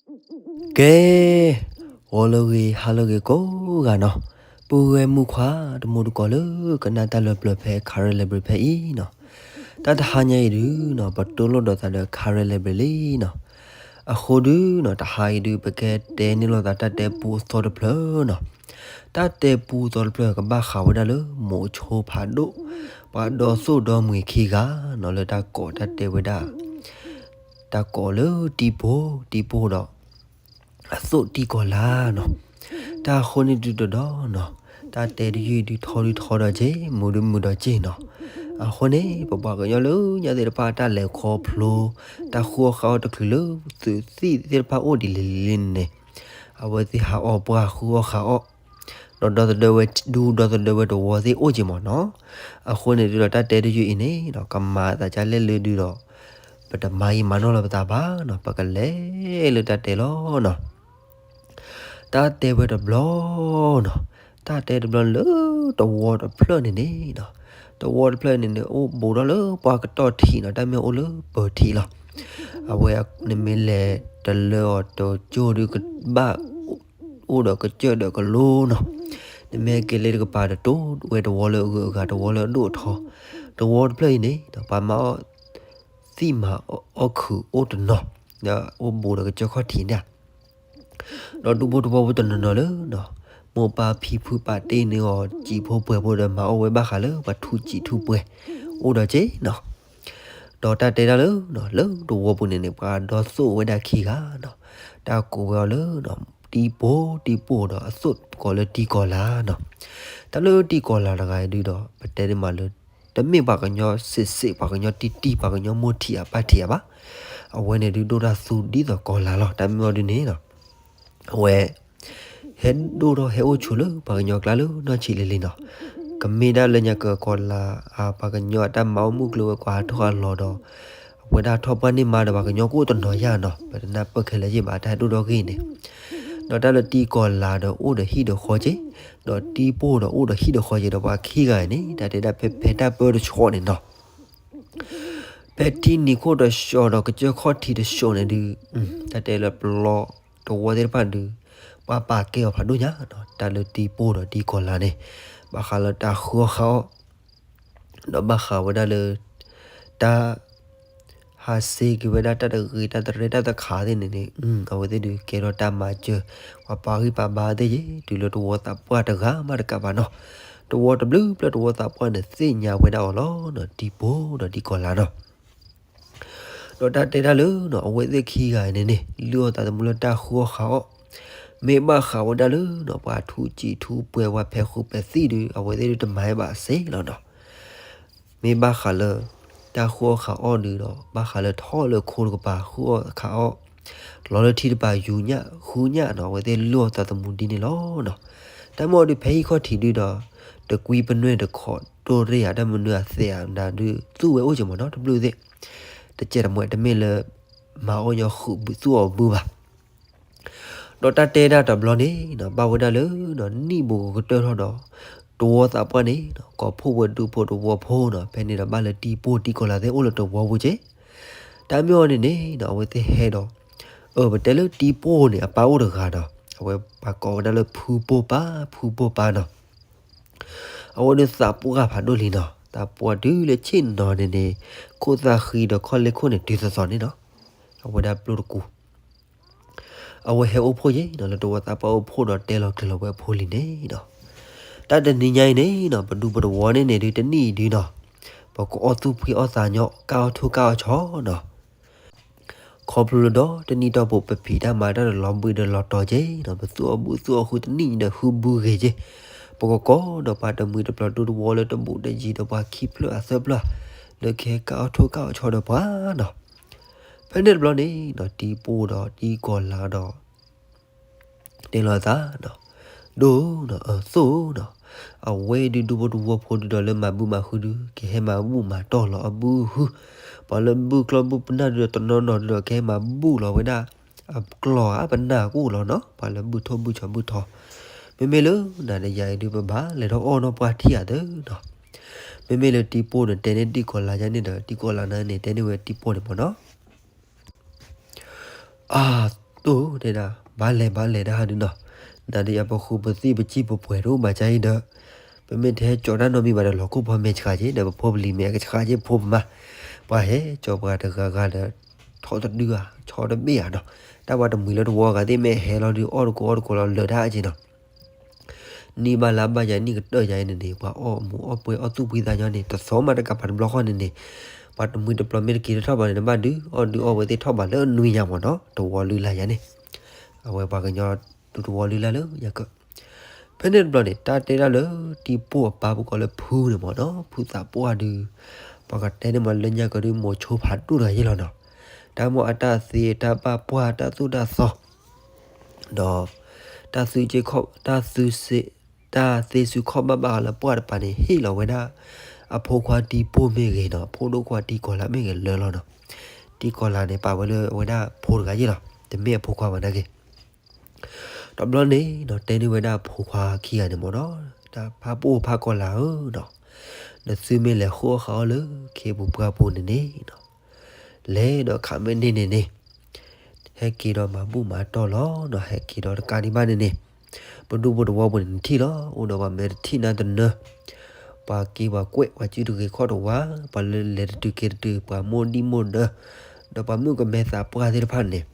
ကဲ, ဂီၤလၢအဂ့ၤ ဟါလၢအဂ့ၤကိးဂၤနီၤ, ပုၢ်ဝဲၢ်မုၣ်ခွါ တမူတကိးလၢကနၣ်တၢ်လၢပျၢၤဖဲ Karen Library ဖဲအံၤနီၤ, တၢ်တဟါညါအံၤဒုနီၤ ပတိၢ်လိာ်ဒီးသးဒီး Karen Library လံနီၤ, အဃိဒုနီၤ တဟါအံၤဒု ပကတဲန့ၢ်လိာ်သးတၢ်တဲပူအသီတဖျၢၣ်နီၤ, တၢ်တဲပူအသီတဖျၢၣ် ကဘၣ်ဃးဝဲဒၣ်လၢ မိၤဆိဖးဒိၣ် ပှၤဒီသိၣ်ဒီမှံၤခံဂၤနီၤ လၢတၢ်ကိးတၢ်တဲဝဲဒၣ် တၢ်ကိးလၢတံပိၢ်, တံပိၢ်ဒီး အသိၣ်တံကီၤလၤနီၤ, တၢ်အဃိန့ၣ်ဒုတဒီနီၤ, တၢ်တဲတယုၢ်ဒုထီဒုထီဒီးက့ၢ် မုာ်ဒုမုာ်ဒီးက့ၢ်နီၤ, အဃိန့ၣ် ပပှၤကညီလၢညါသ့ၣ်တဖၣ်တၢ်လဲၤခီဖျိ တၢ်ဃုအီၣ်ဃုအီၣ်တချုးလၢ သုးသံၣ်သ့ၣ်တဖၣ်အိၣ်ဒ်လဲၣ်လဲၣ်န့ၣ်န့ၣ်, အဝဲသ့ၣ်ဟးအီၣ်ပှၢ်ဃုအီၣ်ဃုအီၣ် ဒီးဒီသဒၢဝဲဒူ ဒီသဒၢဝဲတဝီသ့ၣ်အိၣ်က့ၤမ့ၢ်နီၤ, အဃိန့ၣ်ဒုဒီးတၢ်တဲတယုၢ်အံၤန့ၣ်ဒီး ကမၤသးဒ်လဲၣ်လၢဒုဒီး ပတမၤယံာ်မၤနီၢ်လၢပသးဘၣ်နီၤ, ပကလဲၤလၢတၢ်တဲလီၤနီၤ, တၢ်တဲဝဲတဘျီနီၤ, တၢ်တဲတဘျီလၢတဝီတဖျၢၣ်န့ၣ်န့ၣ်နီၤ, တဝီတဖျၢၣ်န့ၣ်န့ၣ် အိၣ်ဘူးထီၣ်လၢပှၢ်ကတီၢ်ထံးနီၤ, တၢ်မ့ၢ်အိၣ်လၢပၢၤထံးလီၤ, အဝဲနမ့ၢ်လဲၤတလၢအီၤတကၠိၢ်ဒုကဘၣ် အိၣ်ဒီးကစၢၢ်ဒီးကလိနီၤ, နမ့ၢ်က့ၤလၢတကပၤဒီး တိၢ်ဝဲတဝီလၢအဂုၤအဂၤ တဝီလၢအဒိၣ်အထီ, တဝီတဖျၢၣ်အံၤန့ၣ် ပှၤမၤအီၣ်သံၣ်မၤအီၣ်ခုးအိၣ်တနီၤ, ဒီးအိၣ်ဘူးဒီးကစၢၢ်ခီၣ်ထံးန့ၣ်, ဒီးဒူဖိတဝီဖိတနီၤနီၤလၢ မိၢ်ပၢ်ဖံဖုပာ်တ့ၢ်န့ၢ်အီၤ စံာ်ဖိပှဲၤဖိဒီး မၤအီၣ်ဝဲဘၣ်ဃးလၢ ပှၤထူစံာ်ထူပှဲၤ အိၣ်ဒီးက့ၢ်နီၤ ဒီးတၢ်တဲဒၣ်လၢ လၢတဝီပူၤန့ၣ်န့ၣ် ပှၤဒီသိၣ်ဝဲဒၣ်ခံဂၤနီၤ, တၢ်ကိးဝဲအီၤလၢ တံပိၢ်, တံပိၢ်ဒီးအသိၣ်ကိးလၢ တံကီၤလၤနီၤ, တၢ်လၢတံကီၤလၤတဂၤအံၤဒုဒီး ပတဲဒ်မးလၢ တမ့ၢ်ပှၤကညီစ့းစ့း ပှၤကညီတံၢ်တံၢ် ပှၤကညီမိၢ်ထံးအပၢ်ထံးအဘၣ်, အဝဲန့ၣ်ဒုဒိၣ်တၢ်သူဒ်သိးကီၤလၤလီၤ. တၢ်မ့ၢ်အီၤဒုန့ၣ် အဝဲ ဟဲဒိၣ်ထီၣ်ဟဲအိၣ်ဆိးလၢပှၤကညီကျါလၢနီၢ်ဆံးလံၤလံၤနီၤ, ကမ့ၢ်ဒၣ်လၢညါကကီၤလၤ ပှၤကညီအတၢ်မၤအီၣ်မုၢ်ကျိၤဝဲၤကွာ်ဟးထီၣ်ဟးလီၤဒီး အဝဲဒၣ်ထီၣ်ပှၢ်န့ၢ်မါဒီး ပှၤကညီကအိၣ်တနီၤယါနီၤ, ပတနၢ်ပၢၢ်ခဲလၢာ်ယ့ၢ်ဘၣ် တၢ်ဟဲဒိၣ်ထီၣ်ဂ့ၢ်န့ၣ်, ဒီးတၢ်လၢတံကီၤလၤဒီးအိၣ်ဒီးဟံၣ်ဒီးဃီက့ၢ်, ဒီးတံပိၢ်ဒီးအိၣ်ဒီးဟံၣ်ဒီးဃီက့ၢ်, ဒီးပှၤခံဂၤအံၤန့ၣ် တၢ်တဲဒၣ်ဖဲဖဲတၢ်ပၢတဆီန့ၣ်နီၤ ဖဲထံနံၤခိၣ်တဆီဒီးကစၢၢ်ခီၣ်ထံးတဆီန့ၣ်ဒုး, တၢ်တဲလၢပျီတဝီသ့ၣ်တဖၣ်ဒုး, ပှၤပာ်ကဲအီၤဖးဒိၣ်ညါနီၤ, တၢ်လၢတံပိၢ်ဒီးတံကီၤလၤန့ၣ်, ဘၣ်ဃးလၢတၢ်ဃုအီၣ်ဃုအီၣ်, ဒီးဘၣ်ဃးဝဲဒၣ်လၢ တၢ် ဟးစ့က့ၤဝဲဒၣ်တၢ်တဂ့ၤ တၢ်တရဲၣ်တၢ်တခးသ့ၣ်န့ၣ်န့ၣ်, အဝဲသ့ၣ်ဒုးကဲထီၣ်တၢ်မၤစၢၤ, ပှၤပာ်ဂံၢ်ပာ်ဘါသ့ၣ်က့ၢ်, တုၤလၢတဝီသးပှၢ်တဂၤမးတကးဘၣ်နီၤ, တဝီတဘျုးဖျၢၣ်တဝီသးပှၢ်န့ၣ် သ့ၣ်ညါဝဲဒၣ်အီၤလီၤ, တံပိၢ်ဒီးတံကီၤလၤနီၤ ဒီးတၢ်တဲတၢ်လၢ အဝဲသ့ၣ်ခံဂၤအံၤန့ၣ်န့ၣ် လုၢ်အီၣ်သးသမူလၢတၢ်ဃုအီၣ်ဃုအီၣ်, မ့ၢ်ဘၣ်ဃးဝဲဒၣ်လၢ ပှၤထူစံာ်ထူပှဲၤ ပှၤဖဲးဃူဖဲးသံၣ်ဒုး အဝဲသ့ၣ်ဒုးတမၤဘၣ်စ့ၢ်လီၤနီၤ. မ့ၢ်ဘၣ်ဃးလၢ တၢ်ဃုအီၣ်ဃုအီၣ်ဒုးဒီး ဘၣ်ဃးလၢထီၣ်လၢခိတကပၤ ဃုအီၣ်ဃုအီၣ်, လီၤလၢထံတပၤ ယူၤညၣ်ဃုညၣ်နီၤ, အဝဲသ့ၣ်လုၢ်အီၣ်သးသမူဒ်န့ၣ်လီၤနီၤ. တၢ်မ့ၢ်အီၤဒုးဖဲဟံၣ်ခီၣ်ထံးဒုးဒီး တကွံပနွဲၢ်တခီတိၢ်ရ့ၣ်ဧါ တၢ်မနုၤအသဲဧါ နၤဒုးသူဝဲအိၣ်က့ၤမးနီၤ တဘျုးသ့ၣ်, တကဲတမှဲ တမ့ၢ်လၢ မၤအီၣ်ညီဃုာ်ဘုသူအီၤဘုဘၣ် ဒီးတၢ်တဲဒၣ်တဘျီန့ၣ်နီၤ ဘၣ်ဝဲဒၣ်လၢ နံၣ်ဘူးကကတၢၢ်ထီၣ်ဒီး တဝီသးပှၢ်န့ၣ်နီၤ ကိးဖှိၣ်ဝဲဒူဖိတဝီဖိနီၤ ဖဲန့ၣ်ဒီး ဘၣ်လၢတံပိၢ်တံကီၤလၤသ့ၣ်အိၣ်လၢတဝီပူၤက့ၢ်. တၢ်မ့ၢ်အီၤန့ၣ်န့ၣ်နီၤ အဝဲသ့ၣ်ဟဲဒီး အၢ ပတဲလၢတံပိၢ်န့ၣ် အပၢ်အိၣ်တဂၤနီၤ အဝဲပှၤကိးဝဲဒၣ်လၢဖုပိၢ်ပၢ် ဖုပိၢ်ပၢ်နီၤ အဝဲဒၣ်သးပှၢ်ဖးဒိၣ်လံနီၤ သးပှၢ်တုၤလၢဆ့ၣ်နီၤန့ၣ်န့ၣ် ခိၣ်သၣ်ဃံဒီးခီၣ်လ့ၢ်ခိၣ်န့ၣ် တုၤသိးသိးန့ၣ်နီၤ အဝဲဒၣ်ပျိၢ်တကူ အဝဲဟဲအိၣ်ဖှိၣ်ယဲနီၤ လၢတဝီသးပှၢ်အိၣ်ဖှိၣ်ဒီးတဲလီၤကျဲၤလီၤဝဲအဖိလံၤန့ၣ်နီၤ. တၢ်တနံၤညါအံၤန့ၣ်နီၤ ပဒူပတဝီန့ၣ်န့ၣ်ဒုးတနံၣ်အံၤဒုးနီၤ ပကအီၣ်သူၣ်ဖှံအီၣ်သးညီ ကၢ်အီၣ်ထိၣ်ကၢ်အီၣ်ဆီနီၤ ခီဖျိလၢဒီးတနံၣ်တီၢ်ပူၤ ပဖံးတၢ်မၤတၢ်ဒီးလီၤဘှံးဒီးလီၤတီၤက့ၤနီၤ ပသူၣ်အီၣ်ဘုသူၣ်အီၣ်ဃုတနံၣ်အံၤဒီး ဃုဘုဂ့ၤက့ၤ ပကကိးဒီးပှၤတမှံၤတပျီၤဒူတဝီလၢတဘူးတယံၤဒီးပှၤခံဖျၢၣ်အသၢဖျၢၣ် လၢကဟဲကၢ်အီၣ်ထိၣ်ကၢ်အီၣ်ဆီဒီးပှၤနီၤ. ဖဲန့ၣ်တဘျီန့ၣ်နီၤ တံပိၢ်ဒီးတံကီၤလၤဒီး တဲလီၤအသးနီၤ ဒိၣ်နီၤ အၢ သိၣ်နီၤ အဝဲဒုးဒူဖိတဝီဖိဒုးဒီးလၢမၤဘုမၤဃုဒုး ကဟဲမၤဘူၣ်မၤတီၢ်လီၤအဘုဟု ပှၤလၢဘုၣ်ကျီၢ်ဘုၣ်ပနၢ်ဒုးဒီးတနီၤနီၤဒုးဒီး ကဟဲမၤဘူၣ်လီၤဝဲဒၣ် အကျီၢ်ဧါပနၢ်ကအိၣ်လီၤနီၤ ပှၤလၢဘုၣ်ထိၣ်ဘုၣ်ဆီဘုၣ်ထီ မ့မ့ၢ်လၢနၤဒီးယၤအံၤဒုး ပဘၣ်လဲၤထီၣ်အီၣ်နီၢ်ပှၢ်ထံၣ်အသးနီၤ မ့မ့ၢ်လၢတံပိၢ်န့ၣ် တဲန့ၢ်တံကီၤလၤယါန့ၣ်ဒီး တံကီၤလၤန့ၣ်န့ၣ် တဲန့ၢ်ဝဲတံပိၢ်န့ၣ်မ့ၢ်နီၤ အၢ သိၣ်တဲဒၣ် ဘၣ်လဲၤဘၣ်လဲၤတၢ်ဟးဒုနီၤ, နဒုးယၤပဃုပသံၣ်ပစံၣ်ပပှဲၤတအိၣ်ဘၣ်ကါအံၤဒီး ပမ့ၢ်တဟဲကၠီတၢ်နီတမံၤဘၣ်ဒီး လီၤခိၣ်ဖီမဲာ်ဆှးက့ၤ ဒီးပဖိပလံၤမ့ၢ်အကဆှးက့ၤဖိပမါ, ပှၤဟဲကၠီပှၤတဂၤဂၤဒီး ထီၣ်တဒုဧါ ဆီတဘ့ၣ်ဧါနီၤ, တၢ်ပှၤတမှံၤလၢတဝီဂၤသ့ၣ်မ့ၢ်ဟဲလီၤဒုးအီၣ်တကိးအီၣ်တကိးလီၤလၢာ်တၢ်အက့ၤနီၤ နံၣ်ဘၣ်လါဘၣ်ယၤနံၣ်ကတၢၢ်ယၤအံၤန့ၣ်န့ၣ် ပှၤအီၣ်မူးအီၣ်ပွဲအီၣ်သူၣ်ဖှံသးညီန့ၣ် တသီမးတကးပၤတဘျီဃီန့ၣ်န့ၣ်, ပှၤတမှံၤတပျီၤမ့ၢ်တက့ၤတထီၣ်ဘၣ်န့ၣ် နဘၣ်ဒုးအီၣ်ဒုးအီၣ်ဝဲသ့ၣ်ထီၣ်ဘၣ်လၢအနွံညါမ့ၢ်နီၤ တဝီလုၢ်လၢ်ယၤန့ၣ်, အဝဲပှၤကညီဒုးတဝီလုၢ်လၢ်လၢယၤကၢၣ် ဖဲန့ၣ်တဘျီန့ၣ် တၢ်တဲဒၣ်လၢ တံၤပိၢ်အပၢ်ပူၤကီးလၢဖုန့ၣ်မ့ၢ်နီၤ ဖုသးပှၢ်ဒုး, ပှၤကတဲန့ၢ်မးလၢညါကၢၣ်ဒုးမိၤဆိဖးဒိၣ်တဂၤယ့ၢ်လီၤနီၤ, တၢ်မိၢ်အတၢ်သ့တၢ်ဘၣ်ပှၢ်တၢ်သိၣ်တၢ်သီ ဒီး တၢ်သုက့ခီၣ် တၢ်သုစ့ တၢ်သ့စုခီၣ်ဘၣ်ဘၣ်ဃးလၢပှၢ်တပၤန့ၣ် ဟ့ၣ်လီၤဝဲဒၣ် အဖိခွါတံၤပိၢ်မ့ၢ်ဂ့ၤနီၤ အဖိဒိၣ်ခွါတံၤကီၤလၤမ့ၢ်ဂ့ၤလၢလီၤနီၤ, တံၤကီၤလၤန့ၣ် ပာ်ဝဲလၢအဝဲဒၣ်ဖိတဂၤယ့ၢ်လီၤ တမ့ၢ်အဖိခွါဘၣ်နာ်က့ၤ တဘျီန့ၣ်နီၤ တဲန့ၢ်ဝဲဒၣ်အဖိခွါခံဂၤန့ၣ်မ့ၢ်နီၤ, တၢ်ဖးပိၢ်ဖးကီၤလၤဧၢနီၤ, နသုမ့ၢ်လဲၤဃုအီၣ်ဃုအီလၢခ့ပူၤပှၢ်ပူၤန့ၣ်န့ၣ်နီၤ, လဲၤဒီးခးမ့ၢ်န့ၢ်န့ၣ်န့ၣ်, ဟဲက့ၤဒီးမၤဘူၣ်မၤတီၢ်လီၤနီၤ, ဟဲက့ၤဒီးတကးဒံးဘၣ်န့ၣ်န့ၣ်, ပဒူၣ်ဖိတဝီပူၤန့ၣ်နထံၣ်လီၤ, အိၣ်ဒီးပှၤမဲာ်တထံၣ်နါတနၢ, ပှၤက့ပှၤကွဲး ပှၤစုတဂ့ၤခီၣ်တဝါ, ပှၤလၢလဲၤတတုၤက့ၤတတုၤ ပှၤမိၢ်ဒံၣ်မိၢ်ဒၢ, ဒီးပှၤမုၣ်ကမဲသးပှၢ်သ့ၣ်တဖၣ်န့ၣ်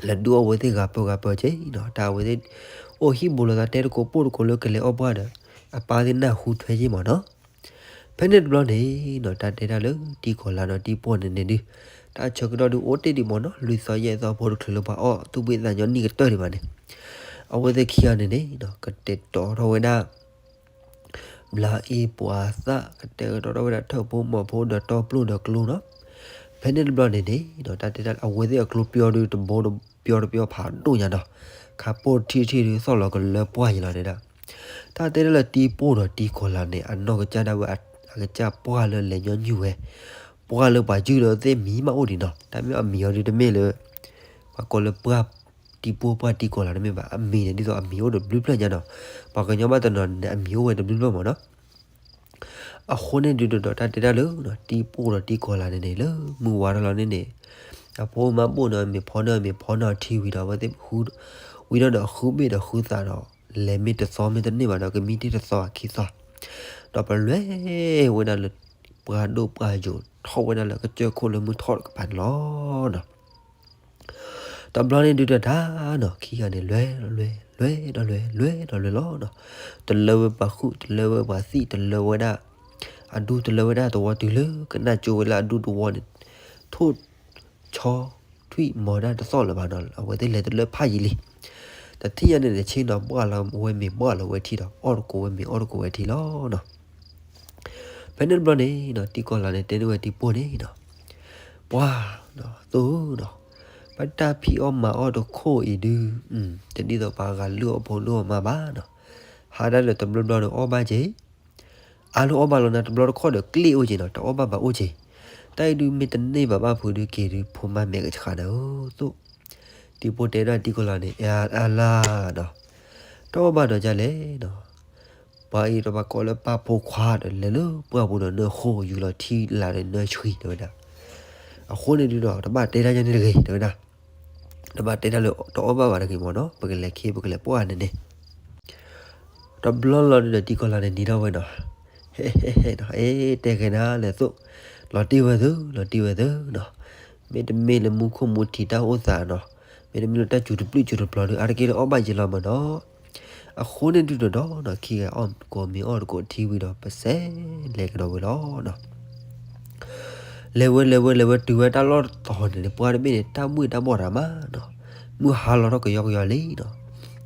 လဲၤဒုးအီၣ်ဝဲသ့ၣ်ဂၤပၢဂၤပၢက့ၤနီၤ, တၢ်ဝဲသ့ၣ် အိၣ်ဟံၣ်ဘူးလိာ်သးတဲတကိးပိၢ်တကိးလၢကလဲၤအီၣ်ပှၢ်ဒီး အပၢ်သ့ၣ်နၢ်ဟူထွဲယ့ၢ်မ့ၢ်နီၤ, ဖဲန့ၣ်တဘျီန့ၣ်နီၤ တၢ်တဲတၢ်လၢတံၤကီၤလၤဒီးတံၤပိၢ်န့ၣ်န့ၣ်ဒုး, တၢ်ဆၢကတီၢ်ဒုးအိၣ်တ့ၢ်ဒံးမ့ၢ်နီၤ, လွံၢ်သီယဲၢ်သီဖိတချုးလၢပှၤအီၣ်သူၣ်ဘှံးသးညီနံၣ်ကတၢၢ်ဒံးဘၣ်န့ၣ်, အဝဲသ့ၣ်ခံဂၤန့ၣ်န့ၣ်နီၤ ကတဲာ်ကတီၤထီၣ်ဝဲဒၣ် ဘျါအ့ပှၤသၣ် ကတဲာ်ကတီၤထီၣ်ဝဲဒၣ်ထၢၣ်ဖိမီၤဖိဒီးတီပျိၢ်ဒီးကျိနီၤ, ဖဲန့ၣ်တဘျီန့ၣ်န့ၣ်နီၤ တၢ်တဲတၢ်လၢအဝဲသ့ၣ်အကျိပျီဒုးတဘိတပျီတပျီဖးဒိၣ်ညါနီၤ, ခးပိၢ်တထံၣ်တထံၣ်ဒုးသီၣ်လီၤကလၢပှၢ်ယံၤလီၤတဲဒၣ်, တၢ်တဲတၢ်လၢတံၤပိၢ်ဒီးတံၤကီၤလၤန့ၣ် အနီၢ်ကစၢ်ဒၣ်ဝဲ အကစၢ်ပှၢ်လၢလဲၤညီနုၢ်ဝဲ, ပှၢ်လၢပှၤယုၢ်လၢသ့ၣ်မံၤမးအိၣ်ဒံးနီၤ, တၢ်မ့ၢ်အမံၤအီၤဒုးတမ့ၢ်လၢ ပှၤကိးလၢပှၢ်တံၤပိၢ်ပှၢ်တံၤကီၤလၤတမ့ၢ်ဘၣ်, အမံၤန့ၣ်ဒ်သိးအမံၤအိၣ်ဒီးဘျုးဖျၢၣ်ညါနီၤ, ပှၤကညီဘၣ်တနီၤန့ၣ် အမံၤအိၣ်ဝဲတဘျုးဖျၢၣ်မ့ၢ်နီၤ, အဃိန့ၣ်ဒုးဒီးတၢ်တဲတၢ်လၢ တံၤပိၢ်ဒီးတံၤကီၤလၤန့ၣ်န့ၣ် လၢမုၢ်ဝါထီၣ်လီၤန့ၣ်န့ၣ်, အဖိမါဘိၣ်န့ၣ်မ့ၢ်ဖီန့ၣ်မ့ၢ်ဖီန့ၣ်ထံဝံၤဒီး အဝဲသ့ၣ် ဝံၤဒီးဒီးဃုဘ့ၣ်ဒီးဃုသးဒီး လဲၤမ့ၢ်တသီမ့ၢ်တန့ၢ်ဘၣ်ဒီး ကမံတ့ၢ်တသီခံသီ, ဒီးပလဲၤဝဲဒၣ်လၢ ပှၢ်ဒိၣ်ပှၢ်ယိာ်ထီၣ်ဝဲဒၣ်လၢကစၢၢ်ခိၣ်လၢမုၢ်ထီၣ်တကပၤန့ၣ်လီၤနီၤ. တဘျီန့ၣ်ဒုးတၢ်နီၤ ခံဂၤန့ၣ် လဲၤလဲၤလဲၤဒီးလဲၤလဲၤဒီးလဲၤလီၤနီၤ. တလၢဝဲပှၤဃုာ် တလၢဝဲပှၤသံၣ် တလၢဝဲဒၣ်အဒူ တလၢဝဲဒၣ်သဝီတုၤလၢကနၣ်ကၠိဝဲလၢအဒူသဝီန့ၣ် ထိၣ်ဆီ ထွံၣ်မီၤဒၣ်တသီၣ်လၢၤဘၣ်နီၤ. အဝဲသ့ၣ်လဲၤတလၢဖးယံာ်လံ. တထံၣ်ညါန့ၣ်န့ၣ် ဆ့ၣ်နီၤပှၢ်လီၤဝဲမ့ၤပှၢ်လီၤဝဲထံဒီး အီၣ်တကိးဝဲမ့ၤအီၣ်တကိးဝဲထံလီၤနီၤ. ဖဲန့ၣ်တဘျီန့ၣ်နီၤ တံၤကီၢ်လၤန့ၣ် တဲန့ၢ်ဝဲတံၤပိၢ်န့ၣ်နီၤ, ပှၢ်နီၤ သိၣ်နီၤ, ပတၢ်ဖံးအီၣ်မၤအီၣ်တခိၣ်အံၤဒုး တဒ်သိးပှၤဂၤလုၢ်အီၣ်ဖိလုၢ်အီၣ်မါဘၣ်နီၤ. ဟးဒၣ်လၢတဘျီဘျီဒီးအီၣ်ဘၣ်က့ၤ အါလီၤအီၣ်ဘၣ်လီၤနၤ တဘျီတခီၣ်ဒီးကျ့ၣ်အိၣ်က့ၤနီၤ တအီၣ်ဘၣ်ဘၣ်အိၣ်က့ၤ. တၢ်အံၤဒုးမ့ၢ်တန့ၢ်ဘၣ်ဘၣ်ဖုးဒုးက့ၤဒုး ဖိမါမဲာ်ကဆှးနၤဧၢ သိၣ်. တံၤပိၢ်တဲဒၣ်တံၤကီၢ်လၤန့ၣ် အါလါနီၤ, တအီၣ်ဘၣ်ဒီးဒ်လဲၣ်နီၤ. ပှၤအံၤဒီးပှၤကိးလၢပၢ်ဖိခွါဒီး လဲၤလၢပှၢ်ပူၤဒီးနၢဃိယူၤလီၤထံလၢ်ဒီးနၢဆှံတဲဝဲဒၣ်. အဃိန့ၣ်ဒုးဒီး တဘၣ်တဲတၢ်ယါန့ၣ်တဂ့ၤတဲဝဲဒၣ်. တဘၣ်တဲတၢ်လၢတအီၣ်ဘၣ်ဘၣ်တဂ့ၤမ့ၢ်နီၤ ပကလဲၤခ့ပကလဲၤပှၢ်န့ၣ်န့ၣ် တဘျီလီၤဒုးဒီးတံၤကီၢ်လၤန့ၣ်နံၤထီၣ်ဝဲနီၤ, ဟဲဟဲဟဲနီၤ အဲ တဲကဲနၤလဲၣ်သိၣ်, လီၤတံၢ်ဝဲသု လီၤတံၢ်ဝဲသုနီၤ. မ့တမ့ၢ်လၢမူခိၣ်မူထံးတၢ်အိၣ်သးနီၤ, မ့တမ့ၢ်လၢတၢ်စူၤတပျုၢ်စူၤတပျီၤဒုး အါတက့ၢ်လၢအီၣ်ဘၣ်ယံာ်လီၤမ့ၢ်နီၤ. အဃိန့ၣ်ဒုးဒီးနီၤ ခံဂၤအီၣ်ကိးမ့ၤအီၣ်တကိးထံဝံၤဒီး ပစဲးလဲၤကဒီးဝဲလီၤနီၤ. လဲၤဝဲလဲၤဝဲလဲၤဝဲတုၤဝဲတၢ်လီၢ်တတီၤန့ၣ် ပှၢ်တဘ့ၣ်န့ၣ် တၢ်မုၢ်တၢ်ဘီၣ်တၢ်မးနီၤ, မုၢ်ဟါလီၤထီၣ်ကယီကယီလံနီၤ.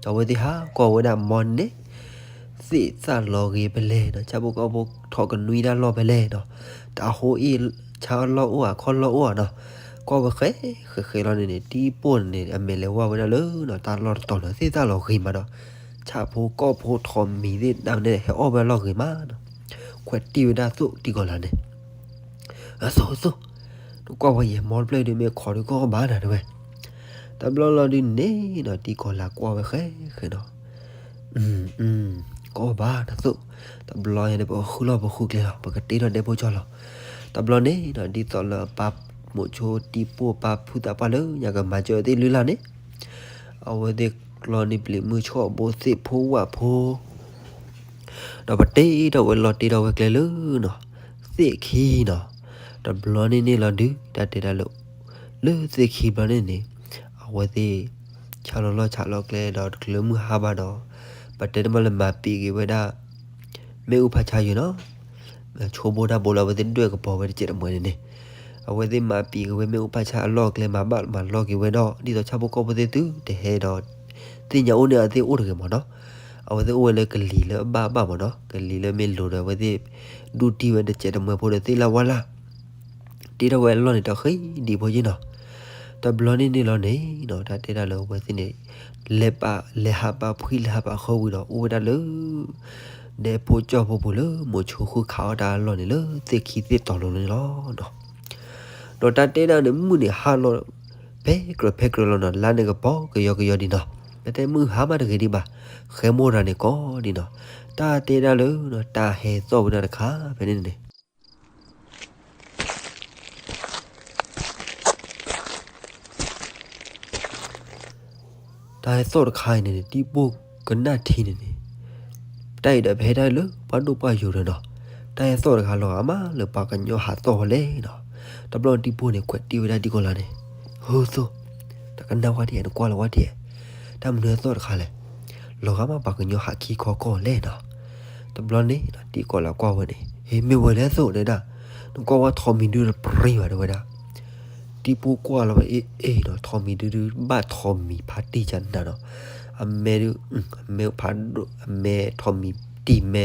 အဝဲသ့ၣ်ဟးကွၢ်ဝဲဒၣ်မီန့ၣ် သ့ၣ်သၣ်လီၤဂ့ၤဖဲလဲၣ်နီၤ, ဆၣ်ဖိကီၢ်ဖိထီၣ်ကနွံတၢ်လီၢ်ဖဲလဲၣ်နီၤ, တၢ်ဟိအ့ၣ်ဆၣ်လီၢ်အိၣ်အခီၣ်လီၢ်အိၣ်နီၤ. ကွၢ်ဝဲဃဲဃဲဃဲလီၤန့ၣ်န့ၣ် တံၤပိၢ်န့ၣ်န့ၣ် အမဲာ်လဲၤဝါဝဲဒၣ်လၢနီၤ တၢ်လီၢ်တတီၤနီၤ သ့ၣ်သၣ်လီၤဂ့ၤမးဒီး ဆၣ်ဖိကီၢ်ဖိထီၣ်မံၤသ့ၣ်တဖၣ်န့ၣ် ဟဲအီၣ်ဝဲဒၣ်လီၢ်ဂ့ၤမးနီၤ. ခွဲးတံၢ်ဝဲဒၣ်သိၣ်တံၤကီၢ်လၤန့ၣ် အသိၣ်သိၣ်, နကွၢ်ဝဲယဲၢ်မီတဖျၢၣ်ဒုးမ့ၢ်ခီဒုးကအီၣ်ဘၣ်နၤတဲဝဲ. တဘျီလီၤဒုးန့ၣ်နီၤ တံၤကီၢ်လၤကွၢ်ဝဲဃဲဃဲနီၤ, ကအီၣ်ဘၣ်နၤသိၣ်, တဘျီညါန့ၣ် ပဃုလီၢ်ပဃုကျဲလီၤ ပကတ့ထီၣ်ဒဲဖိကၠီလီၤ. တဘျီန့ၣ်နီၤ ဒ်သိးလၢအပၢ်မိၤဆိတံၤပိၢ်ပၢ်ဖုသးပှၢ်လၢညါကမၤစၢၤသ့ၣ်လုၢ်လၢ်န့ၣ် အဝဲသ့ၣ်ကျီန့ၢ်ပျံၤမုၢ်ဆှီၣ်ဘိသ့ၣ်ဖိဝၣ်ဖိ ဒီးပတ့ထီၣ်ဝဲလီၤတ့ထီၣ်ဝဲကျဲလၢနီၤ သ့ၣ်ခံနီၤ. တဘျီန့ၣ်န့ၣ်လီၤဒုး တၢ်တဲဒၣ်လၢ လၢသ့ၣ်ခံဘျီန့ၣ်န့ၣ် အဝဲသ့ၣ် ဆါလီၤလီၢ်ဆါလီၤကျဲဒီးတချုးလၢမုၢ်ဟါဘၣ်ဒီး ပတဲတမံၤလၢမၤပံာ်က့ၤဝဲဒၣ် မ့ၣ်အူဖးဆါယုာ်နီၤ ဆိဘိတၢ်ဘိလၢအဝဲသ့ၣ်ဒွဲၣ်ကပီၤဝဲတစဲးတမှဲၤန့ၣ်န့ၣ် အဝဲသ့ၣ်မၤပံာ်က့ၤဝဲမ့ၣ်အူဖးဆါအလီၢ်အကျဲ မၤဘၣ်မၤလီၤက့ၤဝဲဒီး ဒ်သိးဆၣ်ဖိကီၢ်ဖိသ့ၣ်သု တဟဲဒီး သ့ၣ်ညါအိၣ်န့ၣ်အသ့ၣ်အိၣ်တဂ့ၤမ့ၢ်နီၤ. အဝဲသ့ၣ်အိၣ်ဝဲလၢကလံၤလၢအဘၣ်ဘၣ်မ့ၢ်နီၤ ကလံၤလၢမ့ၢ်လိၤဒီးအဝဲသ့ၣ် ဒူတံၢ်ဝဲတစဲးတမှဲၤဖိဒီးသ့ၣ်လၢ်ဝါလၢ် တ့ထီၣ်ဝဲအလီၢ်န့ၣ်တဃ့ဒံးဖိယ့ၢ်နီၤ. တဘျီန့ၣ်န့ၣ်လီၤန့ၣ်နီၤ တၢ်တဲဒၣ်လၢအဝဲသ့ၣ်န့ၣ် လဲၤပာ်လဲၤဟးပာ်ဖှံလဲၤဟးပာ်ဃၢဝံၤဒီး အိၣ်ဝဲဒၣ်လၢ ဒဲဖိကၠီၣ်ဖိပူၤလၢမိၤဆိဃုခးအီၣ်တၢ်အလီၢ်န့ၣ်လၢသ့ၣ်ခံသ့ၣ်တီၤလိၤန့ၣ်လီၤ. ဒီးတၢ်တဲဒၣ်န့ၣ်မုၢ်န့ၣ်ဟါလီၤ ဖဲကြၢးဖဲကြၢးလီၤနီၤ လါန့ၣ်ကပီၤကယီကယီဒံးနီၤ ပတဲမုၢ်ဟါမးတဂ့ၤဒံးဘၣ် ဃဲမိၢ်ရၤန့ၣ်ကီးဒံးနီၤ. တၢ်တဲဒၣ်လၢ တၢ်ဟဲသီၣ်ဝဲဒၣ်တခါဖဲန့ၣ်န့ၣ် တၢ်ဟဲသီၣ်တခါအံၤန့ၣ်န့ၣ် တံၢ်ပိၢ်ကနၣ်ထံန့ၣ်န့ၣ် တၢ်အံၤဒီးပဟဲဒၣ်လၢပှၤဒိၣ်ပှၤယိၤဒီးနီၤ တၢ်ဟဲသီၣ်တခါလီၤဂာ်မးလၢပှၤကညီဟးသီၣ်ဝဲလဲၣ်နီၤ. တဘျီတံၢ်ပိၢ်န့ၣ် ကွဲးတ့ၢ်ဝဲဒၣ်တံၢ်ကီၤလၤန့ၣ် ဟၢသိၣ် တကနၣ်ဝဲဒ်အံၤ နကွၢ်လီၤဝဲဒ်အံၤ တၢ်မနုၤဟဲသီၣ်တခါလဲၣ် လီၤဂာ်မးပှၤကညီဟးခံခီကီၢ်လဲၣ်နီၤ. တဘျီန့ၣ် တံၢ်ကီၤလၤကွၢ်ဝဲန့ၣ် ဟ့ မ့ၢ်ဝဲလဲၣ်သိၣ်တဲဒၣ် နကွၢ်ဝဲထိးမံၤဒုတပြံဘၣ်တဲဝဲဒၣ် တံၢ်ပိၢ်ကွၢ်လီၤဝဲအ့ၣ်အ့ၣ်ဒီး ထိးမံၤဒုဒုဘၣ်ထိးမံၤဖးတံၢ်ကနၤဒီး အမဲဒု အမဲဖးဒိၣ် အမဲထိးမံၤတံၢ် မဲ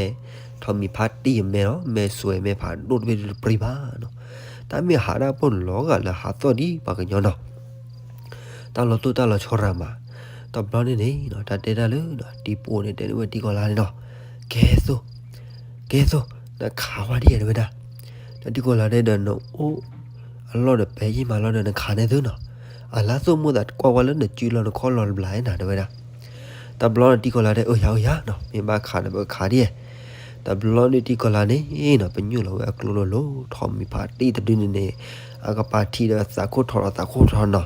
ထိးမံၤဖးတံၢ်အမဲလီၤ မဲစွဲမဲဖးဒိၣ်တဘ့ၣ်ဒုတပြံဘၣ်နီၤ. တၢ်မ့ၢ်ဟးဒၣ်ပိၢ်န့ၣ်လီၤဂာ်လၢဟးသီၣ်ဒ်ပှၤကညီနီၤ တၢ်လီၤတိၢ်တၢ်လီၤဆီရၤမး. တဘျီန့ၣ်န့ၣ်နီၤ တၢ်တဲဒၣ်လၢ တံၢ်ပိၢ်န့ၣ်တဲန့ၢ်ဝဲတံၢ်ကီၤလၤန့ၣ်နီၤ ကဲသိၣ် ကဲသိၣ် နခးဝဲဒ်အံၤတဲဝဲဒၣ် ဒီးတံၢ်ကီၤလၤတဲဒီး နအိၣ်အလီၢ်ဒီးပဲယံာ်မးလီၤဒီးနခးန့ၢ်သုနီၤ အလါသိၣ်မိၢ်သးကွၢ်ဝဲလၢနစုလီၤနခီၣ်လီၤတဘျီနၤတဲဝဲဒၣ်. တဘျီန့ၣ်တံၢ်ကီၤလၤတဲ အၢ ယၤ အၢ ယၤနီၤ မ့ၢ်ဘၣ်ခးဒီးပကခးဒ် တဘျီန့ၣ်တံၢ်ကီၤလၤန့ၣ်နီၤ ပညိၣ်လီၤဝဲအကျိလိၤလိၤ ထိးမံၤဖးတံၢ်တဒုန့ၣ်န့ၣ် အကပၤထံးဒီးသးခိၣ်ထီၣ်ဒီးသးခိၣ်ထီၣ်နီၤ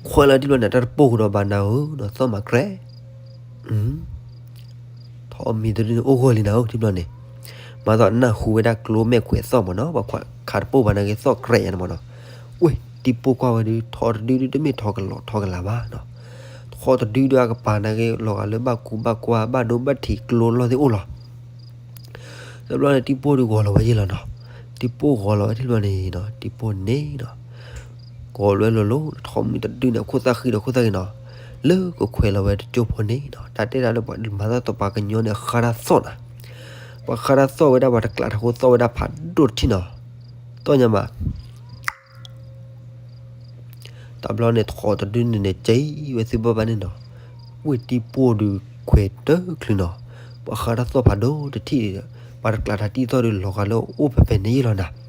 ခွဲးလီၤတံၢ်ဘျီန့ၣ် တၢ်တပိၢ်ကဒီးဘၣ်နၤဧၢနီၤ သီၣ်မၤကြဲး ထိးမံၤတဒုန့ၣ်အိၣ်ဂၢၢ်လံနၤဧၢ တံၢ်ဘျီန့ၣ် မၤသီၣ်နၢ်ဟူဝဲဒၣ်ကျိမဲာ်ခွဲးသီၣ်မးနီၤ ပှၤခးတပိၢ်ဘၣ်နၤဂ့ၤသီၣ်ကြဲးယၤန့ၣ်မးနီၤ. ဝ့ၢ် တံၢ်ပိၢ်ကွၢ်ဝဲဒုး ထိးတဒုဒုးတမ့ၢ်ထိးကလီၤထိးကလးဘၣ်နီၤ ထိးတဒုဒုးအကပၤနၤဂ့ၤလီၤဂာ်လၢဘၣ်ကူဘၣ်ကွၢ် ဘၣ်ဒိဘၣ်ထံးကျိလီၢ်သ့ၣ်အိၣ်လီၤ. တဘျီန့ၣ် တံၢ်ပိၢ်ဒုးဂီၤလီၤဝဲယ့ၢ်လီၤနီၤ တံၢ်ပိၢ်ဂီၤလီၤဝဲတံၢ်ဘျီန့ၣ်နီၤ တံၢ်ပိၢ်န့ၣ်နီၤ ဂီၤလီၤဝဲလိၤလိၤ ထိးမံၤတဒုန့ၣ် အခိၣ်သၣ်ဃံဒီးအခိၣ်သၣ်ဃံနီၤ လၢကခွဲးလီၤဝဲတကၠိဖိန့ၣ်နီၤ တၢ်တဲဒၣ်လၢပှၤမၤသီၣ်သပှၢ်ကညီန့ၣ် အဃါတၢ်သီၣ်နီၤ ပှၤဃါတၢ်သီၣ်ဝဲဒၣ် ပှၤတကျးထီၣ်ဃိသီၣ်ဝဲဒၣ်ဖးဒိၣ်တထံၣ်နီၤ သီၣ်ညါမး တဘျီန့ၣ် ထိးတဒုန့ၣ်န့ၣ် ကၠံဝဲသုဘၣ်ဘၣ်န့ၣ်နီၤ ဝ့ၢ်တံၢ်ပိၢ်ဒုးခွဲးတချုးနီၤ ပှၤဃါတၢ်သီၣ်ဖးဒိၣ်တထံၣ်ဒီး ပှၤတကျးထီၣ်တံၢ်သီၣ်ဒုးလီၤဂာ်လၢအိၣ်ဖဲဖဲန့ၣ်ယ့ၢ်လီၤနၤ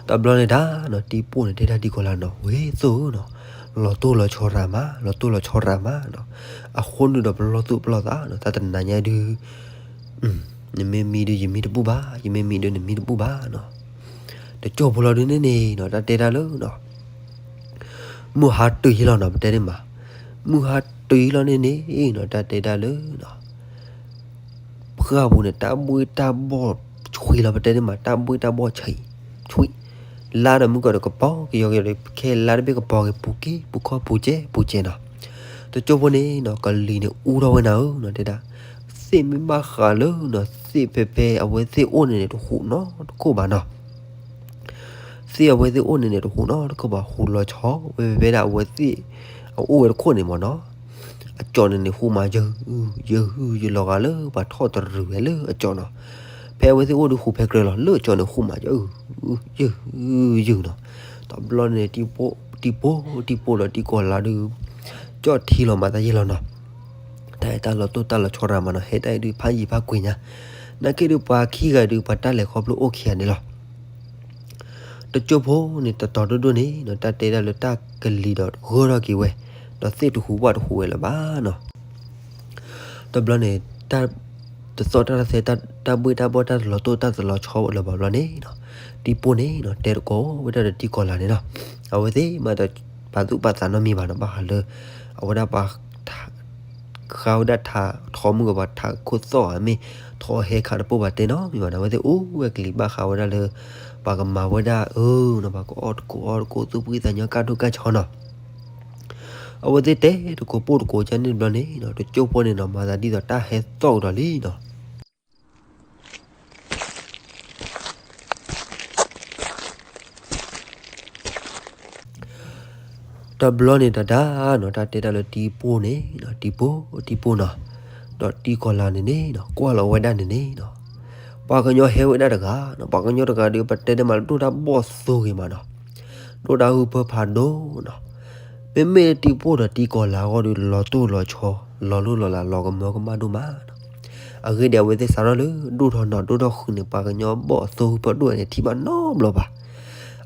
တဘျီန့ၣ်ဒၣ်နီၤ တံၢ်ပိၢ်န့ၣ်တဲဒၣ်တံၢ်ကီၤလၤနီၤ ဝ့ၢ်သိၣ်နီၤ လီၤတိၢ်လီၤဆီရၤမး လီၤတိၢ်လီၤဆီရၤမးနီၤ အဃိန့ၣ်ဒီးပလီၢ်သူၣ်ပလီၢ်သးနီၤ တၢ်တနၤညါဒုး နမ့ၢ်မံဒုးယမံတဘူၣ်ဘၣ် ယမ့ၢ်မံဒုးနမံတဘူၣ်ဘၣ်နီၤ တကၠိဖိလီၤဒုးန့ၣ်န့ၣ်နီၤ တၢ်တဲဒၣ်လၢနီၤ မုၢ်ဟါတုၤယ့ၢ်လီၤနီၤ ပတဲန့ၣ်မး မုၢ်ဟါတုၤယ့ၢ်လီၤန့ၣ်န့ၣ်နီၤ တၢ်တဲဒၣ်လၢနီၤ ပှၢ်ပူၤန့ၣ် တၢ်ဘှ့ၣ်တၢ်ဘှီၣ်ဆှံလီၤ ပတဲန့ၣ်မး တၢ်ဘှ့ၣ်တၢ်ဘှီၣ်ဆှံ ဆှံ လါဒီးမုၢ်ကီၢ်ဒီးကပီၤကယီကယီဒီး ခဲလါတဘ့ၣ်ကပီၤက့ၤ ပူၤက့ၤ ပူၤခီၣ်ပူၤကဲ ပူၤကဲနီၤ တကၠိဖိန့ၣ်နီၤ ကလံၤန့ၣ်အူထီၣ်ဝဲနၤဧၢနီၤ တဲဒၣ် သ့ၣ်မ့ၢ်ဘၣ်ဃးလၢနီၤ သ့ၣ်ဖဲဖဲအဝဲသ့ၣ်အိၣ်န့ၣ်န့ၣ် တဟူးနီတခိၣ်ဘၣ်နီၤ သ့ၣ်အဝဲသ့ၣ်အိၣ်န့ၣ်န့ၣ် တဟူးနီတခိၣ်ဘၣ် ဟူးလီၤဆီဝဲဖဲဒၣ်အဝဲသ့ၣ် အအိၣ်ဝဲတခိၣ်န့ၣ်မ့ၢ်နီၤ အကၠီၣ်န့ၣ်န့ၣ် ဟူးမးယဟု ယဟု ယလီၤဂာ်လၢပှၤထီၣ်တရံးဝဲလၢအကၠီၣ်နီၤ ဖဲအဝဲသ့ၣ်အိၣ်ဒုးဟူးဖဲကြၢးလီၤ လၢအကၠီၣ်န့ၣ် ဟူးမးယဟု ယဟု ယဟုနီၤ တဘျီန့ၣ် တံၢ်ပိၢ် တံၢ်ပိၢ် တံၢ်ပိၢ်ဒီး တံၢ်ကီၤလၤဒုး ကၠီၣ်ထံလီၤမးတၢ်ယ့ၢ်လီၤနီၤ တၢ်အဲၣ်တၢ်လီၤတိၢ်တၢ်လီၤဆီရၤမးနီၤ ဟဲတၢ်အံၤဒုးဖးယံၤဖးကွံာ်ညါ နာ်က့ဒုးပှၤခံဂၤဒုး ပှၤတၢ်လဲၤခီဖျိအိၣ်ခံဂၤန့ၣ်လီၤ တကၠိဖိန့ၣ် တတီၤဒိၣ်ဒိၣ်န့ၣ်နီၤ တၢ်တဲဒၣ်လၢတၢ်ကလံၤဒီးဂၢၢ်ထီၣ်က့ၤဝဲ ဒီးသ့ၣ်တဟူးဝၣ်တဟူးဝဲလၢၤဘၣ်နီၤ တဘျီန့ၣ် တၢ် တသီၣ်တၢ်တသဲ တၢ်ဘှ့ၣ်တၢ်ဘှီၣ် တၢ်တလီၤတိၢ်တၢ်တလီၤဆီလၢၤဘၣ်ဘျီန့ၣ်နီၤ တံၢ်ပိၢ်န့ၣ်နီၤ တဲတကိးဝဲဒၣ်ဒီးတံၢ်ကီၤလၤန့ၣ်နီၤ အဝဲသ့ၣ်မးဒီး ပာ်သူၣ်ပာ်သးနီတမံၤဘၣ်နီၤ ဘၣ်ဃးလၢ အဝဲဒၣ်ပှၤ ဃါဝဲဒၣ်ထး ထီမုၢ်ကပၤထးခိၣ်သီၣ်ဧါ မ့ၢ်ထီဟဲခးတပိၢ်ဘၣ်တဲနီတမံၤဘၣ်နီၤ အဝဲသ့ၣ်အိၣ်ဝဲကလံၤဘၣ်ဃးဝဲဒၣ်လၢ ပှၤကမၤဝဲဒၣ်အၢနီၤ ပှၤကအီၣ်တကိးအီတကိး သူၣ်ဖှံသးညီ ကၢ်ဒိၣ်ကၢ်ဆီနီၤ အဝဲသ့ၣ်တဲတကိးပိၢ်တကိးကန့ၣ်တဘျီန့ၣ်နီၤ တကၠိၢ်ဖိန့ၣ်နီၤ မၤသးဒ်သိးတၢ်ဟဲသီၣ်ကဒီးလံနီၤ တဘျီန့ၣ်တဒါနီၤ တၢ်တဲတၢ်လၢတံၤပိၢ်န့ၣ်နီၤ တံၤပိၢ် တံၤပိၢ်နီၤ ဒီးတံၤကီၤလၤန့ၣ်န့ၣ်နီၤ ကွၢ်လီၤဝဲဒၣ်န့ၣ်န့ၣ်နီၤ ပှၤကညီဟဲဝဲဒၣ်တဂၤနီၤ ပှၤကညီတဂၤဒီး ပတဲဒ်မးလၢဒိၣ်တၢ်ဘီၣ်သိဂ့ၤမးနီၤ ဒိၣ်တၢ်ဟုၣ်ဖၢဖးဒိၣ်နီၤ မ့မ့ၢ်တံၤပိၢ်ဒီးတံၤကီၤလၤအဂီၢ်ဒီး လီၤတိၢ်လီၤဆီ လီၤလိၢ်လီၤလး လီၤကမၢကမၣ်ဒိၣ်မးနီၤ အဂ့ၢ်ဒ်အံၤ အဝဲသ့ၣ်စးထီၣ်လၢ ဒိၣ်ထီၣ်နီၢ်ဒိၣ်ထီၣ်ဃုာ်န့ၣ် ပှၤကညီဘီၣ်အသိဟူးဖၢဒိၣ်န့ၣ် ထံၣ်ဘၣ်နီတဘျီဘၣ်.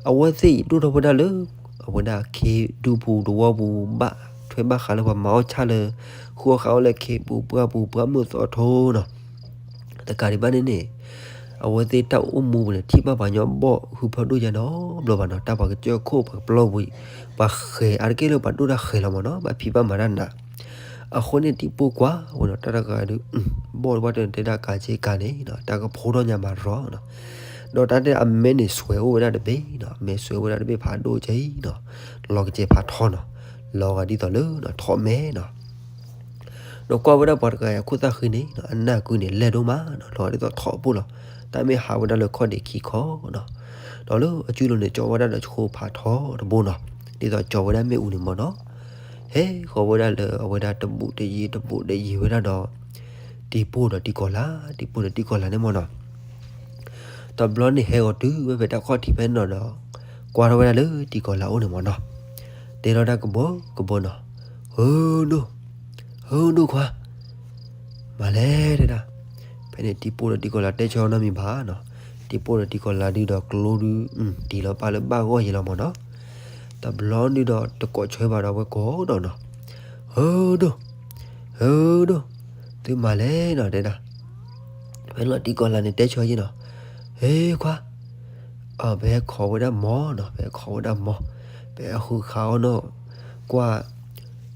အဝဲသ့ၣ်အံၤဒိၣ်ထီၣ်ဝဲဒၣ်လၢ အဝဲဒၣ်ခ့ဒူပူၤတဝီပူၤ ဘၣ်ထွဲဘၣ်ဃးလၢပှၤမၤအီၣ်ဆၣ်လၢ ဃုအီၣ်ဃုအီလၢခ့ပူၤပှၢ်ပူၤ ပှၢ်မုၢ်သီထိနီၤ တကးဒံးဘၣ်န့ၣ်န့ၣ် အဝဲသ့ၣ်တၢ်အိၣ်မူပူၤန့ၣ် ထံၣ်ဘၣ်ပှၤကညီဘီၣ်ဟူးဖၢဒိၣ်ယါနီတဘျီဘၣ်နီၤ တၢ်ပှၤကစၢၢ်ခိၣ်ပှၤကပျီပူၤအံၤ ပှၤဃဲၤအါတက့ၢ်လၢပှၤဒိၣ်တၢ်ဃဲၤလီၤမးနီၤ ပှၤဖံးဘၣ်မၤတၢ်နး အဃိန့ၣ်တံၤပိၢ်ကွၢ်ဝဲနီၤ တၢ်တဂၤဒီး ဘီၣ်တပှၢ်တၢ်တဲဒၣ်ကးက့ကးန့ၣ်နီၤ တၢ်ကဖိထီၣ်ညါမးရီနီၤ ဒီးတၢ်တဲအမဲန့ၣ်စွဲးအိၣ်ဝဲဒၣ်တဘ့ၣ်နီၤ အမဲစွဲးဝဲဒၣ်တဘ့ၣ်ဖးဒိၣ်ကဲအံၤနီၤ လီၤကစဲးဖးထီနီၤ လီၤဂာ်ဒ်သိးလၢနီၤ ထိးမဲနီၤ ဒီးကွၢ်ဝဲဒၣ်ပှၤတဂၤအံၤအခိၣ်သၣ်ဃံန့ၣ်နီၤ အနၢ်ကုန့ၣ် လဲၢ်ဒိၣ်မးနီၤ လီၤဂာ်ဒ်သိးထိးအပိၢ်လီၤ တၢ်မ့ၢ်ဟးဝဲဒၣ်လၢခီၣ်ဒ့ခံခီနီၤ ဒီးလၢအစုလိၤန့ၣ် ကၠီဝဲဒၣ်ဒီးဆှိဖးထီတဘိနီၤ ဒ်သိးကၠီဝဲဒၣ်မ့ၣ်အူန့ၣ်မးနီၤ ဟဲဃီၤဝဲဒၣ်လၢအဝဲဒၣ်တဘူးတယံၤ တဘူးတယံၤဝဲဒၣ်ဒီး တံၤပိၢ်ဒီးတံၤကီၤလၤ တံၤပိၢ်ဒီးတံၤကီၤလၤန့ၣ်မးနီၤ တဘျီန့ၣ်ဟဲဂီၤတုၤဝဲဖဲတၢ်ခီၣ်ထံးဖဲန့ၣ်ဒီး ကွၢ်ထီၣ်ဝဲဒၣ်လၢတံၤကီၤလၤအိၣ်န့ၣ်မးနီၤ တဲထီၣ်တၢ်ကဘီကဘီနီၤ ဟၢဒိၣ် ဟၢဒိၣ်ခွါ မၤလဲၣ်တဲဒၣ် ဖဲန့ၣ်တံၤပိၢ်ဒီးတံၤကီၤလၤတဲဆၢနီတမံၤဘၣ်နီၤ တံၤပိၢ်ဒီးတံၤကီၤလၤဒုဒီးကျိဒု တံၤလီၤပာ်လၢဘၣ်ဂီၢ်ယံၤလီၤမးနီၤ တဘျီဒုဒီးတကိးဆၢဘၣ်ဒီးဝဲကိးဒီးနီၤ ဟၢဒိၣ် ဟၢဒိၣ် သုမၤလဲၣ်နီၤတဲဒၣ် ဖဲလီၤတံၤကီၤလၤန့ၣ်တဲဆၢယံၤနီၤ ဟ့ခွါ အ ပဟဲခိးဝဲဒၣ်မီၤနီၤ ပဟဲခိးဝဲဒၣ်မီၤ ပဟဲဃုခးအီၣ်နီၢ် ကွၢ်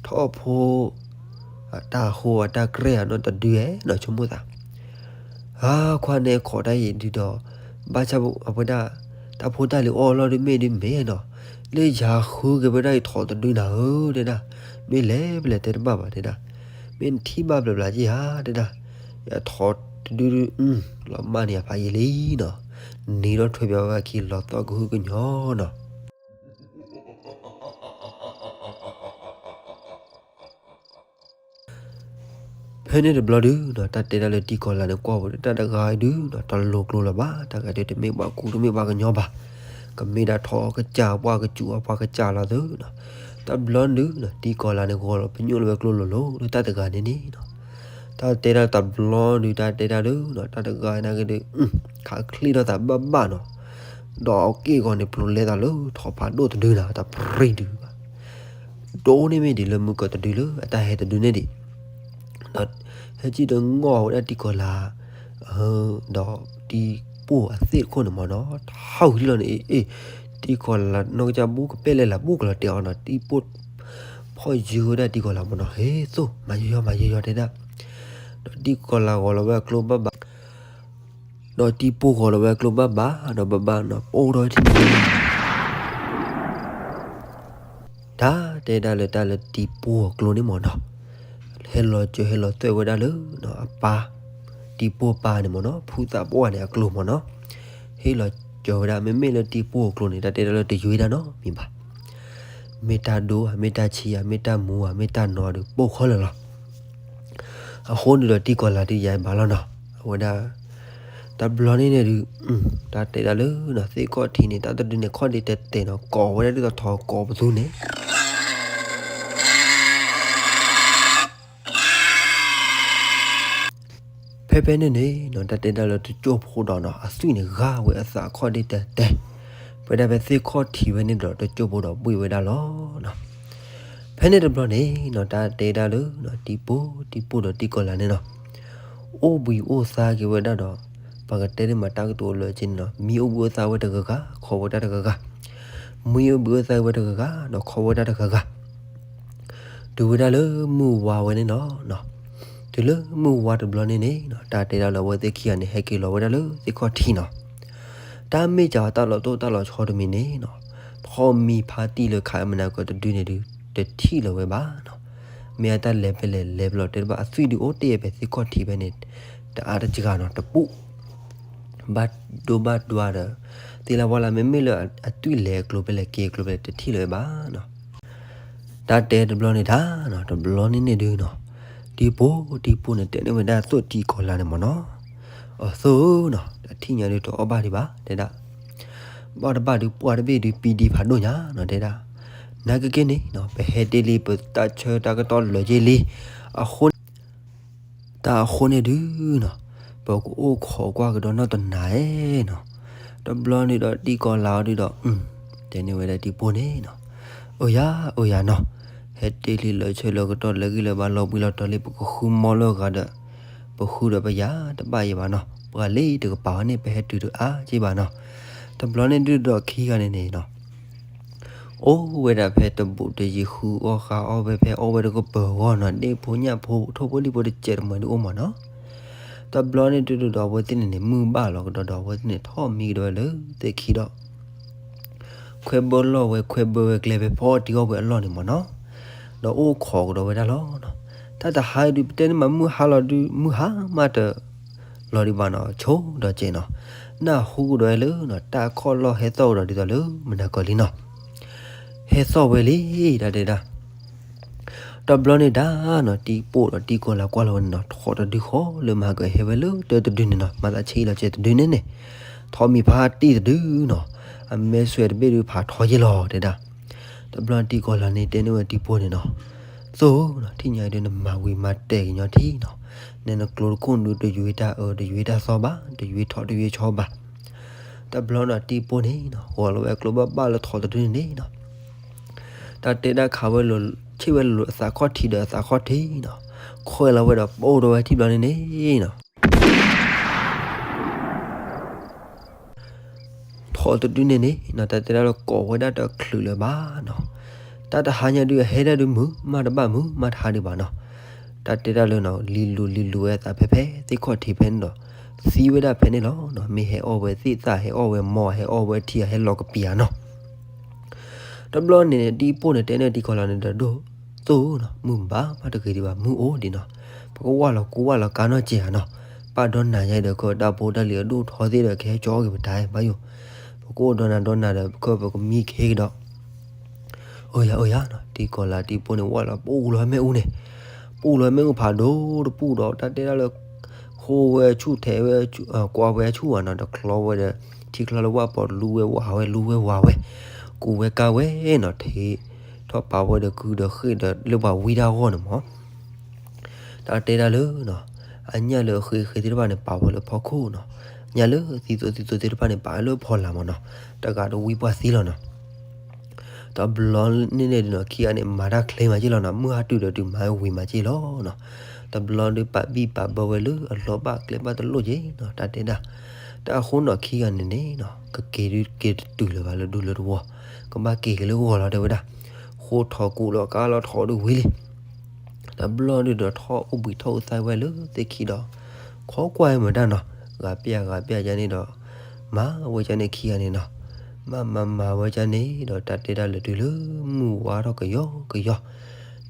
ထီၣ်ဖိ အတၢ်ဟိအတၢ်ကြဲၢ်အနီၢ်တဒုဧဲနီၤ ဆိကမိၣ်သး အခွါန့ၣ်ခိးတၢ်အံၤဒုဒီး ဘၣ်ဆၣ်အဝဲဒၣ် တၢ်ဖိတၢ်လံၤအီၣ်လီၢ်ဒုမ့ၢ်ဒုမ့ၢ်နီၤ လၢယၤဃုက့ၤဝဲဒၣ်အံၤထိးတဒုနၤဧၢတဲဒၣ် မ့ၢ်လဲၤပလဲၤတဲတဘၣ်ဘၣ်တဲဒၣ် မ့ၢ်နထံၣ်ဘၣ်ဘျီဘျီက့ၤဧါတဲဒၣ် ယထိးတဒုဒု လီၤမၢ်န့ၢ်ယဖးယံာ်လံနီၤ န့ၢ်ထီၣ်ထွဲဘၣ်ဝဲခံလီၤသီၣ်ကဟုကညီၤနီၤ ဖဲန့ၣ်တဘျီဒုဒီး တၢ်တဲဒၣ်လၢတံၤကီၤလၤန့ၣ် ကွၢ်ဝဲဒၣ်တၢ်တဂၤဒုဒီး တလိၤကျိလၢၤဘၣ် တၢ်ဂၤဒုတမ့ၢ်ပှၤကူတမ့ၢ်ပှၤကညီဘၣ် ကမ့ၢ်ဒၣ်ထိးကစၢ်ပှၢ်ကစူၤအပှၤကစၢ်လီၤသုဒီး တဘျီဒုဒီး တံၤကီၤလၤန့ၣ် ဂီၤလီၤပညိၣ်လၢၤဝဲကျိလိၤလိၤ လၢတၢ်တဂၤန့ၣ်န့ၣ်နီၤ တၢ်တဲဒၣ်တဘျီဒု တၢ်တဲဒၣ်လၢ တၢ်တဂၤန့ၣ်က့ၤဒု ခးချံထီၣ်သးဘၣ်ဘၣ်နီၤ ဒီးအက့ၢ်ဂီၤန့ၣ် ပျိလဲသးလၢထိးဖးဒိၣ်တဒုနၤ တပြံဒုဘၣ် ဒိၣ်န့ၢ်မ့ၢ်ဒံးလၢမုၢ်ကီၢ်တဒုလၢအတၢ်ဟဲတဒုန့ၣ်ဒံး ဒီးဟဲကံၣ်ဒီးငီၢ်ဝဲဒၣ်တံၤကီၤလၤ ဒီးတံၤပိၢ်အသ့ၣ်တခိၣ်န့ၣ်မးနီၤ ထီၣ်ဝံၤလီၤန့ၣ် အ့ အ့ တံၤကီၤလၤနီၢ်ကစၢ်ဘူၣ်ကပဲၣ်လဲၣ်လၢဘူၣ်ကလီၤတဲာ်အီၤနီၤ တံၤပိၢ်ဖီၣ်ယုၤဝဲဒၣ်တံၤကီၤလၤမးနီၤ ဟ့ၣ်သိၣ် မၤယီၤယီၤ မၤယီၤယီၤတဲဒၣ် ဒီးတံၤကီၤလၤဂီၤလီၤဝဲအကျိဘၣ်ဘၣ် ဒီးတံၤပိၢ်ဂီၤလီၤဝဲအကျိဘၣ်ဘၣ် ဒီးဘၣ်ဘၣ်နီၤ ပအိၣ်ထီၣ်ဝဲထံၣ်န့ၣ် တၢ်တဲဒၣ်လၢတၢ်လၢတံၤပိၢ်အကျိန့ၣ်မးနီၤ ဟဲလီၤစၢၤဟဲလီၤသွဲၣ်ဝဲဒၣ်လၢ အပၢ် တံၤပိၢ်ပၢ်န့ၣ်မးနီၤ ဖုသးပှၢ်န့ၣ်အကျိမးနီၤ ဟ့ၣ်လီၤစၢၤဝဲဒၣ် မ့မ့ၢ်လၢတံၤပိၢ်အကျိန့ၣ် တၢ်တဲဒၣ်လၢတယွ့ဒၣ်နီတမံၤဘၣ် မ့ၢ်တၢ်ဒိၣ်ဧါ မ့ၢ်တၢ်ဆံးဧါ မ့ၢ်တၢ်မူဧါ မ့ၢ်တၢ်နီၤဒီး ပိၢ်ခီလၢာ်လီၤ အဃိန့ၣ်ဒီးတံၤကီၤလၤဒုးယၤဘၣ်လီၤနီၤ အဝဲဒၣ် တဘျီန့ၣ်န့ၣ်ဒုး တၢ်တဲဒၣ်လၢ သ့ၣ်ခီၣ်ထံးန့ၣ် တၢ်တဒုန့ၣ် ခီၣ်ဒ့တဲတဲာ်နီၤ ကိးဝဲဒၣ်ဒ်သိးထိးကိးပသူန့ၣ် ဖဲဖဲန့ၣ်န့ၣ်နီၤ တၢ်တဲဒၣ်လၢတကၠိၢ်ဖိဒီးနီၤ အသွံၣ်န့ၣ်ဂာ်ဝဲအသးခီၣ်ဒ့တဲတဲာ် ဖဲဒၣ်ဖဲသ့ၣ်ခီၣ်ထံးဝဲန့ၣ်ဒီး တကၠိၢ်ဖိဒီးဘှံးဝဲဒၣ်လီၤနီၤ ဖဲန့ၣ်တဘျီန့ၣ်နီၤ တၢ်တဲဒၣ်လၢ တံၤပိၢ် တံၤပိၢ်ဒီးတံၤကီၤလၤန့ၣ်နီၤ အိၣ်ဘှံးအိၣ်သါက့ၤဝဲဒၣ်ဒီး ပှၤကတဲန့ၣ်မးတၢ်ကတိၤလၢက့န့ၣ်နီၤ မံအိၣ်ဘှံးအိၣ်သါဝဲတဂၤဂၤ ခိးဝဲဒၣ်တဂၤဂၤ မှံအိၣ်ဘှံးအိၣ်သါဝဲတဂၤဂၤ ဒီးခီဝဲဒၣ်တဂၤဂၤ တုၤဝဲဒၣ်လၢမုၢ်ဝါဝဲန့ၣ်လီၤ. တုၤလၢမုၢ်ဝါတဘျီန့ၣ်န့ၣ် တၢ်တဲဒၣ်လၢအဝဲသ့ၣ်ခံဂၤန့ၣ် ဟဲက့ၤလီၤဝဲဒၣ်လၢသ့ၣ်ခီၣ်ထံးနီၤ. တၢ်မ့ၢ်စးတၢ်လီၤတိၢ်တၢ်လီၤဆီတမံၤန့ၣ်နီၤ, ထီၣ်မံဖါတံၢ်လၢခးမနၤကတဒုန့ၣ်ဒုး တထံၣ်လၢၤဝဲဘၣ်နီၤ. မ့ၢ်အတၢ်လဲၤဖဲလဲၣ်လဲၤဖဲလဲၣ်တဲတဘၣ် အသွံၣ်ဒုးအိၣ်တ့ၢ်ဖဲသ့ၣ်ခီၣ်ထံးဖဲန့ၣ် တအါတစှၤနီၤ တပူၤ ဘၣ်ဒိဘၣ်ဒွါဒီး သ့ၣ်လၢပှၢ်လၢမ့မ့ၢ်လၢအသွံၣ်လဲၤကျိၤဖဲလဲၣ်က့ၤကျိၤဖဲလဲၣ် တထံၣ်လၢၤဝဲဘၣ်နီၤ. တၢ်တဲတဘျီန့ၣ်တၢ်နီၤ, တဘျီန့ၣ်န့ၣ်ဒုးနီၤ, တံၤပိၢ်တံၤပိၢ်န့ၣ် တဲန့ၢ်ဝဲဒၣ်သိၣ်တံၤကီၤလၤန့ၣ်မ့ၢ်နီၤ, အသိၣ်နီၤ, တထံၣ်ညါဒုးတအီၣ်ဘၣ်ဒံးဘၣ် တဲဒၣ်, ဘၣ်တဘၣ်ဒုးပှၢ်တဘ့ၣ်ဒုးပံဒံဖးဒိၣ်ညါနီၤ တဲဒၣ်, နာ်က့က့န့ၣ်နီၤ ပဟဲတ့ၢ်လံပတၢ်ဆၢတၢ်ကတီၢ်လၢာ်က့လံ, အဃိ တၢ်အဃိန့ၣ်ဒုးနီၤ, ပကအိၣ်ခိးကွၢ်ကဒီးနီၢ်တနၤဧါနီၤ, တဘျီန့ၣ်ဒီးတံၤကီၤလၤအီၤဒုးဒီး တဲန့ၢ်ဝဲဒၣ်တံၤပိၢ်န့ၣ်နီၤ, အိၣ်ယၤ အိၣ်ယၤနီၤ, ဟဲတ့ၢ်လံလၢဆၢလၢကတီၢ်လၢဂံၢ်လၢဘါလီၤဘှံးလီၤတီၤလံ ပကဃုမီလၢဂၤဒီး, ပဃုဒီးပယၤတဘၣ်ယံၤဘၣ်နီၤ, ပှၤလံတကပၤဝဲန့ၣ် ပဟဲတုၤတအါက့ဘၣ်နီၤ, တဘျီန့ၣ်ဒုးဒီးခံဂၤန့ၣ်န့ၣ်နီၤ အိၣ်ဝဲဒၣ်ဖဲတဘူးတယံၤဃုအီၣ်ဃါအီၣ်ဝဲဖဲအီၣ်ဝဲတကပၤဂီၢ်နီၤ, ဒ့ၣ်ဖိညၣ်ဖိထိၣ်ဖိလံၣ်ဖိတစဲးတမှဲၤဒုးအိၣ်မးနီၤ, တဘျီန့ၣ်ဒုးဒီးအဝဲသ့ၣ်န့ၣ်န့ၣ် မုၢ်ဘၣ်လီၤကဒီးဒီးအဝဲသ့ၣ်န့ၣ် ထီၣ်မံကဒီးဝဲလၢသ့ၣ်ခံဒီး ခွဲးဘၢလီၢ်ဝဲခွဲးဘၢဝဲကျဲဖဲဖီအီၣ်တံၢ်အီၣ်ဝဲအလီၢ်န့ၣ်မ့ၢ်နီၤ, ဒီးအိၣ်ခိးကဒီးဝဲဒၣ်လီၤနီၤ, တၢ်တဟါဒုးပတဲန့ၣ်မးမုၢ်ဟါလီၤဒုး မုၢ်ဟါမးတလီၤဒံးဘၣ်နီၤ, ဆိဒီးကဲနီၤ, နၢ်ဟူကဒီးဝဲလၢနီၤ တၢ်ခီၣ်လီၢ်ဟဲသီၣ်ကဒီးဒ်သိးလၢမနၤကီၢ်လံနီၤ, ဟဲသီၣ်ဝဲလံ တၢ်တဲဒၣ် တဘျီန့ၣ်ဒၣ်နီၤ တံၤပိၢ်ဒီးတံၤကီၤလၤကွၢ်လီၤဝဲန့ၣ်နီၤ ထီၣ်တဒုဃီလၢမၤကဟဲဝဲလၢတၢတဒုန့ၣ်နီၤ မၤသးဆံးလီၤကဲတဒုန့ၣ်န့ၣ်, ထီၣ်မံဖါတံၢ်တဒုနီၤ, အမဲာ်ဆွဲတဘ့ၣ်ဒုးဖးထီယ့ၢ်လီၤတဲဒၣ်, တဘျီတံၤကီၤလၤန့ၣ်တဲန့ၢ်ဝဲတံၤပိၢ်န့ၣ်နီၤ, သိၣ်နီၤ ထံၣ်ညါဒုးနမၤဝံၤမၤတဲာ်ကညီထံနီၤ, နဲနကျိတခိၣ်ဒုး တယွ့တၢ်အၢတယွ့တၢ်သီဘၣ် တယွ့ထီၣ်တယွ့ဆီဘၣ်, တဘျီနီၤ တံၤပိၢ်န့ၣ်နီၤ ဂီၤလီၤဝဲအကျိဘၣ်ဘၣ်လၢထီၣ်တဒုန့ၣ်နီၤ တၢ်တဲဒၣ်ခးဝဲလိၤ ဆ့ၣ်ဝဲလိၤလိၤအသးခီၣ်ထံးဒီးအသးခီၣ်ထံးနီၤ, ခွဲးလီၤဝဲဒီးပိၢ်ဒီးဝဲထံၣ်ဘျီန့ၣ်န့ၣ်နီၤ ထီၣ်တဒုန့ၣ်န့ၣ်နီၤ တၢ်တဲဒၣ်လၢကိးဝဲဒၣ်တချုးလၢၤဘၣ်နီၤ, တၢ်တဟါညါဒုးအဟဲဒၣ်ဒုးမုာ်မးတဘၣ်မုာ်မးတဟါဒံးဘၣ်နီၤ, တၢ်တဲဒၣ်လၢနီၤ လံၤလူၤလံၤလူၤဝဲအသးဖဲဖဲသ့ၣ်ခီၣ်ထံးဖဲန့ၣ်ဒီး သံဝဲဒၣ်ဖဲန့ၣ်လီၤနီၤ, မ့ၢ်ဟဲအီၣ်ဝဲသ့ၣ်သၣ် ဟဲအီၣ်ဝဲမီၢ် ဟဲအီၣ်ဝဲထံ ဟဲလီၤကပံာ်ဧါနီၤ တဘျီန့ၣ် တံၤပိၢ်န့ၣ်တဲန့ၢ်တံၤကီၤလၤန့ၣ်ဒီး ဒိၣ်သိၣ်နီၤ မုၢ်ဘၣ်မးတဂ့ၤဒံးဘၣ် မုၢ်အိၣ်ဒံးနီၤ, ပကဝၢ်လီၤကူဝၢ်လီၤကါနီၢ်စဲးဧါနီၤ, ပာ်ဒီနၤယါဒီး ကတၢ်ဖိတၢ်လံၤအဒိၣ်ထီသ့ၣ်ဒီး ကဟဲကၠီအီၣ်က့ၤပတၢ်ဘၣ်ယိၣ်, ပကအိၣ်ဒီနၤဒီနၤဒီး ပကပကမံကဟ့ကဒီး အိၣ်ယၤအိၣ်ယၤနီၤ, တံၤကီၤလၤတံၤပိၢ်န့ၣ် ဝၢ်လီၤပူၣ်လီၤမ့ၣ်အူန့ၣ်, ပူၣ်လီၤမ့ၣ်အူဖးဒိၣ်တပူၣ်ဒီး တၢ်တဲဒၣ်လၢ ဃိဝဲဆူၣ်ထဲးဝဲ ကွၢ်ဝဲဆူၣ်ဝဲနီၤ, ဒီးချီဝဲဒီး ထံချီလၢဝၣ်ပီၤ လူဝဲဝါဝဲ လူဝဲဝါဝဲ, ကူဝဲကါဝဲနီၤ, ထံထီၣ်ပာ်ဝဲဒီးကုဒီးဃ့ၢ်ဒီး လၢပှၤဝံတၢ်ဂီၢ်န့ၣ်မး တၢ်တဲဒၣ်လၢနီၤ, အညၣ်လၢအဃ့ဃ့သ့ၣ်တဖၣ်န့ၣ် ပာ်ဝဲလၢဖီခိၣ်နီၤ, ညၣ်လၢသံသိးသံသိးသ့ၣ်တဖၣ်န့ၣ် ပာ်လၢဖီလာ်မးနီၤ, တဂၤတဝံပှၢ်သံလီၤနီၤ. တဘျီန့ၣ်န့ၣ်ဒုးနီၤ ခံဂၤန့ၣ် မၤတၢ်ချ့မးက့ၢ်လီၤနီၤ, မုၢ်ဟါတုၤဒီးတုၤမၤဝံၤမးက့ၢ်လီၤနီၤ. တဘျီဒုးပာ်ဘံၣ်ပာ်ဘၢဝဲလၢအလီၢ်ဘၣ်ကျဲဘၣ်တလိၣ်က့ၤနီၤ, တၢ်တဲဒၣ်. တၢ်အဃိနီၤ ခံဂၤန့ၣ်န့ၣ်နီၤ ကက့ၤဒုးက့ၤတတုၤလၢၤဘၣ်လၢဒူလၢတဝီ, ကဘၣ်က့ၤက့ၤလၢဂီၤလီၤတဲဝဲဒၣ်. ဃိထီၣ်ကူၣ်လီၤကါလီၤထီၣ်ဒုးဝံၤလံ တဘျီဒုးဒီးထီၣ်အိၣ်ဘှံးထီၣ်အိၣ်သါဝဲလၢသ့ၣ်ခံဒီး ခိးကွၢ်ဝဲမတၢ်နီၤ, ဂၤပျၢ်ဂၤပျၢ်ကန့ၣ်ဒီး မၤဝဲကန့ၣ်ခံဂၤန့ၣ်နီၤ, မၤမၤမၤဝဲကန့ၣ်ဒီး တၢ်တဲဒၣ်လၢတုၤလၢမုၢ်ဝါထီၣ်ကယီကယီ,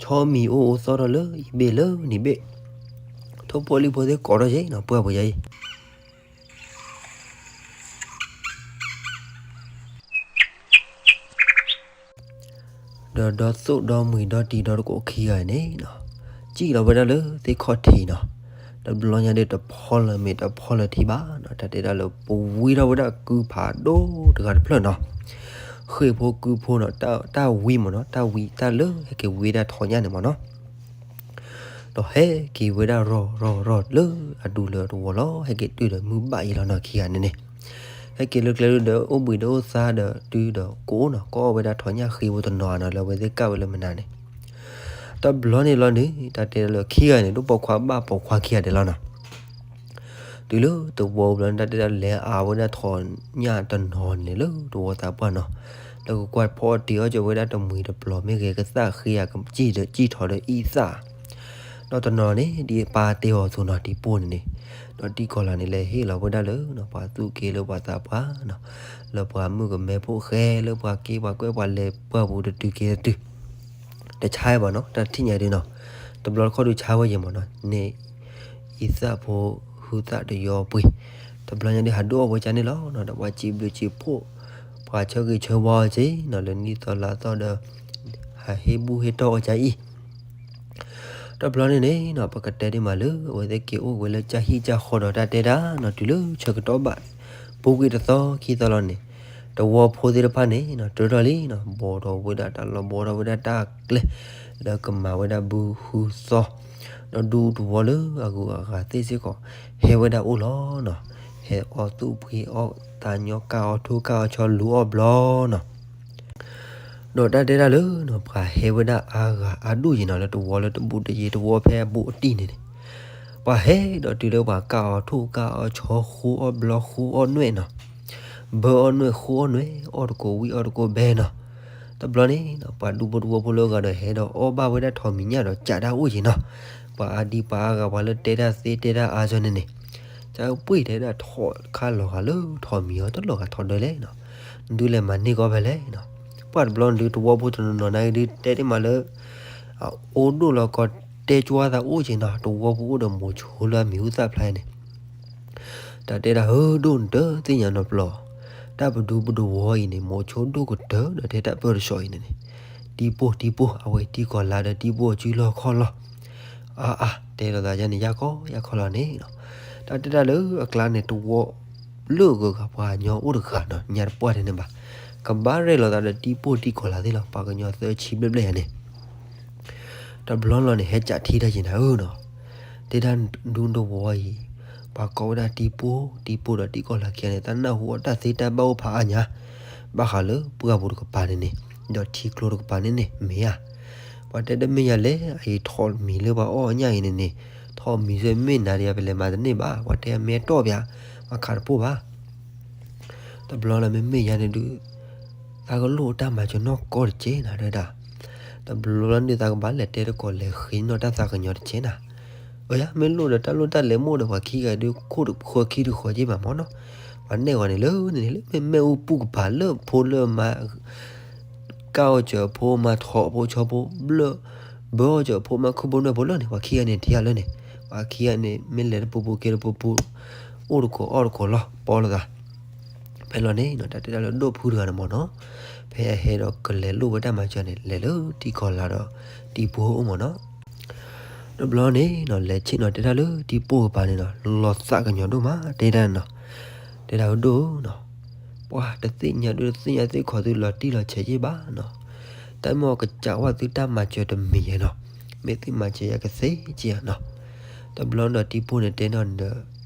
ဆီမံၤအိၣ်အိၣ်သီထီၣ်လၢအံၤဘ့ၣ်လၢနံၤဘ့ၣ်, ထိၣ်ဖိလံၣ်ဖိသ့ၣ်ကိးထီၣ်က့ၤနီၤ ပှၢ်ပှဲၤယါအံၤ ဒီးဒီသိၣ်ဒီမှံၤဒီတံၤဒီတကိးခံဂၤန့ၣ်နီၤ, စံၣ်လီၤဝဲဒၣ်လၢသ့ၣ်ခီၣ်ထံးနီၤ, တဘျီညါဒီးတဖီလၢမ့ၢ်တဖီလၢထံဘၣ်နီၤ, တၢ်တဲဒၣ်လၢပဝံထီၣ်ဝဲဒၣ်ကုဖးဒိၣ်တဂၤတဖျၢၣ်နီၤ, ဃ့ၢ်ဖိကုဖိနီၤ, တၢ်ဝံမ့ၢ်နီၤ, တၢ်ဝံတၢ်လၢဟဲက့ၤဝံဒၣ်ထီညၣ်န့ၣ်မ့ၢ်နီၤ ဒီးဟဲက့ၤဝဲဒၣ်ရီၢ်ရီၢ်ရီၢ်လၢအဒူလၢတဝီလီၤ, ဟဲက့ၤတုၤဒီးမုၢ်ဘၣ်အံၤလီၤနီၤ ခံဂၤန့ၣ်န့ၣ်, ဟဲက့ၤလၢကျဲဒုးဒီး အိၣ်ဘှံးဒီးအိၣ်သါဒီးတုၤဒီးကိးနီၤ, ကိးအီၣ်ဝဲဒၣ်ထီညၣ်ဃ့ဖိတနီၤနီၤ လၢအဝဲသ့ၣ်ကၣ်ဝဲလၢမနုၤန့ၣ်, တဘျီန့ၣ်လီၤန့ၣ် တၢ်တဲဒၣ်လၢခံဂၤန့ၣ် ဒိၣ်ပိာ်ခွါဘၣ်ပိာ်ခွါခံဂၤဒဲးလီၤနီၤ တုၤလၢတဝီဘျီန့ၣ် တၢ်တဲဒၣ်လဲၤအါဝဲဒၣ်ထီညၣ်တနီၤန့ၣ်လၢတဝီသးပှၢ်နီၤ, ဒီး ကကွၢ်ဖီအီၣ်တ့ၤအီၣ်ကၢၤဝဲဒၣ်တမှံၤတပျီၤ မ့ၢ်ဂဲၤကသၣ်ဃ့ဧါ ကစံၣ်ဒီးစံၣ်ထီၣ်ဒီးအံသၣ်, ဒီးတနီၤန့ၣ် ဒ်ပၢ်တဲအီၤအသိးနီၤ တံၤပိၢ်န့ၣ်န့ၣ်, ဒီးတံၤကီၢ်လၤန့ၣ် လဲၤဟ့ၣ်လီၤဝဲဒၣ်လၢ ပှၤသူၣ်က့လၢပှၤသးပှၢ်နီၤ, လၢပှၤမုၣ်ကမဲဖိဃဲ လၢပှၤက့ပှၤကွဲပှၤလဲၤပှၢ်ပူၤတတုၤက့ၤတတုၤ တဆါဘၣ်နီၤ တၢ်ထံၣ်ညါဒုနီၤ, တဘျီတခီၣ်ဒုဆါဝဲယဲၢ်မးနီၤ န့ၣ် အံသၣ်ဖိဟုသၣ်တယီပှ့ၤ, တဘျီညါဒုဟးဒိၣ်အီၣ်ဝဲကန့ၣ်လီၤနီၤ, ဒီးပှၤစံးဘျုးစံးဖှိၣ် ပှၤဆၢဂ့ၤဆၢဝါအီၤက့နီၤ လၢနံၣ်သီလါသီဒီး ဟးဟ့ၣ်ဘူၣ်ဟ့ၣ်တီၢ်အီၤကအံၤ တဘျီန့ၣ်န့ၣ်နီၤ ပကတဲဒ်မးလၢ အဝဲသ့ၣ်က့ၤအိၣ်ဝဲလၢကၢ်ဟံၣ်ကၢ်ဃီဒီးတၢ်တဲဒၣ်နီၤ တုၤလၢဆၢကတီၢ်ဘၣ် ပူၤကွံာ်တသီခံသီလီၤန့ၣ်, တဝီဖိသ့ၣ်တဖၣ်န့ၣ်နီၤ တြၢထီၣ်လံနီၤ ဘီထီၣ်ဝဲဒၣ်တၢ်လီၢ် ဘီထီၣ်ဝဲဒၣ်တၢ်ကျဲ လၢကမၤဝဲဒၣ်ဘုဟုသီ, ဒီးဒူတဝီလၢအဂုၤအဂၤသ့ၣ်စ့ၢ်ကီး ဟဲဝဲဒၣ်အိၣ်လီၤနီၤ, ဟဲအီၣ်သူၣ်ဖှံအီၣ်သးညီ ကၢ်အီၣ်ထိၣ်ကၢ်အီၣ်ဆီလူၤအီၣ်ဘျီနီၤ ဒီးတၢ်တဲဒၣ်လၢနီၤ ပှၤဟဲဝဲဒၣ်အါဂၤအါဒူၣ်ယံၤနီၤ လၢတဝီလၢတဘူးတယံၤတဝီဖဲအဘူးအတံၢ်န့ၣ်န့ၣ်, ပှၤဟဲဒီးတုၤလၢပှၤကၢ်အီၣ်ထိၣ်ကၢ်အီၣ်ဆီဃိအီၣ်ဘျီဃိအီၣ်နွဲၣ်နီၤ, ဘၢအီၣ်နွဲၣ်ဃိအီၣ်နွဲၣ် အီၣ်တကိးဝံၣ်အီၣ်တကိးဘဲနီၤ, တဘျီန့ၣ်နီၤ ပှၤဒူဖိတဝီဖိလၢအဂၤဒီးဟဲဒီးအီၣ်ဘၣ်ဝဲဒၣ်ထိးမံၤညၣ်ဒီးကးတၢ်အိၣ်ယံၤနီၤ, ပှၤအါဒံပှၤအါဂၤပှၤလၢတဲတၢ်သ့တဲတၢ်အါကၠီန့ၣ်န့ၣ်, ကပှ့ၢ်တဲဒၣ်ထီၣ်ခါလီၤဂာ်လၢထိးမံၤအီၤတလီၤဂာ်ထီၣ်ဒၢလဲၣ်နီၤ, ဒုးလဲၤမၤန့ၢ်ကီးဖဲလဲၣ်နီၤ, ပှၤတဘျီဒုးတဝီဖိတနီၤနီၤနာ်က့ဒုးတဲတ့ၢ်မးလၢ အအိၣ်ဒိၣ်လီၤကီးတဲကၠွသးအိၣ်က့ၤနီၤ, တဝီဖိအိၣ်ဒီးမိၤဆိလၢအမံၤဟူသၣ်ဖျါန့ၣ်, တၢ်တဲဒၣ်ဧၢဒိၣ်နတသ့ၣ်ညါနီတဘျီ, တၢ်ပဒူပတဝီအံၤန့ၣ် မိၤဆိဒိၣ်ကတၢၢ်ဒီးထဲတၢ်ပၢၢ်တဆီးအံၤန့ၣ်န့ၣ်, တံၤပိၢ်တံၤပိၢ် အဝဲတံၤကီၢ်လၤဒီးတံၤပိၢ်အစုလီၢ်ခီၣ်လီၢ်, အါအါ တဲလိာ်သးယါန့ၣ် ယါကီယါခီလီၤန့ၣ်နီၤ, တၢ်တဲဒၣ်လၢအကျါန့ၣ် တဝီလၢအဂုၤအဂၤပှၤကညီအိၣ်တဂၤနီၤ ညါတပှၢ်ထဲန့ၣ်ဘၣ်, ကဘၣ်ရဲၣ်လီၤသးဒီးတံၤပိၢ်တံၤကီၢ်လၤသ့ၣ်လီၤ, ပှၤကညီသၢဆံဘျဲၣ်ဘျဲၣ်ယါန့ၣ် တဘျီလီၤန့ၣ် ဟဲကးထံတၢ်ယံၤနၤဧၢနီၤ, တဲဒၣ်ဒူတဝီအံၤ, ပှၤကိးဝဲဒၣ်တံၤပိၢ်တံၤပိၢ်ဒီးတံၤကီၢ်လၤခံဂၤန့ၣ် တၢ်နၢ်ဟူအီၤတၢ်သ့တၢ်ဘၣ်အိၣ်ဖးအါညါ, ဘၣ်ဃးလၢပှၢ်ပူၤတကပၤန့ၣ်န့ၣ်, ဒီးထံကျိတကပၤန့ၣ်န့ၣ် မ့ၢ်ဧါ, ပှၤတဲတမ့ၢ်ယၤလဲၣ် အအံၤထိးမံၤလၢပှၤအီၣ်အညၣ်အံၤန့ၣ်န့ၣ်, ထိးမံၤစ့ၢ်မ့ၢ်နၤဒီးယၤ ပလဲၤမၤတန့ၢ်ဘၣ်, ပှၤတဲမ့ၢ်တီၢ်ပၠး, ပှၤခးတပိၢ်ဘၣ် တဘျီလၢမ့မ့ၢ်ယၤန့ၣ်ဒုး, သးကလိၣ်တၢ်မၤစၢၤနီၢ်ကီၢ်တက့ၢ်နၤဒၣ်, တဘျီလၢန့ၣ်သးကဘၣ်လဲၤတဲတကိးလဲၤဃ့နီၢ်တၢ်သးကညီၤတက့ၢ်နၤ, အယါ မ့ၢ်လိၣ်ဒီးတၢ်လိၣ်တၢ်လဲၤမိၢ်ဒီးပှၤခံဂၤဒုး ခိၣ်တဃၢခံတဃၢက့ၢ်ဘၣ်မ့ၢ်နီၤ, ပှၤနဲၣ်ဂီၤန့ၣ်လၢန့ၣ်လၢမ့ၢ်မ့ၣ်အူပူၤကပၤလၢဖိလၢမၤ ကၢ်အီၣ်စၢၤအဖိမၤထိးအဖိဆီဖိဘျၢၣ်, ဘၢအီၣ်စၢၤအဖိမၤခုၣ်ဘိနွဲၣ်ဖိလၢန့ၣ် ပှၤခံဂၤန့ၣ်ထံၣ်ယၤလၢန့ၣ်, ပှၤခံဂၤန့ၣ် မ့ၢ်လဲၤတပူၤပူၤက့ၤတပူၤပူၤ, အိၣ်တကိးအီၣ်တကိးလီၤ ပီလိာ်သး, ဖဲလီၤန့ၣ်နီၤ တၢ်တဲဒၣ်လၢဒိၣ်ဖုတဂၤန့ၣ်မ့ၢ်နီၤ, ဖဲအဟဲဒီးကလဲၤလိၣ်ဝဲတၢ်မၤစၢၤန့ၣ် လဲၤလၢတံၤကီၢ်လၤဒီးတံၤပိၢ်အိၣ်မ့ၢ်နီၤ တဘျီန့ၣ်နီၤ လဲၤဆ့ၣ်နီၤတဲတၢ်လၢတံၤပိၢ်ကပၤန့ၣ်နီၤ လီၤသးကညီၤဒိၣ်မး တဲဒၣ်နီၤ, တဲဒၣ်ဒိၣ်နီၤ, ပှၤတသ့ၣ်ညါဒိၣ်တသ့ၣ်ညါသ့ၣ်ခီၣ်သုလီၤတံၢ်လီၤဆဲးက့ၢ်ဘၣ်နီၤ, တၢ်မ့ၢ်ကစးဝဲသုတၢ်မၤစၢၤတမံၤယဲနီၤ, မ့ၢ်သုမၤစၢၤယၤကသ့က့ၢ်ဧါနီၤ, တဘျီဒီးတံၤပိၢ်န့ၣ်တဲနီၤဒ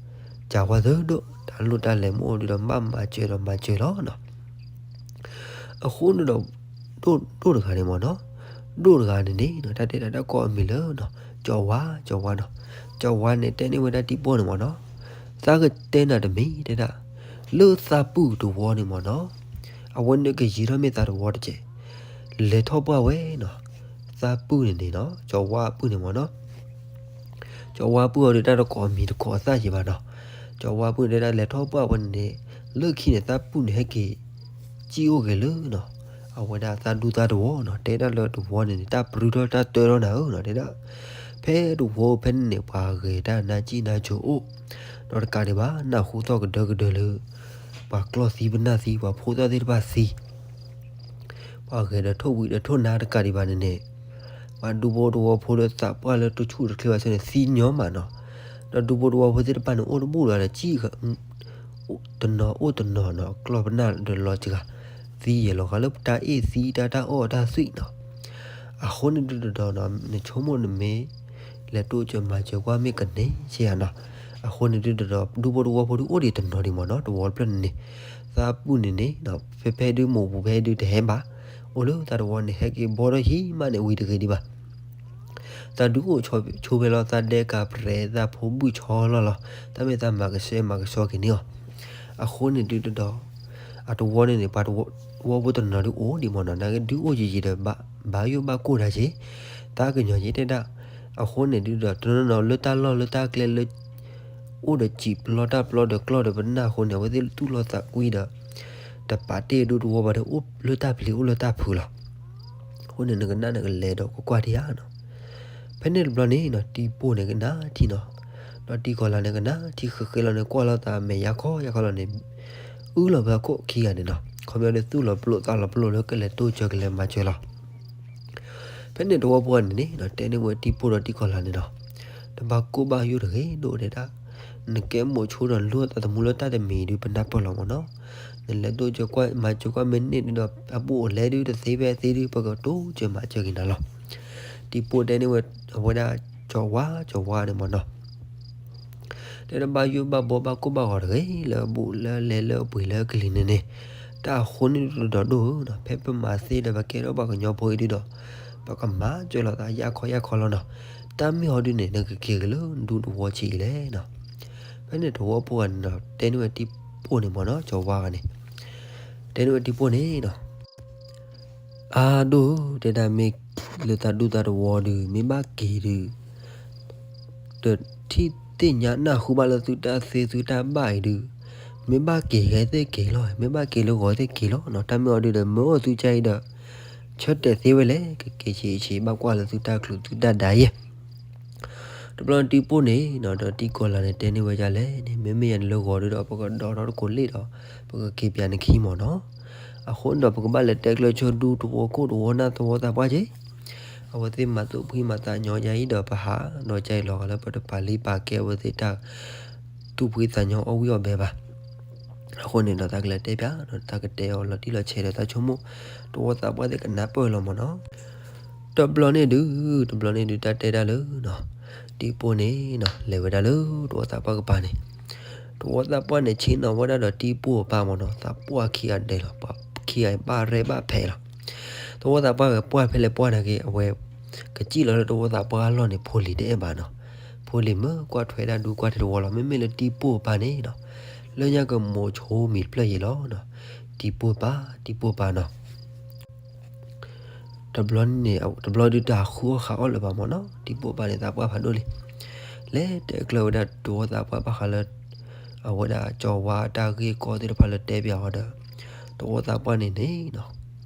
ီး, စးဝဲသုဒိၣ် တၢ်လိၣ်တၢ်လဲၤမ့ၢ်အိၣ်ဒုးဒီးဘၣ်မၤစၢၤဒီးမၤစၢၤလီၤနီၤ အဃိန့ၣ်ဒီး, ဒိၣ်ဒိၣ်တဂၤန့ၣ်မ့ၢ်နီၤ, ဒိၣ်တဂၤန့ၣ်န့ၣ်နီၤ တၢ်တဲဒၣ်တၢ်ကိးအမံၤလၢနီၤ, ကၠီၤဝါ ကၠီၤဝါနီၤ, ကၠီၤဝါန့ၣ်တဲန့ၢ်ဝဲဒၣ်တံၤပိၢ်န့ၣ်မ့ၢ်နီၤ, သးကတဲနၤတမံၤတဲဒၣ်, လၢသးပုၢ်တဝီန့ၣ်မ့ၢ်နီၤ, အဝဲန့ၣ်ကယံၤထီၣ်မ့ၢ်သးတဝီတက့ၢ်, လဲၤထီၣ်ပှၢ်ဝဲနီၤ, သးပုၢ်န့ၣ်န့ၣ်နီၤ ကၠီၤဝါအပုၢ်န့ၣ်မ့ၢ်နီၤ ကၠီၤဝါပုၢ်အီၤဒုးတၢ်တကိးမံၤတကိးအသၣ်ယံၤဘၣ်နီၤ, ကၠီၤဝါပုၢ်န့ၣ်တဲဒၣ်လဲၤထီၣ်ပှၢ်ဝဲန့ၣ်န့ၣ်, လၢခံန့ၣ် သးပုၢ်န့ၣ်ဟဲက့ၤ, ကံၣ်အိၣ်ဂ့ၤလၢနီၤ, အဝဲဒၣ်သးဒူသးတဝီနီၤ တဲဒၣ်လၢတဝီန့ၣ်န့ၣ် တၢ်ပြူထီၣ်တၢ်တၢထီၣ်နၤဧၢနီၤ တဲဒၣ်, ဖဲတဝီဖဲန့ၣ်န့ၣ် ပှၤဂဲၤတၢ်နါစံၣ်နါစိၤအိၣ်, ဒီးတကးဒံးဘၣ် နၢ်ဟူသီၣ်ကဒၢကဒၢလၢ, ပှၤကျီၢ်သံပနၢ်သံ ပှၤဖိသၣ်သ့ၣ်တဖၣ်သံ ပှၤဂဲၤဒီးထိၣ်ဝံၤဒီးထိၣ်နါတကးဒံးဘၣ်န့ၣ်န့ၣ်, ပှၤဒူဖိတဝီဖိလၢသးပှၢ်လၢတဆူၣ်တချ့ဘၣ်ဆၢန့ၣ် သံညီမးနီၤ, ဒီးဒူဖိတဝီဖိသ့ၣ်တဖၣ်န့ၣ် အိၣ်တဘူၣ်လီၤဒီးကံၣ်, တနီၤအိၣ်တနီၤနီၤ ကျီၢ်ပနၢ်ဒီးလီၤစှၤ, သံယဲၢ်လီၤဃာ်လၢတၢ်အ့ၣ်သံတၢ်တၢ်အီၣ်တၢ်သွံၣ်နီၤ, အဃိန့ၣ်ဒုးတဒီးနီၤ နဆိကမိၣ်နမ့ၢ်, လဲၤတိစၢၤမၤစၢၤကွၢ်မ့ၢ်ကန့ၢ်ဆ့ဧါနီၤ, အဃိန့ၣ်ဒုးတဒီး ဒူဖိတဝီဖိဒုးအိၣ်ဒံးတနီၤဒံးမးနီၤ တဝီတဖျၢၣ်န့ၣ်န့ၣ်, သးပုၢ်န့ၣ်န့ၣ်, ဖဲဖဲဒုးမိၢ်ပူၤဖဲဒုးတဟဲဘၣ်, အိၣ်လၢသးတဝီန့ၣ် ဟဲက့ၤဘီထီၣ်ဟံးမးန့ၣ်ဝံၤတဂ့ၤဒံးဘၣ် သးဒုးအိၣ်ဆိးဖဲလီၤ သးဒဲကးပြဲး သးဖိဘုၣ်ဆီလီၤလီၤ, တၢ်မ့ၢ်သးမၤကဆှဲမၤကဆှီက့ၤန့ၢ်အီၤ, အဃိန့ၣ်ဒုးတဒီး, အတဝီန့ၣ်န့ၣ် ပှၤတဝီ, သဝီဖိတနီၤဒုးအိၣ်ဒံးမ့ၢ်နီၤ, နာ်က့ဒုးအိၣ်ယံာ်ယံာ်ဒီး ဘၣ်ယိၣ်ဘၣ်ကိၢ်တၢ်က့ၤ, သးကညီၤက့ၤတဲဒၣ်, အဃိန့ၣ်ဒုးဒီး တနီၤနီၤလၢတၢ်လီၢ်လၢတၢ်ကျဲလၢ အိၣ်ဒီးစံာ်ပျီတၢ်ပျီဒီးကျီၢ်ဒီးပနၢ်အဃိန့ၣ် အဝဲသ့ၣ်တူၢ်လိာ်သးကွံဒီး တပာ်တ့ၢ်ဒူသဝီဘၣ်ဒီး အိၣ်လၢတၢ်ပျံၤအိၣ်လၢတၢ်ဖုးလီၤ. အဃိန့ၣ် နကနၣ်နကလဲၤဒီးကွၢ်ကွၢ်ထံဧါနီၤ. ဖဲန့ၣ်တဘျီန့ၣ်နီၤ တံၤပိၢ်န့ၣ်ကနၣ်ထံနီၤ, ဒီးတံၤကီၤလၤန့ၣ်ကနၣ်ထံဃဲဃဲလီၤန့ၣ် ကွၢ်လိာ်သးမဲာ်ယါခီယါခီလီၤန့ၣ် အုၣ်လီၤဝဲအခိၣ်ခံဂၤန့ၣ်နီၤ, ခီပညီဒုးသူၣ်လီၤပလိာ်သးလီၤပလိာ်လၢကလဲၤတိၢ်ကၢကလဲၤမၤစၢၤလီၤ. ဖဲန့ၣ်တဝီဖိန့ၣ်န့ၣ်နီၤ တဲန့ၢ်ဝဲတံၤပိၢ်ဒီးတံၤကီၤလၤန့ၣ်နီၤ, တဘၣ်ကိၢ်ဘၣ်ယိၣ်တဂ့ၤဒိၣ်ဒဲးဒၣ်, နကဲမိၤဆိဒီးလူၤသးသမူလၢတၢ်တမံၤဒုး ပနၢ်ပၢၢ်လီၤမ့ၢ်နီၤ, နလဲၤတိၢ်ကၢကွၢ်မၤစၢၤကွၢ်မ့ၢ်န့ၢ်ဒုးဒီး အဘူးအလဲဒုးတသ့ဖဲသ့ဒုး ပကတိၢ်ကၢမၤစၢၤက့ၤနၤလီၤ. တံၤပိၢ်တဲန့ၢ်ဝဲ အဝဲဒၣ်ကၠီၤဝါ ကၠီၤဝါန့ၣ်မ့ၢ်နီၤ တဲတဘၣ်ယိၣ်ဘၣ်ဘီဘၣ်ကိၢ်ဘၣ်ဂီၤတဂ့ၤ လၢအဘူးလၢအလဲလၢအပှ့ၤလၢအကလံၤန့ၣ်န့ၣ်, တၢ်အဃိန့ၣ်ဒုးတဒီဒိၣ်ဧၢနီၤ, ဖဲပမၤသ့ဒီးပကဲထီၣ်ပှၤကညီဖိအံၤဒုးဒီး ပကမၤစၢၤလိာ်သးယါခီယါခီလီၤနီၤ, တၢ်မ့ၢ်ဟီဒုးန့ၣ် နကက့ၤက့ၤလၢနဒူသဝီဆံးအံၤလဲၣ်နီၤ. ဖဲန့ၣ်တဝီဖိဂၤန့ၣ်နီၤ တဲန့ၢ်ဝဲတံၤပိၢ်န့ၣ်မ့ၢ်နီၤ ကၠီၤဝါဂၤန့ၣ်, တဲန့ၢ်ဝဲတံၤပိၢ်န့ၣ်နီၤ အါဒိၣ်ဧၢ, တဲဒၣ်မ့ၢ်လၢသးဒူသးတဝီဒုး မ့ၢ်ဘၣ်က့ၤဒုး ဒီးထံၣ်သ့ၣ်ညါနၢ်ဟူဘၣ်လၢသုတၢ်သ့သုတၢ်ဘၣ်အံၤဒုး, မ့ၢ်ဘၣ်က့ၤဂဲၤသ့ၣ်က့ၤလီၤ, မ့ၢ်ဘၣ်က့ၤလၢဂီၤသ့ၣ်က့ၤလီၤနီၤ, တၢ်မ့ၢ်အီၤဒုးဒီး မၢအီၣ်သုကၢအံၤဒီး ဆၢတဲာ်သ့ဝဲလဲၣ်, ကက့ၤဆံးဆံးဘၣ်ကွၢ်လၢသုတၢ်ကျိၤသုတၢ်ဒါယဲၢ် တဘျီတံၤပိၢ်န့ၣ်နီၤ ဒီးတံၤကီၤလၤန့ၣ်တဲန့ၢ်ဝဲဒ်လဲၣ်န့ၣ်, မ့မ့ၢ်ယၤန့ၣ်လၢဂီၤဒုးဒီး ပကဒီးထီၣ်တကိးလ့ၣ်ဒီး ပကက့ၤပၠးနခံမ့ၢ်နီၤ. အဃိန့ၣ်ဒီး ပကဘၣ်လဲၤတဲကျၢၤဆိဒူသဝီခိၣ်သဝီနၢ်သဝီသးပှၢ်က့ၤ, အဝဲသ့ၣ်မၤသူၣ်ဖှံမၤသးညီယါအံၤဒီး ပဟးဒီးကၢအံၤလီၤဂာ်လၢပတပာ်လံပာ်ကဲအဝဲသ့ၣ်တၢ်သူၣ်ဖှံသးညီအီၣ်ဝံၣ်အီၣ်ဘဲဘၣ်. အဃိန့ၣ်ဒီး သးကလဲၤတဲပၠးဒီး သးကတဲအီၤလီၤတံၢ်လီၤဆဲးဒီးတၢ်ဆိကမိၣ်, သဝီသးပှၢ်သ့ၣ်ကနၢ်ပၢၢ်လီၤမ့ၢ်နီၤ. တဘျီန့ၣ်ဒုး, တဘျီန့ၣ်ဒုး တၢ်တဲတၢ်လၢနီၤ, တံၤပိၢ်န့ၣ်နီၤ လဲၤဝဲဒၣ်လၢသဝီသးပှၢ်ကပၤန့ၣ်, သဝီသးပှၢ်န့ၣ် ဆ့ၣ်နီၤဝဲဒၣ်ဒီးတံၤပိၢ်အပၢ်မ့ၢ်နီၤ, သးပှၢ်ခံဂၤဒဲးလီၤ, ခံဂၤဘၣ်ရဲၣ်ဘၣ်ဖဲးလီၤ. သဝီသးပှၢ်ဂၤပှၢ်ဖဲလဲၣ်ပှၢ်နာ်က့ အဝဲ ကစံၣ်လီၤလၢသဝီသးပှၢ်အလီၢ်န့ၣ် ဖိလံၤတအဲၣ်ဘၣ်နီၤ, ဖိလံၤမ့ၢ်ကွၢ်ထွဲဒၣ်ဒူကွၢ်ထွဲသဝီလီၤ. မ့မ့ၢ်လၢတံၤပိၢ်အပၢ်န့ၣ်နီၤ, လၢညါကမိၤဆိမံၤတဖျၢၣ်ယံာ်လီၤနီၤ, တံၤပိၢ်ပၢ်, တံၤပိၢ်ပၢ်နီၤ တဘျီန့ၣ် တဘျီဒုးတၢ်ဃုအီၣ်ဃုအီၣ်လၢၤဘၣ်မ့ၢ်နီၤ, တံၤပိၢ်ပၢ်န့ၣ် သးပှၢ်ဖးဒိၣ်လံ. လဲၤတဲကျၢၤဝဲဒၣ်သဝီသးပှၢ်ဘၣ်ဃးလၢ အဝဲဒၣ်ကၠီၤဝါအတၢ်ဂ့ၢ်ကီသ့ၣ်တဖၣ်လၢတဲပၠးအီၤဒီး သဝီသးပှၢ်န့ၣ်န့ၣ်နီၤ,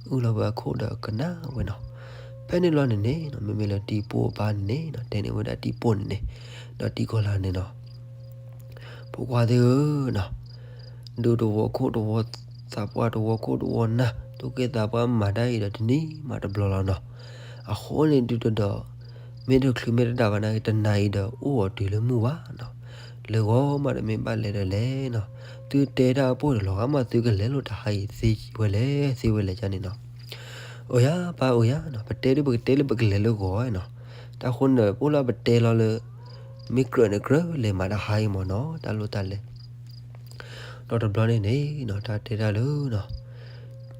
အုၣ်လီၤဝဲအခိၣ်ဒီးကနၣ်ဝဲနီၤ. ဖဲန့ၣ်လီၤန့ၣ်န့ၣ်နီၤ, မ့မ့ၢ်လၢတံၤပိၢ်အပၢ်န့ၣ်န့ၣ်နီၤ, တဲန့ၢ်ဝဲဒၣ်တံၤပိၢ်န့ၣ်န့ၣ်, ဒီးတံၤကီၤလၤန့ၣ်နီၤ ဖိခွါသ့ၣ်ဧၢနီၤ, ဒူသဝီခိၣ်သဝီသးပှၢ် သဝီခိၣ်သဝီနၢ် သူၣ်က့သးပှၢ်မၤတၢ်အံၤဒီးတနံၤမးတဘျီလီၤနီၤ. အဃိန့ၣ်ဒုးဒီး မ့ၢ်တချုးမ့ၢ်တဒၣ်ဘၣ်နာ်က့ တနၤအံၤဒီးအိၣ်အီၤတုၤလၢမုၢ်ဝါနီၤ. လၢဂီၤမးဒီးမ့ၢ်ဘၣ်လဲၤဒီးလဲၤနီၤ. သုတဲတၢ်အပိၢ်ဒီးလီၤဂာ်မး သုကလဲၤလိာ်တဟါအံၤသ့ဝဲလဲၣ် သ့ဝဲလဲၣ်ကန့ၣ်နီၤ. အိၣ်ယၤပၢ်အိၣ်ယၤနီၤ, ပတဲဒ်ပကတဲလၢပကလဲၤလၢဂီၤနီၤ. တၢ်ဃိန့ၣ် အိၣ်လၢပတဲလီၤလၢ မ့ၢ်ကြၢးန့ၣ်ကြၢးလဲၤမးတဟါအံၤမ့ၢ်နီၤ တၢ်လိၣ်တၢ်လဲၤ ဒီးတဘျီန့ၣ်န့ၣ်နီၤ တၢ်တဲတၢ်လၢနီၤ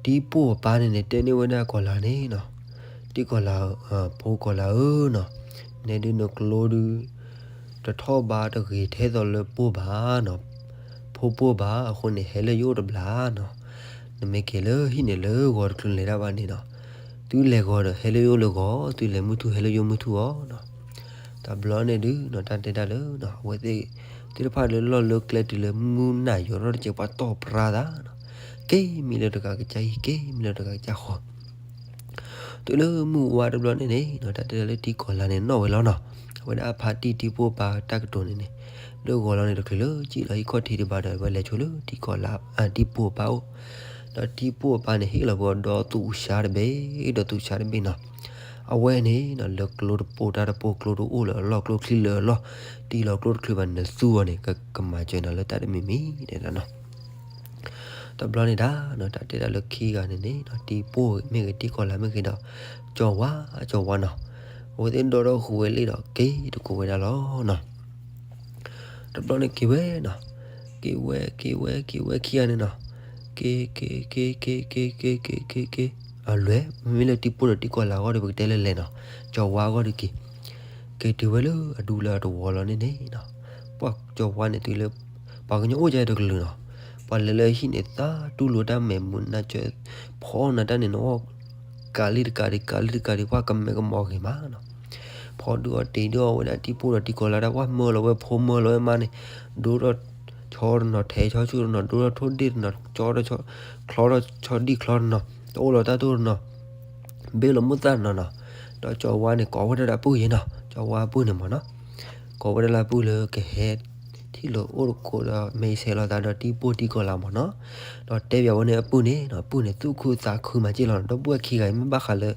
တံၤပိၢ်အပၢ်န့ၣ်န့ၣ် တဲန့ၢ်ဝဲဒၣ်ကီၤလၤန့ၣ်နီၤ, တံၤကီၤလၤ, ဖိကီၤလၤဧၢနီၤ, နဲဒုးနကျိဒုး တထီၣ်ဘးတဂ့ၤထဲသိးလၢပိၢ်ဘၣ်နီၤ, ဖိပိၢ်ဘၣ်, အဃိန့ၣ် ဟဲလၢယအိၣ်တဘျီနီၤ. နမ့ၢ်က့ၤလၢဟံၣ်န့ၣ်လၢဂီၤတချုးလဲၤတၢ်ဘၣ်န့ၣ်နီၤ, သုလဲၤဂီၤဒီးဟဲလၢယအိၣ်လၢဂီၤ, သုလဲၤမုၢ်ထူၣ် ဟဲလၢယအိၣ်မုၢ်ထူၣ်အီၤနီၤ. တဘျီန့ၣ်ဒုးနီၤ တၢ်တဲတၢ်လၢနီၤ အဝဲသ့ၣ်သ့ၣ်တဖၣ်လၢလီၢ်လၢကျဲတုၤလၢမုၢ်နၤယိးထီၣ်တစဲး ပှၤတီၢ်ပြါသးနီၤ, က့ၤမံလၢတဂၤကစၢ်ဟံၣ် က့ၤမံလၢတဂၤကစၢ်ဃီ တုၤလၢမုၢ်ဝါတဘျီန့ၣ်န့ၣ်နီၤ တၢ်တဲတၢ်လၢတံၤကီၤလၤန့ၣ်နီၣ်ဝဲလီၤနီၤ. အဝဲဒၣ်အဖါတံၢ်တံၤပိၢ်ပၢ်တၢ်ကတိၤန့ၣ်န့ၣ် လၢဂီၤလီၤန့ၣ် တချုးလၢကံၣ်လီၤဟံၣ်ခီၣ်ထံးဒံးဘၣ်ဒီး အဝဲလဲၤဆိလၢတံၤကီၤလၤ, တံၤပိၢ်ပၢ်အိၣ်, ဒီးတံၤပိၢ်ပၢ်န့ၣ် ဟ့ၣ်လီၤဝဲဒီးသူၣ်ဆါတဘ့ၣ်, ဒီးသူၣ်ဆါတဘ့ၣ်နီၤ. အဝဲန့ၣ်နီၤ လၢကျိတပိၢ်တၢ်တပိၢ် ကျိတအိၣ်လၢအလီၢ် ကျိချံလၢအလီၢ်, တံၢ်လီၤကျိတချုးဘၣ် နသူအီၤန့ၣ် ကမၤစၢၤနၤလၢတၢ်တမံၤမံၤဒဲးနီၤ. တဘျီန့ၣ်ဒၣ်နီၤ တၢ်တဲဒၣ်လၢခံဂၤန့ၣ်န့ၣ်နီၤ တံၤပိၢ်မ့ၢ်ဂ့ၤ တံၤကီၤလၤမ့ၢ်ဂ့ၤဒီး ကၠီၤဝါ ကၠီၤဝါနီၤ, အဝဲသ့ၣ်ဒီဒီဃုာ်ဝဲလံဒီး က့ၤတကိးဝဲဒၣ်လီၤနီၤ. တဘျီန့ၣ်က့ၤဝဲနီၤ, က့ၤဝဲ က့ၤဝဲ က့ၤဝဲခံဂၤန့ၣ်နီၤ, က့ၤ က့ၤ က့ၤ က့ၤ က့ၤ က့ၤ က့ၤ က့ၤ က့ၤ အလွဲၢ် မ့မ့ၢ်လၢတံၤပိၢ်ဒီးတံၤကီၤလၤအဂီၢ်ဒီး ပကတဲလၢလဲၤနီၤ, ကၠီၤဝါအဂီၢ်ဒီးက့ၤ က့ၤတုၤဝဲလၢအဒူလၢအတဝီလီၤန့ၣ်န့ၣ်နီၤ, ပှၤကၠီၤဝါန့ၣ်တုၤလၢ ပှၤကညီအိၣ်ကဲတကလုာ်နီၤ, ပှၤ ပှၤလဲၤလၢဟံၣ်န့ၣ် သးတူၢ်လိာ်တၢ်မဲာ်မုာ်နၢ်ကၠၢ ဖီနၤတၢ်န့ၣ်နအီၣ် ကးလံတကးဒံး ကးလံတကးဒံး ပှၤကမဲာ်ကမီၤဂ့ၤမးနီၤ. ဖီဒုးအီၣ်တ့ၤဒုးအီၣ်ဝဲဒၣ်တံၢ်ပိၢ်ဒီးတံၢ်ကီၤလၤဒီး ပှၤမၢလီၤဝဲဖိမၢလီၤဝဲမါန့ၣ် ဒိထီၣ်ဆီတနီၤ ထဲဆီဆူၣ်တနီၤ ဒိထီၣ်ထိၣ်ဒ့ၣ်တနီၤ ကၠီထီၣ်ဆီ ချီထီၣ်ဆီဒံၣ်ချီတနီၤ တအိၣ်လီၤတၢ်တိၢ်တနီၤ ဘ့ၣ်လီၤမိၢ်သၣ်တနီၤနီၤ. ဒီးကၠီၤဝါန့ၣ် ကိးဝဲဒၣ်လၢအပုၢ်ယဲနီၤ ကၠီၤဝါအပုၢ်န့ၣ်မ့ၢ်နီၤ ကိးဝဲဒၣ်လၢအပုၢ်လၢကဟဲထံၣ်လိာ်အိၣ်တကိးဒီး မဲာ်ဆဲးလီၤသးဒီးတံၢ်ပိၢ်တံၢ်ကီၤလၤမ့ၢ်နီၤ. ဒီးတဲဘၣ်ဝဲန့ၣ်အပုၢ်န့ၣ်နီၤ အပုၢ်န့ၣ် သူၣ်ခုသးခုမးက့ၢ်လီၤနီၤ ဒီပုၢ်ဝဲၢ်ခံဂၤအံၤ မ့ၢ်ဘၣ်ဃးလၢ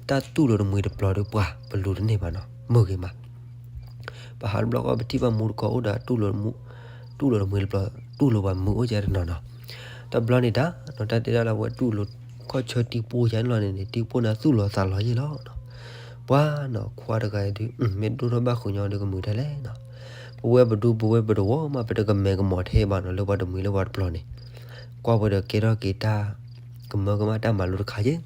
တၢ်တူၢ်လိာ်တမှံၤတပျီၤဒီးပှၤပလူၤတန့ၢ်ဘၣ်နီၤ မုာ်ဂ့ၤမး ပဟးတဘျီဃီ ပထံၣ်ဘၣ်မူတကိးအိၣ်ဒီး တူၢ်လိာ်တမှံၤတပျီၤ တူၢ်လိာ်ပှၤမုာ်အိၣ်ကဲတနီၤနီၤ. တဘျီန့ၣ်တၢ်နီၤ တၢ်တဲဒၣ်လၢအဝဲတူၢ်လိာ် ခီၣ်ဆၢတံၢ်ပိၢ်ယါန့ၣ်လီၤန့ၣ်န့ၣ် တံၢ်ပိၢ်န့ၣ်သူၣ်လီၤသးလီၤယဲၢ်လီၤနီၤ. ပှၤနီၤ ခွါတဂၤအံၤဒုး မ့ၢ်ဒိၣ်ထီၣ်ဘၣ်ဃုာ်ညီဒုးကမုာ်ထဲလဲၣ်နီၤ. ပဝဲပဒူပဝဲပတဝီမး ပတကမဲာ်ကမီၤထဲဘၣ်နီၤ လၢပှၤတမှံၤလၢပှၤတပျီၤန့ၣ် ကွၢ်ဝဲဒီးကဲထီၣ်က့ၤတၢ် ကမၢကမၣ်တၢ်မၤလိတခါယဲၢ်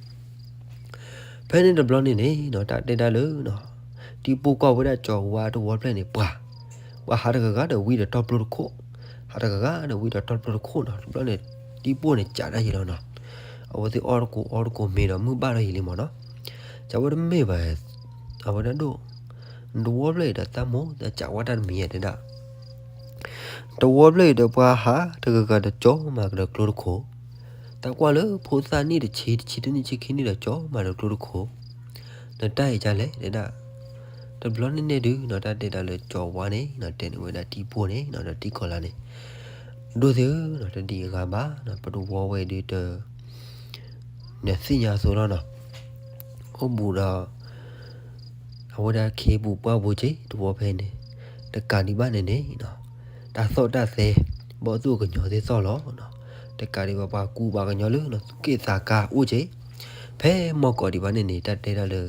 ဖဲန့ၣ်တဘျီန့ၣ်န့ၣ်နီၤ တၢ်တဲဒၣ်လၢ တံၢ်ပိၢ်ကွၢ်ဝဲဒၣ်ကၠီၤဝါတဝီဖျၢၣ်န့ၣ် ပှၤ ပှၤဟးတဂၤဂၤဒီးဝံၤဒီးတီပျိတခိၣ်, ဟးတဂၤဂၤဒီးဝံၤဒီးတီပျိတခိၣ်နီၤ. တဘျီန့ၣ် တံၢ်ပိၢ်န့ၣ် ကးတၢ်ယံာ်လီၤနီၤ. အဝဲသ့ၣ်အီၣ်တကိးအီတကိးမ့ၤဒီးမုၢ်ဘၣ်ထီၣ်ယံာ်လံမ့ၢ်နီၤ. ကးဝဲတမ့ၢ်ဘၣ်, အဝဲဒၣ်ဒိၣ်, တဝီဖျၢၣ်အံၤဒီးသးမိၢ်သးကးဝဲတၢ်တမံၤယဲၢ်တဲဒၣ် တဝီဖျၢၣ်အံၤဒီးပှၤဟးတဂၤဂၤဒီးကၠီမၤကဒီးကျိတခိၣ်, တၢ်ကွၢ်လၢဖိသၣ်နံၣ်တဆံတဆံတနံၣ်ဆံခံနံၣ်ဒီးကၠီမၤဒီးကျိတခိၣ်, နတၢ်အံၤကလဲၣ်တဲဒၣ်. တဘျီန့ၣ်န့ၣ်ဒုးနီၤ တၢ်တဲဒၣ်လၢကၠီၤဝါန့ၣ်နီၤ တဲန့ၢ်ဝဲဒၣ်တံၢ်ပိၢ်န့ၣ်နီၤ ဒီးတံၢ်ကီၤလၤန့ၣ်, ဒိၣ်သ့ၣ်ဧၢနီၤ တဒံးအဂၤဘၣ်နီၤ ပတဝီဝဲဒုးတ နသ့ၣ်ညါအသိးလီၤနီၤ. အိၣ်ဘူးဒီး အဝဲဒၣ်ခ့ပူၤပှၢ်ပူၤက့ၤ တဝီဖဲန့ၣ်, တကးဒံးဘၣ်န့ၣ်န့ၣ်နီၤ, တၢ်သီၣ်တၢ်သဲ ဘီၣ်သိၣ်ကညီၤသ့ၣ်သီၣ်လီၤ. တကးဒံးဘၣ်ပှၤကူပှၤကညီလၢနီၤ သူၣ်က့ၣ်သးကါအိၣ်က့ၤ, ဖဲမီၢ်ကီးဒံးဘၣ်န့ၣ်န့ၣ် တၢ်တဲဒၣ်လၢ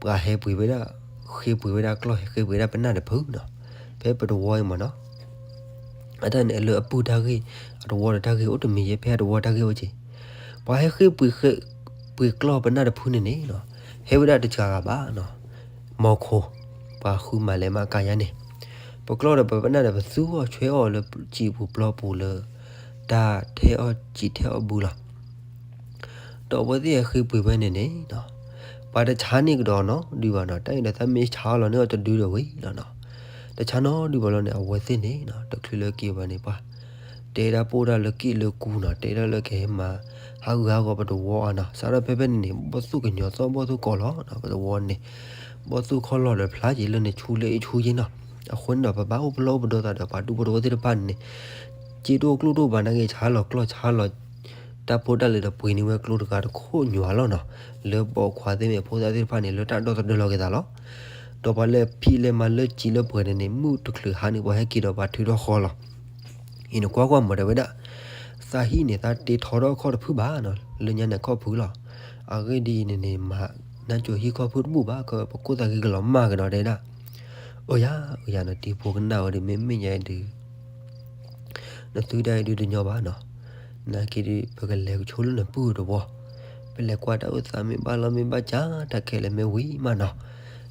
ပှၤဟဲပှ့ၤဝဲဒၣ်, ဃ့ပှ့ၤဝဲဒၣ်ကျီၢ် ဟဲဃ့ပှ့ၤဝဲဒၣ်ပနၢ်တဖုနီၤ, ဖဲပတဝီအံၤမ့ၢ်နီၤ အတၢ်န့ၣ်အလၢအပုၢ်တၢ်ဂ့ၢ်, အတဝီဒီးတၢ်ဂ့ၢ်အိၣ်တမံၤယဲၢ် ဖဲအတဝီတၢ်ဂ့ၢ်အိၣ်က့ၤ, ပှၤဟဲဃ့ပှ့ၤ, ပှ့ၤကျီၢ်ပနၢ်တဖုန့ၣ်န့ၣ်နီၤ, ဟဲဝဲဒၣ်တစှၤဂၤဘၣ်နီၤ, မီၢ်ခိၣ်, ပှၤဃုမၤလဲၤမးကါယါန့ၣ်, ပကျီၢ်ဒီးပပနၢ်ဒီးပသူအီၤဆွဲအီၤလၢစံာ်ပူၤပျီပူၤလၢ တၢ်ထဲအီၣ်စံာ်ထဲအီၣ်ဘုလီၤ. ဒီးအဝဲသ့ၣ်ဟဲဃ့ပှ့ၤဝဲန့ၣ်န့ၣ်နီၤ, ပှၤတဆါန့ၢ်ကဒီးနီတဒုဘၣ်နီၤ, တၢ်အံၤဒီးသးမ့ၢ်ဆါအီၤလီၤန့ၣ်အီၤတဒုဒီးဝံၤလီၤနီၤ, တဆါနီတဒုဘၣ်လီၤန့ၣ် အဝဲသ့ၣ်န့ၣ်နီၤ တချုးလၢက့ၤဘၣ်န့ၣ် ပှၤ တဲဒၣ်ပိၢ်ဒၣ်လၢက့ၣ်လၢကူနီၤ, တဲဒၣ်လၢကဟဲမၤဟးဂူာ်ဟးဂီၤပတဝီအါနီၤ, စးထီၣ်ဖဲဖဲန့ၣ်န့ၣ် ဘီၣ်သိၣ်ကညီၤသီၣ်ဘီၣ်သိၣ်ကီၤလီၤနီၤ, ပတဝီန့ၣ် ဘီၣ်သိၣ်ခီၣ်လီၢ်ဒီးဖျါက့ၤလၢန့ၣ်ဆူလၢအ့ၣ်ဆူယဲၢ်နီၤ, အဃိန့ၣ်ဒီးပဘၣ်အိၣ်ပလီၢ်အိၣ်ပဒီသးဒီးပှၤဒူဖိတဝီသ့ၣ်တဖၣ်န့ၣ် က့ၣ်တအိၣ်ကျိၣ်တအိၣ်ဘၣ်နာ်က့ ဆါလီၤကျီၢ်ဆါလီၤ တၢ်ဖိတၢ်လံၤဒီးပှ့ၤန့ၢ်ဝဲကျိတဂၤတခိၣ်ညါလီၤနီၤ, လၢပိာ်ခွါသ့ၣ်မ့ၢ်ဖိသၣ်သ့ၣ်တဖၣ်န့ၣ် လၢတၢ်ဒီသဒၢလီၤက့ၤသးလီၤ. ဒီးပှၤလၢဖံးလဲၤမၤလၢစံာ်လၢပှဲၤန့ၣ်န့ၣ် မုၢ်တချုးဟါန့ၣ် ပှၤဟဲက့ၤဒီးပှၤထုးထီၣ်ဃီလီၤ. အံၤန့ၣ်ကွၢ်ကွၢ်မ့ၢ်တဲဝဲဒၣ်, သးဟံၣ်န့ၣ် သးတ့ထီထီၣ်ခီၣ်တဖုဘၣ်နီၤ, လၢညါန့ၣ်ခီၣ်ဖုလီၤ. အဂ့ၢ်ဒ်အံၤန့ၣ်န့ၣ် မၤနၢ်ကၠိဟံၣ်ခီၣ်ဖုတဘူၣ်ဘၣ်, ပကိၢ်သးဂ့ၤကလီၤမၢ်ကဒီးတဲဒၣ်, အိယၤ, အိယၤနီၤ တံၢ်ဖိကနၣ်ဝဲဒ်မ့မ့ၢ်ညါဒုး နသုတၢ်အံၤဒုးတညီဘၣ်နီၤ, နာ်က့ဒုး ပကလဲၤကဆိလၢနပုၢ်တဝီ, ပလဲၤကွၢ်တၢ်အိၣ်သးမ့ၢ်ဘၣ်လီၤမ့ၢ်ဘၣ်ကၢ် တၢ်ခဲလၢာ်မ့ၢ်ဝံၤမးနီၤ,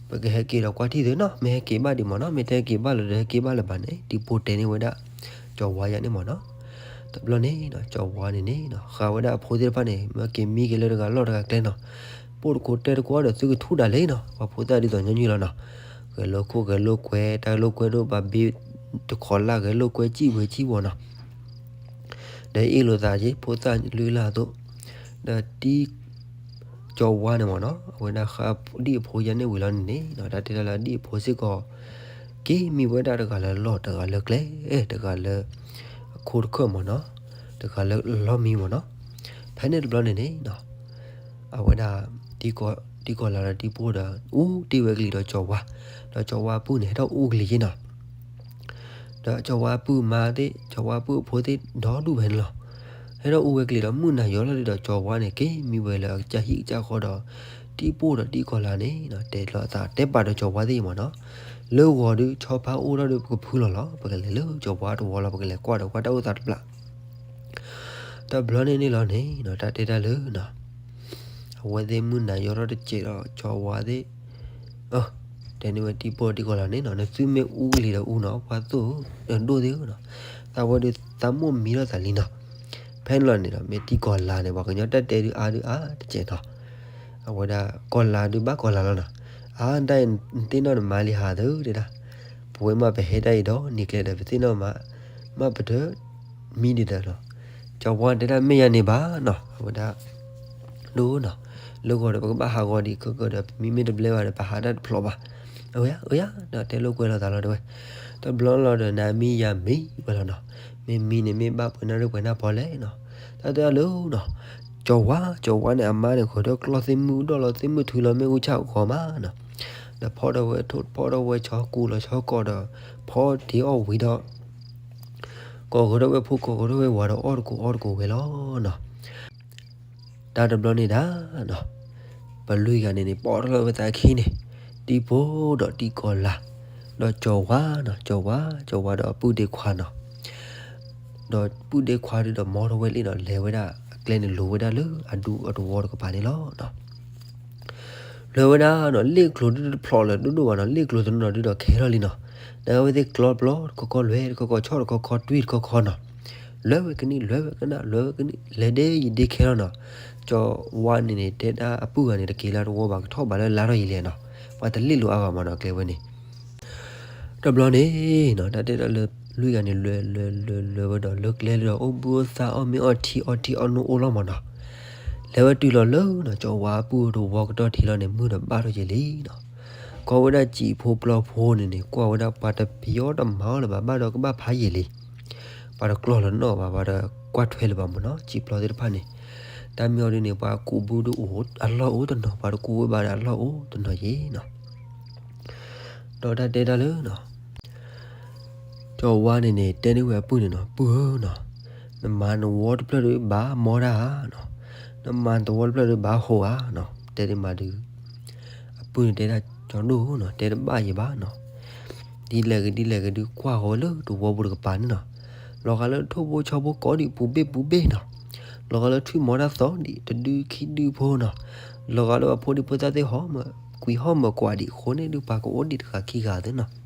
ပကဟဲက့ၤဒီးကွၢ်ထံၣ်သုနီၤ, မ့ၢ်ဟဲက့ၤဘၣ်ဒံးမးနီၤ, မ့ၢ်တဟဲက့ၤဘၣ်လၢၤဒီးဟဲက့ၤဘၣ်လၢၤဘၣ်န့ၣ် တံၢ်ဖိတဲန့ၢ်ဝဲဒၣ် ကၠီၤဝါယါန့ၣ်မးနီၤ. တဘျီန့ၣ်နီၤ ကၠီၤဝါန့ၣ်န့ၣ်နီၤ ဃာ်ဝဲဒၣ်အဖိသ့ၣ်တဖၣ်န့ၣ် မ့ၢ်က့ၤမံက့ၤလၢတဂၤလီၢ်တဂၤကျဲနီၤ, ပိၢ်တခိးတဲတကိးဒီးသုကထူၣ်ဒၣ်လဲာ်နီၤ, ပှၤဖိသၣ်ဒ်သိးညီနုၢ်လီၤနီၤ, ဂဲၤလိာ်ခိၣ်ဂဲၤလိာ်ကွဲ တၢ်လိာ်ကွဲဒိၣ်ဘၣ်ဘ့ၣ်တခီလၢ် ဂဲၤလိာ်ကွဲစံၣ်ဝဲစံၣ်ဝီၤနီၤ ဒီးအ့ၣ်လိာ်သးက့ၤ ဖိသၣ်လုၢ်လၢ်အသိး, ဒီးတံၢ်ကၠီၤဝါန့ၣ်မ့ၢ်နီၤ အဝဲဒၣ်ဃာ်ဒံၣ်အဖိယါန့ၣ်ဝံၤလီၤန့ၣ်န့ၣ် တၢ်တဲတၢ်လၢဒံၣ်အဖိစ့ၢ်ကီး က့ၤမံဝဲဒၣ်တဂၤလၢလီၢ် တဂၤလၢကျဲ တဂၤလၢ အခိၣ်တခၢၣ်မ့ၢ်နီၤ တဂၤလၢလီၢ်မံမ့ၢ်နီၤ ဖဲန့ၣ်တဘျီန့ၣ်န့ၣ် အဝဲဒၣ် တံၢ်ကီၤလၤဒီးတံၢ်ပိၢ်ဒီး အူတ့ၢ်ဝဲကလံၤဒီးကၠီၤဝါ ဒီးကၠီၤဝါအပုၢ်န့ၣ် ဟဲထီၣ်အူကလံၤက့ၤနီၤ ဒီးကၠီၤဝါအပုၢ်မါသ့ၣ် ကၠီၤဝါအပုၢ်အဖိသ့ၣ် ဒီဒူၣ်ဖဲန့ၣ်လီၤ. ဟဲထီၣ်အူဝဲကလံၤဒီး မုၢ်နၤယီၤလီၤဒုးဒီး ကၠီၤဝါန့ၣ် က့ၤမံဝဲလၢအကစၢ်ဟံၣ်ကစၢ်ဃီဒီး တံၢ်ပိၢ်ဒီးတံၢ်ကီၤလၤန့ၣ် တဲလိာ်သးတဲပာ်ဒီးကၠီၤဝါသ့ၣ်မ့ၢ်နီၤ လၢဂီၤဒုး ဆီဖါအိၣ်ထီၣ်ဒီး ပကဖုလီၤလီၤ ပကလဲၤလၢကၠီၤဝါတဝီလီၤ ပကလဲၤကွၢ်ဒီးကွၢ်တၢ်အိၣ်သးတဘျီ တဘျီန့ၣ်န့ၣ်လီၤန့ၣ် တၢ်တဲတၢ်လၢ အဝဲသ့ၣ်မုၢ်နၤယီၤထီၣ်တစဲးဒီး ကၠီၤဝါသ့ၣ် တဲန့ၢ်ဝဲတံၢ်ပိၢ်တံၢ်ကီၤလၤန့ၣ်နီၤ နသုမ့ၢ်အူကလံၤဒီးအူနီၤ ပှၤသိၣ် ဒိၣ်သ့ၣ်နီၤ သးဝဲဒုးသးမိၣ်မံထီၣ်သးလံနီၤ ဖဲန့ၣ်လီၤန့ၣ်ဒီး မ့ၢ်တံၤကီၤလၤန့ၣ် ပှၤကညီတၢ်တဲဒုးအါဒုးအါတကဲးနီၤ. အဝဲဒၣ်ကီၤလၤဒုးဘၣ်ကီၤလၤလီၤနီၤ. အါ တၢ်အံၤနသ့ၣ်နီၣ်နမါလံဟးသုတဲဒၣ်, ပဝဲမ့ၢ်ပဟဲတၢ်အံၤဒီး နံၤကျဲဒီး ပသ့ၣ်နီၣ်မး မ့ၢ်ပတမံဒံးဒီးနီၤ. ကၠီၤဝါတဲဒၣ် မ့ၢ်ယၤန့ၣ်ဘၣ်နီၤ. အဝဲဒၣ် ဒိၣ်နီၤ, လၢဂီၤဒီးပကဘၣ်ဟးဂီၤဒံးကကဒီး ပမံမ့ၢ်တဘျဲဘၣ်ဒီး ပဟးတၢ်တဖျိးဘၣ်. အၢ အၢ ဒီးတဲလိာ်ကွဲလိာ်သးလီၤတဲဝဲ. တဘျီလီၤဒီး နမံယၤမံဝဲလီၤနီၤ. မ့ၢ်မံန့ၣ်မ့ၢ်ဘၣ်ပှဲၤနၢ်ရ့ၣ်ပှဲၤနၢ်ဖီလဲၣ်နီၤ. တၢ်တဲအီၤလၢနီၤ, ကၠီၤဝါ ကၠီၤဝါန့ၣ် အမါန့ၣ် ဃုာ်ဒီးကျီၢ်သ့ၣ်မုၢ်ဒီၣ်လီၤသ့ၣ်မုၢ်ထုလီၤမ့ၣ်အူဆၣ်ဂီၤမးနီၤ. ဒီးဖီၣ်ထီၣ်ဝဲထိၣ်ဖီၣ်ထီၣ်ဝဲဆီ ကူၣ်လီၤဆီကီးဒီး ဖီတ့ၢ်အီၣ်ဝံၤဒီး ကိးဃုာ်ထီၣ်ဝဲဖိကိးဃုာ်ထီၣ်ဝဲဝၤဒီးအီၣ်တကိးအီတကိးဝဲလီၤနီၤ. တၢ်တဘျီန့ၣ်ဒၣ်နီၤ, ပလွံၢ်ဂၤန့ၣ်န့ၣ် ပိာ်ထီၣ်လီၤဝဲသးခံန့ၣ်, တံၤဖိဒီးတံၤကီၤလၤ, ဒီးကၠီၤဝါနီၤ, ကၠီၤဝါ ကၠီၤဝါဒီးအပုၢ်ဒ့ခွါနီၤ. ဒီးပုၢ်ဒ့ခွါဒုးဒီးမီထီၣ်ဝဲလံဒီး လဲၤဝဲဒၣ်အကျဲန့ၣ် လိၤဝဲဒၣ်လၢအဒူအတဝီတကပၤန့ၣ်လီၤနီၤ. လဲၤဝဲဒၣ်နီၤ လ့ၣ်ကျိၤဒုးတဖျိးလၢၤဒိၣ်ဒိၣ်ဘၣ်နီၤ, လ့ၣ်ကျိၤတနီၤဒုးဒီးခဲထီၣ်လံနီၤ. ဒီးအဝဲသ့ၣ်ကျီပျီတခီခီ လွဲတခီခီ ဆီၣ်တခီခီ တွံၢ်တခီခီနီၤ. လွဲဝဲကနံၣ် လွဲဝဲကနၣ် လွဲဝဲကနံၣ် လဲၤဒဲယံၤဒ့ခဲထီၣ်နီၤ. ကၠီၤဝါန့ၣ်န့ၣ် တဲဒၣ်အပုၢ်ဂၤန့ၣ် တက့ၤလၢတဝီဘၣ် ကထီၣ်ဘၣ်လၢလါထီၣ်ယံၤလဲၣ်နီၤ. ပှၤတလ့ၣ်လိာ်အါဘၣ်မးနီၤ ကျဲဝဲန့ၣ် တဘျီန့ၣ်နီၤ တၢ်တဲဒၣ်လၢလွံၢ်ဂၤန့ၣ် လွဲလွဲလွဲလွဲဝဲဒီး လၢကျဲလၢဒီး အိၣ်ဘှံးအိၣ်သါအီၣ်မ့ၤအီထံအီထံအီနိအိၣ်လီၤမးနီၤ. လဲၤဝဲတုၤလီၤလၢနီၤ ကၠီၤဝါအပုၢ်တဝီကတီၢ်ထံလီၤန့ၣ် မုၢ်ဒီးဘၣ်ထီၣ်က့ၤလံနီၤ. ကွၢ်ဝဲဒၣ်စံာ်ဖိပျီဖိန့ၣ်န့ၣ် ကွၢ်ဝဲဒၣ်ပှၤတပျီတမၤအီၣ်လၢၤဘၣ် ဘၣ်ဒီးကဘၣ်ဖးယံာ်လံ. ပှၤတကျီၢ်လၢၤနီတဘျီဘၣ် ပှၤတကွၢ်ထွဲလၢၤဘၣ်မးနီၤ စံာ်ပျီသ့ၣ်တဖၣ်န့ၣ်. တၢ်မ့ၢ်အီၤဒ်န့ၣ် ပှၤကူးဘုဒုးအိၣ်အလီၢ်အိၣ်တနီၤ ပှၤတကူးဝဲဘၣ်ဒီးအလီၢ်အိၣ်တနီၤယံၤနီၤ. ဒီးတၢ်တဲတၢ်လၢနီၤ ကၠီၤဝါန့ၣ်န့ၣ် တဲန့ၢ်ဝဲအပုၢ်န့ၣ်နီၤ ပုၢ်ဧၢနီၤ, နမၤနဝီတဖျၢၣ်ဒုးဘၣ်မီတၢ်ဧါနီၤ, နမၤနတဝီတဖျၢၣ်ဒုးဘၣ်ဟိးဧါနီၤ တဲဒ်မးဒုး. အပုၢ်န့ၣ်တဲဒၣ် ကၠီၤဒိၣ်နီၤ တဲတဘၣ်ယံၤဘၣ်နီၤ. ဒ်လဲၣ်ဂ့ၤဒ်လဲၣ်ဂ့ၤဒုး ကွၢ်ဃီၤဝဲလၢတဝီပူၤတကပၤန့ၣ်နီၤ. လီၤဂာ်လၢထိၣ်ဖိဆီဖိကိးဒံးပူၤဘ့ၣ်ပူၤဘ့ၣ်နီၤ. လီၤဂာ်လၢထွံၣ်မီတၢ်သီဒံး တဒုခံဒုဖိနီၤ. လီၤဂာ်လၢအဖိဒံးဖိသၣ်သ့ၣ်ဟီၣ်မၢ ကွံာ်ဟီၣ်မၢကွၢ်ဒံးအဃိန့ၣ်ဒုး ပှၤကအိၣ်ဒံးတဂၤခံဂၤသ့နီၤ.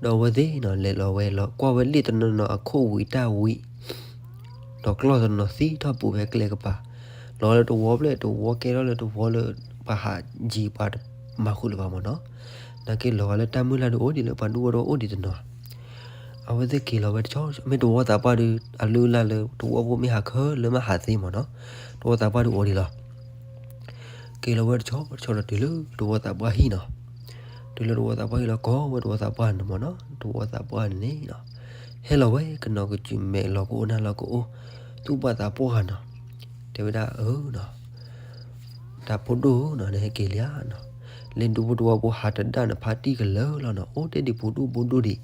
ဒီးအဝဲသ့ၣ်နီၤ လဲၤလီၤဝဲလီၤ ကွၢ်ဝဲလ့ၣ်တနီၤနီၤအခိၣ်ဝံၤတၢ်ဝံၤ ဒီးကျီၢ်တနီၤသံထီၣ်ပူၤဖဲကျဲကပၤ, လီၤဂာ်လၢတဝီဖျၢၣ် တဝီကဲထီၣ်လၢတဝီလၢ ပှၤဟးယံၤပှၤတမၤဃုာ်လၢၤဘၣ်မးနီၤ. နာ်က့လီၤဂာ်လၢတၢ်မုၢ်လၢ်ဒုးအိၣ်ဒံးလၢပှၤဒူၣ်ဝဲတအိၣ်ဒံးတနီၤ. အဝဲသ့ၣ်က့ၤလီၤဝဲတဆီ မ့ၢ်တဝီသးပှၢ်ဒုး အလုၢ်အလၢ်လၢတဝီဖိမ့ၢ်ဟးခဲလၢာ်မးဟးသ့မးနီၤ. တဝီသးပှၢ်ဒုးအိၣ်ဒံးလီၤ. က့ၤလီၤဝဲတဆီတဆီဒီးတုၤလၢတဝီသးပှၢ်ဟံၣ်နီၤ. တုၤလၢတဝီသးပှၢ်ဟံၣ်လီၤ ကိးဝဲတဝီသးပှၢ်န့ၣ်မးနီၤ. တဝီသးပှၢ်န့ၣ်န့ၣ် ဟဲလီၤဝဲ ကနီၤကစူၤမဲာ်လီၤကအိၣ်နၢ်လီၤကအိၣ် သူၣ်ဘၣ်သးပှၢ်နီၤ. တဲဝဲဒၣ်အၢနီၤ တၢ်ဖိဒိၣ်နီၤ နဟဲက့ၤလံဧါနီၤ. လၢဒူဖိတဝီဖိဟးတဒၣ်န့ၣ် ဖါတံၢ်ကလၢာ်လီၤနီၤ. အိၣ်တ့ၢ်ဒံးဖိဒိၣ်ဖိဒိၣ်ဒံး.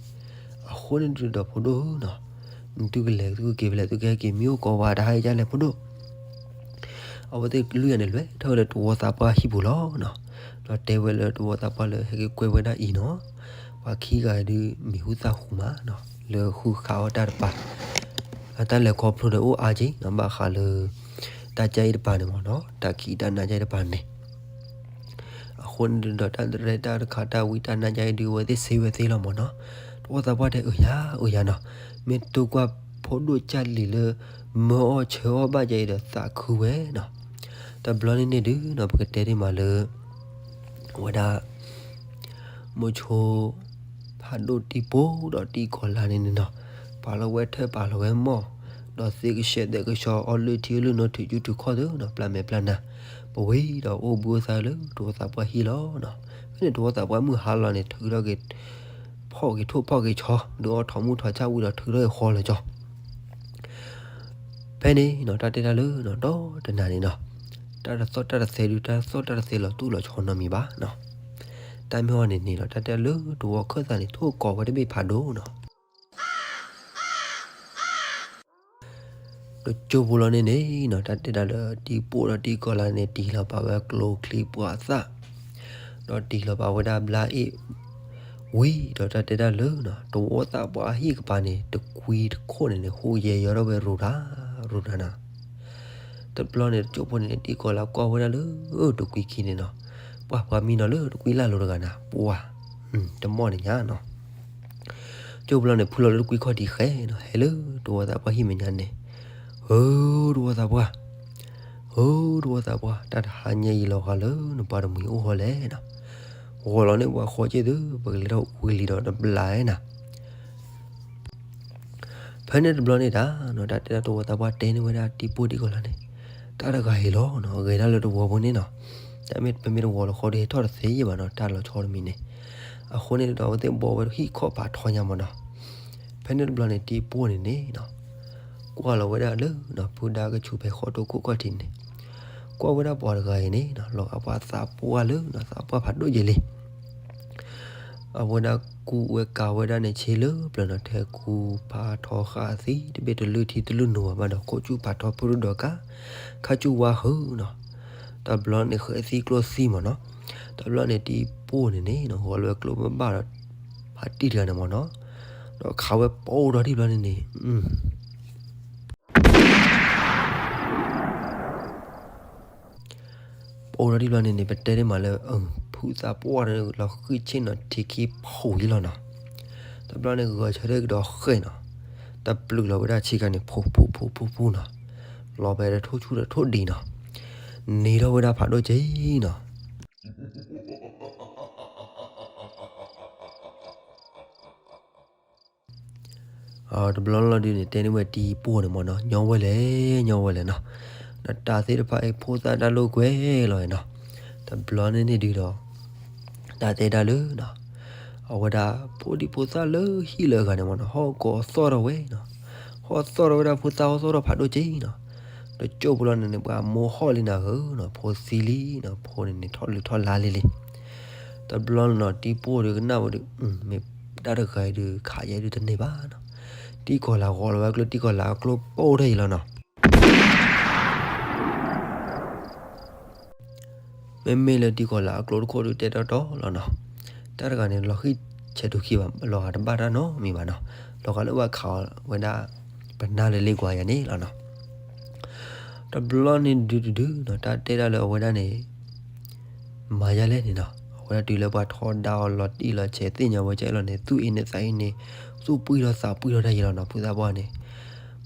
အဃိန့ၣ်ဒုးဒီးဖိဒိၣ်ဧၢနီၤ နသုကလဲၤသုကက့ၤဖဲလဲၣ် သုကဟဲက့ၤမံအိၣ်ကိးဝဲ တဟါအံၤဒ်လဲၣ်ဖိဒိၣ်. အဝဲသ့ၣ်လွံၢ်ဂၤန့ၣ် လဲၤထီၣ်ဝဲလၢတဝီသးပှၢ်ဟံၣ်ပူၤလီၤနီၤ. ဒီးတဲဝဲလၢတဝီသးပှၢ်လၢ ဟဲက့ၤကွဲဝဲဒၣ်အံၤနီၤ. ပှၤခံဂၤဒုးမံၤဟူသၣ်ဟူမးနီၤ လၢဃုခးအီၣ်တၢ်တပၤ အတၢ်လဲၤခီဖျိဒီးအိၣ်အါက့နီၤ ဘၣ်ဃးလၢ တၢ်ကၢအံၤတပၤန့ၣ်မးနီၤ တၢ်ခံးတၢ်နါကၢအံၤတပၤန့ၣ်. အဃိန့ၣ်ဒုးဒီးတၢ်ရဲၣ်တၢ်တခါတၢ်ဝံတၢ်နါကၢအံၤဒုး အဝဲသ့ၣ်စ့ဝဲသ့လီၤမးနီၤ. တဝီသးပှၢ်တဲအၢယၤ အၢယၤနီၤ မ့ၢ်တိၢ်ကွၢ်ဖိဒိၣ်ကၢလံၤလၢ မၢအီၣ်ဆၢအီၣ်ဘၣ်ကၢအံၤဒီးသးခုဝဲနီၤ. တဘျီန့ၣ်န့ၣ်ဒုးနီၤ ပကတဲဒ်မးလၢ ဝဲဒၣ် မိၤဆိ ဖးဒိၣ်တံၤဖိဒီးတံၤကီၤလၤန့ၣ်န့ၣ်နီၤ ပာ်လီၤဝဲထၢၣ်ပာ်လီၤဝဲမီၢ် ဒီးသ့ကဆှဲသ့ကဆှီ အီလုၢ်ထံအီလုၢ်နိ ထုးကူထုးခီၣ်သ့နီၤ ပျၢ်မဲာ်ပျၢ်နါ ပဝံၤဒီးအိၣ်ဘှံးအိၣ်သါလၢတဝီသးပှၢ်ဟံၣ်လီၤနီၤ. ဖဲန့ၣ်တဝီသးပှၢ်မုၢ်ဟါလီၤန့ၣ် ထုးထီၣ်က့ၤ ဖီၣ်က့ၤထိၣ်ဖီၣ်က့ၤဆီ ဒုးအီၣ်ထီၣ်မုၢ်ထီၣ်ဆၣ်ဝံၤဒီးထုးထီၣ်က့ၤဃီလၢကၠီ ဖဲန့ၣ်နီၤ တၢ်တဲတၢ်လၢနီၤ ဒီတနၤန့ၣ်နီၤ တၢ်တသီၣ်တၢ်တသဲဒုး တၢ်တသီၣ်တၢ်တသဲလီၤသူၣ်လီၤဆီနီတမံၤဘၣ်နီၤ. တၢ်မ့ၢ်အီၤန့ၣ်န့ၣ်နီၤ တၢ်တဲလၢတဝီခၢၣ်သးန့ၣ် ထိၣ်ကိးဝဲတဘ့ၣ်ဖးဒိၣ်နီၤ. တကၠိဖိလီၤန့ၣ်န့ၣ်နီၤ တၢ်တဲတၢ်လၢတံၤဖိဒီးတံၤကီၤလၤန့ၣ် တံၢ်လီၤပာ်ဝဲကျိချံမျိာ်သၣ် ဒီးတံၢ်လီၤပာ်ဝဲဒၣ်ဘျါအ့ၣ်ဝံၤ ဒီးတၢ်တဲတၢ်လၢနီၤ တဝီသးပှၢ်အဟံၣ်ကပၤန့ၣ် တကွံတခိၣ်န့ၣ်န့ၣ် ဟူးယဲၢ်ယီၤထီၣ်ဝဲရိၤတၢ် ရိၤတၢ်နီၤ. တဘျီန့ၣ် တကၠိဖိန့ၣ်န့ၣ် တံၤကီၤလၤကွၢ်ဝဲဒၣ်လၢ တကွံခံန့ၣ်နီၤ ပှၤပှၤမံနီၤလၢတကွံလၢ်လိၤတဂၤနၤ ပှၤ တမီၢ်န့ၣ်ညါနီၤ. ကၠိဖိလီၤန့ၣ် ဖုလီၤလၢတကွံခီၣ်ထံးဃဲနီၤ ဟဲလၢတဝီသးပှၢ်ဟံၣ်မဲာ်ညါန့ၣ် ဧၢ တဝီသးပှၢ်, ဧၢ တဝီသးပှၢ်, တၢ်တဟါညါအံၤလီၤဂာ်လၢနပှၤတမှံၤအိၣ်ဟီလဲၣ်နီၤ. ဂီၤလီၤန့ၢ်ပှၤဃီက့ၢ်သု ပကလဲၤထီၣ်ဝံၤလံဒီးတဘျီဧါနီၤ. ဖဲန့ၣ်တဘျီန့ၣ်တၢ်နီၤ တၢ်တဲဒၣ်တဝီသးပှၢ်တဲန့ၢ်ဝဲဒၣ်တံၤပိၢ်တံၤကီၤလၤန့ၣ်, တၢ်တဂၤအံၤလီၤနီၤ ဂဲၤဒၣ်လၢတဝီဖိန့ၣ်နီၤ. တၢ်မ့ၢ်ပမ့ၢ်တဝီလီၤဃီဒီးဟဲထီၣ်တသ့ယဲၢ်ဘၣ်နီၤ တၢ်လီၤဆီတမံၤန့ၣ်. အဃိန့ၣ်ဒီးအဝဲသ့ၣ်ဘှီဝဲဟံၣ်ခီၣ်ဖးထီညါမ့ၢ်နီၤ. ဖဲန့ၣ်တဘျီန့ၣ် တံၤပိၢ်န့ၣ်န့ၣ်နီၤ ကွၢ်လီၤဝဲဒၣ်လၢ ဖုဒါကဆူးဖဲဃီတိခိၣ်ခီၣ်ထံးန့ၣ်, ကွၢ်ဝဲဒၣ်ပှၤတဂၤအံၤန့ၣ်နီၤ လီၤဂာ်ပှၤသးပှၢ်လၢနီၤ သးပှၢ်ဖးဒိၣ်ယဲၢ်လံ. အဝဲဒၣ်ကူဝဲကၤဝဲဒၣ်န့ၣ် ဆ့လၢပျၢၤနီၤ ထဲကူဖးထီဃာ်သံ တဘ့ၣ်တလုၢ်ထံတလုၢ်နိၤဘၣ်ဒီး ခိၣ်ဆူၣ်ဖးထီဖုရူၢ်ဒီးကါ ခါဆူၣ်ဝါဟုနီၤ. တဘျီန့ၣ် ဃဲသံကျိသံမ့ၢ်နီၤ. တဘျီန့ၣ် တံၤပိၢ်န့ၣ်န့ၣ်နီၤ ဂီၤလၢကျိမ့ၢ်ဘၣ်ဒီး ဖါတံၢ်တဂၤန့ၣ်မ့ၢ်နီၤ, ဒီးခးဝဲပိၢ်ဒီးတံၤဘျီန့ၣ်န့ၣ် ပိၢ်ဒီးတံၤဘျီန့ၣ်န့ၣ် ပတဲဒ်မးလၢ ဖုသးပှၢ်န့ၣ် လီၤဃံၢ်ဆ့ၣ်နီၤ ထံခံဖှိၣ်ယံလီၤနီၤ. တဘျီန့ၣ် ဂဲၤဆၢထၢၣ်ကဒီးဃဲၣ်နီၤ, တပျုာ်လီၤဝဲဒၣ်ဆံခါန့ၣ် ဖှိၣ်ဖှိၣ်ဖှိၣ်ဖှိၣ်ဖှိၣ်နီၤ, လီၤဖဲတထိၣ်ဆူၣ်တထိၣ်ဒံးနီၤ, န့ၢ်ထီၣ်ဝဲဒၣ်ဖးဒိၣ်က့နီၤ. တဘျီလီၤဒုန့ၣ် တဲန့ၢ်ဝဲတံၤပိၢ်န့ၣ်မ့ၢ်နီၤ ညီဝဲလဲၣ် ညီဝဲလဲၣ်နီၤ, ဒီးတၢ်သ့ၣ်တဖၣ်အံၤ ဖိသၣ်တၢ်လိာ်ကွဲလီၤနီၤ. တဘျီန့ၣ်န့ၣ်ဒုဒီး တၢ်တဲဒၣ်လၢနီၤ အဝဲဒၣ်ဖိဒံဖိသၣ်လၢဟံၣ်လၢအဂၤန့ၣ်မ့ၢ်နီၤ ဟီၣ်ကိးသီၣ်ထီၣ်ဝဲနီၤ, ဟီၣ်သီၣ်ထီၣ်ဝဲဒၣ်ဖိသၣ် ဟီၣ်သီၣ်ထီၣ်ဖးဒိၣ်က့နီၤ. တကၠိၢ်ဖိလီၤန့ၣ်န့ၣ် ပှၤမိၢ်ဟီၣ်လံနၤဧၢနီၤ ဖိသံလံနီၤ ဖိန့ၣ်န့ၣ် ထီၣ်လုၢ်ထီၣ်လါလံလံ. တဘျီနီၤ တံၤပိၢ်ဒုကနၣ်ဝဲဒု မ့ၢ်တၢ်တဂၤအံၤဒု ခးယဲဒုတန့ၢ်ဘၣ်နီၤ. တံၤကီၤလၤဂီၤလီၤဝဲကျိ တံၤကီၤလၤအကျိပိၢ်ထီၣ်ယံလီၤနီၤ. မ့မ့ၢ်လၢတံၤကီၤလၤအကျိတခိၣ်ဒုတဲတီတီလီၤနီၤ. တၢ်တဂၤန့ၣ် လီၤဃံၢ်ဆဲးထူခံဘၣ် လီၤဂာ်တဘၣ်တၢ်နီတမံၤဘၣ်နီၤ. လီၤဂာ်လၢပှၤခးအီၤဝဲဒၣ် ပနၢ်လၢလ့ကွၢ်ယၤန့ၣ်လီၤနီၤ. တဘျီန့ၣ်ဒုဒုဒုနီၤ တၢ်တဲဒၣ်လၢအဝဲဒၣ်န့ၣ် မၤယါလဲၣ်န့ၣ်နီၤ အဝဲဒၣ်တုၤလၢပှၤထီဒါအီၤလီၤတံၢ်လီၤဆဲးသ့ၣ်ညါဝဲကဲလီၤန့ၣ် သူၣ်အ့န့သးအ့န့ သူၣ်ပှံၢ်ထီၣ်သးပှံၢ်ထီၣ်တၢ်ယံလီၤနီၤ ဖုသးပှၢ်န့ၣ်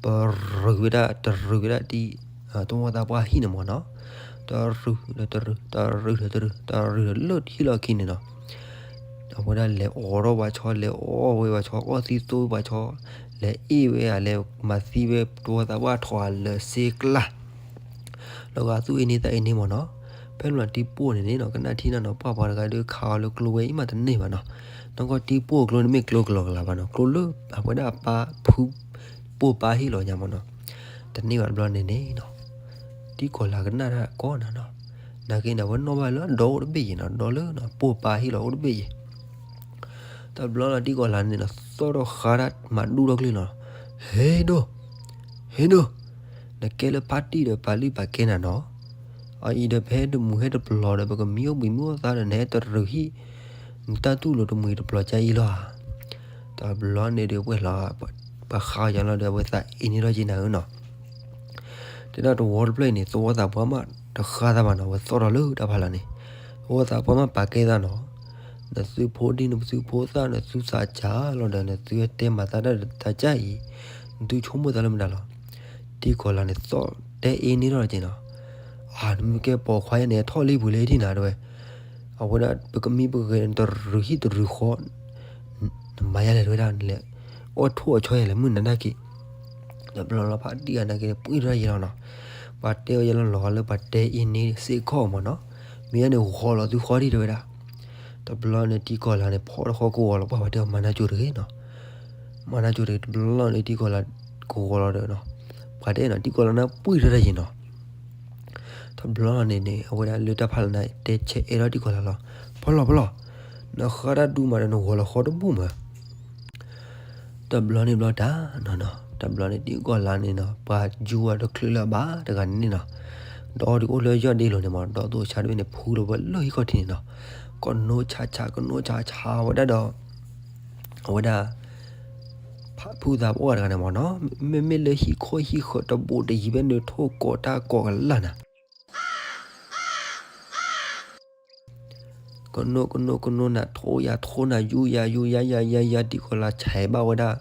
ပရူၤဝဲဒၣ် တရူၤဝဲဒၣ်တံၤ တဝီသးပှၢ်ဟံၣ်န့ၣ်မ့ၢ်နီၤ တရူၤဒီးတရူၤ တရူၤဒီးတရူၤ တရူၤဒီးလၢဟံၣ်လီၢ်ခံန့ၣ်နီၤ အဝဲဒၣ်လဲၤအိးထီၣ်ပှၤဆီ လဲၤအီၣ်ဝဲပှၤဆီ အီၣ်သံသိဝဲပှၤဆီ လဲၤအ့ၣ်ဝဲဧါ လဲၤမၤသံဝဲ တဝီသးပှၢ်ထီၣ်ဧါလၢစ့ကျါ လီၤဂာ်သူၣ်အ့န့သးအ့န့မ့ၢ်နီၤ ဖဲန့ၣ်တံၤပိၢ်န့ၣ်န့ၣ်နီၤ ကနၣ်ထံၣ်နီၤနီၤ ပှၤပှၤတဂၤဒုးခးအီၤလၢကျိဝဲအံၤမးတန့ၢ်ဘၣ်နီၤ နီၢ်ကီၢ်တံၤပိၢ်ကျိန့ၣ်မ့ၢ်ကျိကလီကလီဘၣ်နီၤ ကျိလၢအဝဲဒၣ်အပၢ်ဖု ပိၢ်ပၢ်ဟ့ၣ်လီၤညါမ့ၢ်နီၤ တန့ၢ်ဘၣ်တဘျီန့ၣ်န့ၣ်နီၤ တံၤကီၤလၤကနၣ်တၢ်ကီနၤနီၤ နာ်က့န့ၣ် အဝဲနီၣ်ဘၣ်လၢအဒီအိၣ်တဘ့ၣ်ယံၤနီၤ ဒီလၢနီၤ ပိၢ်ပၢ်ဟ့ၣ်လီၤအိၣ်တဘ့ၣ်ယံၤ တဘျီလီၤတံၤကီၤလၤန့ၣ်နီၤ သီၣ်ထီၣ်ဃါဒၣ်မၤဒူၣ်ထီၣ်ကျ့ၢ်နီၤ ဟ့ဒိၣ် ဟ့ဒိၣ် နကဲလၢဖါတံၢ်ဒီးပာ်လုၢ်ပာ်ကဲနၤနီၤ အအံၤဒီးဖဲတမုာ်ဟဲတပျီၤဒီး ပကမံအိၣ်ပှ့ၤမုၢ်အိၣ်သါဒီး နဟဲတရူၤဟံၣ် နတၢ်သူၣ်လိၤတမှံၤတပျီၤကါအံၤလီၤဧါ တဘျီန့ၣ်ဒုးပှဲၤလီၤ ပှၤဃါအီၤယၤလီၤဒီး အဝဲသးအ့န့ထီၣ်က့နၤဧၢနီၤ တဲဒၣ်တဝီတဖျၢၣ်အံၤန့ၣ် သဝီသးပှၢ်မးတဃါသးဘၣ်နီၤ အဝဲသီၣ်ထီၣ်လၢတၢ်ဖးလၢ်န့ၣ် သဝီသးပှၢ်မးပာ်ကဲသးနီၤ နသုဖိဒံ နသုဖိသၣ် နသုသးကၢ်လီၤဒီး နသုဟဲတဲမၤသးတၢ်ဒီးသးကၢ်အံၤ နသုဆိကမိၣ်သးလၢမတၤလီၤ တံၤကီၤလၤန့ၣ်သီၣ်တဲအ့န့ထီၣ်က့နီၤ အါ နမ့ၢ်ကဲပိာ်ခွါယဲန့ၣ် ထီၣ်လံပူၤလၢထံၣ်နၤတဲဝဲ အဝဲဒၣ်ပကမံပကဂဲၤ နတရူၤဟံၣ်တရူၤဃီ နမၤယါလဲၣ်တဲဝဲဒၣ် နလဲၤအီၣ်ထိၣ်အီၣ်ဆီယၤလဲၣ် မုၢ်နၤနာ်က့ တဘျီလီၤဖါတံၢ်အနာ်က့န့ၣ် ပှံၢ်ထီၣ်ယဲလီၤနီၤ ပှၤတဲအီၤယဲလီၤလီၤဂာ်လၢပှၤတဲအ့န့စ့ၢ်ကီးမ့ၢ်နီၤ မ့ၢ်ယဲန့ၣ်ဂီၤလီၤသုဃီဒံးတဲဝဲဒၣ် တဘျီန့ၣ်တံၤကီၤလၤန့ၣ် ဖီၣ်တဃီကဝီၤလီၤ ပှၤပှၤတဲအီၤမၤနၢကၠိတဂ့ၤနီၤ မၤနၢကၠိတဂ့ၤ တဘျီန့ၣ်တံၤကီၤလၤကဝီၤလီၤဒီးနီၤ ပှၤတဲနီၤ တံၤကီၤလၤန့ၣ်ပှံၢ်ထီၣ်တၢ်ယဲနီၤ တဘျီန့ၣ်န့ၣ် အဝဲဒၣ်လၢတၢ်ဖးလၢ်န့ၣ် တဲဆဲးအဲၣ်ထီၣ်တံၤကီၤလၤလီၤ ဖီလီၤဖီလီၤ နဃါတၢ်ဒူမးဒီးနဂီၤလီၤဃီတဘူၣ်မး တဘျီန့ၣ်ဘျီတၢ်နီၤနီၤ တဘျီန့ၣ်တံၤကီၤလၤန့ၣ်နီၤ ပှၤယူၤအီၤတချုးလၢအဘၣ်တဂၤန့ၣ်န့ၣ်နီၤ ဒီးဒုးအိၣ်လၢယီၢ်ဒ့လိၤန့ၣ်မး ဒီးသိၣ်ဆါတဘ့ၣ်န့ၣ် ဖူလီၤဝဲလၢဟံၣ်ခီၣ်ထံးန့ၣ်နီၤ ကနိဆါဆါ ကနိဆါဆါဝဲဒၣ်ဒီး အဝဲဒၣ် ဖုသးပှၢ်တဂၤန့ၣ်မ့ၢ်နီၤ မ့မ့ၢ်လၢဟံၣ်ခိၣ်ဟံၣ်ဃၢၤတဘိးတယံၤဖဲန့ၣ် ထိၣ်ကိးတၢ်ကိးကလၢ်နၤ ကနိကနိကနိနၤ ထိၣ်ယၤထိၣ်နၤ ယူၤယၤယူၤယၤယၤယၤယၤ တံၤကီၤလၤဆဲးဘၣ်ဝဲဒၣ်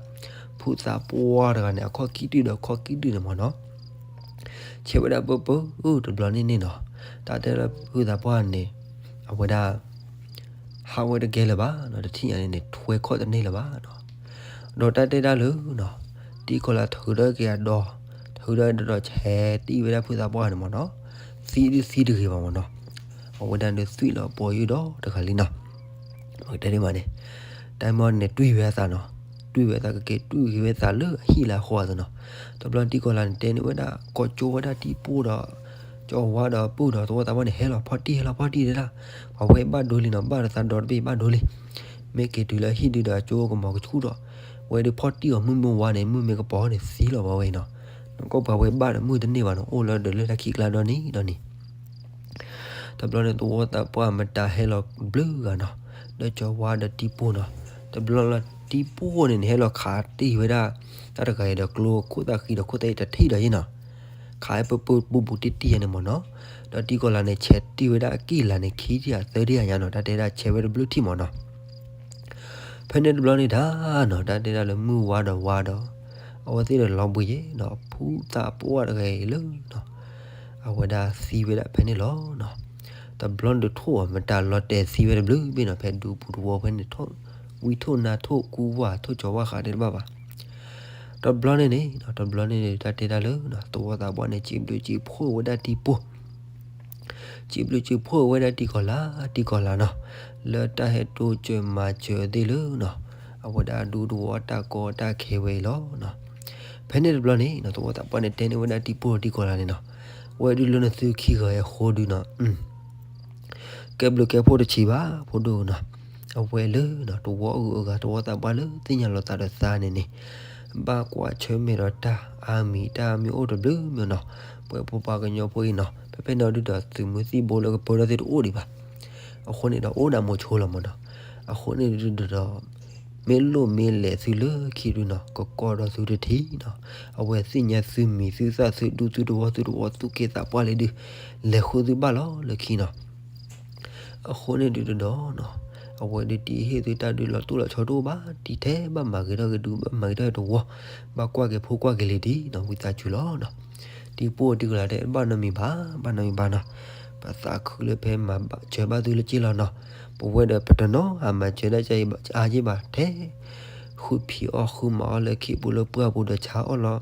ဖုသးပှၢ်တဂၤန့ၣ် အခီၣ်ခံတုၤဒီးအခီၣ်ခံတုၤန့ၣ်မ့ၢ်နီၤ ဆဲးဝဲဒၣ်ပၢပၢတဘျီန့ၣ်န့ၣ်နီၤ, တၢ်တဲလၢဖုသးပှၢ်န့ၣ် အဝဲဒၣ် ဟးဝဲတကဲလၢၤဘၣ်နီၤ, တထံၣ်ညါန့ၣ်န့ၣ် ထွဲခီၣ်တန့ၢ်လၢၤဘၣ်နီၤ. ဒီးတၢ်တဲဒၣ်လၢနီၤ, တံၢ်ကီၤလၤထုးထီၣ်က့ၤအဒီ, ထုးထီၣ်ဒီးဆဲးတံၢ်ဝဲဒၣ်ဖုသးပှၢ်န့ၣ်မ့ၢ်နီၤ, သံဒုးသံတဂ့ၤဘၣ်မ့ၢ်နီၤ, အဝဲဒၣ်ဒုးသွံၣ်လီၤပိာ်ယုၢ်ဒီးတဂၤလံနီၤ. မ့ၢ်တဲဒ်မးန့ၣ်, တၢ်မ့ၢ်န့ၣ်တွံၢ်ဝဲအသးနီၤ, တွံၢ်ဝဲအသးကက့ၤတွံၢ်က့ၤဝဲသးလၢအဟံၣ်လၢအဃီအသိးနီၤ. တဘျီတံၢ်ကီၤလၤန့ၣ်တဲန့ၢ်ဝဲဒၣ် ကိးကၠိဝဲဒၣ်တံၢ်ပိၢ်ဒီး ကၠီၤဝါဒီးပုၢ်ဒီးသဝီသးပှၢ်န့ၣ် ဟဲလီၤဖီၣ်တံၢ် ဟဲလီၤဖီၣ်တံၢ်တဲဒၣ်, ပှၤဝဲဘၣ်ဒိလံနီၤ, ဘၣ်ဒီးသးဒီတဘ့ၣ်ဘၣ်ဒိလံ. မ့ၢ်က့ၤတုၤလၢအဟံၣ်ဒုဒီးအကၠိကမီၤကဆူၢ်ဒီး ဝဲဒုးဖီၣ်တံၢ်အီၤ မုၢ်မ့ၢ်ဝါန့ၣ် မုၢ်မ့ၢ်ကပီၤန့ၣ်သံလီၤဘၣ်ဝဲအံၤနီၤ. နကီၢ်ပှၤဝဲဘၣ်ဒီးမုၢ်တန့ၢ်ဘၣ်နီၤ, အိၣ်လၢဒၢးလၢတၢ်ခံးကျါဒီနံၤဒီနံၤ တဘျီန့ၣ် သဝီသးပှၢ်မတၤဟဲလီၤဘျုးဂၤနီၤ, ဒီးကၠီၤဝါဒီးတံၢ်ပိၢ်နီၤ. တဘျီလၢတံၢ်ပိၢ်န့ၣ်န့ၣ် ဟဲလီၤခးတံၢ်ဝဲဒၣ် တၢ်တဂၤအံၤဒီးကျိခိၣ်သၣ်ဃံဒီးခိၣ်သၣ်အံၤတထံၣ်ဒီးယ့ၢ်နီၤ, ခးပၢပၢပူၤပူၤတံၢ်တံၢ်ယါန့ၣ်မ့ၢ်နီၤ. ဒီးတံၢ်ကီၤလၤန့ၣ် ဆဲးတံၢ်ဝဲဒၣ်အကံၢ်လၤန့ၣ် ခံတံၢ်အသၢတံၢ်အညါနီၤ, တၢ်တဲဒၣ်ဆဲးဝဲတဘျုးထံၣ်မ့ၢ်နီၤ. ဖဲန့ၣ်တဘျီန့ၣ်တၢ်နီၤ, တၢ်တဲဒၣ်လၢမုၢ်ဝါဒီးဝါဒီး အဝဲသ့ၣ်ဒီးလီၤဘှံးယဲနီၤ, ဖုသးပှၢ်တဂၤအံၤလၢနီၤ အဝဲဒၣ်သံဝဲဒၣ်ဖဲန့ၣ်လီၤနီၤ. တဘျီန့ၣ်ထိၣ်အီၤမတၤလီၤတဲာ်သံဝဲတဘျုးဘ့ၣ်နီၤ, ဖဲဒူပူၤတဝီဖဲန့ၣ်ထိၣ် ဝံထိၣ်နါထိၣ်ကူဝၢ်ထိၣ်ကၠီၤဝါဃးတဲတဘၣ်ဘၣ်. တဘျီန့ၣ်န့ၣ်, တဘျီန့ၣ်န့ၣ် တၢ်တဲဒၣ်လၢ သဝီသးပှၢ်န့ၣ် စံးဘျုးစံးဖှိၣ်ဝဲဒၣ်တံၢ်ပိၢ် စံးဘျုးစံးဖှိၣ်ဝဲဒၣ်တံၢ်ကီၤလၤ, တံၢ်ကီၤလၤနီၤ, လၢတၢ်ဟဲတိစၢၤမၤစၢၤသ့ၣ်လၢနီၤ, အဝဲဒၣ်ဒူသဝီတၢ်ကီတၢ်ခဲဝဲအံၤလီၤနီၤ. ဖဲန့ၣ်တဘျီန့ၣ်နီၤ, သဝီသးပှၢ်န့ၣ်တဲန့ၢ်ဝဲဒၣ်တံၢ်ပိၢ်တံၢ်ကီၤလၤန့ၣ်နီၤ, ဝဲဒုးလၢနသုခံဂၤအဃိဒုနီၤ ကဲဘျုးကဲဖှိၣ်တဆံးဘၣ် ဖိဒိၣ်နီၤ, အဝဲလၢနီၤ သဝီအဂုၤအဂၤ သဝီသးပှၢ်လၢသ့ၣ်ညါလီၤသးဒီးသးန့ၣ်န့ၣ်, ဘၣ်ကွၢ်ဆၢၣ်မဲာ်ဒီးတၢ် အါမံၤတၢ်မ့ၢ်အိၣ်တဘျုးမ့ၢ်နီၤ, ပှဲၤဖိပှၤကညီဖိအံၤနီၤ, ဖဲဖဲန့ၣ်ဒုဒီးသုးမုၢ်သံၣ်ဘိလၢကပၢထီၣ်သ့ၣ်တအိၣ်ဒံးဘၣ်. အဃိန့ၣ်ဒီးအိၣ်ဒၣ်မိၤဆိလီၤမ့ၢ်နီၤ, အဃိန့ၣ်ဒုဒီး မ့ၢ်လိၣ်မ့ၢ်လဲၤသုလၢခံဒုနီၤ, ကကိးဒီးသုတထံၣ်နီၤ, အဝဲသ့ၣ်ညါသုမံၤသုသၣ်သုဒူသုသဝီသုသဝီသူၣ်က့သးပှၢ်လံဒု, လဲၤဃုသုဘၣ်လီၤလၢခံနီၤ. အဃိန့ၣ်ဒုတဒီးနီၤ, အဝဲဒုတံၢ်ဟ့ၣ်သုတၢ်ဒုလီၤတိၢ်လီၤဆီတအိၣ်ဘၣ်, တံၢ်ထဲဘၣ်မၤဂ့ၤထီၣ်ဂ့ၤဒု ဘၣ်မၤဂ့ၤထီၣ်ဂ့ၤသဝီ, ဘၣ်ကွၢ်က့ၤဖိကွၢ်က့ၤလံၤဒံးနီၤ, ဝံသးစူၤလီၤနီၤ. တံၢ်ပိၢ်တံၢ်ကီၤလၤတဲ ဘၣ်နီတမံၤဘၣ်, ဘၣ်နီတမံၤဘၣ်နီၤ, ပသးခုလၢဖဲမၤစၢၤဘၣ်သုလၢက့လီၤနီၤ, ပဝဲဒီးပတနီၤအမၤစၢၤဒၣ်ကါအံၤအါယ့ၢ်ဘၣ်ထဲ ဃုဖံးအီၣ်ဃုမၤအီၣ်လၢခံပူၤလၢပှၢ်ပူၤဒီးဆါအီၣ်လီၤ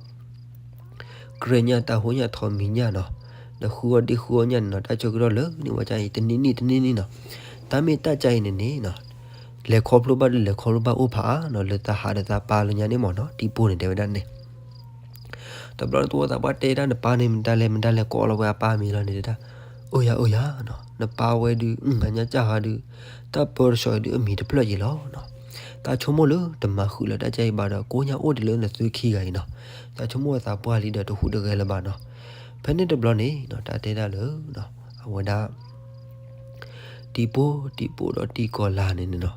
ကြဲညၣ်တၢ်ဟိညၣ်ထီးမံၤညၣ်နီၤ, ဒီးဃုအီၣ်ဒ့ဃုအီၣ်ညၣ်န့ၣ်နီၤ, တၢ်ဆိကတၢၢ်လၢန့ၣ်ဝဲကါအံၤတနံၣ်နံၣ်တနံၣ်နံၣ်နီၤ, တၢ်မ့ၢ်တၢ်ကါအံၤန့ၣ်န့ၣ်နီၤ, လဲၤခီဖျိဘၣ်ဒုးလဲၤခီဖျိဘၣ်အိၣ်ဖးအါနီၤ, လၢသးဟးဒီးသးပၢ်လၢညါန့ၣ်မ့ၢ်နီၤ, တံၢ်ပိၢ်န့ၣ်တဲဝဲဒၣ်န့ၣ် တဘျီနသဝီသးပှၢ်တဲဒၣ်နပၢ်န့ၣ်မတၤလဲၣ်မတၤလဲၣ်ကိးလီၤဝဲအပၢ်မံၤလီၤန့ၣ်တဲဒၣ်, အိၣ်ယၤအိၣ်ယၤနီၤ, နပၢ်ဝဲဒုး အညါကၢ်ဟးဒုး တၢ်ပၢတဆီးအံၤဒုးအမံၤတဖျၢၣ်ယံၤလီၤနီၤ, တၢ်ဆိကမိၣ်လၢတမၤဃုာ်လၢတၢ်ကါအံၤဘၣ်ဒီး ကိးညါအိၣ်ဒံးလၢနသုခံဂၤအံၤနီၤ, တၢ်ဆိကမိၣ်သးပှၢ်လံဒီးတဟူးတဂဲၤလၢၤဘၣ်နီၤ, ဖဲန့ၣ်တဘျီန့ၣ်နီၤ, တၢ်တဲဒၣ်လၢ အဝဲဒၣ် တံၢ်ပိၢ်တံၢ်ပိၢ်ဒီးတံၢ်ကီၤလၤန့ၣ်န့ၣ်နီၤ,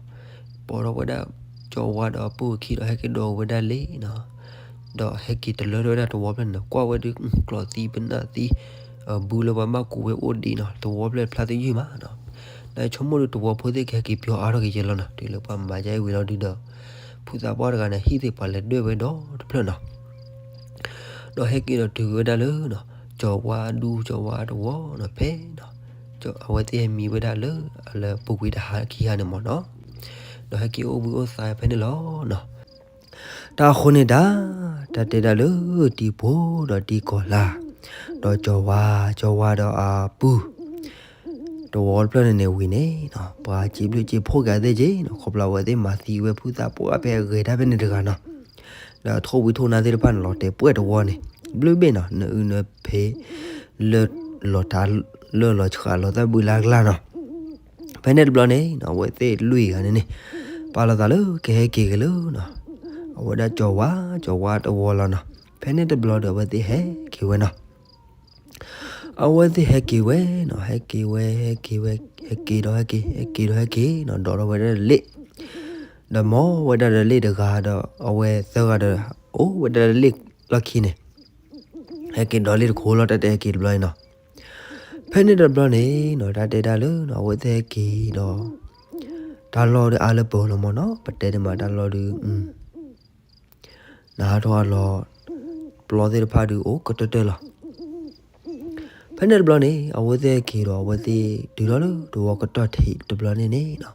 ပိာ်ထီၣ်ဝဲဒၣ် ကၠီဝါဒီးအပုၢ်အခံဒီးဟဲက့ၤဒိးဝဲဒၣ်လ့ၣ်နီၤ, ဒီးဟဲက့ၤတလၢထီၣ်ဝဲဒၣ်တဝီဖျၢၣ်န့ၣ်နီၤ, ကွၢ်ဝဲဒုး ကျီၢ်သံပနၢ်သံ ဘုလၢပှၤဘၣ်ကူးဝဲအိၣ်ဒံးနီၤ, တဝီဖျၢၣ်ဖျါသယုၢ်မးနီၤ, နဆိကမိၣ်ဒုးတဝီဖိသ့ၣ်ကဟဲက့ၤပျီအါထီၣ်က့ၤယဲလီၤနီၤ, တုၤလၢပှၤမၤယါအံၤဝံၤလီၤဒုးဒီး ဖုသးပှၢ်တဂၤန့ၣ် ဟံၣ်သ့ၣ်ပှၤလဲၤဒွဲၣ်ဝဲဒီတဖျၢၣ်နီၤ ဒီးဟဲက့ၤဒီးတုၤဝဲဒၣ်လၢနီၤ, ကၠီဝါအဒူ ကၠီဝါအတဝီနီၤ, ဖဲနီၤ, အဝဲသ့ၣ်ဟဲမံဝဲဒၣ်လၢ လၢပူၤကွံာ်တဟါခံဂၤန့ၣ်မ့ၢ်နီၤ, ဒီးဟဲက့ၤအိၣ်ဘှံးအိၣ်သါဖဲန့ၣ်လီၤနီၤ. တၢ်အဃိန့ၣ်ဒၣ်, တၢ်တဲဒၣ်လၢတံၢ်ပိၢ်ဒီးတံၢ်ကီၤလၤ, ဒီးကၠီဝါ, ကၠီဝါဒီးအပုၢ် တဝီတဖျၢၣ်န့ၣ်န့ၣ်ဝံၤန့ၣ်နီၤ, ပှၤစံးဘျုးစံးဖှိၣ်က့ၤအသ့ၣ်က့ၤနီၤ, ခီဖျိအဝဲသ့ၣ်မၤသံဝဲဖုသးပှၢ်ဖဲအဂဲၤတၢ်ဖဲန့ၣ်တဂၤနီၤ, ဒီးထိၣ်ဝံထိၣ်နါသ့ၣ်တဖၣ်န့ၣ် လီၤတဲာ်ပှဲၢ်တဝီန့ၣ် ဘျုးဘ့ၣ်နီၤ, နအုၣ်နဖဲ လၢလီၤတၢ်လၢလီၤဆှးလီၤသၣ်ဘုလၢအကျါနီၤ. ဖဲန့ၣ်တဘျီန့ၣ်နီၤ, အဝဲသ့ၣ်လွံၢ်ဂၤန့ၣ်န့ၣ် ပာ်လီၤသးလၢကဟဲက့ၤက့ၤလၢနီၤ, အဝဲဒၣ်ကၠီဝါ, ကၠီဝါတဝီလီၤနီၤ. ဖဲန့ၣ်တဘျီဒီးအဝဲသ့ၣ်ဟဲက့ၤဝဲနီၤ. အဝဲသ့ၣ်ဟဲက့ၤဝဲနီၤ, ဟဲက့ၤဝဲ, ဟဲက့ၤဝဲ, ဟဲက့ၤဒီးဟဲက့ၤ, ဟဲက့ၤဒီးဟဲက့ၤနီၤ, ဒိးထီၣ်ဝဲဒၣ်လ့ၣ်, ဒီးမ့ၢ်ဝဲဒၣ်ဒီးလ့ၣ်တဂၤဒီး အဝဲသၢဂၤဒီး အိၣ်ဝဲဒၣ်လၢလ့ၣ်လီၢ်ခံန့ၣ်, ဟဲက့ၤဒီးလ့ၣ်တခိၣ်လီၤ, တၢ်တဲဟဲက့ၤတဘျီအံၤနီၤ. ဖဲန့ၣ်တဘျီန့ၣ်နီၤ, တၢ်တဲဒၣ်လၢနီၤ, အဝဲသ့ၣ်ဟဲက့ၤဒီး တၢ်လီၢ်ဒုးအါလၢပၢၤလီၤမ့ၢ်နီၤ, ပတဲန့ၣ်မးတၢ်လီၢ်ဒုး နဟးထီၣ်အလီၢ် ပျီသ့ၣ်တဖၣ်ဒုးအိၣ်ကတၢၢ်တၢၢ်လီၤ. ဖဲန့ၣ်တဘျီန့ၣ် အဝဲသ့ၣ်ဟဲက့ၤဒီး အဝဲသ့ၣ်တုၤထီၣ်လၢသဝီကတီၢ်ထံးတဘျီန့ၣ်န့ၣ်နီၤ,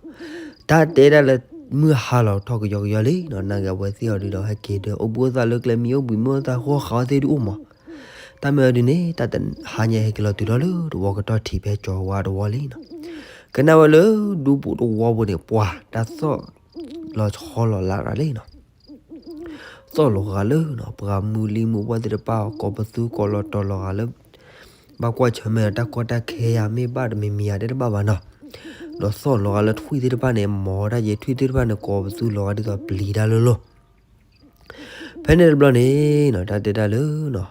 တၢ်တဲဒၣ်လၢမုၢ်ဟါလီၤထီၣ်ကယီကယီလံနီၤ, နာ်က့အဝဲသ့ၣ်အီၤဒုးဒီး ဟဲက့ၤဒီး အိၣ်ဘှံးအိၣ်သါလၢကျဲ မံအိၣ်ဘှံးမံအိၣ်သါ ဃီဃာ်အီၤသ့ၣ်ဒုးအိၣ်မး. တၢ်မ့ၢ်အီၤဒုးန့ၣ် တၢ်တဟါညါဟဲက့ၤလီၤတုၤထီၣ်လၢသဝီကတီၢ်ထံးဖဲကၠီၤဝါတဝီလံနီၤ, ကနၣ်ဝဲလၢဒူပူၤတဝီပူၤန့ၣ် ပှၤတၢ်သီၣ်လီၤဆီလီၤလးရၤလံနီၤ. သီၣ်လီၤဂာ်လၢနီၤ ပှၤမုၢ်လံမုၢ်ဝါသ့ၣ်တဖၣ် ကိးပသူကိးလီၤတီၤလီၤဂာ်လၢ ဘၣ်ကွၢ်ဆၢၣ်မဲာ်ဒီးတၢ်ကီတၢ်ခဲယၤ မ့ၢ်ဘၣ်တမံၤမံၤယၤတဲတဘၣ်ဘၣ်နီၤ, ဒီးသီၣ်လီၤဂာ်လၢထွံၣ်သ့ၣ်တဖၣ်န့ၣ် မၤတၢ်ယဲထွံၣ်သ့ၣ်တဖၣ်န့ၣ် ကိးပသူလီၤဂာ်ဒ်သိးပျံၤတၢ်လိၤလိၤ ဖဲန့ၣ်တဘျီန့ၣ်နီၤ တၢ်တဲတၢ်လၢနီၤ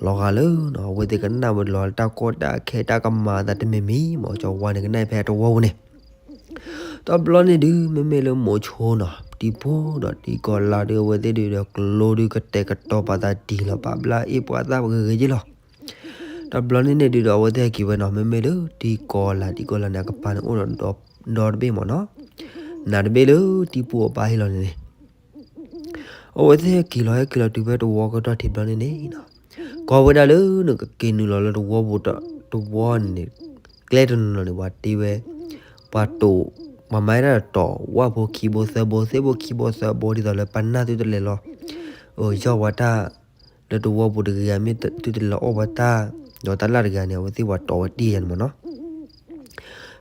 လီၤဂာ်လၢနီၤ အဝဲသ့ၣ်ကနၣ်ဝဲလီၤတၢ်ကီတၢ်ခဲတၢ်ကမၤအသးတမံၤမံၤမး ကၠီၤဝါန့ၣ်ကနၣ်ဖဲတဝီပူၤန့ၣ် တဘျီန့ၣ်ဒုး မ့မ့ၢ်လၢမိၤဆိနီၤ တံၤပိၢ်ဒီးတံၤကီၤလၤဒုး အဝဲသ့ၣ်ဒုးဒီးကျိဒုး ကတဲာ်ကတီၤပာ်သးတံၢ်လီၤ ပာ်ဘျါအ့ၣ်ပှၤသၣ်ဂ့ၤဂ့ၤက့လီၤ. တဘျီန့ၣ်န့ၣ်ဒုးဒီး အဝဲသ့ၣ်ဟဲက့ၤဝဲနီၤ မ့မ့ၢ်လၢတံၤကီၤလၤ တံၤကီၤလၤန့ၣ် အကပၤန့ၣ်အိၣ်ဒီးဒီတဘ့ၣ်မးနီၤ, နၤတဘ့ၣ်လၢတံၤပိၢ်အပၢ်ဟ့ၣ်လီၤန့ၣ်န့ၣ် အဝဲသ့ၣ်ဟဲက့ၤလီၤ ဟဲက့ၤလီၤတုၤဖဲတဝီကတီၢ်ထံးတဘျီန့ၣ်န့ၣ်နီၤ, ကိးဝဲဒၣ်လၢနကက့ၤနုာ်လီၤလၢတဝီပူၤတဝီန့ၣ်န့ၣ် ကျဲတနီၤနီၤန့ၣ် ပှၤတ့ဝဲ ပှၤတိာ် ပှၤမၤဝဲဒၣ်တီၤ ဝၣ်ဖိခံဘိသၢဘိ သ့ၣ်ဖိခံဘိသၢဘိ ဒ်သိးလၢပနၢ်သုတလဲၤလီၤ အၢ ယီၢ်ဝဲတၢ် လၢတဝီပူၤတဂ့ၤဂၤ မ့ၢ်သုတလဲၤလီၤအီၣ်ဝဲတၢ် ဒီးတၢ်လၢ်တဂ့ၤဂၤန့ၣ် အဝဲသ့ၣ်ပှၤတီၤဝဲတ့ၢ်ယၤန့ၣ်မးနီၤ.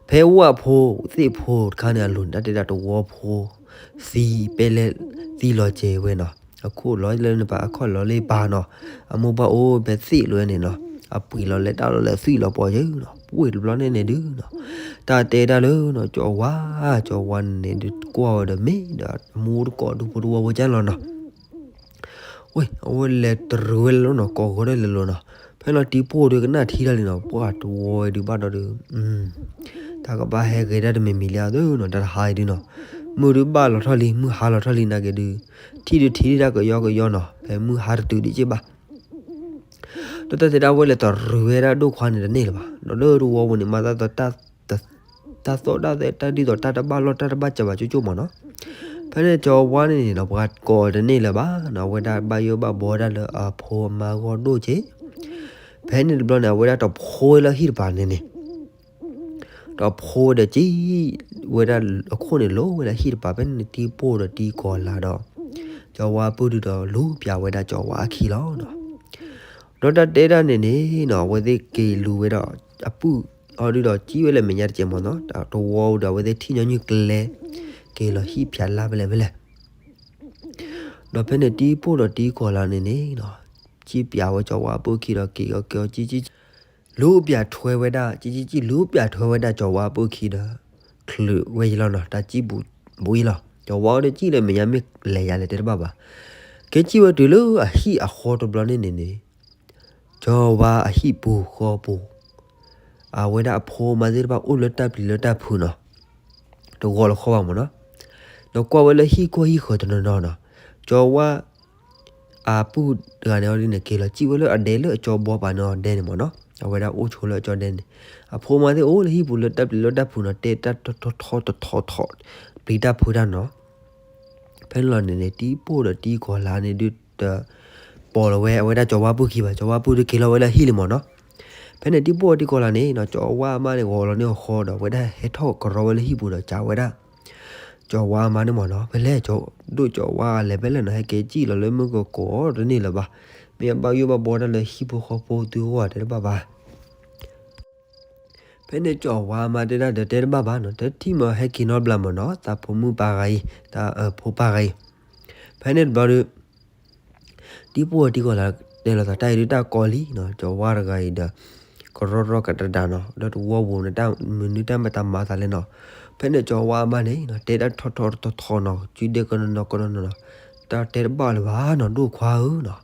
ဖဲဝၣ်ဖိသ့ၣ်ဖိတခါန့ၣ်အလိၤန့ၣ် တၢ်တဲဒၣ်တဝီဖိ သံပဲလဲၣ်သံလီၤစဲၤဝဲနီၤ, အခိၣ်လီၤလၢနပၤ အခီၣ်လီၤလၢပၤနီၤ, အမိၢ်ပှၢ်အိၣ်ဖဲသ့ၣ်လီၤန့ၣ်နီၤ, အပှ့ၤလီၤလဲၤတၢ်လီၤလဲၤသွံၣ်လီၤပှီၤယဲနီၤ, ပှ့ၤတဘျီန့ၣ်န့ၣ်ဒုးနီၤ, တၢ်တဲဒၣ်လၢနီၤ ကၠီၤဝါ ကၠီၤဝါန့ၣ်ဒုးကွၢ်ဝဲဒီးမ့ၢ်ဒီး အမူတကိးဒူဖိတဝီဖိကၢ်လီၤနီၤ ဝဲ အဝဲလဲၤတရူးဝဲလၢလီၤနီၤ, ကိးဂီၤဒီးလဲၤလီၤနီၤ, ဖဲလီၤတံၤပိၢ်ဒုးကနၣ်ထံတၢ်လံနီၤ, ပှၤတဝီဝဲဒုးဘၣ်ဒီးဒုး တၢ်ကဘၣ်ဟဲဂဲၤတၢ်တမံၤမံၤလံအသိးနီၤ, တၢ်တဟါအံၤဒုးနီၤ, မုၢ်ဒုးဘၣ်လီၤထီၣ်လံ မုၢ်ဟါလီၤထီၣ်လံနာ်က့ဒုး, ထံၣ်ဒုးထံၣ်ဒုးတၢ်ကယီကယီနီၤ, ဖဲမုၢ်ဟါတတုၤဒံးက့ဘၣ် ဒီးတၢ်တဲဒၣ်ဝဲလဲၤတရူးဝဲဒၣ်ဒိၣ်ခွါန့ၣ်တန့ၢ်လၢၤဘၣ်, ဒီးလၢတဝီပူၤန့ၣ် မၤတၢ်သီၣ်တၢ်သဲ တၢ်ဒ်သိးတၢ်တဘၣ်လီၢ်တၢ်တဘၣ်စၢၤဘၣ်ကၠိကၠိမးနီၤ, ဖဲန့ၣ်ကၠီၤဝါန့ၣ်န့ၣ်နီၤ ပှၤကိးတန့ၢ်လၢၤဘၣ်နီၤ, အဝဲဒၣ်ဘၣ်ယိၣ်ဘၣ်ဘှီဒၣ်လၢအဖိအမါဂီၢ်ဒိၣ်က့, ဖဲန့ၣ်တဘျီန့ၣ် အဝဲဒၣ်တဖိဝဲလၢဟံၣ်တပၤန့ၣ်န့ၣ် ဒီးဖိဝဲဒီးကံၣ်ဝဲဒၣ်အခိၣ်န့ၣ် လိၤဝဲလၢဟံၣ်တပၤ ဖဲန့ၣ်တံၤပိၢ်ဒီးတံၤကီၤလၤဒီး ကၠီၤဝါပုၢ်ဒုးဒီးလူၤပၠးဝဲဒၣ်ကၠီၤဝါအခံလီၤနီၤ, ဒီးတၢ်တဲဒၣ်န့ၣ်န့ၣ်နီၤ အဝဲသ့ၣ်က့ၤလူၤဝဲဒီးအပုၢ်အီၤဒုးဒီးကံၣ်ဝဲလၢမဲာ်ညါတကဲးမးနီၤ, တဝီဒုးအဝဲသ့ၣ်ထံၣ်ညီနုၢ်ကျဲ က့ၤလီၤဟံၣ်ဖၠးလါဖဲလဲၣ်ဖဲလဲၣ် ဒီးဖဲန့ၣ်တံၤပိၢ်ဒီးတံၤကီၤလၤန့ၣ်န့ၣ်နီၤ, ကံၣ်ပၠးဝဲကၠီၤဝါအပုၢ်အခံဒီးက့ၤက့ၤကံၣ် လူၤပၠးထွဲဝဲဒၣ် ကံၣ်ကံၣ်ကံၣ် လူၤပၠးထွဲဝဲဒၣ်ကၠီၤဝါအပုၢ်အခံဒီး ချုးဝဲယလီၤနီၤ, တၢ်ကံၣ်ဘူးဘူးယလီၤ, ကၠီၤဝါအီၤဒီးကံၣ်လၢမဲာ်ညါမ့ၢ်လဲၤယၤလဲၤတဲတဘၣ်ဘၣ်, က့ၤကံၣ်ဝဲတုၤလၢအဟံၣ်အဃီတဘျီန့ၣ်န့ၣ်န့ၣ် ကၠီၤဝါအဟံၣ်ပူၤဃီပူၤ အဝဲဒၣ်အဖိအမါသ့ၣ်တဖၣ်အိၣ်လၢတၢ်ပျံၤလၢတၢ်ဖုးနီၤ, တဂီၤလၢဃီဘၣ်မးနီၤ, ဒီးကွၢ်ဝဲလၢဟံၣ်ခိၣ်ဟံၣ်ဃၢၤတနီၤနီၤနီၤ, ကၠီၤဝါ အပုၢ်တဂၤန့ၣ်အီၤဒ်န့ၣ် က့ၤလီၤကံၣ်ဝဲလၢအဒဲလၢအကၠီဘီပာ်န့ၣ်အီၤဒဲန့ၣ်မးနီၤ, အဝဲဒၣ်အိၣ်ဆိးလၢအကၠီဒဲန့ၣ်, အဖိအမါသ့ၣ်အိၣ်လၢဟံၣ်ပူၤလၢတၢ်ပျံၤလၢတၢ်ဖုးနီၤ, တဲတၢ်ထီထီထီထီထီ ပျံၤတၢ်ဖုးတၢ်နီၤ ဖဲန့ၣ်လီၤန့ၣ်န့ၣ် တံၤပိၢ်ဒီးတံၤကီၤလၤန့ၣ်ဒုးတပိာ်လီၤဝဲ အဝဲဒၣ်ကၠီၤဝါပုၢ်ခံဘၣ်, ကၠီၤဝါပုၢ်ဒုးက့ၤလီၤဝဲလၢဟံၣ်လံမးနီၤ, ဖဲန့ၣ်တံၤပိၢ်တံၤကီၤလၤန့ၣ်နီၤ ကၠီၤဝါအမါန့ၣ် ဂီၤလီၤန့ၢ်အဃီဒီး အဝဲဒၣ်ဟဲထီၣ်ကရီဝဲလၢဟံၣ်ပူၤဒီး ကးဝဲဒၣ် ကၠီၤဝါအမါန့ၣ်မးနီၤ, ဖဲလဲၣ် ဒိၣ်ကၠီၤဝါလဲၤဖဲလဲၣ်နီၤ, ဟဲက့ၤကံၣ်လီၤလၢမုၢ်ကကိးတန့ၢ်လၢၤဘၣ်, မ့ၢ်အဘၣ်ယိၣ်ဘၣ်ဘှီတၢ်လၢဟံၣ်ဖိဃီဖိသုဂီၢ်တဲတဘၣ်ဘၣ် ဖဲန့ၣ်ကၠီၤဝါအမါတဲဒၣ်ဒီးတဲတဘၣ်ဘၣ်နီၤ, တထံၣ်မးဟဲက့ၤနီတဘျီမးနီၤ, သးဖိမုၣ်ပၢ်ဂၤအံၤ သးဖိပၢ်ဂၤအံၤ, ဖဲန့ၣ်တဘျီဒီး တံၤပိၢ်တံၤကီၤလၤ တဲလိာ်သးတၢ်အံၤဒုးတၢ်ကီလံနီၤ, ကၠီၤဝါတဂၤအံၤဒီး ကရီရီကတဒးနီၤ, ဒီးတဝီပူၤန့ၣ် တၢ်မနုၤတၢ်မတၤမၤသးလဲၣ်နီၤ, ဖဲန့ၣ်ကၠီၤဝါအမါန့ၣ်နီၤ တဲဒၣ်ထီထီထီထီနီၤ, စုဒဲကနီၤနီၤကနီၤနီၤနီၤ, တၢ်တဲတဘၣ်လၢၤဘၣ်နီၤ, ဒိၣ်ခွါဧၢနီၤ,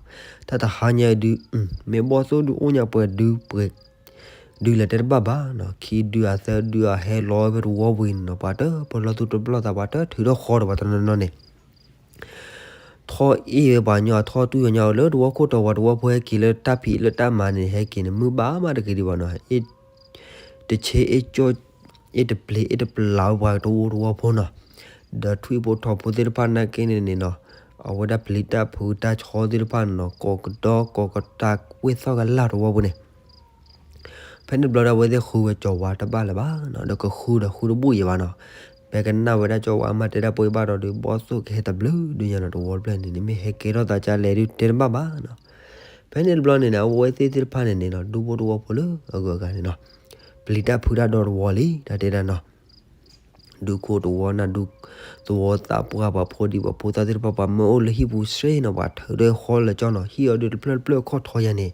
တၢ်တဟါညါအံၤဒုး မ့ၢ်ဘီၣ်သိၣ်ဒုးအိၣ်ညါပှဲၤဒုးပှဲၤ ဒုးလဲၤတဲတဘၣ်ဘၣ်နီၤ, ခံဒုးအသၢဒုးအဟဲလီၤဝဲဖဲတဝီပူၤအံၤနီၤ, ပှၤတပလီၢ်သူၣ်တပလီၢ်သး ပှၤတထုးထီၣ်ဃီဒီးပှၤတနီၤနီၤန့ၣ် ထီၣ်အ့ၣ်ဝဲပှၤညီ ထီၣ်တူၢ်ဝဲညီလၢတဝီခိၣ်တီဝါ တဝီဖိဟဲက့ၤလၢတၢ်ဖံးလၢတၢ်မၤန့ၣ် ဟဲက့ၤန့ၣ် မုၢ်ဘၣ်မးတဂ့ၤဒံးဘၣ်နီၤ, အ့ၣ်တဆ့အ့ၣ်ကၠီ အ့ၣ်တပျ့ၤအ့ၣ်တပျးဝဲပှၤတဝီတဝီဖိနီၤ, ဒီးထွံၣ်ဖိထီဖိသ့ၣ်တဖၣ်နာ်က့န့ၣ်န့ၣ်နီၤ, အဝဲဒၣ်ပျံၤတၢ်ဖုးတၢ်ဆီသ့ၣ်တဖၣ်န့ၣ်နီၤ ကိးကဒီကိးကတၢ်ဝ့ၢ်သီၣ်ကလာ်တဝီဖိန့ၣ် ဖဲန့ၣ်တဘျီဒီး အဝဲသ့ၣ်ဃုဝဲကၠီၤဝါတဘၣ်လၢၤဘၣ်နီၤ, ဒီးကဃုဒီးဃုတဘူၣ်ယံၤဘၣ်နီၤ. ဖဲကနၣ်ဝဲဒၣ်ကၠီၤဝါအမါတဲတၢ်ပှဲၤဘၣ်ဒီး ဒုးဘီၣ်သိၣ်ကဟဲတဘျုးဒုးညါနီၤ, တဝီတဖျၢၣ်န့ၣ်န့ၣ် မ့ၢ်ဟဲကဲထီၣ်သးကလဲၣ်ဒုးတဲတဘၣ်ဘၣ်နီၤ. ဖဲန့ၣ်တဘျီန့ၣ်န့ၣ် အဝဲသ့ၣ်သ့ၣ်တဖၣ်န့ၣ်န့ၣ်နီၤ ဒူဖိတဝီဖိလၢအဂုၤအဂၤန့ၣ်နီၤ ပျံၤတၢ်ဖုးတၢ်ဒီတဝီလံ တၢ်တဲဒၣ်နီၤ. ဒူခိၣ်တဝီနၢ်ဒူသဝီသးပှၢ် ပှၤဖိဒံပှၤဖိသၣ်သ့ၣ်တဖၣ် ပှၤမၢအိၣ်လၢဟံၣ်ပူၤစ့ၢ်နီၤ ပှၤထုးဒီးဃီလၢကၠီနီၤ, ဟံၣ်အီၤဒုးတဖျၢၣ်တဖျၢၣ်အခီၣ်ထီယၤန့ၣ်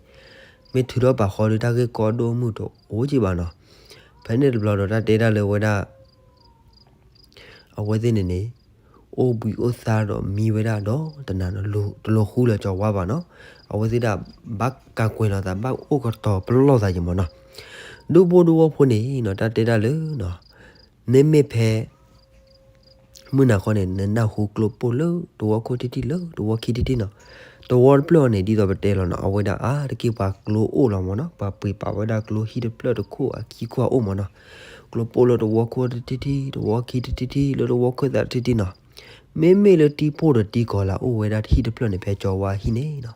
မ့ၢ်ထုးထီၣ်ပာ်ဃီဒုး တၢ်ဂ့ၢ်ကီဒိၣ်မုၢ်တအိၣ်က့ဘၣ်နီၤ. ဖဲန့ၣ်တဘျီဒီး တၢ်တဲဒၣ်လၢဝဲဒၣ် အဝဲသ့ၣ်န့ၣ်န့ၣ် အိၣ်ဘှံးအိၣ်သါဒီးမံဝဲဒၣ်ဒီးတနၤနီၤ, တလိၤဃုလၢၤကၠီၤဝါဘၣ်နီၤ. အဝဲသ့ၣ်ဒၣ်ဘၣ်ကးကွဲၤလီၤသး ဘၣ်အိၣ်ကတီၤပလီၢ်သးယံၤမးနီၤ. ဒူဖိဒူဝီဖိန့ၣ်နီၤ တၢ်တဲဒၣ်လၢ မ့မ့ၢ်ဖဲ မုၢ်နၤဃီန့ၣ် နနၢ်ဟူကျိပိၢ်လၢတဝီခိၣ်ထံထံၣ် လၢတဝီခံထံထံၣ်နီၤ. တဝီတဖျၢၣ်အံၤန့ၣ် ဒ်သိးပတဲလီၤနီၤ အဝဲဒၣ်အါတက့ၢ်ပှၤကျိအိၣ်လီၤမးနီၤ, ပှၤပှ့ၤပာ်ဝဲဒၣ်ကျိဟံၣ်တဖျၢၣ်တခိၣ်အခံခိၣ်အအိၣ်မးနီၤ. ကျိပိၢ်လၢတဝီခိၣ်ထံထံၣ် တဝီခံထံထံၣ် လၢတဝီခိၣ်သးထံထံၣ်နီၤ. မ့မ့ၢ်လၢတံၤပိၢ်ဒီးတံၤကီၤလၤအိၣ်ဝဲဒၣ်ဟံၣ်တဖျၢၣ်န့ၣ် ဖဲကၠီၤဝါဟံၣ်န့ၣ်နီၤ.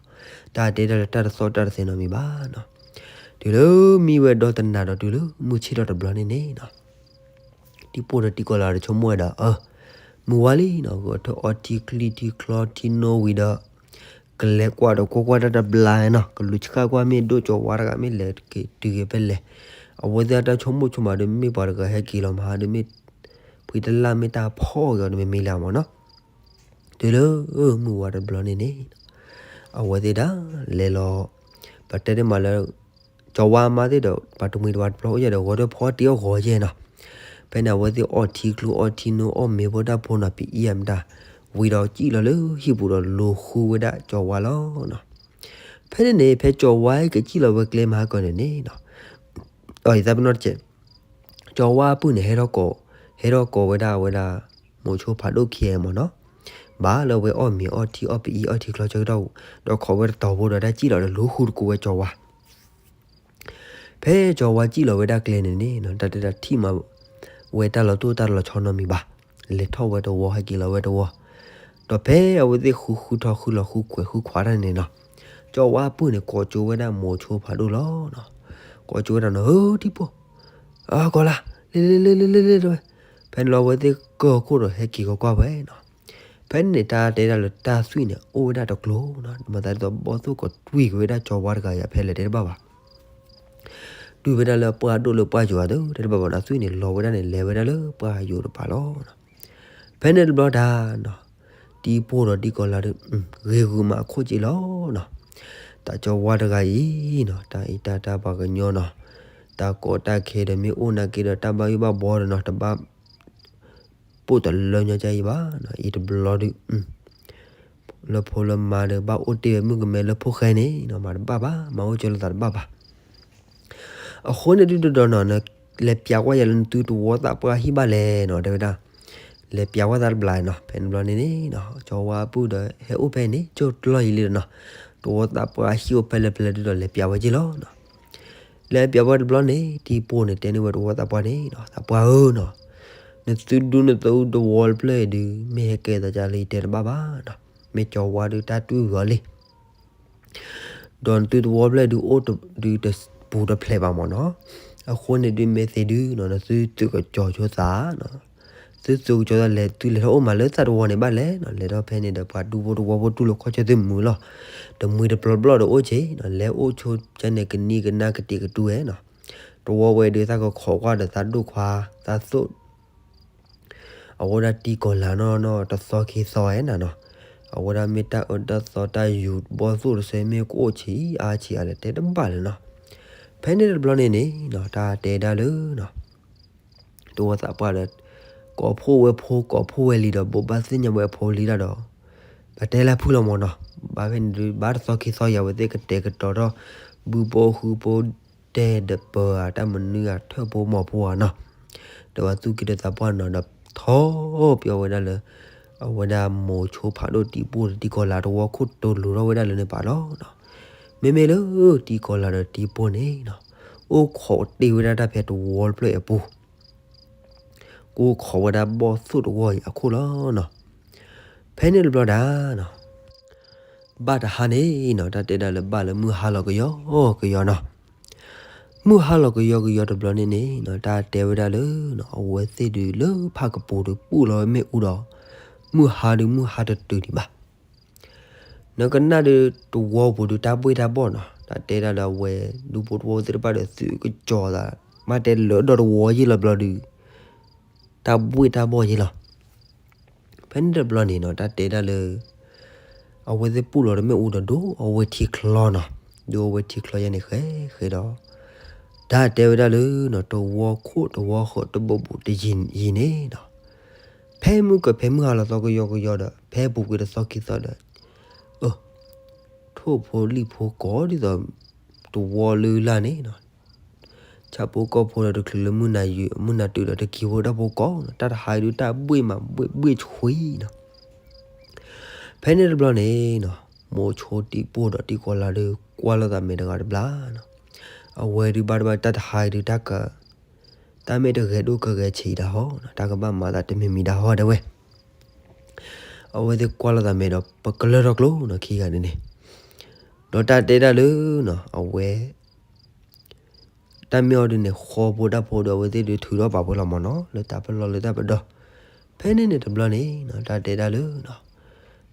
တၢ်တဲဒၣ်လၢတၢ်တသီၣ်တၢ်တသဲနီတမံၤဘၣ်နီၤ. တုၤလၢမံဝဲဒီတနၤဒီးတုၤလၢမုၢ်ဆ့ၣ်ထီၣ်တဘျီန့ၣ်န့ၣ်နီၤ တံၤပိၢ်ဒီးတံၤကီၤလၤဒီးဆိကမိၣ်ဝဲဒၣ် အၢ မုၢ်ဝါလံနီၤ ဂဲၤထၢၣ်အီထံချံထံချီထံနိဝံၤဒီး ကလဲၤကွၢ်ဒီးကွၢ်ကွၢ်တၢ်တဘျါနီၤ, ကလူၤဆှၣ်ကွၢ်မ့ၢ်ဒိၣ်ကၠီၤဝါတဂၤမ့ၢ်လဲၤက့ၤတုၤက့ၤဖဲလဲၣ်. အဝဲသ့ၣ်အတၢ်ဆိကမိၣ်ဆိကမးဒီး မ့ၢ်ပှၤတဂၤဟဲက့ၤလီၤမးဒီး မ့ၢ်ဖှံတလၢ်မ့ၢ်တၢ်ဖီၣ်က့ၤအီၤဒီးမ့မ့ၢ်လၢမးနီၤ. တုၤလၢမုၢ်ဝါတဘျီန့ၣ်န့ၣ် အဝဲသ့ၣ်ဒၣ်လဲၤလီၤ ပတဲတ့ၢ်မးလၢ ကၠီၤဝါအမါသ့ၣ်ဒီး ပှၤတမှံၤတပှၤတဖျီအိၣ်ယဲၢ်ဒီး ဂီၤဒီးဖီတ့ၢ်အီၣ်ဂီၤယဲၢ်နီၤ. ဖဲန့ၣ်အဝဲသ့ၣ်အီထံကျိအီထံနိအီၣ်မ့ၤဖိတၢ်ဖိနီၤ ပအံၤအမတၢ် ဝံၤဒီးကံၣ်လီၤလၢဟံၣ်ပူၤဒီးလိၤဃုဝဲဒၣ်ကၠီၤဝါလီၤနီၤ. ဖဲန့ၣ်န့ၣ် ဖဲကၠီၤဝါကစံၣ်လီၤဝဲကျဲမဟါကီၢ်န့ၣ်န့ၣ်နီၤ အသးပနီၣ်တကဲး ကၠီၤဝါအပုၢ်န့ၣ် ဟဲထီၣ်ကိး ဟဲထီၣ်ကိးဝဲဒၣ်ဝဲဒၣ် မိၤဆိဖးဒိၣ်ခံဂၤမးနီၤ. ဘၣ်လၢဝဲအီၣ်မ့ၤအီထံအီၣ်ပအံအီထံချီဆၢကတီၢ် ဒီးခိးဝဲတတီၤဖိဒီးတၢ်စံၣ်လီၤဒီးလိၤဃုတကိးဝဲကၠီၤဝါ ဖဲကၠီၤဝါစံၣ်လီၤဝဲဒၣ်ကျဲန့ၣ်န့ၣ်နီၤ တၢ်တဲဒၣ်ထံၣ်မးဝဲတၢ်လီၤတိၢ်တၢ်လီၤဆီနီတမံၤဘၣ်. လဲၤထီၣ်ဝဲတဝီ ဟဲက့ၤလီၤဝဲတဝီ ဒီးဖဲအဝဲသ့ၣ်ဃုဃုထီၣ်ဃုလီၤဃုကွဲၤဃုခွးတၢ်န့ၣ်နီၤ ကၠီၤဝါအပုၢ်န့ၣ် ကိးကၠိဝဲဒၣ်မိၤဆိဖးဒိၣ်လီၤနီၤ. ကိးကၠိဝဲဒၣ်နီၤ ဧၢ တံၤပိၢ် အကီၤလၤ လ့လ့လ့လ့လ့လ့ဝဲ ဖဲန့ၣ်လီၤအဝဲသ့ၣ်ကၢၢ်ခိၣ်ဒီးဟဲက့ၤကီၤကွၢ်ဝဲနီၤ. ဖဲန့ၣ်န့ၣ် တၢ်တဲဒၣ်လၢတၢ်သွံၣ်န့ၣ် အိၣ်ဝဲဒၣ်တကျိၤနီၤ. မၤသးဒ်သိးဘီၣ်သိၣ်ကီးတွံၢ်က့ၤဝဲဒၣ်ကၠီၤဝါတဂၤအံၤဖဲလဲၣ်တဲတဘၣ်ဘၣ်. တွံၢ်ဝဲဒၣ်လၢပှၢ်ဒိၣ်လၢပှၢ်ယိာ်အသိး တဲတဘၣ်ဘၣ်နီၤ. သွံၣ်န့ၣ်လီၤဝဲဒၣ်န့ၣ် လဲၤဝဲဒၣ်လၢပှၢ်ယိာ်တပၤလီၤ. ဖဲန့ၣ်တဘျီတၢ်နီၤ တံၤပိၢ်ဒီးတံၤကီၤလၤဒီး ဂ့ၤဂုာ်မးအခိၣ်က့လီၤနီၤ. တၢ်ကၠီၤဝါတဂၤအံၤနီၤ တၢ်အံၤတၢ်တၢ်ပှၤကညီနီၤ တၢ်ကီတၢ်ခဲဒီးမ့ၢ်အိၣ်နာ်က့ဒီး တၢ်ဘၣ်ယိၣ်ဘၣ်ဘှီဒီးနီၤ တဘၣ် ပိၢ်တလၢညီကအံၤဘၣ်နီၤ. အံၤတဘျီဒုး လၢဖိလၢမါဒီး ဘၣ်အိၣ်တ့ၢ်ဝဲမုၣ်ကမဲလၢဖိၣ်ဃဲန့ၣ်နီၤ မၤတဘၣ်ဘၣ် မၤအိၣ်ကၠိလၢသးတဘၣ်ဘၣ်. အဃိန့ၣ်ဒုးတဒီးနီၤ နလဲၤပျးကွၢ်ယၤလၢနသုတဝီသးပှၢ်ဟံၣ်ဘၣ်လဲၣ်နီၤ တဲဝဲဒၣ်. လဲၤပျးကွၢ်သးတဘျီနီၤ ဖဲန့ၣ်တဘျီန့ၣ်န့ၣ်နီၤ ကၠီၤဝါအပုၢ်ဒီးဟဲအိၣ်ဖဲန့ၣ် ကၠိတလီၢ်ယံၤလံဒီးနီၤ တဝီသးပှၢ်ဟံၣ်အိၣ်ဖဲလဲၣ်ဖဲလဲၣ်ဒုးဒီးလဲၤပျးဝဲက့လီၤနီၤ. လဲၤပျးဝဲတဘျီန့ၣ် တံၤပိၢ်န့ၣ်တဲန့ၢ်ဝဲတဝီသးပှၢ်န့ၣ်နီၤ သးပှၢ်ဧၢနီၤ နသုဒူနသုတဝီတဖျၢၣ်အံၤဒုး မ့ၢ်ဟဲကဲသးကၢ်လၢယတဲတဘၣ်ဘၣ်နီၤ မ့ၢ်ကၠီၤဝါဒုးတၢ်တွံၢ်ဂီၤလံ ဒီးနသုတဝီဖျၢၣ်ဒုးအိၣ်တဒုးတပူၤတဖျဲးဘၣ်မးနီၤ. အဃိန့ၣ်ဒုးမ့ၢ်သ့ဒုးနီၤ နသုသုးကစီၤဆိသးနီၤ သုသုးကစီၤသးလဲၤသုလဲၤထီၣ်အိၣ်မးလၢသးတဝီန့ၣ်ဘၣ်လဲၣ်နီၤ လဲၤထီၣ်ဖဲန့ၣ်ဒီးပှၤဒူဖိတဝီဖိတူၢ်လိာ်ခီၣ်ဆၢသုမုာ်လီၤ တမှံၤတပျီပျီဒီးအိၣ်က့နီၤ လဲၤအိၣ်ဆိကန့ၣ်ကနံကနါကတံာ်ကတူၢ်ဝဲနီၤ တဝီဝဲဒုးသးကခိးကွၢ်ဒီးသးဒိၣ်ခွါ သးသိၣ် အဝဲဒၣ်တံၤကီၤလၤနီၢ်နီၢ်တသီခံသီဝဲနၤနီၤ အဝဲဒၣ်မ့ၢ်တၢ်အၢတၢ်သီတၢ်ယူၤဘီၣ်သိၣ်တစဲးမ့ၢ်ကအိၣ်ဆံးအါဆံးအါလဲၣ်တဲတဘၣ်လၢၤနီၤ. ဖဲန့ၣ်တဘျီန့ၣ်န့ၣ်နီၤ တၢ်တဲဒၣ်လၢနီၤ တဝီသးပှၢ်ဒီး ကိးဖှိၣ်ဝဲဖိ ကိးဖှိၣ်ဝဲလံဒီး ဘိးဘၣ်သ့ၣ်ညါဝဲအဖိလံတၢ်ဒီး ပတဲလၢဖုၣ်လီၤမးနီၤ. ဘၣ်ဖဲန့ၣ်ဒုး ဘၣ်တသီခံသီယၤ အဝဲသ့ၣ်ကတဲာ်ကတီၤထီၣ် ဘုဖိဃုဖိ တဲာ်ဒီးပၢၤဧါ တၢ်မနုၤဧါ ထၢၣ်ဖိမီၤဖိဧါနီၤ. ဒီးပှၤသူၣ်က့ၤဒီးသးပှၢ်နီၤဒီး ထီၣ်ပျီဝဲဒၣ်လၢ အဝဲဒၣ်မိၤဆိဖးဒိၣ်တံၤပိၢ်ဒီးတံၤကီၤလၤတဝီခိၣ်တိၤလိၤထီၣ်ဝဲဒၣ်လၢန့ၣ်ပၤလီၤနီၤ. မ့မ့ၢ်လၢတံၤကီၤလၤဒီးတံၤပိၢ်န့ၣ်နီၤ အိၣ်ခိးတ့ၢ်ဝဲဒၣ်တၢ်ဖဲတဝီတဖျၢၣ်အံၤအပူၤ ကိးခိးဝဲဒၣ်ဘီၣ်သိၣ်တဝီအံၤအခိၣ်လီၤနီၤ. ဖဲန့ၣ်တဘျီဒၣ်နီၤ ဘၣ်တဟါန့ၣ်နီၤ တၢ်တဲဒၣ်လၢဘၣ်လၢမုၢ်ဟါလီၤကယီကယီနီၤ. မုၢ်ဟါလီၤကယီကယီတဘျီန့ၣ်န့ၣ်နီၤ တၢ်တဲဝဲဒၣ်လၢနီၤ အဝဲသ့ၣ်ဒုးလၢဖၣ်ကပူၤဒုးပူၣ်လီၤဝဲမ့ၣ်အူဒီး မုၢ်ဟါဒုးမုၢ်ဟါတတုၤဒံးဘၣ်. နကနၣ်ဒုးတဝီပူၤဒုးတၢ်ဘှ့ၣ်တၢ်ဘှီၣ်နီၤ တၢ်တဲဒၣ်လၢအဝဲ ဒူဖိတဝီသ့ၣ်တဖၣ်ဒီးသုးကစီၤသး ဘၣ်တဲလၢဒီတဝီယ့ၢ်လီၤဘျီဒုး တၢ်ဘှ့ၣ်တၢ်ဘှီၣ်ယ့ၢ်လီၤ. ဖဲန့ၣ်တဘျီန့ၣ်နီၤ တၢ်တဲဒၣ်လၢ အဝဲသ့ၣ်ပူၣ်လီၤတမ့ၣ်အူဒီးဒိအဝဲထံချီနီၤ ဒိအဝဲထံချီယဲန့ၣ်ဃဲဃဲဒီး တၢ်တဲဝဲဒၣ်လၢနီၤ တဝီခိၣ်တဝီဃၢၤတဘိးဘိးတယံၤယံၤန့ၣ်နီၤ ဖဲမုၢ်ကဖဲမုၢ်ဟါလီၤသီကယီကယီဒီး ဖဲပူၤကွံာ်တသီခံသီဒီး အၢ ထိၣ်ဖိလံၣ်ဖိကိးဒ်သိး တဝီလၢလၢ်န့ၣ်နီၤ ဆၣ်ဖိကီၢ်ဖိဒီးတချုးလၢမုၢ်နၤယုာ် မုၢ်နၤတုၤဒီးတက့ၤဖိတၢ်ဖိကိးနီၤ တၢ်တဟါအံၤဒုးတၢ်ဘှ့ၣ်မးဘှ့ၣ်ဘှ့ၣ်ဆှံနီၤ. ဖဲန့ၣ်တဘျီန့ၣ်နီၤ မိၤဆိတံၢ်ပိၢ်ဒီးတံၢ်ကီၤလၤဒုးကွၢ်လိာ်သးမဲာ်တဂၤတဘျီနီၤ အဝဲဒုးဘၣ်တဘၣ်တၢ်တဟါအံၤဒုးတၢ်က တၢ်မ့ၢ်တဂဲၤဒိၣ်ကဂဲၤဆံးဒၣ်ဟီနီၤ တၢ်ကဘၣ်မၤသးတမံၤမံၤဒၣ်ဟီတဲဝဲ အဝဲသ့ၣ်ကွၢ်လိာ်သးမဲာ်ဒီးပကလၢထီၣ်ကျိနီၤ ခံဂၤဒ်န့ၣ် ဒီးတၢ်တဲဒၣ်လၢနီၤ အဝဲ တၢ်မ့ၢ်အီၤဒ်န့ၣ် ဃီဖိတၢ်ဖိဒီးအဝဲသ့ၣ်ဒုးထုးထီၣ်ပာ်ဖှိၣ်လီၤမၢ်နီၤ လၢတၢ်ပလီၢ်လၢတၢ်ပဒီ ဖဲန့ၣ်န့ၣ်တဘျီန့ၣ်နီၤ တၢ်တဲဒၣ်လၢနီၤ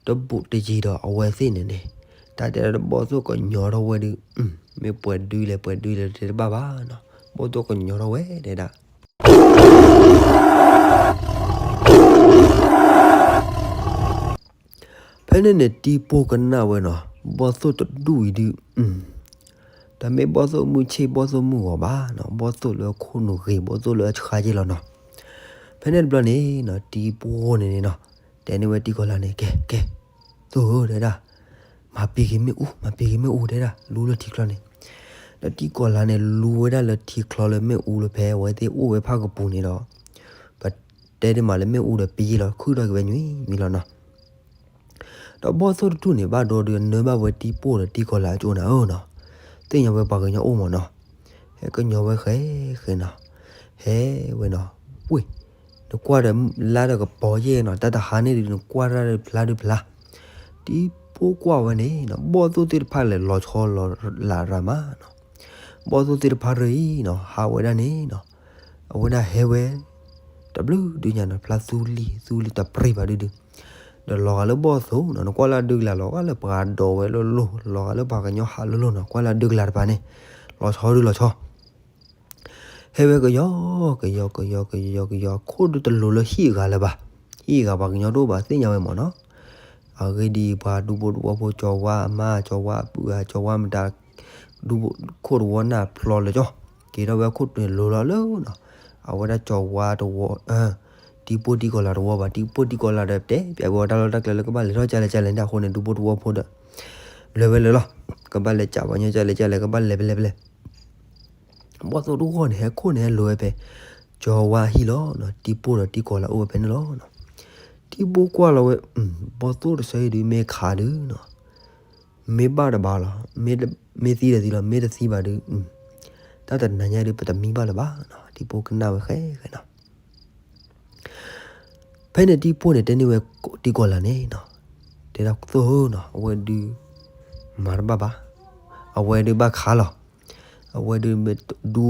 တဘူးတယံၤဒီးအဝဲသ့ၣ်န့ၣ်န့ၣ် တၢ်တဲဒၣ်တဘီၣ်သိၣ်ကညီထီၣ်ဝဲဒုး မ့ၢ်ပှဲၤဒုလဲၣ်ပှဲၤဒုလဲၣ်တဲတဘၣ်ဘၣ်နီၤ ဘီၣ်သိၣ်ကညီထီၣ်ဝဲတဲဒၣ် ဖဲန့ၣ်န့ၣ် တံၢ်ပိၢ်ကနၣ်ဝဲနီၤ ဘီၣ်သိၣ်တဒူၣ်အံၤဒုး တမ့ၢ်ဘီၣ်သိၣ်မုၢ်ဆ့ၣ်ဘီၣ်သိၣ်မုၢ်ဂီၤဘၣ်နီၤ ဘီၣ်သိၣ်လၢခိၣ်နူာ်ဂ့ၤ ဘီၣ်သိၣ်လၢအဆှါက့လီၤနီၤ. ဖဲန့ၣ်တဘျီန့ၣ်နီၤ တံၢ်ပိၢ်န့ၣ်န့ၣ်နီၤ တဲန့ၢ်ဝဲတံၢ်ကီၤလၤန့ၣ် ကဲ ကဲ သိၣ်ဧၢ တဲဒၣ် မၤပံၤက့ၤမ့ၣ်အူ မၤပံၤက့ၤမ့ၣ်အူတဲဒၣ် လူလၢထံချီန့ၣ် ဒီးတံၢ်ကီၤလၤန့ၣ် လူဝဲဒၣ်လၢထံချီလၢမ့ၣ်အူလၢဖဲအဝဲသ့ၣ်အိၣ်ဝဲဖၣ်ကပူၤန့ၣ်ဒီး ပတဲဒ်မးလၢမ့ၣ်အူဒီးပယ့ၢ်လီၤ ခုၣ်ထီၣ်က့ၤဝဲညွံမံၤလီၤနီၤ. ဒီးဘီၣ်သိၣ်တထူၣ်န့ၣ် ဘၣ်ဒိဒုးနၢဘၣ်ဝဲတံၢ်ပိၢ်ဒီးတံၢ်ကီၤလၤအကၠိနၤဧၢနီၤ, သ့ၣ်ညါဝဲပှၤကညီအိၣ်မးနီၤ, ဟဲကညီဝဲဃဲဃဲနီၤ, ဟဲဝဲနီၤ, ဝ့ၢ်, နကွၢ်ဒီးလါဒီးကပီၤယဲၢ်နီၤ, တၢ်တဟါန့ၣ်ဒုးနကွၢ်တၢ်ဒုးဖျါဒုးဖျါ, တံၢ်ပိၢ်ကွၢ်ဝဲန့ၣ်နီၤ, ဘီၣ်သိၣ်သ့ၣ်တဖၣ်လဲၤလီၤဆီလီၤလးရၤမးနီၤ, ဘီၣ်သိၣ်သ့ၣ်တဖၣ်ရၢအံၤနီၤ ဟးဝဲဒၣ်န့ၣ်နီၤ, အဝဲဒၣ်ဟဲဝဲ တဘျုးဒုညါနီၤ ဖျါသူလံၤ သူလံၤတပြံၤဘၣ်ဒုဒု, ဒီးလီၤဂာ်လၢဘီၣ်သိၣ်နီၤ နကွၢ်လၢအဒုကလၤလီၤဂာ်လၢပှၤဒိးဝဲလိၤလိၤ လီၤဂာ်လၢပှၤကညီဟးလိၤလိၤနီၤ ကွၢ်လၢအဒုကလၤတပၤန့ၣ်, လီၤဆီဒုလီၤဆီ ဟဲဝဲကယီကယီကယီကယီကယီ ခိၣ်ဒုတလိၤလၢဟံၣ်အဂၤလၢၤဘၣ်, ဟံၣ်အဂၤပှၤကညီတအိၣ်ဘၣ်သ့ၣ်ညါဝဲမးနီၤ, အဂ့ၢ်ဒ်အံၤ ပှၤဒူဖိတဝီဖိ ကၠီၤဝါအမါ ကၠီၤဝါအပုၢ်ဧါ ကၠီၤဝါမတၤ ဒူဖိခိၣ်တဝီနၢ်ဖျီလၢကၠီ, က့ၤထီၣ်ဝဲခိၣ်တလိၤလီၤလၢနီၤ, အဝဲဒၣ်ကၠီၤဝါတဝီ တံၢ်ပိၢ်တံၢ်ကီၤလၤတဝီဘၣ်, တံၢ်ပိၢ်တံၢ်ကီၤလၤဒီးတဲပျးဝဲတၢ်လီၢ်တၢ်ကျဲလၢကဘၣ်လဲၤထီၣ်ကၢ်လဲၣ်ကၢ်လဲၣ်န့ၣ် အဃိန့ၣ် ဒူဖိတဝီဖိဒီး လဲၤဝဲလၢာ်လီၤ, ကဘၣ်လဲၤကၢ်ပှၤကညီကၢ်လဲၣ်ကၢ်လဲၣ် ကဘၣ်လဲၤဖဲလဲၣ်ဖဲလဲၣ် ဘီၣ်သိၣ်တဂီၢ်န့ၣ် ဟဲခိၣ်န့ၣ်ဟဲလိၤဝဲဖဲ ကၠီၤဝါဟံၣ်လီၤ, တံၢ်ပိၢ်ဒီးတံၢ်ကီၤလၤအိၣ်ဝဲဖဲန့ၣ်လီၤ. တံၢ်ပိၢ်ကွၢ်လီၤဝဲ, ဘီၣ်သိၣ်တဆၢအံၤဒုးမ့ၢ်ခးဒုးနီၤ, မ့ၢ်ဘၣ်တဘၣ်လီၤ, မ့ၢ်သံဒီးသံလီၤ မ့ၢ်တသံဘၣ်ဒုး, တၢ်တနၤညါဒုး ပတမံဘၣ်လၢၤဘၣ်နီၤ, တံၢ်ပိၢ်ကနၣ်ဝဲဃဲဃဲနီၤ ဖဲန့ၣ်တံၢ်ပိၢ်န့ၣ် တဲန့ၢ်ဝဲတံၢ်ကီၤလၤန့ၣ်နီၤ, တဲဒၣ်သိၣ်ဧၢနီၤ အဝဲဒုး မၤတဘၣ်ဘၣ်, အဝဲဒုးဘၣ်ခးလီၤ, အဝဲဒုး ပဒူ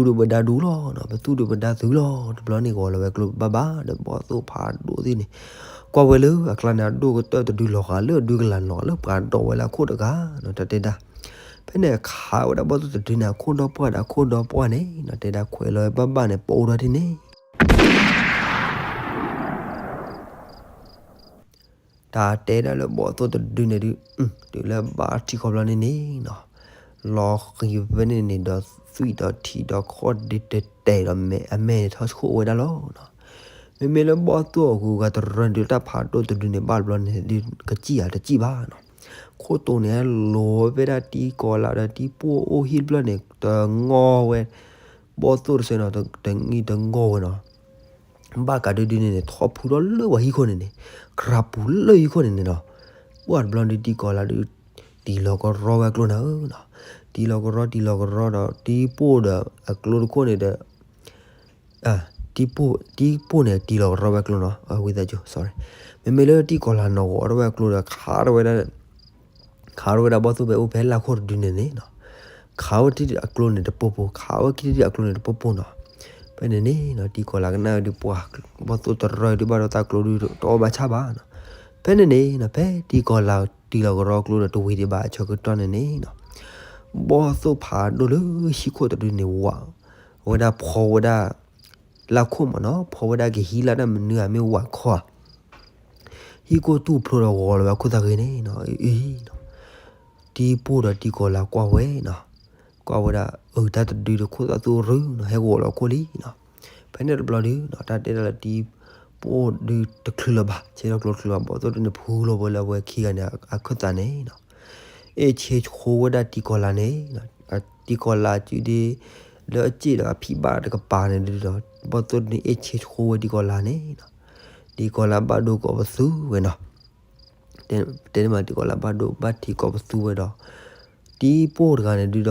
ဒုးပဒါဒူလီၤနီၤ, ပသူၣ်ဒုးပဒါသုလီၤ, တဘျီန့ၣ်ဂီၤလီၤဝဲကျိဘၣ်ဘၣ် ဒီးဘီၣ်သိၣ်ဖးဒိၣ်သ့ၣ်န့ၣ် ကွၢ်ဝဲလၢအကျါန့ၣ် အဒိၣ်ကတၢၢ်တဒုလီၤဂာ်လၢအဒုကလၤလီၤဂာ်လၢပှၤဒိးဝဲလၢအခိၣ်တဂၤနီၤ, တၢ်တဲဒၣ် ဖဲန့ၣ်ခးဝဲဒၣ်ဘီၣ်သိၣ်တဒုန့ၣ် အခိၣ်ဒီပှၢ်ဒီးအခိၣ်ဒီပှၢ်န့ၣ်နီၤ, တဲဒၣ်ခွဲးလီၤဝဲဘၣ်ဘၣ်န့ၣ် ပအိၣ်ထီၣ်ဒ်န့ၣ် တၢ်တဲဒၣ်လၢဘီၣ်သိၣ်တဒုန့ၣ်ဒုး, တုၤလၢဘၣ်ထံၣ်ခီဘျီန့ၣ်န့ၣ်နီၤ, လီၤဃံၤဖဲန့ၣ်န့ၣ်ဒီး သွံၣ်ဒီးထံဒီးခီၣ်ဒုးတတဲာ်ဒီးမဲာ်အမဲာ်န့ၣ်ထီၣ်ဆှိၣ်ဝဲဒၣ်လီၤနီၤ. မ့မ့ၢ်လၢဘီၣ်သိၣ်အဂုၤအဂၤတရၢန့ၣ်ဒုး တၢ်ဖးဒိၣ်တဒုန့ၣ် ဘၣ်တဘျီန့ၣ်ဒုး ကစံၣ်ဧါတစံၣ်ဘၣ်နီၤ. ခိၣ်တိန့ၣ် လိၤဝဲဒၣ်တံၢ်ကီၤလၤဒီးတံၢ်ပိၢ်အိၣ်ဟံၣ်တဖျၢၣ်န့ၣ် တငီၢ်ဝဲ ဘီၣ်သိၣ်တဆၢနီၤ တနံၣ်တငီၢ်ဝဲနီၤ. ဘၣ်ကးဒုဒုန့ၣ်န့ၣ် ထီၣ်ဖုထီၣ်လၢပှၤဟံၣ်ခိၣ်န့ၣ်န့ၣ်, ကြၤပူၤလၢဟံၣ်ခိၣ်န့ၣ်န့ၣ်နီၤ. ပှၢ်တဘျီဒုးတံၢ်ကီၤလၤဒုး တံၢ်လီၤကရီဝဲအကျိနၤဧၢနီၤ. တံၢ်လီၤကရီ တံၢ်လီၤကရီဒီး တံၢ်ပိၢ်ဒီးအကျိတခိၣ်န့ၣ်ဒီး တံၢ်ပိၢ် တံၢ်ပိၢ်န့ၣ် တံၢ်လီၤကရီဝဲအကျိနီၤ, ဝံသးစူၤ sorry. မ့မ့ၢ်လၢတံၢ်ကီၤလၤနီၤ ဂီၤထီၣ်ဝဲအကျိဒီး ခးထီၣ်ဝဲဒၣ် ခးထီၣ်ဝဲဒၣ်ဘီၣ်သိၣ်ဖဲအိၣ်ဖဲလၢခိၣ်တဒုန့ၣ်န့ၣ်နီၤ. ခးဝဲတံၢ်အကျိန့ၣ်တပိၢ်ပိၢ် ခးဝဲခံတံၢ်အကျိန့ၣ်တပိၢ်ပိၢ်နီၤ. ဖဲန့ၣ်န့ၣ်နီၤ တံၤကီၤလၤကနၣ်ဝဲဒုးပှၤ ဘီၣ်သိၣ်တရၢဒုးဘၣ်ဒီးတၢ်ကျိဒုးတအီၣ်ဘၣ်ဆၣ်ဘၣ်နီၤ. ဖဲန့ၣ်န့ၣ်နီၤ ဖဲတံၤကီၤလၤတံၤလီၤကရီကျိဒီးတဝံၤဒံးဘၣ်အဆၢကတီၢ်န့ၣ်န့ၣ်နီၤ ဘီၣ်သိၣ်ဖးဒိၣ်လၢဟံၣ်ခိၣ်တဒုန့ၣ်ဝး အဝဲဒၣ်ဖီဝဲဒၣ် လၢခိၣ်မးနီၤ ဖီဝဲဒၣ်ကဟံးလၢတၢ်မနုၤဧါမ့ၢ်ဝးခီဧါ ဟံၣ်ခိၣ်တူၢ်ဖျိဒီးဂီၤလီၤဝဲခိၣ်သၣ်ဃံန့ၣ်နီၤ အံၤနီၤ တံၤပိၢ်ဒီးတံၤကီၤလၤကွၢ်ဝဲနီၤ ကွၢ်ဝဲဒၣ် အၢ တၢ်တဒုဒီးခိၣ်သၣ်သူၣ်ရုနီၤ ဟဲဂီၤလီၤခိၣ်လံနီၤ. ဖဲန့ၣ်တဘျီဒုနီၤ တၢ်တဲဒၣ်လၢတံၤပိၢ်ဒုတချုးလၢၤဘၣ် ဆဲးထီၣ်ကျိတချုးဘၣ် ဘီၣ်သိၣ်တဒုန့ၣ်ဖုလီၤဝဲလၢအဝဲခံဂၤန့ၣ် အခိၣ်သၣ်န့ၣ်နီၤ အ့ၣ်ဆ့ဆိဝဲဒၣ်တံၤကီၤလၤန့ၣ် တံၤကီၤလၤစုဒ့ လၢအစ့ၣ်ဒီးအဖံးဘၣ်တကပၤန့ၣ်ဒုဒီး ဘီၣ်သိၣ်တဒုန့ၣ်အ့ၣ်ဆ့ဆိဝဲတံၤကီၤလၤန့ၣ်နီၤ တံၤကီၤလၤဘၣ်ဒိကိးပသူဝဲနီၤ တဲန့ၣ်မး တံၤကီၤလၤဘၣ်ဒိဘၣ်ထံးကိးပသူဝဲဒီး တံၤပိၢ်တဂၤန့ၣ်ဒု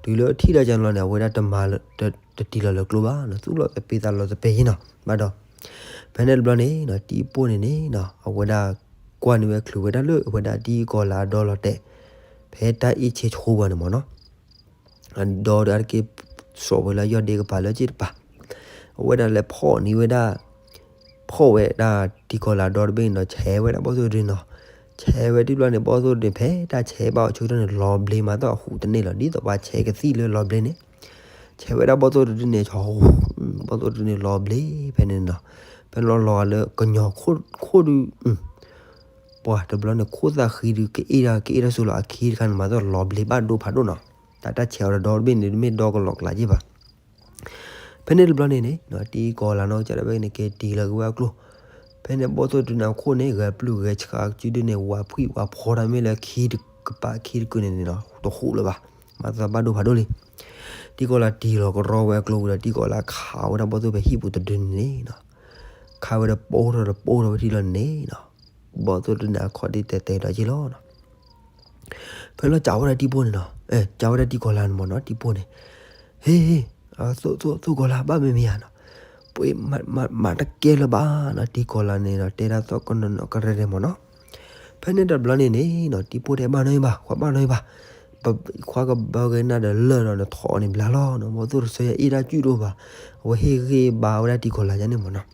ဒီး တုၤလၢထံၣ်တၢ်ကၠီလီၤန့ၣ် အဝဲဒၣ်တမၤလၢ တ တတံၤလီၤလၢကျိဘၣ်နီၤ သူၣ်လီၤသပ့ၤသးလီၤသပ့ၤယ့နီၤ ဘၣ်ဒီး ဖဲန့ၣ်တဘျီန့ၣ်နီၤ တံၤပိၢ်န့ၣ်န့ၣ်နီၤ အဝဲဒၣ်ကွၢ်န့ၢ်ဝဲချုးဝဲဒၣ်လၢအဝဲဒၣ်တံၤကီၤလၤအဒီလီၤတဲာ် ဖဲတၢ်အ့ၣ်ဆ့ဆိဝဲန့ၣ်မးနီၤ အဒီဒီးအါတက့ၢ် စိာ်ဝဲလၢယီၢ်ဒ့ကပၤလၢအစ့ၣ်တပၤ အဝဲဒၣ်လဲၤဖီၣ်န့ၢ်ဝဲဒၣ် ဖီၣ်ဝဲဒၣ်တံၤကီၤလၤဒီတဘ့ၣ်န့ၣ်ဒီး ဆဲးဝဲဒၣ်ဘီၣ်သိၣ်တဒုနီၤ ဆဲးဝဲတံၢ်ဘျီန့ၣ် ဘီၣ်သိၣ်တဒုန့ၣ် ဖဲတၢ်ဆဲးဘၣ်အီၤဆၢကတီၢ်န့ၣ် လီၤဘျ့မး တၢ်အဟူးတန့ၢ်လီၤ ဒ်သိးပှၤဆဲးကသံၣ်လၢလီၤဘျ့န့ၣ် ဆဲးဝဲဒၣ်ဘီၣ်သိၣ်တဒုန့ၣ် ဆီ ဘီၣ်သိၣ်တဒုန့ၣ်လီၤဘျ့ဖဲန့ၣ်နီၤ ဖဲန့ၣ်လီၤလီၤဂာ်လၢကညီခိၣ်ဒု ပှၤတဘျီန့ၣ် ခိၣ်သၣ်ဃံဒု ကအ့ၣ်ဒၣ် ကအ့ၣ်ဒၣ်ဆူလီၤအခံတခါန့ၣ် မၤသီၣ်လီၤဘျ့ဘၣ်ဒိဖးဒိၣ်နီၤ တၢ်တၢ်ဆဲးအီၤဒီဒီတဘ့ၣ်န့ၣ် တမ့ၢ်ဒီကလီၤကျးက့ၢ်ဘၣ် ဖဲန့ၣ်တဘျီန့ၣ်န့ၣ် တံၤကီၤလၤနီၢ်ကစၢ်ဒၣ်ဝဲန့ၣ် က့ၤတံၤလီၤက့ၤဝဲအကျိ ဖဲန့ၣ်ဘီၣ်သိၣ်တဒုန့ၣ်အခိၣ်န့ၣ် ဂဲၤပျုၢ်ဂဲၤဆှးစုဒုန့ၣ် ဝးဖှံဝးဖီတၢ်မ့ၢ်လၢခံတကပၤခံတကုာ်န့ၣ်န့ၣ်နီၤ တဟူးလၢၤဘၣ် မၤသီၣ်ဘၣ်ဒိဖးဒိၣ်လံ တံၤကီၤလၤတံၤလီၤကရီဝဲအကျိဝံၤဒီး တံၤကီၤလၤခးဝဲဒၣ်ဘီၣ်သိၣ်ဖဲဟံၣ်ပူၤတဒုန့ၣ်နီၤ ခးဝဲဒီးပိၢ်ထီၣ်ဒီးပိၢ်ထီၣ်ဝဲထံလီၤန့ၣ်နီၤ ဘီၣ်သိၣ်တဒုန့ၣ်အခီၣ်ဒ့တဲတဲဒီးက့ၢ်လီၤနီၤ ဖဲလီၤကးဝဲဒၣ်တံၤပိၢ်န့ၣ်နီၤ ကးဝဲဒၣ်တံၤကီၤလၤန့ၣ်မးနီၤ တံၤပိၢ်န့ၣ် ဟ့ သိၣ်သိၣ်သိၣ်ကီၤလၤဘၣ်မ့မ့ၢ်ဧါနီၤ ပှ့ၤမၤတကဲလၢၤဘၣ်နီၤ တံၤကီၤလၤန့ၣ်ဒီး တဲဒၣ်သီၣ်ကနီၤနီၤကရဲၣ်ရဲၣ်မးနီၤ ဖဲန့ၣ်တဘျီန့ၣ်န့ၣ်နီၤ တံၤပိၢ်တဲဘၣ်နီၢ်ဘၣ် ခွါဘၣ်နီၢ်ဘၣ် ခွါကဘၣ်ဂဲၤနၤဒီးလၢာ်ဒီးနထီၣ်အီၤန့ၣ်ဘျါလီၤနီၤ ဘီၣ်သိၣ်တဆၢယအ့ၣ်တၢ်ကုၢ်ဒိၣ်ဘၣ် အဝဲဟ့ၣ်ဂ့ၢ်ဘါဝဲဒၣ်တံၤကီၤလၤယါန့ၣ်မးနီၤ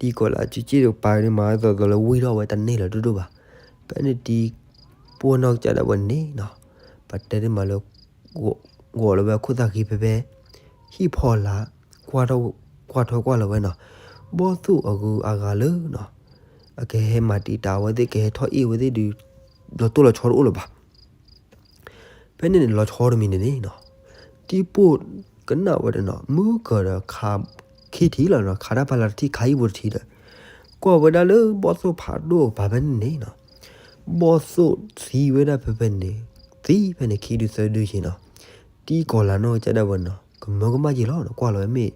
တံၤကီၤလၤစုစ့ၣ်တကပၤန့ၣ် မၤသီၣ်သီၣ်လၢဝံထီၣ်ဝဲတန့ၢ်လၢၤဒိၣ်ဒိၣ်ဘၣ်. ဖဲန့ၣ်တံၤပိၢ်နီၢ်ကစၢ်ဒၣ်ဝဲန့ၣ်နီၤ, ပတဲန့ၣ်မးလၢ ဂီၤလၢဝဲခိၣ်သၣ်ဃံဖဲဖဲ ဟံၣ်ဖီလာ် ကွၢ်ထီၣ်ကွၢ်လီၤဝဲနီၤ, ဘီၣ်သိၣ်အဂုၤအဂၤလၢနီၤ အကဟဲမၤတံာ်တာ်ဝဲသ့ၣ် ကဟဲထီၣ်အ့ၣ်ဝဲသ့ၣ်ဒုး လီၤတိၢ်လီၤဆီတအိၣ်လၢၤဘၣ်. ဖဲန့ၣ်န့ၣ် လီၤဆီတမံၤန့ၣ်န့ၣ်နီၤ, တံၤပိၢ်ကနၣ်ဝဲဒီးနီၤ မုၢ်ကၢၤဒီးခးခံထံၣ်လီၤနီၤ, ခးတၢ်ဖးလၢ်တထံၣ် ခးဟံၣ်ပူၤတထံၣ်ဒီး ကွၢ်ဝဲဒၣ်လၢဘီၣ်သိၣ်ဖးဒိၣ်ကပၤဖဲန့ၣ်န့ၣ်နီၤ, ဘီၣ်သိၣ်သံဝဲဒၣ်ဖဲဖဲန့ၣ်, သံဖဲန့ၣ်ခံဒုသၢဒုက့ၤနီၤ, တံၤကီၤလၤနီၢ်ကစၢ်ဒၣ်ဝဲနီၤ ကမၢကမၣ်က့ၤလီၤနီၤ, ကွၢ်လီၤဝဲမ့ၢ်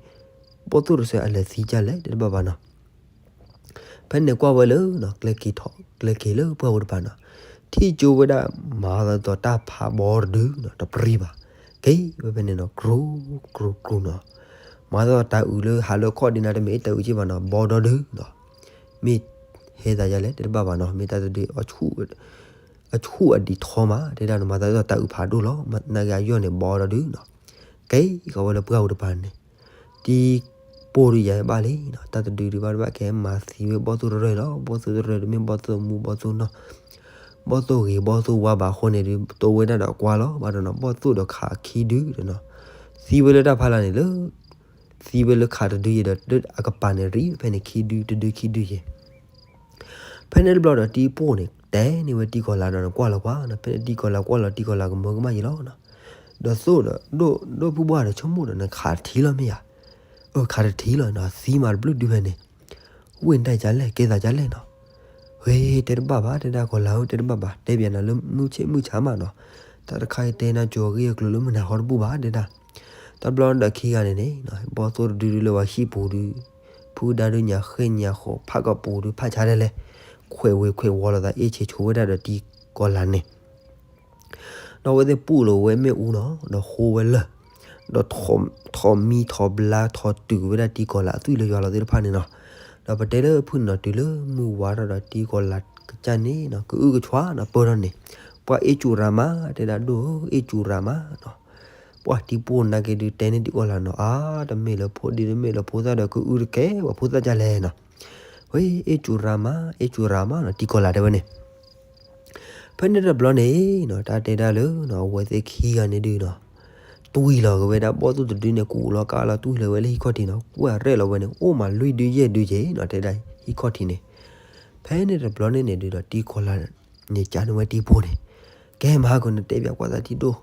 ဘီၣ်သိၣ်တဆၢအလဲၤသံဒ်လဲၣ် တဲတဘၣ်ဘၣ်နီၤ. ဖဲန့ၣ်ကွၢ်ဝဲလၢနီၤ ကျဲက့ၤထီၣ် ကျဲက့ၤလၢပှၢ်ပူၤတပၤနီၤ, ထံၣ်ကၠိဝဲဒၣ်မၤသီၣ်သီၣ်တၢ်ဖးဘီတဒုနီၤ တပရံဘၣ်, က့ၤဝဲဖဲန့ၣ်နီၤ ကြူးကြူးကြူးနီၤ, မၤသီၣ်သီၣ်တၢ်အုးလၢဟးလၢခီၣ်ဒံးနၤ တမ့ၢ်တၢ်အုးက့ၢ်ဘၣ်နီၤ ဘီဒီဒုနီၤ, မ့ၢ်ဟဲသးဒ်လဲၣ် တဲတဘၣ်ဘၣ်နီၤ, မ့ၢ်တၢ်တဒု အဆူၣ်အဒံးထီမး တဲဒၣ်နီၤ မၤသီၣ်သီၣ်တၢ်အုးဖးဒိၣ်လီၤ နာ်က့အယီၢ်န့ၣ် ဘီဒီဒုနီၤ, က့ၤကီးဝဲလၢပှၢ်ပူၤတပၤန့ၣ် တံၤပိၢ်ဒုးယၤဘၣ်လံနီၤ, တၢ်တဒုဒုးဘၣ်တဘၣ်ကဟဲမၤသံဝဲဘီၣ်သိၣ်တရၢၢ်လီၤ, ဘီၣ်သိၣ်တရၢၢ်တမ့ၢ်ဘီၣ်သိၣ်မူဘီၣ်သိၣ်နီၢ်, ဘီၣ်သိၣ်ဂ့ၤဘီၣ်သိၣ်ဝါဘၣ်အဃိန့ၣ်ဒုး တိဝဲဒၣ်ဒီးကွၢ်လီၤ ဘၣ်ဒီးနီၤ ဘီၣ်သိၣ်ဒီးခးခံဒုဒီးနီၤ, သံဝဲလၢတၢ်ဖးလၢ်န့ၣ်လၢ သံဝဲလၢခးတဒုယဲဒီး အကပၤန့ၣ်ရံၣ်ဖဲန့ၣ်ခံဒုတဒုခံဒုယဲ ဖဲန့ၣ်တဘျီဒီးတံၤပိၢ်န့ၣ် တဲန့ၢ်ဝဲတံၤကီၤလၤဒီးနကွၢ်လီၤကွၢ်နီၤ, ဖဲန့ၣ်တံၤကီၤလၤကွၢ်လီၤတံၤကီၤလၤကမၢကမၣ်ယဲလီၤနီၤ, ဒီးသိၣ်ဒီး ဒိၣ်ဒိၣ်ဖုၣ်ဘှၢ်ဒီးဆိကမိၣ်ဒီး နခးတထံၣ်လီၤမ့ၢ်ဧါ, အၢ ခးတထံၣ်လီၤနီၤ, သံမးတဘျုးဒုဖဲန့ၣ်, ဝ့ၢ်နတၢ်ကလဲၣ် ကဲသးကလဲၣ်နီၤ, ဂ့ၤ တဲတဘၣ်ဘၣ် တဲဒၣ်ကီၤလၤဧၢ တဲတဘၣ်ဘၣ် တဲပျးနၤလၢမုၢ်ဆ့ၣ်မုၢ်ဆါမးနီၤ, တၢ်တခါအံၤတဲနၤကၠိၤအဂ့ၢ်အကျိၤလၢမုၢ်နၤဟီတဘူၣ်ဘၣ် တဲဒၣ် တဘျီဒီးခံဂၤန့ၣ်န့ၣ် ဘီၣ်သိၣ်တဒုဒုလၢပှၤဟံၣ်ပူၤဒုး ဖုဒါဒုညါဃ့ၢ်ညါဃီၤ ဖးကီၢ်ပူၤဒုး ဖးဆါဒဲလဲၣ် ခွဲးဝ့ၤခွဲးဝီၤလိာ်သး အ့ၣ်ဆ့ဆိဝဲဒၣ်ဒီးတံၤကီၤလၤန့ၣ် ဒီးအဝဲသ့ၣ်ပူၣ်လီၤဝဲမ့ၣ်အူနီၤ ဒီးဟိဝဲလၢၢ် ဒီးထီၣ်မံထီၣ်ဘျါထီၣ်တုၤက့ၤဝဲဒၣ် တံၤကီၤလၤအသွံၣ်လၢယွၤလီၤသ့ၣ်တဖၣ်န့ၣ်နီၤ, ဒီးပတဲလၢဖုၣ်န့ၣ်နီၤ တုၤလၢမုၢ်ဝါထီၣ်ဒီးတံၤကီၤလၤကစၢ်န့ၣ်နီၤ ကအုၣ်ကဆွါနီၤ ပၢၢ်ထီၣ်န့ၣ်, ပ ပှၤအ့ၣ်ကူရၤမး တဲဒၣ်ဒိၣ်ဧၢ အ့ၣ်ကူရၤမးနီၤ. ပှၤတံၤပိၢ်နာ်က့ဒုးတဲန့ၢ်တံၤကီၤလၤနီၤ အါ တမ့ၢ်လၢဖိဒံတမ့ၢ်လၢဖိသၣ်ဒီးကအုတကဲ ပှၤဖိသၣ်ကလဲၣ်နီၤ. ဝဲ အ့ၣ်ကူရၤမး အ့ၣ်ကူရၤမးနီၤ တံၤကီၤလၤတဲဝဲန့ၣ် ဖဲန့ၣ်တဘျီန့ၣ်နီၤ တၢ်တဲဒၣ်လၢနီၤ အဝဲသ့ၣ်ခံဂၤန့ၣ်ဒုးနီၤ တွံၢ်လီၤက့ၤဝဲဒၣ်ဘီၣ်သိၣ်တဒုန့ၣ် ကူးလီၤကးလီၤတွံၢ်လီၤဝဲလၢဟံၣ်ခီၣ်ထံးနီၤ ကွၢ်ရဲၣ်လီၤဝဲန့ၣ် အိၣ်မးလွံၢ်ဒုယဲၢ်ဒုက့ၤနီၤ တဲဒၣ်ဟံၣ်ခီၣ်ထံးန့ၣ်. ဖဲန့ၣ်တဘျီန့ၣ်န့ၣ်ဒုးဒီးတံၤကီၤလၤန့ၣ် ကးန့ၢ်ဝဲတံၤပိၢ်န့ၣ် ကဲမဟါကနတဲပၠးကွၢ်သးထံၣ်ဒိၣ်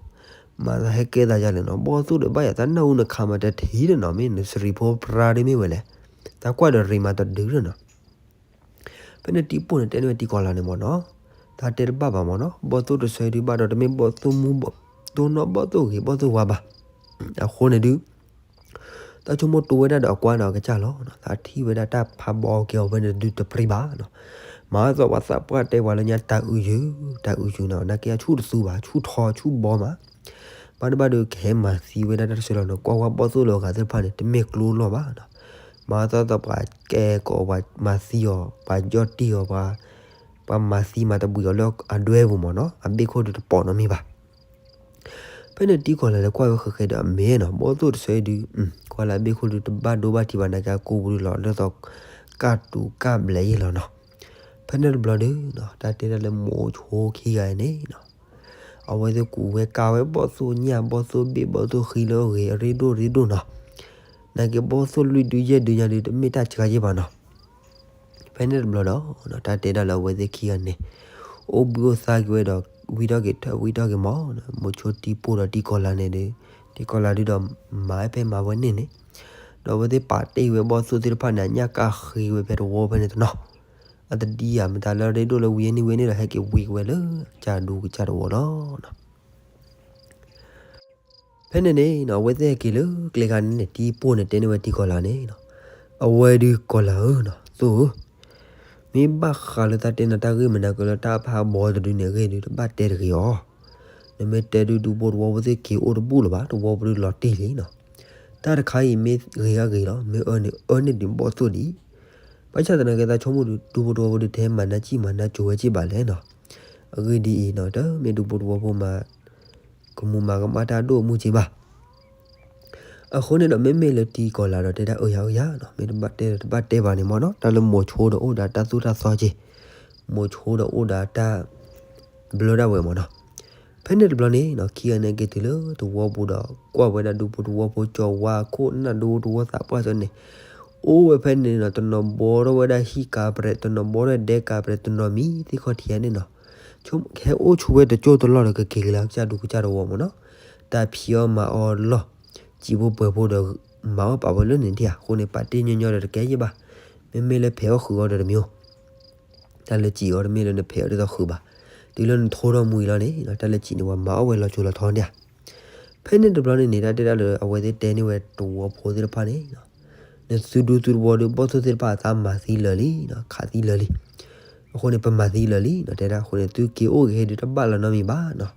မၤသးဟဲကဲသးယၤလဲၣ်နီၤ ဘီၣ်သိၣ်ဒီးဘၣ်ယၤတၢ်နၢ်ဟူနခးမးတထံၣ်ဒီးနီၤ မ့ၢ်နစရံဖိပြါဒ်မ့ၢ်ဝဲလဲၣ် တၢ်ကွၢ်ဒီးရ့မးတဒုဒီးနီၤ. ဖဲန့ၣ်တံၤပိၢ်န့ၣ်တဲန့ၢ်ဝဲတံၤကီၤလၤန့ၣ်မ့ၢ်နီၤ တၢ်တဲတဘၣ်ဘၣ်မ့ၢ်နီၤ ဘီၣ်သိၣ်တဆၢဒုးဘၣ်ဒီးတမ့ၢ်ဘီၣ်သိၣ်မူ တိၢ်နီၣ်ဘီၣ်သိၣ်ဂ့ၤဘီၣ်သိၣ်ဝါဘၣ်. အဃိန့ၣ်ဒုး တၢ်ဆိကမိၣ်တိဝဲဒၣ်ဒီးအကွၢ်ဒီးအကစၢ်လီၤ. တၢ်ထံၣ်ဝဲဒၣ်တၢ်ဖးဘီက့ၤအီၤဖဲန့ၣ်ဒုးတပြံဘၣ်နီၤ. မၤသီပှၤသးပှၢ်တဲပှၤလၢညါတၤအုးယုာ် တၤအုးယုာ်နီၤ နာ်က့အဆူၣ်တသူဘၣ် ဆူၣ်ထီဆူၣ်ဘီမး ဘၣ်တဘၣ်ဒုးကဟဲမၤသံဝဲဒၣ်တၢ်တဆၢလီၤနီၤ ကွၢ်ဝဲဘီၣ်သိၣ်လၢအဂၤသ့ၣ်တဖၣ်န့ၣ် တမ့ၢ်ကျိလီၢ်ဘၣ်နီၤ. မၤသီသးပှၤကဲကိးပှၤမၤသံအီၤ ပှၤယီၢ်တံၢ်အီၤ ပှၤမၤသံမၤတဘှံးအီၤလၢအဒွဲပူၤမ့ၢ်နီၤ အဘ့ၣ်ခိၣ်ဒုးတပိာ်နီတမံၤဘၣ်. ဖဲန့ၣ်တံၤကီၤလၤလၢကွၢ်ဝဲဃဲဃဲဒီးအမ့ၢ်နီၤ ဘီၣ်သိၣ်တဆၢဒုး ကွၢ်လၢအဘ့ၣ်ခိၣ်ဒုးတဘၣ်ဒိဘၣ်ထံးဘၣ်နာ်က့အကိာ်ပူၤဒုးလီၤ လၢသီ ကၢ်တူၤကၢ်ဘျဲးယ့ၢ်လီၤနီၤ. ဖဲန့ၣ်တဘျီဒုး တၢ်တဲဒၣ်လၢမိၤဆိခံဂၤအံၤန့ၣ်နီၤ အဝဲသ့ၣ်ကူးဝဲကးဝဲဘီၣ်သိၣ်ညၣ် ဘီၣ်သိၣ်ဘ့ၣ် ဘီၣ်သိၣ်ဃံလၢအဂ့ၤ အရ့ဒိၣ်ရ့ဒိၣ်နီၤ. နာ်က့ဘီၣ်သိၣ်လွံၢ်ဒုယဲၢ်ဒုညါဒုး တမ့ၢ်တၢ်ဆှါယ့ၢ်ဘၣ်နီၤ. ဖဲန့ၣ်တဘျီဒီး တၢ်တဲဒၣ်လၢအဝဲသ့ၣ်ခံဂၤန့ၣ် အိၣ်ဘှံးအိၣ်သါက့ၤဝဲဒီး ဝံထီၣ်က့ၤထၢၣ်ဝံထီၣ်က့ၤမး မိၤဆိတံၤပိၢ်ဒီးတံၤကီၤလၤန့ၣ်ဒီး တံၤကီၤလၤဒုးဒီး မၤဖဲမၤဝဲန့ၣ်န့ၣ် ဒီးအဝဲသ့ၣ်ပာ်တ့ၢ်ဝဲဘီၣ်သိၣ်သ့ၣ်တဖၣ်န့ၣ် အညၣ်ကၢ်ဃ့ဝဲဖဲတဝီဖဲန့ၣ်တနီၤ အတဒံယၤ မတၤလၢရ့ဒိၣ်လၢဝံၤန့ၣ်ဝံၤန့ၣ်ဒီး ဟဲက့ၤဝံၤက့ၤဝဲလၢ ကၢ်ဒူကစၢ်တဝီလီၤ. ဖဲန့ၣ်န့ၣ်နီၤ အဝဲသ့ၣ်ဟဲက့ၤလၢကျဲခါန့ၣ်န့ၣ် တံၤပိၢ်န့ၣ်တဲန့ၢ်ဝဲတံၤကီၤလၤန့ၣ်နီၤ, အဝဲဒုးကီၤလၤဧၢနီၤ သိၣ်ဧၢ, မ့ၢ်ဘၣ်ဃးလၢတၢ်တဲနၤတၢ်ဂ့ၢ်မနၤကလၢတၢ်ဖးဘီတဒုန့ၣ်အဂ့ၢ်ဒုး တဘၣ်တဲတဂ့ၤအီၤ, နမ့ၢ်တဲဒုးဒူဖိတဝီဖိသ့ၣ်က့ၤအိၣ်တဘူၣ်လၢၤဘၣ် တဝီဖိဒုးလီၤတံၢ်လံနီၤ, တၢ်တခါအံၤမ့ၢ်ဂ့ၤဂ့ၤလီၤ မ့ၢ်အၢန့ၣ်အၢန့ၣ်ဒုးဘီၣ်သိၣ်ဒံး, ဘၣ်ဆၣ်သနာ်က့သးဆိကမိၣ်ဒုး ဒူဖိတဝီဖိဒုး တဟဲမၤနၢ်စံၣ်မၤနၢ်ကိၤဝဲစ့ၢ်ဘၣ်လဲၣ်နီၤ, အဂ့ၢ်ဒ်အံၤနီၤ တမ့ၢ်ဒူဖိတဝီဖိမၤ ကမူၤမၤကမၣ်တၢ်ဒိၣ်မုၢ်စ့ၢ်ဘၣ်. အဃိန့ၣ်ဒီး မ့မ့ၢ်လၢတံၤကီၤလၤဒီးတဲဒၣ်အၢယၤအၢယၤနီၤ, မ့ၢ်တဘၣ်တဲဒီးတဘၣ်တဲဘၣ်န့ၣ်မ့ၢ်နီၤ, တၢ်လၢမိၤဆိဒီးအိၣ်ဒီးတၢ်သိၣ်တၢ်သီက့ၤ, မိၤဆိဒီးအိၣ်ဒီးတၢ်ဘျၢဒၣ်ဝဲမ့ၢ်နီၤ. ဖဲန့ၣ်တဘျီန့ၣ်နီၤ ခံဂၤန့ၣ်က့ၤတုၤလၢတဝီပူၤဒီး ကွၢ်ဝဲဒၣ်ဒူဖိတဝီဖိ ကၠီၤဝါခိၣ်နၢ်ဒူဖိတဝီသးပှၢ်စၢန့ၣ် အိၣ်ဝဲဖဲန့ၣ်နီၤ, တနီၤဘှီထီၣ်ဝဲဒၣ်ဟံၣ်ကါပြဲး, တနီၤဘှီထီၣ်ဒဲကါပြဲး, တနီၤမံသ့ၣ်ခီၣ်ထံးန့ၣ်နီၤ, ဟဲအိၣ်ဆိဝဲတကၠိၢ်တလီၢ်ဒီး ကက့ၤက့ၤလၢကစၢ်ဒူကစၢ်တဝီမ့ၢ်နီၤ, တၢ်ဖံးအီၣ်မၤအီၣ်လီၢ်, စံာ်ဖိပှဲၤဖိဒီး မၤအီၣ်ပာ်ဝဲလၢန့ၣ်ဒံးဧါ, အဃိန့ၣ် ပာ်တ့ၢ်ညီညီဒီးတကဲယ့ၢ်ဘၣ်, မ့မ့ၢ်လၢဖဲးအီၣ်ဃုာ်အီၣ်ဒီးတမံၤ တၢ်လၢစံာ်အီၤတမ့ၢ်လၢနဖဲးအီၣ်ဒ်သိးဃုာ်ဘၣ်, တုၤလၢနထိထီၣ်မူအံၤလီၤန့ၣ် တၢ်လၢစံာ်န့ၣ် ပှၤမၤအီၣ်ဝဲလီၤစိၤလီၤထီန့ၣ်ဧါ. ဖဲန့ၣ်တဘျီန့ၣ်န့ၣ် တၢ်တဲဒၣ်လၢအဝဲသ့ၣ်တဲန့ၢ်ဝဲတဝီဖိသ့ၣ်တဖၣ်န့ၣ် နသုဒူသုတဝီဒီး ဘီၣ်သိၣ်သ့ၣ်တဖၣ်အသးမၤသံလၢာ်လံ, ခးသံလၢာ်လံ, အဃိန့ၣ် ပမၤသံလၢာ်လံ, တဲဒၣ်အဃိန့ၣ် သုက့ၤအိၣ်က့ၤဟဲဒုးတဘၣ်လီၤနီတမံၤဘၣ်နီၤ.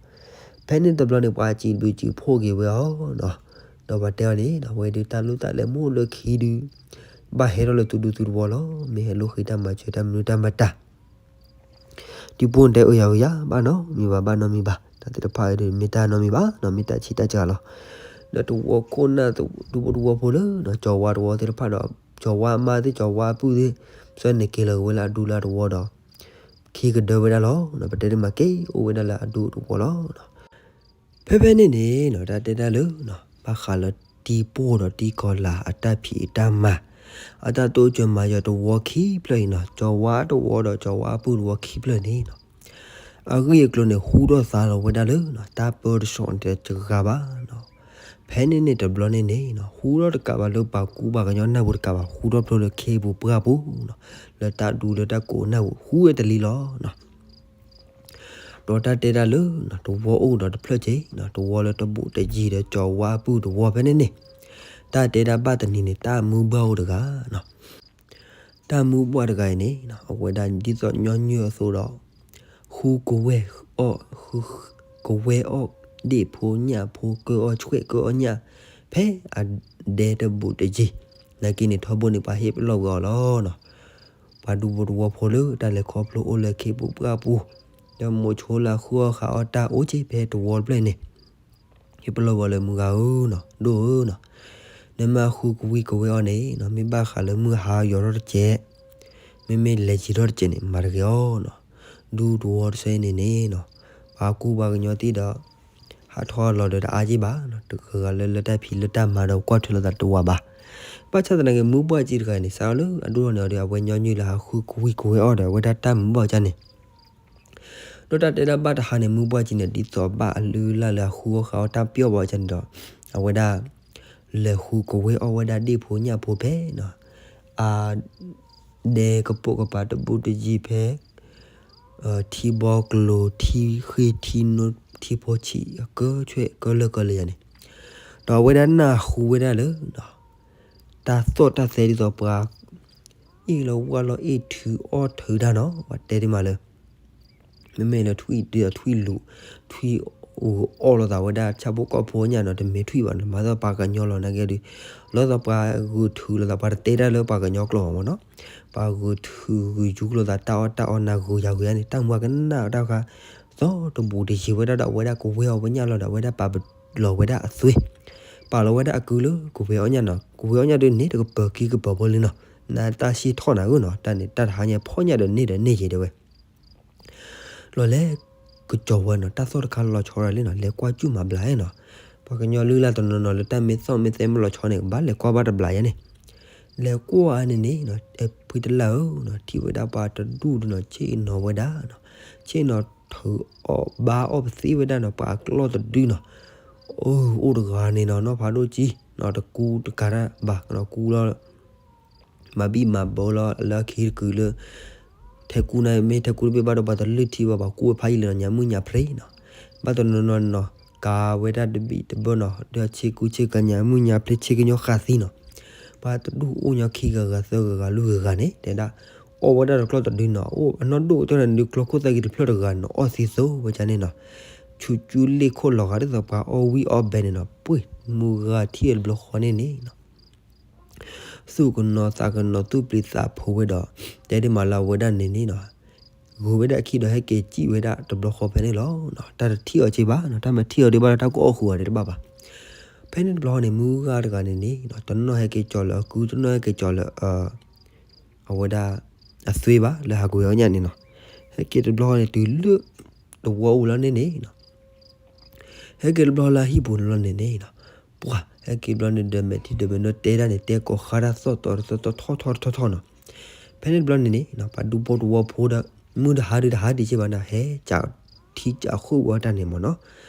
ဖဲန့ၣ်တဘျီန့ၣ် ပှၤစံးဘျုးစံးဖှိၣ်က့ၤဝဲအီၤနီၤ, ဒီးပှၤတဲအီၤန့ၣ် အဝဲဒုးတၢ်လိၣ်တၢ်လဲၤမ့ၢ်အိၣ်လၢခံဒုး ဘၣ်ဟဲထီၣ်လၢသုဒူသုတဝီလီၤ, မ့ၢ်ဟဲလိၣ်ဃ့တၢ်မၤစၢၤတၢ်မနုၤတၢ်မတၤ တံၤပိၢ်တဲအၢယၤအၢယၤ ဘၣ်နီတမံၤဘၣ် ဘၣ်နီတမံၤဘၣ်, တၢ်သ့ၣ်တဖၣ်အံၤဒုး မ့ၢ်တၢ်နီတမံၤဘၣ်နီၤ, မ့ၢ်တၢ်ဆံးတၢ်စှၤလီၤ. ဒီးတဝီခိၣ်နၢ်ဒူဖိတဝီဖိလၢ ကၠီၤဝါတဝီသ့ၣ်တဖၣ်ဒီး ကၠီၤဝါအမါသ့ၣ် ကၠီၤဝါအပုၢ်သ့ၣ် ဆၢန့ၣ်က့ၤလီၤက့ၤဝဲလၢအဒူလၢအတဝီဒီး ခံကဒၢဝဲဒၣ်လီၤ. ပတဲဒ်မးက့ၤ အိၣ်ဝဲဒၣ်လၢအဒူတဝီလီၤ. ဖဲဖဲန့ၣ်န့ၣ်နီၤ တၢ်တဲဒၣ်လၢ ဘၣ်ဃးလၢတံၤပိၢ်ဒီးတံၤကီၤလၤအတၢ်ဖံးတၢ်မၤ အတၢ်တိစၢၤမၤစၢၤတဝီခံဖျၢၣ်အံၤနီၤ, ကၠီၤဝါတဝီဒီးကၠီၤဝါအပုၢ်တဝီခံဖျၢၣ်န့ၣ်နီၤ, အဂ့ၢ်အကျိၤန့ၣ် ဟူထီၣ်သါလီၤဝဲဒၣ်လၢ တၢ်ပၢတဆီးန့ၣ်တဂၤဘၣ်နီၤ. ဖဲန့ၣ်န့ၣ်တဘျီန့ၣ်န့ၣ်နီၤ ဟူထီၣ်တကးဘၣ်လၢပှၤကူပှၤကညီနၢ်ပူၤတကးဘၣ် ဟူထီၣ်ဖျိလၢခ့ပူၤပှၢ်ပူၤနီၤ, လၢတၢ်ဒူလၢတၢ်ကိးနၢ်ပူၤ ဟူဝဲတလံလီၤနီၤ. ဒီးတၢ်တဲဒၣ်လၢ တဝီအိၣ်ဒီးတဖျၢၣ်က့ၤနီၤ, တဝီလၢတဘူးတယံၤဒီးကၠီၤဝါအပုၢ်တဝီဖဲန့ၣ်န့ၣ်, တၢ်တဲဒၣ်ဘၣ်တနံၤန့ၣ် တၢ်မုၢ်ဘၣ်အိၣ်တဂၤနီၤ, တၢ်မုၢ်ဘၣ်တဂၤအံၤန့ၣ် အဝဲဒၣ်ဒ်သိးညီနုၢ်အသိးဒီး ဃုကဝဲၢ်အီၣ် ဃုကဝဲၢ်အီၣ်ဒ့ၣ်ဖိညၣ်ဖိ ကၢအီၣ်ဆွဲၣ်ကၢအီၣ်ညၣ် ဖဲအဒဲတဘူးတယံၤ, နာ်က့န့ၣ် ထီဘိန့ၣ် ပှၤဟ့ၣ်ပလီၢ်ဝဲအီၤလီၤနီၤ. ပှၤဒူဖိတဝီဖိလၢတၢ်လဲၤခီဖျိအိၣ်လၢခ့ပူၤပှၢ်ပူၤ ဒီးမိးဆိလၢအဃုအီၣ်ဃုအီၣ်တၢ်အိၣ်က့ဖဲတဝီတဖျၢၣ်န့ၣ်, ဟ့ၣ်ပလီၢ်ဘၣ်လၢမုၢ်ဂၤဧၢနီၤ, ဒိၣ်ဧၢနီၤ, နမ့ၢ်ဃုကဝံၣ်ကဝဲအီၣ်န့ၣ်နီၤ, မ့ၢ်ဘၣ်ဃးလၢမုၢ်ဟါယီၤထီၣ်တကဲး, မ့မ့ၢ်လဲၤယံၤထီၣ်တကဲးန့ၣ် မၤတဂ့ၤအီၤနီၤ. ဒူတဝီတဆၢအံၤန့ၣ်န့ၣ်နီၤ, ပှၤကူပှၤကညီသ့ၣ်ဒီး ဟးထီၣ်လီၤဒီးတအါက့ဘၣ်နီၤ, တဂၤဂၤလၢလၢတၢ်ဖံးလၢတၢ်မၤဒီးကွၢ်ထွဲလိာ်သးတဝးဘၣ်. ဘၣ်ဆၣ်သနာ်က့ မုၢ်ပှၢ်ကံတဂၤန့ၣ် စးထီၣ်လၢအဒိၣ်ထီၣ်န့ၣ်အီၤဒီး အဝဲညီနုၢ်လၢဟးဃုကဝံၣ်ကဝဲအီၣ်ဒီး အဝဲဒၣ်တၢ်မုာ်ဘၣ်အီၤကန့ၣ် ဒီးတၢ်တဲဒၣ်ဘၣ်တဟါန့ၣ် မုၢ်ပှၢ်ကံန့ၣ် ဒ်သိးဘၣ်အလုၢ်အလၢ်လၢအဃုအီၣ်ဃုအီၣ်တၢ်ပျီၣ်ဘၣ်အီၤကန့ၣ်ဒီး အဝဲဒၣ် လဲၤဃုကဝဲအီၣ်ဝဲဒၣ်ဒ့ၣ်ဖိညၣ်ဖိဖဲနီၤ, အ ဒဲကပိာ်ကပၤတဘူၣ်တယံၤဖဲ ထံဘီကျိၤ ထံဃ့ၢ်ထံနိ ထံဖိဆံး အကၢဆွဲၣ်ကၢလၢာ်ကၢလၢာ်ယၤန့ၣ်, ဒီးအဝဲဒၣ်နၢ်ဟူဝဲဒၣ်လၢ တၢ်သီၣ်တၢ်သဲဒ်သိးပှၤ အ့ၣ်လီၤဝၢ်လီၤ အ့ၣ်ထုးအီၣ်ထုးတၢ်နီၤ, ပှၤတဲဒ်မးလၢ မ့မ့ၢ်လၢထွံၣ်ဒ်ထွံၣ်လူၤ ထွံၣ်အူအီၣ်လိာ်သးဝဲဒၣ်ဆၣ်ဖိကီၢ်ဖိညၣ်နီၤ, တမ့ၢ်ထွံၣ်ဘၣ်နီၤ, မၤသီၣ်ပှၤကညီလီၤ. နာ်က့ဒီး လီၤသီၣ်ပှၤဂုာ်ထုးလိာ်သး ပှၤတတဲတၢ်လၢပှၤကညီကျိာ်ဘၣ်မးနီၤ, ပှၤဂုာ်ထုးဂုာ်ယူၤလိာ်သး တၢ်အီၣ်တၢ်အီနၤဂုာ်ယၤဂုာ်ယၤန့ၣ် တၢ်မူကနၣ်တၢ်ခါ သီၣ်တဘူးတယံၤဝဲဒၣ်ဒီး အဝဲဒၣ်ကဝဲအီၣ်ဝဲညၣ်လီၤဒီး အဝဲဒၣ်ပာ်လီၤဝဲဒၣ်အသွ့, ပာ်လီၤဝဲဒၣ်အကုလၢကဝဲအီၣ်ညၣ်နီၤ, ကဝဲအီၣ်ညၣ်ဒ်န့ၣ် တကပၤခံကပၤဖိလံနီၤ, နတၢ်စံးထီၣ်နၤဧၢနီၤ, တၢ်န့ၣ် တၢ်တဟါညါဖီၣ်ညၣ်ဒီးန့ၢ်ဒီးန့ၢ်ယံၤတဲဝဲ လီၤလဲၤကစီၤဝဲနီၤ, တၢ်သီၣ်တခါလီၤဆီဒီးလံနီၤ, လဲၤကွၢ်ကူၣ်မၤဘျးနီၤ, ပှၤကညီလုၢ်လၢ်တနီၤနီၤလၢတၢ်မ့ၢ်သီၣ်မ့ၢ်သဲမ့ၢ်လီၤဆီန့ၣ် ကဘၣ်လဲၤကွၢ်ဘၣ်တဘျးယဲန့ၣ်, လဲၤကွၢ်အါန့ၣ်န့ၣ်နီၤ, ဖုတလၢ်ဧၢနီၤ, ထံၣ်ဝဲဒၣ်ပှၤတဒူၣ်ဒုနီၤ, ဆ့ၣ်နီၤဝဲဒၣ်နီၤ, ဆ့ၣ်နီၤထုးအီၣ်ဘါအီၣ်ပသ့ဝဲဒၣ်နီၤ, ပှၤကျီၢ်တဒုနီၤ, အိၣ် အိၣ်တဂၤန့ၣ်နီၤ, နီၢ်ဖးဒိၣ်ကံနီၤ, တကူတကၤတၢ်ဘၣ်နီၤ, ကူလီၤ မၤဘံၣ်မၤဘၢလီၤလၢအခံတကုာ်လၢ ထဲကူန့ၣ်မ့ၢ်ထဲကူတဘ့ၣ်ဘၣ်ဒီး ပှၤတလုၢ်ထံဘၣ် ပှၤကူဝဲဖးယံာ်လံနီၤ, ညၣ်မုၣ်ညၣ်ဖျ့နီၤ, ဘၣ်တနီၤနီၤနီၤ ကၤဝဲဒၣ်တဘံၣ်တဘၢနီၤ, ဒီးဆ့ကူဆ့ကၤ ညၣ်မုၣ်ညၣ်ဖျ့ ဆ့ကညီဃာ်သံနီၤ, ပှၤတဒူၣ်အိၣ်ညီခံဂၤဂၤသၢဂၤဂၤလွံၢ်ဂၤဂၤန့ၣ် တဲဒၣ် အီၣ်ဝဲဒၣ်တကျီၢ်တဒုနီၤ, အိၣ်အနီၢ်ဒိၣ်ကတၢၢ်န့ၣ်ဒုး ကျီခိၣ်သၣ်ဂံၤတဖျၢၣ်တဂၤနီၤ, အီၣ်သံသိဝဲဒၣ်န့ၣ်နီၤ, ဆူၣ်ကူလ့ၣ်ခိၣ်လီၤဂာ်ဒ်သိးပှၤအီၣ်ဝံၣ်အီၣ်ဘဲန့ၣ်နီၤ, ပှ့ၢ် မုၢ်ဂၤထံၣ်အတဘျီဃီန့ၣ်န့ၣ်နီၤ သူၣ်ကနီၤသးကနီၤ သူၣ်ပျံၤသးဖုးဝဲဒီး တဲဒ်မးလၢအဝဲဒၣ်န့ၣ်န့ၣ်နီၤ, ဂုာ်ဝဲဒၣ်အခံဒီးဟဲက့ၤစံၣ်ဝဲဒၣ်တဘျီဃီဖဲန့ၣ်လီၤ. တၢ်တထံၣ်အီၤက့ဘၣ်နီၤ, တၢ်မ့ၢ်ထံၣ်အီၤဒံးဘၣ်ဒီး တၢ်ကအီၣ်ဃုာ်အီၤန့ၣ်တဘၣ်ဘၣ်. ဖဲန့ၣ်တဘျီဃီန့ၣ် မုၢ်ဂၤတဂၤန့ၣ်န့ၣ်နီၤ, တနီၤဟဲက့ၤကၠီၤလၢအကု, တနီၤဟဲက့ၤကၠီၤလၢ အဝဲဒၣ် အသွ့ဘၣ် လၢဟးကွံာ်အီၣ်ညၣ်န့ၣ်နီၤ. ဟဲက့ၤတဘျီဃီန့ၣ် တုၤလၢ တဝီအိၣ်လီၤန့ၣ်န့ၣ်နီၤ ဟဲက့ၤတဘျီလၢအဟံၣ်ပူၤန့ၣ်လီၤန့ၣ်န့ၣ်နီၤ, ပှၤ ဟဲက့ၤတဘျီန့ၣ်ဒီး မဲာ်ထံဒီးမဲာ်နိ တဲဒၣ်န့ၣ် တဲကိးဃါတၢ်သီၣ်တီၤတသီၣ်တီၤထီၣ်ထီၣ်ထီၣ်ထီၣ်နီၤ. ဖဲန့ၣ်တဘျီန့ၣ်န့ၣ်နီၤ ပှၤဒူဖိတဝီဖိဒီး မုၢ်တဟါဒုးတဟါဒံးက့ဘၣ်နီၤ ဟဲကးထံကးဃုာ်ဝဲတၢ်န့ၣ်မ့ၢ်နီၤ.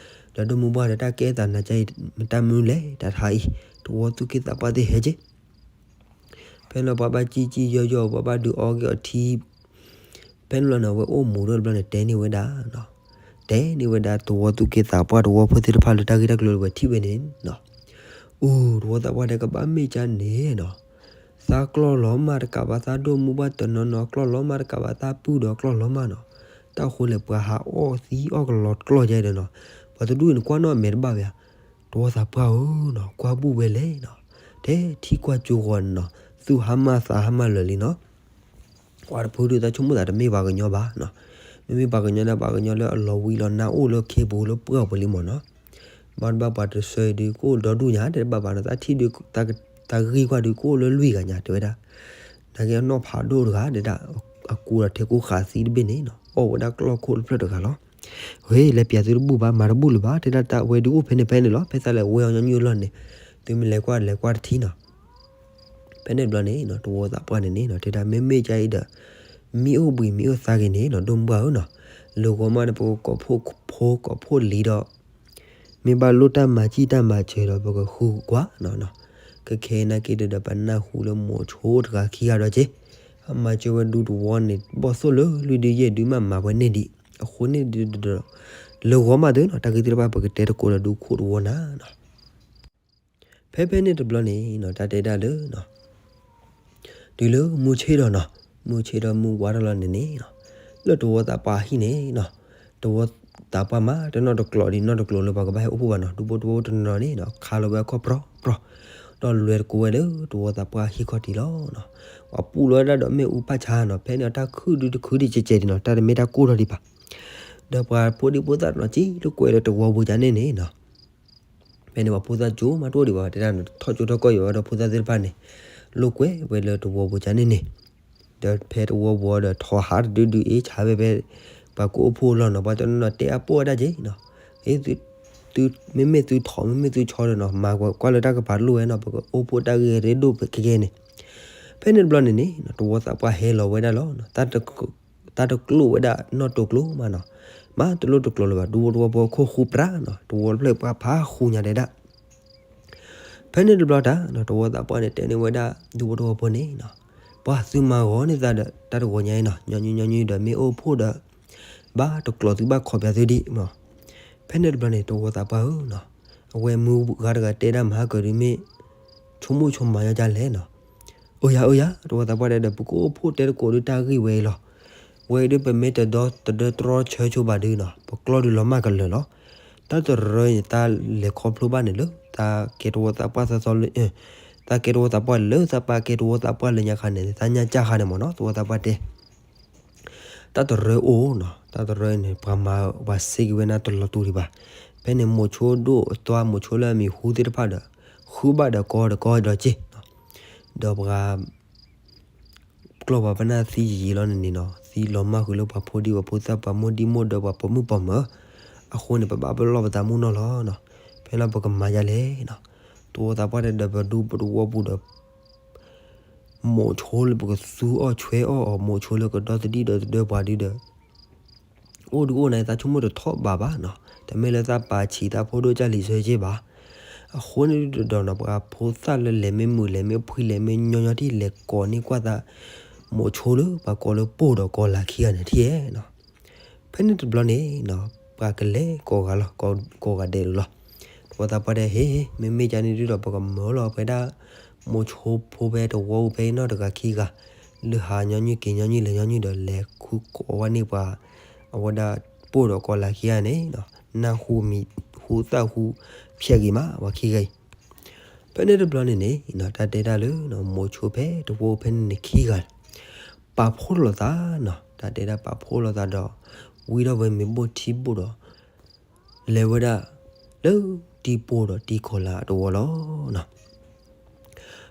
ဒီးဒိၣ်မုၢ်ပှၢ်ဒီး တၢ်ကဲသးနၤကါအံၤ မတၢ်မနုၤလဲၣ် တၢ်တဟါအံၤ တဝီသူၣ်က့သးပှၢ်သ့ၣ်ဟဲက့ၤ ဖဲန့ၣ်ပှၤဘၣ်ကံၣ်ကံၣ်ယီၢ်ယီၢ် ပှၤဘၣ်ဒုးအီက့ၤအီၤထံ ဖဲန့ၣ်ဘျီန့ၣ် အဝဲအိၣ်မူဒီးတဘျီန့ၣ် တဲန့ၢ်ဝဲဒၣ်နီၤ, တဲန့ၢ်ဝဲဒၣ် တဝီသူၣ်က့သးပှၢ်တဝီဖိသ့ၣ်တဖၣ်လၢတၢ်ဂ့ၢ်တၢ်ကျိၤလၢအဝဲထံၣ်ဝဲန့ၣ် အိၣ် တဝီသးပှၢ်တဲ ကဘၣ်မ့ၢ်ကါန့ၣ်နီၤ, သးကျီၢ်လီၤမၢ်တကးဘၣ် သးဒိၣ်မုၢ်ပှၢ်တနီၤနီၤ ကျီၢ်လီၤမၢ်တကးဘၣ် သးပုၢ်ဒီးကျီၢ်လီၤမၢ်နီၤ. တၢ်ဃိလဲၣ် ပှၤဟးအီၣ်သံအီၣ်ကလီကျီၢ်ယါဒီးနီၤ, ပှၤတဒူၣ်အံၤန့ၣ် ကွၢ်နီၣ်အမဲာ်တဘၣ်ဝဲဧါ တဝီသးပှၢ်ဧၢနီၤ ကွၢ်ဘူၣ်ဝဲလဲၣ်နီၤ, ထဲထံကွၢ်ကၠိဂီၤန့ၣ်နီၤ သူၣ်ဟါမၢ်သးဟါမၢ်လၢာ်လံနီၤ. ပှၤတဖုဒုး သးဆိကမိၣ်သးတမ့ၢ်ပှၤကညီဘၣ်နီၤ, မ့မ့ၢ်ပှၤကညီဒီး ပှၤကညီလၢအလီၤဝံၤလီၤနါအိၣ်လၢခ့ပူၤလၢပှၢ်ပူၤလံမ့ၢ်နီၤ. ဘၣ်တဘၣ်ပှၤတဆၢအံၤဒုး ကအိၣ်ဒီဒူၣ်ညါ တဲတဘၣ်ဘၣ်နီၤ, သးထံၣ်ဒုး သးဂ့ၢ်ကွၢ်ဒုး ကအိၣ်လၢလွံၢ်ဂၤညါ တဲဝဲဒၣ်. နာ်က့အနီၢ်ဖးဒိၣ်တဂၤ တဲဒၣ် အကူဒီးထဲကိးဃာ်သံတဘ့ၣ်န့ၣ်နီၤ အီၣ်ဝဲဒၣ်ကျီၢ်ခိၣ်တဖျၢၣ်တဂၤလီၤ. ဝဲလဲၤပျးသုတဘူၣ်ဘၣ် မၤတဘူၣ်လၢၤဘၣ် တဲဒၣ် တၢ်ဝဲဒုးအိၣ်ဖဲန့ၣ်ဖဲန့ၣ်လီၤ ဖဲသးလဲၤဝဲအီၤညီနုၢ်အလီၢ်န့ၣ် သုမ့ၢ်လဲၤကွၢ်လဲၤကွၢ်တထံၣ်နီၤ. ဖဲန့ၣ်တဘျီန့ၣ်နီၤ တဝီသးပှၢ်န့ၣ်န့ၣ်နီၤ တဲဒၣ် မ့မ့ၢ်ကါအံၤဒီး မ့ၢ်အိၣ်ဘှံးမ့ၢ်အိၣ်သါဂ့ၤန့ၣ်နီၤ ဒိၣ်မုၢ်ပှၢ်ဧၢနီၤ, လၢဂီၤမးန့ၣ် ပကကိးဖှိၣ်ဖိကိးဖှိၣ်လံၤဒီး မ့ၢ်ဘၣ်လိၣ်တၢ်မၤစံၣ်တၢ်မၤစၢၤဒီး ပကဃုကွၢ်နီၤ. ကခဲအံၤနာ်က့ဒီး ပနၢ်ဟူလၢမိၤဆိတဂၤခံဂၤဒီးက့ အမၤစၢၤဝဲဒူတဝီန့ၣ် ဘီၣ်သိၣ်လၢလွံၢ်ဒုယဲၢ်ဒုမး မၤပှဲၤန့ၢ်ဒံး အဃိန့ၣ်ဒုးဒီး လၢဂီၤမးသုနီၤ တၢ်ဂ့ၢ်သ့ၣ်တဖၣ် ပကတဲသကိးဒီးဒူခိၣ်တဝီနၤနီၤ. ဖဲဖဲန့ၣ်တဘျီန့ၣ်နီၤ တၢ်တဲဒၣ်လၢ တုၤလၢမုၢ်ဆ့ၣ်ထီၣ်နီၤ, မုၢ်ဆ့ၣ်ထီၣ်မုၢ်ဝါထီၣ်လီၤန့ၣ်န့ၣ်နီၤ, လၢတဝီသးပှၢ်ဟံၣ်န့ၣ်နီၤ, တဝီသးပှၢ်မး တနီၣ်တကျိၤဒ်နီၣ်တကျိၤလၢပှၤကဘၣ်ဟဲအိၣ်ဖှိၣ်ဘၣ်နီၤ, ဒူဖိတဝီတနီၤန့ၣ်နီၤ ခါလီၤဝဲအခီၣ်ပြီပြီ, ဒီးလဲၤသကိးဝဲလၢတဝီသးပှၢ်ဟံၣ်ခီၣ်ထံးလီၤနီၤ. ပှၤပူၣ်လီၤဝဲဒၣ်ဒီးမ့ၣ်အူပၢ်ဆါနီၤ, ဖဲန့ၣ်အတၢ်ခုၣ်ဒုးတခုၣ်ဒံးကဲးကဲးဒံးနီၤ, တၢ်တမ့ၢ်တၢ်ကိၢ်ထီၣ်ဒံးဘၣ်. ဒီးပှၤဖိဒံဖိသၣ်တနီၤစံးလိာ်ကွဲလၢတဝီပူၤကန့ၣ်န့ၣ်နီၤ, ဖဲန့ၣ်ပှၤဖိသၣ်ကၠိမးတအိၣ်ဒံးဘၣ် တဲဒၣ် ထီၣ်ကၠိထီၣ်ကီၢ်ယံၤဝဲဒီးဖိသၣ်သ့ၣ်တဖၣ်န့ၣ် လိာ်ကွဲဝဲလၢတဝီပူၤကန့ၣ်န့ၣ်, ဒီးဖဲတဝီပူၤဒီးထီၣ်ဟးတဒုဒုအ့ၣ်ဆါဝဲဖဲ ပှၤကအိၣ်ဖှိၣ်အလီၢ်နီၤ, ပှၤတနီၤနီၤတဲအပိၢ်ဝဲဒၣ်က့ၤနီၤ, သု မ့မ့ၢ်သုထီၣ် မ့မ့ၢ်သုဆီဒီးနီၤ မၤကွၢ်လၢတၢ်ကပၤတလိၣ်ဝဲနီၤ, ပကအိၣ်ဖှိၣ်တၢ်ဂ့ၢ်ရ့ဒိၣ်ခဲကဲန့ၣ်, ဖဲန့ၣ်တဘျီန့ၣ်န့ၣ် တဝီသးပှၢ်ဟဲလီၤဝဲဒၣ်လီၤ တၢ်တကျိၣ်ဝဲဒၣ်နီၢ်တိကျိမးနီၤ, မၤတလိၣ်တကျိၤလၢၤဘၣ် ဒူဖိတဝီဖိခိၣ်ဃူပြးနီၤ, တဝီတဖျၢၣ်ပှၤဖးဃူညါတဲဒၣ်. ဖဲန့ၣ်တဘျီတၢ်နီၤ တဝီသးပှၢ်န့ၣ်တဲန့ၢ်ဝဲဒၣ် ဒူဖိတဝီဖိန့ၣ်နီၤ, ပှၤသုမၤဂီၤန့ၢ်သးဒီးတၢ်တဂီၤညါအံၤနီၤ, ညီနုၢ်ညီနုၢ်ဒီးမ့ၢ်အိၣ်ဖှိၣ်ဒီး ဘၣ်တကျိၤသုဘၣ်ခီပၠးသုဒံးနီၤ. ဖဲန့ၣ်တဘျီန့ၣ် တဝီသးပှၢ်ဧၢနီၤ, အဝဲမုၢ်ဂၤတဂၤတဲဒၣ်မၤဟါကၢၤဒုးမ့ၢ် ဆိကမိၣ်ဆိကမးညီဒ်လဲၣ်နီၤ. အိၣ်ယၤ အိၣ်ယၤ တဝီသးပှၢ်တဲဒီး ပကအိၣ်ဖှိၣ်တဲတကိးဒုးတၢ်ဂ့ၢ်ဝဲအံၤလီၤ. ဝဲဒုးပမ့ၢ်တဒီသဒၢတြီဆၢဆိဘၣ်ဒုးနီၤ ပကျီဒုးလီၤမၢ်ကလၢာ်လီၤ. တၢ်တရၢန့ၣ် တၢ်လဲၤခီဖျိဘၣ်န့ၣ်လၢ တၢ်ကဲတဝီသးပှၢ်သီသီလၢ တၢ်ကဲတဝီသးပှၢ်လၢ တၢ်ပာ်ကဲတဝီသးပှၢ်လၢညါခါန့ၣ် တၢ်ညၣ်ကၢ်ခါန့ၣ်မ့ၢ်နီၤ တဝီသးပှၢ်တဲ တၢ်တရၢအိၣ်နီၤ, တၢ်တရၢန့ၣ် ပှၤမၤပှၤစ့က့ၤဝဲနၤတလီၤတူာ်ဒံးဘၣ်. ဖဲန့ၣ်မိၤဆိဒိၣ်အသွါ မိၤဆိလၢအမံၤဟူသ့ၣ်တဖၣ်ဒီး ဃုဘၣ်ဒီးကီဒီးကီဒီးက့ၢ်, ဒီးပှၤ ကျီၢ်ပှၤပနၢ်သံယံာ်ယံာ်လီၤန့ၣ်န့ၣ်နီၤ, သံလီၤမၢ်ဃုာ်လၢပှၤဖိဒံပှၤဖိသၣ် ပှၤမိၢ်ဒံမိၢ်ဒၢပှၤပိာ်မုၣ်ပိာ်မၢၤ, အဃိန့ၣ် ပဘၣ်ပလီၢ်ပသးမုၢ်နီၢ်လီၤနီၤ. ဖဲလီၤပကမၤယၤလဲၣ်နီၤ, တဝီသးပှၢ်တဲဒီးပဒူပတဝီပူၤဒီး မိၤဆိလၢပကသူအီၣ်ဆွဲအီၣ်အီၤ မိၤဆိလၢကဒီသဒံၣ်ဒီသဒၢပှၤဒုဒီး အိၣ်ဒုးအိၣ်န့ၣ် သးဆိကမိၣ်တထီၣ်ဘးဘၣ်နီၤ, တမ့ၢ်လၢသးပာ်ဆံးသးဖိဒိၣ်ကၢ်လံၤဆၢက့ဘၣ်. အဃိန့ၣ်ဒုးတဒီးနီၤ ပှၤဖိသၣ်လၢလဲၤမ့ၢ်မုာ်လဲၤမ့ၢ်ဖှံလဲၤမ့ၢ်ညီညီထံၣ် လဲၤကိးန့ၢ်ကွၢ်သး မိၤဆိလၢပှၤကိးလၢပိၢ်ဒီးကီၤလၤခံဂၤန့ၣ်ထံၣ်နီၤ. ဖဲန့ၣ်တဘျီန့ၣ်နီၤ ပှၤကလဲၤကိးဂၤလီၤ ကိးဂၤဒဲးလီၤ. တဝီသးပှၢ်တဲ ဟ့ၣ် မ့မ့ၢ်ကန့ၣ်ဒုးဒီး ပကမၢလီၤဖဲဒၣ် မိၤဆိဖိဖဲတဝီပူၤဖဲအံၤနီတဂၤ ခံဂၤ လုၢ်ဟးညီနုၢ်က့ၤညီနုၢ်လဲၤညီနုၢ်ဒီး လဲၤဃုကိးဝဲန့ၢ်ပှၤ အဝဲဒၣ်ပိၢ်ဒီးကီၤလၤခံဂၤန့ၣ်နီၤ, နၢ်ဟူမံၤဟူသၣ်ဟူဖျဲးဂ့ၤမး ပှၤခံဂၤအံၤ. ဖဲန့ၣ်တဘျီန့ၣ်န့ၣ်နီၤ တၢ်တဲဒၣ်လၢ မိၤဆိဖဲတဝီပူၤဖဲန့ၣ်န့ၣ်ခံဂၤ ပာ်ဖှိၣ်လိာ်သးနီၤ, တၢ်တဲဒၣ်ပာ်ဖှိၣ်လိာ်သးဒီး ဝံထီၣ်ဝဲမ့ၤဘိၣ်ထံဘိၣ်ဒီး လဲၤဝဲဒၣ်လၢတံၤပိၢ်ဒီးတံၤကီၤလၤအတဝီလီၤနီၤ.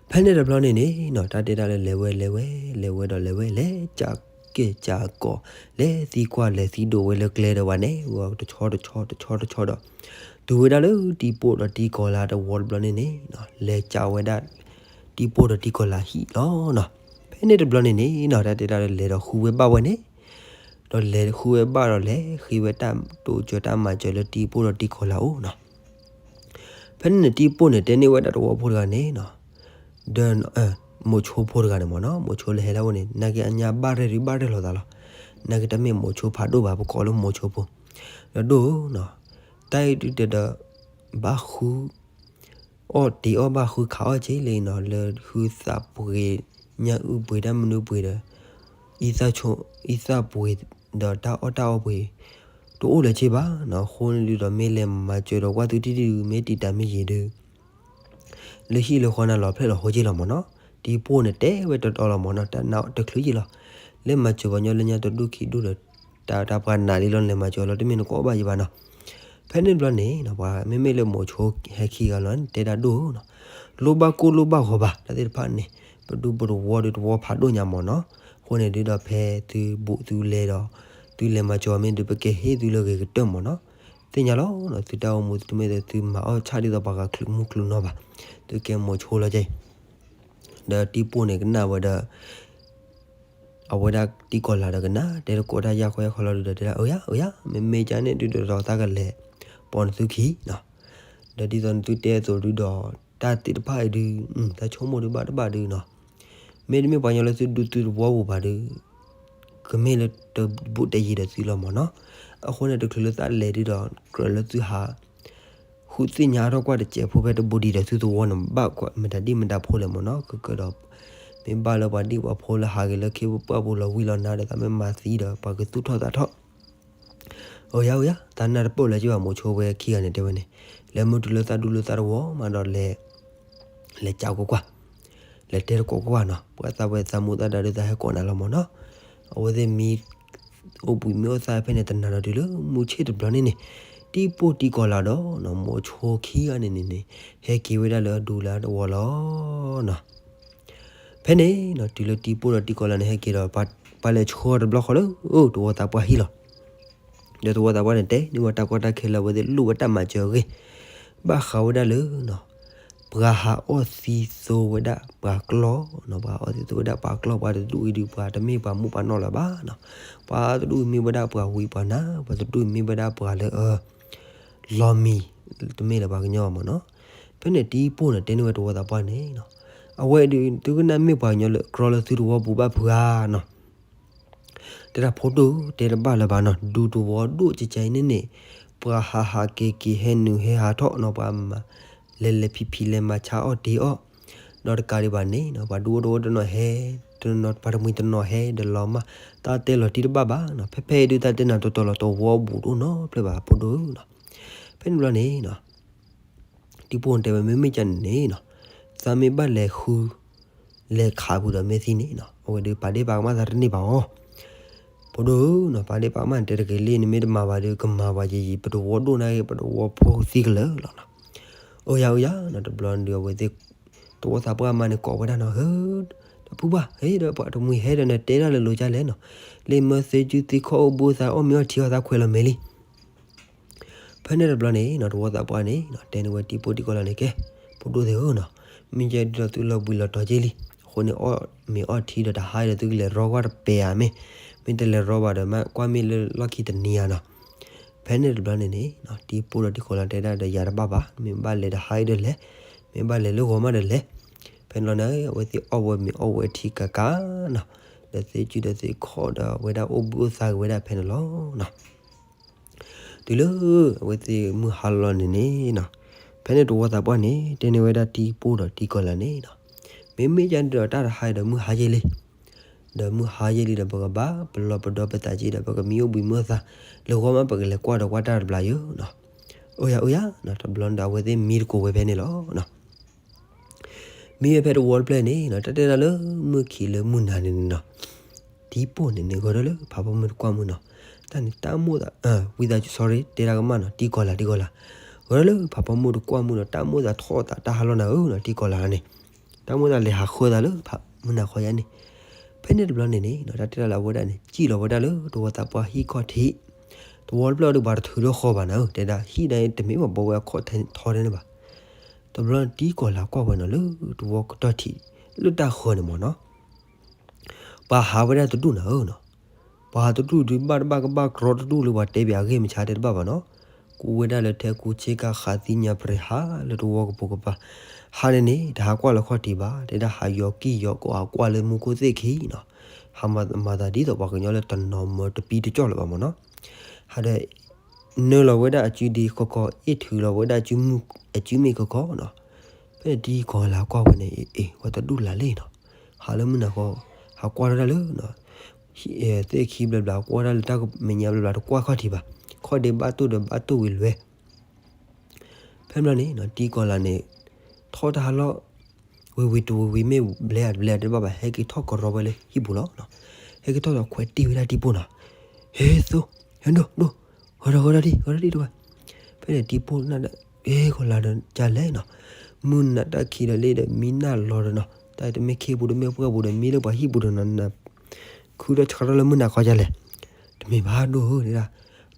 ဖဲန့ၣ်တဘျီန့ၣ်န့ၣ်နီၤ တၢ်တဲဒၣ်လၢလဲၤဝဲ လဲၤဝဲ လဲၤဝဲဒီးလဲၤဝဲ လဲၤကးက့ၢ်ကးကီၤ လဲၤသံကွၢ်လဲၤသံဒိးဝဲလၢကျဲဒီး ပှၤနဲၣ်ဝဲတဆီတဆီတဆီတဆီဒီး တုၤဝဲဒၣ်လၢတံၤပိၢ်ဒီးတံၤကီၤလၤတဝီတဘျီန့ၣ်န့ၣ်နီၤ လဲၤကးဝဲဒၣ် တံၤပိၢ်ဒီးတံၤကီၤလၤဟံၣ်လီၤနီၤ. ဖဲန့ၣ်တဘျီန့ၣ်န့ၣ်နီၤ တၢ်တဲဒၣ်လၢလဲၤဒီးဃုဝဲဘၣ်ဝဲန့ၣ် ဒီးလဲၤဃုဝဲဘၣ်ဒီးလဲၤဃ့ဝဲတၢ်တိစၢၤတၢ်မၤစၢၤလၢတံၤပိၢ်ဒီးတံၤကီၤလၤအိၣ်နီၤ. ဖဲန့ၣ်န့ၣ်တံၤပိၢ်န့ၣ်တဲန့ၢ်ဝဲဒၣ်တဝီဖိတဂၤန့ၣ်နီၤ, ဒီး မိၤဆိဖိတဂၤန့ၣ်မ့ၢ်နီၤ မိၤဆိလၢဟဲလၢအအိၣ်န့ၣ် နာ်က့အညါဘၣ်ရဲၣ်ဒုးဘၣ်ရဲၣ်လိာ်သးလီၤ. နာ်က့တမ့ၢ်မိၤဆိဖးဒိၣ်ဘၣ် ပကိးလၢမိၤဆိဖိ ဒီးဒိၣ်နီၤ တၢ်အံၤဒုးတဲဒီး ဘၣ်ဃု အီၣ်တ့ၤအီၣ်ဘၣ်ဃုခးအီၣ်က့လံနီၤ လၢဃုသးပှ့ၤ ညၣ်အုၣ်ပှ့ၤတၢ်မနုၤပှ့ၤဒီး အံသၣ်ဆိ အံသၣ်ပှ့ၤ ဒီးတၢ်အီၣ်တၢ်အီပှ့ၤ တအိၣ်လၢၤက့ဘၣ်နီၤ. အဃိန့ၣ်ဒုးဒီး မ့ၢ်လဲၤမၤစၢၤဒီးကွၢ်သုထံၣ်ဒုး မ့ၢ်တံာ်တာ်မ့ၢ်ယံာ်ဒုး လၢဟံၣ်လၢဃီနၤလီၤဖျဲၣ်လီၤဟိက့လီၤမ့ၢ်နီၤ. တံၤပိၢ်န့ၣ်တဲဝဲတီတီလီၤမ့ၢ်နီၤ တၢ်နးတချုးယံၤလီၤ. လၢမၤစၢၤပှၤညီလၢညါတဒူၣ်ခံဒူၣ်ဒီး တၢ်တၢ်ပှၤနာ်လံလီၤ လဲၤမၤစၢၤလီၤ တမ့ၢ်နကိးဘၣ်ယံၤဘၣ်နီၤ. ဖဲန့ၣ်တဘျီန့ၣ်နီၤ ပှၤမ့မ့ၢ်လၢမိၤဆိဟဲခံဂၤလီၤန့ၣ် တဲဒၣ်ဒိၣ်နီၤ လိၣ်ဘၣ်ကိၢ်လိၣ်ဘၣ်ဂီၤဘၣ် တၢ်သ့ၣ်တဖၣ်န့ၣ် ပဒူပတဝီဒီးတဝီဖးဒိၣ်ညါမ့ၢ်နီၤ. အဃိန့ၣ်ဒုးဒီးဖဲသုဘူးသုလဲၤဒီး သုလဲၤမၤစၢၤအီၤမ့ၢ်ဒုး ပကဟ့ၣ်သုလၢဂ့ၤကတၢၢ်မ့ၢ်နီၤ. သ့ၣ်ညါလီၤ သုတၢ်အိၣ်မူသုတမ့ၢ်သုမၤအီၣ်ဆၣ်ဒ်သိးပှၤဂၤချုးမူချုးနီၢ်ဘၣ်. သုကဲမိၤဆိလီၤက့ၤ ဒီးတံၤပိၢ်န့ၣ်ကနၣ်ဝဲဒီး အဝဲဒၣ်တံၤကီၤလၤဒီးကနၣ် တဲတကိးတၢ်ယၢ်ခီယၢ်ခီလီၤဒုးဒီးတဲဒၣ် အၢယၤ အၢယၤ မ့မ့ၢ်ကန့ၣ်ဒုးဒီးတၢ်ကလဲၤပိာ်နသုခံနီၤ. ဒီးဒ်သိးနသုတဲအသိးဒုးဒီး တၢ်သ့ၣ်တဖၣ်အံၤဒုး တၢ်ဆိကမိၣ်ဒုးဘၣ်တဘၣ်ဒုးနီၤ. မ့တမ့ၢ်ပှၤကညီလၢသုဒူသုသဝီပူၤဘၣ်ဒုး ကမ့ၢ်လၢတဘူးတယံၤဒီးသုလီၤမ့ၢ်နီၤ. အဃိန့ၣ်တချုးလၢသးလဲၤဒုးဒီး ကြၢးလၢသုဟး ဃုသ့ၣ်ညါထီၣ်ကွၢ်တစဲးဖိဖဲတဘူးဒံးဒီးသုသဝီန့ၣ် ဘၣ်ကွၢ်မတၤဒ်မတၤဖိလဲၣ်မ့ၢ်နီၤ. ကကဒီး မ့ၢ်ဘၣ်လၢပှၤဒံၣ်ပှၤဖိလၢဟးဂ့ၤလၢခ့ပှၢ်ပူၤလီၤဝံၤလီၤနါဒီး သးမ့ၢ်မၤသံဒီး ပှၤကသူၣ်ထီၣ်သးထီၣ် အၢယၤအၢယၤ သးနၢ်တပၢၢ်လၢၤက့ဘၣ် မိၤဆိဝဲခံဂၤန့ၣ်တဲဝဲန့ၣ်, လဲၤမုၢ်တုၤလၢသးဒူလၢသးတဝီမးဒီးလဲၤ လဲၤကးကွၢ်ကွၢ်, လဲၤတဲတကိးကွၢ်နီၤ, ပှၤသးဝဲသးမူသးဒါဒုးသးဟဲကိးနၤလီၤမ့ၢ်နီၤ. အဝဲသ့ၣ်မံ အိၣ်ဘှံးမ့ၢ်အိၣ်သါဖဲန့ၣ်တနၤဒီးတုၤလၢမုၢ်ဆ့ၣ်တဘျီန့ၣ်န့ၣ်, တံၤပိၢ်တံၤကီၤလၤဒီးနီၤ မိၤဆိခံဂၤန့ၣ်န့ၣ်န့ၣ် ဟဲက့ၤဝဲဒၣ်လၢအဒူလၢအတဝီလီၤ. ဖဲန့ၣ်နီၤ တုၤလၢတံၤပိၢ်ဒီးတံၤကီၤလၤန့ၣ် ဟဲက့ၤဒီး ပှၤလဲၤဆှၢတဘျီဃီလၢ တဝီသးပှၢ်ဟံၣ်လီၤ. ဒီးတဝီသးပှၢ်န့ၣ် တဲန့ၢ်ဝဲတၢ်ကီတၢ်ခဲလၢ အဝဲသ့ၣ်လိၣ်ဝဲတၢ်မၤစၢၤအဂ့ၢ်, ဘၣ်ဃးဝဲဒၣ်လၢနီၤ ပှၤဟးအီၣ်သံသိဝဲဒၣ်ပှၤကျီၢ်နီၤ, ပှၤအီၣ်သံသိဝဲဒၣ်ပှၤကျီၢ် ပှၤတဒူၣ်အံၤဒုး ပှၤတမ့ၢ်ပှၤမိၢ်ပှၤနီၢ်လၢၤဘၣ်နီၤ, ပှၤတဒူၣ်အံၤမ့ၢ်ဝဲဒၣ်ပှၤဝံပှၤနါ, ပှၤတဒူၣ်အံၤမ့ၢ်ဝဲဒၣ်ပှၤလၢအ လီၤမံၤ, တမ့ၢ်လၢပှၤကညီမ့ၢ်နီၤ. ဖဲန့ၣ်တံၤပိၢ်န့ၣ် တဲန့ၢ်ဝဲတဝီသးပှၢ်န့ၣ်နီၤ, အဝဲဒုး သုကနၣ်မ့ၢ်ပှၤကညီလၢကြီလၢသုတဝီပူၤဘၣ်ဖုဧါနီၤ. တဲဒၣ်ဖိဒိၣ် တဲတဘၣ်လၢၤဘၣ်နီၤ, ဒူတဝီဒိၣ်ကကဲအံၤန့ၣ်န့ၣ် ပှၤဟးဟးက့ၤက့ၤဟဲနုာ်ဟဲဟးထီၣ်နီၤ, ပှၤမၤလဲၤလဲၤဖံးဖံးလဲၤမၤဆါအီၣ်တ့ၤအီၣ်, ဒီးတကးဒံးဘၣ်န့ၣ်နီၤ ပှၤဒူအိၣ်တအိၣ်တနီၤဟဲ, တနီၤပှၤတမှံၤတနီၤဟဲဒီးလီၤမၢ်, တၢ်တဲလီၤတံၢ်တဘၣ်ဘၣ်နီၤ, ဖဲဖဲအံၤဒုးတၢ်တဲနၤတီတီလီၤ တဝီပူၤတအိၣ်နီတဖျၢၣ်ဘၣ်ဖိဒိၣ်နီၤ. ဖဲန့ၣ်တဘျီန့ၣ်နီၤ တံၤပိၢ်န့ၣ်တဲဝဲ မ့မ့ၢ်ကန့ၣ်န့ၣ်နီၤ, သးမ့ၢ်ဘၣ်လဲၤဃု လဲၤခးဖုဒီးမ့ၢ်သံန့ၣ်နီၤ, အဝဲဒုးပာ်ဒ့ၣ်ပာ်ကမၣ်သးတန့ၢ်ဘၣ်အီၤ. ဖိဒိၣ်ဧၢနီၤ, ပာ်ဒ့ၣ်ပာ်ကမၣ်န့ၣ် တဲတဂ့ၤလံ, နမ့ၢ်တမၤဘၣ်ဒီး ကမၤဘၣ်ယံာ်ယံာ်, ပတဝီဒိၣ်နၤဂ့ၤ, ပတဝီဖိသံကလၢာ်လီၤနီၤ. အိၣ်ယၤအိၣ်ယၤနီၤ, တဘျီဒုးအဝဲသ့ၣ် တဝီသးပှၢ်မါန့ၣ်ကိးဝဲဒၣ်နီၤ, ဟၢ ဒီပုၢ်ဘၣ်, ဟဲဒီးပှၤတမှံၤဟဲဒီးနတဲဒၣ်လၢလိၤကလဲၣ်နီၤ, လၢမၢသ့ကုသ့ခီၣ်အိၣ်ဘှံးအိၣ်သါ အီၣ်မ့ၤအီထံအီၣ်သးခွဲးလီၤမဲာ်လံ. ဖဲန့ၣ်တဘျီန့ၣ်နီၤ, တဝီသးပှၢ်န့ၣ်နီၤ တဲန့ၢ်ဝဲတံၤပိၢ်တံၤကီၤလၤန့ၣ် ကဲ, ဖိဒိၣ်သ့ၣ်ဧၢနီၤ, မ့ၢ်ကဲဒ်သိးသုလီၤဘှံးလီၤတီၤက့လံ, အဃိန့ၣ် အီၣ်မ့ၤအီထံဒီးတဟါဒီးသုကလဲၤရီကွၢ်တပဲာ်ဧါမ့ၢ်, မ့ၢ်တလဲၤရီဘၣ်ဒီး မ့ၢ်ကွၢ်မ့ၢ်လၢလီၢ်ခံတနံၤဧါနီၤ. ဖဲန့ၣ်တဘျီန့ၣ်န့ၣ်နီၤ, တံၤပိၢ်ဒီးတံၤကီၤလၤတဲဒၣ်ဒီး ယၤတဘၣ်ဘၣ်, မ့ၢ်ဘၣ်လဲၤတဟါဒီးလဲၤ, မ့ၢ်ဘၣ်လဲၤလၢဂီၤမးဒီးလဲၤ. ဖဲန့ၣ်လီၤန့ၣ် အဝဲသ့ၣ်အီၣ်ဝဲမ့ၤအီၣ်ဝဲထံကးကးနီၤ, ဒီးသ့ကုဒီးသ့ခီၣ်ဒီးအဝဲဒၣ်အိၣ်ဘှံးအိၣ်သါက့ၤဝဲဒၣ်ဖဲန့ၣ်လီၤနီၤ. တုၤလၢအဝဲသ့ၣ်မုၢ်ဟါလီၤလီၤန့ၣ်န့ၣ်နီၤ, ဖဲန့ၣ်တဝီသးပှၢ်န့ၣ် တဲန့ၢ်ဝဲဒၣ်တံၤပိၢ်ဒီးတံၤကီၤလၤန့ၣ်နီၤ, မ့မ့ၢ်ကန့ၣ်ဒီးတၢ်တဟါဒီးမုၢ်ဟါယဲၢ်လံ, ဒီးမုၢ်ဟါယဲၢ်လံဒီး ပကဘၣ်ပလီၢ်ပဒီပသးက့ဒီး ပကမံအိၣ်ဘှံးမုာ်သး, လၢဂီၤမးပကလဲၤကွၢ်ဒီးကွၢ်တၢ်တဘျီယဲၢ်နီၤ. အိၣ်ယၤအိၣ်ယၤနီၤ, တဘျီန့ၣ်ဒီး အဝဲသ့ၣ်မံတကိးဝဲဖဲန့ၣ်လီၤနီၤ. မံဝဲဖဲတဝီတဖျၢၣ်န့ၣ်နီၤ, တၢ်တဲဒၣ်လၢမုၢ်ခံးလၢမုၢ်နၤန့ၣ်န့ၣ်နီၤ, တံၤပိၢ်န့ၣ်န့ၣ် ဂဲၤထီၣ်လၢဖးဖီမုၢ်တကွၢ်မုၢ်နီၤ, တၢ်န့ၣ်တၢ်မိၣ်သး, ဝံသးစူၤ sorry တဲဒၣ်ကမၣ်နီၤ, တံၤကီၤလၤ တံၤကီၤလၤ, ဂဲၤထီၣ်လၢဖးဖီမုၢ်တကွၢ်မုၢ်ဒီး တၢ်မိၣ်သးထီၣ်သးတၢ်ဟးလီၤနၤဧၢနီၤ, တံၤကီၤလၤန့ၣ် တၢ်မိၣ်သးလဲၤဟးဃၢသးလၢဖးမုၢ်နၤခီယါန့ၣ်. ဖဲန့ၣ်တဘျီန့ၣ်န့ၣ်နီၤ, တၢ်တဲဒၣ်လၢအဝဲဒၣ်န့ၣ် စံၣ်လီၤဝဲဒၣ်လၢတဝီသးပှၢ်ဟံၣ်ခီၣ်ထံး, တဝီတဖျၢၣ်အံၤဒုး ပှၤတထုးလၢဃီဘၣ်နၤဧၢ, တဲဒၣ်ဟံၣ်ဒၣ်အံၤတမ့ၢ်ပှၤဘီဝဲအခီၣ်ထီထဲန့ၣ်ဘၣ်. တဘျီန့ၣ်တံၤကီၤလၤကွၢ်ဝဲနီၤ လၢတဝီကတီၢ်ထံး လၢတၢ်ဃၢၤန့ၣ်မ့ၢ်နီၤ, ပှၤဟးဝဲဒၣ်တဒူၣ်နၤဧၢနီၤ, ပှၤဟးတဒူၣ်ဒုး ဘၣ်တဘၣ်ကဘၣ်ကြီတဒူၣ်လၢပှၤတဲပၠးအဂ့ၢ်မဆါတဲတဘၣ်ဘၣ်နီၤ, ကူဝဲဒၣ်လၢထဲကူဆ့ကၤ ဟးသံညါပြဲၤဟးလၢတဝီကပိာ်ကပၤ, ဟးန့ၣ်န့ၣ် တဟးကွၢ်လၢခီၣ်ထံးဘၣ်, တဲဒၣ်ဟးယီၤကံၢ်ယီၤကီး ဟးကွၢ်လၢမူခိၣ်သ့ၣ်ခံနီၤ, ဟးမၤသးဒ်သိးပှၤကညီလၢတနီၤမၢတပံတကၠီၣ်လၢၤဘၣ်မ့ၢ်နီၤ, ဟးဒီး နၢလီၤဝဲဒၣ်အစုဒံးခီခီ, အ့ၣ်ထုးလီၤဝဲဒၣ်အစုမ့ၢ်ခီခီနီၤ, ဖဲန့ၣ်တံၤကီၤလၤကွၢ်ဝဲန့ၣ် အ့ၣ် ဝဲတဒူၣ်လၢ်လံနီၤ, ဟးလၢမုၢ်နၤခီ, ဟးကွၢ်ထီၣ်တၢ်လၢ သ့ၣ်ခံဘျီဘျီ ကွၢ်တၢ်လၢတၢ်မဲာ်ညါဘျီဘျီ တကွၢ်ခီၣ်ထံးဘၣ်, ခီၣ်ဒ့ဘၣ်တိၢ်ဒီးဘၣ်တိၢ်ဝံၤလွဲၤ ဖဲဘျီန့ၣ်နီၤ တံၤကီၤလၤန့ၣ် ထီၣ်တၢ်ဟးလီၢ် ဝ့ၤဝ့ၤတဝ့ၤဝ့ၤမ့ၢ်ဘျဲအဘျဲအတဲဘၣ်ဘၣ် ဟဲက့ၤထီၣ်ကရီဝဲလၢဟံၣ်ပူၤလီၤနီၤ, ဟဲက့ၤထီၣ်ဒီးခွဲးတ့ၢ်ဝဲဒၣ်တံၤပိၢ်နီၤ, ဟဲသိ, ဟဲဒိၣ်ဒိၣ်, ဂီၤဒီးဂီၤဒီးဒံး ဂီၤဒီးဒံးတဝဲ, ဖဲန့ၣ်တံၤပိၢ်နၢ်ဒီး အ့ၣ် ကီၤလၤဒီးကလဲၣ်နီၤ, မုၢ်နၤတၢ်ခံးဒီးလံဒီးမံနၢ်လီၤဒီးနီၤ, တၢ်တမ့ၢ်ခ့ပူၤတမ့ၢ်ပှၢ်ပူၤဒီးမံလၢပှၤဟံၣ်ပူၤဒီးနီၤ, နခုထီၣ်ဆှီထီၣ်လၢမုၢ်နၤခီကလဲၣ်, တမ့ၢ်ဘၣ်ဒိၣ်ဧၢဒၣ်,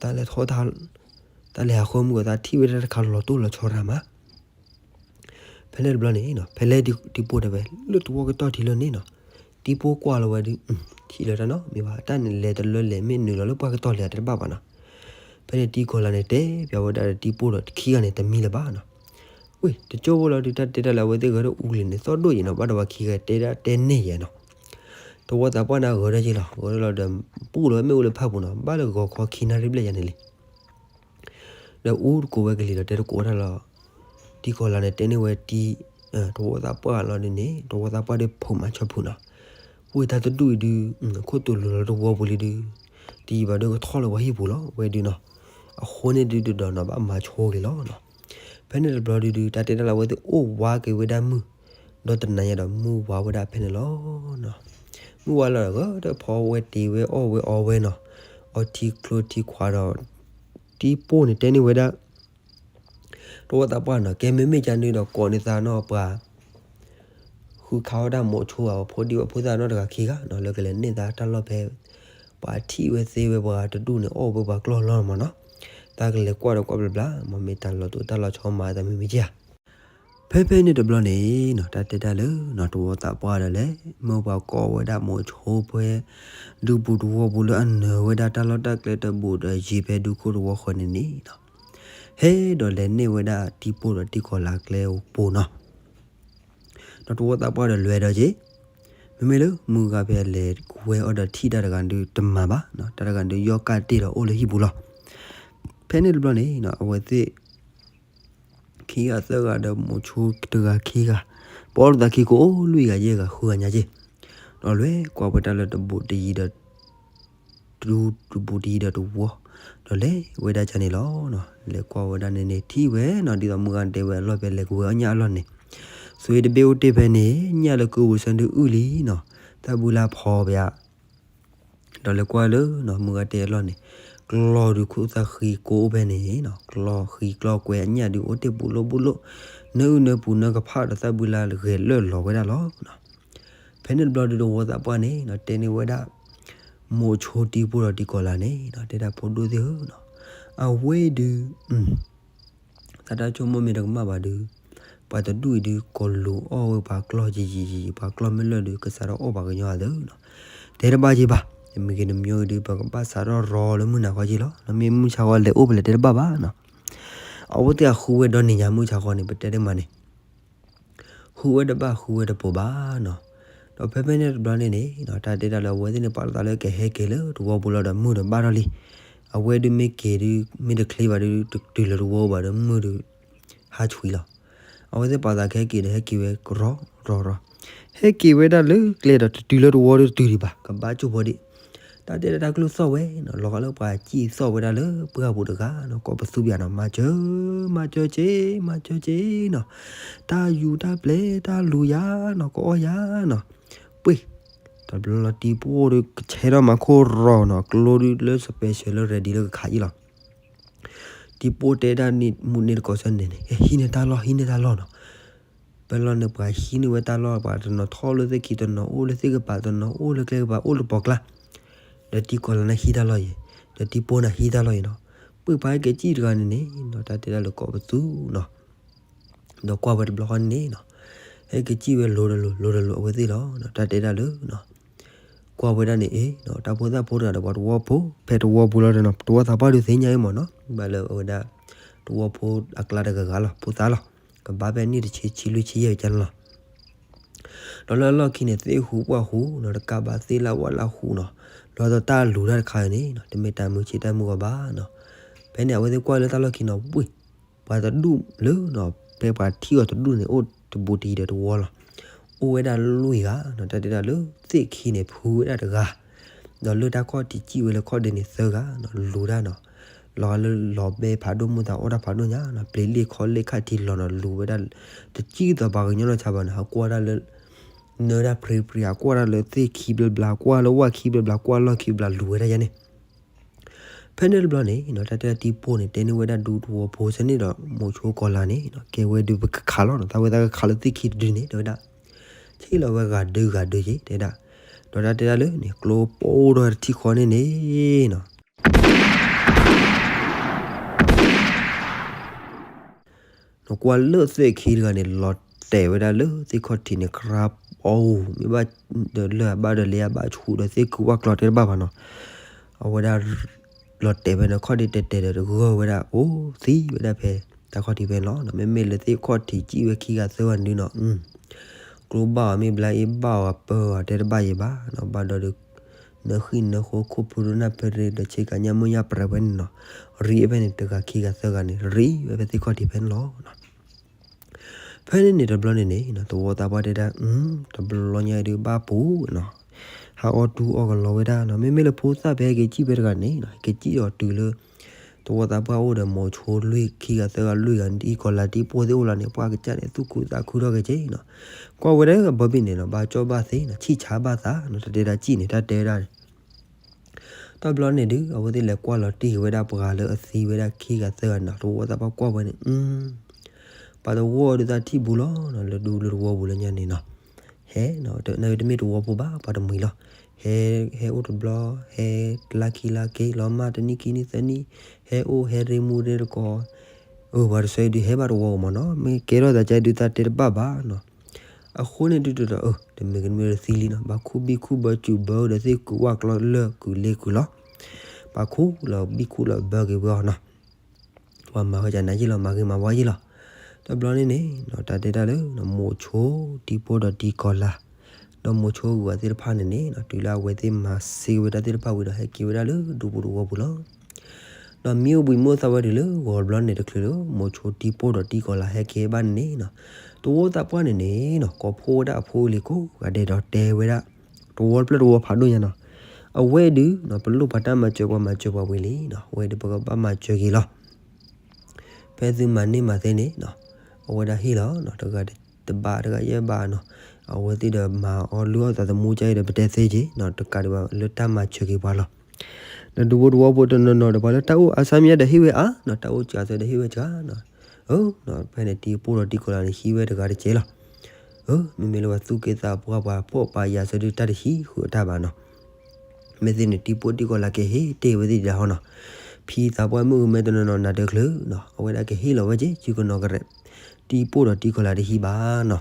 တၢ်လဲၤထီၣ်တၢ် တၢ်လဲၤဟးဃီမုၢ်အသးထံၣ်ဝဲဒၣ်တၢ်တခါလီၤတိၢ်လီၤဆီတၢ်မး ဖဲန့ၣ်တဘျီန့ၣ်နီၤ ဖဲလဲၣ်တံၤပိၢ်တဲဝဲ လၢတဝီကတီၢ်ထံးလၢန့ၣ်နီၤ, တံၤပိၢ်ကွၢ်လီၤဝဲဒုး ထံၣ်လၢတၢ်နီတမံၤဘၣ် တၢ်န့ၣ်လဲၤတလၢလဲၤမ့ၢ်နုာ်လီၤလၢပှၢ်ကတီၢ်လဲၤတဘၣ်ဘၣ်နီၤ, ဖဲန့ၣ်တံၤကီၤလၤန့ၣ်တဲပၠးဝဲဒၣ်ဒီးတံၤပိၢ်ဒီးခံဂၤန့ၣ်တမံလၢၤဘၣ်နီၤ, ဝ့ၢ် တကၠိဖိလီၤဒုး တၢ်တဲတၢ်လၢအဝဲသ့ၣ်ဂဲၤထီၣ်အူလံၤန့ၣ် သီၣ်ဒိၣ်ယဲၢ်နီၤ ဘၣ်ဒီးပှၤခံဂၤတဲဒၣ်တဲန့ၢ်ယဲၢ်နီၤ, တဝီသးပှၢ်န့ၣ်ဂဲၤထီၣ်က့ၤလီၤ ဂဲၤထီၣ်လီၤဒီး ပူၣ်လီၤဝဲမ့ၣ်အူလၢဖၣ်ပူၤနီၤ ဘၣ်လၢဂီၤခီခံနၣ်ရံၣ်ဘျဲၣ်ယဲၢ်န့ၣ်လံ ဒီးအူတကိးဝဲကလံၤဒီးတဲတကိးတၢ်လီၤ, တံၤကီၤလၤန့ၣ်တဲန့ၢ်ဝဲတံၤ, တဝီသးပှၢ်လီၤဒ်န့ၣ် တဝီသးပှၢ်ဒီးဖိးမၤဆီဖုးနီၤ, ဝ့ၢ်တၢ်တဒူၣ်အံၤဒုး ခိၣ်တူာ်လိၤလီၤတဝီပူၤလံဒုး, တယံာ်ဘၣ်ဒီးကထီၣ်လၢပှၤဟံၣ်ပူၤလီၤ ဝဲဒုးနီၤ, အဃိန့ၣ်ဒုးတဒီးနီၤ ဘၣ်မၤဆိက့ၤလီၤနီၤ, ဖဲန့ၣ်တဘျီဒုးဒုး တၢ်တဲတၢ်လၢအဝဲသ့ၣ်အိၣ်ဝါက့ၤဝဲဒၣ်မုၢ်, ဒီးတနၤညါဒီးမုၢ်ဝါဝဲဒၣ်ဖဲန့ၣ်လီၤနီၤ, မုၢ်ဝါလီၤဒီးဂဲၤဒီးဖီဝဲတ့ၤဝဲအီၣ်ဝဲအီဝဲနီၤ, အီထံချိထံခွးဒီး တံပိၢ်န့ၣ်တဲန့ၢ်ဝဲဒၣ် တဝီသးပှၢ်နီၤ ကဲမ့မ့ၢ်ကန့ၣ်ဒီးကိးန့ၢ်သးနီၤပှၤ ဃုခးဝဲဒၣ်မိၤဆိအဖိဒံဖိသၣ်နီတဂၤခံဂၤနီၤ လၢကလဲၤန့ၢ်သးတၢ်လီၢ်ဖဲ ပှၤထံၣ်ဝဲသ့ဝဲပှၤတဒူၣ်န့ၣ် အီၣ်ဝဲပှၤကျီၢ်လီၢ်မးနီၤ တၢ်ကလဲၤကွၢ်ဒီးကွၢ်ဘျီဘျီ မ့ၢ်မ့ၢ်တၢ်လီၤတိာ်တၢ်လီၤဆီမၤသးမ့မ့ၢ်ကဧါ ဖဲဖဲန့ၣ်တဘျီန့ၣ်နီၤ တၢ်တဲတၢ်လၢနီၤ တဝီသးပှၢ်ဒီးလဲၣ် မ့ၢ်ပှၤကိးဝဲဒၣ်မိၤဆိဖဲ ဒူပူၤတဝီပူၤလၢအနၢၤဝဲဒၣ်တၢ်လီၢ်တၢ်ကျဲတဘိးဒီးယံၤဖဲဒူခိၣ်တဝီဃီန့ၣ်န့ၣ်နီၤ ဟဲဒီးလဲၤန့ၢ်ဝဲဒၣ်တံပိၢ်ဒီးတံကီၤလၤကျဲပူၤနီၤ ဒီးတဝီသးပှၢ်ဒီးလဲၤဒီးက့ၤ မ့မ့ၢ်လၢမုၢ်ဂၤဖဲလဲၤကွဲအီၤဒီးထံၣ်တၢ်တဂၤဒုးတမၤဘၣ်နီၤ တၢ်တဂၤဒုးယီၣ်ကၣ်တ့ၢ်ဒီးအိၣ်လၢဟံၣ်ပူၤလီၤ ဖဲန့ၣ်တဘျီန့ၣ်နီၤ အဝဲသ့ၣ် ခံဂၤသၢဂၤဒီးမိၤဆိတဂၤခံဂၤ ပအီၣ်လိာ်သးခံကိးအိၣ်လွံၢ်ဂၤယဲၢ်ဂၤဃုဂၤညါက့ၢ် ဒီးလဲၤကွၢ်ဝဲတၢ်လၢတဘိးတယံၤဒီး တဒူတဘိးတယံၤဒီးတဝီ ဒီးလဲၤဝဲဒၣ်ကန့ၣ်လီၤ. လဲၤကွၢ်ဝဲဒၣ်န့ၣ်န့ၣ် ထံၣ်ဝဲနီၤ ဒ်သိးမုၢ်ဂၤတဲဝဲအလီၢ်ဖဲလဲၤကဝဲအီၣ်ညၣ်အလီၢ်န့ၣ် သွ့တဘ့ၣ်အိၣ်တ့ၢ်ဖဲန့ၣ် ညၣ်လၢကုပူၤဆၢဒုးအုၣ်လံနီၤ သၣ်ဘုလါဖီပယါ ဒီးလဲၤကွၢ်လၢနီၤ မုၢ်ဂၤတဲအလီၢ်န့ၣ် ကျီၢ်ဒုးခိၣ်သၣ်ဃံကိအိၣ်ဖဲန့ၣ်နီၤ ကျီၢ်ဃံကျီၢ်ကွဲအညၣ်ဒုးအိၣ်တ့ၢ်ဘူးလိၣ်ဘူးလိၣ် နၢအုၣ်နၢပူၤနၢကဖၣ်ဒီးသၣ်ဘုလါဂဲၤလၢာ်လီၤဝဲဒၣ်လီၤ. ဖဲန့ၣ်တဘျီဒုးတဝီသးပှၢ်န့ၣ်နီၤ တဲန့ၢ်ဝဲဒၣ် မိၤဆိတံပိၢ်ဒီးတံကီၤလၤန့ၣ်နီၤ တဲဒၣ်ဖိဒိၣ်သ့ၣ်ဧၢနီၤ အဝဲဒုး သးတၢ်ဆိကမိၣ်မ့ၢ်တကမၣ်ဘၣ်ဒုး ပှၤတဒူၣ်အံၤဒုး ကလူၤအီၣ်ဝဲပှၤကျီၢ်ယံာ်ယံာ်ယံာ် ပှၤကျီၢ်မ့ၢ်လၢာ်ဒုး ကစးထီၣ်အီၣ်ပှၤကညီအသးနီၤ တဲတဘၣ်က့ၤဘၣ် တမံၤဂ့ၤတမံၤဂ့ၤဒုး ပကဘၣ်စးထီၣ်ရီလၢမုၢ်နၤခီက့ၤလီၤ မ့ၢ်မုၢ်ဆါခီလဲၤအိၣ်ဖဲလဲၣ်တဲတဘၣ်ဘၣ်နီၤ အဝဲသ့ၣ်အဃုဝဲဒီနံၤညါမုၢ်ဆါခီန့ၣ် ပတဲတမးန့ၣ် ဃုဝဲတဘၣ်ဃုဝဲတပိၤဘၣ်နီၤ ဒီးဖဲဖဲန့ၣ်တဘျီန့ၣ်န့ၣ် တၢ်တဲဒၣ်လၢအဝဲသ့ၣ်န့ၣ် ပာ်လီၤသးလၢကဟဲက့ၤလၢတဝီပူၤလီၤဒီးမုၢ်ဒီးဘၣ်ထီၣ်လံ အဝဲဒုးမ့ၢ်က့ၤဒုး မ့ၢ်တချ့ဘၣ်ဒုး တတုၤလၢတဝီဘၣ်ဒီးမုၢ်ဒုး ဟါဆှံလီၤ အဝဲသ့ၣ်ပာ်သးကဟဲက့ၤဒီးဟဲက့ၤဝဲကရီရီရီ ဟဲက့ၤဝဲဒၣ်လၢကျဲဒီးတတုၤလၢတဝီဒုးတတုၤဒံးဘၣ် ကဘၣ်ကၠိၣ်ဖိဒံး တၢ်တဲဒၣ်တၢ်ကျိၣ်သီၣ်ဝဲနီၤ လီၤဂာ်လၢပှၤစံၣ်သီၣ်ဝဲဒၣ်လၢပှၢ်ပူၤတဂၤနီၤ ကိးပသူဘၣ်နီၤ မၤစၢၤ မၤစၢၤက့ၤ မၤစၢၤက့ၤနီၤ တၢ်ယူၤတၢ်ပျဲၤတၢ်လူၤယၤနီၤ ကအီၣ်ယၤနီၤ ပှ့ၤ တဘျီလီၤတံပိၢ်ဒုးကဆဲးထီၣ်မၤခိၣ်ရီနီၤ ကျိဒုးလၢ special လၢ ready လၢကခးအံၤလီၤ တံပိၢ်တဲဒၣ်န့ၣ်မူန့ၢ်တကိးဆၢန့ၣ်န့ၣ် ဟံးန့ၢ်တၢ်လီၢ် ဟံးန့ၢ်တၢ်လီၢ်နီၤ ပလီၢ်န့ၣ်ပှၤဟံးန့ၢ်ဝဲတၢ်လီၢ် ပှၤတနီၤထီၣ်လၢသ့ၣ်ခံ တနီၤအိၣ်လၢသ့ၣ်ကပၤ တနီၤအိၣ်လၢကျဲကပၤ အိၣ်လၢပိာ်ကျါ ဒီးတံကီၤလၤန့ၣ်ဟံးတၢ်လီၢ်ယဲၤ ဒီးတံပိၢ်န့ၣ်ဟံးတၢ်လီၢ်ယဲၤနီၤ ပှ့ၤပှၤဟဲက့ၤစံၣ်တဂၤန့ၣ်န့ၣ်နီၤ တၢ်တဲဒၣ်လၢကိးပသူနီၤ ဒီးကွၢ်ဝဲတဘျီဃီန့ၣ်နီၤ ဟဲက့ၤစံၣ်ဝဲလိၤတလိၤ လိၤတလိၤ အဝဲသ့ၣ်လီၤ တၢ်တဲဒၣ်လၢ ကွၢ်ဝဲဒၣ်န့ၣ်အ့ၣ် တၢ်ဖိသၣ်ဖိတဂၤဒီးပှၤတဝီဖိ ဖဲတဝီပူၤလီၤဒီးနီၤ တဝီသးပှၢ်ဒုးသ့ၣ်ညါအံၤမ့ၢ်နီၤ ဘၣ်လၢအဝဲဒၣ် တဝီဖိအကျါတဂၤဂၤလီၤ ဖိသၣ်လီၤ ကဘၣ်ဖဲနံၣ်တဆံ ဆံလွံၢ် ဆံယဲၢ်ကန့ၣ်လီၤ ဒီးလၢအလီၢ်ခံန့ၣ် သ့ၣ်ဟူးပှၢ်ဟူးနီၤ တကးဘၣ်သ့ၣ်လၢ်ဝၣ်လၢ်ဟူးနီၤ လီၤဒီးတၢ်လူၤတၢ်တခါအံၤန့ၣ်နီၤ တမ့ၢ်တၢ်မုာ်ဆ့တၢ်မုာ်ဂီၤဘၣ်နီၤ ဖဲန့ၣ် အဝဲသ့ၣ်ကွၢ်လၢတၢ်လီၢ်ခံနီၤ ပှ့ၤ ပှၤတဒူၣ်လၢနီၤ ဖဲပှၤထံၣ်အီၤတဒူၣ်န့ၣ် အိၣ်တဘူးတယံၤဒီးတဝီလီၤ အိၣ်ဝဲဒၣ်လွံၢ်ဂၤနီၤ တၢ်တဲဒၣ်လၢသ့ၣ်ခံန့ၣ် ဖုဝဲဒၣ်တဂၤ ဒီးလၢတၢ်ခီၣ်ထံးစံၣ်ဝဲလၢခီၣ်ဒ့န့ၣ်သၢဂၤနီၤ လူၤတၢ်နီၤ လီၤလၢလီၤဘဲဖးဒိၣ်မုၢ်သးအိၣ်တၢ်ဖးဒိၣ်ညါနီၤ ပျ့ၤလ့ၣ်ခီလ့ၣ်ခၣ်ထံလီၤနီၤ လူၤဝဲဒၣ် တစံၣ်သိးပှၤကညီနီၤဆါဘၣ်နီၤ ဟးကွၢ်ဒၣ်လၢ နၢဒၣ်ပြံပြံ ဟးကွၢ်ဒၣ်လၢသ့ၣ်ခံဘျီဘျီ ကွၢ်လၢဝၣ်ခံဘျီဘျီ ကွၢ်လီၢ်ခံဘျီ လူၤဝဲဒၣ်ယါန့ၣ် ဖဲန့ၣ်တဘျီန့ၣ်နီၤ တၢ်တဲဒၣ်တံပိၢ်န့ၣ် တဲန့ၢ်ဝဲဒၣ်ဒူတဝီဖိစ့ၢ်န့ၣ်ဒီး မိၤဆိကီၤလၤန့ၣ်နီၤ ကဲဝဲဒုးပကခးလီၤနီၤ သးဝဲသးကခးလၢသ့ၣ်ခံတဒုန့ၣ် တဲဝဲဒၣ် ဆ့ၣ်လီၤဝဲဂၤဒုဂၤဒုယ့ၤ တဲဒၣ် ဒီးတၢ်တဲဒၣ်လၢန့ၣ် ကျိပိၢ်ဒီးတထံၣ်ဃီန့ၣ်န့ၣ်နီၤ နကွၢ်လၢသ့ၣ်ခံတဂၤန့ၣ် လီၤတဲာ်ဝဲဒၣ်လၢသ့ၣ်ခီၣ်ထံးန့ၣ် ခရါပီမ့ၢ်ဘၣ်ဒီးလၢအဘၣ်ဒီးလ့အဘၣ်ဆူၣ်ဒီးသ့ၣ်ခုဝၣ်ကျီတဲတဘၣ်ဘၣ်နီၤ အဝဲဒၣ် လီၤတဲာ်ဝဲန့ၣ် ခီၣ်ဒ့တဲာ်တဲာ်ဒီးတဂၢၢ်ဝဲဒၣ်အိၣ်သံဝဲဒၣ်ဖဲ တၢ်ခီၣ်ထံးဖဲန့ၣ်လီၤ. မ့မ့ၢ်လၢသ့ၣ်ခီၣ်ထံးစံၣ်ဝဲခံဂၤသၢဂၤန့ၣ်နီၤ ကျိဘၣ်အီၤမ့ၢ်ဘျါအ့ၣ်ဘၣ်အီၤပၢအီၤတဲတဘၣ်ယံၤဘၣ်နီၤ ဘၣ်ဒီး နၢဃံၣ်နၢဃိခိၣ်ဖုဒိၣ်နၢ်ဖဲရ့ဒီးဆ့ကၤညၣ်မုၣ်ညၣ်ပြဲၤဖဲန့ၣ်နီၤ ရံးဖဲန့ၣ် တဂၤခံဂၤသၢဂၤန့ၣ် ရံးဝဲဖဲသ့ၣ်ခီၣ်ထံးဖဲန့ၣ်လီၤ. ဖဲန့ၣ်န့ၣ်တဘျီန့ၣ်န့ၣ် သဝီသးပှၢ်တဲဒၣ် တဘျီညါအံၤဒုးဘၣ်ပူၤနီၤ ဟးအီၣ်တူၢ်အီၣ်ကလီဝဲဒၣ်နီၤ မ့မ့ၢ်လၢဖိသၣ်ဖဲက့ၤစံၣ်ဖဲတဂၤန့ၣ်နီၤ က့ၤစံၣ်အီၤတုၤလၢ သဝီသးပှၢ်အိၣ်ဒီးမိၤဆိလွံၢ်ခံဂၤသၢဂၤလွံၢ်ဂၤ အံၤကီၤလၤတံၢ်ပိၢ်သ့ၣ်အိၣ်လီၤန့ၣ် ပှၢ်ကစၢ်န့ၣ် သူၣ်ခုသးခုထီၣ်က့ၤက့ၤနီၤ ကွၢ်ဝဲဒၣ်အဘီဘ့ၣ်န့ၣ်နီၤ ဘၣ်ကၠီၣ်ဘၣ်သ့နီၤ ဆံၣ်ဆါဘၣ်သးနီၤ တၢ်တဲဒၣ်စံၣ်န့ၣ် တၢ်တဲဝဲဒၣ်န့ၣ် တဘျီန့ၣ်ဒုး အဝဲသ့ၣ်လဲၤကွၢ်လီၤတံၢ်က့ၤဝဲဒၣ်ပှၤလၢအသံဝဲဒၣ်ခံဂၤသၢဂၤန့ၣ်နီၤ, တဝီသးပှၢ်ကွၢ်ဝဲန့ၣ်, ပှၤတဝီဒုးသးထံၣ်ဘူးလီၤနီၤ, လၢဒူလၢတဝီပူၤလၢညါန့ၣ်နီၤ, ဟဲနီၤ, တမ့ၢ်တဝီဖိဘၣ် ပှၤတမှံၤလီၤ, ဟဲ, ဟဲအိၣ်တဘျီ, ဟဲတလါခံလါက့ၤ, လီၤမၢ်တနံၣ်ခံနံၣ်သၢနံၣ်, ဟဲအိၣ်ဟဲရ့မူရ့တကိး, အၢ ပှၤတဆၢအံၤဒုးဟဲဘၣ်တဝီဧိၤမးနီၤ, မ့ၢ်ကဲထီၣ်သးကဲဒုးသးတဲတဘၣ်ဘၣ်နီၤ, အဃိန့ၣ်ဒုးဒီး အၢ တမ့ၢ်ကမ့ၢ်တသံလံနီၤ, ဘၣ်ခူၣ်ဘံၣ်ခူၣ်ဘၢစူၣ်ဘၢဒီးသ့ၣ်ကုာ်ဝၣ်ကျီလၢၢ် ကုာ်လ့ကုာ်လီၤ, ပှၤခူၣ်လီၤဘံၣ်ခူၣ်လီၤဘၢက့ၤဝဲအီၤနီၤ, ပှၤမၤဝဲကနၤယ့ၣ်လီၤ, မၤဂ့ၤမၤဝါယ့ၣ်လီၤ, တဘျီန့ၣ်န့ၣ်နီၤ, တၢ်တဲတၢ်လၢ မိၤဆိတံၤပိၢ်ဒီးတံၤကီၤလၤ, ဒီးမိၤဆိဂုၤဂၤသ့ၣ်တဖၣ်န့ၣ်န့ၣ်နီၤ, တုၤလၢအဝဲသ့ၣ်မၤစ့ဝဲတၢ်သ့ၣ်တဖၣ်ဝံၤဒီး ဟဲက့ၤဝဲဒၣ်လၢဒူဖိတဝီပူၤလီၤ. ဒီးမ့ၢ်အိၣ်ဘှံးမ့ၢ်အိၣ်သးဝဲတုၤလၢဂီၤတဘျီန့ၣ်တချုးလၢ မိၤဆိတံၤပိၢ်ဒီးတံၤကီၤလၤဟဲက့ၤဘၣ်န့ၣ်န့ၣ်နီၤ, တဝီသးပှၢ်န့ၣ်န့ၣ်နီၤ, ကိးဖှိၣ်ဝဲဒၣ်အဖိအလံၤကိးဂၤဒဲးဒီးတဲဝဲဒၣ်, တဝီတဖျၢၣ်တဝီဖးဒိၣ်ညါနီၤ, အဝဲဒုး ပလိၣ်ပှၤတၢ်မၤစၢၤ ပှၤမၤစၢၤပှၤဝံၤလံနီၤ, အဝဲဒုးပကဘၣ်မၤစၢၤက့ၤလီၤ. ဖဲသုမၤန့ၢ်မၤသ့န့ၣ်နီၤ, အဝဲဒၣ်ဟ့ၣ်လီၤနီၤ, တဂၤတဘးတဂၤယဲၢ်ဘးနီၤ, အဝဲသ့ၣ်ဒီးမၤအီၤလုၢ်အီၣ်သးသမူကအံၤဒီး ပတဲသ့က့ၤနီၤ, တကးဒံးဘၣ်လၢတၢ်မၤစၢၤက့ၤပှၤလီၤ. ဒီးဒူဖိတဝီဖိတနီၤနီၤဒီး ပှၤလၢတၢ်အိၣ်အါဆါမံၤဒီးဟ့ၣ်ဝဲအါနီၤ, တၢ်အိၣ်စှၤသၢဒီးဟ့ၣ်ဝဲစှၤနီၤ, အၢ ဖဲန့ၣ်တံၤပိၢ်ဒီးတံၤကီၤလၤန့ၣ် ဟံးဝဲတဂၤတကဲလီၤ. အၢ မ့မ့ၢ်လၢပှၤသူၣ်က့သးပှၢ် ပှၤဖှီၣ်ပှၤယာ်ဆၢဒုး တၢ်တဟံးဃုာ်အတၢ်ဘၣ်နီၤ. မ့ၢ်သ့န့ၣ်တံၤပိၢ်တံၤကီၤလၤကဟ့ၣ်တ့ၢ်ဝဲသ့ၣ်ဒၣ်ဟီနီၤ, ဖံသးပှၢ်မုၣ်ကမဲတနီၤနီၤနၤဒၢချုးနီၤ, အဝဲဒၣ်ကဟ့ၣ်လီၤဝဲက့ၤ စုကနီၤကရဲး, တံၤပိၢ်ဒီးတံၤကီၤလၤတဟံးဘၣ်နီၤ.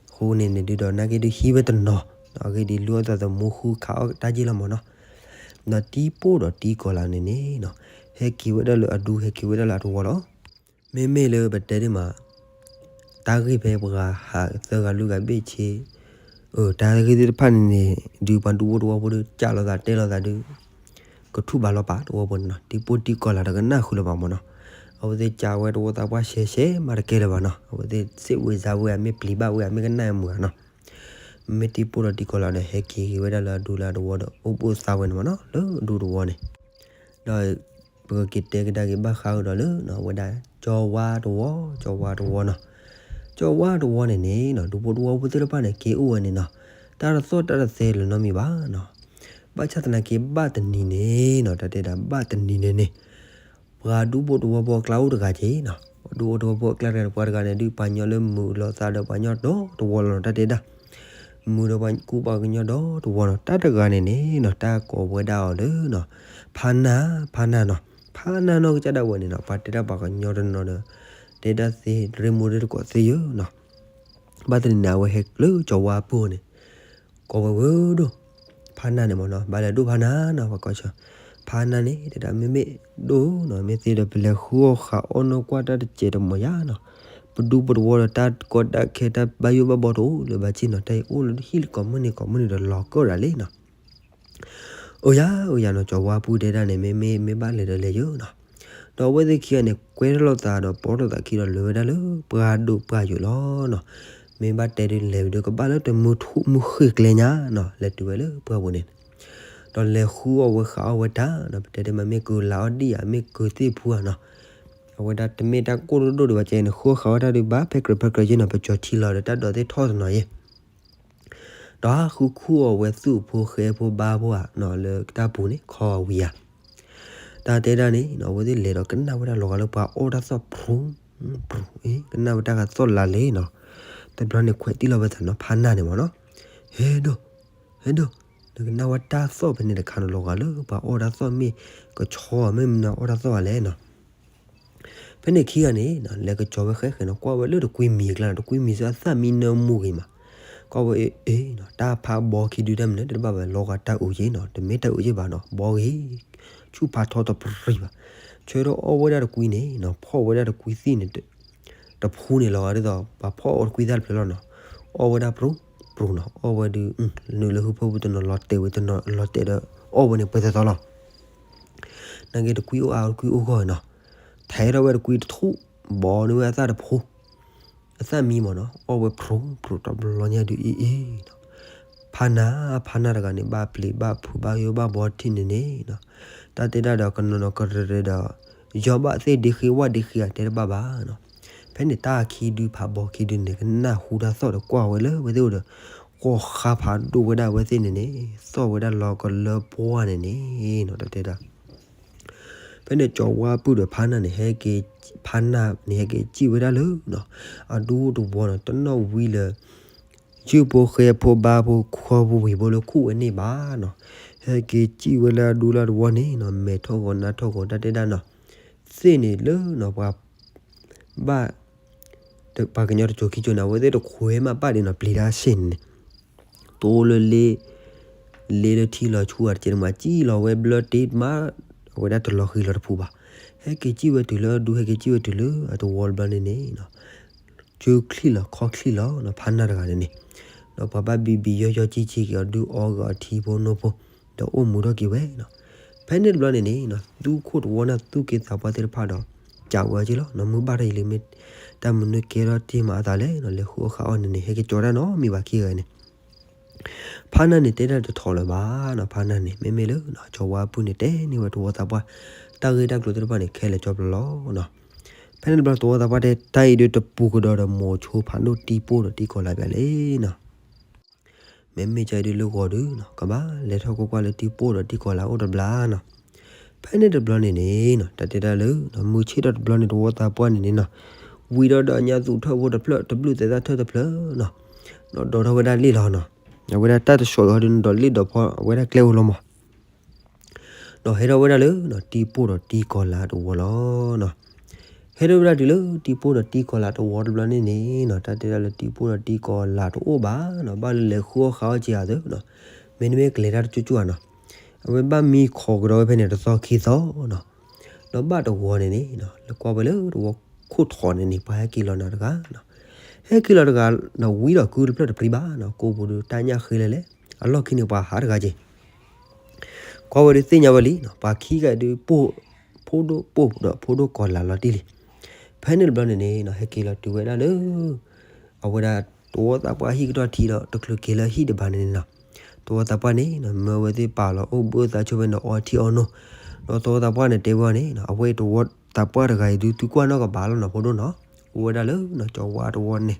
အဃိန့ၣ်န့ၣ်ဒုးဒီး နာ်က့ဒုးဟံးဝဲတနီၤ, အဂ့ၢ်ဒ်အံၤ လုၢ်အီၣ်သးသမူဃုခးအီၣ်တၢ်က့ၢ်လီၤမးနီၤ. ဒီးတံၤပိၢ်ဒီးတံၤကီၤလၤန့ၣ်န့ၣ်နီၤ, ဟဲက့ၤဝဲဒၣ်လၢအဒူ ဟဲက့ၤဝဲဒၣ်လၢအတဝီလီၤ. မ့မ့ၢ်လၢပတဲဒ်မး တၢ်ဂ့ၢ်ဖဲပှၤဟးသၢဂၤလွံၢ်ဂၤဘ့ၣ်ဆ့, အၢ တၢ်ဂ့ၢ်သ့ၣ်တဖၣ်န့ၣ်န့ၣ် ဒုးပှၤဒူဖိတဝီဖိဒီး ကးလိာ်သးတဲလိာ်သးဒုး ကထူၣ်ဘၣ်လီၤပာ်တဝီဖိန့ၣ်နီၤ, တံၤပိၢ်တံၤကီၤလၤတကနၣ်ဃုာ်လၢၤဘၣ်မးနီၤ. အဝဲသ့ၣ်ကးဝဲတဝီသးပှၢ်ရှဲရှဲမးတကဲလၢၤဘၣ်နီၤ, အဝဲသ့ၣ်စ့ၣ်ဝဲစါဝဲ အမ့ၢ်ပျံၤဘၣ်ဝဲ အမ့ၢ်ကနၣ်မုာ်ဧါနီၤ. မ့ၢ်တံၤပိၢ်ဒီးတံၤကီၤလၤဒီး ဟဲက့ၤက့ၤဝဲဒၣ်လၢအဒူလၢအတဝီဒီး အိၣ်ဘှံးသါဝဲန့ၣ်မးနီၤ လၢအဒူတဝီန့ၣ် ဒီးပကက့ၤတဲကဒါက့ၤဘၣ်ဃးဒီးလၢ အဝဲဒၣ်ကၠီဝါတဝီ, ကၠီဝါတဝီနီၤ. ကၠီဝါတဝီန့ၣ်န့ၣ်နီၤ ဒူဖိတဝီဖိသ့ၣ်တဖၣ်န့ၣ် က့ၤအိၣ်ဝဲန့ၣ်နီၤ, တၢ်တသီၣ်တၢ်တသဲလၢၤနီတမံၤဘၣ်နီၤ. ဘၣ်ဆၣ်သနာ်က့ဘၣ်တနံၤန့ၣ်နီၤ တၢ်တဲဒၣ်ဘၣ်တနံၤန့ၣ်န့ၣ် ပှၤဒူဖိတဝီဖိအကျါအိၣ်တဂၤက့ၤနီၤ, ဒူဖိတဝီဖိအကျါတဂၤန့ၣ် ပှၤတဂၤန့ၣ်ဒုးပှၤကညီလၢမုာ်လိာ်သးဒီးပှၤကညီဒီတဝီလီၤနီၤ တၢ်တဲဒၣ် မုာ်ဒီးပှၤကူပှၤကညီဒီတဝီနီၤ. တၢ်တဂၤန့ၣ်န့ၣ်နီၤ တၢ်ကိးဝဲဒၣ်အီၤလၢနီၤ ဖါနၢ်, ဖါနၢ်နီၤ. ဖါနၢ်နီၢ်ကစၢ်ဒၣ်ဝဲန့ၣ်နီၤ ပှၤတဲဒၣ်ပှၤကညီတနီၤဒီး တဲဒၣ်သ့ ရ့မူရ့တကိးသ့ယဲနီၤ. ဘၣ်တနံၤန့ၣ် အဝဲဟဲလၢကၠီဝါပူၤန့ၣ် ကိးဝဲဝဲဒိၣ် ဖါနၢ်န့ၣ်မးနီၤ, ဘၣ်လဲၤဒိၣ်ဖါနၢ်နီၤ ပှၤကိးဆၢ ဖါနၢ်န့ၣ် တဲဒၣ်မ့မ့ၢ်ဒိၣ်နီၤ မ့ၢ်သ့ဒီး ပလဲၤဃုအီၣ်ဃးအီၣ်နီၢ်ကွၢ်တၢ်တစဲးတမီၤယါနီၤ, ပဒူပတဝီဒီးတၢ်ကီတၢ်ခဲတၢ်ဘၣ်ယိၣ်ဘၣ်ဘီတအိၣ်လၢၤဘၣ်က့နီၤ, တၢ်အံၤအိၣ်လၢဟံၣ်လၢကိးမုၢ်နံၤကိးမုၢ်နံၤဒီးလီၤကီၢ်ဒၣ်လံနီၤ. အိၣ်ယၤ အိၣ်ယၤနီၤ ကၠီဝါပူၤတဲဒၣ်န့ၣ် မ့မ့ၢ် မ့ၢ်ဘၣ်လဲၤဒီးလဲၤယဲနီၤ. ဒီးအဝဲသ့ၣ်ခံဂၤန့ၣ် ကွဲထီၣ်လိာ်သးဒီးပိာ်ထီၣ်သးခံဒီးလဲၤဝဲဒၣ်လၢပှၢ်ဒိၣ်ပှၢ်ယိာ်လီၤနီၤ. မ့ၢ်ဘၣ်တဲဒုးလဲၤဝံၤဒီးကဘၣ်လၢတမုၢ်ထူၣ်မုၢ်ဃ့ၢ်ကျဲညါနီၤ လဲၤတုၤဝဲလၢပှၢ်ပူၤန့ၣ် ဒီးလဲၤဃုအီၣ်ဝဲဃးအီၣ်ဝဲတၢ်နီၤ, ပတဲဒ်မးမ့ၢ်ကုၤလၤအီၣ်ဒံၣ်ဧါ မ့ၢ်ကုၤသ့ၣ်ဖူဧါနီၤ. အဝဲဒၣ်တမ့ၢ်တၢ်ကိၢ်ဒိၣ်ဒိၣ်ဒံးဘၣ်ကဲန့ၣ် ဃုအီၣ်ဃးအီၣ်တၢ်ဒုးဘၣ်ဖဲကြၢးဖဲကြၢးက့နီၤ, ပကၠီၤထံလီၤဒီးတၢ်ဒိးသ့ၣ်ထီၣ်တနီၤယဲ ဒီးဃုခူၣ်အီၣ်ဝဲသူၣ်ဖိဃဲဖိဘါဖိဧါနီၤ လၢတၢ်ပူၤန့ၣ် ခီဝံၤဧါ. တၢ်တဲဒၣ်န့ၣ်နီၤ အဝဲသ့ၣ်လဲၤဒီးကနၣ်ဝဲဒၣ်လီၤဂာ်လၢပှၤအီၣ်တၢ်သီၣ် ပြူၤပြူၤအံၤ ကနၣ်ဝဲတၢ်ဂၤသီၣ်လၢလဲၣ်နီၤ. တဘျီန့ၣ်ခွဲးတံၢ်လီၤဝဲသးနီၤ ဖါနၢ်န့ၣ်မးနီၤ, ဟဲဒိၣ် ဟဲဒိၣ် နကနၣ်ဝဲတၢ်သီၣ်ဖဲန့ၣ်တခါနီၤ လီၤဂာ်လၢပှၤအီၣ်တၢ်သီၣ်မ့ၢ်ကဆီဧါ မ့ၢ်မနုၤအီၣ်တၢ်သီၣ်ဧါလဲၣ်နီၤ. ဖဲန့ၣ်ခံဂၤန့ၣ်နီၤ လဲၤကကၠီၤဝဲဃဲဃဲနီၤ ကွၢ်ဝဲလၢတကွံမံၤအကျါနီၤ တကွံမံၤဆူအသၣ်မံနၢမူဂ့ၤမး ကွၢ်ဝဲအ့ၣ်နီၤ တၢ်ဖးဘီခံဒုတၢ်မနုၤတဘၣ်ဘၣ် လီၤဂာ်တၢ်အုးက့နီၤ တမ့ၢ်တၢ်အုးက့ဘၣ်နီၤ ဘီဂ့ၤ ဆူၣ်ဖးထီတပရံၤဘၣ်. ဆၢထၢၣ်အီၣ်ဝဲဒၣ်တကွံန့ၣ်နီၤ ဖီၣ်ဝဲဒၣ်တကွံသ့ၣ်န့ၣ် တဖူန့ၣ်လီၤဂာ်ဒ်သိး ပှၤဖီၣ်အီၣ်တကွံသၣ်တဖျၢၣ်လီၤနီၤ. အီၣ်ဝဲဒၣ်ပြူၤပြူၤနီၤ အီၣ်ဝဲဒုး နုာ်လၢဟူဖိပူၤတနီၤ လီၤတဲာ်ဝဲတနီၤ လီၤတဲာ်ဒီး အီၣ်ဝဲန့ၣ်ပှဲၤသီသီလီၤ. နာ်က့တကွံအိၣ်အါတကွံအိၣ်ဂီၢ်နီၤ ထဲးထီၣ်ဝဲတကွံတထူၣ် ဘီန့ၢ်ဝဲအသၣ်တဖူ အသၣ်မံမးနီၤ အီၣ်ဝဲပြူၤပြူၤတဘျီညါဒုးအ့ၣ်အ့ၣ်နီၤ. ဖါနၢ် ဖါနၢ်တဂၤန့ၣ် ဘၣ်ပျံၤဘၣ်ဖုးဘၣ်ယိၣ်ဘၣ်ဘီထံၣ်န့ၣ်န့ၣ်နီၤ တၢ်တဲဒၣ်ဒီးကနီၤနီၤကရၢကရဲဒီး ယီၢ်ဘၣ်သ့ၣ်ဒ့ဃ့ဝၣ်ဒ့ဃ့အတဲတဘၣ်ဘၣ်နီၤ. ဖဲန့ၣ်တၢ်ခံဒုဖးဘီခံဒုန့ၣ် ကနၣ်ဟူတၢ်သီၣ်ဒီးကွၢ်ဝဲလၢဝဲသ့ၣ်အိၣ်ဒီး ဃီၣ်ဃါဖးဒိၣ်ဝဲဒၣ်အဝဲသ့ၣ်န့ၣ်န့ၣ် သီၣ်ဝဲဒၣ်လီၤကလၢပှၢ်န့ၣ်န့ၣ်နီၤ တၢ်တဲဒၣ် ဖဲန့ၣ်ကၠီၤဝါပုၢ်ဒီးဖါနၢ်န့ၣ် ဟဲက့ၤ ဖါနၢ်န့ၣ် ဟဲက့ၤစံၣ်ဝဲဒၣ်လၢနီၤ အဒူတဝီနီၤ တနီၣ်ဝံလၢ ယုၢ်ဖိဃဲဖိဘါဖိခီဖိဝံၤဖိလၢခူၣ်ဝဲန့ၣ်ဘၣ်နီၤ ဟဲက့ၤစံၣ်ဝဲလၢအဒူလၢတဝီန့ၣ်နီၤ မဲာ်ထီၣ်ဂီၤနါထီၣ်ဂီၤ တၢ်တဲဒၣ်နီၤ သ့ၣ်န့ၣ်လၢနီၤ ပှၤ ဘၣ် ပှၤကညီတစိၤခံစိၤန့ၣ် အဝဲသ့ၣ်တခွဲးမးဘၣ်ဒံးနီၤ ပျံၤတၢ်ဆ့ၣ်န့ၣ်န့ၣ် တိလၢလ့ လ့လၢထံလီၤဆူအတကဲးတမး စံၣ်လီၤဝဲဘျၢတ့ၢ်မး အဝဲဒၣ်တလီၤဃံၤလီၤတဖုဘၣ်. ဟဲက့ၤစံၣ်ဝဲတုၤလၢအဒူ ဟဲက့ၤစံၣ်ဝဲတုၤလၢအတဝီတဘျီန့ၣ်န့ၣ်နီၤ ကၠိချံၣ်လီၤခီချံၣ်လီၤနီၤ ဖါနၢ်တဂၤန့ၣ်န့ၣ် ဒီးပှၤဘၣ်ဘံဘံယီယီကံကံက့ၤအီၤဒုးအီက့ၤအီၤထံဖိနိဖိ ဒီးအိၣ်မူထီၣ်က့ၤဝဲနီၤ ဖဲန့ၣ်တဘျီန့ၣ်န့ၣ်နီၤ သူခိၣ်တဝီန့ၣ်သူၣ်က့သးပှၢ်သ့ၣ်တဖၣ်ဒီး ကးဝဲအီၤက့လီၤနီၤ မုၢ်ဘၣ်ထီၣ်အံၤလံမ့ၢ် တၢ်မနုၤကဲထီၣ်တ့ၢ်မးအသးလဲၣ်နီၤ လဲၤဃုအီၣ်ဃုအီၣ်န့ၣ်န့ၣ် ဟဲက့ၤကၠီၤတၢ်နီတမံၤဘၣ်ခံဂၤန့ၣ် ဖါနၢ်န့ၣ်တဲတၢ်တထီၣ်လၢၤဘၣ်နီၤ ဖါနၢ်န့ၣ် မ့မ့ၢ်လၢနီၤ ကၠီၤဝါပုၢ်န့ၣ်တဲန့ၢ်ဝဲသဝီသးပှၢ် တၢ်ဂ့ၢ်တၢ်ကျိၤသ့ၣ်တဖၣ်န့ၣ် ခဲလၢာ်ကၠီဖျိလီၤနီၤ ဖဲန့ၣ်တဘျီသဝီသးပှၢ်တဲ တၢ်အံၤဒုးတပူၤကဒီးဒီးမိၤဆိဖးဒိၣ်တံၢ်ပိၢ်ဒီးတံၢ်ကီၤလၤဘၣ်လဲၣ်နီၤ မ့မ့ၢ်ကၢအံၤဒုးလၢဂီၤဒုးနီၤ ကဘၣ်လဲၤထီၣ်ကွၢ်ကွၢ်လၢတံၢ်ပိၢ်ဒီးတံၢ်ကီၤလၤအိၣ်တဘျီနီၤ ဖဲန့ၣ်တဘျီန့ၣ်န့ၣ်နီၤ တၢ်တဲတၢ်လၢ မုၢ်ဆ့ၣ်ထီၣ်တဘျီန့ၣ် သဝီသးပှၢ်န့ၣ်န့ၣ်နီၤ ဝံၤဒီးဒီးညါသူၣ်ထၢၣ်ဖိတဖျၢၣ် တဘျုးသဲးသၣ်ထၢၣ်တဖျၢၣ်နီၤ ဒီးဒိးထီၣ်ဝဲဒၣ်လ့ၣ်လီၤနီၤ အဝဲဒၣ်တၢ်တဆီးအီၤဒုးန့ၣ်ဒီးလ့ၣ်ဒီးဖီ အဝဲဒၣ်ကျဲအိၣ်လီၤမး ဒီးဟဲထီၣ်ဝဲဒၣ်လၢ တံၢ်ပိၢ်ဒီးတံၢ်ကီၤလၤတဝီလီၤနီၤ ဟဲထီၣ်ဝဲဒၣ်တုၤလၢတံၢ်ပိၢ်ဒီးတံၢ်ကီၤလၤတဝီတဘျီန့ၣ်န့ၣ်နီၤ တၢ်တဲဒၣ်လၢတံၢ်ပိၢ်ဒီးတံၢ်ကီၤလၤတအိၣ်ဘၣ်နီၤ ဘၣ်လၢလဲၤဃုအီၣ်ဃုအီၣ်က့ၤအသးနီၤ မ့တမ့ၢ်ကလဲၤတၢ်တကၠိကၠိဧါနီၤ အဝဲဘၣ်မံခီကဒီးဝဲဖဲန့ၣ်တသီခံသီနီၤ ဒီးဘၣ်တဝီန့ၣ်န့ၣ်နီၤ လၢကွၢ်ဝဲလၢတဝီခိၣ်ထီၣ်န့ၣ်န့ၣ် ပှၤဟဲက့ၤလီၤနၤတဂၤနီၤ ဟဲက့ၤလီၤတဂၤနီၤ ဝံဒီးကုတဖျၢၣ်တပျံၤဘၣ်နီၤ ကိးပူၤဒုးတၢ်ညၣ်ဃ့လဲၣ်လဲၣ် အလီၢ်ခံန့ၣ်ပှၤဟးတဂၤက့ၤ ကွၢ်ဝဲဒုးသ့ၣ်ညါဝဲလံနီၤ ပှၤခံဂၤဒုးပိၢ် ဖိဒိၣ်ပိၢ်ဒီးဖိဒိၣ်ကီၤလၤလီၤတံၢ်လံ ဖဲန့ၣ်တဘျီန့ၣ်န့ၣ်နီၤ ဟဲက့ၤလီၤတုၤဝဲဒၣ်လၢ အဝဲဒၣ်တဝီသးပှၢ်ဟံၣ်ကတီၢ်ထံဒီး တချုးက့ၤလၢဟံၣ်တဘၣ်န့ၣ်န့ၣ်နီၤ တဝီသးပှၢ်န့ၣ်နီၤ မၢဝဲသ့ၣ်ပာ်လီၤအိၣ်ဘှံးအိၣ်သါဆိဝဲန့ၣ် အီထံအီနိ ဒီးတဝီသးပှၢ်န့ၣ်တဲဝဲအီၤန့ၣ်နီၤ အဝဲတဝီသးပှၢ်တဂၤအံၤဒုးသုကွၢ်နီၣ်ကဘၣ်လီၤနီၤ ဖိဒိၣ်နီၤ အိၣ်ဝဲဒၣ်လၢနီၤ ကၠီၤဝါတဝီန့ၣ်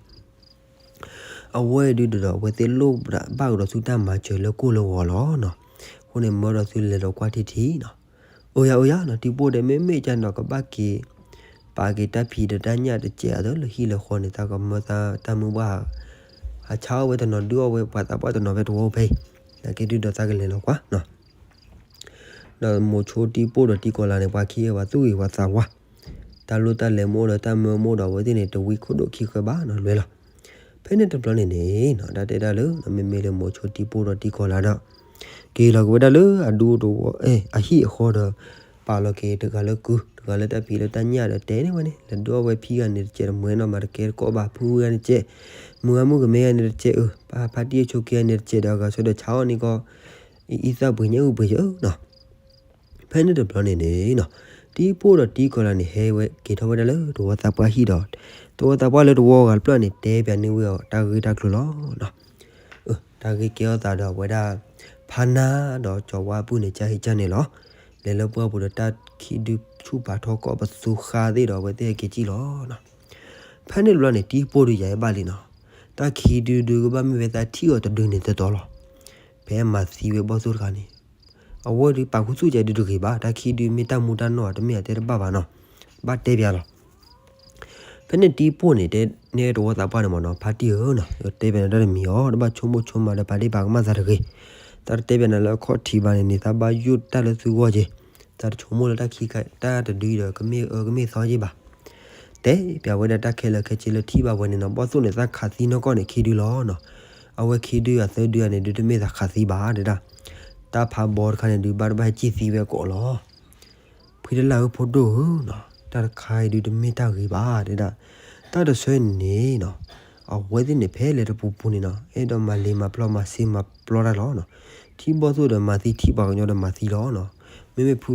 အဝဲဒုးဒီး အဝဲသ့ၣ်လိၣ်ဘၣ်ကဒီးသုတၢ်မၤစၢၤလၢကိၣ်လၢဂီၤလီၤနီၤ အဃိန့ၣ် မၢဒီးသုလဲၤဒီးကွၢ်ထံထံနီၤ အိၣ်ယၤအိၣ်ယၤနီၤ တံၢ်ပိၢ်ဒီး မ့မ့ၢ်ကၢနီၤ ကဘၣ်က့ၤ ပာ်က့ၤတၢ်ဖံးဒီးတၢ်ညၣ်တစဲးအသိးလၢဟံၣ်လၢဃီန့ၣ် တၢ်ကမၢသးတၢ်မုၢ်ဘၣ် ဟးဆါအီၣ်ဝဲတနီၤ ဒုးအီၣ်ဝဲပှၤသးပှၢ်တနီၤဖဲတဝီဖဲအံၤ နာ်က့ဒုးဒီးသးကလဲၤလီၤကွၢ်နီၤ ဒီးမိၤဆိတံၢ်ပိၢ်ဒီးတံၢ်ကီၤလၤန့ၣ် ပှၤခံဂၤပှၤသူၣ်ဂ့ၤပှၤသးဝါ တၢ်လိၣ်တၢ်လဲၤမ့ၢ်အိၣ်ဒီးတၢ်မၢမ့ၢ်အိၣ်ဒီး အဝဲသ့ၣ်န့ၣ် တဝံခိၣ်ဒိၣ်ခံဃၢဘၣ်နီၤ လွဲလီၤ ဖဲန့ၣ်တဘျီန့ၣ်န့ၣ်နီၤ တၢ်တဲဒၣ်လၢ မ့မ့ၢ်လၢမိၤဆိတံၢ်ပိၢ်ဒီးတံၢ်ကီၤလၤဒီး က့ၤလီၤက့ၤဝဲဒၣ်လၢအဒူတဝီ အဟံၣ်အဃီဒီး ပာ်လီၤက့ၤတဂၤလၢကု တဂၤလၢတၢ်ဖံးလၢတၢ်ညၣ်ဒီးတဲန့ၢ်ဝဲန့ၣ် လဲၤဒုးအီၣ်ဝဲဖံဂၤန့ၣ်တစဲး တမုၢ်နီၤမးတကဲတကိးဘၣ် ဖုဂၤန့ၣ်တစဲး မုၢ်ဂၤမုၢ်ကမဲဂၤန့ၣ်တစဲးအၢ ပၢ်ဖါတံၢ်အဆိးက့ဂၤန့ၣ်တစဲးဒီး အဂၤဆၢဒီးဆါအီၣ်န့ၢ်ကီး အံသၣ်ပှ့ၤညါအုၣ်ပှ့ၤယၢနီၤ ဖဲန့ၣ်တဘျီန့ၣ်န့ၣ်နီၤ တံၢ်ပိၢ်ဒီးတံၢ်ကီၤလၤန့ၣ် ဟဲဝဲက့ၤထီၣ်ဝဲဒၣ်လၢတဝီသးပှၢ်ဟံၣ်ဒီး တဝီသးပှၢ်လၢတဝီဂၤတဖျၢၣ်န့ၣ် တဲပၠးန့ၢ်ဝဲအီၤတၢ်ဂ့ၢ်တၢ်ကျိၤလီၤနီၤ တၢ်ဂ့ၢ်ကဲထီၣ်သးဒီးအဝဲဒၣ် ဖါနၢ်ဒီးကၠီၤဝါပုၢ်န့ၣ် ကၢ်ဟ့ၣ်ကၢ်န့ၣ်လီၤ. လဲၤလၢပှၢ်ပူၤဒီးတၢ်ခံဒုဆူၣ်ပာ်ထီၣ်ကီၢ်ပသူဃါသ့ၣ်ဒီး အဝဲသ့ၣ်ဟဲက့ၤစံၣ်လီၤနီၤ. ဖဲန့ၣ်တဘျီန့ၣ် တံၢ်ပိၢ်ဒုးယၤဟဲဘၣ်လံနီၤ. တၢ်ခံဒုဒုးကဘၣ်မ့ၢ်ဝဲသးထံၣ်အီၤတဒုန့ၣ်တတီၤလီၤ. ဖဲမၤသံဝဲဘီၣ်သိၣ်တခါန့ၣ် အဝဲဒုးပာ်ခူသူၣ်ကဲဒုးတဂ့ၤဘၣ်. တၢ်ခံဒုမ့ၢ်တၢ်မူတၢ်နီၢ် တမ့ၢ်အတဲတဘၣ်ဘၣ်နီၤ. ဘၣ်တဲပၠးလီၤ. ဖဲန့ၣ်တံၢ်ပိၢ်န့ၣ် တဲန့ၢ်တဝီသးပှၢ်န့ၣ်မ့ၢ်နီၤ, ဖါတံၢ်ဧၢနီၤ, ယတဲပၠးနၤတၢ်တမံၤအီၤ, တဘၣ်ဆိကမိၣ်ဆိကမးဒီးပာ်ဒ့ၣ်ပာ်ကမၣ်သးတဂ့ၤ. တၢ်တတဲပၠးနၤလၢအခီၣ်ထံးဘၣ်န့ၣ်န့ၣ် သးဘၣ်ယိၣ်တၢ်လၢသုဂီၢ်က့ၤ. တၢ်တဆိကမိၣ်လၢတၢ်ခံခါတၢ်တဒုအံၤဒီး ကမ့ၢ်အၢကမ့ၢ်သီက့ၤဘၣ်. တဲပၠးဝဲဒၣ်တၢ်ခဲလၢာ်ခဲဆ့လၢထံၣ်ဘၣ်ဝဲန့ၣ်နီၤ, ဘီၣ်သိၣ်န့ၣ် သးခးသံနီၢ်ကီၢ်န့ၣ်ခံဒုလီၤနီၤ. အဝဲခံဒုအသၢဒုအန့ၣ် ဒုးတမ့ၢ်သးခးသံဘၣ်ဒဲဒၣ်. တၢ်ဖးဘီတခါန့ၣ် ဒုးဘၣ်တဘၣ်ဟဲကံၣ်သံဝဲကိးလီၤ. ဖုတလၢ်ဧၢဖိဒိၣ်ဧၢနီၤ, တၢ်တခါအံၤဒုးတမ့ၢ်တၢ်ဂ့ၤဘၣ်ဒဲဒၣ်. တၢ်တဆၢန့ၣ်နီၤ, အဝဲသ့ၣ်န့ၣ်ဖဲလဲၣ်တပူၤပူၤန့ၣ်နီၤ, အဲၣ်ဒိးမၤလ့ၤမၤပျီမၤစ့မၤပျီတၢ်လီၤနီၤ. ထံၣ်ဘီၣ်သိၣ်ဒီးမၤသံ, ထံၣ်ပှၤကညီဒီးမၤသံလီၤနီၤ. မ့မ့ၢ်ဖု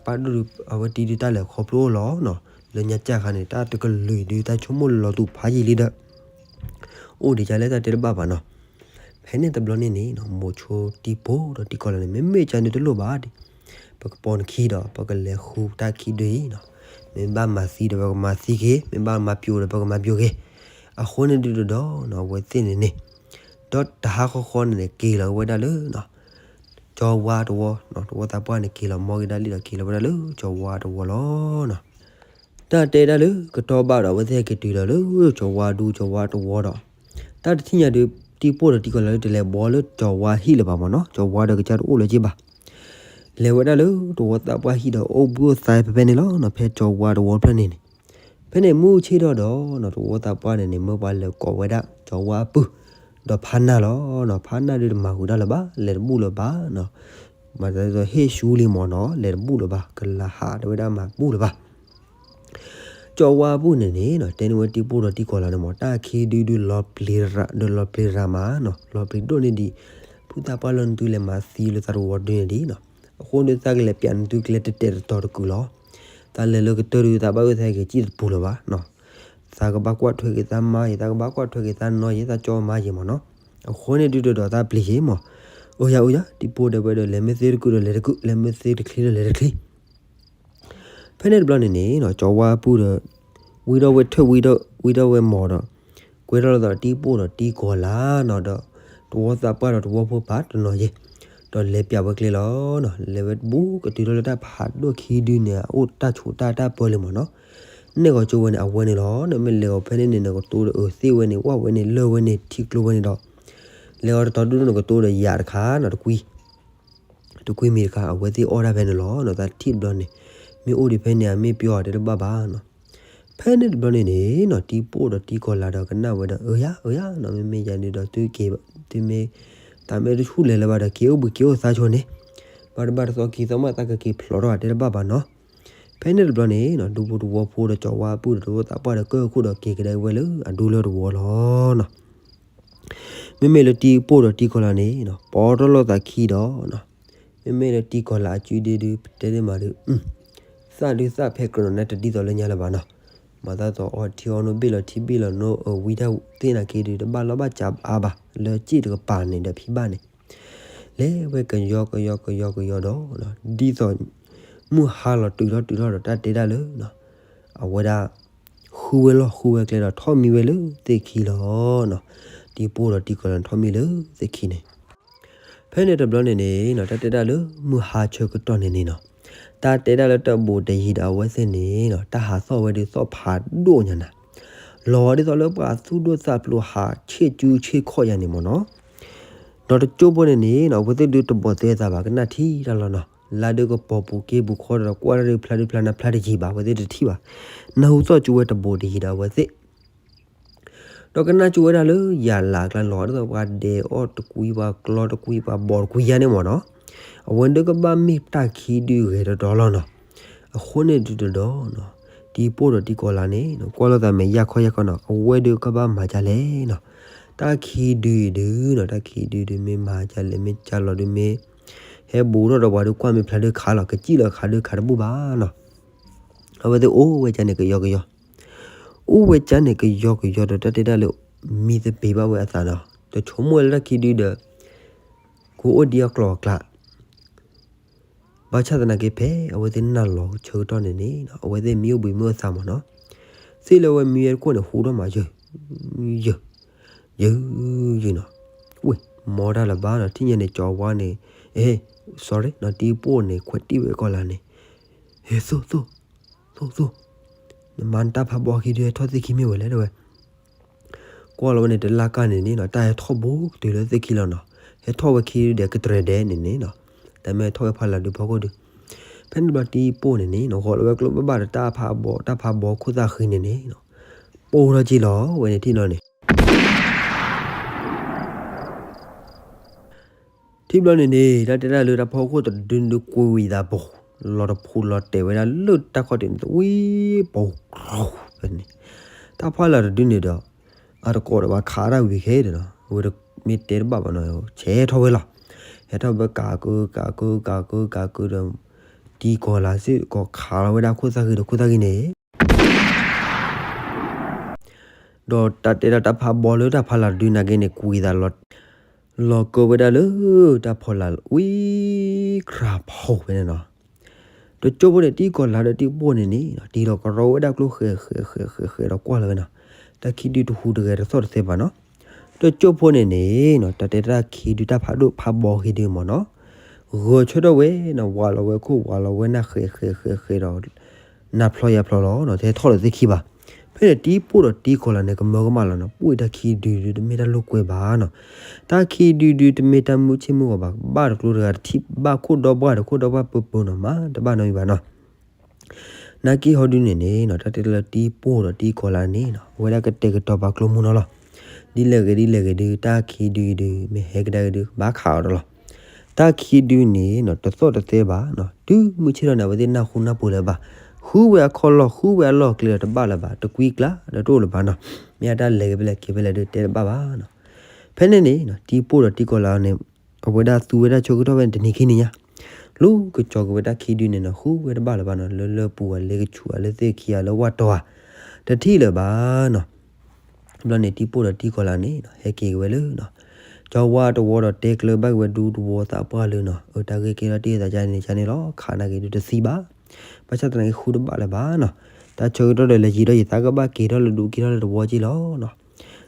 ပၢ်ဒိၣ်ဒုး အဝဲတံၢ်ဒုးတၢ်လဲၤခီဖျိလီၤနီၤ. လၢညါကၢ်ခါန့ၣ် တၢ်တကလုာ်ဒုးတၢ်ဆိကမိၣ်လီၤတူာ်ဖးယံာ်လံဒီး အိၣ်ဒံးကၢ်လၢတၢ်တဲတဘၣ်ဘၣ်နီၤ. ဖဲန့ၣ်တဘျီန့ၣ်န့ၣ်နီၤ, မိၤဆိတံၢ်ပိၢ်ဒီးတံၢ်ကီၤလၤန့ၣ် မ့မ့ၢ်ကၢ်န့ၣ်တလိၣ်ဘၣ်ဒံး, ပကပိာ်နခံဒီး ပကလဲၤဃုတၢ်ခံဒုအံၤနီၤ. မ့ၢ်ဘၣ်မၤသံဒီး ပကမၤသံက့ၤ, မ့ၢ်ဘၣ်မၤပျိာ်ဒီး ပကမၤပျိာ်က့ၤ. အဃိန့ၣ်ဒုးတဒီးနီၤ, အဝဲသ့ၣ်န့ၣ်န့ၣ် ဒီးတဟါဃီဃီန့ၣ်န့ၣ် က့ၤလီၤဝဲဒၣ်လၢ ကၠီၤဝါတဝီ, တဝီသးပှၢ်န့ၣ် က့ၤလီၤမီၢ်က့ၤဒၣ်လံဒီး က့ၤလီၤဝဲဒၣ်လၢကၠီၤဝါတဝီလီၤ. တၢ်တဲဒၣ်လၢကတီၢ်ဘၣ်ဒီး အဝဲသ့ၣ်ဟဲက့ၤတုၤဒီးလၢကၠီၤဝါဒူကၠီၤဝါတဝီဒီး တၢ်တထံၣ်ညါဒုး တံၤပိၢ်ဒီးတံၤကီၤလၤဒုး တလဲၤဘှီလၢကၠီၤဝါဟံၣ်လၢၤဘၣ်မ့ၢ်နီၤ, ကၠီၤဝါဒီးကစၢ်တအိၣ်လၢၤက့ၤဘၣ်. လဲၤဝဲဒၣ်လၢတဝီသးပှၢ်ဟံၣ်ဒီး အိၣ်ဘှံးအိၣ်သါဖဲဖဲန့ၣ်လီၤနီၤ, ဖဲကၠီၤဝါတဝီဖျၢၣ်န့ၣ်န့ၣ်. ဖဲန့ၣ်မုၢ်ဆ့ၣ်ထီၣ်ဒီး တဝီသးပှၢ်န့ၣ်န့ၣ် မၢပှၤလဲၤကိးဝဲဒၣ်ကၠီၤဝါအပုၢ် ဒီးဖးနၢ်လီၤနီၤ. ဖးနၢ်ဒုးတမၤဃုာ်တၢ်လၢၤဘၣ်, လဲၤတဘူၣ်လၢၤဘၣ်နီၤ. မၤသးဒ်သိးဟ့ၣ်ဆူလံမ့ၢ်နီၤ, လဲၤတဘူၣ်လၢၤဘၣ်, ကလၤဟးတဲဝဲဒၣ်မၤဘူၣ်လၢၤဘၣ်. ကၠီၤဝါအပုၢ်န့ၣ်န့ၣ်နီၤ တဲန့ၢ်ဝဲတံၤပိၢ်ဒီးတံၤကီၤလၤန့ၣ်မ့ၢ် တၢ်ခံဒုဒုးလီၤပျံၤရၤမးနီၤ, လီၤပျံၤဒိၣ်န့ၢ်ဒံး, ဖုသးပှၢ်လၢနသုလဲၤမၤသံလၢသးတဝီဒုန့ၣ်ဒံးနီၤ. အဃိန့ၣ်သးကလဲၤပျးနသုကျဲတဲာ်တဲာ်တီၤတီၤတကုာ်လီၤ. သးလဲၤလၢကတၢၢ်ဒုး သးဘၣ်အၢသးက့ၤစံၣ်တပူၤလၢၤဘၣ်နီၤ. သးကဘၣ်ကွၢ်ထွဲက့ၤသးမါယဲ, သးကဘၣ်ကွၢ်ထွဲက့ၤသးနီၤယဲ, သးကၠီမါယဲမ့ၢ်နီၤ. အဃိန့ၣ်ဒုးဒီးသးပျံၤယဲမ့ၢ်, အိၣ်ယၤအိၣ်ယၤ, တံၤပိၢ်တဲဝဲဒီး လဲၤမ့ၢ်သ့တကုာ်ဒီးလဲၤတကုာ်, လဲၤမ့ၢ်သ့တချံဒီးလဲၤတချံ. ဖဲန့ၣ်တဘျီန့ၣ်န့ၣ်နီၤ ကၠီၤဝါအပုၢ်ဒီး ဝံထီၣ်ဝဲထွဲ ဝံထီၣ်ဝဲမီၤဒီး ကွဲထီၣ်လီၤသးဒီးတံၤပိၢ်ဒီးတံၤကီၤလၤနီၤဒီး တဝီသးပှၢ်ဒီးတဝီဖိပာ်တနီၤယဲ, ဒီးလဲၤပျးဝဲကျဲလီၤနီၤ. လဲၤဝဲတဘူၣ်ကတုၤထီၣ်လၢတၢ်ဖးဒိၣ်ခံဒုန့ၣ် အအိၣ်တၢ်ဆိးတၢ်တၢ်ပၢလံမ့ၢ်နီၤ. နဲၣ်ဂီၤကၠိဝဲန့ၣ် အဝဲန့ၣ်လီၤ. နမ့ၢ်လဲၤဂီၤဖဲန့ၣ်န့ၣ် နကတိၤဒီးအၢသ့ၣ်ဝဲန့ၣ် ဝၣ်ဝဲန့ၣ် လၢၢ်ဝဲန့ၣ် ထံကျိဝဲန့ၣ်ဒီး လဲၤဂီၤတတီၤဒုနကတိၤဒီးယၤတခါနီၤ တကွံ တကွံမံၤတခါ အဝဲသ့ၣ်အီၣ်ဒၣ်ဖဲန့ၣ်လီၤနီၤ. သးထံၣ်တဘျီန့ၣ် မ့ၢ်အိၣ်ဒံးဖဲန့ၣ် အမ့ၢ်ပျီတဲတဘၣ်ဘၣ်နီၤ. ဖဲန့ၣ်တဘျီန့ၣ်န့ၣ်နီၤ တံၤပိၢ်ဒီးတံၤကီၤလၤဒီးကနၣ်ဝဲဒီး အၢယၤ အၢယၤနီၤ မ့မ့ၢ်ယၤန့ၣ်ဒီးသုက့ၤ သုမ့ၢ် သးမ့ၢ်တဆူၣ်လဲၤလၢၤဘၣ်ဒီး က့ၤအိၣ်ဘှံးက့ၤအိၣ်သါဆိန့ၣ် ဘၣ်တဘၣ်တသီခံသီမး သးကက့ၤဖျိးထီၣ်တဲတဘၣ်ဘၣ်နီၤ. ဖဲန့ၣ်တဘျီန့ၣ်နီၤ ဒူဖိတဝီဖိဒီးကၠီၤဝါအပုၢ်ဒီးတဝီသးပှၢ်ဒီးကၢၢ်ခိၣ်ဒီးက့ၤကဒါဝဲလၢအဒူလၢတဝီလီၤနီၤ. မ့မ့ၢ်လၢတံၤပိၢ်ဒီးတံၤကီၤလၤန့ၣ်နီၤ ပီထီၣ်လိာ်သးခံဒီးနီၤ မ့မ့ၢ်လၢတံၤကီၤလၤအစုဒ့ဒုး ပတဲန့ၢ်မးဒုး သၣ်ဒုးသၣ်ဖဲကြၢးနီၤ နတဒ်သိးလၢညါလၢၤဘၣ်နီၤ. မၤသးသိးအီထံအီနိဘ့ၣ်လီၤထံဘ့ၣ်လီၤနိ အဝံတၢ်သ့ၣ်နာ်က့ဒုး တဘၣ်လီၢ်ဘၣ်စးအါဘၣ် လၢစ့ၣ်တကပၤန့ၣ်ဒီးဖံဘၣ်န့ၣ် လဲၤဝဲကယီကယီကယီကယီဒီး ဒ်သိး မုၢ်ဟါလီၤတုၤထီၣ်တုၤထီၣ်ဒီးတၢ်တဲဒၣ်လၢ အဝဲဒၣ် ဃုဝဲလီၢ်ဃုဝဲကျဲဒီးထီၣ်မံဝဲလၢသ့ၣ်ခံလီၤနီၤ. တံၤပိၢ်ဒီးတံၤကီၤလၤထီၣ်မံလၢသ့ၣ်ခံန့ၣ် ဖဲန့ၣ်တဘျီန့ၣ်န့ၣ်နီၤ တၢ်တဲဒၣ်လၢမုၢ်ဟါဆၢကတီၢ်န့ၣ်န့ၣ်နီၤ တၢ်တဲဒၣ်လၢတၢ်ဘူးတယံၤဒီးအဝဲသ့ၣ်န့ၣ်နီၤ တၢ်ဟးသီၣ်ဝဲဒုးသီၣ်ဖးဒိၣ်ညါနၤ လီၤဒ်သိးလၢပှၤသူၣ်ဒိၣ်သးဖျိးဟးဆ့ၣ်ကူဆ့ၣ်ခီၣ်ယၤန့ၣ်မ့ၢ်နီၤ. ဒီးတကၠိဖိန့ၣ်န့ၣ်နီၤ အဝဲသ့ၣ်ဒုးတဘီၣ်သဲသးဘၣ် ကနၣ်ထံတၢ်လီၤနီၤ လါဒုးကပီၤပူၤက့ပူၤခီဒီးကွၢ်တၢ်ဒုးဖျါဒုးဖျါနၤဖျါတယံၤဘၣ် အဝဲသ့ၣ်တထံၣ်ဘၣ်. နၢ်ဟူသီၣ်ကၠိဝဲတဘူးတယံၤဒီးအဝဲသ့ၣ် ဒီးကနၣ်ကၠိဝဲဒၣ်လၢယၤလၤအကျါလီၤ ဒ်သိးပှၤဒဲးအီၣ်တကွံ ပှၤကျီတကွံ ပှၤဘီးတကွံယါန့ၣ်မ့ၢ်နီၤ. အဝဲဒုးကဘၣ်မ့ၢ်တၢ်ခံဒုးဂဲၤဒီးဒီးလီၤနီၤ. အဃိန့ၣ်ဒုးဒီးနီၤ တံၤပိၢ်ဒီးတံၤကီၤလၤန့ၣ် ကွၢ်လိာ်သးမဲာ်ယၢ်ခီယၢ်ခီနီၤ အဝဲဒုးကဘၣ်မၤဒ်လဲၣ်နီၤ. တၢ်ခံဒုအံၤဒုးနီၤ တၢ်ခံဒုဒုးမ့ၢ်မၤဒ်လဲၣ် မ့ၢ်ကၢ်လီၤဒုးမ့ၢ် ဟဲဘူးထီၣ်ဒီးပှၤဒုးကွၢ်မ့ၢ်ဖျါဒုးခးလီၤ ကစံၣ်လီၤခးဒုးခးတဘူၣ်ဘၣ်နီၤ. အဝဲသ့ၣ်အိၣ်ဝဲကၠါန့ၣ်ကယီကယီ အိၣ်ဝဲကၠါန့ၣ်ကယီကယီဒီးတၢ်တဲဒၣ်လၢ မံသပ့ၤဘၣ်ဝဲအသးနီၤ တဆိကမိၣ်လၢတၢ်ခံဒုဒီး ကအိၣ်ဒံးအကျိၤအကျဲ ဘၣ်ဆၣ်သနာ်က့ဖဲအဝဲသ့ၣ်နၢ်လီၤဆၢကတီၢ်န့ၣ်န့ၣ် အဝဲသ့ၣ်မံအိၣ်ဘှံးမံအိၣ်သါမ့ၢ်နီၤ သ့ၣ်လၢအဝဲမံဝဲတခိၣ်န့ၣ် ဟူထီၣ်မးယၢၢ် ယၢၢ် ယၢၢ်ယၢၢ်နီၤ ဝ့ၢ် မီတၢ်လၢၤဘၣ်နီၤ ထံၣ်ညါန့ၣ်ကၠီၤဝါန့ၣ် အ့ sorry နီၤ တံၤပိၢ်န့ၣ် ခွဲးတံၢ်ဝဲကီၤလၤန့ၣ် ဟ့ၣ်သိၣ်သိၣ် သိၣ်သိၣ် နမၤနတၢ်ဖးဘီခံဒုးဟဲထီၣ်သ့ၣ်ခံမ့ၢ်ဝဲလဲၣ်တဲဝဲ ကွၢ်လီၤဝဲန့ၣ်တလါကၢ်န့ၣ်န့ၣ်နီၤ တၢ်ဟဲထီၣ်ဘူးကတုၤလၢသ့ၣ်ခံလီၤနီၤ ဟဲထီၣ်ဝဲခံဒုးဒီးကတြဲၤဒဲးန့ၣ်န့ၣ်နီၤ တၢ်မ့ၢ်ဟဲထီၣ်ဝဲဖးလၢ်ဒုးဖီခိၣ်ဒုး ဖဲန့ၣ်တဘျီတံၤပိၢ်န့ၣ်န့ၣ်နီၤ ဂီၤလီၤဝဲကျိဘၣ်ဘၣ်ဒီးတၢ်ဖးဘီ တၢ်ဖးဘီခိၣ်သၣ်ဃံန့ၣ်န့ၣ်နီၤ ပိၢ်ထီၣ်က့ၤလီၤဝဲန့ၣ်ထံၣ်နီၤန့ၣ် ထံၣ်ဘျီန့ၣ်န့ၣ် တၢ်တဲဒၣ်လၢတၢ်ဖီခိၣ်တဒုန့ၣ်ကွံာ်ဝံၤသးပိၤ လီၤတဖူလီၤတဲာ်ဝဲဒၣ်လၢတၢ်ခီၣ်ထံးန့ၣ် ဝံၤပိၤကြိၤဖဲန့ၣ် တၢ်ဖီလာ်တဒုန့ၣ်ဒီး အတကိးဒီးပှၤခးတၢ်ဝံၤခဲဒီးနီၤ အဝဲမ့ၢ်တဲတဘၣ်ဘၣ်နီၤ ဆဲးထီၣ်ဝဲလီၤ ဟဲထီၣ်ဝဲကးကုကးကုကးကုကးကုဒီး တံၤကီၤလၤစ့ၢ်ကီးခးလီၤဝဲဒၣ်ခိၣ်သၣ်ဃံဒီးခိၣ်သၣ်ဃံန့ၣ် ဒီးတၢ်တဲဒၣ်တၢ်ဖးဘီလၢတၢ်ဖီလာ်တဒုနာ်က့န့ၣ် ကွံာ်သးလီၤ လီၤကၢဝဲဒၣ်လၢ တၢ်ဖီလာ်ဝံၤ ကြၢးဖီဝဲန့ၣ်နီၤ တကၠိဖိန့ၣ် တံၤကီၤလၤဒီးတံၤပိၢ်န့ၣ်န့ၣ် တံၤလီၤကရီဝဲဒၣ်ကျိဃဲးဃဲးဃဲးဃဲးဃဲးဒီးကွၢ်လီၤဝဲနီၤ တၢ်ခံဒုတဟူးတဂဲၤတသီၣ်တသဲဘၣ်နီၤ တကၠိၢ်ဖိန့ၣ်န့ၣ်နီၤ တၢ်တဲတၢ်ခံဒုတၢ်ဖးဒိၣ်ဖးဘီခံဒုမ့ၢ်နီၤ, ဂဲၤဆၢထၢၣ်ဝဲနီၤ ဝးလီၤဝဲခိၣ် ဝးလီၤဝဲနၢ်ဃဲးဃဲးဃဲးဃဲးဒီး နၢ်ဖျီယၢ်ဖျီလီၤနီၤ တဟဲထီၣ်လၢၤသ့ၣ်ခံဘၣ်. ဖဲန့ၣ်တံၤပိၢ်ဒီးတံၤကီၤလၤန့ၣ် ကမၢကမၣ်လီၤနီၤ, ပှ့ၢ်တၢ်ခံဒုဒုတမ့ၢ်တၢ်လိာ်ကွဲဘၣ်နီၤ, တၢ်ခံဒုဒုတမ့ၢ်တၢ်မုၢ်ဆ့ၣ်မုၢ်ဂီၤဘၣ်, ဘၣ်တကျိတဂၤတထံၣ်ဘၣ်, ခိၣ်ဒီဘှၢ်ဒီးခိၣ်ဒီဘှၢ်ပၢပၢနီၤ မၤတဘၣ်နီတမံၤဘၣ်နီၤ. နာ်က့ဟီဒုန့ၣ်န့ၣ်နီၤ တၢ်တဲလၢတံၤပိၢ်ဒီးတံၤကီၤလၤန့ၣ်နီၤ အဝဲဒၣ်ကတဲာ်ကတီၤပာ်ကျိမူနီၤလီၤ. ဒ်လဲၣ်ဂ့ၤဒ်လဲၣ်ဂ့ၤဒု တၢ်ခံဒုအံၤဒု မ့ၢ်ဟဲကဒါက့ၤဒု ဘၣ်ခးအီၤဒီးလီၤ. တၢ်ခံဒုန့ၣ်နီၤ တသီၣ်တသဲဘၣ်နီၤ, တုၤမုၢ်ဆ့ၣ်ထီၣ်န့ၣ် အဝဲသ့ၣ်နၢ်ဟူနၢ်ပှဲၤလၢၤဘၣ်, ဃုဝဲအခီၣ်လီၢ် ဃုဝဲအလီၢ်အကျဲဒီးတဘၣ်လၢၤဘၣ်, တကွံကျါဒီးတအိၣ်လၢၤဘၣ်နီၤ, မ့ၢ်အတၢ်လဲၤက့ၤဖဲလဲၣ်က့ၤဖဲလဲၣ်ဒု တဲတဘၣ်ဘၣ်နီၤ. ဖဲန့ၣ်န့ၣ်နီၤ တံၤပိၢ်ဒီးတံၤကီၤလၤန့ၣ် အဝဲဒၣ်သူဝဲဒၣ်ဆၢကတီၢ်ဖဲန့ၣ်တနံၤခံနံၤညါ, လူၤကစီၤက့ၤဝဲတၢ်ခံဒုန့ၣ်နီၤ ဃုဝဲတဘၣ်လၢၤဘၣ်နီၤ, လၢလၢၢ်ပူၤဧါ လၢကဆူးဧါ လၢသ့ၣ်ခံဧါ လၢဝၣ်တီဧါ တထံၣ်လၢၤဘၣ်နီၤ. ဘျီန့ၣ်တံၤပိၢ်ဒီးတံၤကီၤလၤန့ၣ်နီၤ ဟဲက့ၤက့ၤဝဲလၢနီၤ ကၠီဝါတဝီဒီးတဲကျၢၤဘၣ်က့ၤဝဲဒူတဝီသးပှၢ်လၢနီၤ, အတၢ်ဂ့ၢ်ကဲထီၣ်တ့ၢ်သးဒ်န့ၣ်ဒ်န့ၣ်လီၤ, ခးနာ်က့ၤဒုတသံဘၣ်, ဘၣ်ဆၣ်သနာ်က့ဃုတဘၣ်လၢၤဘၣ်နီၤ, တၢ်ဆၢကတီၢ်ဒီးလဲၤယံၤဒီးယသးကဘၣ်က့ၤထီၣ်လၢဒူက့ၤထီၣ်လၢတဝီက့ၢ်လီၤနီၤ.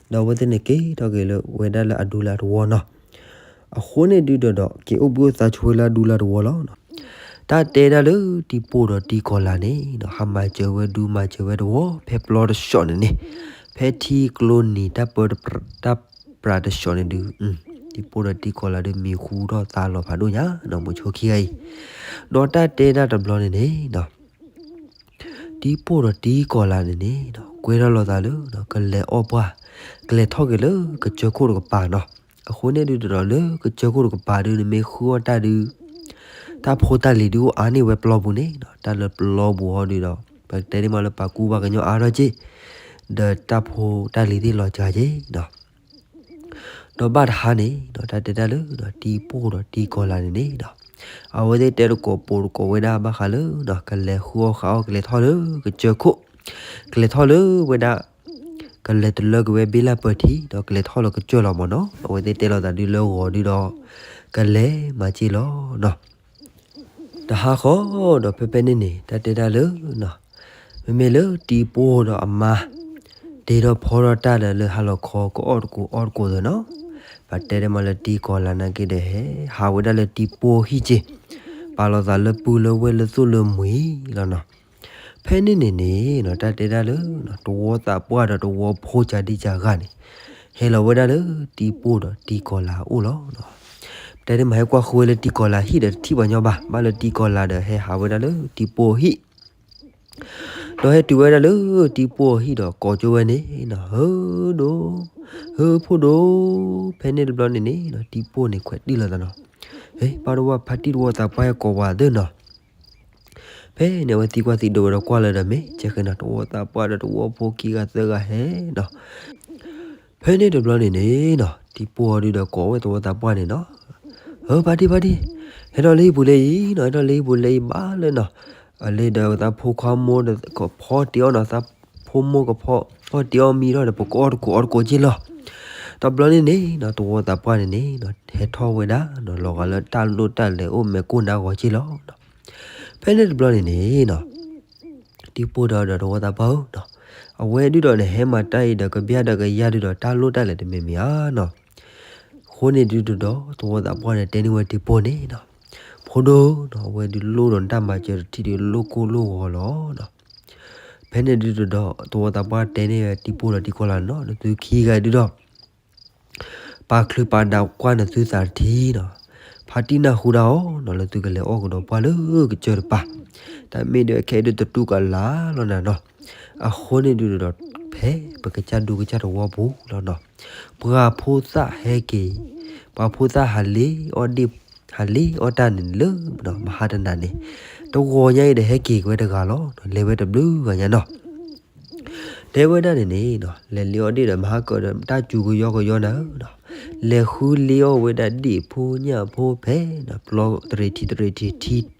ဒီးအဝဲသ့ၣ်န့ၣ်က့ၤထီၣ်က့ၤလၢဝဲဒၣ်လၢအဒူလၢအတဝီနီၤ, အဃိန့ၣ်ဒုဒီးဒီး က့ၤအိၣ်ဘှံးအိၣ်သါဆိဝဲလၢအဒူလၢအတဝီလီၤ. တၢ်တဲဒၣ်လၢတံၤပိၢ်ဒီးတံၤကီၤလၤန့ၣ်နီၤ ဟးမၤစၢၤဝဲဒူမၤစၢၤဝဲတဝီ ဖဲပျီတဆှီန့ၣ်န့ၣ်, ဖဲထံကျိနံၤတၢ်ပၢ တၢ်ပြးတဆှီန့ၣ်ဒု တံၤပိၢ်ဒီးတံၤကီၤလၤဒု မံၤဟူထီၣ်သါလီၤဖးဒိၣ်ညါနီၤ မိၤဆိခံဂၤအံၤ, ဒီးတၢ်တဲဒၣ်တဘျီန့ၣ်န့ၣ်နီၤ တံၤပိၢ်ဒီးတံၤကီၤလၤန့ၣ်န့ၣ်နီၤ ကွဲထီၣ်လိာ်သးလၢ ကလဲၤအီၣ်ပှၢ်, ကလဲၤထီၣ်က့ၤလၢကစၢၢ်ခိၣ်တကပၤနီၤ, အဃိန့ၣ်ဒုဒီးဒီးလၢကစၢၢ်ခိၣ်တကပၤဒု နမ့ၢ်ဃုအီၣ်တၢ်ဒု တၢ်ဖိတၢ်လံၤဒုအိၣ်အါန့ၢ်ဝဲပျီပူၤန့ၣ်နီၤ, တၢ်လၢပျီပူၤဟီဒုဒီး ပကတဲဒ်မးလၢပာ်ကူပှၤကညီအါထီၣ်က့ၢ်, ဒီးတၢ်ဖိတၢ်လံၤသ့ၣ်လီၤစှၤက့ၢ်နီၤ. ဒီးဘၣ်တဟါန့ၣ်ဒီး တၢ်တဲတၢ်လၢ တံၤပိၢ်ဒီးတံၤကီၤလၤန့ၣ်န့ၣ်ဒီး အဝဲသ့ၣ်တဲတကိးပိာ်တကိးဝဲဒၣ်ဘၣ်ဃးလၢ ကလဲၤဃုအီၣ်ဃုအီၣ်ကလဲၤထီၣ်လၢကစၢၢ်ခိၣ်, ကလဲၤထီၣ်လၢဝဲဒၣ် ကလဲၤတလၢက့ၤဝဲဘ့လၢပၢၤထံး ဒီးကလဲၤထီၣ်လၢကစၢၢ်လီၤမ့ၢ်နီၤ, အဝဲသ့ၣ်တဲလိာ်သးဒုလၢဂီၤဒုဒီး ကလဲၤမၤစ့ၢ်လီၤနီၤ. တဟါဃီဒီးဖဲဖဲန့ၣ်န့ၣ် တၢ်တဲတၢ်လၢ မ့မ့ၢ်လၢတံၤပိၢ်ဒီးအမါ တ့ထီၣ်ဖီထီၣ်တၢ်ဒီးလၢဟါလီၤခီကအီၣ်တကိးအီၣ်တကိးသ့ၣ်နီၤ, ပတဲဒ်မးလၢတံၤကီၤလၤနာ်က့ဒီး ဟဲဟးဝဲဒၣ်လၢတံၤပိၢ်ဟံၣ်က့ၢ်, ပာ်လီၤသးလၢပုၢ်လၢဝဲၢ်လၢသိၣ်လၢမှံၤလီၤနီၤ. ဖဲန့ၣ်န့ၣ်န့ၣ် တၢ်တဲဒၣ်လၢ တဝီသးပှၢ်ဒီးတဝီဖိကၤဒံကၤဂၤန့ၣ် ဟဲလီၤဝဲဒၣ်လၢတံၤပိၢ်ဒီးတံၤကီၤလၤအအိၣ်လီၤ. ပတဲဒ်မးဟဲကွၢ်ဃုဝဲလၢတံၤကီၤလၤဟံၣ်ဒီးတထံၣ်ပှၤညီဘၣ်, ဘၣ်လၢတံၤကီၤလၤဒီးဟဲဟးဝဲဒၣ်လၢတံၤပိၢ်ဟံၣ် ဒီးဟဲတုၤဝဲဒၣ်လၢတံၤပိၢ်ဟံၣ်ဒီးကိးကၠိဝဲန့ၣ်နီၤ, ဟၢဒိၣ်, ဟၢဖိဒိၣ်, ဖဲန့ၣ်တဘျီန့ၣ်န့ၣ်နီၤ တံၤပိၢ်န့ၣ်ခွဲးတံၢ်လိာ်သးနီၤ, ဟ့ၣ် ပၢ်တဝီဖါတံၢ်တဝီသးပှၢ်ဟဲကိးဝဲသ့ၣ်နီၤ. ဖဲန့ၣ်အဝဲသံကွၢ်သံဒိးဝဲဒီးကွၢ်လၢဒီးမ့ၢ် ကဲဃဲနီၤ တဝီသးပှၢ်ဒီးတဝီဖိခံဂၤသၢဂၤဟဲနီၤ. ဖဲန့ၣ်တဘျီန့ၣ်န့ၣ်နီၤ တံၤပိၢ်အီၤဒုဒီးကိးဝဲသဝီသးပှၢ်န့ၣ်နီၤ, ဟၢ ဖါတံၢ်ဖါတံၢ်, ဟဲထီၣ်လၢဟံၣ်ပူၤလၢအံၤနီၤ, ဟဲထီၣ်လၢဟံၣ်ပူၤလၢအံၤဘၣ်လၢနီၤ, အလ့ဒီးသးဖိခွါမိၢ်ကဖီတ့ၢ်အီၣ်နီၤ, သးဖိမိၢ်ကဖီတ့ၢ်အီၣ်မံထီၣ်ဒီး ပကအီၣ်တကိးအီတကိးက့ၢ်လီၤ. တဘျီန့ၣ်န့ၣ်နီၤ တဝီသးပှၢ်န့ၣ်န့ၣ်နီၤ ဟဲထီၣ်ဝဲဒၣ်နီၤ လီၤဂာ်လၢတၢ်လိၣ်တၢ်လဲၤအိၣ်မဲာ်ကိၢ်နါဂီၤက့ၢ်လီၤ. ဖဲန့ၣ်တဘျီန့ၣ်န့ၣ်နီၤ တံၤပိၢ်ဒီးဒီးတဝီသးပှၢ်ဧၢနီၤ, အဝဲဒုဒီးန့ၣ် ဟဲမၤတၢ်အံၤဒီးကဘျၣ်ဒီးကယၢ်ဒုဒီး တၢ်လိၣ်တၢ်လဲၤတမံၤမံၤဧါနီၤ. အဃိန့ၣ်ဒုဒီး တဝီသးပှၢ်န့ၣ် တဲန့ၢ်ဝဲတံၤပိၢ်န့ၣ်နီၤ, ဖိဒိၣ်နီၤ အဝဲဒုလိၣ်ဒီးနတၢ်မၤစၢၤတထံၣ်ဒုလိၣ်ကိၢ်လိၣ်ဂီၤလီၤနီၤ. ဖဲန့ၣ်ဒုဒီး တဝီသးပှၢ်တဲန့ၢ်ဝဲတံၤပိၢ်ဒီးတံၤကီၤလၤနီၤ, နသုခံဂၤဒုဒီး ပာ်ချုးပာ်ဒးကွၢ်နသုသးတထံၣ်နီၤ, ဖါတံၢ်နၢ်ဟူဒၣ်အီၤနီၤ လၢသုကလဲၤအီၣ်ကဒီးပှၢ်လၢကစၢၢ်တပၤ, တၢ်မ့ၢ်ဒုးခဲအံၤဒုတတူၢ်ကလာ်လီၤနၤနီၤ. အဃိန့ၣ်ဒုဒီး ဖဲပကစၢ်ဒူကစၢ်တဝီပူၤလီၤနီၤ, ပှၤဖိသၣ်ဟဲက့ၤ, ပှၤဖိသၣ်ဟးလ့အီၣ်ဒ့ၣ်, ဟးလ့အီၣ်တၢ်န့ၣ်လၢ မဟါတနၤန့ၣ်, တဂီၤညါအံၤဒီးဟဲက့ၤက့ၤဝဲတဂၤလီၤ, လဲၤဝဲတဘျုးဂၤညါနီၤ. တဲဝဲဒၣ်န့ၣ်န့ၣ်နီၤ လဲၤလ့အီၣ်ဒ့ၣ်ဒီး မဟါကၢဒီး တၢ်စူၤကယီကယီနၤဧၢနီၤ, လဲၤဃုလ့အီၣ်ဝဲဒၣ်ဒ့ၣ်ဖိညၣ်ဖိဖဲနီၤ ပျီတရံးထံတရံးထံးထံ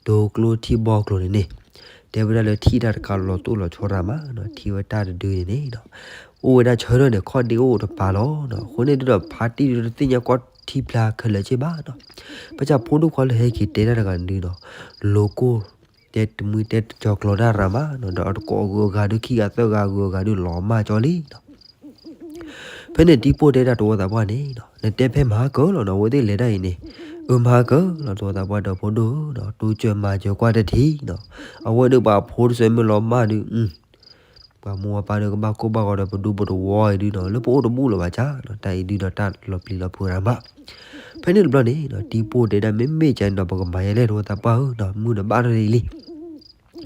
ဒိကျိထံဘီကျိၤန့ၣ်န့ၣ်, တဲဝဲဒၣ်လၢထံၣ်တၢ်တကးလီၤတိၢ်လီၤဆီတၢ်မးနီၤ, ထံၣ်ဝဲတၢ်တဒုန့ၣ်န့ၣ်နီၤ, အိၣ်ဝဲဒၣ်ဆၢထၢၣ်န့ၣ် ခီၣ်ဒ့အိၣ်တပၤလီၤနီၤ. အဃိန့ၣ်ဒုဒီး ဖါတံၢ်ဒုတသ့ၣ်ညါကွၢ်ထံဖျါခဲလၢာ်က့ၢ်ဘၣ်နီၤ, ဘၣ်ဆၣ်ဖိဒိၣ်ခွါလၢဟဲက့ၤတဲတၢ်တဂၤန့ၣ်ဒုဒီး လိၤကိၢ် တဲတမှံတဲတကၠီၤကျိၤတၢ်ရၤမးနီၤ, ဒီးအတကိးအဂုၤအဂၤဒု ခံဂၤသၢဂၤအဂုၤအဂၤဒု လီၤမၢ်ကၠီလံနီၤ. ဖဲန့ၣ်တံပိၢ်တဲဒၣ်တဝီသးပှၢ်န့ၣ်နီၤ, နတဲဖဲမၤကၢၢ်လီၤနီၤ, အဝဲသ့ၣ်လဲၤဒၣ်အံၤန့ၣ်, အၢ မၤကၢၢ်လီၤ တဝီသးပှၢ်ဒီဖိဒိၣ်နီၤ, တူၢ်စၢၤမၤစၢၤကွၢ်တထံၣ်နီၤ, အဝဲဒၣ်ပှၤဖိတစဲးမ့ၢ်လီၤမၢ်ဒုး ပှၤမိၢ်ပှၤပၢ်ဒီးကဘၣ်ကိၢ်ဘၣ်ဂီၤဒီးပဒူပတဝီအံၤဒုးနီၤ, လၢပအိၣ်တဘူၣ်လၢၤဘၣ်ဆၣ်နီၤ, တၢ်အံၤဒုးဒီးတၢ်လီၤပျံၤလီၤဖုးရၣ်မး. ဖဲန့ၣ်တဘျီန့ၣ်နီၤ, တံပိၢ်တဲဒၣ် မ့မ့ၢ်ကန့ၣ်ဒီး ပကမၤယဲလဲၣ် တဝီသးပှၢ်ဧၢနီၤ, မုၢ်ဒီးဘၣ်ထီၣ်လံ,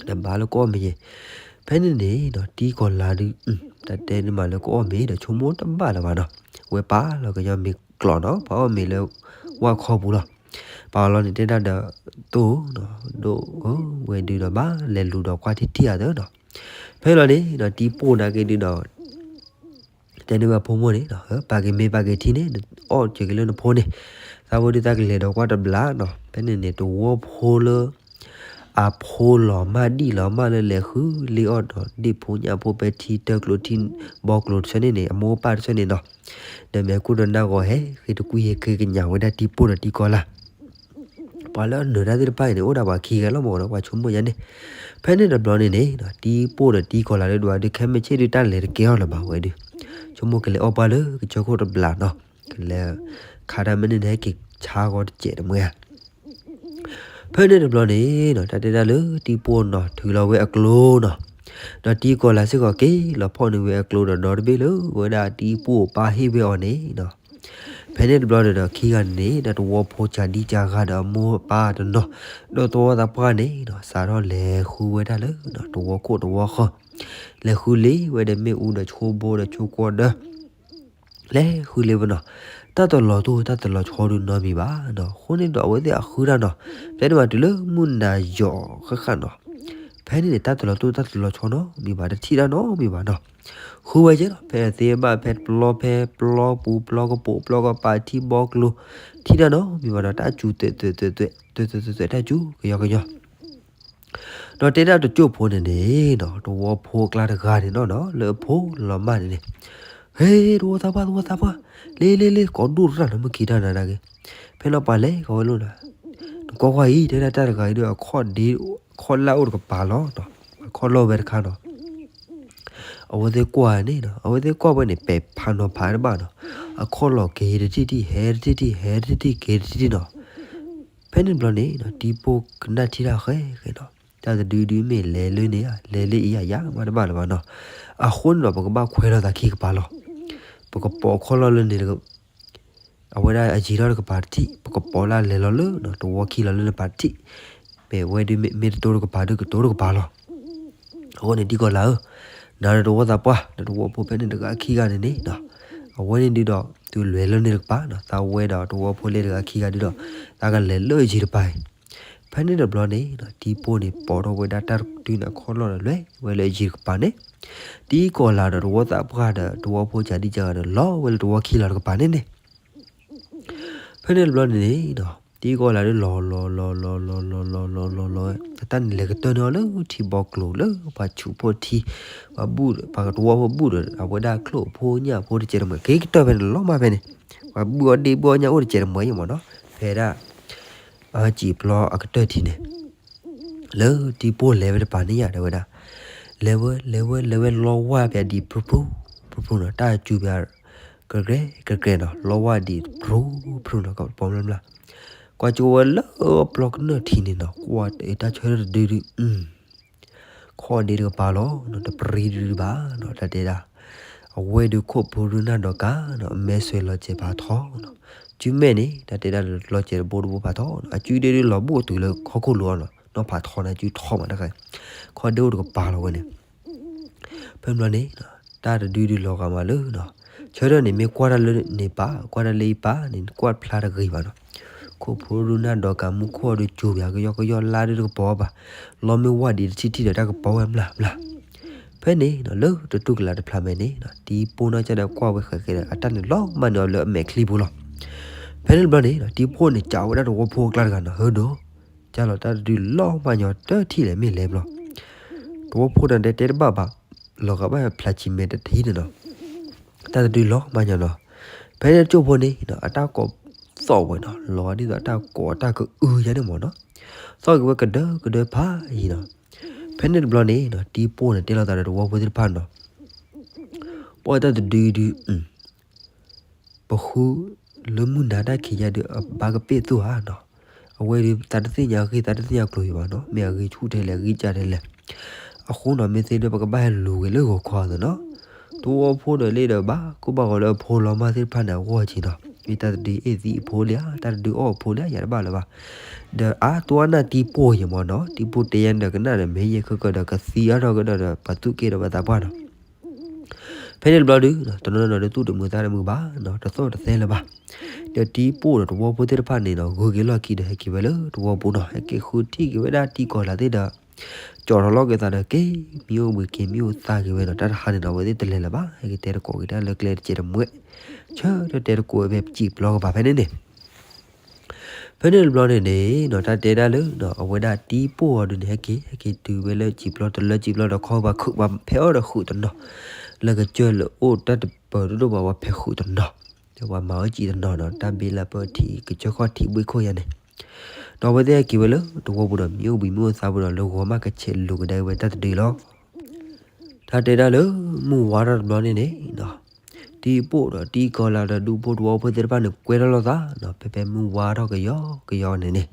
ဒီးဘၣ်လၢကအီၣ်မ့ၤယဲ. ဖဲန့ၣ်န့ၣ်နီၤ, တံကီၤလၤဒုး တၢ်တဲန့ၣ်မးလၢကအီၣ်မ့ၤဒီး ဆိကမိၣ်တဘၣ်လၢၤဘၣ်နီၤ, ဝဲပာ်လီၤကညီမ့ၤကျိးနီၤ, ပှၤအီၣ်မ့ၤလၢဝၣ်ခီပူၤလီၤ. ပာ်အီၤလီၤန့ၣ်တဲဒၣ်ဒီး တိၢ်နီၤ, ဒိၣ်ဧၢ, ဝဲဒုးဒီးဘၣ်လဲၤလူၤဒီးကွၢ်ထံထံၣ်အသးနီၤ. ဖဲလီၤန့ၣ်နီၤ, တံပိၢ်နာ်က့ဒုးဒီး တဲန့ၢ်ဝဲအဖိမိၢ်န့ၣ်နီၤ, ပာ်က့ၤမ့ၢ်ပာ်က့ၤထံန့ၣ် အီၣ်စၢၤက့ၤလၢနဖိန့ၣ်, သးဝဲဒုးသးကလဲၤဒီးကွၢ်တဘျီနီၤ. ဖဲန့ၣ်န့ၣ် တဝီဖိလၢ အဖိလီၤမၢ်ဒံၣ်လီၤမၢ်လၢလဲၤဃုလ့အီၣ်ဒီး ဒ့ၣ်ဖိညၣ်ဖိပဲထံတၢကျိထံဘီကျိတဆၢန့ၣ်န့ၣ် အမိၢ်ပၢ်တဆၢန့ၣ်နီၤ, ဒီးမ့ၢ်ကူၣ်ဒီးနၢ်ဂီၤဟဲဃ့တကွံဟဲဃ့ကညးဝဲဒၣ်တံပိၢ်ဒီးတံကီၤလၤ ပှၤလၢအနၢၤတၢ်သ့ၣ်တဖၣ်အံၤန့ၣ် အိၣ်ဒၣ်ပှၤခံဂၤလီၤမၢ်နီၤ, ပှၤဆိကမိၣ်ယါန့ၣ်. ဖဲန့ၣ်တဘျီန့ၣ်န့ၣ်နီၤ, တံပိၢ်ဒီးတံကီၤလၤဒုးဒီး ခဲမုၢ်ဆ့ၣ်ဒုးတၢ်လဲၤတကဲအီၤလၢၤဘၣ်ဝဲဒုး, ဆိကမိၣ်ကလဲၤအီၣ်ပှၢ်လၢကစၢၢ်ခိၣ်တဘျီနီၤ, ကလဲၤခးတၢ်မ့ၢ်န့ၣ်န့ၣ် ဟဲက့ၤဆါဂီၤတစဲးတမှဲဧါ. ဖဲန့ၣ်တဘျီန့ၣ်နီၤ, တၢ်တဲဒၣ်လၢတံပိၢ်နီၤ ထုးလီၤဝဲအကျိနီၤ, ဒီးတံကီၤလၤစ့ၢ်ကီးက့ၤလီၤဖီၣ်န့ၢ်ဝဲအကျိဒီး ဒီတဘ့ၣ်လၢဝဲဒၣ်တံပိၢ်ပၢ်ဟ့ၣ်ဝဲအီၤန့ၣ်နီၤ. ဖဲန့ၣ်တဘျီန့ၣ်ဒီး ခံဂၤန့ၣ် ဒီးတဝီဖိစှၤဒံစှၤဂၤဒီးအမိၢ်အပၢ်တနီၤ, ဒီးတဝီသးပှၢ်န့ၣ်နီၤ စးထီၣ်လဲၤဃုဝဲဒၣ်လၢ တဝီခိၣ်တဝီဃၢၤ, လဲၤဃုလ့ဝဲဒီးမ့ၣ်အူဒီးဆိဘိဒီးဆိကွီၢ်ဒီး လဲၤဃုလ့ဝဲနီၤ, တၢ်တလီၤတိၢ်တၢ်တလီၤဆီဒုးနီတမံၤဘၣ်နီၤ. အဃိန့ၣ်ဒီးအဝဲသ့ၣ်အဃုတၢ်နီၤ, တဲန့ၣ်ဘၣ်တုၤလၢမုၢ်နၤယီၤဃၣ်ဃၣ်နီၤ, ဖဲန့ၣ်န့ၣ် တၢ်တလီၤတိၢ်တၢ်တလီၤဆီနီတမံၤဘၣ်, တထံၣ်တၢ်နီတမံၤဘၣ်နီၤ. ဃုဝဲက့ၤလီၤ ဖဲသ့ဘၣ်ဖဲပျီဖဲပျီပူၤပျီကပိာ်ပျီကပၤထံဘီကျိ, ထံၣ်တၢ်နီတမံၤဘၣ်နီၤ, တၢ်စူၤသွဲးသွဲးသွဲးသွဲးသွဲးသွဲးသွဲး တၢ်စူၤကယီကယီ ဒီးတဲဒၣ်တစိၢ်ဖိန့ၣ်န့ၣ်နီၤ, တဝီဖိအကျါတဂၤန့ၣ်နီၤနီၤ, လၢအဖိလီၤမၢ်န့ၣ်န့ၣ်, ဟ့ တဝီသးပှၢ် တဝီသးပှၢ်, လ့လ့လ့ ကိးဒိၣ်တရၣ်နီၤ, မ့ၢ်က့ၤတၢ်နၤဒၣ်က့ၤ, ဖဲလီၤပှၤလဲၤကီးဝဲလိၣ်နီၤ, နကွၢ်ကွၢ်အံၤ တဲဒၣ်တၢ်တဂၤအံၤဒီး အခီၣ်ဒ့ အခီၣ်လၢ်အိၣ်တကပၤလီၤနီၤ, အခီၣ်လီၢ်ဝဲတခါနီၤ အဝဲသ့ၣ်ကွၢ်န့ၣ်နီၤ, အဝဲသ့ၣ်ကွၢ်ဝဲန့ၣ် ပဲာ်ဖးနီၤဖးတဘၣ်နီၤ, အခီၣ်လီၤက့ၤတထံၣ်ထံၣ် ဟဲတထံၣ်ထံၣ် ဟဲတထံၣ်ထံၣ် က့ၤတထံၣ်ထံၣ်နီၤ. ဖဲန့ၣ်တဘျီန့ၣ်နီၤ, တံပိၢ်ကနၣ်ထံၣ်တၢ်ဃဲဃဲနီၤ, တၢ်တဒုဒုမ့ၢ်လဲၤလၢန့ၣ်ဧါ, လဲၤလၢအံၤဧါ ယၤမးတဘၣ်လၢၤဘၣ်နီၤ. အဃိန့ၣ်ဒီး ပကဘၣ်ခွဲးလီၤသးခံကပၤလီၤ. ပကပိာ်ခီၣ်လီၢ်လၢန့ၣ် အဝဲဒၣ်အယံၤထီၣ်တကပၤတထံၣ်, ပကပိာ်လၢလဲၤလီၤလၢနီၤ, တဝီခံလီၤလၢန့ၣ်ပၤတထံၣ်, မ့ၢ်ဝဲဒုးမ့ၢ်တတိၢ်တကပၤဒုး ကတိၤတကပၤလီၤ. အဃိန့ၣ် တံကီၢ်လၤဧၢ, နၤဒီးတဝီသးပှၢ် ဒီးတဝီဖိဖဲန့ၣ်တဂၤခံဂၤန့ၣ်န့ၣ်နီၤ, အဝဲန့ၣ်ဒုးဒီး သုလဲၤလၢန့ၣ်တကပၤနီၤ, သးဝဲဒီးတဝီဖိလၢတဂၤခံဂၤဒုးဒီး သးကလဲၤလၢယံၤတပၤအံၤ. ဖဲန့ၣ်တဘျီန့ၣ်နီၤ, တံပိၢ်န့ၣ် ပိာ်ထီၣ်ဝဲဒၣ်တၢ်တဒုန့ၣ်အခီၣ်လီၢ်ဒီး လဲၤဝဲလၢယံၤတကပၤန့ၣ်, တံကီၢ်လၤဒီးတဝီသးပှၢ်ဒီးတဝီဖိကၢ်ဒံကၢ်ဂၤဒီး လီၤဝဲလၢတဝီခံလီၤတကပၤန့ၣ်န့ၣ် ဖဲန့ၣ်တဘျီန့ၣ်န့ၣ်နီၤ, တံကီၢ်လၤဒုးလီၤလီၤလီၤလီၤလီၤလီၤလီၤလီၤလီၤလီၤလီၤ, တၢ်န့ၣ်လဲၤကတၢၢ်န့ၢ်အီၤလၢထံဘီကျိၤလၢပှၤဆူးဖိထံ, ပှၤဘူၣ် ပှၤတဝီဖိဘူၣ်ဒီး အဝဲဒၣ်ချိၣ်ဖိညၣ်ဖိတစဲးတမှဲၤ က့ၤကတၢၢ်ဖဲန့ၣ်လီၤမးဖဲန့ၣ်, ပှၤဘူၣ်အီၣ်ဒ့ဘူၣ်အီၣ်ညၣ်အိၣ်တစဲးတမှဲၤအံၤမ့ၢ်နီၤ, ဖဲဒၣ် အစံာ်ပျီအကတၢၢ်ထံန့ၣ် လၢတံပိၢ်လဲၤဝဲတပၤန့ၣ်ယၤတဲဝဲဒၣ်, လဲၤဝဲ လဲၤဝဲ လဲၤဝဲလီဝၢ်ပၠးဒံးဖျူဖျူ ဖျူဖျူနီၤ, တၢ်စူၤပၠး ကြဲကြဲကြဲနီၤ, လီဝၢ်ဒံးဖျူဖျူနီၤ, ကပိာ်မုၢ်မုၢ်, ကွၢ်ကၠိဝဲလၢပျီကနၢၢ်ထံန့ၣ်နီၤ, ကွၢ်တၢ်ဆၢထၢၣ်တဒုဒု ခီၣ်ဒ့တကပၤလီၤနီၤ, တပြံဒုဒုဘၣ်နီၤ, တၢ်တဲဒၣ်, အဝဲဒုးခိၣ်ဖိဒုးနၢ်ဒီးကၤနီၤ, အမဲာ်ဆွဲးလီၤစဲးဖးထီနီၤ, စုမဲာ်န့ၣ် တၢ်တဲဒၣ်လီၤစဲးတဘိတဘိဖးထီနီၤ, အစုဒ့ဒုးလီၤဘိၣ်တုၤလၢခီၣ်ခိၣ်လိၤအီၤနီၤ, နီၢ်ဖးထီန့ၣ် အစုထီမးတခါ, ခီၣ်ဒ့အိၣ်တကပၤလီၤဝဲန့ၣ် ဖဲဘျီန့ၣ် တၢ်တဒုဒုးလီၤဂာ်မးလၢနီၤ, ဆၢထၢၣ်န့ၣ် မ့ၢ်ကွၢ်တၢ်လၢန့ၣ်ပၤ ကွၢ်တၢ်လၢအံၤပၤန့ၣ် ကွၢ်ဖျါတဂ့ၤဘၣ်နီၤ, ခိၣ်ဖိဒုးနၢ်ဒီးကၤ မူခိၣ်အီၤဒုးစူၤပၠး ကယီကယီ လါဒုးတကပီၤဘၣ်, လီမ့ၢ်ဝၢ်ဒံးတထံၣ်ထံၣ်ဒီးတၢ်ကပီၤဝဲမျးမျး ဖဲန့ၣ်နီၤ လၢတတူၢ်ကလာ်တဖျးမဲာ်န့ၣ်နီၤ တံပိၢ်နီၢ်ကစၢ်ဒၣ်ကွၢ်ဝဲဃဲးဃဲးဒီး အတၢ်န့ၣ်လီၤမၢ်န့ၢ်အီၤလၢအမဲာ်ချံပူၤလီၤ. ဖဲန့ၣ်တဘျီန့ၣ်နီၤ တံပိၢ်န့ၣ် ကးဝဲဒၣ်တဝီဖိအကျါတဂၤနီၤ ဟၢဒိး ကၢ်လီၤတၢ်တဒုလီၤမၢ်ညီတထံၣ်လဲၣ်မ့ၢ်လဲၤဘျီ တဝီဖိန့ၣ်တဲတဲတဘၣ်ဘၣ်, လီၤဂာ်ဘၣ်ဖျါဆံမဲာ်တထံၣ်န့ၣ်နီၤ, တၢ်တဒုလီၤမၢ်ညီနီၤ. ဖဲန့ၣ်တစိၢ်ဖိန့ၣ်နီၤ အတၢ်ကိးသီၣ်ဝဲနီၤ လီၤဒ်သိးတၢ်ကိးတၢ်ကအုယါန့ၣ်မ့ၢ်နီၤ, သီၣ်က့ၤဝဲကဒၢကဒၢဖးယံၤနီၤ. ဖဲန့ၣ်တဘျီန့ၣ်နီၤ တံပိၢ်န့ၣ်တဲလိာ်သးဒီးတဝီဖိသ့ၣ်တဖၣ်နီၤ ပှၤတၢ်တဒုဒု ပဃုလၢမုၢ်နၤတၢ်ခံးယါဒုး အဘၣ်ကပ့ၢ်သိၣ်ဧါနီၤ. အဝဲဒုးသးတသ့ၣ်ညါဂ့ၢ် သးတသ့ၣ်ညါကျိၤယံၤဘၣ်နီၤ, မ့ၢ်အဂ့ၤဆူၣ်ထဲလဲၣ် အဂ့ၤကၢ်ထဲလဲၣ်. အဃိနီၤ မ့ၢ်သ့ဒုး ပကဘၣ်ဟဲလူၤက့ၤလၢဂီၤခီအသိးနီၤ. တဝီဖိဒီးလ့ဒီးဘၣ်ကိၢ်ဘၣ်ဂီၤလၢအဖိလီၤမၢ်သ့ၣ်တဖၣ်န့ၣ် အဂီၢ်က့ၤနီၤ, မ့ၢ်တၢ်တဒုအ့ၣ်သံအဖိလံဧါ, တၢ်တဒုအီၣ်အဖိလံဧါ ယၤတဘၣ်လၢၤဘၣ်. ဒီးအါ တဝီနၢ်တံၤပိၢ်ယံၤမ့ၢ်နီၤ, တံၤပိၢ်တဲယါန့ၣ်ဒီးကနၣ်ဒီး မ့ၢ်ယဲၢ်ခဲကၢဒီးကသံအါထီၣ်ကဒီးဒီး ပှၤသူၣ်က့ဒီးပှၤသးပှၢ်နီၤ. ဖဲန့ၣ်တဘျီဒုး တနီၤနီၤဒုး သူၣ်တမုာ်သးတမုာ်ဘၣ်နီၤ, တသီၣ်တသဲလၢၤဘၣ်. ဒီးတံၤပိၢ်ဒီးတဝီဖိသ့ၣ်တဖၣ်န့ၣ်နီၤ ဂုၤက့ၤလီၢ်ခံဒီး ဟဲက့ၤဝဲလၢတဝီပူၤနီၤ, ဟဲက့ၤဃုထံၣ်က့ၤဝဲဒၣ်တံၤကီၤလၤသ့ၣ်ဒီး ကၠီၤထီၣ်လီၤက့ၤသးဒီး က့ၤမံအိၣ်ဘှံးက့ၤမံအိၣ်သါက့ၤဝဲနီၤ, တၢ်တဟါန့ၣ်နီၤ အဝဲသ့ၣ်တလဲၤလၢၤဘၣ်, ဟဲက့ၤတဲတကိးက့ၤတၢ်လၢကျဲတစဲးတမှဲး, ဆၢထၢၣ်တဲတကိးဝဲဖဲစံာ်ပျီကပၤဖဲန့ၣ်န့ၣ် ဖဲန့ၣ်တဘျီန့ၣ်န့ၣ်နီၤ တၢ်တဲဒၣ်လၢနီၤ အဝဲဒၣ်တံၤပိၢ်အီၤဒုးန့ၣ် ဟဲက့ၤ ဟဲက့ၤတုၤဝဲလၢစံာ်ပျီတလၢစံာ်ပျီဒီးခီပှၤခုးပှၤဖဲးအီၤဒီးဃုာ်တနီၤ, လၢကစၢၢ်လၢအိၣ်တၢ်တပၢၤဒိၣ်ဒိၣ်ပှၤ ပှၤဖဲးဃုာ်တနီၤ, ဒီးပှၤမၤအီၣ်စံာ်တနီၤနီၤ တၢ်ဘ့လၢပၢထံ ကစၢၢ်ခီၣ်ထံးဘှ့ၣ်ခိၣ်ယါန့ၣ်, ဒီးအဝဲသ့ၣ်ဟဲက့ၤဝဲလၢတဝီပူၤဒီး မံအိၣ်ဘှံးမံအိၣ်သါပူၤဒီး လၢဂီၤမးကဆဲးလိာ်ကဒါဝဲတၢ်တဒုလီၤ. တၢ်တဲဒၣ်လၢ မုၢ်ဝါထီၣ်တဘျီန့ၣ်န့ၣ်နီၤ, တံၤပိၢ်ဒီးတံၤကီၤလၤဒီးဒူဖိတဝီဖိသ့ၣ်တဖၣ်န့ၣ် ကွဲထီၣ်လိာ်သးနီၤ, ဖဲဖဲမုၢ်ဝါထီၣ်ကယီကယီန့ၣ်န့ၣ်,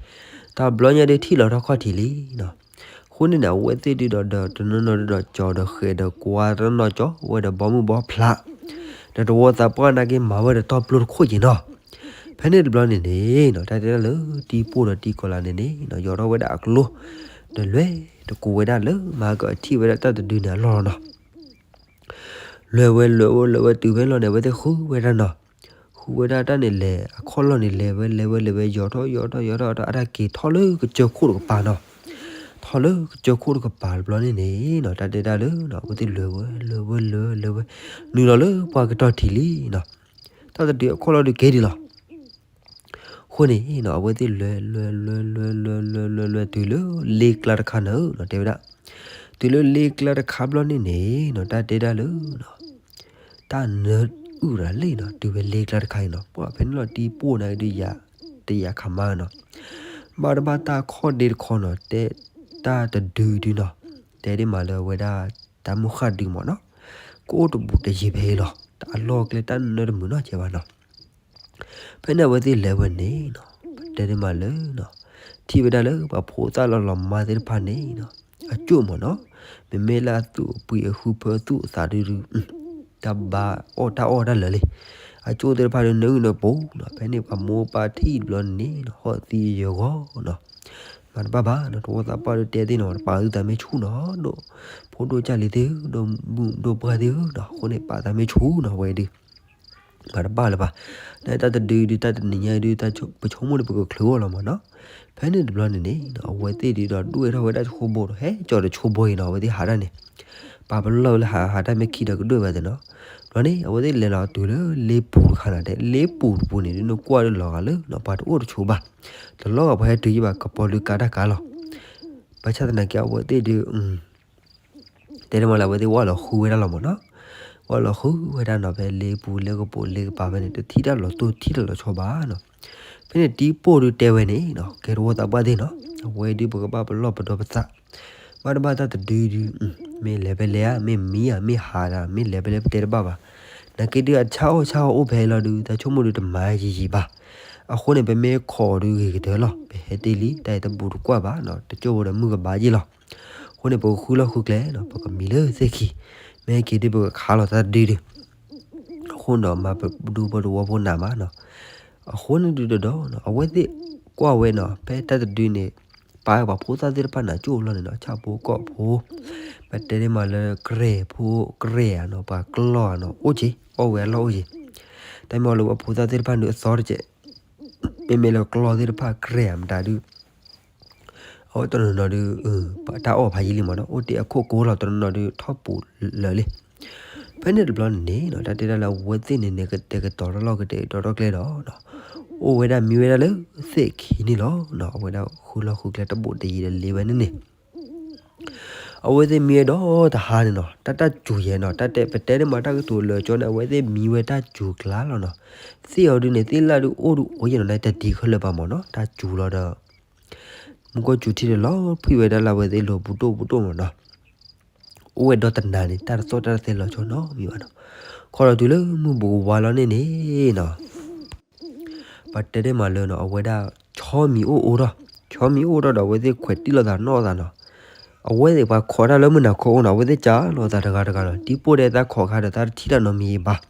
တၢ်ဘျီညါဒုးထံၣ်လီၤထီၣ်ခီၣ်ထံးလံနီၤ. အဃိန့ၣ်န့ၣ် အဝဲသ့ၣ်ဒုးဒီး ဒီးတနီၤနီၤဒုးဒီး ကၠီၤဒီးဃဲးဒီးကွါတနီၤကၠီဝဲဒီးဘီမုၢ်ဘီဖျး, ဒီးတဝီသးပှၢ်နာ်က့မၤဝဲဒီးတီပျိတခိၣ်က့ၤနီၤ. ဖဲန့ၣ်တဘျီန့ၣ်န့ၣ်နီၤ တၢ်တဲဒၣ်လၢ တံၤပိၢ်ဒီးတံၤကီၤလၤန့ၣ်န့ၣ်နီၤ ယီၤထီၣ်ဝဲဒၣ်အကျိ ဒီးလဲၤတကိးဝဲဒၣ်လၢ မၤကအထံၣ်ဝဲဒၣ်တၢ်တဒုန့ၣ်အလီၢ်နီၤ. လဲၤဝဲလဲၤဝဲလဲၤဝဲတုၤဖဲလီၤန့ၣ် အဝဲသ့ၣ်ဃုဝဲဒၣ်နီၤ, ဃုဝဲဒၣ်တၢ်န့ၣ်လဲၤ အခီၣ်လီၢ်န့ၣ် လဲၤဝဲလဲၤဝဲလဲၤဝဲ ယီၤထီၣ်ယီၤထီၣ်ယီၤထီၣ်ဒီး အတၢ်က့ၤထီၣ်လၢကစၢၢ်ခိၣ်တကပၤနီၤ. ထီၣ်လၢကစၢၢ်ခိၣ်တကပၤတဘျီန့ၣ်န့ၣ်နီၤ တၢ်တဲဒၣ်လၢ အဝဲသ့ၣ်လဲၤဝဲလဲၤဝဲလဲၤဝဲလဲၤဝဲ နုာ်လီၤလၢပှၤကတီၢ်ထံးလံနီၤ. တၢ်တဒုအခီၣ်လီၢ်ဒုးကဲဒံးလီၤ. အဃိန့ၣ်နီၤ အဝဲသ့ၣ်လဲၤလဲၤလဲၤလဲၤလဲၤလဲၤလဲၤလဲၤတုၤလၢလ့ကျါတခါန့ၣ်နီၤ တဲဝဲဒၣ်, တုၤလၢလ့ကျါတခါဘျီန့ၣ်န့ၣ်နီၤ တၢ်တဲဒၣ်လၢ တၢ်နၢအုၣ်ရၤလံနီၤ တုၤဝဲလ့ကျါတခါအံၤနီၤ ပှၤဖဲန့ၣ်လီၤတံၤပိၢ်န့ၣ်ဒုးယၤ တယၤခးမါနီၤ, ဘၣ်တဘၣ်တၢ်ခီၣ်ဒ့တခီနီၤ တဲတၢ်တဒုဒုနီၤ, တဲဒ်မးလၢအဝဲဒၣ် တၢ်မုၢ်ဃၢ်ဒုမ့ၢ်နီၤ, ကအိၣ်တဘူးတယံၤဖဲအံၤလီၤ တၢ်အလီၢ်ကျဲတၢ်နၢတမုာ်နီၤကဲဘၣ်နီၤ. ဖဲန့ၣ်အဝဲသ့ၣ်လဲၤဝဲန့ၣ်နီၤ ပတဲဒ်မးလၢနီၤ ထံၣ်ဝဲဒၣ်လၢပှၤဖိသၣ်လီၤလီၤမါသ့ၣ်တဖၣ်န့ၣ်နီၤ အကၠိၣ်မ့ၢ်နီၤ, မ့မ့ၢ်လၢအသူၣ်အပှံၤအဃုဖၢသူၣ်အသးဒုဒု တၢ်ဘါအီၣ်တၢ်အီၣ်တၢ်လၢာ်လံ, အကၠိၣ်သ့ၣ်တဖၣ်ဒုးနၢအုၣ်နၢပူၤနီၤ, ဖဲန့ၣ်ပှၤမိၢ်ပၢ်ထံၣ်တဘျီန့ၣ်နီၤ ဟီၣ်သံယဂီၢ်နီၤ မၤတဘၣ်ဘၣ်နီၤ, တဝီသးပှၢ်ဒုးတဲသ့ၣ်နီၤ တပာ်သုသးမ့ၢ်ဆူၣ်နီၤ, ဒိၣ်ဖိဒိၣ်ကၢ်လံၤသ့ၣ်ဧၢ, ဒိၣ်မုၣ်ဒိၣ်ပှၢ်သ့ၣ်ဧၢနီၤ, အဃိန့ၣ်ပာ်သးမ့ၢ်ဆူၣ်နီၤ ဝဲဒုး မၤတဘၣ်လၢၤဘၣ်, နတၢ်တဒုဒုး တၢ်တနံၤညါဒုး ပဆိကမိၣ်ဒုး ပကချုးအီၤလီၤမ့ၢ်နီၤ. ဖဲန့ၣ်တဘျီန့ၣ်န့ၣ်နီၤ အဝဲသ့ၣ်ဒုးဒီးဒွဲၣ်ထီၣ်ဝဲဒၣ်ဆိဘိဒီး ဟဲကၠီၤဒီးဆိဘိအံၤနီၤ အဝဲသ့ၣ်ဟးတၢ်န့ၣ်, ပာ်ပလီၢ်ဝဲလၢဟး ဟးတၢ်မ့ၢ်ခံဒီးကဒွဲၣ်ဝဲသ့ၣ်နီၤ. တဘျီန့ၣ် အဝဲသ့ၣ်လဲၤလီၤတုၤလၢလ့ပူၤတခါနီၤ တဲ လ့ပူၤတပူၤန့ၣ်ဒုး နကွၢ်ဒုးလီၤဂာ်လၢနီၤ ပှၤတအိၣ်တဆိဘၣ်, တလီၢ်ဂာ်ပှၤဟဲတုၤယံၤဘၣ် ကပီၤဒုးကါတၢ်ကါလီၤ. ဘၣ်ဆၣ်သနာ်က့ အဝဲသ့ၣ်ဒုး တဲဒ်မးလၢအဝဲသ့ၣ်ဝၢ်လီၤဃုဝဲဒၣ်လီၤမ့ၢ်နီၤ, ဝၢ်လီၤဃုဝဲဒၣ်နီၤ ဖဲလ့ပူၤလ့ကပိာ်လ့ကပၤဖဲန့ၣ် တထံၣ်တၢ်လီၤတိၢ်ထံၣ်တၢ်လီၤဆီဘၣ်နီၤ. ဖဲန့ၣ်တံၤပိၢ်ဒုးတဲဝဲန့ၣ်နီၤ ကဲတဝီသးပှၢ်သ့ၣ်နီၤ အဝဲဒုးပကဘၣ်ပလီၢ်ပဒီပသး, ဘၣ်တဘၣ်တၢ်တဒုဒုး မ့ၢ်လဲၤဖဲလဲၣ်ဧါ မ့ၢ်မံဧါ မ့ၢ်ဟးဧါ မ့ၢ်လဲၤဖဲလဲၣ် ပတဲတဘၣ်ဘၣ်. နာ်က့ဒုးအဆၣ်အီၣ်ဆၣ်အီၣ်အိၣ်ဖဲအံၤလီၤဒုး တၢ်ဆိကမိၣ်ဒုးတမၤယံာ်ယံာ်ဘၣ်. အဃိန့ၣ် ပမ့ၢ်ခိးဒုးဂ့ၤကတၢၢ်လီၤ ပဟဲတ့ၢ်လံ တၢ်အံၤတဘူးတကွၢ်ဘၣ်နီၤ တကၠိၢ်ဖိဒီးမုၢ်ကဘၣ်ယ့ၢ်လီၤ. အဃိန့ၣ် ပကဃုလီၢ်ဃုကျဲနီၤ ပကမံလၢသ့ၣ်ခံ, မ့ၢ်ဟဲက့ၤဒုး ပကခးလီၤတၢ်တဒုဒုး အဃိဒီးမၤပဒူပဒီဝီဖိနးမးနီၤ. အဃိန့ၣ်ဒုးဒီးနီၤ အဝဲသ့ၣ်ကွၢ်ဝဲနီၤ ဖဲတၢ်တဒုန့ၣ် ပာ်ပှၤဖိသၣ်သ့ၣ်တဖၣ်န့ၣ် ကၠိၣ်လီၢ်န့ၣ်နီၤ ဆၣ်ဖိကီၢ်ဖိ, ပတဲန့ၣ်မးလၢကရဲၣ်ဖိကရဲၣ်ဧါနီၤ ပှၤကျီၢ်ဧါနီၤ အိၣ်က့ၤ အီၣ်ဝဲအလီၢ်အိၣ်က့ၤ, တၢ်မ့ၢ်အီၤလၢပှၤဖိသၣ်သ့ၣ်တဖၣ်န့ၣ်အသီတကဲး, မ့မ့ၢ်လၢကျီၢ်သ့ၣ်တဖၣ်ကရဲၣ်ဧါမတၤဒုး အဝဲတနီၤနီၤဒုး တၢ်အီၣ်ဖးယံာ်လံမ့ၢ်နီၤ အိၣ်တ့ၢ်အခိၣ်ကိလီၤ တနီၤနီၤဒုးထီၣ်ပူၤလၢာ်လံ. ဖဲန့ၣ်တဘျီန့ၣ်နီၤ တၢ်တဲဒၣ်လၢအဝဲသ့ၣ်န့ၣ်န့ၣ် ကတဲာ်ကတီၤတၢ်လီၢ်ကတဲာ်ကတီၤတၢ်ကျဲဒီး အိၣ်ဝဲဒၣ်မံဝဲဒၣ်လၢသ့ၣ်ခံန့ၣ်လီၤ. အဝဲဒၣ်ဃုလီၢ်ဃုကျဲတဘူးတယံၤဒီးလ့ဝဲန့ၣ်န့ၣ် အဝဲသ့ၣ်မံဝဲဒီးတဟါန့ၣ်နီၤ တၢ်တၢ်စူၤယဲနီၤ တၢ်တဲပတဲန့ၣ်မးတၢ်ကတိၤလၢာ်ကၠီန့ၣ် အဝဲသ့ၣ်မံဝဲတၢ်စူၤကျါလီၤနီၤ. သ့ၣ်အီၤဒုးန့ၣ် သ့ၣ်လၢ်ဒုးအိၣ်ဒုးအိၣ်ယဲနီၤ နတဒံးခဲလၢာ်ဘၣ်မ့ၢ်နီၤ တၢ်စူၤလီၤဒီး မူကီၢ်စူၤထံဒီးလီၤဖှံဝဲဒၣ်လၢအဝဲသ့ၣ်လိၤပူၤတိၢ်ပူၤတိၢ်မ့ၢ်နီၤ. အိၣ်ဝဲဒီတနၤန့ၣ် တၢ်တသီၣ်တၢ်တသဲလီၤဆီနီတမံၤဘၣ်နီၤ. ခီဒီးတုၤလၢမုၢ်ဘူးကဝါလီၤန့ၣ်န့ၣ်နီၤ ပတဲတ့ၢ်မးလၢနီၤ အဝဲဒၣ် ဆီမံၤအိၣ်အိၣ်ထီၣ်, ဆီမံၤအိၣ်ထီၣ်ဒီး အဝဲသ့ၣ်ခွဲးတံၢ်လိာ်သးနီၢ်သးနီၤ. အဝဲသ့ၣ်ပှၤခိးတၢ်လၢမုၢ်နၤခီအိၣ်နီၤ အဝဲသ့ၣ်ကးလိာ်သးတဂၤတဂၤလီၤ. တံၤပိၢ်ဒဲသးခိးခါဒီး သးတထံၣ်တၢ်နီတမံၤဘၣ်.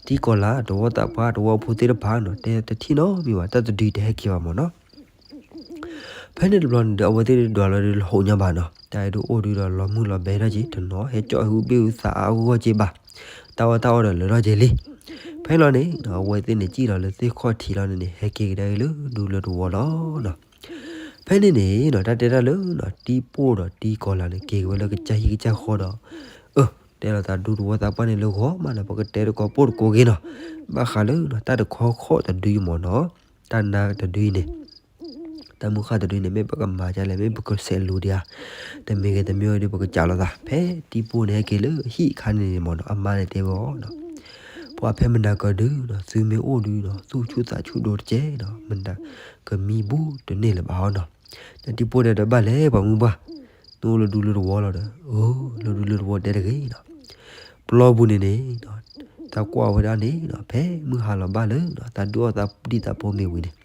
တံၤကီၤလၤ သဝီသးပှၢ် သဝီဖိသ့ၣ်တဖၣ်နီၤ တဲတထံၣ်နီတမံၤဘၣ် တၢ်တဒုတဟဲက့ၤဘၣ်မးနီၤ. ဖဲန့ၣ်တဘျီန့ၣ်ဒီး အဝဲသ့ၣ်ဒွးလီၤဒုးလၢဟိးညါဘၣ်နီၤ, တၢ်အဲၣ်ဒိးအိၣ်ဒုးဒီးလီၤမုၢ်လီၤဘဲထီၣ်က့ၤ တနီၤဟဲကၠီၣ်ဟူဘ့ၣ်ဟူသးအါဂီၢ်က့ၤဘၣ်, တၢ်အီၣ်တၢ်အီဒီးလၢာ်ထီၣ်က့ၤလံ. ဖဲလီၤန့ၣ် အဝဲသ့ၣ်န့ၣ် စံၣ်လီၤလၢသ့ၣ်ခီၣ်ထံးလီၤန့ၣ်န့ၣ် ဟဲက့ၤကဒါက့ၤလၢဒူလၢသဝီလီၤနီၤ. ဖဲန့ၣ်န့ၣ်နီၤ တၢ်တဲတၢ်လၢနီၤ တံၤပိၢ်ဒီးတံၤကီၤလၤန့ၣ် က့ၤက့ၤဝဲလၢကစၢ်ဟံၣ်ကစၢ်ဃီဒီး အၢ တဲလိာ်သးဒူသဝီသးပှၢ်န့ၣ်လၢဂီၤမးနီၤ ပကတဲတကိးပိၢ်တကိးဂ့ၤနီၤ, ဘၣ်ဃးလၢနီၤ တၢ်တခီခီၣ်တဒုမးနီၤ, တၢ်နါတဒုအံၤန့ၣ် တၢ်မုၢ်ဃၢ်တဒုန့ၣ် မ့ၢ်ပကမၤဒ်လဲၣ် မ့ၢ်ပကဆဲးလူၤဒံးဧါ, တမ့ၢ်ဂ့ၤတမ့ၢ်ဝဲဒီး ပကစးလိာ်သး. ဖဲတံၤပိၢ်န့ၣ် ဟဲက့ၤလၢဟံၣ်အခါန့ၣ်န့ၣ်မးနီၤ အမါန့ၣ်တဲဝဲအီၤနီၤ, ပှၤဖဲမနၤကဒုနီၤ သုမ့ၢ်အိၣ်ဒုနီၤ သူၣ်ဆူၣ်သးဆူၣ်ဒိၣ်တက့ၢ်နီၤ, မနၤကမံဘူးတန့ၢ်လၢၤဘၣ်အီၤနီၤ. ဒီးတံၤပိၢ်တဲဒီး ဘၣ်လဲၣ်ပှၤမုၢ်ပှၢ်, နအိၣ်လၢဒူလၢသဝီလီၤဒီး, အိၣ်လၢဒူလၢသဝီတဲတဂ့ၤနီၤ. ပျီပူၤန့ၣ်န့ၣ် သးကွၢ်ဝဲဒၣ်န့ၣ်နီၤ ဖဲမုၢ်ဟါလီၤဘၣ်လၢနီၤ သးဒုးအီၣ်သးဒံၣ်သးဖိမ့ၢ်ဝံၤန့ၣ်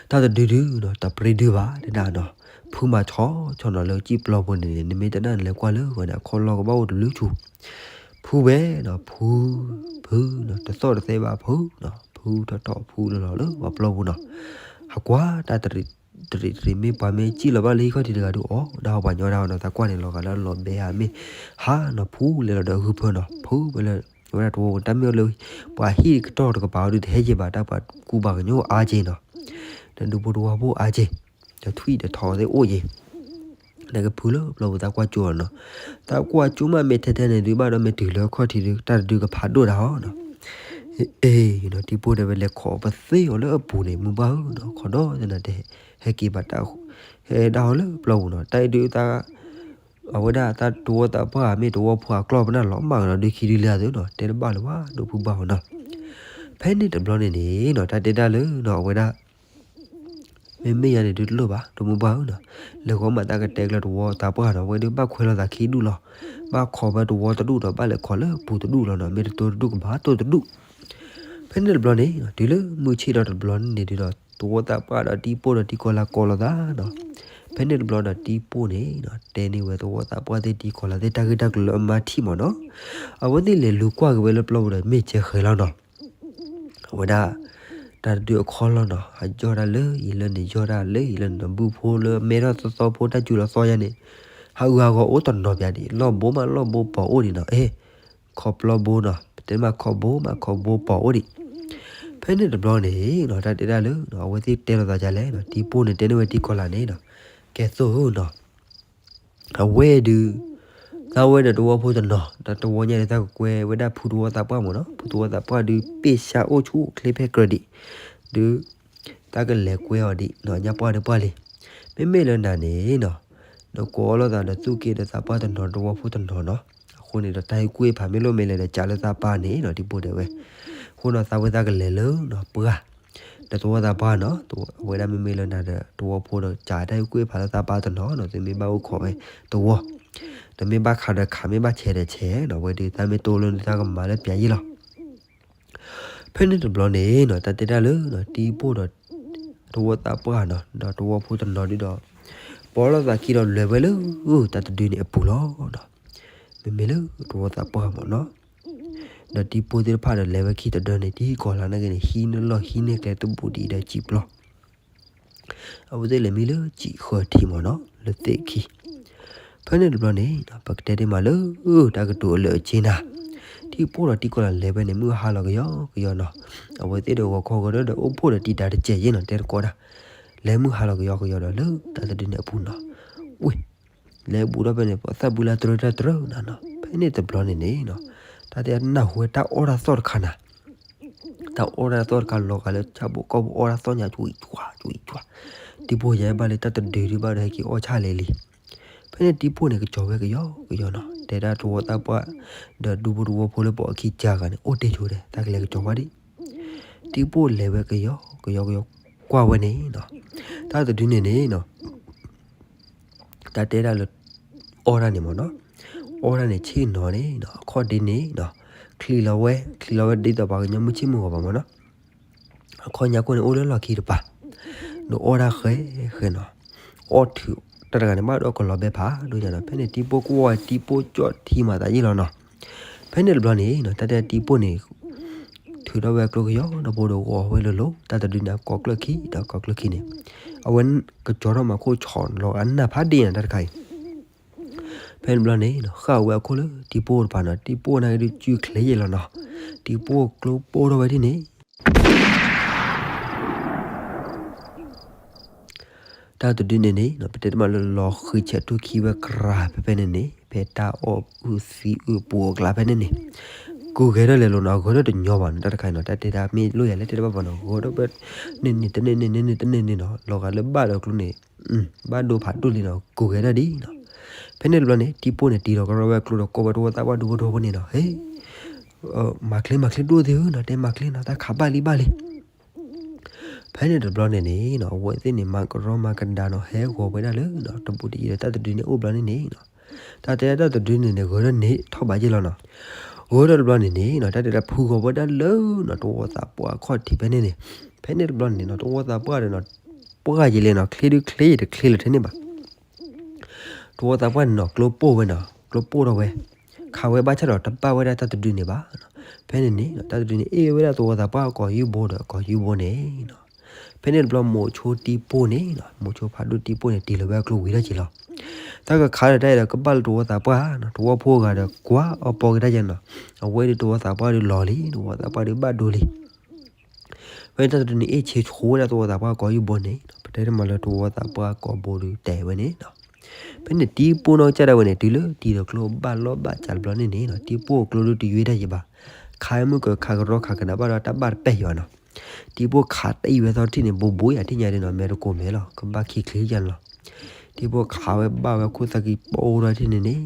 တၢ်တဒုဒုနီၤ တပြ့ဒုဘၣ်တဒၣ်နီၤ, ဖုမၤဆီဆီနီၤလၢကံၣ်ပျီပူၤန့ၣ်န့ၣ် နမ့ၢ်တနာ်န့ၣ် လဲၤကွၢ်လၢဝဲန့ၣ် အခီၣ်လီၢ်ကဘၣ်အိၣ်တဘျုးဆူၣ်, ဖုဝဲနီၤ ဖု ဖုနီၤ တသီၣ်တသဲဘၣ်ဖုနီၤ, ဖုထီၣ်ထီၣ်ဖုလီၤလီၤလၢပှၤပျီပူၤနီၤ, ဟးကွၢ်တၢ်တရံးတရံး မ့ၢ်ပှၤမ့ၢ်စံၣ်လီၤဘၣ်လၢဟံၣ်ခီၣ်ထံးတဂၤဒုးအီၣ်ဒၣ်ဟီၣ်ပှၤညီဒၣ်ဟီနီၤ, သးကွၢ်န့ၣ်လီၤဂာ်လၢလီၤဘဲဧါမ့ၢ်ဟါနီၤ, ဖုလဲၤလီၤဒီးအဂုၢ်ဖၢနီၤ, ဖုဝဲလၢ ဝဲဒၣ်တဝီပူၤ တၢ်မ့ၢ်အိၣ်လၢ ပှၤဟံၣ်ကတီၢ်တကပၤအီၤဒုး တဟဲက့ၤဘၣ် တၢ်ပှၤကူပှၤကညီအါက့နီၤ, ဒီးဒူဖိတဝီဖိအါက့, ဒီးထွံၣ်ဒီးထိးသ့ၣ်အိၣ်က့, နကဖုလၢပျီပူၤသးကွၢ်ကၠိအီၤနီၤ, သးကွၢ်ကၠိမးမ့ၢ်ထဲထဲန့ၣ်ဒုး ဘၣ်ဒီးမ့ၢ်တုၤလၢအခီၣ်ထံးဒုး တၢ်တဒုကဖးဒိၣ်ဒၣ်ဟီနီၤ, အ့ၣ်နီၤ တံၤပိၢ်တဲဝဲ လဲၤခိးပသ့အီၤလၢအပူၤန့ၣ် မုၢ်ဘၣ်ဧၢနီၤ, ခီဒီးသနာ်တဲ ဟဲက့ၤဘၣ်တၢ် ဟဲဒၣ်ဟီလၢပျီပူၤနီၤ, တၢ်အံၤဒုးသး အဝဲဒၣ်တၢ်တဝီသးပှၢ်မ့ၢ်တဝီဖိအကျီၢ်ပနၢ်လီၤမၢ်ကဒီး ဒုခံဒုလၢအသိးနီၤ, တဲတဘၣ်လၢၤဘၣ် ဒိၣ်ဖုဘၣ်ဟီနီၤ. ဖဲန့ၣ်တဘျီန့ၣ်န့ၣ်နီၤ တၢ်တဲတၢ်လၢနီၤ အဝဲဒၣ် မ့မ့ၢ်ယၤန့ၣ်ဒုးတလိၣ်ဘၣ် တမုၢ်ဘၣ်ဧၢနီၤ, လဲၤဃီမးတၢ်ကတဲကျၢၤတဝီသးပှၢ်နီၤ, အဝဲဒုးဘၣ်ခွဲးလိာ်သးခံဒူၣ်လီၤ, ဘၣ်ခိးဝဲတဝီတဒူၣ်ဒီး ဘၣ်လဲၤခိးလၢပူၤတဒူၣ်လီၤနီၤ, မ့ၢ်တတိၤတဒူၣ်ကဘၣ်တိၤတဒူၣ် ဖဲန့ၣ်တဘျီန့ၣ် တုၤလၢမုၢ်ဆ့ၣ်ထီၣ်တဘျီန့ၣ်ဒုးဒီး သဝီသးပှၢ်ဒီးတံၤပိၢ်ဒီးတံၤကီၤလၤကိးလိာ်သးနီၤ, ဖဲန့ၣ်တဘျီဒီးတံၤပိၢ်န့ၣ် တဲန့ၢ်ဝဲသဝီသးပှၢ်သ့ၣ်တံၤကီၤလၤသ့ၣ် တၢ်ဂ့ၢ်တၢ်ကျိၤလၢအမါထံၣ်မးနီၤ, အဝဲသ့ၣ်လဲၤလူၤကွၢ်က့ၤဝဲလၢပျီပူၤဒီးမ့ၢ်ကဲဃဲၤလီၤနီၤ, အဝဲဒၣ် တၢ်တဒုအခီၣ်လီၢ်နီၤ, ဟးယီၢ်တၢ်လၢအံၤလၢန့ၣ် ယီၢ်တၢ်လၢအံၤလၢန့ၣ်နီၤ, ဘုဖိလၢအမဲထီၣ်သီသီဖိ တၢ်စူၤလီၤသီယါန့ၣ် ဟးဂူာ်ဟးဂီၤအိၣ်တနီၤပၠးဒံး, လီၢ်ဘိမးလီၢ်ဘိပီၤအိၣ်ဒံးနီၤ, အ့ၣ် ခီပျီဘိနီၤ, ပတဲမးခီဘိမးခီဘိပီၤအိၣ်ဒံး. ဖဲန့ၣ်တဘျီန့ၣ်နီၤ တၢ်တဲတၢ်လၢအဝဲသ့ၣ်တဲလိာ်သးဒ်လဲၣ်နီၤ, တံၤပိၢ်န့ၣ်တဲန့ၢ်ဝဲတံၤကီၤလၤန့ၣ်နီၤ, ကဲသိးဧၢနီၤ အဝဲဒုး သးဝဲဒီးတဝီဖိတနီၤ ဒီးတဝီညါန့ၣ် သးကကွဲဝဲဒၣ်ဖုတဝီသးပှၢ်မးနီၤ, ဖုတဝီသးပှၢ်ဒုး ပ့ၢ်ဆါအိၣ်ဆူၣ်အိၣ်ချ့ဖဲကြၢးဒံး, ဒုး သးကလဲၤကွဲအီၤဒံးနီၤ, ညါပှၢ်ဒုးပှၢ်လံ. မ့မ့ၢ်လၢနၤန့ၣ်နီၤ နကိးအီၤလိာ်သးဒီးသူၣ်က့ဒီးသးပှၢ်တနီၤတဝီဖိတနီၤနီၤ, အဃိန့ၣ်ဒီးတၢ်ဟ့ၣ်ကူၣ်ဟ့ၣ်ဖးမ့ၢ်လိၣ်မ့ၢ်လဲၣ်ဒီး ကးလၢသးပၢ်န့ၣ်နီၤ, တံၤပိၢ်တဲဝဲ. အဃိနီၤ သးဝဲသးကလဲၤလၢနီၤ ပှၢ် ဒီးသဝီသးပှၢ်နီၤ, အဝဲဒၣ်မ့မ့ၢ်လၢနၤဒီးတဝီဖိဒီး ကးတၢ်ဟ့ၣ်ကူၣ်ဟ့ၣ်ဖးလၢသးပၢ်တနီၤနီၤ, သုမ့ၢ်ဘၣ်အိၣ်ခိးဝဲတဝီ, ဒီးမ့ၢ်ဘၣ်ခးဒီးခး မ့ၢ်ဘၣ်ဆဲးဒီးဆဲးနီၤ, အဝဲဒုးသးမ့ၢ်တိၢ်လၢနသးကမၤလၢပၠးယံၣ်လီၤ. ဖဲန့ၣ်တဘျီန့ၣ်နီၤ တၢ်တဲတၢ်လၢနီၤ တံၤပိၢ်ဒီး တဝီသးပှၢ်နီၤ ဒီးတဝီဖိတနီၤဒုးဒီး ပိာ်လိာ်သးခံဒီးလဲၤဝဲလၢ တၢ်တဒုန့ၣ်အပူၤလီၤနီၤ. မ့မ့ၢ်လၢတဝီသးပှၢ်မးနီၤ ဒီးတံၤပိၢ်သ့ၣ်တဖၣ်ဒီးလဲၤဝဲခံတဒၢန့ၣ် တံၤကီၤလၤနာ်က့န့ၣ် ဟံးန့ၢ်လီၢ်ဟံးန့ၢ်ကျဲတဘူၣ်ဒံးဒီးစံာ်ပျီ အဝဲသ့ၣ်လဲၤမံလၢစံာ်ဃၢၤထံးမးနီၤ လၢသ့ၣ်ခံ. ဖဲန့ၣ်တဘျီန့ၣ် ပကတဲဒ်မးလၢ တၢ်ကတိၤအလၢအက့နၤ တံၤပိၢ်ဒီးတံၤကီၤလၤလဲၤဝဲန့ၣ် မုၢ်ဟါလီၤကယီကယီနီၤ. အဝဲသ့ၣ်ဒီးဂီၤခီဂီၤဒီးအိၣ်ဖှိၣ်ဒီးတံာ်တာ်တစဲးယဲနီၤ တဲတကိးဒၣ် လဲၤမုၢ်ဟါလီၤကယီကယီဒီးလၢတၢ်တဒုန့ၣ်အပူၤနီၤ ဝ့ၢ် လဲၤဘူးထီၣ်ဖဲန့ၣ် ပသၣ်ဘုလၢတြၢတၢ်တြၢနၤနီၤ. ဖဲန့ၣ်တဘျီန့ၣ်န့ၣ်နီၤ တၢ်တဲနၢ်ဟူဝဲတၢ်အီၣ်တၢ်သီၣ်တခါနၤ တၢ်အီၣ်တၢ်သီၣ်တခါလီၤဂာ်လၢဆၣ်ဖိကီၢ်ဖိအီၣ်တၢ်သီၣ်ညါ ကွံာ်ကွၢ်ကွံာ်ကွၢ်. တံၤပိၢ်ယါဘၣ်လၢတၢ်တဒုဒုးဘၣ်ဒီးဟဲက့ၤအီၣ်ဆၣ်လဲၤလံ. ဖဲန့ၣ်တံၤပိၢ်န့ၣ်ကစီၤဝဲကယီကယီနီၤ တဲဒၣ်တဝီသးပှၢ် ဒီးဒူဖိတဝီဖိလၢပိာ်အခံကါဂၤန့ၣ် အိၣ်တ့ၢ်ဆိဒီး တၢ်ကလဲၤကစီၤဝဲဒံး. တံၤပိၢ်လဲၤဝဲကယီကယီကယီကွၢ်ဝဲန့ၣ်နီၤ တၢ်တဒုန့ၣ်န့ၣ်နီၤ တၢ်တဲဒၣ်လၢ အီၣ်တၢ်န့ၣ်မးနီၤ အီၣ်ဒၣ်န့ၣ်ဆ့ၣ်နီၤန့ၣ်နီၤ အခီၣ်ဒ့န့ၣ်နီၤ ချံးလီၤဝဲ ချံးလီၤဝဲဒ်သိးပှၤကညီမုၢ်ဆ့ၣ်မုၢ်ဂီၤဘၣ်မၢ်နီၤ. အခီၣ်ညါခိၣ်န့ၣ် အိၣ်လၢလီၢ်ခံတပၤ, ဒီးအီၣ်ဒၣ်ဃဲဃဲနီၤ, အီၣ်ထုးတၢ်တဂၤန့ၣ် ဘၣ်ဒီးကလီၤဘဲဖးဒိၣ်ညါနီၤ. ဖဲန့ၣ်တံၤပိၢ်ကွၢ်ဝဲ တံၤပိၢ်ကၠီၣ်ထံမၤသးယံာ်လီၤနီၤ. ဖဲန့ၣ်တဘျီန့ၣ်နီၤ တၢ်တဲတံၤပိၢ်န့ၣ် ထုးထီၣ်ဝဲကျိကယီၤဒီးဘိဒီးဂီၤဝဲလိၤလိၤ တၢ်တဒုန့ၣ် အကိးကျၢၢ်ခံဒီးကိးကျၢၢ်ခံန့ၣ် အဝဲကကၠီထီၣ်မၤခိၣ်ဆီလီၤအနၢ်ဖးဒ့ၣ်နီၤ တၢ်တခါအံၤ ဖဲန့ၣ်တဘျီန့ၣ်နီၤ ဃၣ်ဝဲအခိၣ်လၢတံၤပိၢ်တပၤနီၤ, တံၤပိၢ်န့ၣ်ဒုးစုချ့ယဲၢ်လီၤနီၤ. တံၤပိၢ်ကျိပိၢ်ထီၣ်ဝဲဒ်န့ၣ် တၢ်တဒုန့ၣ်န့ၣ်နီၤ ပတဲတမးလၢလီၤဃံၤဆဲးထူခံဝဲကြၤဖဲဖဲန့ၣ်န့ၣ် ဖဲတၢ်အီၣ်အုၣ်သံအုၣ်ပူၤအကျါဖဲန့ၣ်န့ၣ် ကူးဂဲၤထီၣ်လဲၤလိာ်နီၤ, ဂဲၤထီၣ်တညီဘၣ်နီၤ တၢ်တခါအံၤနီၤ, တၢ်တဲဒၣ်မ့ၢ်လိၣ်ယၤလၢတဲတဘၣ်ဘၣ်နီၤ, ဂဲၤထီၣ်ဖဲန့ၣ်န့ၣ် တန့ၢ်န့ၣ် န့ၢ်န့ၣ် တန့ၢ်န့ၣ်နီၤ, လီၤဂာ်လၢဘၣ်ဒီးကျိန့ၣ် ဘၣ်ဒိဖးဒိၣ်လံနီၤ, ကူးဂဲၤထီၣ်ဒ်နီၤ. ဖဲန့ၣ်တဘျီန့ၣ် တံၤပိၢ်န့ၣ် တံၤလီၤကရီဝဲကျိဒီးကိးဝဲတဝီသးပှၢ်ဒူဖိထီဖိန့ၣ်နီၤ, ဟဲ မၤချ့မၤချ့ဒိၣ်သ့ဧၢနီၤ, တဲမၤချ့နီၤ, တၢ်ခးဘၣ်လံဘၣ်လံ ဖဲန့ၣ်တဘျီန့ၣ်န့ၣ်နီၤ အဝဲသ့ၣ်န့ၣ် မၤကရီမၤကဒါနီၤ, ဟဲဂီၤဝဲဒၣ်လၢနီၤ တဘူးတယံၤဒီးတၢ်တဒုန့ၣ်အိၣ်ဘျီန့ၣ်န့ၣ်နီၤ, တၢ်တဲဒၣ်တၢ်တဒုန့ၣ်န့ၣ် ဂဲၤထီၣ်န့ၢ်ထီၣ်ဘးယဲၢ်လီၤနီၤ. ဂဲၤထီၣ်တဘျီန့ၣ်န့ၣ်နီၤ တၢ်တဲဒၣ်ဖုဂီၤဝဲဒၣ်လၢနီၤ တဝီသးပှၢ်အခီၣ်ထံးဖဲန့ၣ်န့ၣ်, ဖဲန့ၣ်တဘျီန့ၣ်နီၤ တဝီသးပှၢ်ဒီးနီၤ ပှၢ်ယဲၢ်လဲၣ်နီၤ ချ့ဒုးချ့ယဲၢ်တချ့လၢၤထဲန့ၣ်ဘၣ် တဝီသးပှၢ်န့ၣ်နီၤ ကျိပိၢ်ဝဲနီၤ, ကျိပိၢ်ထီၣ်ဝဲ, ခးဝဲဘၣ်ဆၣ်ဒီးတဘၣ်ဝဲဒၣ်တၢ်တဒုန့ၣ်ဘၣ်. ဖဲန့ၣ်န့ၣ် တၢ်တဒုန့ၣ် အ့ၣ်ဝဲဒၣ်တဝီသးပှၢ်ကိးယူၢ်ဘိဒီးကိးယူၢ်ဘိန့ၣ်နီၤ. ဖဲန့ၣ်တဘျီမိၤဆိတံၤပိၢ်န့ၣ်နီၤ, မိၤဆိဖးဒိၣ်တံၤပိၢ်န့ၣ် တ့ၢ်လီၤဝဲအကျိဝံၤထီၣ်က့ၤလီၤ. တၢ်ကခးဒီးတၢ်အံၤဒီးကဘၣ်လၢတဝီသးပှၢ်နီၤ, တဝီဖိအဂၤဒီးကွၢ်အီၤပီက့ၤတၢ်ယဲၢ်နီၤ, အဝဲဒုးတဝီသးပှၢ်ဒုးလီၤလံ, တဝီသးပှၢ်ဒုးဘၣ်ဒိလံ ဖဲတၢ်တဒုန့ၣ် အ့ၣ်ဆ့ဆိဝဲဒၣ်တဝီသးပှၢ်ကိးယူၢ်ဘိန့ၣ်နီၤ, ပတဲတမးလၢတဝီသးပှၢ်ကိးဘိဒုးတဲဝဲန့ၣ်နီၤ. ဖဲန့ၣ်တံၤပိၢ်နီၢ်ကစၢ်ဒၣ်ဝဲန့ၣ် တုၤလၢတံၤဒီးကျိဘၣ်လီၢ်ဘၣ်စးတဘျီန့ၣ်န့ၣ်နီၤ, တံၤပိၢ်အကျိဒုးတယွ့တၢ်ယံၤဘၣ်. ခးမုၢ်ကခးကရီခးကဒါဘၣ်ဒီးတၢ်ဘၣ်တပဲာ်ယံၤဘၣ်နီၤ. တံၤပိၢ်ခးတံၢ်ဝဲသီထံၣ်န့ၣ် ဘူးဘူးယၤထံၣ်ညါဒ်နီၤ, မဲာ်တကိးမဲာ်လီၤ, ကဘၣ်ခံချ့ယၤန့ၣ်လီၤ. တံၤပိၢ်ခးဝဲဘၣ်ဝဲခိၣ်သၣ်ဃံပိၢ်ထီၣ်ထံၣ်န့ၣ်န့ၣ်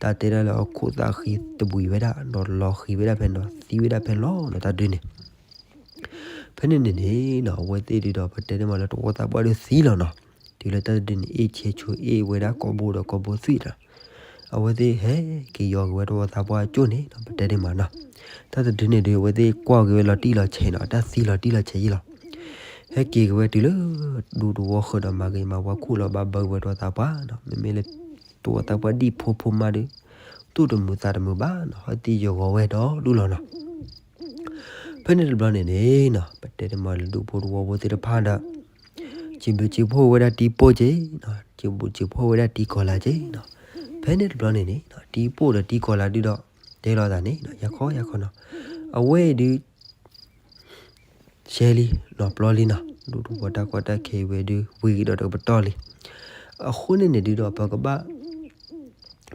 တၢ်တဲဒၣ်လၢအခိၣ်သၣ်ဃံတဘှံးဝဲဒၣ် ဒီးလီၤဃံၤဝဲဒၣ်ဖဲနီၤ, သံဝဲဒၣ်ဖဲလီၤနီၤ တၢ်ဒုန့ၣ် ဖဲန့ၣ်န့ၣ်န့ၣ်နီၤ အဝဲသ့ၣ်ဒုးဒီး ပတဲန့ၢ်မးလၢတဝီသးပှၢ်ဒုးသံလီၤနီၤ. တုၤလၢတၢ်တဒုန့ၣ် အ့ၣ်ဆ့ဆိအ့ၣ်ဝဲဒၣ်ကိးဘိဒီးကိးဘိသွံၣ်နီၤ. အဝဲသ့ၣ်ဟဲက့ၤယီၤက့ၤဝဲတဝီသးပှၢ်အကၠိၣ်န့ၣ်နီၤ ပတဲန့ၢ်မးနီၤ. တၢ်တဒုန့ၣ်ဒုး အဝဲသ့ၣ်ကွၢ်က့ၤဝဲလီၤတံၢ်လီၤဆဲးနီၤ, တၢ်သံလီၤတံၢ်လီၤဆဲးယံၤလီၤ. ဟဲက့ၤက့ၤဝဲတုၤလၢ ဒူတဝီဃၢၤဒီးမၤဂ့ၤမၤဝါခူၣ်လီၤဘၣ်ဘၢက့ၤဝဲတဝီသးပှၢ်နီၤ. မ့မ့ၢ်လၢ တဝီသးပှၢ်ဒံၣ်ဖိဖိမါဒုး သူၣ်တမုာ်သးတမုာ်ဘၣ်နီၤ, ဟဲသံယဂီၤဝဲဒီဒူၣ်လီၤနီၤ. ဖဲန့ၣ်တဘျီန့ၣ်န့ၣ်နီၤ ပတဲန့ၢ်မးလၢဒူဖိတဝီဖိသ့ၣ်တဖၣ်ဒီး စံးဘျုးစံးဖှိၣ်ဝဲဒၣ်တံၤပိၢ်က့နီၤ, စံးဘျုးစံးဖှိၣ်ဝဲဒၣ်တံၤကီၤလၤက့နီၤ. ဖဲန့ၣ်တဘျီန့ၣ်န့ၣ်နီၤ တံၤပိၢ်ဒီးတံၤကီၤလၤဒုးဒီး တဲလိာ်သးန့ၣ်နီၤ ယၤခီယၤခီနီၤ အဝဲအံၤဒုး ရှဲလံနီၤ ပျီလံနီၤ, ဒူတဝီတၢ်ကီတၢ်ခဲအံၤဝဲဒုး ဝံၤကဒီးတကပတီၢ်လံ. အဃိန့ၣ်န့ၣ်ဒုးဒီး ပကဘၣ်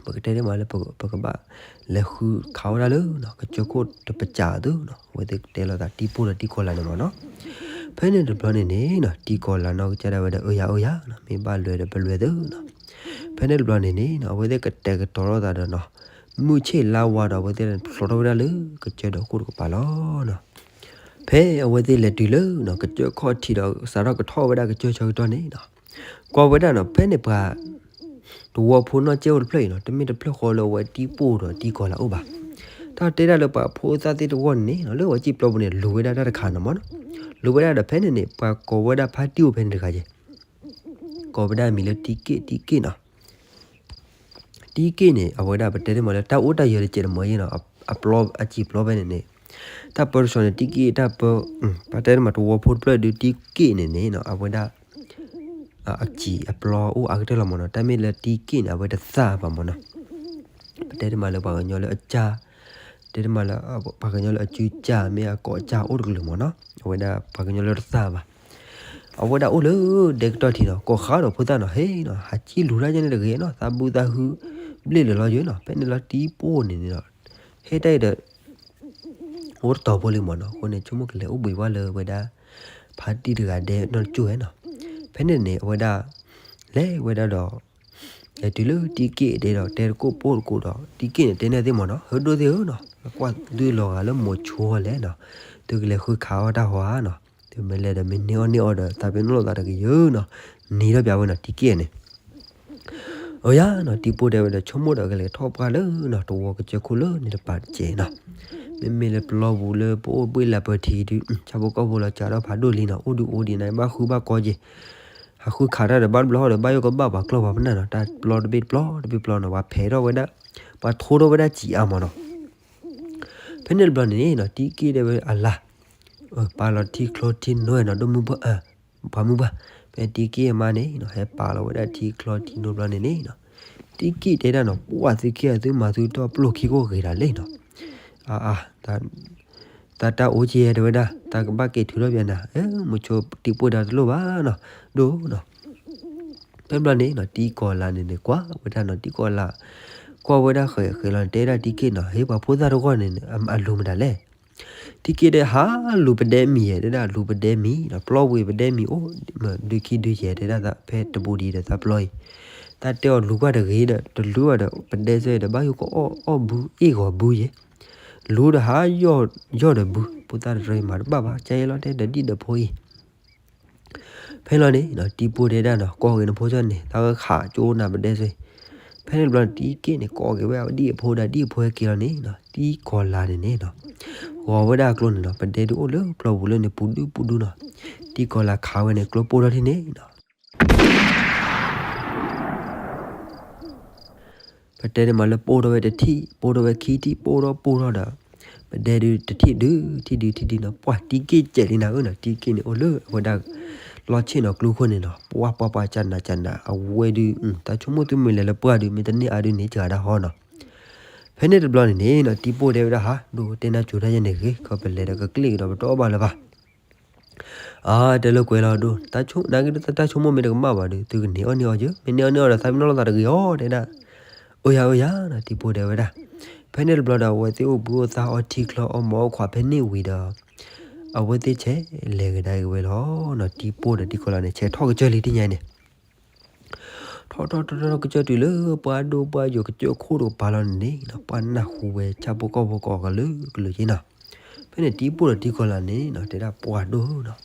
ပကတဲန့ၢ်မးလၢ ပကဘၣ်လဲၤဃုခးဝဲဒၣ်လၢနီၤ ကစၢၢ်ခိၣ်တပစးသုနီၤ, အဝဲသ့ၣ်ကတဲလိာ်သးတံၤပိၢ်ဒီးတံၤကီၤလၤန့ၣ်မးနီၤ. ဖဲန့ၣ်တဘျီန့ၣ်န့ၣ်နီၤ တံၤကီၤလၤနီၢ်ကစၢ်ဒၣ်ဝဲဒီး အၢယၤအၢယၤနီၤ မ့ၢ်ဘၣ်လွဲၤဒီးပလွဲၤသုနီၤ. ဖဲန့ၣ်တဘျီန့ၣ်န့ၣ်နီၤ အဝဲသ့ၣ်ကတဲာ်ကတီၤလိာ်သးဒီးနီၤ မုၢ်ဆ့ၣ်လါဝါဒီး အဝဲသ့ၣ်ဖျိးထီၣ်ဝဲဒၣ်လၢကစၢၢ်ဒီးခိၣ်တကပၤလီၤနီၤ. ဖဲအဝဲသ့ၣ်လဲၤတုၤလၢနီၤ ကစၢၢ်ခီၣ်ထံးဒီး စးထီၣ်ကထီၣ်ဝဲဒၣ်ကစၢၢ်ဆၢကတီၢ်န့ၣ်နီၤ ကွၢ်ဝဲဒၣ်နီၤ ဖဲန့ၣ်ပှၤ တဝီဖိနီၢ်ကစၢ်အိၣ်တဖျၢၣ်အံၤနီၤ တမ့ၢ်တဖျၢၣ်ဃီလၢအဝဲတံၤပိၢ်ဒီးတံၤကီၤလၤအိၣ်ဘၣ်. တၢ်တဲဒၣ်လၢပှၤဖိသၣ်သ့ၣ်တဝီန့ၣ်နီၤ လၢအဝဲစံၣ်ပျီပူၤန့ၣ် လူၤဝဲဒၣ်တၢ်တခါနီၤမးနီၤ. လူၤဝဲဒၣ်ဒီးဖဲန့ၣ်န့ၣ် ပှၤကိးဝဲဒၣ်ဖါတံၢ်အိၣ်ဖဲန့ၣ်တဂၤက့ ကိးဝဲဒၣ်မံၤလၢတံၤက့ၣ် တံၤက့ၣ်နီၤ တံၤက့ၣ်န့ၣ် အဝဲဒၣ်ပတဲန့ၢ်မးလၢ တၢ်အိၣ်တၢ်ယၢၤတစဲးတမီၤယဲနီၤ အပျီ အစံာ်ပျီဖဲန့ၣ်န့ၣ် တၢ်ပၢတဆီန့ၣ် တံၤက့ၣ်တၢ်ပၢ ပတဲန့ၢ်မးတဝီဖိတဖျၢၣ်ဒုး တံၤက့ၣ်န့ၣ်န့ၣ်နီၤ အဝဲဒၣ် အစံာ်အပျီအိၣ်အါကတၢၢ်လီၤမးနီၤ တၢ်မ့ၢ်လၢတံၤက့ၣ်န့ၣ် အဝဲတသၣ်ဘၣ်မးနီၤ ပတဲန့ၢ်မးလၢပှၤကညီလၢအစၢ် တဲန့ၢ်မးလၢ ပှၤကညီလၢအစုစၢ် မ့ၢ်အကိးစၢ်အိၣ်တကလုာ်မးနီၤ အဝဲဒၣ်ပှၤကညီလၢတသၣ်ဘၣ် အဝဲဒၣ်အိၣ်လၢဒဲကတီၢ်ထံးနီၤ ကိးဃာ်ဒီးဖိသၣ်နီၤ ဟဲနီၤ ဟးကံၣ်လူၤတၢ်ယဲန့ၣ်တဂ့ၤနီၤ သးဘုသးဟု ဘျ့ၣ်လၢာ်လီၤယိာ်နီၤ ဖဲန့ၣ်လီၤတံၤပိၢ်န့ၣ်န့ၣ်ဒီး ဟဲတၢ်အံၤဒီး အိၣ်တတီၤဖိလံမးနီၤ အဃိန့ၣ် ဆိကမိၣ်ကလဲၤအိၣ်ဘှံးဘၣ်လၢဝဲဒၣ် ဖါတံၢ်တဂၤဒဲနီၢ်ကၠိၣ်ဝဲနီၤ ဖဲန့ၣ်န့ၣ် အဝဲဒၣ် လဲၤဝဲဒၣ်ဒီး လဲၤတုၤလၢတံၤက့ၣ်ဒဲဒီး တဲတကိးပိၢ်တကိးဒီး တံၤက့ၣ်န့ၣ် တဲန့ၢ်သ့ၣ်မးနီၤ ဟၢဒိၣ်သ့ၣ်ဧၢနီၤ ကွၢ်သုလီၤဂာ်လၢမိၤဆိလဲၣ်နီၤ သုကလဲၤဃုခးအီၣ်တၢ်ဟီဧါနီၤ သုမ့ၢ်လဲၤဒီးမ့ၢ်န့ၢ်အီၣ်န့ၢ်အီဒီး သးပ့ၤနီၣ်လိာ်သးတကယၢၤနီၤ နံၤထီၣ်ပၠးဝဲနီၤ တံၤက့ၣ်န့ၣ် အယၤနီၤ တံၤပိၢ်တဲဝဲဒီး ဆိကမိၣ်ဒီးကလဲၤထီၣ်ပှၢ်လၢနီၤ တဝီကစၢၢ်ခိၣ်လၢန့ၣ်တပၤတစဲးနီၤ. မ့မ့ၢ်လၢပျီပူၤလၢပအိၣ်ဘှ့ၣ်လၢပထံဒုး ဆၣ်ဖိကီၢ်ဖိလီၤစးထီၣ်ဖးဒိၣ်လံနီၤ အိၣ်ဒုးအိၣ်ဒံးန့ၣ် ဘၣ်ဃုဘၣ်ကီက့ၤ ဟးဃုခးတၢ်ဒီးဘၣ်တဘျီဃီဒီး ဘၣ်ယိၣ်ကဘၣ်ပှၤကျီၢ်ပှၤပနၢ်နီၤ တၢ်ပျီတဘ့ၣ်တပျီတဘ့ၣ်ပျီနီၤ ပှၤဖဲးထီၣ်ဝဲဒၣ် ပှၤထိထီၣ်ဝဲဒၣ်စံးအါမးနီၤ. ဖဲန့ၣ်တဘျီန့ၣ်နီၤ တံၤက့ၣ်တဲဝဲအလါ ပာ်လီၤထံချီထံနိနီၤ ဒိၣ်မုၢ်ပှၢ် ပှၤမုၢ်ပှၢ် ဖဲတံၤက့ၣ်အမါန့ၣ်နီၤ ဟဲပာ်လီၤဝဲဒၣ်ထံချီထံနိတဘျီန့ၣ်န့ၣ်နီၤ တံၤက့ၣ်တဲဒၣ်နီၤ ပှၢ်သုခံဂၤသုမၤသုတီၢ်ပျိၢ်ခံခိၣ်ဂ့ၤဒၣ်လဲာ်နီၤ အါအါ သးတၢ်အိၣ်က့ၤတဲဝဲဒၣ် သးကဘၣ်က့ၤထုးထီၣ်ပျဲနၤ မုဆိတံၤပိၢ်တဲတလိၣ်ဘၣ်နီၤ ဒိၣ်နီၤ ဖဲဘျီန့ၣ်နီၤ တံၤကီၤလၤန့ၣ်န့ၣ် ကွၢ်ဝဲဒၣ်နီၤ တံၤကီၤလၤ ကွၢ်ဝဲဒၣ်ဃဲးဃဲးလီၤန့ၣ် တဲဒၣ်တံၤက့ၣ်နီၤ ဟ့ၣ်ပှၤဖိသၣ်တဂီၢ်န့ၣ် အလူၤမတၤလဲၣ် တံၤက့ၣ်တဲဟးလူၤပဒဲမံၤယဲၢ် တဲဒၣ်လူၤပဒဲမံၤနီၤ ပျီပူၤပဒဲမံၤအိၣ် ဒုးခံဒုးယဲၢ် တဲဒၣ်သးဖဲတဘူးဒံးဒီးသးပျီအံၤ တၢ်တဲအီၤလူၤကွၢ်တဂ့ၤဒီး တလူၤဘၣ်ဒီး ပဒဲစဲဒီး ဘၣ်ယိၣ်ကအီၣ်အီၣ်ဘုအ့ၣ်ဂီၤဘုယဲၢ် လူၤဒီးဟးယီၢ်ဒီးဘု ဖိသၣ်တရၢအံၤမၤတဘၣ်ဘၣ် ကဲယဲလီၤတဲဒီးဒံၣ်ဒီးဖိအံၤ ဖဲလီၤန့ၣ်နီၤ တံၤပိၢ်တဲဒၣ်နီၤ ကိးက့ၤနဖိကၠီန့ၣ် သးကခးကၠိနၤပဒဲစဲ ဖဲန့ၣ်တဘျီန့ၣ် တံၤက့ၣ်န့ၣ် ကိးက့ၤဝဲဒၣ်ဒံၣ်အဖိဒီး ဒံၣ်အဖိဟဲက့ၤလီၤန့ၣ်နီၤ တံၤကီၤလၤန့ၣ်န့ၣ်နီၤ ဂီၤဝဲဒၣ်အကျိန့ၣ်နီၤ ပဒဲဒုးအိၣ်လၢပျီပူၤလၢန့ၣ် ပူၤဒုပူၤဒုနီၤ တံၤကီၤလၤခးဝဲန့ၣ် ကျိပိၢ်ထီၣ်ထံန့ၣ်နီၤ ပတဲန့ၣ်မးလၢပိၢ်ထီၣ်ဝဲတထံၣ် ပိၢ်ထီၣ်ဝဲခံထံၣ် ပိၢ်ထီၣ်ပိၢ်ထီၣ်ဒီး ပဒဲဒုးတထံၣ်ဒုး ထံၣ်ဒုးထံၣ်ဒုးနီၤ ပှၢ်တံၤက့ၣ်ကဲးလံနၤဧၢနီၤ တံၤက့ၣ်န့ၣ်အိၣ်လၢအဝဲဒၣ် လီၢ်ဆ့ၣ်နီၤကျိခိၣ်န့ၣ်နီၤ ပှၢ်ပှၢ်ပှၢ်ကနးကနး အဝဲဒုး တၢ်ဆိကမိၣ်သုမ့ၢ်လဲၤလၢပှၢ်ဒုး မ့ၢ်တန့ၢ်အါဒုးန့ၣ် စှၤဒၣ်ဟီနီၤ ဖဲန့ၣ်တဘျီန့ၣ်န့ၣ်နီၤ တံၤပိၢ်တဲဝဲဒၣ်ဟး ဒိၣ်တဲနၤကၠိၤတၢ်ယဲန့ၣ်ဂ့ၤ ခီပလဲၤဒီးကကျ့ၣ်ကဒီးပတအီၣ်ဘၣ်လၢၤဘၣ် အါ တဲလၢကွဲးလီၤဒိၣ် တၢ်ဆိကမိၣ်မ့ၢ်တကမၣ်ဘၣ်ဒီး သုကန့ၢ်အီၣ်န့ၢ်အီၣ်ယဲ မ့ၢ်န့ၢ်အီၣ်န့ၢ်အီၣ်ဒီးသးမ့ၢ်နီၢ်လီၤသးတဂ့ၤအီၤ တဲဒၣ် အိၣ်ယၤအိၣ်ယၤနီၤ တံၤပိၢ်တဲဝဲဒၣ် ဖဲန့ၣ်တဘျီဒီး အဝဲသ့ၣ်အိၣ်ဘှံးအိၣ်သါအီထံချီအီမီၤအီခွးဖဲန့ၣ်ဝံၤဒီး အဝဲသ့ၣ်ဆဲးလဲၤကဒါက့ၤဝဲလီၤနီၤ တံၤပိၢ်ဒီးတံၤကီၤလၤန့ၣ် ဆဲးထီၣ်ကစၢၢ်လံတညါန့ၣ် ထီၣ်ထီၣ်ထီၣ်ထီၣ်ကစၢၢ်တုၤလၢပှၢ်ဒိၣ်ပှၢ်ယိာ်ကစၢၢ်ခိၣ်တကပၤလီၤန့ၣ်နီၤ ပှၢ်နၢ်ဟူဝဲဆၣ်ဖိကီၢ်ဖိကိးကလုာ်ကလုာ်က့နီၤ ဖဲန့ၣ်တံၤပိၢ်ဒီးတံၤကီၤလၤန့ၣ်နီၤ တဲဒၣ်ပှၢ်ဒိၣ်နီၤ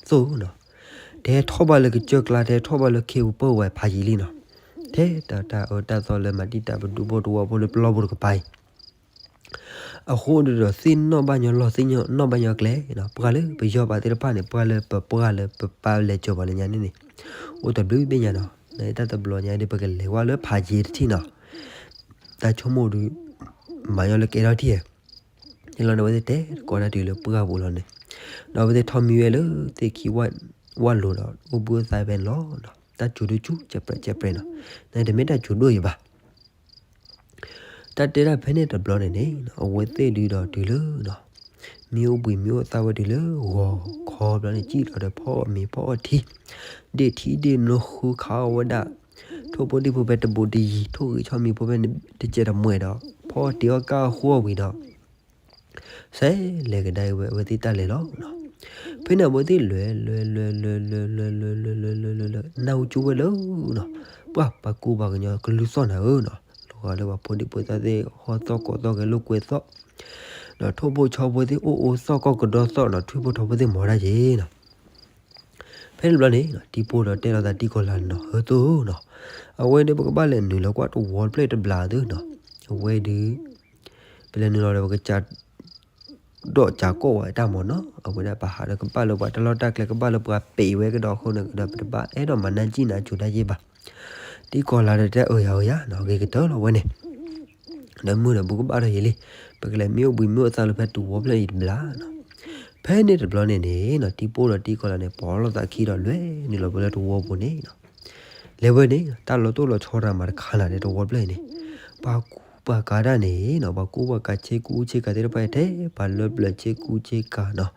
သိၣ်နီၤ တဲထီၣ်ဘၣ်လၢကစၢၢ်ကျါ တဲထီၣ်ဘၣ်လၢခ့ပူၤပၢၢ်ဝဲဖးယံာ်လံနီၤ ထဲတၢ်တၢ်အၢတၢ်သီလၢမၤတံာ်တာ်ပဒူဖိတဝီဖိလၢပျီပူၤတကပၤအံၤ အဃိဒုးဒီးသ့ၣ်နီၣ်ဘၣ်ညီလီၢ်သ့ၣ်နီၣ်ဘၣ်ညီကျဲနီၤ ပှၢ်လၢပယီၤပာ်သ့ၣ်တဖၣ်န့ၣ် ပှၢ်လၢပပှၢ်လၢပပၢ်လဲၤကၠီၤပှၤလၢညါန့ၣ်န့ၣ် အိၣ်တဘျုးဘ့ၣ်ညါနီၤ နတၢ်တဘျီညါဒီး ပကလဲၤဝဲလၢဖးယံာ်တထံၣ်နီၤ တၢ်ဆိကမိၣ်ဒုး မၤညီလၢကဲထီၣ်ထံၣ် န့ၣ်လီၤန့ၣ် အဝဲသ့ၣ်တဲတကိးတၢ်တုၤလၢပှၢ်ပူၤလီၤန့ၣ် ဒီးအဝဲသ့ၣ်ထီၣ်မံဝဲလၢသ့ၣ်ခံဝၣ်လိၤဒီး အိၣ်ဘှံးအိၣ်သါဖဲန့ၣ်လီၤနီၤ တၢ်စူၤဒုးစူၤကဲးပြဲးကဲးပြဲးနီၤ နတမ့ၢ်တၢ်စူၤဒိၣ်ယံၤဘၣ် တၢ်တဲဒၣ်ဖဲန့ၣ်တဘျီန့ၣ်န့ၣ် အဝဲသ့ၣ်ဒုးဒီးတုၤလၢနီၤ မ့ၢ်အိၣ်ဘှံးမ့ၢ်အိၣ်သါဝဲတုၤလၢဂီၤခီဘျီန့ၣ် စံၣ်လီၤဒီးဖီအီၣ်မ့ၤဖီအီၣ်ထံ ဒ့ၣ်ထံဒ့ၣ်နိဃုခးအီၣ်ဝဲဒၣ် ထိၣ်ဖိဒ့ၣ်ဖိဖဲတဘူးတယံၤ ထိၣ်ဂ့ၤဆီမံၤဖိဖဲန့ၣ်တစဲးတမှဲၤဒီး ဖီအီၣ်တ့ၤအီၣ်ကၢ်အဃိအီၣ်ဝံၤဒီး ဆဲးလဲၤကဒါအံၤဝဲ အဝဲသ့ၣ်တၢ်လဲၤလီၤနီၤ. ဖဲန့ၣ်အဝဲသ့ၣ်လဲၤလဲၤလဲၤလဲၤလဲၤလဲၤလဲၤလဲၤလဲၤလဲၤလဲၤလဲၤ နၢ်ဟူကၠိဝဲလၢနီၤ ပှၢ်ပှၤကူပှၤကညီကလုၢ်သီၣ်နၤဧၢနီၤ လီၤဂာ်လၢပှၤဖိဒံဖိသၣ်သ့ၣ်ဟီၣ်သီၣ်ကိးသီၣ်ဂဲၤလိာ်ကွဲသီၣ် ဒီးထိၣ်ဖိဆီဖိသ့ၣ်အိၣ်အိၣ်သီၣ်ကီၢ်ကဒီသီၣ်နီၤ ထွံၣ်ဖိထိၣ်ဖိသ့ၣ်မၤတၢ်က့ၤနီၤ ဖဲန့ၣ်တဘျီန့ၣ် တံၤပိၢ်ဒီးတဲလိာ်သးတံၤကီၤလၤနီၤ ဟၢသုနီၤ အဝဲဒုးပကဘၣ်လဲၤနုာ်လီၤကွၢ်တဝီတဖျၢၣ်တဘျီသုနီၤ အဝဲဒုး ပလဲၤနုာ်လီၤဒီးပကစး ဒီးစးကီၢ်ဝဲတၢ်မၢ်နီၤ အဝဲဒၣ်ပဟးဒီးကဘၣ်လၢပှၤတၢ်လီၢ်တၢ်ကျဲကဘၣ်လၢပှၤပံးဝဲကဒီးအဃိန့ၣ်ဒီး ပတဘၣ်အဲၣ်ဒိးမၤနၢ်ကံၣ်နၤကၠိၤတၢ်ယ့ၢ်ဘၣ်. တံၤကီၤလၤဒီးတဲအၢယၤအၢယၤနီၤ ဂ့ၤကတၢၢ်လီၤဝဲန့ၣ် ဒီးမုၢ်ဒီးဘူးကဘၣ်ထီၣ်ယံာ်လံ ပကလဲၤမ့ၢ်အိၣ်ဘှံးမ့ၢ်အိၣ်သါလၢဖဲတဝီဖျၢၣ်အံၤတဘျီနီၤ. ဖဲန့ၣ်တဘျီန့ၣ်န့ၣ်နီၤ တံၤပိၢ်ဒီးတံၤကီၤလၤန့ၣ် ပိာ်လိာ်သးခံဒီးလဲၤနုာ်လီၤဝဲလၢတဝီပူၤန့ၣ်နီၤ. လဲၤဝဲန့ၣ် တၢ်လီၤတိၢ်လီၤဆီတဂၤမးတခါလၢ်ဒီးတဝီဖျၢၣ်အံၤန့ၣ် ပှၤကူပှၤကၤတၢ်န့ၣ်နီၤ ပှၤကူပှၤကၤဆ့ကူဆ့ကၤသ့ၣ်တဖၣ်အံၤ ထဲပှၤလၢပျၢၤဆ့ကူဆ့ကၤနီၤ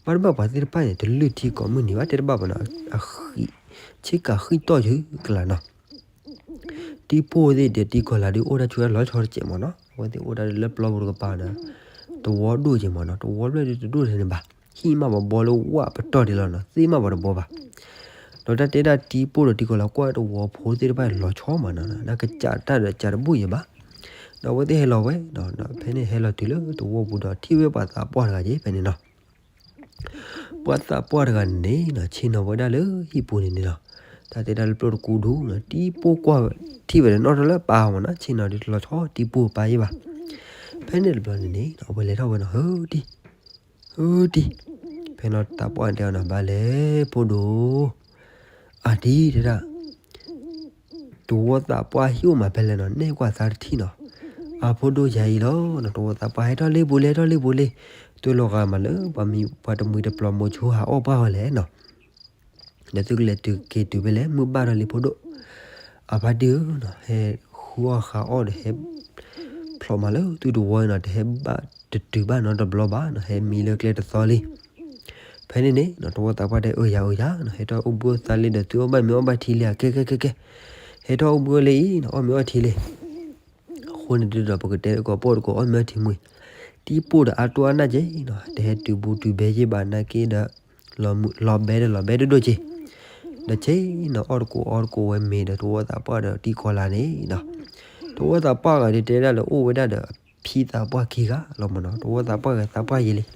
ဘၣ်တဘၣ်ပှၤသ့ၣ်တဖၣ်န့ၣ် တလုၢ်ထံကိးမုၢ်နံၤဘၣ် တဲတဘၣ်ဘၣ်နီၤ အဃံ ဆ့ကၤဃံတီၢ်ယုာ်ကလာ်နီၤ. တံၤပိၢ်သ့ၣ်ဒီးတံၤကီၤလၤဒုးအိၣ်တၢ်ဆူၣ်တၢ်လီၤဆီတစဲးမးနီၤ အဝဲသ့ၣ်အိၣ်တၢ်လၢပျီပူၤတကပၤဒီး တဝီဒိၣ်က့ၤမးနီၤ တဝီဖျၢၣ်ဒုးတဒိၣ်ထဲန့ၣ်ဘၣ် ဟံၣ်မးပှၤဘီလၢဝၣ်ပတီၢ်ဒံးလီၤနီၤ သ့ၣ်မးပှၤတဘီဘၣ်. ဒီးတၢ်တဲဒၣ်တံၤပိၢ်ဒီးတံၤကီၤလၤကွၢ်တဝီဖိသ့ၣ်တဖၣ်လီၤဆီမးနီၤ နကစးတၢ်ဒီးစးတဘူၣ်ယံၤဘၣ်. ဒီးအဝဲသ့ၣ်ဟဲလီၤဝဲ ဒီးဖဲန့ၣ်ဟဲလီၤတုၤလၢတဝီပူၤဒီးထံၣ်ဝဲပှၤသးပှၢ်တဂၤက့ၤဖဲန့ၣ်နီၤ ပှၤသးပှၢ်တဂၤန့ၣ်နီၤ ဆ့ၣ်နီၤဝဲဒၣ်လၢဟံၣ်ပူၤန့ၣ်န့ၣ်လီၤ. တၢ်တဲဒၣ်လၢပျိၢ်တကူဒူၣ်နီၤ တံၤပိၢ်ကွၢ်ထံ ထံၣ်ဝဲဒီးနီၣ်ထီၣ်လၢပၢ်မ့ၢ်နီၤ, ဆ့ၣ်နီၤဒုးတလီၤဆီတံပိၢ်ပၢ်ယဲၢ်ဘၣ်. ဖဲန့ၣ်တဘျီန့ၣ်န့ၣ် အဝဲလဲၤထီၣ်ဝဲနီၤ ဟုတံၢ် ဟုတံၢ်. ဖဲန့ၣ်သးပှၢ်တဲအီၤနီၤ ဘၣ်လဲၤဖိဒိၣ်, အတံၢ်တဲဒၣ် တဝီသးပှၢ်ဟံၣ်အိၣ်မးဖဲလဲၣ်နီၤ, နဲၣ်ကွၢ်သးတထံၣ်နီၤ. အဖိဒိၣ်ယၤအံၤလီၤနီၤ, တဝီသးပှၢ်ဟဲထီၣ်လ့ပူၤလ့ ဟဲထီၣ်လ့ပူၤလ့, သုလီၤဂာ်မးလၢ ပှၤတမှံၤတပျီၤမိၤဆိဟးအီၣ်ပှၢ်ဝဲလဲၣ်နီၤ. ဒီးသုကလဲၤတုၤက့ၤတုၤဖဲလဲၣ် မုၢ်ဘၣ်ထီၣ်လံဖိဒိၣ်. အဖါတံၢ်ဧၢနီၤ, ဟဲဃုအီၣ်ဃးအီၣ်ဒီးဟဲ ဖျိးမးလၢသုတဝီအံၤနီၤ, တဟဲဘၣ်တတုၤဘၣ်နီတဘျီဘၣ်နီၤ, ဟဲမံလၢကျဲတသီလံ. ဖဲန့ၣ်န့ၣ် တဝီသးပှၢ်တဲအၢယၤအၢယၤနီၤ, ဟဲထီၣ်အိၣ်ဘှံးအိၣ်သါလံဒီးသုအီၣ်ဘၣ်မ့ၤအီၣ်ဘၣ်ထံလံဧါ, ကဲကဲကဲကဲ, ဟဲထီၣ်အိၣ်ဘှံးအိၣ်လံအံၤနီၤ, အီၣ်မ့ၤအီၣ်ထံလံ. အဃိန့ၣ်ဒုးဒီး ပကတဲတကိးပိၢ်တကိး အီၣ်မ့ၤအီၣ်ထံမူ, တံပိၢ်ဒီးအါတိၢ်အါနၢ်က့နီၤ, တဟဲတုၤဘူတုၤဘဲယဲၢ်ဘၣ်နာ်က့ဒီး လီၤဘဲဒီးလီၤဘဲဒိၣ်ဒိၣ်က့. ဒီးဆ့ၣ်နီၤအီၣ်တကိးအီတကိးဝဲမ့ၤဒီး တဝီသးပှၢ်ဒီးတံကီၤလၤန့ၣ်နီၤ, တဝီသးပှၢ်ဂၤဒုးတဲဒၣ်လၢအိၣ်ဝဲဒၣ်ဒီး ဖံသးပှၢ်ခံဂၤလီၤမ့ၢ်နီၤ, တဝီသးပှၢ်ဂၤသးပှၢ်ယဲၢ်လံ.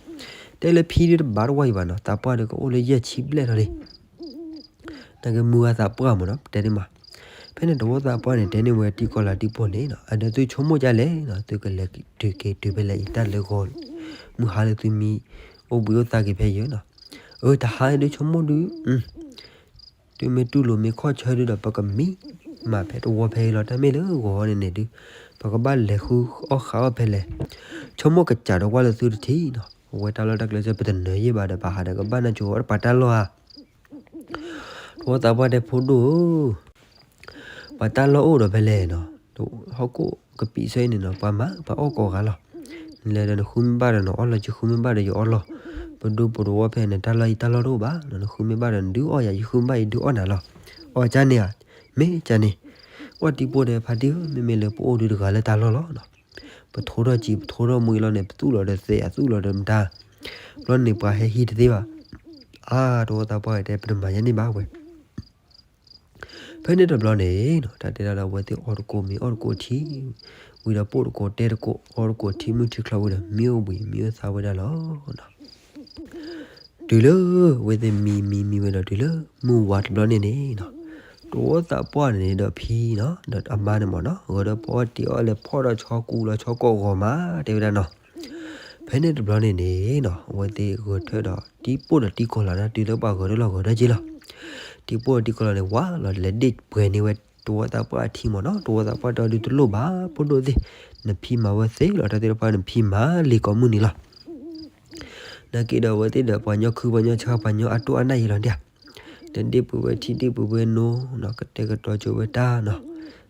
တဲလၢဖံဒုးတဘၣ်တဝီအံၤဘၣ်နီၤ, သးပှၢ်ဒုးကအိၣ်လၢယဲၢ်ဆံဘျဲၣ်လီၤလံ. နာ်က့မုၢ်ဂၤသးပှၢ်မ့ၢ်နီၤ ပတဲဒ်မး. ဖဲန့ၣ်တဝီသးပှၢ်န့ၣ် တဲန့ၢ်ဝဲတံကီၤလၤတံပိၢ်န့ၣ်နီၤ, အဒီးသုဆိကမိၣ်ကလဲၣ်နီၤ, သုကလဲၤတုၤက့ၤတုၤဖဲလဲၣ်အံၤ တၢ်လၢဂီၤ မုၢ်ဟါလၢသုမံ အိၣ်ဘှံးအိၣ်သါက့ၤဖဲယဲၢ်နီၤ. အၢ တဟါဒုးဆိကမိၣ်ဒုး သုမ့ၢ်တူၢ်လိာ်မ့ၢ်ခီၣ်ဆၢဒုးဒီး ပကမံမးဖဲတဝီဖဲအံၤလီၤ, တၢ်မ့ၢ်လၢဂီၤန့ၣ်န့ၣ်ဒုး ပကဘၣ်လဲၤဃုအီၣ်ဃးအီၣ်ဖဲလဲၣ်. ဆိကမိၣ်ကစၢ်ဒီးကွၢ်လၢသုတထံၣ်နီၤ, အဝဲတၢ်လီၢ်တၢ်ကျဲစၢၤ ပတနၢၤယဲၢ်ဘၣ်ဒီး ပှၤဟးဒီးကဘၣ်နၢ်ကၠိအီၣ်တပၤတၢ်လီၢ်ဧါ. တဝီသးပှၢ်တဲဖိဒိၣ်ဧၢ ပှၤတၢ်လီၢ်အိၣ်ဒီးဖဲလဲၣ်နီၤ, ဟီၣ်ခိၣ်ကပံာ်ဆၢအံၤန့ၣ်နီၤ ပှၤမၤပှၤအီၣ်ကိးဂၤလီၤ. နလဲၤဒီးနဃုမ့ၢ်ဘၣ်ဒီးနအီၣ်လီၤ, ယဃုမ့ၢ်ဘၣ်ဒီးယအီၣ်လီၤ. ပဒိၣ်ပတဝီဖဲန့ၣ် တၢ်လီၢ်အံၤတၢ်လီၢ်တအိၣ်ဘၣ်နီၤ, နဃုမ့ၢ်ဘၣ်ဒီးနဒုးအီၣ်ယၤ, ယဃုမ့ၢ်ဘၣ်ယဒုးအီၣ်နၤလီၤ. အီၣ်ကန့ၣ်ဧါ, မ့ၢ်ကန့ၣ်, ကွၢ်တံပိၢ်ဒီးဖါတံၢ်ဧၢ, မ့မ့ၢ်လၢပအိၣ်ဒုးတဂၤလၢတၢ်လီၢ်လီၤနီၤ. ပထိထီၣ်ကံ ပထိထီၣ်မှံလီၤန့ၣ် ပသူၣ်လီၤဒီးသဲး အသူၣ်လီၤဒီးမတၤ, ဘျီန့ၣ်ပှၤဟဲဟံးတသ့ဘၣ်. အါ တဝီသးပှၢ်တဲ ပတမၤယဲန့ၣ်ဘၣ်ဝဲ ဖဲန့ၣ်တဘျီန့ၣ်နီၤ တၢ်တဲဒၣ်ဒီးအဝဲသ့ၣ်အီၣ်တကိးမ့ၤအီၣ်တကိးထံ, ဝံၤဒီးပိၢ်တကိးတဲတကိး အီၣ်တကိးထံမုၢ်ထံချီဝံၤဒီး မံအိၣ်ဘှံးမံအိၣ်သါဝဲဒၣ်လီၤ. တုၤလၢအဝဲသ့ၣ်မံမံမံဝဲဒီး တုၤလၢမုၢ်ဝါတဘျီန့ၣ်န့ၣ်နီၤ, တဝီသးပှၢ်န့ၣ်ဒီးဖံနီၤ ဒီးအမါန့ၣ်မ့ၢ်နီၤ ဂဲၤဒီးဖီအီၣ်တ့ၤအီၣ်လဲၤဖီၣ်ဒီးဆီကူလီၤဆီကိးဂီၤမး တဲဝဲဒၣ်နီၤ. ဖဲန့ၣ်တဘျီန့ၣ်န့ၣ်နီၤ အဝဲသ့ၣ်ဂဲၤထၢၣ်ဒီး တံပိၢ်ဒီးတံကီၤလၤန့ၣ် တုၤလၢပှၤဂဲၤထၢၣ်လီၤဂဲၤထၢၣ်က့လီၤ. တံပိၢ်ဒီးတံကီၤလၤန့ၣ် ဝါလီၤလဲၤဒ့ၣ်ပှဲၤန့ၢ်ဝဲတဝီသးပှၢ်အထံမ့ၢ်နီၤ, တဝီသးပှၢ်တဲအီၤဒုးတလိၣ်ဘၣ် ဖိဒိၣ်သ့ၣ်, နဖံမၤဝဲသ့လီၤ တၢ်သ့ၣ်တဖၣ် နဖံမၤလံကိးမုၢ်နံၤလီၤ. နာ်က့ဒီးအဝဲသ့ၣ်ဒီးပှၤညီခုပှၤညီဆါပှၤညီအတိၢ်အနၢ်ယံၤလီၤဒၣ်, ဒီးဒ့ၣ်ပှဲၤဝဲထံဒ့ၣ်ပှဲၤဝဲနိနီၤ ကတဲာ်ကတီၤကၠိဝဲတၢ်နီၤ.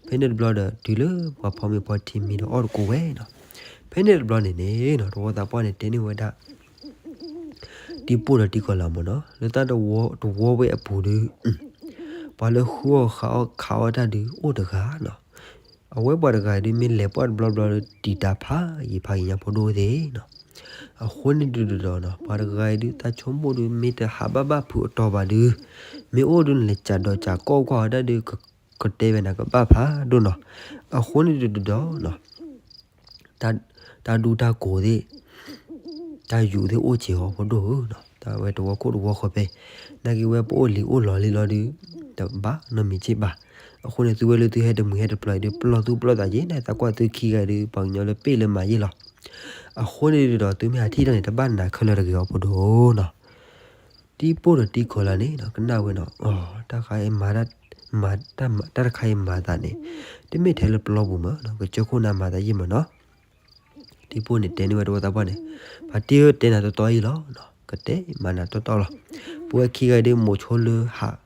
ဖဲန့ၣ်တဘျီဒီး တုၤလၢပှၤဖီမ့ၤဖီထံမံၤဒီးအီၣ်တကိးဝဲနီၤ. ဖဲန့ၣ်တဘျီန့ၣ်န့ၣ်နီၤ တဝီသးပှၢ်န့ၣ်တဲန့ၢ်ဝဲဒၣ် တံပိၢ်ဒီးတံကီၤလၤမ့ၢ်နီၤ လၢတၢ်တဝီတဝီဝဲအပူၤဒုး ပှၤလၢဃုအီၣ်ဃးအီၣ်ခးအီၣ်တၢ်ဒုးအိၣ်တဂၤနီၤ. အဝဲပှၤတဂၤအံၤဒုး မ့ၢ်လဲၤပှၢ်တဘျီဘျီဒီး တံာ်တာ်ဖးယံာ်ဖးယံာ်ညါဖိဒိၣ်သ့ၣ်နီၤ. အဃိန့ၣ်ဒုးဒီးနီၤ ပှၤတဂၤအံၤဒုး တၢ်ဆိကမိၣ်ဒုး မ့ၢ်တဟးဘၣ်ဘၣ်ဖုးအတီၤဘၣ်ဒုး မ့ၢ်အိၣ်ဒုး နလဲၤကးဒီးကးကီၢ်ကွၢ်ဝဲဒၣ်ဒုး ကတဲဝဲနၤကဘၣ်ဖးဒိၣ်နီၤ. အဃိန့ၣ်ဒုးဒီးနီၤ တၢ်ဒူတၢ်ကိးသ့ၣ် တၢ်ယူးသ့ၣ်အိၣ်စ့ၢ်ကီးဖိဒိၣ်ဧၢနီၤ. တၢ်ဝဲတဝီခိၣ်တဝီဃီဖဲ နာ်က့ဝဲပအိၣ်လံအိၣ်လီၤလံလီၤဒုး တဘၣ်နီတမံၤစ့ၢ်ဘၣ်. အဃိန့ၣ် သုဝဲလၢသုဟဲတမှံၤဟဲတပျီၤအံၤဒုး ပလီၢ်သူၣ်ပလီၢ်သးက့ၤ နသးကွၢ်သုခံဂၤအံၤဒုး ပှၤကညီလၢပ့ၢ်လၢမၤယ့ၢ်လီၤ. အဃိန့ၣ်ဒုးဒီး သုမ့ၢ်ဟးထံၣ်တၢ်န့ၣ် တဘၣ်နးခဲလၢာ်တဂ့ၤအီၤဖိဒိၣ်နီၤ. တံပိၢ်ဒီးတံကီၤလၤန့ၣ်နီၤ ကနၣ်ဝဲနီၤ အီ တၢ်ခါအံၤမၤ တၢ်တခါအံၤမၤသးန့ၣ် တမ့ၢ်ထဲလၢပျီပူၤမးနီၤ ကစၢၢ်ခိၣ်နၢ်မၤသးယံာ်မးနီၤ. တံပိၢ်န့ၣ်တဲန့ၢ်ဝဲတဝီသးပှၢ်န့ၣ် ဖါတံၢ်ဧၢ တဲနၤတီတီအံၤလီၤနီၤ ကတဲမၤနၤတီတီလီၤ. ပဝဲခံဂၤအံၤဒုး မိၤဆိလၢဟး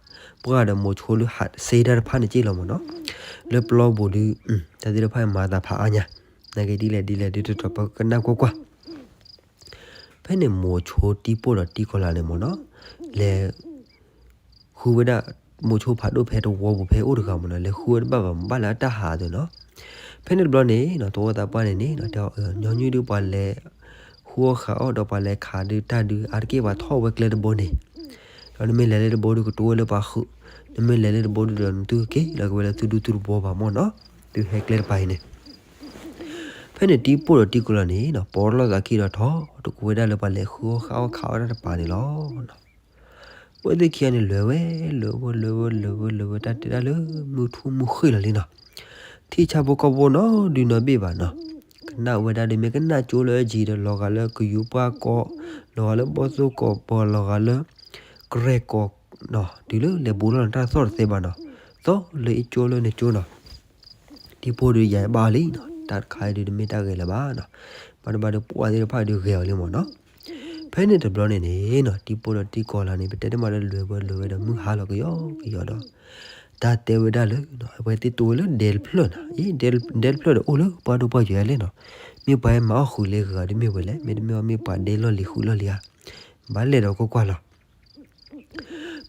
ပှၢ်ဒီးမိၤဆိလၢဟးစ့တၢ်တဖၣ်န့ၣ်က့ၢ်လီၤမးနီၤ. လၢပျီပူၤဒုး တၢ်သ့ၣ်တဖၣ်မၤသးဖးအါညါ နာ်က့ဒ်လဲၣ်ဒ်လဲၣ်ဒုးတတီၤပကနၣ်ကွၢ်ကွၢ် ဖဲန့ၣ်မိၤဆိတံပိၢ်ဒီးတံကီၤလၤန့ၣ်မးနီၤ လဲၤ ဃုဝဲဒၣ် မိၤဆိဖးဒိၣ်ဖဲတဝီပူၤဖဲအိၣ်တဂၤမးနီၤ လဲၤဃုဝဲတဘၣ်ဘၣ် မ့ၢ်ဘၣ်လၢအတၢ်ဟးအသိးနီၤ. ဖဲန့ၣ်တဘျီန့ၣ်နီၤ တဝီသးပှၢ်န့ၣ်န့ၣ်နီၤ တဲအီၤ ညီနုၢ်ဒုးပှၤလဲၤ ဃုအီၣ်ဃးအီၣ်ဒီးပှၤလဲၤခးဒုးတၢ်ဒုး အါတက့ၢ်ပှၤထီၣ်ဝဲကျဲတဘိန့ၣ် ဒီးနမ့ၢ်လဲၤလၢတဘိဒုးကတိၤဝဲလၢပှၤဃု နမ့ၢ်လဲၤလၢတဘိဒုးဒီး နသုကက့ၤလီၤက့ၤဝဲလၢသုဒူသုတဘိဘၣ်မးနီၤ သုဟဲကျဲတပၤအံၤန့ၣ် ဖဲန့ၣ်တံပိၢ်ဒီးတံကီၤလၤန့ၣ်နီၤ ပိာ်လီၤသးခံဒီးထီၣ်တကိးဝဲဒၣ်လၢပှၤလဲၤဃုအီၣ်ဃးအီၣ်ခးအီၣ်တၢ်တပၤန့ၣ်လီၤ. အဝဲသ့ၣ်ခံဂၤန့ၣ်လဲၤဝဲ လဲၤဝဲ လဲၤဝဲ လဲၤဝဲ လဲၤဝဲ တၢ်တဲဒၣ်လၢမုၢ်ထူၣ်မုၢ်ဃ့ၢ်လီၤလံနီၤ. တထံၣ်ဆၣ်ဖိကီၢ်ဖိနီတဒုနီတဘ့ၣ်ဘၣ်နီၤ. ကနၣ်ဝဲဒၣ်ဒီး မ့ၢ်ကနၣ်ကၠိလၢအယံၤဒီး လီၤဂာ်လၢကယူၤပှၢ်ကီၢ်, လီၤဂာ်လၢဘီၣ်သိၣ်ကီၢ်ပီၤ, လီၤဂာ်လၢကရဲၣ်ကီၢ်နီၤ, တုၤလၢလဲၤဘူးထီၣ်န့ၣ် တၢ်သီၣ်တသ့ဘၣ်နီၤ. သီၣ်လၢအကၠိလၢနကၠိနီၤ. တံၤပိၢ်ဒီး ယၤဘၣ်အီၤလံနီၤ, တၢ်တခါအံၤဒုး တမ့ၢ်တၢ်ဂ့ၤလၢၤဘၣ်နီၤ. ဘၣ်တဘၣ်ဒီးပှၢ်သ့ၣ်တဖၣ်ဒုးဂဲၤအီၤလံမ့ၢ်နီၤ. ဖဲန့ၣ်တဘျီန့ၣ်န့ၣ်နီၤ, တံၤပိၢ်ဒီးတံၤကီၤလၤန့ၣ် ပတဲတမံၤဒီး လဲၤဝဲလဲၤဝဲဒီး မုၢ်ဟါလီၤကယီကယီဒီး တၢ်တဲဝဲဒၣ်လၢ အဝဲသ့ၣ်တိဝဲလၢဒဲတဖျၢၣ်နီၤ. အံၤ ဒဲတဖျၢၣ်ဒီးအိၣ်လၢပှၢ်ဒိၣ်ပှၢ်ယိာ်ယၤလဲၣ်နီၤ. မ့ၢ်ပှၤဟဲမၤအီၣ်ဃုာ်လၢဂၤဒီးမ့ၢ်ဝဲလဲၣ်, မ့တမ့ၢ်အီၤ မ့ၢ်ပှၤဒဲလီၢ်လံၤဃုာ်လီၢ်လံၤဧါ. ဘၣ်လဲၤဒီးကွၢ်ကွၢ်လီၤ.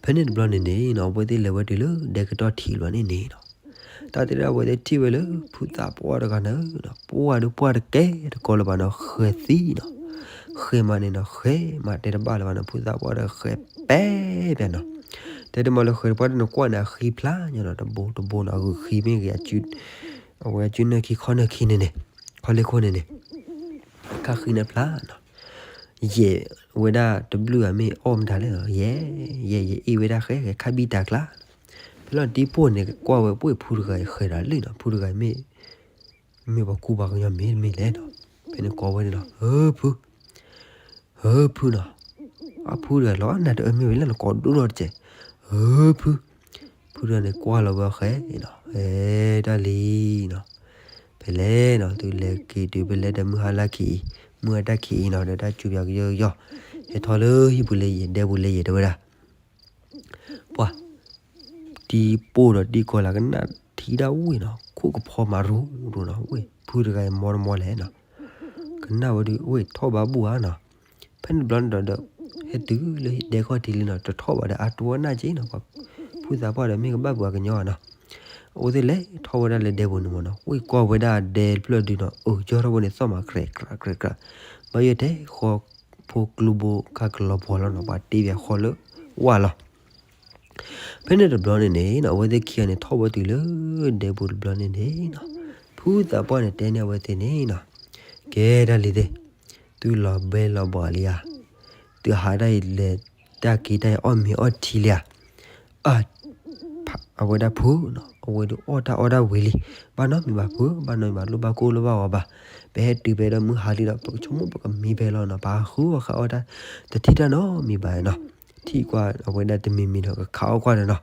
ဖဲန့ၣ်တဘျီန့ၣ်န့ၣ်နီၤ, အဝဲသ့ၣ်လဲၤဝဲတုၤလၢဒဲကတီၢ်ထံးတဘျီန့ၣ်န့ၣ်နီၤ, တၢ်တဲဒၣ် အဝဲသ့ၣ်ထံၣ်ဝဲလၢ ဖုသးပှၢ်တဂၤန့ၣ်နီၤ, ပှၢ်ဒီးပှၢ်တကဲတကီလၢၤဘၣ်နီၤ, ဃဲၤသံနီၤ. ဃဲၤမးန့ၣ်နီၤ, ဃဲၤမးတဲတဘၣ်လၢၤဘၣ်နီၤ, ဖုသးပှၢ်ဒီးဃဲၤပဲပျဲနီၤ. တဲတမံၤလၢ ဃဲၤတပှၢ်တနီၤကွၢ်န့ၣ် အဃံဖျါညါနီၤ, တဘိတဘိနီၤ, အဂုာ်ဃံမ့ၢ်ဂ့ၤ, အဝဲအစုနၢၣ်ခံခီၣ်နၢၣ်ခံန့ၣ်န့ၣ်, ခီၣ်လ့ၢ်ခိၣ်န့ၣ်န့ၣ် အခါဃံန့ၣ်ဖျါနီၤ. ယဲၢ်ဝဲဒၣ်တဘျုးဧါ မ့ၢ်အီၣ်မတၤလဲၣ်နီၤ, ယဲၢ်, ယဲၢ်, ယအ့ၣ်ဝဲဒၣ်ဃဲ ဃဲခါဘံၣ်တၢ်ကျါ. ဖဲလီၤတံၤပိၢ်န့ၣ် ကွၢ်ဝဲပှၢ်ဖုတဂၤအံၤ ဃဲၤဒီးလၢနီၤ, ဖုတဂၤအံၤမ့ၢ်, မ့ၢ်ပှၤကူပှၤကညီမ့ၢ်တမ့ၢ်လဲၣ်နီၤ. ဖဲန့ၣ်ကိးဝဲန့ၣ်လီၤ, ဧၢ ဖု, ဧၢ ဖုနီၤ. အဖုတဂၤလီၤနၤတအၢမ့ၢ်ဝဲလဲၣ်နီၤ, ကိးဒိၣ်ထီၣ်တစဲး, ဧၢ ဖု. ဖုတဂၤန့ၣ်ကွၢ်လီၤဝဲအီၤဃဲနီၤ, ဟဲတၢ်လံနီၤ. ဖဲလဲၣ်နီၤ, သုလဲၤက့ၤတုၤဖဲလဲၣ်ဒီး မုၢ်ဟါလၢခံအံၤ, မုၢ်ဟါတၢ်ခံအံၤနီၤ, ဒီးတၢ်စူၤပၠးကယီကယီ, ဟဲထီၣ်လၢဟံၣ်ပူၤလၢယဲၢ်, ဒဲပူၤလၢယဲၢ် တဲဝဲဒၣ်. ပှၤ တံၤပိၢ်ဒီးတံၤကီၤလၤကနၣ်ထံၣ်ဒၣ်ဝဲနီၤ, ခိၣ်ကဖီမၤရူၤရူၤနီၤ, ဝဲၢ်ဖုတဂၤအံၤမီတမီလဲၣ်နီၤ. ကနၣ်ဝဲဒုး ဝဲၢ်ထီၣ်ဘးဘူၣ်ဧါနီၤ. ဖဲန့ၣ်တဘျီန့ၣ်ဒီး ဟဲတုၤလၢဒဲခီၣ်ထံးလံနီၤ, တထီၣ်ဘးဒီးအါတဝီနၢ်က့နီၤ, ပှၤဖုသးပှၢ်ဒီးမ့ၢ်ကဘၣ်ပှၤကညီဧါနီၤ. အဝဲသ့ၣ်လဲၤထီၣ်ဝဲဒၣ်လၢဒဲပူၤန့ၣ်မ့ၢ်နီၤ, ဝဲၢ်ကွၢ်ဝဲဒၣ်ဒဲတဖျၢၣ်ဒုးနီၤ, အၢ ယီၢ်ထီၣ်ဝဲန့ၣ် သီၣ်မး ကြဲးကြး ကြဲးကြး, ဘၣ်ယဲၢ်ထဲဃီဖိကျိဘိခါကလီၤပှီၤလီၤနီၤ, ပှၤတ့ဝဲဃီလၢဝၢ်လီၤ. ဖဲန့ၣ်တဘျီန့ၣ်န့ၣ်နီၤ, အဝဲသ့ၣ်ခံဂၤန့ၣ် ထီၣ်ဝဲတုၤလၢဒဲပူၤတဘျီန့ၣ်န့ၣ်နီၤ, ဖုသးပှၢ်န့ၣ်တဲန့ၢ်အဝဲသ့ၣ်န့ၣ်နီၤ, ကဲဒၣ်လံသ့ၣ်, သုလီၤဘဲလီၤဘှီလံဧါ, သုဟးတၢ်အံၤလဲၤတၢ်က့ၤတၢ်အံၤ အီၣ်မ့ၤအီထံလံဧါ. အ အဝဲဒၣ်ဖုနီၤ, အဝဲဒုးအီၣ်တၢ်အီၣ်တၢ်ဝံၤလံ, ဘၣ်နီတမံၤဘၣ်ဖု, ဘၣ်နီတမံၤဘၣ်, လိၣ်ဘၣ်ကိၢ်လိၣ်ဘၣ်ဂီၤဘၣ်, ပဟဲတုၤဖဲဒီးမုၢ်ဟါလံဒီး ပကဆိကမိၣ်ပကမံဖဲလီၤနီၤ, ပဟးဃုအီၣ်ဃုအီၣ်တၢ် တထံၣ်တၢ်နီတမံၤဘၣ်နီၤ. ထံၣ်ကွၢ်အဝဲဒၣ်တမံၤမံၤဒီး ကခးအီၣ်ကွၢ်ဒီးနီၤ,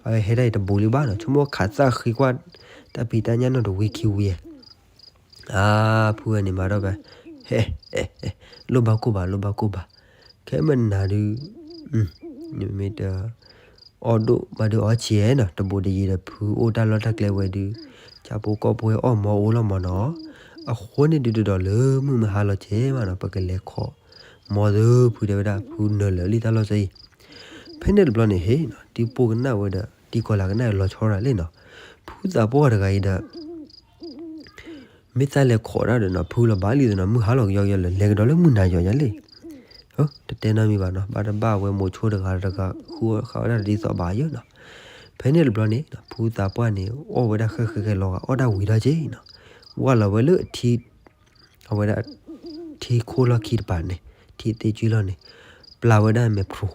အဝဲဟဲဒၣ်အံၤတဘူးလံဘၣ်နီၤ, ဆိကမိၣ်ခးသၣ်ဃ့ကွၢ် တၢ်ဖံးတၢ်ညၣ်နီၤတဝံခံဝံဧါ. အါ ဖုဂၤန့ၣ်မၤထီၣ်ဖဲ ဟဲ လိၣ်ဘၣ်ကိၢ်ဘၣ် လိၣ်ဘၣ်ကိၢ်ဘၣ်, ခဲမုၢ်နၤဒုး မ့ၢ်တ အီၣ်ဒိၣ်ဘၣ်ဒုးအီၣ်ဆံးနီၤ, တဘူးတယံၤဒီး ဖုအိၣ်တၢ်လီၢ်တၢ်ကျဲဝဲဒုး ဆၣ်ဖိကီၢ်ဖိအီၣ်မီၤအိၣ်လီၤမီၤနီၤ. အဃိန့ၣ်ဒုးတဒီးလၢမုၢ်မဟါလီၤဆဲးမးနီၤ, ပကလဲၤခိးမီၤသုဖုတဲဝဲဒၣ်, ဖုနၢၤလၢာ်လံတၢ်လီၢ်စၢအံၤ. ဖဲန့ၣ်တဘျီန့ၣ်ဟ့ၣ်နီၤ, တံၤပိၢ်ကနၣ်ဝဲဒီး တံၤကီၤလၤကနၣ်လီၤဆီဒၣ်လဲၣ်နီၤ, ဖုသးပှၢ်တဂၤအံၤဒီး မ့ၢ်သးလဲၤခိးတၢ်ဒီးနီၤ, ဖုလီၤဘၣ်လံဒီးနီၤ, မုၢ်ဟါလီၤကယီကယီလၢာ် လဲၤကဒီးလၢမုၢ်နၤယီၤယၤလံ. တတဲနီတမံၤဘၣ်နီၤ, ဘၣ်တဘၣ်ဝဲမိၤဆိတဂၤတဂၤ ဃုဃာ်ဝဲဒၣ်တဒ်သိးဘၣ်ယိာ်နီၤ. ဖဲန့ၣ်တဘျီန့ၣ် ဖုသးပှၢ်န့ၣ် အီၣ်ဝဲဒၣ်ဃဲဃဲဃဲလီၤဂာ်အီၣ်တၢ်ဝံၤထီၣ်က့နီၤ, ဝၢ်လီၤဝဲလၢအထံ အဝဲဒၣ် ထံခိၣ်လီၢ်ခံတပၤန့ၣ်, ထံသ့ၣ်ကုလီၢ်န့ၣ်, ပျၢ်ဝဲဒၣ်မဲာ်ဖျိ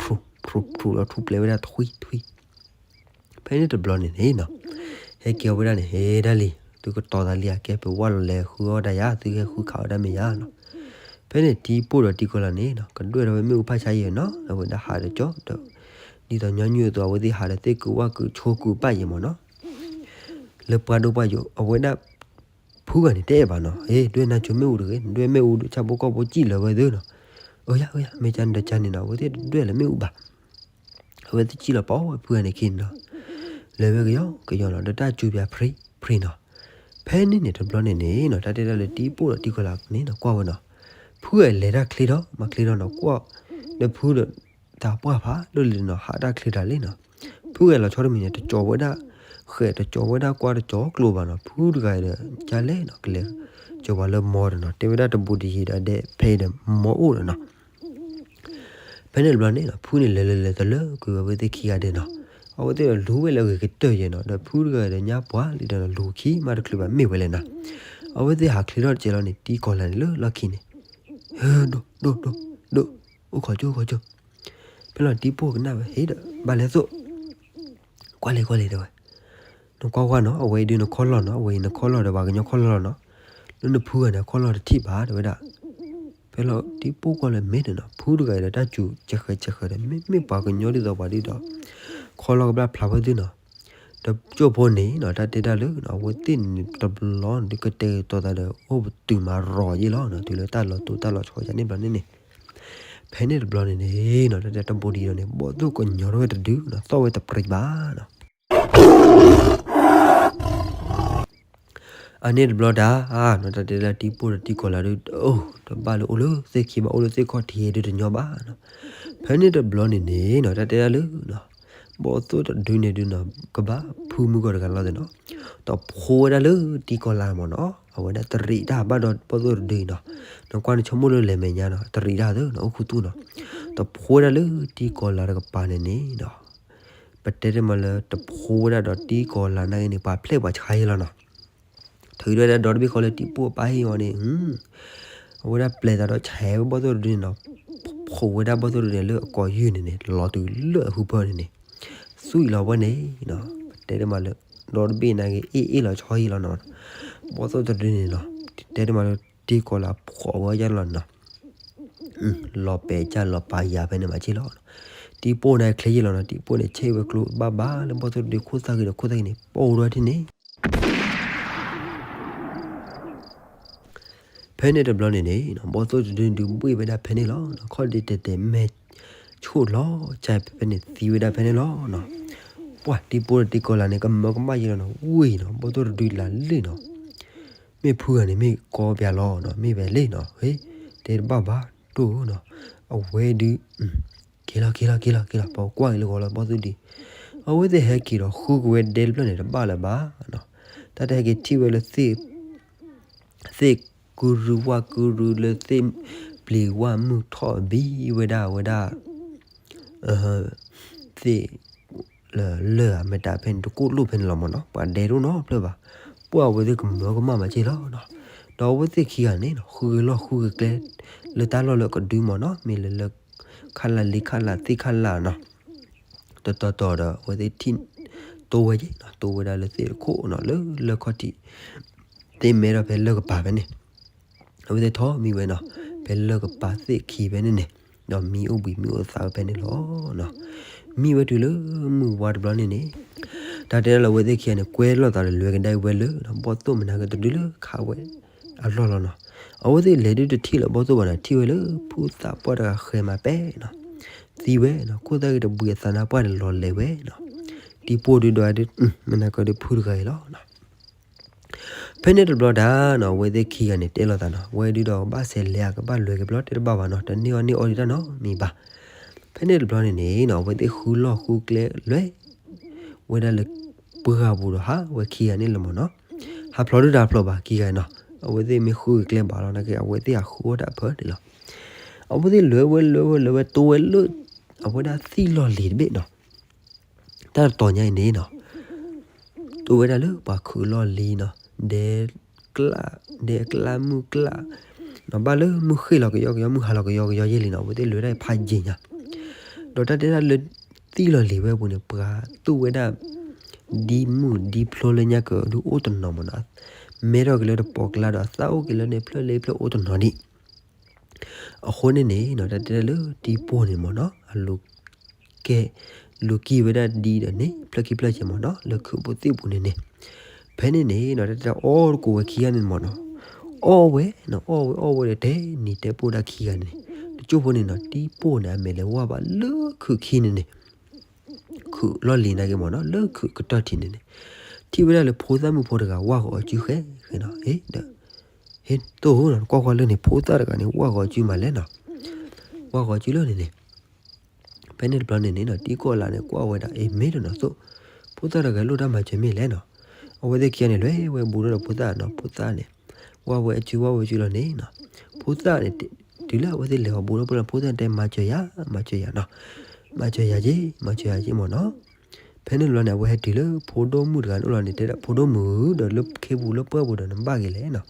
ဖျိ ဖျိ ဖျိလီၤထူၣ်ပျဲဝဲဒၣ်ထွံ ထွံ ဖဲန့ၣ်တဘျီန့ၣ်န့ၣ်နီၤ, ဟဲက့ၤအီၤဝဲဒၣ်န့ၣ် ဟဲဒၣ်လံ, သုကတီၤသးလံဧါ, ကဲပဝၢ်လီၤလဲၤဃုအီၣ်ဒၣ်ယၤ, သုကဟဲဃုခးအီၣ်ဒၣ်မ့ၢ်ယၤနီၤ. ဖဲန့ၣ်တံၤပိၢ်ဒီးတံၤကီၤလၤန့ၣ်နီၤ, ကဒွဲၣ်ထီၣ်ဝဲမ့ၣ်အူဖးဆါယဲၢ်နီၤ, အဝဲဒၣ်ဟးတကၠီဒီး ဒ်သိးညီနုၢ်အသိး အဝဲသ့ၣ်ဟးဒီးသ့ၣ်ကုာ်ဝၣ်ကုာ်ဆိကုာ်ပၣ်ယဲၢ်မးနီၤ. လၢပှၢ်ဒိၣ်ပှၢ်ယိာ် အဝဲဒၣ် ဖုဂၤန့ၣ် တအဲၣ်ဘၣ်နီၤ, ဟ့ၣ် ဒွဲၣ်နၤကၠိမ့ၣ်အူတဂ့ၤ, ဒွဲၣ်မ့ၣ်အူဒုး ဆၣ်ဖိကီၢ်ဖိစံၣ်လၢၤဝဲသ့နီၤ. အၢယၤ အၢယၤ မ့ၢ်ကန့ၣ်ဒီးကန့ၣ်နီၤ, အဝဲသ့ၣ်တဒွဲၣ်လၢၤမ့ၣ်အူဘၣ်. အဝဲသ့ၣ်စံၣ်လီၤပာ်ဝဲဖုဂၤန့ၣ်ခံနီၤ, လဲၤဝဲကယီကယီနီၤ, ဒီးတၢ်စူၤပၠးဖြံဖြံနီၤ. ဖဲန့ၣ်န့ၣ်တဘျီန့ၣ်န့ၣ်နီၤ, တၢ်တဲဒၣ်လၢတံၤပိၢ်ဒီးတံၤကီၤလၤန့ၣ်နီၤ ကွၢ်ဝဲနီၤ, ဖုဂၤလဲၤတၢ်ချ့ထီၣ်မၤချ့ထီၣ်နီၤ, ကွၢ်ဒီးဖုဒီး သးပှၢ်ဖးဒိၣ်လံနီၤ, ဟးတၢ်ချ့တၢ်လံနီၤ. ဖုဂၤလီၤဆီတမံၤန့ၣ် တကၠီၤဝဲဒၣ် ဃဲးတကၠီၤဝဲဒၣ်ကွၢ် တကၠီၤကျိဘၣ်နီၤ. ဖုတဂၤအံၤဒီး ကလဲၣ်နီၤ, ကလဲၤကၠီၤပှၤလၢမီဒီးနီၤ, တဲဝဲဒၣ်တဘူးတယံၤဒီးဒဲး ဖဲအံၤဒီးမီအိၣ်ဒီးနီၤ. ဖဲန့ၣ်တဘျီန့ၣ်နီၤ, ဖုန့ၣ်လဲၤလဲၤလဲၤတလၢကွံာ်ဝဲသ့ၣ်ခံဂၤဒဲးနီၤ. အဝဲသ့ၣ်ဒီးလူၤဝဲလၢအဂ့ၤကတၢၢ်ယဲၢ်နီၤ, ဒီးဖုတဂၤအံၤဒီးညါပှၢ်လံဒီး လူၤခံမးတချုးဘၣ်မ့ၢ်ဝဲလဲၣ်နီၤ. အဝဲသ့ၣ်ဟးချ့ထီၣ်တကဲလီၤန့ၣ် တံၤကီၤလၤန့ၣ်လၢလီၢ်ခံန့ၣ် ဒိၣ်ဒိၣ်ဒိၣ်ဒိၣ်, အိၣ်ခိးကၠိ အိၣ်ခိးကၠိ. ဖဲလီၤတံၤပိၢ်ကနၣ်ဝဲ ဟ့ၣ်ဒီး ဘၣ်လဲၤသိး, ကွၢ်လံ ကွၢ်လံ တဲဝဲ. ကွၢ်ကွၢ်နီၤ အဝဲအံၤဒုးနခီၣ်လီၢ်နီၤ အဝဲအံၤနခီၣ်လီၢ်ဒီးပှၤကညီခီၣ်လီၢ်လီၤနီၤ, လၢနဖုဂၤန့ၣ် အခီၣ်လီၢ်တထံၣ်ဘၣ် တဲဝဲဒၣ်. ဖဲလီၤတံပိၢ်ကွၢ်လၢမ့ၢ်န့ၣ်နီၤ ဖုတဂၤအံၤဒီးတၢ်စူၤကဲဃဲးကဲဃဲးဒီး မ့မ့ၢ်ပှၤကညီဒ်သိးပှၤဒ်ဒီး ခီၣ်လီၢ်ကဘၣ်ဖျါဖဲသုနီၤ. ဒီးကၠိဖိန့ၣ်နီၤ တၢ်တဲဒၣ်လၢ အဝဲသ့ၣ်န့ၣ်တဘျီန့ၣ် ကတဲာ်ကတီၤသးဒီး အိၣ်ပတုာ်မးရီၤယ့ၣ်လီၤနီၤ တုၤလၢတၢ်လီၤတိၢ်တၢ်လီၤဆီယါန့ၣ်ဘျီန့ၣ်န့ၣ် ဖဲန့ၣ်တဘျီန့ၣ်န့ၣ်နီၤ တၢ်တဲတဘိဒံးဒီးန့ၣ် ဘီၣ်သိၣ်ကညီထီၣ်ဝဲတဒုနီၤ သီၣ်ဝဲတပြံးဘၣ်နီၤ. အန့ၣ်တဘျီတၢ်နီၤ တၢ်တဲလၢတံပိၢ်ဒီးတံကီၤလၤဒုး တဘၣ်လၢအိၣ်လၢသ့ၣ်ခံဘၣ် အိၣ်လၢသ့ၣ်ခီၣ်ထံးဒုးတညီဘၣ်နီၤ. ဖဲန့ၣ်တဘျီန့ၣ်န့ၣ်နီၤ တၢ်တဲဒၣ်လၢ ဘီၣ်သိၣ်တဒုန့ၣ်ဒုးနီၤ ကဘၣ်ဖုမုၢ်ဂီၤတဂၤလီၤသ့ၣ်နီၤ, တဖိဝဲဒၣ်လၢတံကီၤလၤမ့ၢ်နီၤ အဝဲဒၣ်တရံးတၢ်ဘၣ်ဒီးဘီၣ်သိၣ်တဒုနီၤ, နကွၢ်နဆိကမိၣ်လၢလဲၤမဲာ်ညါနီၤ တရံးတၢ်သ့ၣ်နီၤ အိၣ်ခူသူၣ်နီၤ, တဖိဝဲဒၣ်လၢတံကီၤလၤတကပၤန့ၣ်န့ၣ်နီၤ ပတဲတမးလၢတဖိဝဲဒၣ်ဒီးတံကီၤလၤနာ်က့န့ၣ် ပှၤဖျဲၣ်ပှၤဆါယ့ၢ်လီၤနီၤ. ထုးဒၣ်ဝဲဒၣ်ဒီတဘ့ၣ်ဃီလၢတံပိၢ်ပၢ်ဟ့ၣ်အီၤန့ၣ် အဝဲဒၣ်ပျဲသးဒီးဆဲးဝဲဘီၣ်သိၣ်တဒုန့ၣ်နီၤ, ဖိးဝဲဒၣ်ဘီၣ်သိၣ်တဒုန့ၣ်လၢအကိာ်ယုၢ်န့ၣ်န့ၣ် လီၤတုၤလၢအဟူဖၢန့ၣ်န့ၣ်, သွံၣ်လီၤဝဲန့ၣ်နီၤ, ပတဲတမးလၢ ဒီတဘ့ၣ်နာ်က့ အ့ၣ်အ့ၣ်လီၤဆီဟံၣ်လီၤနီၤ, ဘီၣ်သိၣ်တဒုန့ၣ်နီၤ, တဲတမးလၢတံကီၤလၤဖိးဝဲဒၣ်လီၤနီၤ လီၤပဲာ်ကၢ်လီၤပာ်ယၤဖဲန့ၣ်မးက့ၢ်လီၤ. တံပိၢ်န့ၣ်ချ့ယ့ၢ်လီၤနီၤ, တံပိၢ်န့ၣ်ဆဲးဝဲကျိဘၣ်ဘၣ်လၢဘီၣ်သိၣ်တဒုခိၣ်သၣ်ဂ့ၤဒီး ခိၣ်သၣ်ဂ့ၤန့ၣ် ပိၢ်ဝဲဒၣ်ထံၣ်န့ၣ် ဖဲန့ၣ်တဘျီန့ၣ်န့ၣ် ဘီၣ်သိၣ်တဒုဒုးဘှ့ၣ်ဝဲဒၣ်ဖဲန့ၣ်လီၤ. ခီၣ်ဒ့တဲာ်တဲာ်မဲာ် ဆူၣ်လီၤကၢ်ဖဲန့ၣ်သံဝဲဒၣ်ဖဲန့ၣ်လီၤ. ပှၤတံပိၢ်ဒီးတံကီၤလၤန့ၣ် ကမၢကမၣ်ယ့ၢ်လီၤနီၤ, ဝံၤနီၤ ဘီၣ်သိၣ်တဒုလးလၢနီၤ မ့ၢ်ဖုဂၤန့ၣ်မ့ၢ်ကီပၠးလီၤနီၤ, မ့ၢ်ဝဲလံနီၤ, ဟ့ တဲတဘၣ်ဘၣ်တိၢ်နီၤ, အဝဲဒုး က့ၤလီၤ က့ၤလီၤ က့ၤလီၤ က့ၤလီၤ, ပကွၢ်က့ၤလၢဂီၤလီၤ ဘီၣ်သိၣ်ဒုး, အဝဲသ့ၣ်ဟဲက့ၤဒီးဃုက့ၤဝဲဒဲတဖျၢၣ်န့ၣ် တဘၣ်လၢၤဘၣ်နီၤ, တၢ်တဟဲက့ၤထံၣ်ဝဲလၢသ့ၣ် သ့ၣ်ကုရုဝၣ်ကုရုလၢသ့ၣ်ပျံၤဝၣ်မုၢ်ထီၣ်ဘံဝဲဒၣ်ဝဲဒၣ် သ့ၣ် လၢလၢၢ်ဧါ မတၤဖဲန့ၣ် တကိၣ်လိၣ်ဖဲန့ၣ်လီၤမ့ၢ်နီၤ, ပှၤဒဲတအိၣ်နီတဖျၢၣ်ဘၣ်, ပှၢ်အဝဲသ့ၣ်ကမၢကမၣ်မးက့ၢ်လီၤနီၤ, ဒီးအဝဲသ့ၣ်ခံဂၤန့ၣ်နီၤ ဃုက့ၤလီၢ်ဃုက့ၤကျဲ လၢတၢ်လီၢ်လၢကဒုမ့ၢ်နီၤ, မ့ၢ်လၢလၢ ခလၢ်လံခလၢ်သ့ၣ်ခလၢ်နီၤ တတီၤတီၤဒီး အဝဲသ့ၣ်ထံၣ် တိဝဲက့ၤနီၤ, တိဝဲဒၣ်လၢသ့ၣ်တခိၣ်နီၤ လၢလၢၢ်ခီၣ်ထံး သ့ၣ်မဲထီၣ်ဖဲလၢၢ်ကပၤဖဲန့ၣ်, အဝဲသ့ၣ်ထီၣ်မံဝဲနီၤ, ဖဲလၢၢ်ကပၤသ့ၣ်ခံဖဲန့ၣ်န့ၣ်, ဒီးမံအိၣ်ဘှံးမံအိၣ်သးဝဲဖဲန့ၣ်လီၤ. မံဝဲတုၤလၢမုၢ်ဝါတဘျီန့ၣ်န့ၣ်, တၢ်တဲဒၣ်လၢအဝဲသ့ၣ်ခံဂၤန့ၣ် ကွဲလိာ်သးဒီးလဲၤကဒါဝဲလၢ ဘီၣ်သိၣ်မနၤက့တဒုလၢခးဝဲ အလီၢ်လီၤနီၤ, အဝဲသ့ၣ်လဲၤဒုးတထံၣ်လၢၤဘီၣ်သိၣ်ဘၣ်နီၤ, ထံၣ်ဝဲလၢဖိသၣ်ပှၢ်တဂၤဃဲၤမးပဲနီၤ, သံဝဲနီၤ, ခိၣ်သၣ်ဂ့ၤတဘှံးအသးနါပှၢ်န့ၣ်လီၤလဲၤဝဲနီၤ, တံပိၢ်ဒုးဒီးဒုး မနၤက့ၤဒုးဖုတဂၤအံၤလီၤနီၤ. ဖဲန့ၣ်တဘျီတၢ်နီၤ အဝဲသ့ၣ်ခံဂၤန့ၣ်တဲလိာ်သးနီၤ, ဝဲဒုးဒီးကဘၣ်စဲးလဲၤဧါ ကဘၣ်လဲၤက့ၤဘျီတဲတဘၣ်ဘၣ်နီၤ, တန့ၢ်အီၣ်န့ၢ်အီဒံးတၢ်နီတမံၤဘၣ်. ဖဲန့ၣ်တဘျီန့ၣ်န့ၣ်နီၤ အဝဲသ့ၣ်ဃုလီၢ်ဃုကျဲလဲၤ ဝဲဒၣ်လၢပှၢ်ပူၤဒီးဟးဝဲခံဂၤန့ၣ်လီၤမ့ၢ်နီၤ, ဟးဖျိးဒုးတၢ်ဖျိးဘၣ်ခံဂၤနီၤ, အဝဲသ့ၣ်မ့ၢ်ဃုကျဲဘၣ်လီၤနာ်က့ အဝဲသ့ၣ်ဟးဃုအီၣ်တၢ်အဖၢန့ၣ်လီၤ. အဝဲသ့ၣ်လဲၤဝဲလဲၤဝဲလဲၤဝဲတိဝဲလၢ အဝဲဒၣ်သ့ၣ်လီၢ်လံၤတဘ့ၣ်နီၤ တၢ်တတီၤညါအံၤန့ၣ်နီၤ, တိဝဲဒၣ်လၢပှၤခုးလီၢ်လံၤနီၤ, ဒဲကျၢ် ဒဲကျၢ်မုၢ်ကျၢ်, နီၤဘၣ်လၢမုၢ်ဃ့ၢ်လီၤကယီကယီ မုၢ်ဟါလီၤကယီကယီယဲၢ်လံနီၤ, အဝဲသ့ၣ်လဲၤဝဲဒၣ်ဖးယံၤညါ, ဒီးတၢ်တဲဒၣ်လၢသ့ၣ်လီၢ်လံၤဝဲအပူၤန့ၣ် ပှၤသူၣ်ဝဲဒၣ် ဒ်မုၢ်ဒ်ဖျိလၢညါကဒုးအိၣ်တနီၤမ့ၢ်နီၤ, မဲထီၣ်က့ၤလၢတပီၤကျါဒီး သၣ်အိၣ်က့ၤလၢန့ၣ်ဖျၢၣ်လၢဖျၢၣ်အိၣ်တနီၤဒံး အဃိန့ၣ်န့ၣ်နီၤ တၢ်တဲလၢတံပိၢ်န့ၣ်မ့ၢ်နီၤ အလူၤကဲ လူၤကံၢ်ဝဲဒၣ်ဒ်ဒီးန့ၣ် ဖျၢၣ်ခံဖျၢၣ်ကဲမ့ၢ်နီၤ လၢခုးဖိသ့ၣ်ပူၤန့ၣ်န့ၣ်, ဖဲန့ၣ်န့ၣ်နီၤ တၢ်တဲအီၣ်တကိးဝဲခံဂၤန့ၣ်မ့ၢ်နီၤ, အီၣ်ဝဲနီၤ အီၣ်ဝဲအီၣ်ဝဲဒီးတဲနံၤတဲပိၢ်ဒၣ်ခံဂၤန့ၣ်, တကၠိၢ်ဖိန့ၣ်နီၤ တံပိၢ်န့ၣ် အမဲာ်လဲၤဝၢ်ဘၣ်လၢခုးခံန့ၣ်န့ၣ် ခုးလီၢ်လံၤနာ်က့မ့ၢ်နီၤ လၢခုးကတၢၢ်ထံးန့ၣ်န့ၣ်, ထံၣ်ဝဲဒၣ်လၢဖိသၣ်မုၣ်ဖိတဂၤ ဝၢ်ဂီၤအီၤစုဃဲဃဲနီၤ, ဟ့ၣ်ဒီး ဟ့ၣ်တိၢ်နီၤ ကွၢ်ကွၢ်လၢန့ၣ် ဖိသၣ်တဂၤန့ၣ် ဝၢ်ဂီၤစုမးလဲၣ်နီၤ, ဝၢ်ဂီၤစုလၢန့ၣ်န့ၣ်, ဖဲန့ၣ်တဘျီန့ၣ်န့ၣ်နီၤ တံကိးလးန့ၣ် ကွၢ်ဝဲဒၣ် အ့ မ့ၢ်တနီၤသိး ဖိသၣ်တဂၤလိၣ်တၢ်မၤစၢၤမ့ၢ်လဲၣ်နီၤ, အဝဲသ့ၣ်ခံဂၤန့ၣ် လဲၤဝဲဘူးထီၣ်ဒီးဖိသၣ်နီၤ ဖိသၣ်န့ၣ် ဝၢ်ဝဲအစုဝၢ်ဝဲစုလီၤန့ၣ်နီၤ, ဖိသၣ်န့ၣ် တုၤလၢအဝဲသ့ၣ်လဲၤဝဲဘူးထီၣ်ဖိလီၤ ဖိသၣ်တဲ မၤစၢၤယၤ မၤစၢၤယၤနီၤ, မၤစၢၤယၤက့ မၤစၢၤယၤက့မ့ၢ်နီၤ, ဖဲန့ၣ်တဘျီန့ၣ် အဝဲဟဲတုၤလၢဖိဒိၣ်မုၣ်တဂၤန့ၣ်အိၣ်လီၤန့ၣ် တဲဒၣ် ဖိဒိၣ်မုၣ်ဧၢ ဒီးလၢခ့ပူၤလၢပှၢ်ပူၤဒီးနဘၣ်က့ၤလဲၣ်နီၤ,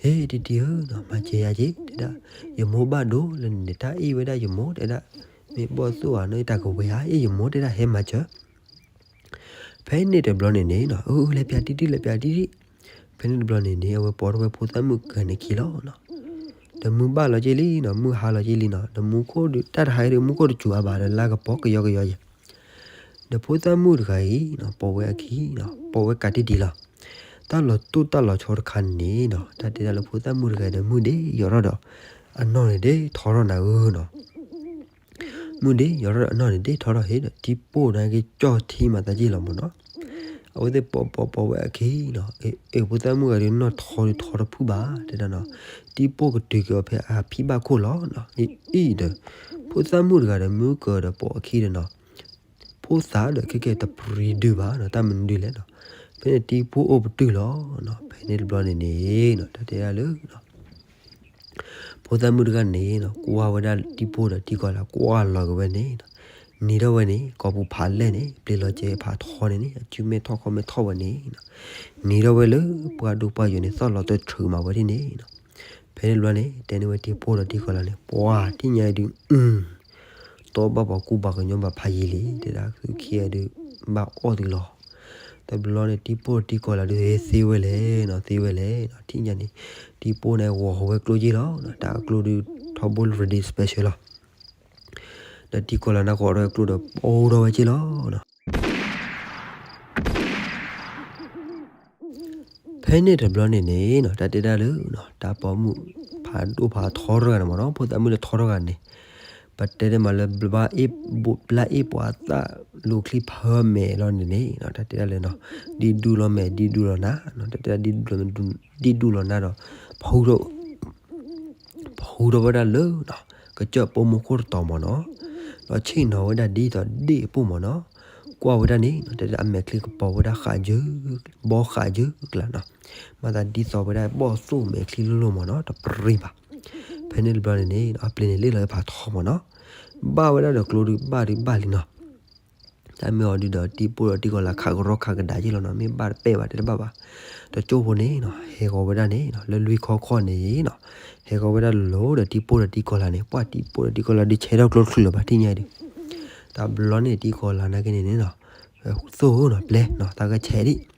ဟ့ၣ်တံတံဧၢနီၤ မၤစၢၤယၤက့ တဲဒၣ်, ယမိၢ်ဘၣ်ဒိလၢန့ၣ်န့ၣ် တၢ်အ့ၣ်ဝဲဒၣ်ယမိၢ်တဲဒၣ်, မ့ၢ်ဘီၣ်သိၣ်ဧါနီၤ တၢ်ကဝဲၤဧါ အ့ၣ်ယမိၢ်တဲဒၣ် ဟဲမၤစၢၤ ဖဲန့ၣ်တဘျီန့ၣ်န့ၣ်နီၤ အလဲၤပၠးတံၢ်တံၢ် လဲၤပၠးတံၢ်တံၢ်, ဖဲန့ၣ်တဘျီန့ၣ်န့ၣ် အဝဲပိာ်ထီၣ်ဝဲဖိသၣ်မုၣ်တဂၤန့ၣ်အခံလီၤနီၤ. ဒီးမုၢ်ဘၣ်လီၤက့ၤလံနီၤ, မုၢ်ဟါလီၤက့ၤလံနီၤ, ဒီးမူခိၣ်ဒီး တၢ်တဟါအံၤဒီး မူခိၣ်တစူၤအါဘၣ်ဒီး လါကပီၤကယီကယီယဲၢ် ဒီးဖိသၣ်မုၣ်တဂၤအံၤနီၤ ပိာ်ဝဲအခံနီၤ, ပိာ်ဝဲကးတံၢ်တံၢ်လီၤ. တၢ်လီၤတိၢ်တၢ်လီၤဆီတခါန့ၣ်နီၤ, တၢ်တဲဒၣ်လၢဖိသၣ်မုၣ်တဂၤဒီး မုၢ်ဒ့ယီၤထီၣ်ဒီး အနီၢ်န့ၣ်ဒ့ထီထီၣ်နၤဧၢနီၤ. မုၢ်ဒ့ယီၤထီၣ်ဒီး အနီၢ်န့ၣ်ဒ့ထီထီၣ်ဟ့ၣ်ဒီး တံၤပိၢ်န့ၣ်က့ၤကၠီၣ်ထံမၤသးက့ၢ်လီၤမ့ၢ်နီၤ. အဝဲသ့ၣ်ပိာ်ပိာ်ပိာ်ဝဲအခံနီၤ, အ့ၣ် ဖိသၣ်မုၣ်ဂၤဒီး နီၢ်ထီဒီးထီတဖုၣ်ဘၣ် တဲဒၣ်နီၤ, တံၤပိၢ်ကတုၤက့ၤအီၤဖဲအဖံဘၣ်ခိၣ်လီၤနီၤ. အံၤဒီး ဖိသၣ်မုၣ်တဂၤဒီး မုၢ်ကဒီးပိာ်အခံဒီးနီၤ, ဖိသၣ်ဒီးခဲကဲတပြံဒုးဘၣ်နီၤ, တၢ်မနုၤဒုးလဲၣ်နီၤ. ဖဲန့ၣ်တံၤပိၢ်အိၣ်ပတုာ်လီၤနီၤ. ဖဲန့ၣ်တဘျီန့ၣ်န့ၣ်နီၤ တၢ်တဲဒၣ်လၢ ဖိသၣ်မုၣ်တဂၤန့ၣ်နီၤ ကွၢ်ဝဲဒၣ်တံၤပိၢ်ဒီးတံၤကီၤလၤ ကွၢ်လီၤက့ၤဝဲန့ၣ်နီၤ, နံၤထီၣ်ဝဲန့ၣ် ကိာ်ပူၤဖးလဲၢ်န့ၣ် ပျ့ၤလီၤကဲဖးထီန့ၣ်န့ၣ် အစုမဲာ်ထီၣ်ခီၣ်မဲာ်ထီၣ်ဝဲန့ၣ်နီၤ, နံၤထီၣ်ဝဲလၢပှၢ်ဒိၣ်ပှၢ်ယိာ်န့ၣ် သီၣ်လီၤတထုးမးဝဲဒ်န့ၣ်နီၤ. ဖဲန့ၣ်တဘျီန့ၣ် တဲန့ၢ်ဝဲတံၤပိၢ်ဒီးတံၤကီၤလၤန့ၣ် ပှၤတံၢ်ညါအံၤဒုး တီဘၣ်ပှၤကူဘၣ်ကညီဘၣ်ဖးယံာ်လံ တဲဒၣ် သုခံဂၤဒုး ဘၣ်အီၣ်သုလီၤ. တဘျီန့ၣ် တံၤပိၢ်တံၤကီၤလၤဒုး သ့ဝဲလဲၣ်နီၤ, သ့ဝဲလဲၣ်နီၤ, ထံၣ်ညါန့ၣ် တံၤပိၢ်န့ၣ်ဂီၤဟီၣ်ဝဲကျိက့ၢ်လီၤနီၤ, တၢ်အကျိဒုး ထီဘိ ready special လီၤ. ဒီးတံၤကီၤလၤန့ၣ် ဂီၤထီၣ်ဝဲကျိဒီး ပအိၣ်ထီၣ်ဝဲက့ၢ်လီၤနီၤ. ဖဲန့ၣ်တဘျီန့ၣ်န့ၣ်နီၤ တၢ်တဲဒၣ်လၢ တၢ်ပိာ်မုၣ်ဖးဒိၣ်ဖးထီတဂၤန့ၣ်မ့ၢ်နီၤ, ဖိသၣ်မုၣ်လၢထီတဂၤန့ၣ် ပတဲတမးလၢ ဘျါအ့ၣ်ပှၤသၣ်လိၤချံဖၢမဲာ်လီၤန့ၣ်န့ၣ် တၢ်တဲဒၣ်လၢ ဒ်ဒူလီၤမဲာ် ဒ်ဒူလီၤနါ, တၢ်တဲဒၣ် ဒ်ဒူလီၤနါဒီး ဖ ဖူထီၣ်ဝဲဒၣ်လၢ ကစၢၢ်ပိာ်မုၣ်ခိၣ်တတီၤမ့ၢ်နီၤ, ဒီးဆ့ၣ်နီၤဝဲဒၣ်ဒ်သိးဒ့ၣ်အပိၢ်မ့ၢ်နီၤ, ကွၢ်ဝဲဒၣ်န့ၣ် တၢ်တဲဒၣ်အမဲာ်ချံကပီၤဝဲဒၣ်ဃးယၢၢ်, ဘီဃးယၢၢ်ကျါနီၤ, မၤသးဒ်သိးဝဲဒၣ်ဘီၣ်သိၣ်မဲာ်ချံလိၤလိၤမ့ၢ်နီၤ, တပြံဘၣ်. ဖဲန့ၣ်တဘျီန့ၣ်န့ၣ် အပျ့ၤန့ၣ်လ့ၣ်လီၤဖးထီမ့ၢ်နီၤ, ဘၣ်ဝဲဒၣ်ဒီးကျိဒုးဘၣ်ဒုးဘၣ်လံနီၤ တၢ်မ့ၢ်အီၤဒုးဒီး တံၤပိၢ်ဒီးတံၤကီၤလၤခးကရီခးကဒါက့ၢ်လီၤနီၤ, မ့ၢ်ဘၣ်တပဲာ်ဘၣ်တဲတဘၣ်ဘၣ်. တကၠိဖိန့ၣ်နီၤ ဟဲဂီၤဝဲဒၣ်န့ၣ် လၢလွံၢ်ခီခီန့ၣ်နီၤ, ဟဲဂီၤဝဲဒၣ်လိၤဒီးတံၤပိၢ်ဒီးတံၤကီၤလၤန့ၣ်, ပှၤတံၤပိၢ်ဒီးတံၤကီၤလၤဒုးဆဲးထီၣ်ကျိတချုးလၢၤဘၣ် ထံၣ်ညါအံၤဒုး, တဘျီန့ၣ်တံၤကီၤလၤနာ်က့န့ၣ်န့ၣ်နီၤ, သိၣ်ဧၢနီၤ ပျဲနီၤ တၢ်ဂဲၤဆဲးဒံး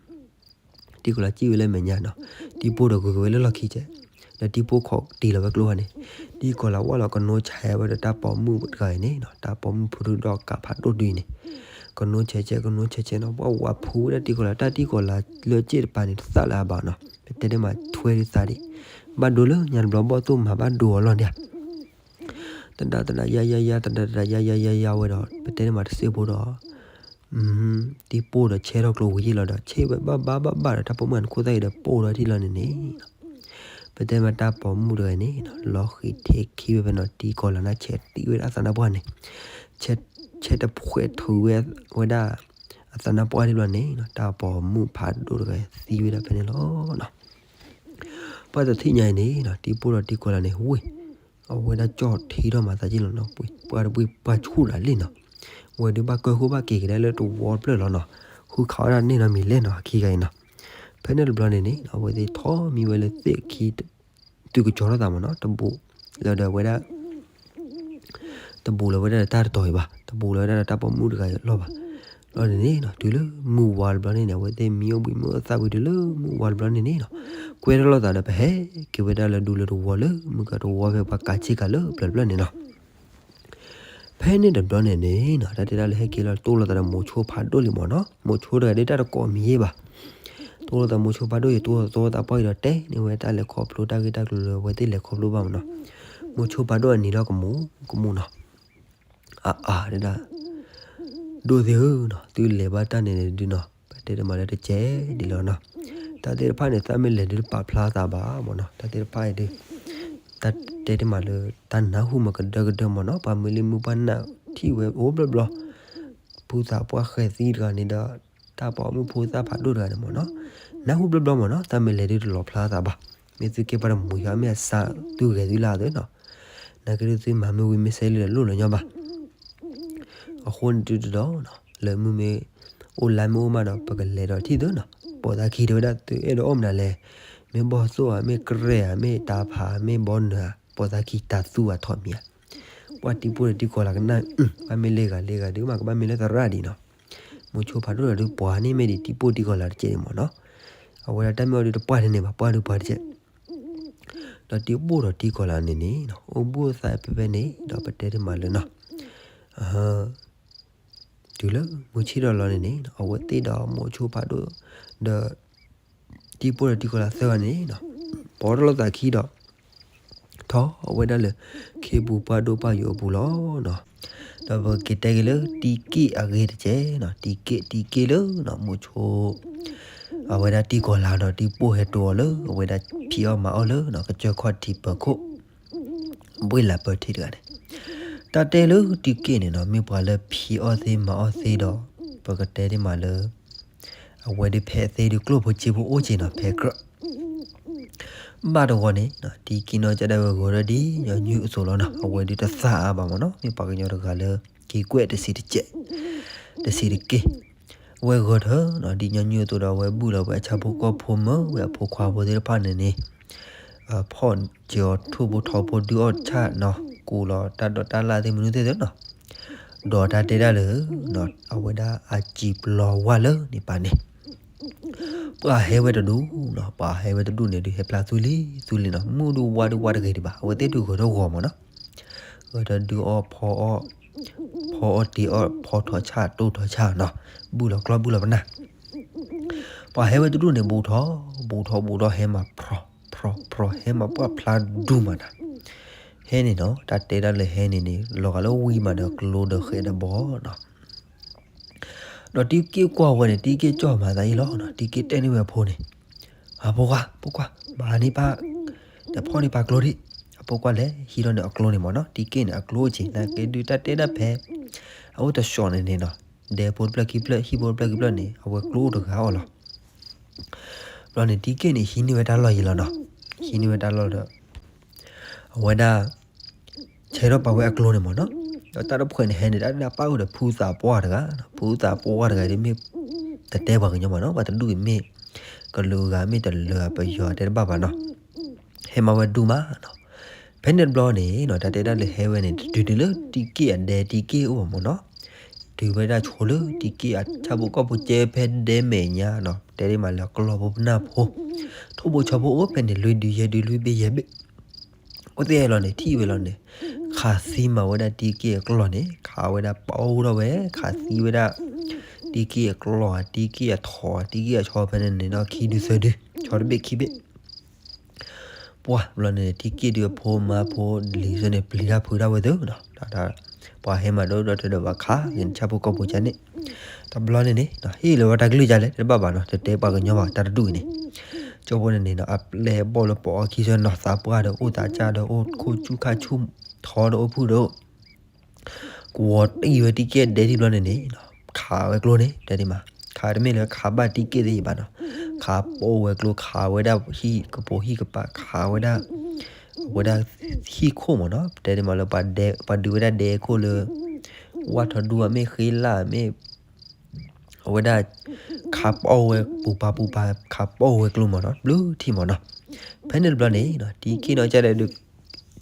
တံၤကီၤလၤစံၣ်ဝဲလၢမဲာ်ညါနီၤ, တံၤပိၢ်ဒီးဂုၤက့ၤဝဲလၢလီၢ်ခံကဲး, ဒီးတံၤပိၢ်ခိးတံၤလီၤဝဲကျိဖဲန့ၣ်, တံၤကီၤလၤဝဲလီၤကနိဆဲးဝဲဒီးတၢ်ပိာ်မုၣ်တဂၤအံၤန့ၣ်နီၤ, တၢ်ပိာ်မုၣ်ဖိဒုးဒီးကးဖးဒိၣ်ဒုအံၤန့ၣ်, ကနိဆဲးဆဲး ကနိဆဲးဆဲးနီၤ, ပှၤဝးဖူဝဲဒၣ်တံၤကီၤလၤ, တၢ်တံၤကီၤလၤလၢစ့ၣ်တပၤန့ၣ် တသၣ်လၢၤအဘၣ်နီၤ, ပတဲန့ၢ်မးထွဲဒုးသးဒံး, ဘၣ်ဒိလၢညါတဘျီဘီၣ်သိၣ်မၤဘၣ်ဒိအီၤလီၤန့ၣ် တဒၣ်တဒၣ်ယါယါယါ တဒၣ်တဒၣ်ယါယါယါယါဝဲဒီး ပတဲန့ၢ်မးတစ့ၢ်ဖိဒီး တံၤပိၢ်ဒီးဆဲးထီၣ်ကျိဝံၤယ့ၢ်လီၤဒီး ဆ့ၣ်ဝဲဘၣ်ဘၣ်ဘၣ်ဘၣ်ဒီး တၢ်ပိာ်မုၣ်အနခိၣ်သၣ်အံၤဒီးပိၢ်ဒီးထံၣ်လီၤန့ၣ်န့ၣ်, ပတဲမးတၢ်ပိာ်မုၣ်တဂၤန့ၣ် လီၤဃံးထ့ခံဝဲဖဲနီၤ, တံၤကီၤလၤန့ၣ်ဆဲးသံဝဲဒၣ်အသးနါပှၢ်န့ၣ်, ဆဲးတဖှဲးထုးဝဲဝဲဒၣ် အသးနါပှၢ်ဒ်လီၤန့ၣ်နီၤ, တၢ်ပိာ်မုၣ်ဖးဒိၣ်တဂၤသံဝဲဒၣ်ဖဲန့ၣ်လီၤနီၤ. ပှၤတထံၣ်ညါအံၤန့ၣ်နီၤ, တံၤပိၢ်ဒီးတံၤကီၤလၤန့ၣ် ဝ့ၢ် အဝဲဒၣ်ကၠီၣ်ထံထီၣ်မၤသးယ့ၢ်လီၤနီၤ, ပှၤတဘှံးပှၤဆူၣ်ဒၣ်လံနီၤ, ဝဲဒုးဘၣ်ကၢဃိဘၣ်က့ၤကဒါလၢတဝီတဖျၢၣ်လီၤနီၤ, ဃုခးဝဲဒၣ်န့ၣ်နီၤမံၤလဲၣ်နီၤ, အခံဂၤအံၤနီၤ. ဖဲန့ၣ်တဘျီန့ၣ်န့ၣ် အဝဲသ့ၣ်ထီၣ်မံဝဲလၢသ့ၣ်ခံ တုၤကကၠီထီၣ်သးမ့ၢ်နီၤ, တဘူးလၢဒီးဝဲဒၣ် တဘူးလၢၤဝဲဒၣ်ဒီးတၢ်တတီၤအံၤဘၣ်, တဘူးလၢၤဝဲဒၣ်ဒီးတၢ်ပိာ်မုၣ်တဂၤအံၤလီၤဘၣ်. လီၤန့ၣ်န့ၣ်နီၤ, တုၤလၢမုၢ်ဝါတဘျီန့ၣ်န့ၣ် အဝဲသ့ၣ်မံအိၣ်ဘှံးမံအိၣ်သးဝံၤ တုၤလၢမုၢ်ဝါတဘျီန့ၣ်န့ၣ်နီၤ, ကွဲထီၣ်လိာ်သးဒီးပဟဲက့ၤဝဲဒၣ်လၢဒူလၢတဝီလၢ မုၢ်ကတဝီဖဲပှၤကးဆ့ကၤလၢပျၢၤတဖျၢၣ်န့ၣ်နီၤ. ဖဲန့ၣ်တဘျီန့ၣ်န့ၣ်နီၤ, တၢ်တဲဒၣ်လၢဟဲက့ၤလီၤတိၢ်လိာ်သးဒီးမိၤဆိဖးဒိၣ်လံမ့ၢ်နီၤ, မိၤဆိတဂၤဒ်တၢ်တကိးမံၤယ့ၢ်ဘၣ်. တိၢ်လိာ်သးမိၤဆိဖးဒိၣ်အံၤ တိၢ်လိာ်သးသးပှၢ်အံၤဒီးတဲန့ၢ်ဝဲတၢ်လဲၤခီဖျိတၢ်ဂ့ၢ်တၢ်ကျိၤလၢအဝဲသ့ၣ်လဲၤခီဖျိဘၣ်မ့ၢ်နီၤ. မိၤဆိဖးဒိၣ်အနံၤလီၤကမူၤကမူၤနီၤ. အအါဒၣ် ဒိၣ်သ့ၣ်ဧၢနီၤ, သုလဲၤဘၣ်တၢ်န့ၣ်န့ၣ်ဒုနီၤ, ပတဲတမးလၢတကဲဒ်လီၤနီၤ. တၢ်သ့ၣ်တဖၣ်န့ၣ် သးမ့ၢ်လဲၤဒုတပာ်ဖျါသးဘၣ်မ့ၢ်နီၤ. တၢ်သ့ၣ်တဖၣ်အံၤဒု တၢ်တဲတမးလၢ တၢ်နၢ်ဟူမ့ၢ်ကဒၢကဒၢမ့ၢ်နီၤ, ပှၤမုၢ်လံၢ်မုၢ်ပှၢ်နၢ်ထံၣ်ဝဲအိၣ်ဘျီဘျီ, ဖုသးပှၢ်ဃဲၤသံတဂၤန့ၣ်ဒီး တၢ်ပိာ်မုၣ်ဖိသၣ်ဖးဒိၣ်တဂၤန့ၣ်မ့ၢ်နီၤ, နၢ်ဟူဘျီဘျီမ့ၢ်နီၤ, တၢ်မ့ၢ်လဲၤဒုတလီၤဖျါသးဘၣ်. မ့ၢ်သုကဲပှၤတမူၤယွၤ မ့ၢ်အစးသုဂဲၤသုလၢအသိးနီၤ, နာ်က့ဒုသုမၤမ့ၢ်ဝံၤမ့ၢ်စဲလၢလၢလိၣ်လၢညီဘၣ်. အဃိန့ၣ်ဒုတဒီးနီၤ, လၢမုၢ်မ့ၢ်အိၣ်လါမ့ၢ်အိၣ်မးဒီး ပကလဲၤဒီးထံၣ်သုနီၤ, ပိာ်သးခံတဲဝဲဒၣ်သုအဲၣ်ဒိးအီၣ်မနုၤလဲၣ်, မ့ၢ်ဘီၣ်သိၣ်ဧါ မ့ၢ်ကရဲၣ်ဧါ မ့ၢ်တၢ်ဖး မ့ၢ်ဘီနုၤဧါ, ပိာ်သးခံတၢ်သူဧါထီၣ်မံၤဧါ. ပှၤတံၤပိၢ်ဒီးတံၤကီၤလၤကနၣ်, ဘၣ်မ့ၢ်လဲၤဂၤလဲၤဂၤဒု မ့ၢ်ကဘၣ်မ့ၢ်လၢသရၣ်ဒံးနီၤ, မိၤဆိဖးဒိၣ်ဒီးဒုးပှၤန့ၣ်မ့ၢ်ဒ်တံၤပိၢ်တံၤကီၤလၤတကဲးန့ၣ်မ့ၢ်နီၤ, အဝဲဒၣ်တၢ်မ့ၢ်အီၤဒုးတပှၢ်ထဲန့ၣ်ဘၣ် ပှၢ်ဒုးပှၤတကဲး, ဒီးတံၤပိၢ်ဒီးတံၤကီၤလၤန့ၣ်န့ၣ် အိၣ်ဘူးအိၣ်သးဖဲဖဲန့ၣ် ဒီးပတဲတ့ၢ်မးလၢနီၤ တုၤလၢမုၢ်ဆ့ၣ်ထီၣ်လီၤန့ၣ်န့ၣ် အဝဲသ့ၣ်ဒီးမိၤဆိဖးဒိၣ် ဒီး တံၤပိၢ်ဒီးတံၤကီၤလၤသၢဂၤန့ၣ် ပိာ်ထီၣ်လိာ်သးခံဒီး ထီၣ်ဝဲဒၣ်လၢ ခ့ပူၤပှၢ်ဒိၣ်ပှၢ်ယိာ်အပူၤလီၤနီၤ. ဒီးပက့ၤတဲက့ၤလၢတံၤက့ၢ်အဂ့ၢ်တကဲးနီၤ, တံၤက့ၢ် တံၤက့ၢ်လၢနီၤ မိၤဆိ အဝဲဒၣ်တံၤကီၤလၤဒီးတံၤပိၢ်ဟဲတိၤအီၤလၢ အဝဲဒၣ်ဖံးအီၣ်မၤအီၣ်လၢနီၤ ကစၢၢ်ခီၣ်ထံးပၢၤခိၣ် ဘှ့ၣ်လးပၢၤထံးတဂၤန့ၣ်, တၢ်တဲလၢတံၤက့ၢ်န့ၣ်နီၤ မ့ၢ်ပှၤလၢဖံးအီၣ်သ့မၤအီၣ်သ့ဒီး ပကတဲဒ်မးလၢ အဝဲဒၣ်ဖဲအသ့ဒုးကျိၣ်ဖိစ့ဖိအိၣ်က့ၤနီၤ ဖဲကြၢး ဘၣ်တဂီၤန့ၣ် တံၤက့ၢ်နီၢ်ကစၢ်ဒၣ်ဝဲဂဲၤထီၣ်ဒ်ညီနုၢ်အသိးလီၤနီၤ, အဝဲဒၣ်တသးအါဘၣ်မ့ၢ်နီၤ, မ့ၢ်ပှၤကညီတဂၤလၢ က့ၤကွဲးတဆံးတကဲး တဆံးတက့ၢ်, အဝဲဂဲၤထီၣ်နီၤ ဒ်ညီနုၢ်အသိးဒီး အဝဲဘူၣ်လီၤဝဲအဆၣ်ဖိကီၢ်ဖိမၢဝဲအဖိခွါဖိသ့ၣ်တဖၣ်န့ၣ်န့ၣ် ဖီၣ်က့ၤအီၤထိၣ်ဖိထီဖိဒုးအီၣ်ဆၣ်နီၤ, ကူးလီၤတၢ်ဒိးတၢ်လၣ်သ့ၣ်မနုၤသ့ၣ်သ့ၣ်နီၤ, ဒီးတၢ်တဲဒၣ်လၢ အဝဲဒၣ်အစံာ်ပျီဝါလၢန့ၣ်ပၤန့ၣ် ပှၤဟဲဝဲတဒူၣ်နီၤ, ပှၤဟဲဝဲတဒူၣ်န့ၣ်ဒုး ဟဲဖျါသူလံၤသူလံၤနီၤ, မုၢ်ဒုးဝါဒုးဝါတဂ့ၤဒံးဘၣ်, အဝဲသ့ၣ်ဒုးဂဲၤထီၣ်ဂီၤမ့ၢ်နီၤ, ဂဲၤထီၣ်ဒုးအီၣ်ဖီအီၣ် ဖီအီၣ်တ့ၤအီၣ် ဖီထီၣ်ဆၣ်တိၢ်ထီၣ်ဆၣ်နီၤ, ဘူၣ်လီၤကျီၢ်ဘူၣ်လီၤပနၢ် ပှၤဟဲဝဲတဒူၣ်န့ၣ် ဘူးထီၣ် ဘူးထီၣ်ဘူးထီၣ် ဟဲမၤဖြီဖြီဖြီ ဟဲမၤပှၢ်ဖျါဒူၣ်မးနီၤ, ဟဲန့ၣ်နီၤ တၢ်တဲဒၣ်လၢဟဲန့ၣ်န့ၣ် လီၤဂာ်လၢဝံၤမးဒီးကျိဒီးဃဲဒီးဘီနီၤ, ဒီးတံၤက့ၢ်ကွၢ်ဝဲန့ၣ် တံၤက့ၢ်ကၠီၣ်မၤသးအံၤလီၤနီၤ, တံၤက့ၢ်တဲန့ၢ်ဝဲအဖိန့ၣ် အဖိခွါ ဖိခွါ မၤန့ၢ်ပၢ် ဒီးဖီၣ်န့ၢ်ပၢ်ကျိဒံး, အဖိခွါလဲၤဟံးထီၣ်န့ၣ်အကျိန့ၣ်မ့ၢ်နီၤ, တံၤက့ၢ်န့ၣ်အကျိအိၣ်က့ၤ နာ်က့ဒုးတၢ်တဲဒၣ်ဖဲ အအိၣ်တဆီးန့ၣ်န့ၣ်နီၤ, ဒဲဖိတဖျၢၣ်ခံဖျၢၣ် ဟံၣ်ဖိတဖျၢၣ်ခံဖျၢၣ်န့ၣ် အဝဲကျိအိၣ်တဂၤအီၤလီၤ. ဘျီန့ၣ် တံၤက့ၢ်န့ၣ် ဟံးန့ၢ်ဝဲတၢ်လီၢ်ယံၤလီၤနီၤ, ဟံးန့ၢ်ဝဲတၢ်လီၢ်ဒီး အဝဲဒၣ် ဆဲထီၣ်ပာ်ဝဲအကျိန့ၣ်မ့ၢ်နီၤ, ဒီးတၢ်တဖှဲးန့ၣ်ဟဲန့ၣ် တၢ်ဒၣ်ပၣ်အိၣ်ဒီးဖုသးပှၢ်တဂၤ, ဖုသးပှၢ်တဂၤဒ်မ့ၢ် တတဲပှၤကညီမ့ၢ်နီၤ, ပှၤတဒူၣ်အံၤမ့ၢ် ကလုာ်ဂၤမ့ၢ်တလၢပယီၤတဲတဘၣ်ဘၣ်နီၤ, ဟဲမၤဝဲဒူၣ်မးနီၤ. ဖဲန့ၣ်တဘျီန့ၣ်နီၤ တၢ်တဲဒၣ်လၢဟဲဝဲန့ၣ် တုၤတုၤလၢတံၤက့ၢ်အဒဲတံၤက့ၢ်အိၣ်မ့ၢ်နီၤ, တုၤဝဲဒၣ်ဆိလၢတံၤက့ၢ်အဆၣ်ဖိကီၢ်ဖိကဲဖဲဒဲမဲာ်ညါနီၤ, တဲဒ်မးလၢအကျီၢ်ဖိပနၢ်ဖိ, ထိၣ်ဖိဆီဖိအိၣ်ဖဲန့ၣ် လွံၢ်ဒုယဲၢ်ဒုလွံၢ်ဘ့ၣ်ယဲၢ်ဘ့ၣ် အိၣ်သ့ၣ်လီၤန့ၣ် ထံၣ်ဝဲလီၤန့ၣ်, ခးသံမၤဝဲဒၣ်တံၤက့ၢ်အကျီၢ်န့ၣ် ခးဝဲဒၣ်ပီထီၣ်ဝဲ ခးသံဝဲဒၣ် တံၤက့ၢ်အကျီၢ် တံၤက့ၢ်အထိး တံၤက့ၢ်အဆီဖဲန့ၣ်န့ၣ်ဒီး ခံဒုသၢဒု ဆီတဘ့ၣ်ခံဘ့ၣ် ပှၤဘျီန့ၣ် တံၤက့ၢ်ဒုးအဖိမါဖိလံၤသ့ၣ်န့ၣ် ပျံၤတၢ်ဖုးတၢ်ဝဲသ့ၣ်နီၤ, ပှၤဟဲမၤဒိၣ်ဒီးတဲဒီးဘၣ်ခးက့ၤဆၣ်ဖိကီၢ်ဖိကန့ၣ်, တဘျီန့ၣ်န့ၣ် ဟ့ၣ်လီၤဝဲတၢ်ကလုၢ်ကလဲၣ် တဘၣ်ဘၣ်နီၤ, တတဲပှၤကညီဘၣ် တၢ်တဒူၣ်အံၤန့ၣ်, ကၠိဖိန့ၣ်န့ၣ်နီၤ အပျဲၢ်အဘီၣ်လၢပအီခံဆၢနီၤ သးပှၢ်ဒီးအိၣ် သးစၢ်ဒီးအိၣ် ခိၣ်ဆူၣ်ခါဆူၣ် ထီဒီးအိၣ်ဖုၣ်ဒီး ကဝီၤတံၢ်ဝဲတံၤက့ၢ်ဒဲတံၤဘျီန့ၣ်န့ၣ်, ခးဝဲကျိန့ၣ် တဲဒ်မး, ခးတမ့ၢ်လၢခးဘၣ်တံၤက့ၢ်သ့ၣ်ဘၣ်နီၤ, ခးပိာ်ဝဲကျိ ခးဝဲဒၣ်ဟံၣ်ကပိာ်ဟံၣ်ကပၤ ခးဝဲဒၣ် အဝဲဒၣ်ဟံၣ်ခိၣ်မ့ၢ်နီၤ, တဲဒ်မးလၢ ပှၤဒုးဝဲဒၣ်ဒဲခိၣ်လၢ ဝၣ်ထီၣ်ဒူၣ်အမ့ၢ် ဃ့လၢ်မ့ၢ် အဝဲဒၣ် ခးပိာ်ဝဲပူၤပၤပူၤပၤ ခးပိာ်ဝဲကျိမ့ၢ်နီၤ ဘျုးထံမ့ၢ်နီၤ, ဖဲန့ၣ်တဘျီန့ၣ် တံၤက့ၢ်နီၢ်ကစၢ်ဒၣ်ဒုး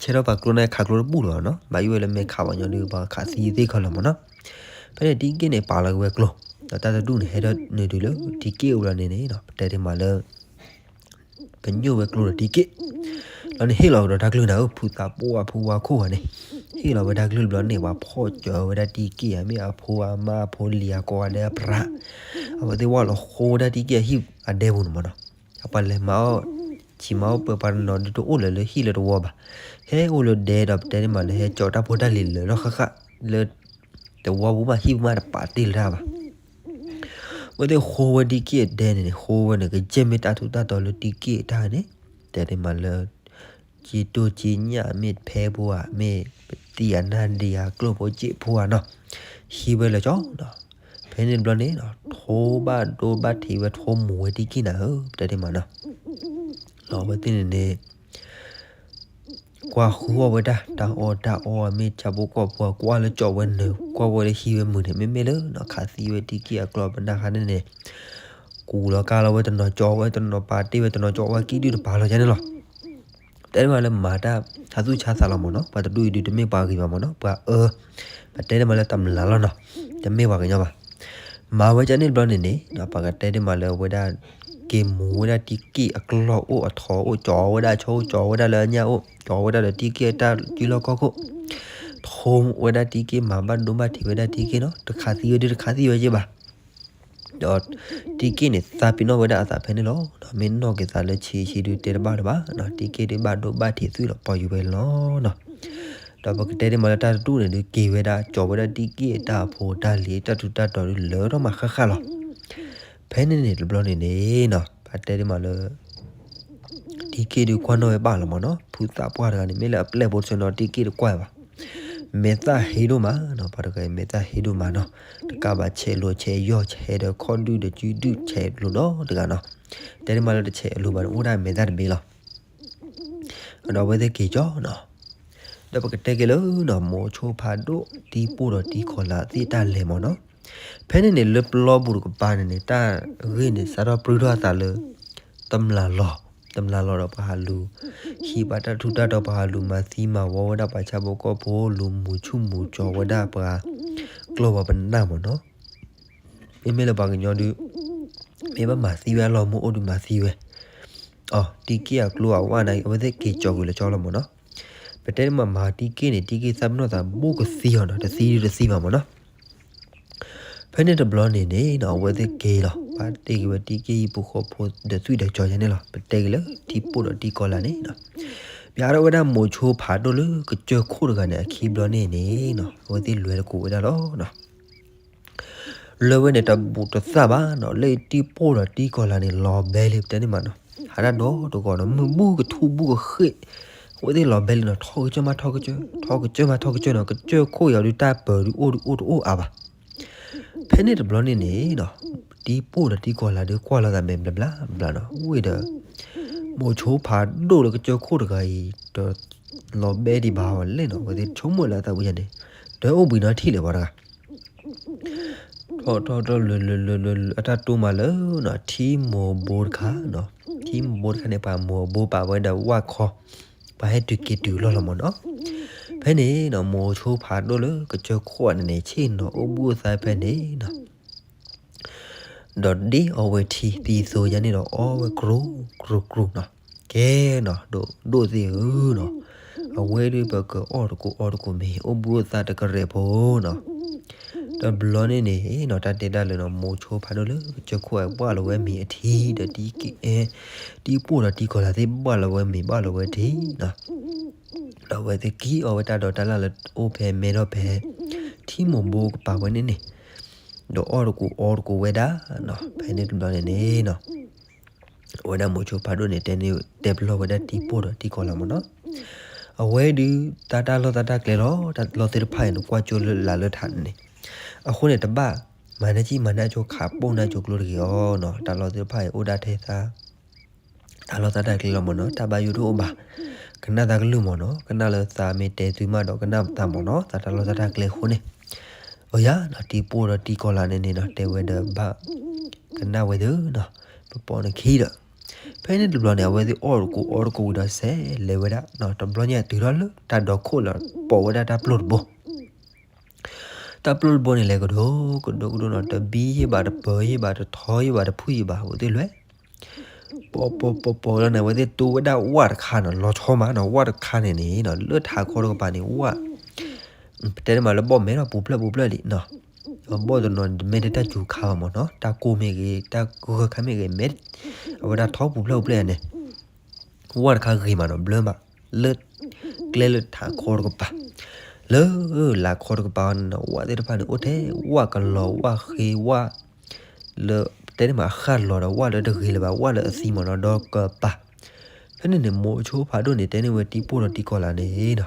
ဆဲထီၣ်ပာ်ကျိန့ၣ်ခးကျိတဘူၣ်လီၤနီၤ, ဘၣ်ယိၣ်ဝဲလၢမ့ၢ်ခးပှၤကညီဒုး ပှၤခးသံသ့ၣ်ခီလီၤမ့ၢ်နီၤ, ဖဲန့ၣ်တံၤက့ၢ်န့ၣ် ပာ်လီၤက့ၤဝဲကျိ, ဒီးတၢ်တဒူၣ်န့ၣ် ဟဲထီၣ်နုာ်တုၤလၢတံၤက့ၢ်အိၣ်လီၤန့ၣ်န့ၣ် ပတဲဒ်မးလၢ ပညိၣ်ဝဲကျိဒီးတံၤက့ၢ်, လီၤန့ၣ်ဟ့ၣ်လီၤကဒီးတၢ်ကလုၢ်နၤဧၢ ဖုသးပှၢ်ဖုဝါခိၣ်ဂၤန့ၣ်, ဟ့ၣ်လီၤဝဲတၢ်ကလုၢ်တဘျီန့ၣ် ပှၤဖီၣ်စၢၤဝဲဒၣ်တံၤက့ၢ်ဧါ မ့ၢ်အဖိအမါအဖိလံၤအကိးဂၤဒဲးအပြး, အဝဲသ့ၣ်ဝဲလီၤဃိဝဲဒၣ်တံၤက့ၢ်အဟံၣ်အဒဲပူၤန့ၣ်မ့ၢ်နီၤ, အပှၤလဲၤမၤအီၣ် ဆံးမၤအီၣ်ပှဲၤပှၤတနီၤဒုးတအိၣ်လၢၤလၢဟံၣ်လၢတဝီဘၣ်, ဟဲအိၣ်လၢဒဲဒီးပတဲန့ၣ်မးလၢ ဟဲကၠီၤတၢ်ဖိတၢ်လံၤလၢာ်လီၤဃၣ်ဃၣ်လၢ တဝီပူၤမးဟံၣ်ပူၤမးတပာ်တ့ၢ်လၢၤတၢ်ဘၣ် အဝဲသ့ၣ်ဃိဝဲတံၤက့ၢ်အဒဲန့ၣ်န့ၣ် ဃိဝဲန့ၣ် ကကဲမ့ၢ်တၢ်ထူးတၢ်တီၤလၢတံၤက့ၢ်အတၢ်န့ၣ်, တဲဒ်မးလၢ က့တိၢ်က့ညၣ်မ့ၢ်ဖဲဖိဧါ မ့ၢ်ပသံအနၢ်ဒံးဧါ ကျိၣ်ဖိစ့ဖိဧါနီၤ, ဟံးဝဲလၢာ်ကၠီနီၤ, ဖဲန့ၣ်တဘျီန့ၣ် ထိဘၣ်ဒိဘၣ်ထံးဝဲ ထိမူၤဝဲတံၤက့ၢ်နၤဧၢ တဲဒ်မးနီၤ, လီၤအဝဲသ့ၣ်န့ၣ်န့ၣ် ကွၢ်ဃုအီၣ်ဝဲဒၣ် တၢ်အီၣ်တၢ်အီမ့ၢ်ဆၣ်ဖိကီၢ်ဖိ ကွၢ်လၢကၠီဝဲနုာ် ကွၢ်ဝဲလၢဟံးဝဲမုာ်န့ၣ် မ့မ့ၢ်လၢနီၤ ခးသံဝဲတံၤက့ၢ်အကျီၢ်ပနၢ်ခါန့ၣ်န့ၣ်, ကူးလီၤကါလီၤဝဲတနီၤ ကၠီဝဲတနီၤ ပာ်တ့ၢ်ဝဲတနီၤကၠီဝဲကံဒုၣ်တပာ်လီၤကန့ၣ်လီၤ. တဲဒၣ်မးလၢမၤတၢ်ဆါသူၣ်ဆါသးလီၤမ့ၢ်နီၤ, ပှၤတဒူၣ်အံၤဒုးတမ့ၢ်ပှၤဂ့ၤဘၣ်မ့ၢ်နီၤ, ပှၤအၢ, ပတဲဒၣ်မးလၢတမျးလီၤနီၤ, တမ့ၢ်ပှၤကညီဘၣ်. မၤဝဲဒ်န့ၣ်တဘျီန့ၣ်န့ၣ် ပကတဲဒ်မးလၢအဝဲဒၣ် က့ၤမူၤဝဲဒၣ်တံက့ၢ်အကျီၢ်အိၣ်အထီအိၣ် ကၠီဝဲဒၣ်အဆီအိၣ် ကၠီဝဲဒၣ်လၢအညၣ်အိၣ် ကၠီဝဲဒၣ်ဒီးတံက့ၢ်အတၢ်စုလီၢ်ခီၣ်ခိၣ် ထိဝဲဒၣ်တံက့ၢ် မၤဘၣ်ဒိဘၣ်ထံးဝဲဒၣ်တံက့ၢ်နီၤ တခးသံဝဲဒုးတခးသံဝဲက့ဘၣ် ဒီးတံက့ၢ်န့ၣ်သးပ့ၤနီၣ်ဝဲဒၣ်အသးဖဲန့ၣ်လီၤ. မ့ၢ်နီၣ်က့ၤသးလၢဆံးဆံးဒုးတဲတဘၣ်လၢၤဘၣ်နီၤ တံက့ၢ်ဒုးဘၣ်ဒိဘၣ်ထံးသွံၣ်လီၤပီၤယံၤဝဲလီၤနီၤ. ဒီးပကတဲဒ်မးလၢတၢ်တဒူၣ်န့ၣ်ဒုးက့ၤဝဲဒၣ် ကၠီဝဲဒၣ်တံက့ၢ်အတၢ်အဖိတၢ်လံၤ တၢ်ထူးတၢ်တီၤဒုးလၢထီၣ်မးဃၣ်ဃၣ်လီၤ. ဖဲန့ၣ်န့ၣ်တဘျီန့ၣ်န့ၣ်နီၤ ပတဲဒ်မးလၢ တံက့ၢ်ဒုးကွၢ်နီၣ်ဝဲဘၣ်လီၤမးနီၤ ဖုသးပှၢ်တဂၤန့ၣ် မ့ၢ်လၢအပျဲၢ်ဖိတဆၢနီၤ တံက့ၢ်တကွၢ်ဘၣ် မဲာ်သၣ်ဟ့ဒိၣ်မးနီၤ ပှၤတဂၤအံၤမဲာ်သၣ်ဟ့ဒိၣ်မးနီၤ တကးဘၣ်ဆဲးလိာ်ဆဲးယီၢ်ဆဲးဒီးခီၣ်ဒုၣ်ဒီးကုဒုၣ်ဆဲးလိာ်ဒီတဂၤနီၤ တဲဒ်မးလၢတဆဲးအလိၤဘၣ်န့ၣ် အိၣ်ဒၣ်မဲာ်သၣ်တဘ့ၣ်လီၤ. ဒီးအဝဲသ့ၣ်က့ၤကၠီနီၤ ဒီးပကတဲက့ၤလၢနီၤ မိၤဆိဖးဒိၣ် တံပိၢ်ဒီးတံကီၤလၤသ့ၣ်တၢ်လဲၤမးနီၤ ဖဲန့ၣ်န့ၣ်လၢပျီပူၤတကပၤန့ၣ်န့ၣ် တၢ်ဂ့ၢ်န့ၣ် စးထီၣ်ပြူထီၣ်အသးလၢ တမျၢ်လီၤ တမျၢ်လီၤဒီးပှၤဟးလူၤ ဟံးဘၣ်တၢ်ထူးတၢ်တီၤ ပှၤဟးလူၤမၤသံမၤဝီဝဲဒၣ် ပှၤဆၣ်ဖိကီၢ်ဖိ လူၤမူၤဆူၣ်မူၤကၠီဝဲဒၣ်ပှၤ ကျီၢ်ပှၤပနၢ်မးနီၤ မ့မ့ၢ်လၢပှၤကညီဒုး မ့ၢ်ဘၣ်မၤသံဝဲအလီၢ်မ့ၢ်အိၣ်ဒုးမၤသံဝဲ အီၤ တံက့ၢ်အကျိအဝဲန့ၣ် အဝဲသ့ၣ်က့ၤကၠီကွံာ်လၢကၠီလီၤမးနီၤ ပတဲမးမၤတံက့ၢ်န့ၣ် တံက့ၢ်သးပ့ၤနီၣ်သးဘူးကသံအီၤနီၤ တသံဒုးတသံဘၣ်မးနီၤ ဖဲန့ၣ်တဘျီန့ၣ်န့ၣ်နီၤ အဝဲသ့ၣ်က့ၤလီၤ ပှၤတ့ၢ်က့ၤဝဲတံက့ၢ်ဟံၣ်ဖိဃီဖိဒီးသွံၣ်ဒီးကၠီယါန့ၣ်လီၤ ပတဲက့ၤလၢတံပိၢ်ဒီးတံကီၤလၤန့ၣ်နီၤ ပျါထီၣ်ဝဲဒၣ်မိၤဆိဖးဒိၣ်လၢကစၢၢ်ခိၣ်တဂၤန့ၣ် အခံဘျီန့ၣ်န့ၣ်နီၤ အဝဲသ့ၣ်လဲၤတကိးဝဲဒၣ်လီၤနီၤ လၢဝဲန့ၣ်တဘူးတသၣ်ဘၣ်နီၤ လၢတံပိၢ်ဒီးတံကီၤလၤန့ၣ် လီၤဘဲလံ ပတဲန့ၣ်မးနီၤ ဟးတၢ်ဒီတဂီၤနီၤ မုၢ်ဘူၣ်ကထူဘူၣ်ကဃ့ၢ် အဝဲသ့ၣ်လီၤဘဲလံနီၤ ထီၣ်ကစၢၢ်မးထီၣ်ကစၢၢ် ထီၣ်ကစၢၢ်မးထီၣ်ကစၢၢ်နီၤ ကစၢၢ်ခိၣ်အံၤဒုးတၢ်ပၢၤဒုးအိၣ်ဒုးအိၣ်တအိၣ်အါဘၣ် ဖဲန့ၣ်တဘျီန့ၣ်န့ၣ်နီၤ တံပိၢ်ဒီးတံကီၤလၤဒုးကွၢ်လိာ်သးမဲာ်ဘျးဘျးဘျးနီၤ ဝ့ၢ်ဒီး မိၤဆိဖးဒိၣ်လၢကစၢၢ်ခိၣ်တဂၤအံၤ ဒီးလီၤဘဲဒံးဘၣ်အီၤလဲၣ်နီၤ အဝဲသ့ၣ်ဆိကမိၣ်လၢအသးဝံၤယါန့ၣ် ဒီးအိၣ်ဘှံးနီၤထံၣ်လဲၣ်ပှၤတဂၤ ထီၣ်ထီၣ်ထီၣ်လၢာ်လၢာ်လၢာ်လၢာ်လၢာ် အတၢ်တိၢ်မးလၢနီၤ ထံမိၢ်ဘိတခါနီၤ ထံမိၢ်ဘိတခါန့ၣ် ပှၤမိၢ်ဘိပာ်ဝဲဒီးဝၣ်ခီ ပှၤဟဲတုၤက့ၤတုၤလီၢ်လီၤမးနီၤ ဖဲန့ၣ်နီၤ မိၤဆိဖးဒိၣ်လၢကစၢၢ်ခိၣ်န့ၣ်န့ၣ် ဆ့ၣ်နီၤအိၣ်ဘှံးအိၣ်သါဖဲန့ၣ်နီၤ ဒီးဒ့အီဝဲထံသံသိယါန့ၣ်ဒီး အီဝဲကြူကြူကြူနီၤ ကဲနီၤ ဒိၣ်ဒိၣ်သ့ၣ်ဧၢနီၤ အဝဲဒုးပကအီၣ်တကိးအီတကိးမ့ၤ အိၣ်ဘှံးအိၣ်သါတကရဲးဖိနီၤ တဘျီန့ၣ်န့ၣ်နီၤ တၢ်တဲတၢ်လၢနီၤ မိၤဆိဖးဒိၣ်လၢကစၢၢ်ခိၣ်အဘၣ်လီၤဝဲမ့ၤအထံ ဒီးတံက့ၢ် တံပိၢ်ဒီးတံကီၤလၤသ့ၣ်ဘၣ်လီၤဝဲမ့ၤဘၣ်လီၤဝဲထံနီၤ ဒီးအဝဲသ့ၣ်က့ၤအီဝဲတၢ်ဒိးတၢ်လၢ်လၢအိၣ်ဖဲမဲထီၣ်ဖဲ ထံမိၢ်ဘိကပၤဝဲန့ၣ်န့ၣ် ဒီးအီၣ်တကိးအီတကိးဝဲဒၣ်နီၤ ဖဲန့ၣ်တဘျီန့ၣ်န့ၣ်နီၤ အဝဲဒၣ်မိၤဆိဖးဒိၣ်န့ၣ် တဲန့ၣ်တဲပလီၢ်ဝဲဒၣ်တံပိၢ်ဒီးတံကီၤလၤမးနီၤ အဝဲဒုး တၢ်တၢ်လီၢ်တၢ်တၢ်ကျဲလီၤ တၢ်လီၢ်သ့ၣ်တဖၣ်အံၤန့ၣ် ကွၢ်ကၠိလၢလၢ်လၢထးန့ၣ် အဃိန့ၣ် တဘၣ်မၤနၢၤကံၣ်မၤနၢၤကၠိခးပိၢ်နၢၤကၠိကျိတဂ့ၤအီၤနီၤ တၢ်လီၢ်သ့ၣ်တဖၣ်အံၤအိၣ်ဒၣ်ထဲသါ တၢ်လီၢ်တၢ်တၢ်ကျဲလီၤမးနီၤ တၢ်ဘၣ်ယိၣ်တအိၣ်ဘၣ် ကနၣ်သးကလုၢ်မးနီၤ ကနၣ်လၢသးမ့ၢ်တဲသုမးဒီးကနၣ်သးမးနီၤ သးတၢ်လီၢ်တၢ်တၢ်ကျဲအဃိန့ၣ် အယါနီၤ တံပိၢ်ဒီးတံကီၤလၤန့ၣ်န့ၣ်နီၤ တဲဝဲဒီးဘၣ် ကနၣ်ဝဲသ့နီၤ ပပိာ်နခံဒီး ဖဲန့ၣ်တဘျီန့ၣ် အဝဲသ့ၣ်အီၣ်တကိးအီတကိးဝံၤဒီးစဲးလဲၤဝဲဒၣ်နီၤ တဘျီညါတုၤထီၣ်လၢတၢ်ဒီခိၣ်လီၤ ပိာ်ဝဲဒၣ်တၢ်ပျိၢ်တဘိ တၢ်ပျိၢ်တဘိန့ၣ်လဲၤကဒိကဒိကဒိနီၤ တဘံယ့ၢ်ဘၣ် တပၢၤယ့ၢ်ဘၣ် တထီယ့ၢ်ဘၣ် တဖုၣ်ယ့ၢ်ဘၣ် အဝဲသ့ၣ်လဲၤ ပီၤပီၤပီၤပီၤလီၤန့ၣ် အဝဲသ့ၣ်တိဝဲဒၣ်ဝၣ်တခါနီၤ လီၤဆီမးနီၤ ဝၣ်တခါန့ၣ်န့ၣ်နီၤ လၢထးခီတကပၤန့ၣ် ဝၣ် ပတဲန့ၣ်မးလၢဘီၣ်မဲထီၣ်ပူၤဖျၢၣ်ပူၤဖျၢၣ်လံနီၤ ဘီၣ်တနီၤန့ၣ် တမ့ၢ်တၢ်စူၤခါဘၣ်မးနီၤ တၢ်ကိၢ်မ့ၢ်ဂ့ၤ တၢ်ဂၢၢ်ခါမ့ၢ်ဂ့ၤ မ့ၢ် အဝဲဒၣ်ထီပူၤဖျၢၣ်ပူၤဖျၢၣ်န့ၣ် ဝၣ်တခါဂ့ၤမးနီၤ ဘျၢမး လၢ ကျဲလၢထးခီတကပၤ လၢလၤခီတကပၤန့ၣ်နီၤ ဝၣ်သ့ၣ်တဖၣ်န့ၣ် အိၣ်ထဲဝၣ်ကလီၤ ဝၣ်ဃ့ ဝၣ် လၢ တဲန့ၣ်မး အဃၣ်လီၤဒီး ဝၣ်လၢတဂ့ၤလၢၤဘၣ် ဝၣ်လၢအသံမးနီၤ ဒီးကပၤ ဖဲန့ၣ်န့ၣ် မိၤဆိဖးဒိၣ်န့ၣ် တဲန့ၢ်ဝဲတံပိၢ်ဒီးတံကီၤလၤန့ၣ်နီၤ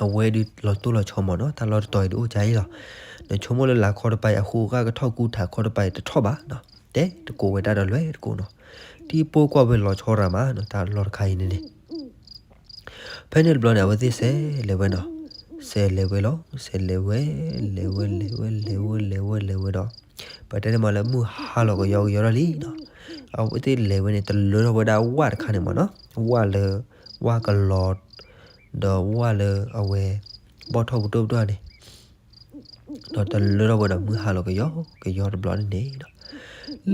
အဝဲဒုးလီၤတိၢ်လီၤဆီမးနီၤ တၢ်လီၢ်တတီၤအံၤဒုးအိၣ်ကါအံၤလီၤ နဆိကမိၣ်လၢလၤခီတကပၤအံၤ အဃိအဂၤကထီၣ်ကူထးခီတကပၤအံၤတထီၣ်ဘၣ်နီၤ တဲတကိးဝဲတၢ်ဒီးလွဲၢ်တကိးနီၤ တံပိၢ်ကွၢ်ဝဲလီၤဆီရၤမးနီၤ တၢ်လီၢ်တခါအံၤန့ၣ်န့ၣ် ဖဲန့ၣ်တဘျီန့ၣ် အဝဲသ့ၣ်စဲးလဲၤဝဲနီၤ စဲးလဲၤဝဲလီၤ စဲးလဲၤဝဲ လဲၤဝဲ လဲၤဝဲ လဲၤဝဲ လဲၤဝဲ လဲၤဝဲ လဲၤဝဲဒီး ပတဲန့ၣ်မးလၢမုၢ်ဟါလီၤကယီကယီထီၣ်လံနီၤ အဝဲသ့ၣ်လဲၤဝဲန့ၣ် တလၢထီၣ်ဝဲဒၣ်ဝၣ်တခါန့ၣ်မးနီၤ ဝၣ်လၢ ဝၣ်ကလီၤ ဒီးဝၣ်လၢအဝဲ ဘီၣ်ထီၣ်ပူၤတိၢ်ပူၤတိၢ်န့ၣ် ဒီးတလၢထီၣ်ဝဲဒီးမုၢ်ဟါလီၤကယီကယီတဘျီန့ၣ်န့ၣ်ဒီး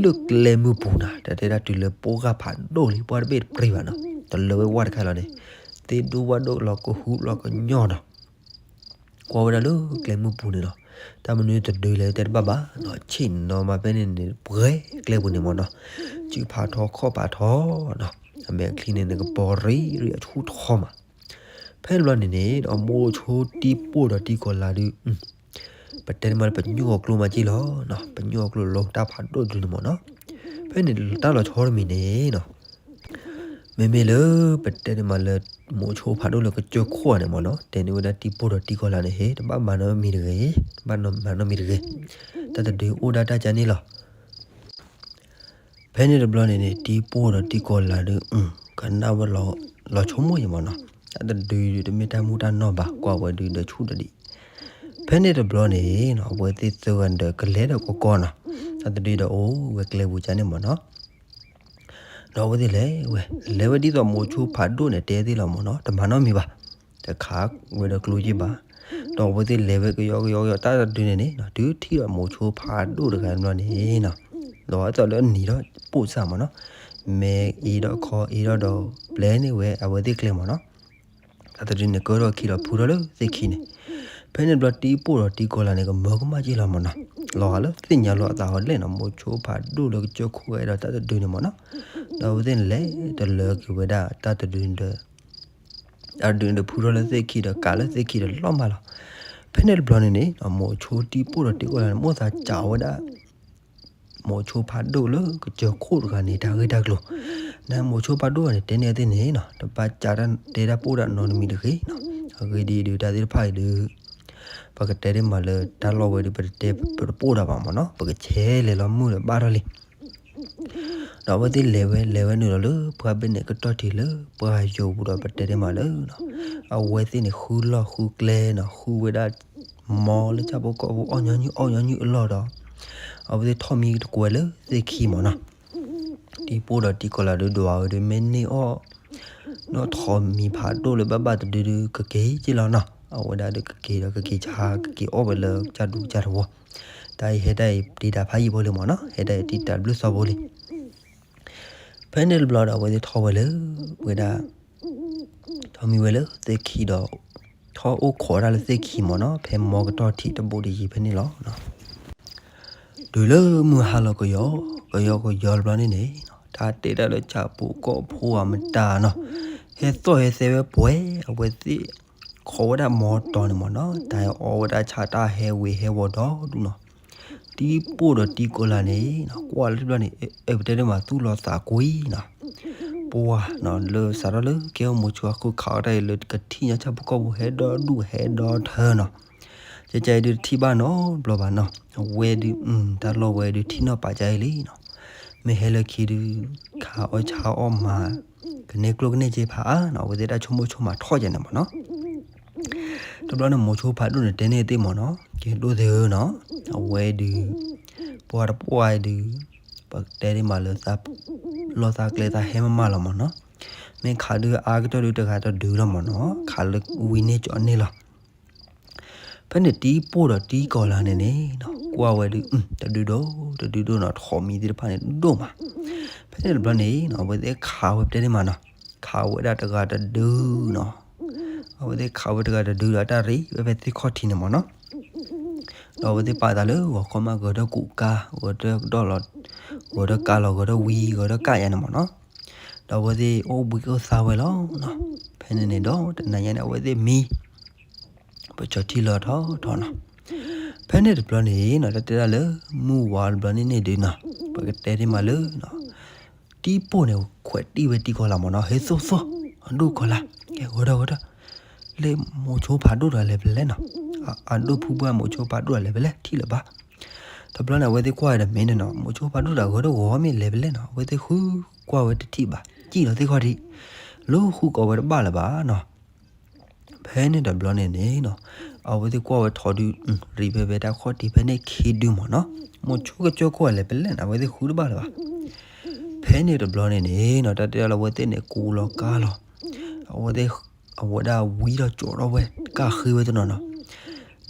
လၢကျဲမုၢ်ပူၤနၤ တၢ်တဲဒၣ်တုၤလၢပိၢ်ဂၢ်ဖးဒိၣ်လံ ပှၢ်တဘ့ၣ်တပြံၤဘၣ်နီၤ တလၢဝဲဝၣ်တခါလီၤန့ၣ် သ့ၣ်ဒိၣ်ဝၣ်ဒိၣ်လီၤကဟူလီၤကညီၢ်နီၤ ကွၢ်ဝဲဒၣ်လၢကျဲမုၢ်ပူၤန့ၣ်လီၤ. တၢ်မနုၤတဒုလဲၣ်တဲတဘၣ်ဘၣ်နီၤ ဆ့ၣ်နီၤမးဖဲန့ၣ်န့ၣ် ပှဲၤကျဲပူၤန့ၣ်မးနီၤ စုၣ်ဖးထီခီၣ်ဖးထီနီၤ အမဲာ်ချံန့ၣ်န့ၣ် ကပီၤရံရံအဆူၣ်ထီမး ဖဲန့ၣ်တဘျီန့ၣ်န့ၣ် ဒီးမိၤဆိတံၢ်ပိၢ်ဒီးတံၢ်ကီၤလၤဒုး ပတဲန့ၣ်မးလၢပညိၣ်အကျိမးက့ၢ်လီၤနီၤ ပညိၣ်အကျိလီၤတၢ်ဖးဒိၣ်ဒုးန့ၣ်မးနီၤ ဖဲန့ၣ်တၢ်လီၤဆီတမံၤန့ၣ်နီၤ မ့မ့ၢ်လၢပတဲန့ၣ်မးလၢ မိၤဆိဖးဒိၣ်လၢကစၢၢ်ခိၣ်န့ၣ်မးနီၤ တဲန့ၢ်ဝဲဒၣ်တံၢ်ပိၢ်ဒီးတံၢ်ကီၤလၤန့ၣ် ဟ့ၣ် တဘၣ်မၤနီတမံၤတဂ့ၤ, တဘၣ်မၤနီတမံၤတဂ့ၤ, တၢ်တဒုအိၣ်ဒၣ်တၢ်ကန့ၣ်လီၤ. ဖဲန့ၣ်တဘျီန့ၣ်န့ၣ် တံၢ်ပိၢ်ဒီးတံၢ်ကီၤလၤဒုး ကနၣ်ဝဲလီၤဆိကမိၣ်အံၤမးနီၤ, တၢ်တဒုဒုးတမ့ၢ်တၢ်မူတၢ်နီၢ်ဘၣ် ကွၢ်ဝဲဒုးဒီးဆူၣ်တဒံး. ဖဲန့ၣ်တဘျီန့ၣ်နီၤ အဝဲသ့ၣ်သၢဂၤဒီးကလဲၤဒီးကီကီနီၤ, တၢ်တဒုဒီးအိၣ်ဝဲကျဲပူၤကန့ၣ်မးနီၤ. ဒီးအဝဲသ့ၣ်လဲၤဝဲ, လဲၤဝဲဒ်သိးမိၤဆိဖးဒိၣ်န့ၣ်တဲသ့ၣ်လီၤမးနီၤ, တမၤနီတမံၤဘၣ်, တခးဝဲဒီးကျိက့ၢ်ဘၣ်. ဒီးအဝဲသ့ၣ်လဲၤဝဲကယီကယီကယီ တၢ်တဒုန့ၣ်န့ၣ် တုၤထံၣ်ဒီးမိၤဆိဖးဒိၣ်တဂၤတဘျီန့ၣ်နီၤ, ဒီးအဝဲသ့ၣ်လၢနံၤဒီးပိၢ်စၢ်မးနီၤ, မဲအ့ဒီးခီအ့ဒီးဒီး ပျဲန့ၢ်ဝဲအဝဲသ့ၣ်ကျဲမးနီၤ. တၢ်တဒုန့ၣ်ကၢထီၣ်ခံဒီးဖုထီၣ်လၢသ့ၣ်ခံန့ၣ်, ဖဲန့ၣ်တဘျီတံၢ်ပိၢ်ဒီးတံၢ်ကီၤလၤန့ၣ် ကမၢကမၣ်က့ၢ်လီၤမးနီၤ, လီၤဂာ်လၢသ့ၣ်ညါလီၤအသးဟီဒ်လဲၣ်နီၤ, မိၤဆိဖးဒိၣ်လၢကစၢၢ်ခိၣ်ဝဲဒီးတၢ်တဒုန့ၣ်မးနီၤ. ဒီးအဝဲသ့ၣ်န့ၣ်လဲၤတလၢက့ၤဝဲဒၣ်တၢ်တဒုဒီး တၢ်တဒုန့ၣ်ဒီးဖုထီၣ်လၢသ့ၣ်ခံဒီးကးလၢသ့ၣ်ခံဒီးလီၤမးလီၤ. ဖဲန့ၣ်တဘျီန့ၣ်န့ၣ် မိၤဆိတံၢ်ပိၢ်ဒီးတံၢ်ကီၤလၤန့ၣ် မိၣ်သးစးဝဲဒၣ် မိၤဆိဖးဒိၣ်လၢကစၢၢ်ခိၣ်တဂၤန့ၣ် တၢ်ဂ့ၢ်တၢ်ကျိၤ, နမိၤဆိဖးဒိၣ်န့ၣ် တဲန့ၢ်အသ့ၣ်န့ၣ်နီၤ, တဘၣ်စးတၢ်တဲတၢ်ပိၢ်တၢ်နီတမံၤတဂ့ၤနီၤ. အဂ့ၢ်ဒ်အံၤဒုး တၢ်သ့ၣ်တဖၣ်အံၤဒုး ပကတဲဒ်မးလၢတၢ်လီၢ်ဝဲဒုး ပတတဲပတပိၢ်တၢ်ဘၣ်မးနီၤ, ပကဆဲးလဲၤလီၤမုၢ်ဒီးဘၣ်ထီၣ်လံ. ဒီးအဝဲသ့ၣ်လဲၤဝဲလဲၤဝဲနုာ်လီၤလၢပှၢ်ဘ့ၣ်န့ၣ် ကတီၢ်ထံးလၢပှၢ်ယိာ်ပူၤဒီးပတဲဒ်မးလၢနီၤ, အဝဲသ့ၣ်န့ၣ်ဃုလီၢ်ဃုကျဲနီၤ, ဃုဝဲဒၣ် မီလၢဆၣ်ဖိကီၢ်ဖိအီၣ်ညီနုၢ်အီၣ်ညီနုၢ်အလီၢ်ဒီး အဝဲသ့ၣ်ထီၣ်မံတကွဲးလၢသ့ၣ်ခံမးနီၤ. တံၢ်ပိၢ်ဒီးတံၢ်ကီၤလၤဒုးဒွးဝဲဒုး မ့ၢ်န့ၢ်အီၣ် နီၣ်ထိးမံၤဖးဒိၣ်လၢဘၣ်ဘၣ်တဒုဒုး ကက့ၤက့ၢ်လီၤနီၤ. အဝဲဒၣ်ဒုးကက့ၤဒီးကက့ၤဆါ ကက့ၤအီၣ်ဝဲလၢကစၢ်ဒူကစၢ်တဝီ, တၢ်အံၤဟဲတၢ်အံၤတံာ်တာ်ဖးယံာ်ဖိလံမးနီၤ, ဟဲတၢ်အံၤတံာ်တာ်ဘျုးသီဖိလံ. ဖဲန့ၣ်တဘျီဒီး အဝဲသ့ၣ်ထီၣ်ဝဲလၢ ဝဲဒၣ် ထီၣ်မံဝဲလၢသ့ၣ်ခံဒီး ထီၣ်အိၣ်ခိးတၢ်လၢသ့ၣ်ခံမးနီၤ, ဖဲမီကတီၢ်ထံးတဘိးတယံၤဖဲန့ၣ်လီၤ. တုၤလၢမုၢ်ဟါလီၤကယီ ကယီကယီတဘျီန့ၣ်န့ၣ် တၢ်တဲတၢ်လၢဆၣ်ဖိကီၢ်ဖိအမတၤနီၤ, ဟဲသီၣ်ဟဲသဲဝဲပှဲၤ အဝဲသ့ၣ် ခိးဝဲဒၣ်မီတီၤန့ၣ်မးနီၤ, တၢ်ဟဲအီဝဲဒၣ်ဆၣ်တၢ်ဟဲဝ့ၤဟဲဝီၤဒီဒူၣ်နီၤ. တံၢ်ပိၢ်ဒီးတံၢ်ကီၤလၤန့ၣ် ကွၢ်လၢတဘျီန့ၣ် အပတဲဒ်မးသူၣ်လီၤသးကွံနီၤ, ပှၤနီၤ လၢစးထီၣ်လၢကဲအိၣ်မိၤဆိအဃုခးအီၣ်တၢ်အံၤလၢကထံၣ်ညါဆၣ်ဖိကီၢ်ဖိဟဲဒီဒူၣ်ဟဲဒီထၢနီၤ, ကကဲအံၤဒုးတထံၣ်ဘၣ်နီတဘျီဘၣ်နီၤ, အဝဲဒုး တၢ်လီၢ်ဝဲဒုးထံၣ်နီၣ်ပာ်ကါအံၤလံနီၤ, မ့ၢ်ဟဲလၢခံဒုး ခးအီၣ်ဆါအီၣ်မၤ ကန့ၢ်ကျိၣ်ကန့ၢ်စ့ဖးအါနီၤ, အဝဲသ့ၣ်တၢ်ဆိကမိၣ်ဆိကမးထီၣ်ကဲန့ၣ်မးနီၤ. တဘျီန့ၣ် မိၤဆိဖးဒိၣ်န့ၣ် တဲန့ၢ်သ့ၣ်မးနီၤ, ကဲဒိၣ်သ့ၣ်ဧၢနီၤ, အဝဲဒုး ပှၤတပှၢ်ဒုး ပတဲဒ်မးလၢ လီၢ်သးကျဲသးဟဲမးမးလီၤမးနီၤ, မ့ၢ်ခးဒုးအါကတၢၢ်ဒုးတဂၤတဒုလီၤမးနီၤ, ခးလၢဝံၤန့ၢ်ကၠီန့ၢ်လီၤ. ဖဲန့ၣ်တံၢ်ပိၢ်ဒီးတံၢ်ကီၤလၤန့ၣ်န့ၣ် ကွၢ်ဝဲဒုး တဒုဒိၣ် တဒုဒိၣ်နီၤ, ထိးမံၤသ့ၣ်တဖၣ်န့ၣ်ဒိၣ်မး. ဖဲန့ၣ်တဘျီန့ၣ် အဝဲသ့ၣ်ခးဝဲပတဲန့ၣ်မးနီၤ, ခးဝဲဒၣ်တဂၤတဒုနီၤ, အဝဲသ့ၣ်ခးဝဲတဂၤတဒုဒီးတၢ်ရံးဝဲဖဲသ့ၣ်ခီၣ်ထံးန့ၣ်မးနီၤ. ဒီးအဝဲသ့ၣ်ပာ်သးလၢဂီၤခီမး ဂဲၤထီၣ်ကူးကါ ဂဲၤထီၣ်ကဒီၣ်လီၤ, ဂဲၤထီၣ်ကါလီၤ ဂဲၤထီၣ်ဝံၤ ဂဲၤထီၣ်ကါယါန့ၣ်မးနီၤ. ဒီးအဝဲသ့ၣ်အိၣ်ဘှံးအိၣ်သါဝဲလီၤနီၤ. ဖဲန့ၣ်န့ၣ်ဒီးတနၤညါန့ၣ် အဝဲသ့ၣ်မံ ပကၠီထံလီၤထီၣ်ထီၣ်နီၤ. ဖဲန့ၣ်တဘျီန့ၣ်နီၤ တၢ်တဲဒၣ်လၢ မုၢ်ဝါတဘျီန့ၣ်န့ၣ်ဒုးနီၤ, ပကတဲဒ်မးလၢ တံၢ်ပိၢ်န့ၣ် ခွဲးတံၢ်ဝဲတံၢ်ကီၤလၤမးနီၤ, ဟဲသိၣ်သိၣ် အဒိၣ်ကီၤလၤ, ကဲဂီၤဒီးဂီၤဒီး, လၢမိၤဆိဖးဒိၣ်တဂၤလဲၤဖဲလဲၣ်နီၤ, အဒိၣ်ဖုဘၣ်မိၤဆိဖးဒိၣ်တဂၤလဲၤဖဲလဲၣ် ထံၣ်လၢၤဘၣ်. တဘျီန့ၣ် အဝဲသ့ၣ်ကွၢ်ဝဲဒီးမ့ၢ်န့ၣ်နီၤ, မိၤဆိဖးဒိၣ်တဂၤဂီၤဒီးဂီၤမ့ၢ်လဲၤဖဲလဲၣ်နီၤ, အဝဲသ့ၣ်ဃုကွၢ်ဝဲတထံၣ်ဘၣ်, စံၣ်လီၤသ့ၣ်ခီၣ်ထံး, လၢဃုကိးဝဲတဘၣ်လၢၤဘၣ်နီၤ. ဖဲန့ၣ်တဘျီန့ၣ်န့ၣ်နီၤ, အဝဲသ့ၣ်ကွၢ်ဝဲထီၣ်ဒုး ရံးဖဲဖဲတၢ်ခီၣ်ထံးဖဲန့ၣ်ခံဒုမးနီၤ, မိၤဆိကစၢၢ်ခိၣ်လဲၤဖဲလဲၣ်နီၤ, အဝဲသ့ၣ်ဃုတဘၣ်လၢၤဘၣ်. ဖဲန့ၣ်တဘျီန့ၣ်န့ၣ်နီၤ, တၢ်တဲလၢအဝဲသ့ၣ်န့ၣ် ကူလီၤကါလီၤ, အဝဲသ့ၣ် အဝဲဒၣ်ဝံထီၣ်ကၠီထီၣ်ဝဲ ကၢ်ဃ့ဝဲတနီၤန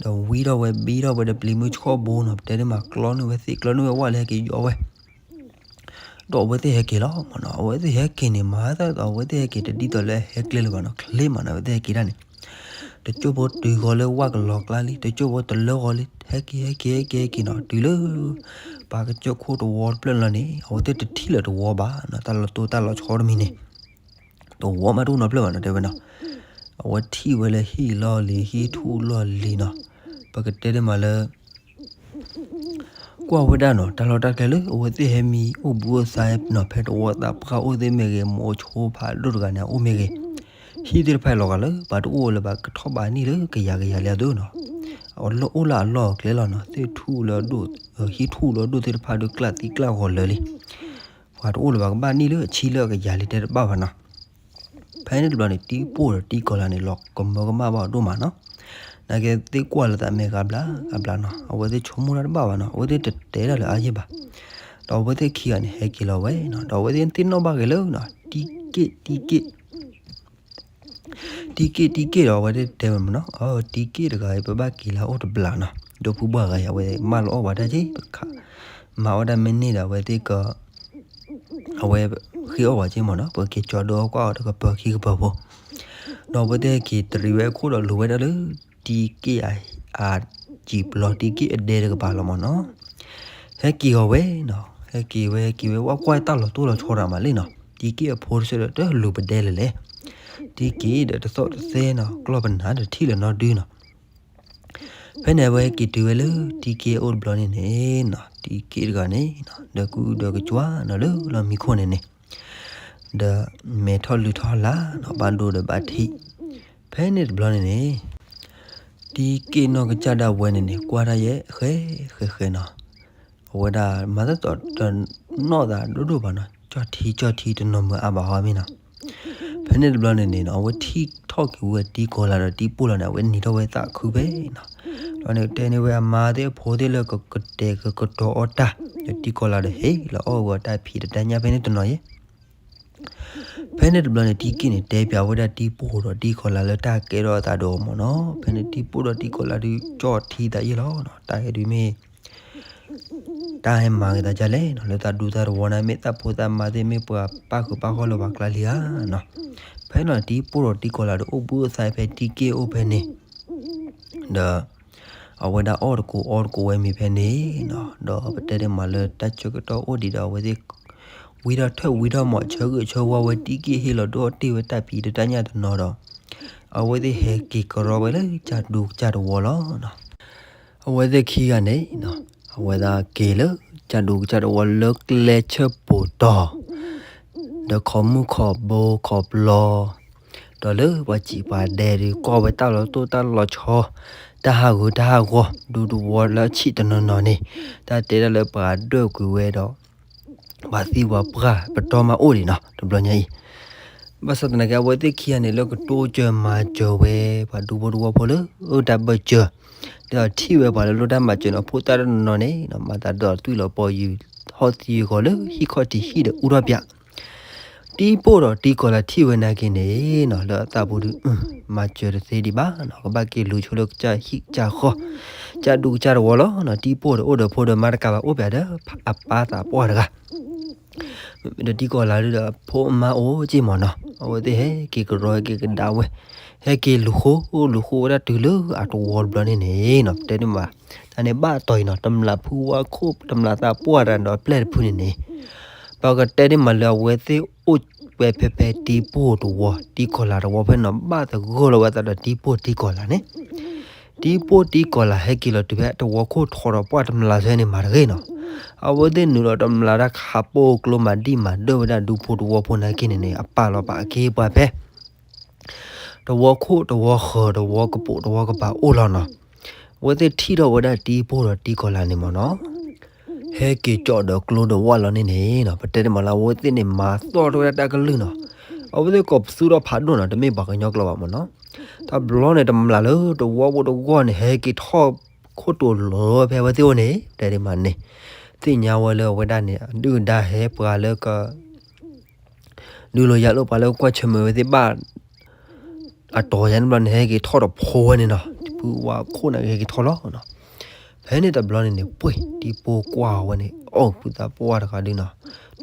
ီၤ, ဒီးဝံထီၣ်ဝဲဘံထီၣ်ဝဲဒီးပျံၤမုၢ်ဆှီၣ်ဘိနီၤ, ပတဲဒ်မးကျီန့ၢ်ဝဲသ့ၣ်ကျီန့ၢ်ဝဲဝၣ်လၢဟဲက့ၤယီၤဝဲ ဒီးအဝဲသ့ၣ်ဟဲက့ၤလီၤမ့ၢ်နီၤ. အဝဲသ့ၣ်ဟဲက့ၤန့ၣ် မၤသးဒီး အဝဲသ့ၣ်ဟဲက့ၤတဒ်သိးလၢဟဲကျဲလၢၤဘၣ်နီၤ, ချ့မးနီၤ အဝဲသ့ၣ်ဟဲက့ၤတၢ်န့ၣ် တစိၢ်ဖိတုၤဃီၤလၢဝၣ်ကလီၤကျါလံ, တစိၢ်ဖိတလၢဃီၤလံ, ဟဲက့ၤ ဟဲက့ၤ ဟဲက့ၤ ဟဲက့ၤနီၤ, တုၤလၢ ပှၤကစၢၢ်ခိၣ်တဝီတဖျၢၣ်လီၤန့ၣ် အဝဲသ့ၣ်တထံၣ်လၢၤတဝီဘၣ်နီၤ, တၢ်လီၤတိၢ်တၢ်လီၤဆီတမံၤန့ၣ် တဝီမးတအိၣ်နီတဖျၢၣ်ဘၣ်နီၤ တဲဝဲနီၤ. အဝဲထံၣ်ဝဲလၢဟံၣ်လီၢ်လံၤ ဟံၣ်ထူၣ်လီၢ်လံၤနီၤ, ပကတဲဒ်မးလၢ ကွၢ်ဝဲဒၣ်နီၤ တၢ်လီၢ်တၢ်ကျဲလၢအဝဲသ့ၣ်ဟဲမံအိၣ်ဘှံးအိၣ်သါနီၤ, ဖဲသဝီသးပှၢ်အိၣ်သ့ၣ်မ့ၢ်ဂ့ၤ, မိၤဆိဖးဒိၣ်တဂၤန့ၣ် အအိၣ်မ့ၢ်ဂ့ၤ, ဟံၣ်သ့ၣ်တဖၣ်အလီၤဂာ်လၢ ပှၤတအိၣ်လၢၤဘၣ် ကထီၣ်ဘးန့ၢ်လၢကယၤကယၤလံအသိးနီၤ, အလီၢ်အိၣ်လၢအလီၢ်အကျဲလီၤနီၤ, သ့ၣ်ထူၣ်လၢအဒိၣ်, ဟံၣ်ထူၣ်လၢအဒိၣ်သ့ၣ်တဖၣ်ဒီး ကျၣ်သံကျၣ်ဂီၤလၢာ်လံ ပှၤတအိၣ်လၢၤဘၣ် ကဘၣ်န့ၢ်လၢအဆံလၢအကယၤလံ တဲတဘၣ်ဘၣ်နီၤ. ဖဲန့ၣ်တဘျီန့ၣ် တံၢ်ပိၢ်ဒီးတံၢ်ကီၤလၤန့ၣ် လီၤကမၢကမၣ်ဘၣ်အီၤဒိၣ်မးနီၤ, နာ်က့သ့ၣ်ကွၢ်လၢသးမဲာ်ဂၤဘျါဂၤဘျါနီၤ, အဝဲသ့ၣ်ဆိကမိၣ်တၢ်တဘၣ်ဘၣ်နီၤ, အဝဲသ့ၣ်တတဲတၢ်လၢအါယံာ်ဘၣ်. ဒီးအဝဲသ့ၣ်ခံဂၤန့ၣ် ဟဲက့ၤလီၤဝဲနီၤ, ဒီးအဝဲသ့ၣ်သ့ၣ်နီၣ်ဘၣ်က့ၤလၢနီၤ, တံၢ်က့ၣ် တံၢ်က့ၣ် တံၢ်က့ၣ် တံၢ်က့ၣ်ဒီး အဝဲသ့ၣ်တဲဝဲမ့ၢ်နီၤ, အ တံၢ်က့ၣ်တဂၤအံၤ ပဘၣ်က့ၤလၢအအိၣ်တဘျီနီၤ, ဒိၣ်ဖုဘှၢ်ဂၤအံၤ အဝဲမၢလီၤအီၣ်ဝဲတၢ်က့ၢ် ပခး မၤအီၣ်တၢ်မ့ၢ်န့ၢ်ဒီး အဝဲသ့ၣ်က အဝဲဃ့အီၣ်ဝဲက့ၢ်မ့ၢ်နီၤ, ပက့ၤကၠီဒိအီၣ်ကွၢ်အီၤတကပၤခံကပၤဖိ, ဒီးအဝဲသ့ၣ်က့ၤတရံးဝဲအခိၣ်ဒီး လူၤဝဲဒၣ်လၢတံၢ်က့ၣ်အစံာ်ပျီ တံၢ်က့ၣ်အဒဲတကပၤလီၤမ့ၢ်နီၤ. ဟဲက့ၤအီၤဝဲနီၤ, ဟဲက့ၤဝဲ ဟဲက့ၤဝဲ ဝဲကွၢ်တၢ်လီၤတိၢ်လီၤဆီဒၣ်မးလံနီၤ, တံၢ်က့ၣ်အဖိတဆၢဒီး တလူၤပဒဲလၢၤလဲၣ်, တံၢ်က့ၣ်ဒီးတသီၣ်တသဲနီၤ, ကျီၢ်ပနၢ်ဒီးထံၣ်လၢၤနီတဒုနီၤ. ဖဲန့ၣ် အဝဲက့ၤတုၤဝဲလၢတံၢ်က့ၣ်အအိၣ်တဘျီန့ၣ်န့ၣ်နီၤ, တံၢ်က့ၣ်တဂၤန့ၣ် ဒီးကုဒီးကကွၢ်နီၤ လၢလီၢ်မံခိၣ်န့ၣ်န့ၣ်, ဒီးမဲာ်ထီၣ်လုၢ်ထီၣ်လၢ်နီၤ, ဘၣ်ဒိဒီးဘၣ်ထံး. ဖဲန့ၣ်တဘျီန့ၣ်န့ၣ် တံၢ်က့ၣ်နီၢ်ကစၢ်ဒၣ်ဝဲန့ၣ်န့ၣ် ကွၢ်တၢ်ယဲၢ်ဃဲဃဲဃဲနီၤ, အဝဲဒၣ်မၤသးဒီးတနီၣ်သးဒိၣ်ဒိၣ်ဘၣ်နီၤ, ကၠီၣ်ထံကၠီၣ်ထံတနီၤမုာ်အါဘၣ်ဟီမ့ၢ်နီၤ. ဖဲန့ၣ်တဘျီန့ၣ်န့ၣ်နီၤ, အဝဲထံၣ်ထီၣ်က့ၤဝဲတံၢ်ကီၤလၤဒီးတံၢ်ပိၢ်လီၤန့ၣ် အဝဲနံၤထီၣ်ဝဲသးခုဖဲနီၤ, ဒီးန့ၣ်တဲန့ၢ်ဝဲအမါသ့ၣ်အဖိသ့ၣ်လၢကကတဲာ်ကကတီၤအီၣ်တၢ်, ဒီးတံၢ်ကီၤလၤဒီးဟ့ၣ်လီၤအီၣ်ဝဲတၢ်ဖံးတၢ်ညၣ်ဖဲန့ၣ်တနီၤယဲၢ် ဖဲန့ၣ်တဘျီန့ၣ် တံၢ်က့ၣ်န့ၣ် တဲပၠးဝဲဒၣ်တံၢ်ပိၢ်ဒီးတံၢ်ကီၤလၤလၢတၢ်ကဲထီၣ်အသးဒီးအီၤမ့ၢ်နီၤ. ဖဲန့ၣ်တံၢ်ပိၢ်ဒီးတံၢ်ကီၤလၤဒုး ကၠီၣ်ထံသးယဲၢ်လီၤနီၤ. တၢ်ဟဲဒုးမ့ၢ် တၢ်ဟဲမၤက့ၤသးဒ်လဲၣ်နီၤ, လၢသးဒူသးတဝီန့ၣ် မ့ၢ်သးဖိသးမါသ့ၣ် မ့ၢ်ပှၤပၣ်ဃုာ်ပၣ်ဃီလၢပှၤကျါလံဧါနီၤ. ဖဲန့ၣ်တံၢ်ပိၢ်ဒီးတံၢ်ကီၤလၤဒီး အိၣ်ဘှံးအိၣ်သါဖဲတံၢ်က့ၣ်အအိၣ်ဖဲန့ၣ် ဒီး အဝဲဒၣ်အီၣ်တကိးအီတကိးဝဲမ့ၢ်ဖဲန့ၣ်နီၤ, ဒီးပတဲဒ်မးလၢတၢ်ဆၢကတီၢ်အိၣ်ဒံးဒီး အဝဲသ့ၣ် ဝံထီၣ်ထၢၣ်ဝံထီၣ်မး ဆၢဂ့ၤဆၢဝါဝဲတံၢ်က့ၣ် ဟ့ၣ်လီၤဒိၣ်အီၣ်တ့ၢ်ဝဲတၢ်ဖံးတၢ်ညၣ်တနီၤဒီး အဝဲသ့ၣ်ဟဲက့ၤကရီဝဲလၢကၠၢ်ဒူကၠၢ်တဝီလီၤနီၤ. အဝဲသ့ၣ်ခံဂၤန့ၣ် အဝဲသ့ၣ်က့ၤလၢကၠၢ်ဒူကၠၢ်တဝီလၢကျဲဆၢၣ်ပူၤတီၤ ဒီးခီမုၢ်ခီဘိခီပျီ ဒီးလၢပှၤစံးပှၤဒဲဒုး ကွၢ်ဝဲတၢ်လီၤတိၢ်တၢ်လီၤဆီ တၢ်ဟးဂူာ်တၢ်ဟးဂီၤ ဒူတဝီလၢဆံးတနီၤနီၤန့ၣ် တၢ်တဲဒၣ်လၢပှၤဒွဲၣ်ကွံာ်ဝဲဒီး ပှၤသံပှၤပှၢ်ပတီၢ်မးအိၣ်ဒံးနီၤ တဘျီညါအံၤ ဘၣ်ဆၣ်သနာ်က့ အဝဲသ့ၣ်ခံဂၤန့ၣ် လၢကတိၤစၢၤမၤစၢၤဝဲ ပှၤဒူဖိတဝီဖိလၢ အၢတၢ်ဘၢၣ်စၢၤ ဒီးထံၣ်ဝဲပှၤလၢလိၣ်တၢ်မၤစၢၤန့ၣ် အဖိသၣ်တနီၤနီၤန့ၣ် မၤသးဒီးသွံၣ်လီၤပီၤယုာ် ဟီၣ်သံဂီၤလၢဟံၣ်ခီၣ်ထံးဟံၣ်ဒီးအူထီၣ်ပၠး တံၢ်ပိၢ်ဒီးတံၢ်ကီၤလၤထံၣ်ဝဲနာ်က့န့ၣ်နီၤ လၢအသးပူၤဒုး မၤစၢၤတသ့ဒံးဘၣ်နီၤ ကဘၣ်က့ၤလူၤဆိလၢကစၢ်ဟံၣ်ကစၢ်ဃီ ကစၢ်ဒူကစၢ်တဝီလီၤနီၤ တံၢ်ပိၢ်ဒီးအိၣ်ဒီးဖိဒီးမါတကးဘၣ် အိၣ်ပၠးဒီးအပၢ်သးပှၢ်တဂၤ ဒီးတံၢ်ကီၤလၤဒုးဒီး ဖိမါအိၣ်က့ၢ်မးနီၤ အဝဲသ့ၣ်ဟဲက့ၤကရီဟဲက့ၤကဒါဝဲ ဟဲက့ၤလူၤဃိလူၤဃိဝဲဒၣ်တုၤလၢအတဝီတဘျီန့ၣ်န့ၣ်နီၤ ပတဲဒ်မး တၢ်န့ၣ်ဘၣ်တီၤအံၤနီၤ တမျးဖုဝါခိၣ် တမျးသးပှၢ်တၢ်ဒီးအပျဲၢ်တဖုန့ၣ်န့ၣ် ပကတဲဒ်မးလၢအဝဲသ့ၣ်အိၣ်ဝဲဖဲဖဲ တံၢ်ပိၢ်တဝီ တံၢ်ကီၤလၤတဝီဖဲနီၤ ဘၣ်သဂၢၢ်လီၤဝဲအသးဒီးတံၢ်ပိၢ်တံၢ်ကီၤလၤန့ၣ် တံၢ်ပိၢ်တံၢ်ကီၤလၤဟဲက့ၤလီၤတုၤဖဲအတဝီခိၣ်ထီဒီးပှၢ်တမျးဆၢန့ၣ်မးတဂ့ၤနီၤ အဝဲသ့ၣ်နုာ်လီၤတမျးတၢ်ခးပိၢ်ကျိမၤဒံၣ်မၤဒၢၣ်ဝဲဒၣ်ဒူဖိတဝီဖိနာ်က့န့ၣ်န့ၣ် အပာ်လီၤပာ်အက့ၢ်ပှၤဖဲ တဝီခိၣ်တဝီဃၢၤတဝီကပိာ်တဝီကပၤအိၣ်လီၤနီၤ အဝဲသ့ၣ်ထံၣ်ထီၣ်ဝဲဒၣ်တံၢ်ပိၢ်ဒီးတံၢ်ကီၤလၤန့ၣ်မးနီၤ ဟဲက့ၤကၠီၣ်ဒီးကျိဒီးဝၣ်လီၤန့ၣ်န့ၣ်နီၤ ပတဲဒ်မးလၢအဝဲသ့ၣ်န့ၣ် မၤသီၣ်ထီၣ်ဝဲဒၣ်တၢ်ကလုၢ်နီၤ အဝဲသ့ၣ်ကိးပသူထီၣ်ဖးဒိၣ်နီၤ တမ့ၢ်ပှၤကညီကျိာ်ဘၣ်မးနီၤ တဘျီန့ၣ်တမျးလၢတဝီဖိတဝီန့ၣ် ဟဲက့ၤထီၣ်ခိၣ်တိၤလီၤဖဲအဝဲသ့ၣ်အိၣ်န့ၣ် ပတဲဒ်မးန့ၣ် သ့ၣ်ညါဝဲလၢအဝဲဒၣ်န့ၣ် ဒုၣ်ဒါဟဲပှၤလၢက ဒုးလိာ်ယၤလိာ်ပှၤလၢကွၢ်ဆၢၣ်မဲာ်ဝဲသ့ၣ်ဘၣ် အတီၤယၤန့ၣ်ဘျီန့ၣ် ဟဲက့ၤထီၣ်ဒီးဖိဝဲန့ၣ်နီၤ ဖုဝါခိၣ်န့ၣ်ကဟဲက့ၤထီၣ်လီၤနီၤ. ဖဲန့ၣ်တဘျီန့ၣ်န့ၣ် ပှ့ၤ တံၤပိၢ်ကွၢ်ဝဲန့ၣ် အိၣ်ဖုသးပှၢ်တဂၤဒုနီၤ,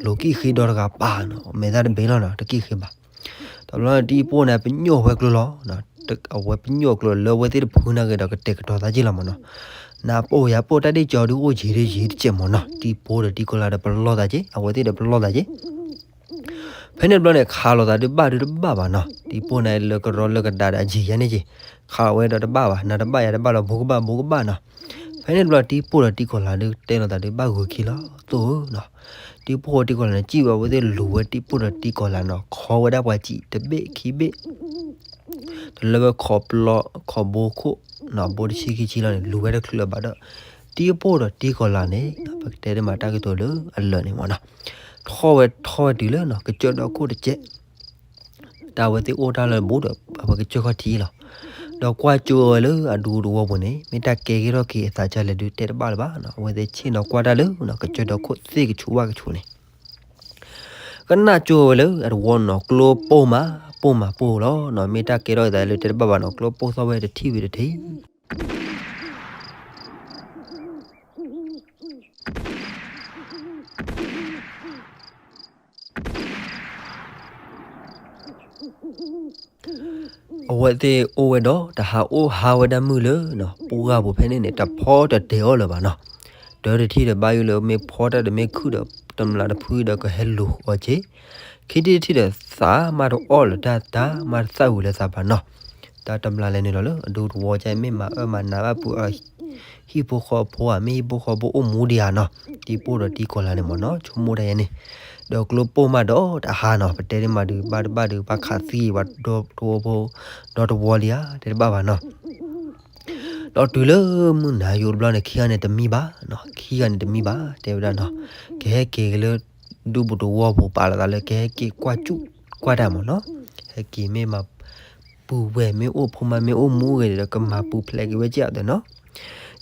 လိၤကံၣ်ဃ့ဒီတဂၤပာ်နီၤ, မဲာ်သၣ်တဘ့ၣ်လီၤနီၤ, တကံၣ်ဃ့ဘၣ်. တဘျီန့ၣ်တံၤပိၢ်န့ၣ် ပညိၣ်ဝဲကျိလီၤ, အဝဲပညိၣ်ကျိလၢအဝဲသ့ၣ်တဖုန့ၣ်ဂ့ၤဒီး ကတဲာ်ကတီၤသးက့ၢ်လီၤမ့ၢ်နီၤ. နပိၢ်ယပိၢ်တၢ်ဒ့ၣ်ကၠီဒုအိၣ်ယံၤဒုယံၤတကဲး မ့ၢ်နီၤ. တံၤပိၢ်ဒီးတံၤကီၤလၤဒီးပလီၢ်သးက့ၢ်, အဝဲသ့ၣ်ဒီးပလီၢ်သးက့ၢ်. ဖဲန့ၣ်တဘျီန့ၣ် ခးလိာ်သးဒုဘၣ်ဒုတဘၣ်ဘၣ်နီၤ. တံၤပိၢ်န့ၣ်လၢကရီလၢကဒါဒီးအယံၤယါန့ၣ်က့ၢ်, ခးဝဲဒီးတဘၣ်ဘၣ်, နတဘၣ်ယၤတဘၣ်လီၤ, ဘူးကဘၣ်ဘူးကဘၣ်နီၤ. ဖဲန့ၣ်တဘျီတံၤပိၢ်ဒီးတံၤကီၤလၤဒုတဲလိာ်သးဒုဘၣ်ဂုၤခံလီၤ, သိၣ်ဧၢနီၤ. တံၤပိၢ်တံၤကီၤလၤန့ၣ် စံၣ်ဝဲအဝဲသ့ၣ်လူၤဝဲတံၤပိၢ်ဒီးတံၤကီၤလၤနီၤ, ခီဝဲဒၣ်ပှၤစံးတဘ့ၣ်ခံဘ့ၣ် တလၢဝဲခိးပျီ ခိးဘိခိၣ်နီၤ, ဘိတဆံခံဆံလီၤန့ၣ် လူၤဝဲတချုးလၢၤဘၣ်ဒီး တံၤပိၢ်ဒီးတံၤကီၤလၤန့ၣ် ပကတဲတမးတၢ်ကတိၤလၢအလၢာ်န့ၣ်မ့ၢ်နီၤ, ထီၣ်ဝဲထီၣ်ဝဲတုၤလၢနီၤ ကစၢၢ်ဒီခိၣ်တကဲး, တၢ်ဝဲသ့ၣ်အိၣ်တၢ်လၢဘူးဒီး အဝဲကစၢၢ်ခီၣ်ထံးလီၤ. ဒီးကွၢ်ကၠိဝဲလၢအဒူတဝီပူၤန့ၣ် မ့ၢ်တၢ်ကဲက့ၤထီၣ်က့ၤအသးကလဲၣ်ဒုတဲတဘၣ်လၢၤဘၣ်နီၤ, အဝဲသ့ၣ်ဆ့ၣ်နီၤကွၢ်တၢ်လၢနီၤ ကစၢၢ်ဒီခိၣ်သ့ၣ်ကဆူးဘၣ်ကဆူးန့ၣ် ကနၣ်ကၠိဝဲလၢအတဝီနီၤ ကျိပိၢ်မး ပိၢ်မးပိၢ်လီၤနီၤ, မ့ၢ်တၢ်ကဲထီၣ်အသးလၢတဲတဘၣ်ဘၣ်နီၤ, ကျိပိၢ်သီၣ်ဝဲတထံၣ်ဝံၤတထံၣ် အဝဲသ့ၣ်အိၣ်ဝဲဒီး တဟးအိၣ်ဟးဝဲဒၣ်မုၢ်လၢနီၤ ပူၤဂၢ်ပူၤဖဲန့ၣ်န့ၣ် တဖီတတဲာ်အီၤလၢၤဘၣ်နီၤ. တၢတထံၣ်ဒီးဘၣ်ယိၣ်လၢမ့ၢ်ဖီတၢ်ဒီးမ့ၢ်ခုၣ်ဒီး တမျးတဖုဒီးကဟဲလူၤအီၤက့ၤ, ခံထံၣ်တထံၣ်ဒီး သးမးတအီၣ်လၢၤတၢ် သးမးတသၣ်ဝံၤလၢၤသးဘၣ်နီၤ. တၢ်တမျးလဲၣ်န့ၣ်လီၤလၢ အဒူတဝီကမ့ၢ်မၤအၢမၤနးဘၣ်ပုၢ်အ ဟံၣ်ဖိဃီဖိဧါ မ့ၢ်ဟံၣ်ဖိဃီဖိအိၣ်မူဒံးဧါနီၤ, တံၤပိၢ်ဒီးတံၤကီၤလၤန့ၣ်မ့ၢ်နီၤ ဆိကမိၣ်တၢ်ယဲန့ၣ်, ဒီးကျိပိၢ်မးဒီးတဟါနီၤ ပတဲန့ၣ်မးဒုး ဘၣ်တဘၣ်ဒုး ဘၣ်ခးသံဝဲဒီတဝီဖိ ဒီတဝီလံဧါ တဲတဘၣ်ဘၣ်နီၤ. ဒီးတုၤလၢမုၢ်နၤယိာ်တဘျီန့ၣ် ခံဂၤန့ၣ်တမံဘၣ်နီၤ, ခံဂၤန့ၣ်တမံဘၣ် တဲဝဲဒၣ်နီၤ, ကဟဲက့ၤက့ၤလၢ ဒူပူၤတဝီပူၤ ပာ်လီၤသးလၢ ကဟဲက့ၤကွၢ်စူၣ်ကွၢ်တၢ်မ့ၢ်နီၤ, ဟဲက့ၤမ့ၢ်မၤ ပုၢ်ဝဲၢ်မ့ၢ်အိၣ်ဖိမါမ့ၢ်အိၣ်မူဂ့ၤဒီး ကမၤပူၤဖျဲးက့ၤဝဲကဲးအသိးနီၤ.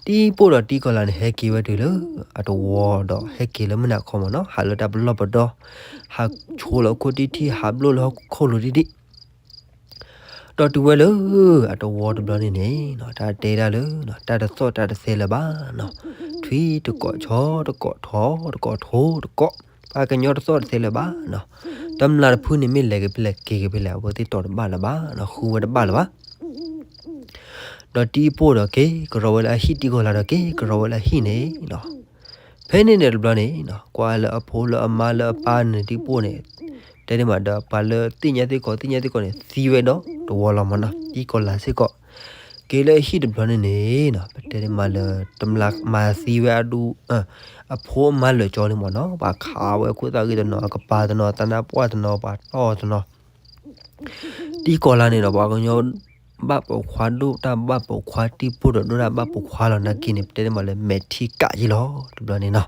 တံၤပိၢ်ဒီးတံၤကီၤလၤန့ၣ် ဟဲက့ၤဝဲတုၤလၢ အတဝီဒီး ဟဲက့ၤလၢမုၢ်နၤခီမ့ၢ်နီၤ, ဟးလၢတၢ်ပလီၢ်ပဒီ ဟးဆိလၢဟီၣ်ခိၣ်ထံထံ ဟးဘျိလၢဟီၣ်ခိၣ်လိၤထံထံ ဒီးတုၤဝဲလၢ အတဝီတဘျီန့ၣ်န့ၣ် တၢ်တဲဒၣ်လၢ တၢ်တသီၣ်တၢ်တသဲလၢၤဘၣ်နီၤ, ထွံၣ်တကိး ဆီတကိး ထိးတကိး ထိးတကိး, ပှၤကညီတသီၣ်တသဲလၢၤဘၣ်နီၤ. တမျးတဖုန့ၣ် မ့ၢ်လဲၤက့ၤဖဲလဲၣ်က့ၤက့ၤဖဲလဲၣ် အဝဲသ့ၣ်တီၤတဘၣ်လၢၤဘၣ်နီၤ, ဃုဝဲတဘၣ်လၢၤဘၣ်. ဒီးတံၤပိၢ်ဒီးက့ၤကရီဝဲလၢအဟံၣ် တံၤကီၤလၤဒီးက့ၤကရီဝဲလၢအဟံၣ်န့ၣ်နီၤ. ဖဲန့ၣ်န့ၣ်တဘျီန့ၣ်နီၤ ကွၢ်လၢအဖိလၢအမါလၢအပၢ်န့ၣ် တံၤပိၢ်န့ၣ် တဲန့ၣ်မးဒီး ပှၤလၢသ့ၣ်ညါသ့ၣ်ကီး သ့ၣ်ညါသ့ၣ်ကီးန့ၣ် သံဝဲဒီးတဝီလီၤမ့ၢ်နီၤ, တံၤကီၤလၤစ့ၢ်ကီး က့ၤလၢအဟံၣ်တဘျီန့ၣ်န့ၣ်နီၤ ပတဲန့ၣ်မးလၢ တမျးမၤသံဝဲအဒူ အဖိအမါလၢာ်ကၠီန့ၣ်မ့ၢ်နီၤ, ပှၤခးဝဲခိၣ်သၣ်ဂ့ၢ်တနီၤ အကပၤတနီၤ သနၢ်ပှၢ်တနီၤ ပှၤတီၢ်တနီၤ တံၤကီၤလၤန့ၣ်ဒီး ပှၤကညီ ဘၣ်ပိာ်ခွါဒိၣ်တၢ်ဘၣ်ပိာ်ခွါ တံၤပိၢ်ဒီးဒိၣ်တၢ်ဘၣ်ပိာ်ခွါလီၤ နာ်က့န့ၣ် ပတဲန့ၣ်မးလၢမဲာ်ထံကးယံလီၤ တဘျီန့ၣ်နီၤ.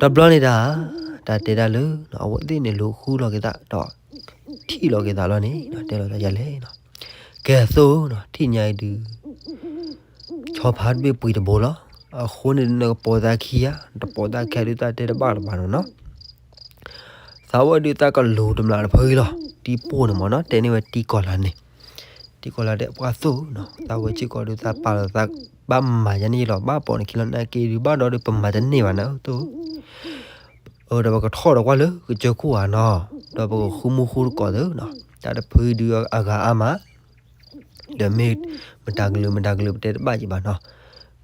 တဘျီန့ၣ်တၢ် တၢ်တဲဒၣ်လၢ အဝဲသ့ၣ်န့ၣ်လူၤဃုလီၤက့ၤသးဒီး ထံၣ်လီၤက့ၤသးလီၤန့ၣ် တဲလီၤသးယၤလဲၣ်နီၤ. ကဲသိးနီၤ ထံၣ်ညါအံၤဒုး ဆီဖါတဘ့ၣ်ပှံၤတဘိလီၤ. အဃိန့ၣ်နကပိာ်သးခံဧါ တပိာ်သးခံဒုး သးတဲတဘၣ်လၢၤဘၣ်နီၤနီၤ. သးဝဲဒုးသးကလူၤတမျးတဖု ဂ့ၤလီၤ. တံၤပိၢ်န့ၣ်မ့ၢ်နီၤ တဲန့ၢ်ဝဲတံၤကီၤလၤန့ၣ်, တံၤကီၤလၤတဲပှၤသိၣ်နီၤ သးဝဲစ့ၢ်ကီးဒုးသးပာ်လီၤသး ဘၣ်မၤယၤန့ၣ်ယလီၤ ဘၣ်ပိာ်နခံလီၤ နာ်က့ဒုးဘၣ်ဒီးဒုး ပမၤတန့ၢ်ဘၣ်နၤသိၣ် အၢ ဒီးပကထီၣ်ဒီးကွၢ်လၢကစၢၢ်ခိၣ်ဧါနီၤ, ဒီးပကဃုမူဃုတကိးသ့နီၤ, တၢ်တဖုဒုးအဂၤအါမး, ဒီးမ့ၢ်မတၤကလုာ်မတၤကလုာ်ပတဲတဘၣ်က့ၤဘၣ်နီၤ,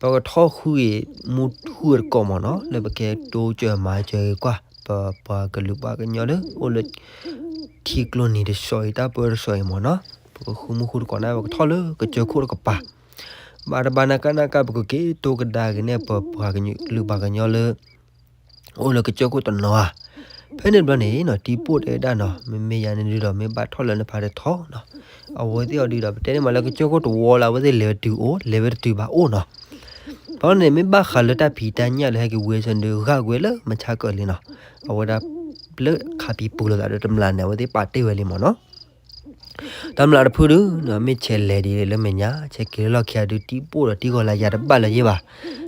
ပကထီၣ်ဃုဂ့ၤ မူဃုဂ့ၤတကိးမ့ၢ်နီၤ, လၢပကဲတိစၢၤမၤစၢၤဂ့ၤကွၢ် ပပှၤကလုာ်ပှၤကညီလၢ အိၣ်လၢ ထံကျိနံၤတစီၤအံၤ တၢ်ပၢတစီၤအံၤမ့ၢ်နီၤ, ပကဃုမူဃုတကိးန့ၣ် ပကထီၣ်လၢကစၢၢ်ခိၣ်တကပၤ, ဘၣ်တဘၣ်နကနက ပကက့ၤတိကဒါက့ၤန့ၣ် ပပှၤကလုာ်ပှၤကညီလၢ အိၣ်လၢကစၢၢ်ခိၣ်တနီၤဧါ. ဖဲန့ၣ်တဘျီန့ၣ်နီၤ တံၤပိၢ်တဲဒၣ်နီၤ မ့မ့ၢ်ယၤန့ၣ်ဒုးဒီး မ့ၢ်ဘၣ်ထီၣ်လၢနဖးတထီၣ်နီၤ, အဝဲသ့ၣ်အီၤဒုးဒီး ပတဲန့ၢ်မးလၢကစၢၢ်ခိၣ်တဝီလၢ အဝဲသ့ၣ်လဲၤဝဲတုၤအိၣ် လဲၤဝဲတတုၤဘၣ်အိၣ်နီၤ. ဘျီန့ၣ် မ့ၢ်ဘၣ်ဃးလၢတၢ်ဖံးတၢ်ညၣ်လၢဟဲက့ၤဝံၤစ့ၢ်န့ၣ်ဒုး ဂၣ်ကွံာ်လၢမဆါကၢၢ်လံနီၤ, အဝဲဒၣ် လၢခးပံၤပူၤလိာ်သးဒီးတမျးန့ၣ် အဝဲသ့ၣ်ပာ်တ့ၢ်ဝဲလံမ့ၢ်နီၤ. တမျးတဖုဒုး မ့ၢ်ဆဲးလဲၤဒ်လဲၣ်လၢမဲာ်ညါ ဆဲးက့ၤလၢလီၢ်ခံဂၤဒုး တံၤပိၢ်ဒီးတံၤကီၤလၤယၤတဘၣ်လၢၤယဲၢ်ဘၣ်.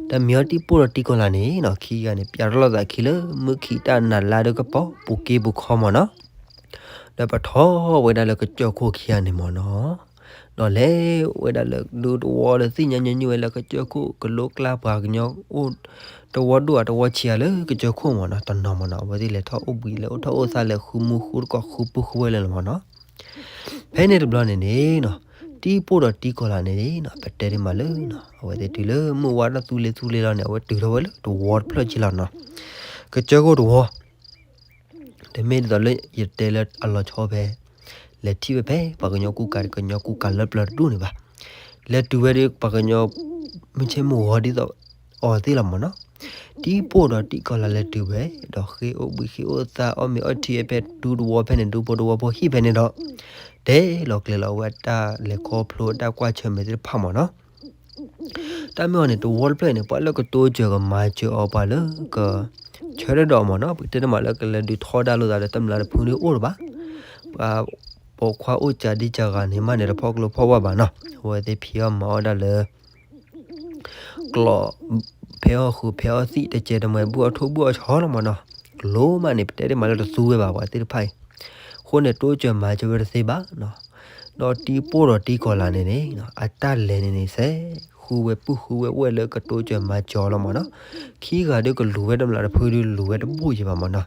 တမံၤအီၤတံၤပိၢ်ဒီးတံၤကီၤလၤန့ၣ်နီၤ ခံဂၤန့ၣ် ပျးထီၣ်လိာ်သးခံလၢမုၢ်ခံးတၢ်နၤလါဒီးကပီၤ ပူၤက့ပူၤခီမ့ၢ်နီၤ. ဒီးပထီၣ်ဝဲဒၣ်လၢကစၢၢ်ခိၣ်ခံဂၤန့ၣ်မ့ၢ်နီၤ. ဒီးလဲၤဝဲဒၣ်လၢဒူသဝီဒီးသ့ၣ်ညါညီနုၢ်ဝဲလၢကစၢၢ်ခိၣ်ကလိကျါပှၤကညီအိၣ် သဝီဒိၣ်ဧါသဝီဆံးဧါလၢကစၢၢ်ခိၣ်မ့ၢ်နီၤ, တနီၤမ့ၢ်နီၤ, အဝဲသ့ၣ်လဲၤထီၣ်အိၣ်ဘှံးလဲၤအိၣ်ထီၣ်အိၣ်သးလဲၤဃုမူဃုတကိးဃုပုၢ်ဃုဝဲၢ်လၢမ့ၢ်နီၤ. ဖဲန့ၣ်တဘျီန့ၣ်န့ၣ်နီၤ, တံၤပိၢ်ဒီးတံၤကီၤလၤန့ၣ်နီၤ, ပတဲဒ်မးလၢနီၤ, အဝဲသ့ၣ်တုၤလၢမုၢ်ဝါထီၣ်သူလ့သူလ့လီၤန့ၣ် အဝဲတုၤထီၣ်ဝဲလၢသဝီတဖျၢၣ်က့လီၤနီၤ, ကစၢၢ်ခိၣ်သဝီ တမ့ၢ်ဒ်သိးလၢယတဲလၢအလီၤဆီဖဲ လဲၤထံၣ်ဝဲဖဲ ပှၤကညီကူကၤ ကညီကူကၤလၢပျၢၤတဒူၣ်န့ၣ်ဘၣ်. လဲၤတုၤဝဲဒီးပှၤကညီ မုၢ်ဆ့ၣ်မုၢ်ဂီၤဒ်သိးအီၤသ့ၣ်လီၤမ့ၢ်နီၤ. တံၤပိၢ်ဒီးတံၤကီၤလၤလဲၤတုၤဝဲ ဒီးဃ့အိၣ်ဘှံးဃ့အိၣ်သး အီၣ်မ့ၤအီထံဝဲဖဲဒူသဝီဖဲန့ၣ် ဒူဖိသဝီဖိဟံၣ်ဖဲန့ၣ်ဒီး တဲလီၤကျဲၤလီၤဝဲအတၢ်လဲၤခီဖျိအတၢ်ကွၢ်ဆၢၣ်မဲာ်သ့ၣ်တဖၣ်မ့ၢ်နီၤ. တၢ်မ့ၢ်အီၤန့ၣ် သဝီတဖျၢၣ်န့ၣ် ပှၤလၢကတိစၢၤကမၤစၢၤအီၤ ပှၤလၢက ဆၢထၢၣ်ဒီးအီၤမ့ၢ်နီၤ, ပတဲတမးလၢကလဲၤဒုးထီဒါလိာ်သးဒီးတမျးတဖုဒ်အိၣ်လၢၤဘၣ်. ပှၤပိာ်ခွါအိၣ်စှၤဒံစှၤဂၤန့ၣ် မးန့ၣ်တဖီၣ်ကျိဖီၣ်ဝါဘၣ်နီၤ, အဝဲသ့ၣ်ဖံးအီၣ်မၤအီၣ်ဒၣ်လၢ ကျိး ဖဲအီၣ်ဃုာ်ဖဲအီၣ်သံၣ် တစဲးတမှဲၤ ဘုၣ်အီၣ်ထိၣ်ဘုၣ်အီၣ်ဆီလီၤမ့ၢ်နီၤ. ကျိမးန့ၣ် ပတဲတမးလၢတသူဝဲဘၣ် ပှၤသ့ၣ်တဖၣ်အံၤ, အဃိန့ၣ် တိစၢၤမၤစၢၤဝဲတသ့ဘၣ်နီၤ. ဒီးတံၤပိၢ်ဒီးတံၤကီၤလၤန့ၣ်န့ၣ် အတၢ်လဲၤန့ၣ်န့ၣ် စဲး ဃုဝဲပုၢ်ဃုဝဲဝဲၢ်လၢကတိစၢၤမၤစၢၤလီၤမ့ၢ်နီၤ. ခံဂၤဒီးကလူၤဝဲတမျးတဖုဒီးလူၤဝဲတဘူၣ်ယံၤဘၣ်မ့ၢ်နီၤ.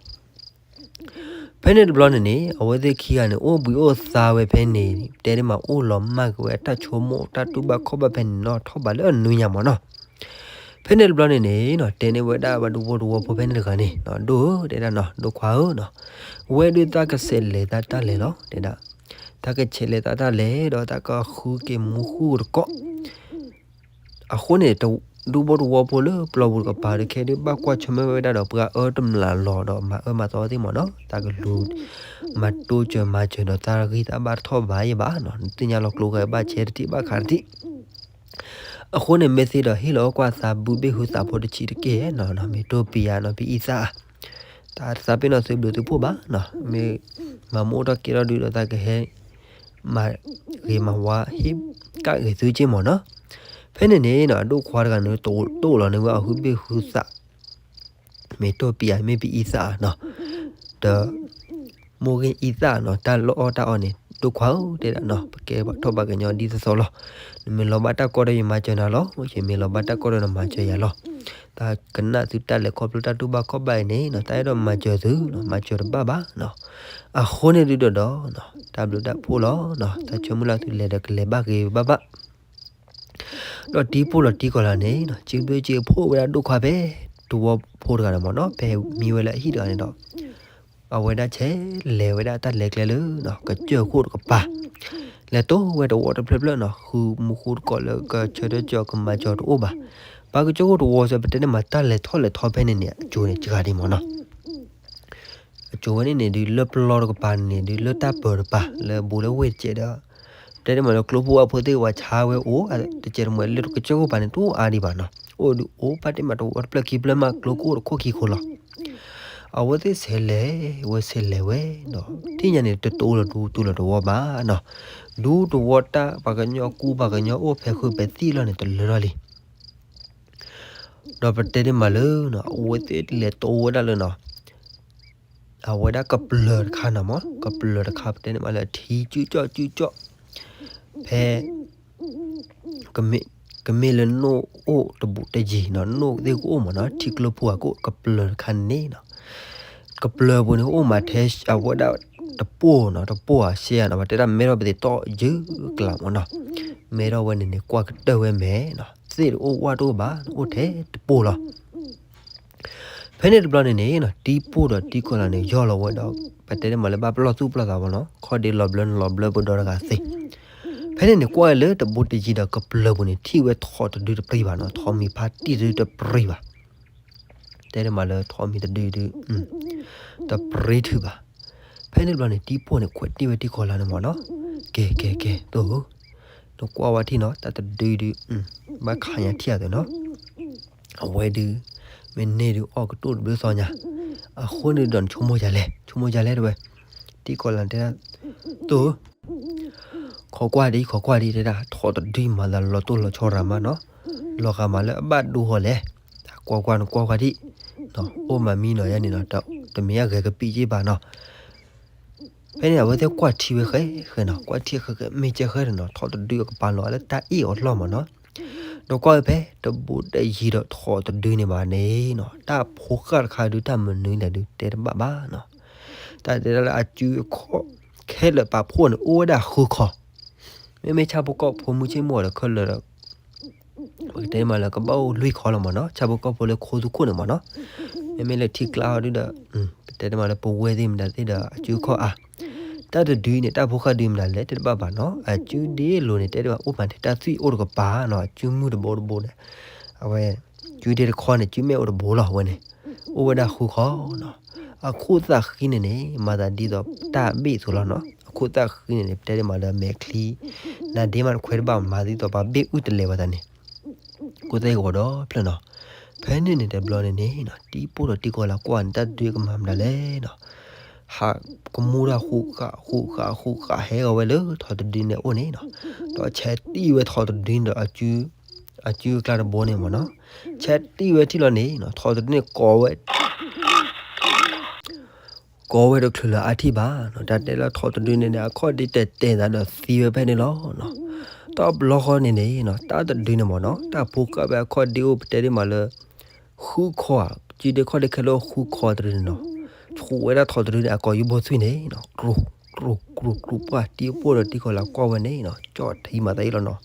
ဖဲန့ၣ်တဘျီန့ၣ်န့ၣ် အဝဲသ့ၣ်ခံဂၤန့ၣ် အိၣ်ဘှံးအိၣ်သါဝဲဖဲန့ၣ် တဲန့ၢ်မးအိၣ်လီၤမၢ်က့ၤဝဲအတၢ်ဆိကမိၣ်တၢ်တူၢ်ဘၣ်ခီၣ်ဘၣ်ဖဲန့ၣ်နီၤထီၣ်ဘးလၢအနွံညါမ့ၢ်နီၤ. ဖဲန့ၣ်တဘျီန့ၣ်န့ၣ်နီၤ တဲန့ၢ်ဝဲဒၣ်ပှၤဒူဖိသဝီဖိဖဲန့ၣ်တဂၤန့ၣ်နီၤ ဒိၣ်ဧၢ တဲဒၣ်နီၤ ဒိၣ်ခွါဧၢနီၤ, ဝဲဒုးတၢ်ကဆဲးလဲၤတၢ်တၢ်လဲၤလီၤ တဲဒၣ်, တၢ်ကဆဲးလဲၤတၢ်တၢ်လဲၤဒီးတၢ်ကဃုက့ၤမူဃုတကိး အဃိန့ၣ် ဒူဖိသဝီဖိလၢပျီပူၤတကပၤဒီးခဲဒုးဘၣ်ကွၢ်ဆၢၣ်မဲာ်ဝဲဒၣ်ဒီးပှၤအၢတမျးလီၤဒီးမၤအၢမၤသီသ့ၣ်မ့ၢ်နီၤ, တၢ်ကလူၤ မၤတိစၢၤမၤစၢၤဒီးတၢ်ဂံၢ်တၢ်ဘါတထီၣ်ဘးယံၤဘၣ်နီၤ, နသ့ၣ်ညါလီၤကျိဂၤဘၣ်ဆဲးတထံၣ်ဘၣ်ခးတထံၣ် အဃိန့ၣ် မ့ၢ်သ့ဒီးဟ့ၣ်လီၤကွၢ်သးဘုဘ့ၣ်ဟုသးဖိတဆံးတက့ၢ်နီၤ, မ့ၢ်တိၢ်ပံၤယၤနီၤ ပံၤအံသၣ် တၢ်သးပ့ၤနီၣ်သုဘျုးသုဖှိၣ်ဘၣ်နီၤ, မ့ၢ်မၤမူအိၣ်ထီၣ်ကဲထီၣ်ဒုဒီးသးကဟဲ မၤဂ့ၤမၤဝါဟ့ၣ်ကၣ်ဂ့ၤသုက့ၢ်မ့ၢ်နီၤ, ဖဲန့ၣ်န့ၣ်နီၤ အဒိၣ်ခွါတဂၤန့ၣ် တိၢ်လီၤန့ၢ်ဝဲအဟုဘ့ၣ်ဟုသး မ့ၢ်တိၢ်ပံၤယၤ မ့ၢ်ပံၤအံသၣ်နီၤ, ဒီး မိၢ်ဂ့ၢ်အံသၣ်နီၤ တၢ်လီၢ်အီၣ်တၢ်အီန့ၣ် ဒိၣ်ခွါဧၢ တဲဒၣ်နီၤ ပကဲထီၣ်ဘၣ်ကညီဒ်သိးသိးလီၤ, နမ့ၢ်လီၤဘၣ်တၢ်ကီဒီးယမၤစၢၤနၤလီၤ, ယမ့ၢ်လီၤဘၣ်တၢ်ကီဒီးနမၤစၢၤယၤလီၤ, တၢ်ကနၣ်သုတၢ်လဲၤခီဖျိတၢ်တူၢ်ဘၣ်ခီၣ်ဘၣ်အံၤန့ၣ်နီၤ တၢ်အဲၣ်ဒိးမၤစၢၤသုနီၤ မၤစၢၤတဘၣ်ဘၣ်နီၤ, အဃိန့ၣ်ဒုဒီးဒီးနီၤ တၢ်ဘျုးတၢ်ဖှိၣ်လီၤနီၤ တၢ်ဆိကမိၣ်လၢသုလဲၤဒီးကလဲၤဘၣ်ဂ့ၤဘၣ်ဘၣ် ဒီးတံၤပိၢ်လီၤတံၤကီၤလၤန့ၣ်နီၤ စံးဘျုးစံးဖှိၣ်ဝဲဒၣ်ဒိၣ်ခွါဖဲ သဝီဖိတဂၤန့ၣ်မ့ၢ်နီၤ ဖဲမံဝဲလၢအဟံၣ်တဂၤန့ၣ်ဒီး အဝဲဒၣ်ဆဲးလဲၤဝဲဒၣ်တၢ်လဲၤကျဲလၢနီၤ ကစၢၢ်ခိၣ်တကပၤ လဲၤတိၢ်ဝဲသဝီတဖျၢၣ်ဖျၢၣ်နီၤ ဃုမူဃုတကိးလၢကဆၢထၢၣ်ကၠီကမၤကၠီတအိၣ်ဘၣ်, ပှၤကစၢၢ်ခိၣ်သဝီစဲး ပတဲန့ၣ်မးတၢ်လဲၤထီၣ်လဲၤထီဖဲန့ၣ်န့ၣ် အစိၤန့ၣ်စှၤဒံးမ့ၢ်နီၤ အစိၤဝဲန့ၣ်န့ၣ်ဒုး လၢပျီတကပၤန့ၣ်ဒုး လၢတၢ်ပၢၤတပၤ လၢဘူးလၢဝ့ၢ်တကဲးဒီး တဲန့ၢ်မးလၢကျိဖိဝဲဖိသ့ၣ်ဝဲဆါဝဲအိၣ် တကဲးတမှဲၤလၢကစၢၢ်ခိၣ်ပၤန့ၣ် တအိၣ်အါဒံးဘၣ်နီၤ အိၣ်ဒုးအိၣ်ဘၣ်တ့ၢ်မးတဝီတဖျၢၣ်ခံဖျၢၣ်မး ကျိခိၣ်တခိၣ်ခံခိၣ်လီၤ အဝဲသ့ၣ်ဆဲးလဲၤဝဲဆဲးလဲၤဝဲဒီး ထံၣ်ညါန့ၣ် တတိၤလီၤဒူတူၢ်လီၤတဝီဘၣ်နီၤ ဒူတဝီတၢ် ပှၤကညီကူပှၤကညီအိၣ်ဖဲဃုာ်ဖဲသံၣ်လီၤန့ၣ် တလၢထီၣ်လံ ဒီးပတဲန့ၢ်မးလၢနီၤ အဝဲသ့ၣ်လဲၤတိၤဝဲဒၣ်လၢနီၤ အဝဲဒၣ်ကပျၢၤတခါနီၤမး ကပျၢၤတခါ ပတဲန့ၢ်မးလၢထံကၠူၣ်ကၠီၣ်ကၠူၣ်ကၠီၣ် ဖဲ ကမ့ၢ် ကမ့ၢ်လၢနိၣ်အိၣ်တဘူးတယံၤနီၤ နိၣ်သ့ၣ်ကအိၣ်မးနီၤ ထံကျိဖိအကအိၣ် ကပျၢၤတခါန့ၣ်နီၤ ကပျၢၤပူၤန့ၣ် အိၣ်မးထဲအဝဲဒၣ်တပိၢ်နီၤ တပိၢ်အရှဲနီၤ ပတဲဒၣ်မဲထီၣ်ပသံးတီၢ်ယုၢ်ကလးမးနီၤ မဲထီၣ်ဝဲန့ၣ်န့ၣ် ကွၢ်ကတၢၢ်ဝဲမဲာ်နီၤ သ့ၣ်တအိၣ်ဝၣ်တအိၣ်ဘၣ် အိၣ်ထဲတပိၢ်လီၤ ဖဲန့ၣ်တဘျီန့ၣ်န့ၣ်နီၤ တံၤပိၢ်ဒီးတံၤကီၤလၤန့ၣ် ယီၢ်လီၤဝဲဒီး ပတဲန့ၢ်မးလၢဘၣ်ပလီၢ်သူၣ်ပလီၢ်သးမးနီၤ ခီၣ်ဒ့လီၤဘျၢနလီၤဘျၢပှဲၤဒီတဂၤသ့ ဖဲန့ၣ်န့ၣ် ကွၢ်လၢတဘူးတယံၤဒီးကပျၢၤပူၤန့ၣ် ထံၣ်ဝဲထိးတဒုတပြံဘၣ်နီၤ ထိးမံၤဖးတံၢ်တဒုတပြံဘၣ် တဲန့ၢ်မးလၢထိးမံၤတဒုဒု တပြံထုးဘၣ်. ဖဲန့ၣ်တဘျီန့ၣ် တံၤပိၢ်န့ၣ် ခွဲးတံၢ်ဝဲတံၤကီၤလၤန့ၣ်မးနီၤ, ကဲ ကဲ ကဲ သိးဧၢ, နကွၢ်ဝဲထံၣ်နီၤ တၢ်တဒုဒု ဘၣ်ခးညါထံၣ်အသိးနီၤ, အဝဲဒု မ့ၢ်န့ၢ်ဒုးအီၣ်ကတိၢ်တဘျုးသီညါ, အဃိန့ၣ်ဒီးနဆိကမိၣ်ယၤလဲၣ်, ဆိကမိၣ်ယၤလဲၣ်တဲဝဲ, တံၤကီၤလၤတဲဒၣ်, သိးဧၢ ခိးကွၢ်ဒံး ခိးကွၢ်ဒံး တဲဒၣ် ထိးတဒုမၤသးလီၤတိၢ်လီၤဆီရၤမးနီၤ, လီၤဂာ်မးလၢအဘၣ်ဒိဟီလဲၣ်, ကွၢ်ကွၢ်နကွၢ်ကွၢ်ဒံး, အိၣ်မးမံနီၤယဲန့ၣ်နီၤ, တမ့ၢ်အဂဲၤကပံာ်က့ဘၣ်နီၤ, ဖဲန့ၣ်အဝဲသ့ၣ်ကွၢ်ထံဝဲဃဲဃဲနီၤ, ကွၢ်ထံဃဲဃဲ မ့ၢ်ကဲဃဲန့ၣ်နီၤ, ထိးတဒုအကပၤလီၤလၢတၢ်အ့ၣ်အီၤလီၤမၢ်နီၤ. ဒီးကွၢ်ဝဲဖဲတဘူးတယံၤဒီးထိးတဒုန့ၣ်ဘၣ်န့ၣ်နီၤ, တၢ်ဖိဃၢ်တခါဒုးတၢ်မနုၤလဲၣ်ဒုးတဲတဘၣ်ဘၣ်နီၤ. တၢ်တဲဒၣ်လၢအစုအခီၣ်ခဲလၢာ်ပာ်ဖှိၣ်န့ၣ် အိၣ်ဝဲဒၣ်ဃုခီ, မ့မ့ၢ်ဆၣ်ဖိကီၢ်ဖိမုၢ်ဆ့ၣ်မုၢ်ဂီၤဒီးခဲလၢာ်ဒီး ပကတဲမးလၢကဘၣ်အိၣ်လွံၢ်ခီလီၤမၢ်နီၤ, ဆၣ်ဖိကီၢ်ဖိလၢခိသူခိၣ်န့ၣ်မၢ်နီၤ. မ့မ့ၢ်လၢထံကျါအီၤဒုဒီး ပတဲမးလၢပဝဲသ့ၣ်မတၤသ့ၣ်ဒီး အစုအခီၣ်အါ, တၢ်တဒုန့ၣ် တၢ်ဖိဃၢ်ဒုမတၤလဲၣ်တဲတဘၣ်ဘၣ်နီၤ, အစုဒ့လိၤန့ၣ် တဲတဘၣ်အိၣ်မးန့ၣ် တၢ်သွံၣ်အိၣ်တကပၤနီၤ, အစုမုၢ်တဘိတဘိန့ၣ်, အဝဲ စုဒ့တခီန့ၣ် စုမဲာ်အိၣ်တဘိလီၤဝဲန့ၣ်, အိၣ်ဝဲဒၣ်ဃုခီနီၤ. အခိၣ်သၣ်ဃံန့ၣ်န့ၣ် မၤသးဒ်သိးတၢ်ဘ့ၣ်အသိးလီၤနီၤ, အခိၣ်သၣ်ဃံန့ၣ်န့ၣ် ပတဲမးလၢမဲာ်ချံ နါဒ့မးတခွဲတဘၣ် မၤသးဒ်သိးပှၤဘ့ၣ်အုၣ်တလဲၤဝဲသးန့ၣ် ကိးသဲဂီၤဒီဖျၢၣ်နီၤ. ဖဲန့ၣ်န့ၣ်တဘျီန့ၣ်န့ၣ်နီၤ တံၤပိၢ်ဒီးတံၤကီၤလၤကွၢ်န့ၣ် တၢ်တဒုကမၤမတၤလဲၣ်နီၤ, ဟးကမူဒၣ်ဃူဃာ်ဃူဃာ်ဃူဃာ်ဟဲဂီၤဝဲလၢထိးတဒုန့ၣ်အအိၣ်န့ၣ်နီၤ, ဒီးဆဲးတံၢ်ဝဲထိးတဒုန့ၣ်ဒီး အစုအကျါတဘိန့ၣ်မၢ်နီၤ, ဆဲးတံၢ်ဝဲထံၣ်လီၤန့ၣ်နီၤ ထိးတဒုန့ၣ်ကိးဝဲ ကိးဝဲတချုးလၢအါထံၣ်ဘၣ်နီၤ, တၢ်တဲလၢထိးတဒုန့ၣ်န့ၣ် အခီၣ်ဒ့တဲာ်တဲာ်သးဒီးသံဝဲဖဲန့ၣ်လီၤနီၤ. တဘျီဃီန့ၣ်န့ၣ်နီၤ တၢ်တဒုန့ၣ်မၢ်နီၤ တၢ်ဖိဃၢ်ဖဲအခီၣ်ဒ့အိၣ် ပတဲဒ်မးလၢ ဃုခီဧါ, စုဒ့ခီၣ်ဒ့ခဲလၢာ်အိၣ်ဃုခီတဒုန့ၣ်နီၤ, ဆူးဝဲဒၣ်ထိးတဒုန့ၣ် အကိာ်ယူဘိသွံၣ်န့ၣ်နီၤ, ကြူးကြူးကြူး ပှၢ်တံၤပိၢ်ဒီးတံၤကီၤလၤကွၢ်ဝဲန့ၣ်နီၤ ကၠီၣ်ထံမၤသးအံၤလီၤနီၤ,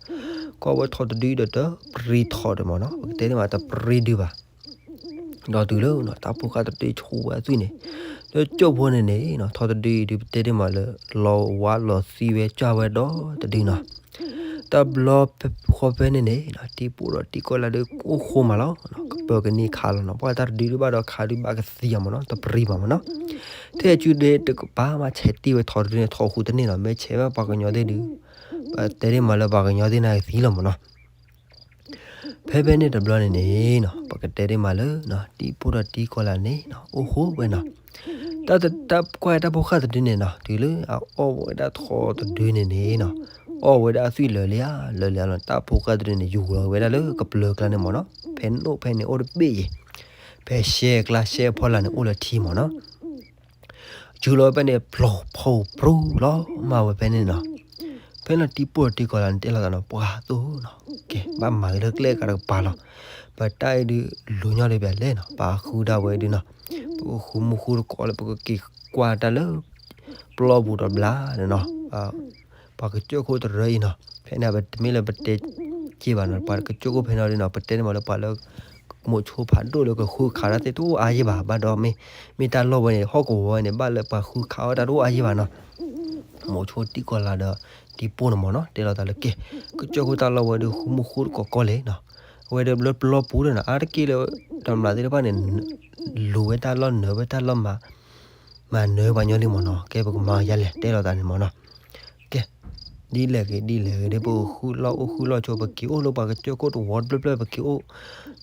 ကွၢ်ဝဲထိးတဒုဒီးတပရံၤထိးဒီးမၢ်နီၤ, ပကတဲဒ်မးတပရံၤဒုဘၣ် ဒီးတုၤလၢနီၤ တၢ်ဖိဃၢ်တဒုဆူးဝဲအသွံၣ်န့ၣ်, လၢကၠိဖိန့ၣ်န့ၣ်နီၤ ထိးတဒုအံၤဒုးပတဲဒ်မးလၢ လီၤဝါလီၤသံဝဲကွၢ်ဝဲဒီးတဒုနီၤ. တဘျီဃီဖဲန့ၣ်န့ၣ်နီၤ တံၤပိၢ်ဒီးတံၤကီၤလၤဒုးအိၣ်ဃိမးလီၤ, ကပၢၤကန့ၢ်ခးလီၤနီၤ, ပှၤတၢ်တဒုဒုးဘၣ်ဒီးခးဒုးဘၣ်ကသံအီၤမၢ်နီၤ, တပရံၤဘၣ်မၢ်နီၤ. ထဲအစုဒ့တကပၤမးဆဲးတံၢ်ဝဲထိးတဒုန့ၣ် ထိးဃူတန့ၢ်လီၤ, မ့ၢ်ဆဲးဝဲပှၤကညီသ့ၣ်ဒုး ပတဲဒ်မးလၢပှၤကညီသ့ၣ်န့ၣ်ကသံလီၤမၢ်နီၤ. ဖဲဖဲန့ၣ်တဘျီန့ၣ်န့ၣ်နီၤ ပကတဲဒ်မးလၢ တံၤပိၢ်ဒီးတံၤကီၤလၤန့ၣ်နီၤ အိၣ်ဃိဝဲနီၤ. တၢ်တ တၢ်ကွၢ်တၢ်ဖိဃၢ်တဒုန့ၣ်နီၤ တုၤလၢအအီၣ်ဝဲဒၣ်ထိးတဒုန့ၣ်န့ၣ်နီၤ အီၣ်ဝဲဒၣ်အသွံၣ်လၢာ်လံဧါ လၢာ်လံဧါလီၤ, တၢ်ဖိဃၢ်တဒုန့ၣ် ယူၤလီၤဝဲဒၣ်လၢကပျၢၤကျါန့ၣ်မၢ်နီၤ, ဖဲန့ၣ်အိၣ်ဖဲန့ၣ်အိၣ်တဘ့ၣ်ယဲၢ်, ဖဲရှဲကျါရှဲဖီလာ်န့ၣ်အိၣ်လၢထံမၢ်နီၤ. ယူၤလီၤဝဲဖဲန့ၣ် ဖျိဖီပြူလီၤမၢ်ဝဲဖဲန့ၣ်နီၤ. ဖဲန့ၣ်တံၤပိၢ်တံၤကီၤလၤန့ၣ် တဲလိာ်သးနီၤ ပှၤသိနီၤ ကဲ ဘၣ်မၤက့ၤလၢကျဲကးတကပၤလီၤ. ပတၢ်အံၤဒုး လူၤညီၣ်ဒံးပျဲလဲၣ်နီၤ ပာ်ဃုဒၣ်ဝဲဒုးနီၤ, ပကဃုမူဃုတကိးလၢပကက့ၤကွၢ်တၢ်လၢ ပျီပူၤဒီးဘျါန့ၣ်နီၤ. ပှၤကစၢၢ်ခိၣ်တရၢအံၤနီၤ ဖဲန့ၣ်ပတမ့ၢ်လၢပတဲက့ၤဘၣ်နီၤ ပှၤကစၢၢ်ခိၣ်ဖဲန့ၣ်ဒုးနီၤ ပတဲန့ၣ်မးလၢပှၤလၢ မိၤဆိဖးဒိၣ်လၢကဃုခးတၢ်သ့ၣ်တအိၣ်အါယံာ်ဘၣ်, ဘၣ်ဒီးမ့ၢ် မ့ၢ်တၢ်လီၢ်ဝဲန့ၣ် ဟီၣ်ကဝီၤဝဲန့ၣ် ဘၣ်လၢပှၤဃုခးအီၣ်တၢ်တအိၣ်အါယံာ်ဘၣ်နီၤ. မိၤဆိတံၤကီၤလၤဒီး တံၤပိၢ်န့ၣ်မၢ်နီၤ တဲလိာ်သးလၢကဲ ကစၢၢ်ခိၣ်တၢ်လီၢ်ဝဲဒုး ဃုမူဃုတကိးကီလဲၣ်နီၤ. အဝဲဒၣ်လၢပျီပူၤန့ၣ်နီၤ အါတက့ၢ်လၢ တမျးသ့ၣ်တဖၣ်န့ၣ် လူၤဝဲတၢ်လီၢ်နၢၤဝဲတၢ်လီၢ်မၤ မၤနၢၤပှၤညီလံမၢ်နီၤ. ကဲ ပကမၤယါလဲၣ် တဲလိာ်သးန့ၣ်မၢ်နီၤ. ကဲ ဒ်လဲၣ်ဂ့ၤဒ်လဲၣ်ဂ့ၤဒီး ပအိၣ်ဃုလီၢ်အိၣ်ဃုလီၢ်ဆိ ပက့ၤအိၣ်လၢပှၤကစၢၢ်ခိၣ်တဝီတဖျၢၣ်ဖျၢၣ် ပက့ၤအိၣ်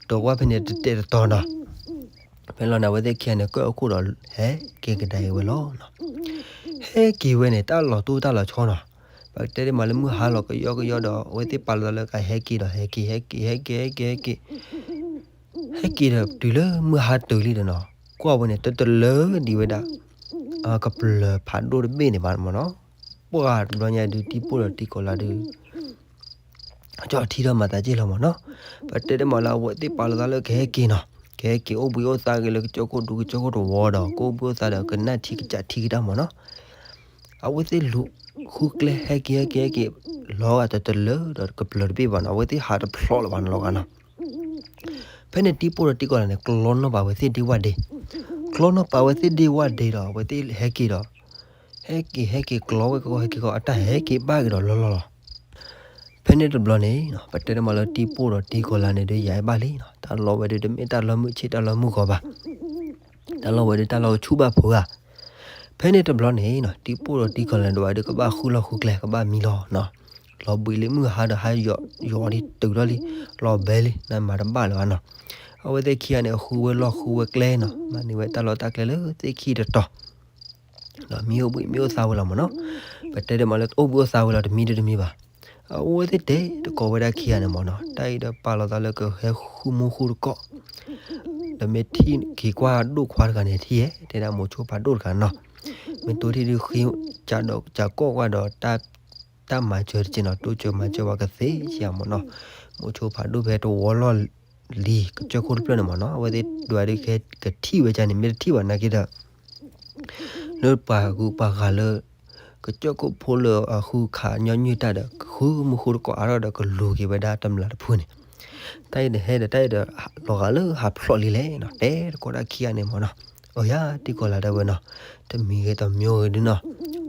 ဒီးကွၢ်ဖဲန့ၣ်တတဲာ်တတီၤနီၤ. ဖဲလီၤန့ၣ် အဝဲသ့ၣ်ခံဂၤန့ၣ် ကၢၣ်အခိၣ်ဒီး ဟဲက့ၤကဒါက့ၤဝဲလီၤနီၤ. ဟဲက့ၤဝဲန့ၣ် တၢ်လီၤတိၢ်တၢ်လီၤဆီနီၤ. ပကတဲဒ်မးလၢမုၢ်ဟါလီၤကယီကယီဒီး အဝဲသ့ၣ်ပာ်လီၤသးလၢကဟဲက့ၤဒီး ဟဲက့ၤ ဟဲက့ၤ ဟဲက့ၤ ဟဲက့ၤ ဟဲက့ၤ ဟဲက့ၤဒီး တုၤလၢမုၢ်ဟါတုၤလံဒီးနီၤ ကွၢ်ဝဲန့ၣ် တတလၢဒံးဝဲဒၣ် ကပျၢၤဖးဒိၣ်တဘ့ၣ်န့ၣ်ဘၣ်မၢ်နီၤ. ပှၢ်တဘျီညါဒုး တံၤပိၢ်ဒီးတံၤကီၤလၤဒုး ကၠီၣ်ထံထီၣ်မၤသးက့ၢ်လီၤမၢ်နီၤ. ပတဲတမးလၢအဝဲသ့ၣ်ပာ်လီၤသးလၢကဟဲက့ၤနီၤ, ကဟဲက့ၤအိၣ်ဘှံးအိၣ်သါက့ၤလၢကစၢၢ်ခိၣ်ဒူကစၢၢ်ခိၣ်တဝီဒီး ကအိၣ်ဘှံးအိၣ်သါဒီးကနၣ်ထံကစၢ်ထံကတၢ်မၢ်နီၤ. အဝဲသ့ၣ်လူၤဃုကျဲဟဲက့ၤဟဲက့ၤဟဲက့ၤ လီၤဂာ်တတလၢဒီးကပျၢၤတဘ့ၣ်ဘၣ်နီၤ, အဝဲသ့ၣ်ဟးတဖျိးလၢၤဘၣ်နီၤလီၤဂာ်နီၤ. ဖဲန့ၣ်တံၤပိၢ်ဒီးတံၤကီၤလၤန့ၣ် ကျီနီၣ်ပာ်ဝဲသ့ၣ်ဒ့ဝၣ်ဒ့, ကျီနီၣ်ပာ်ဝဲသ့ၣ်ဒ့ဝၣ်ဒ့ဒီး အဝဲသ့ၣ်ဟဲက့ၤဒီး ဟဲက့ၤဟဲက့ၤကျီဝဲကီဟဲက့ၤကီ အတၢ်ဟဲက့ၤဘၣ်က့ၤဒီးလီၤလီၤလီၤ. ဖဲန့ၣ်တဘျီန့ၣ် ပတဲတမးလၢတံၤပိၢ်ဒီးတံၤကီၤလၤန့ၣ်ဒီး ယၤဘၣ်လံနီၤ, တၢ်လီၢ်ဝဲဒုးတမ့ၢ်တၢ်လီၢ်မုၢ်ဆ့ၣ်တၢ်လီၢ်မုၢ်ဂီၤဘၣ်, တၢ်လီၢ်ဝဲဒုးတၢ်လီၢ်ဆူၣ်ဘၣ်ဖိဧါ. ဖဲန့ၣ်တဘျီန့ၣ်နီၤ တံၤပိၢ်ဒီးတံၤကီၤလၤန့ၣ် ဒဝဲဒုးကဘၣ်ဃုလီၢ်ဃုကျဲ ကဘၣ်မံလီၤနီၤ, လီၤဘှံးလံမုၢ်ဟါဒီးဟါယိာ်လံတုၤထီၣ်လံ, လီၤဘဲလံ နမၤတဘၣ်လၢၤဘၣ်နီၤ. အဝဲသ့ၣ်ခံဂၤန့ၣ် အဃုဝဲလီၢ်ဃုဝဲကျဲနီၤ, မၤန့ၢ်ဝဲတၢ်လီၢ်တၢ်ကျဲလၢသ့ၣ်ခံတတီၤ ဒီးမံအိၣ်ဘှံးမံအိၣ်သါဝဲလီၤမၢ်နီၤ. ပတဲတမးလၢအိၣ်ဘှံးအိၣ်သါဝဲလီၤတမံၤတမံၤဘၣ်. အဝဲသ့ၣ်တဲတကိးဝဲဒၣ်ခံဂၤန့ၣ်မၢ်နီၤ, တၢ်အံၤဒီးပာ်လီၤသးလၢကဟဲဃုမူဃုတကိး, ဒီးမ့ၢ်ထံၣ်က့ၤကွၢ်ဒိၣ်ခွါတဂၤန့ၣ်ထံၣ်ဧဲ, တဲဒၣ်မိၤဆိဖးဒိၣ်တဂၤနီၤ. မ့ၢ်တိၢ်ထံၣ်ဒုးဃ့ ကးဒီးကးကီၢ်ကွၢ်ဒီး တၢ်မၤစၢၤတက့ၢ်နီၤ, တိစၢၤမၤစၢၤဝဲကသ့ဧါမ့ၢ်နီၤ. မိၤဆိဖးဒိၣ်ဖဲတဝီလီၢ်လံၤ ကစၢၢ်ခိၣ်တဖျၢၣ်န့ၣ်မ့ၢ်နီၤ, အဝဲသ့ၣ်ဒွးဒုးကဟဲကထံၣ်ဝဲဒၣ်န့ၣ် မ့ၢ်တထံၣ်ဘၣ်နာ်က့ဒီး လၢပှၤဂုၤပှၤဂၤလၢ ကစၢၢ်ခိၣ်ဖိလၢအဃုခးညီနုၢ်တၢ်ဒီး ဃုမုၢ်ဃုတကိးအါထီၣ်ဒီး ကလူၤက့ၤဝဲဒၣ်တမျးတဖုန့ၣ်, တၢ်အံၤဒီးဟဲဒီး တၢ်အံၤဒီး လီၤဂာ်လၢဟးဖျိးလံလဲၣ်နီၤ, တဲတကိးတၢ်ခံဂၤန့ၣ်မ့ၢ်နီၤ. အိယၤ တံၤကီၤလၤတဲဝဲနီၤ, တမံၤဂ့ၤတမံၤဂ့ၤဒုနီၤ,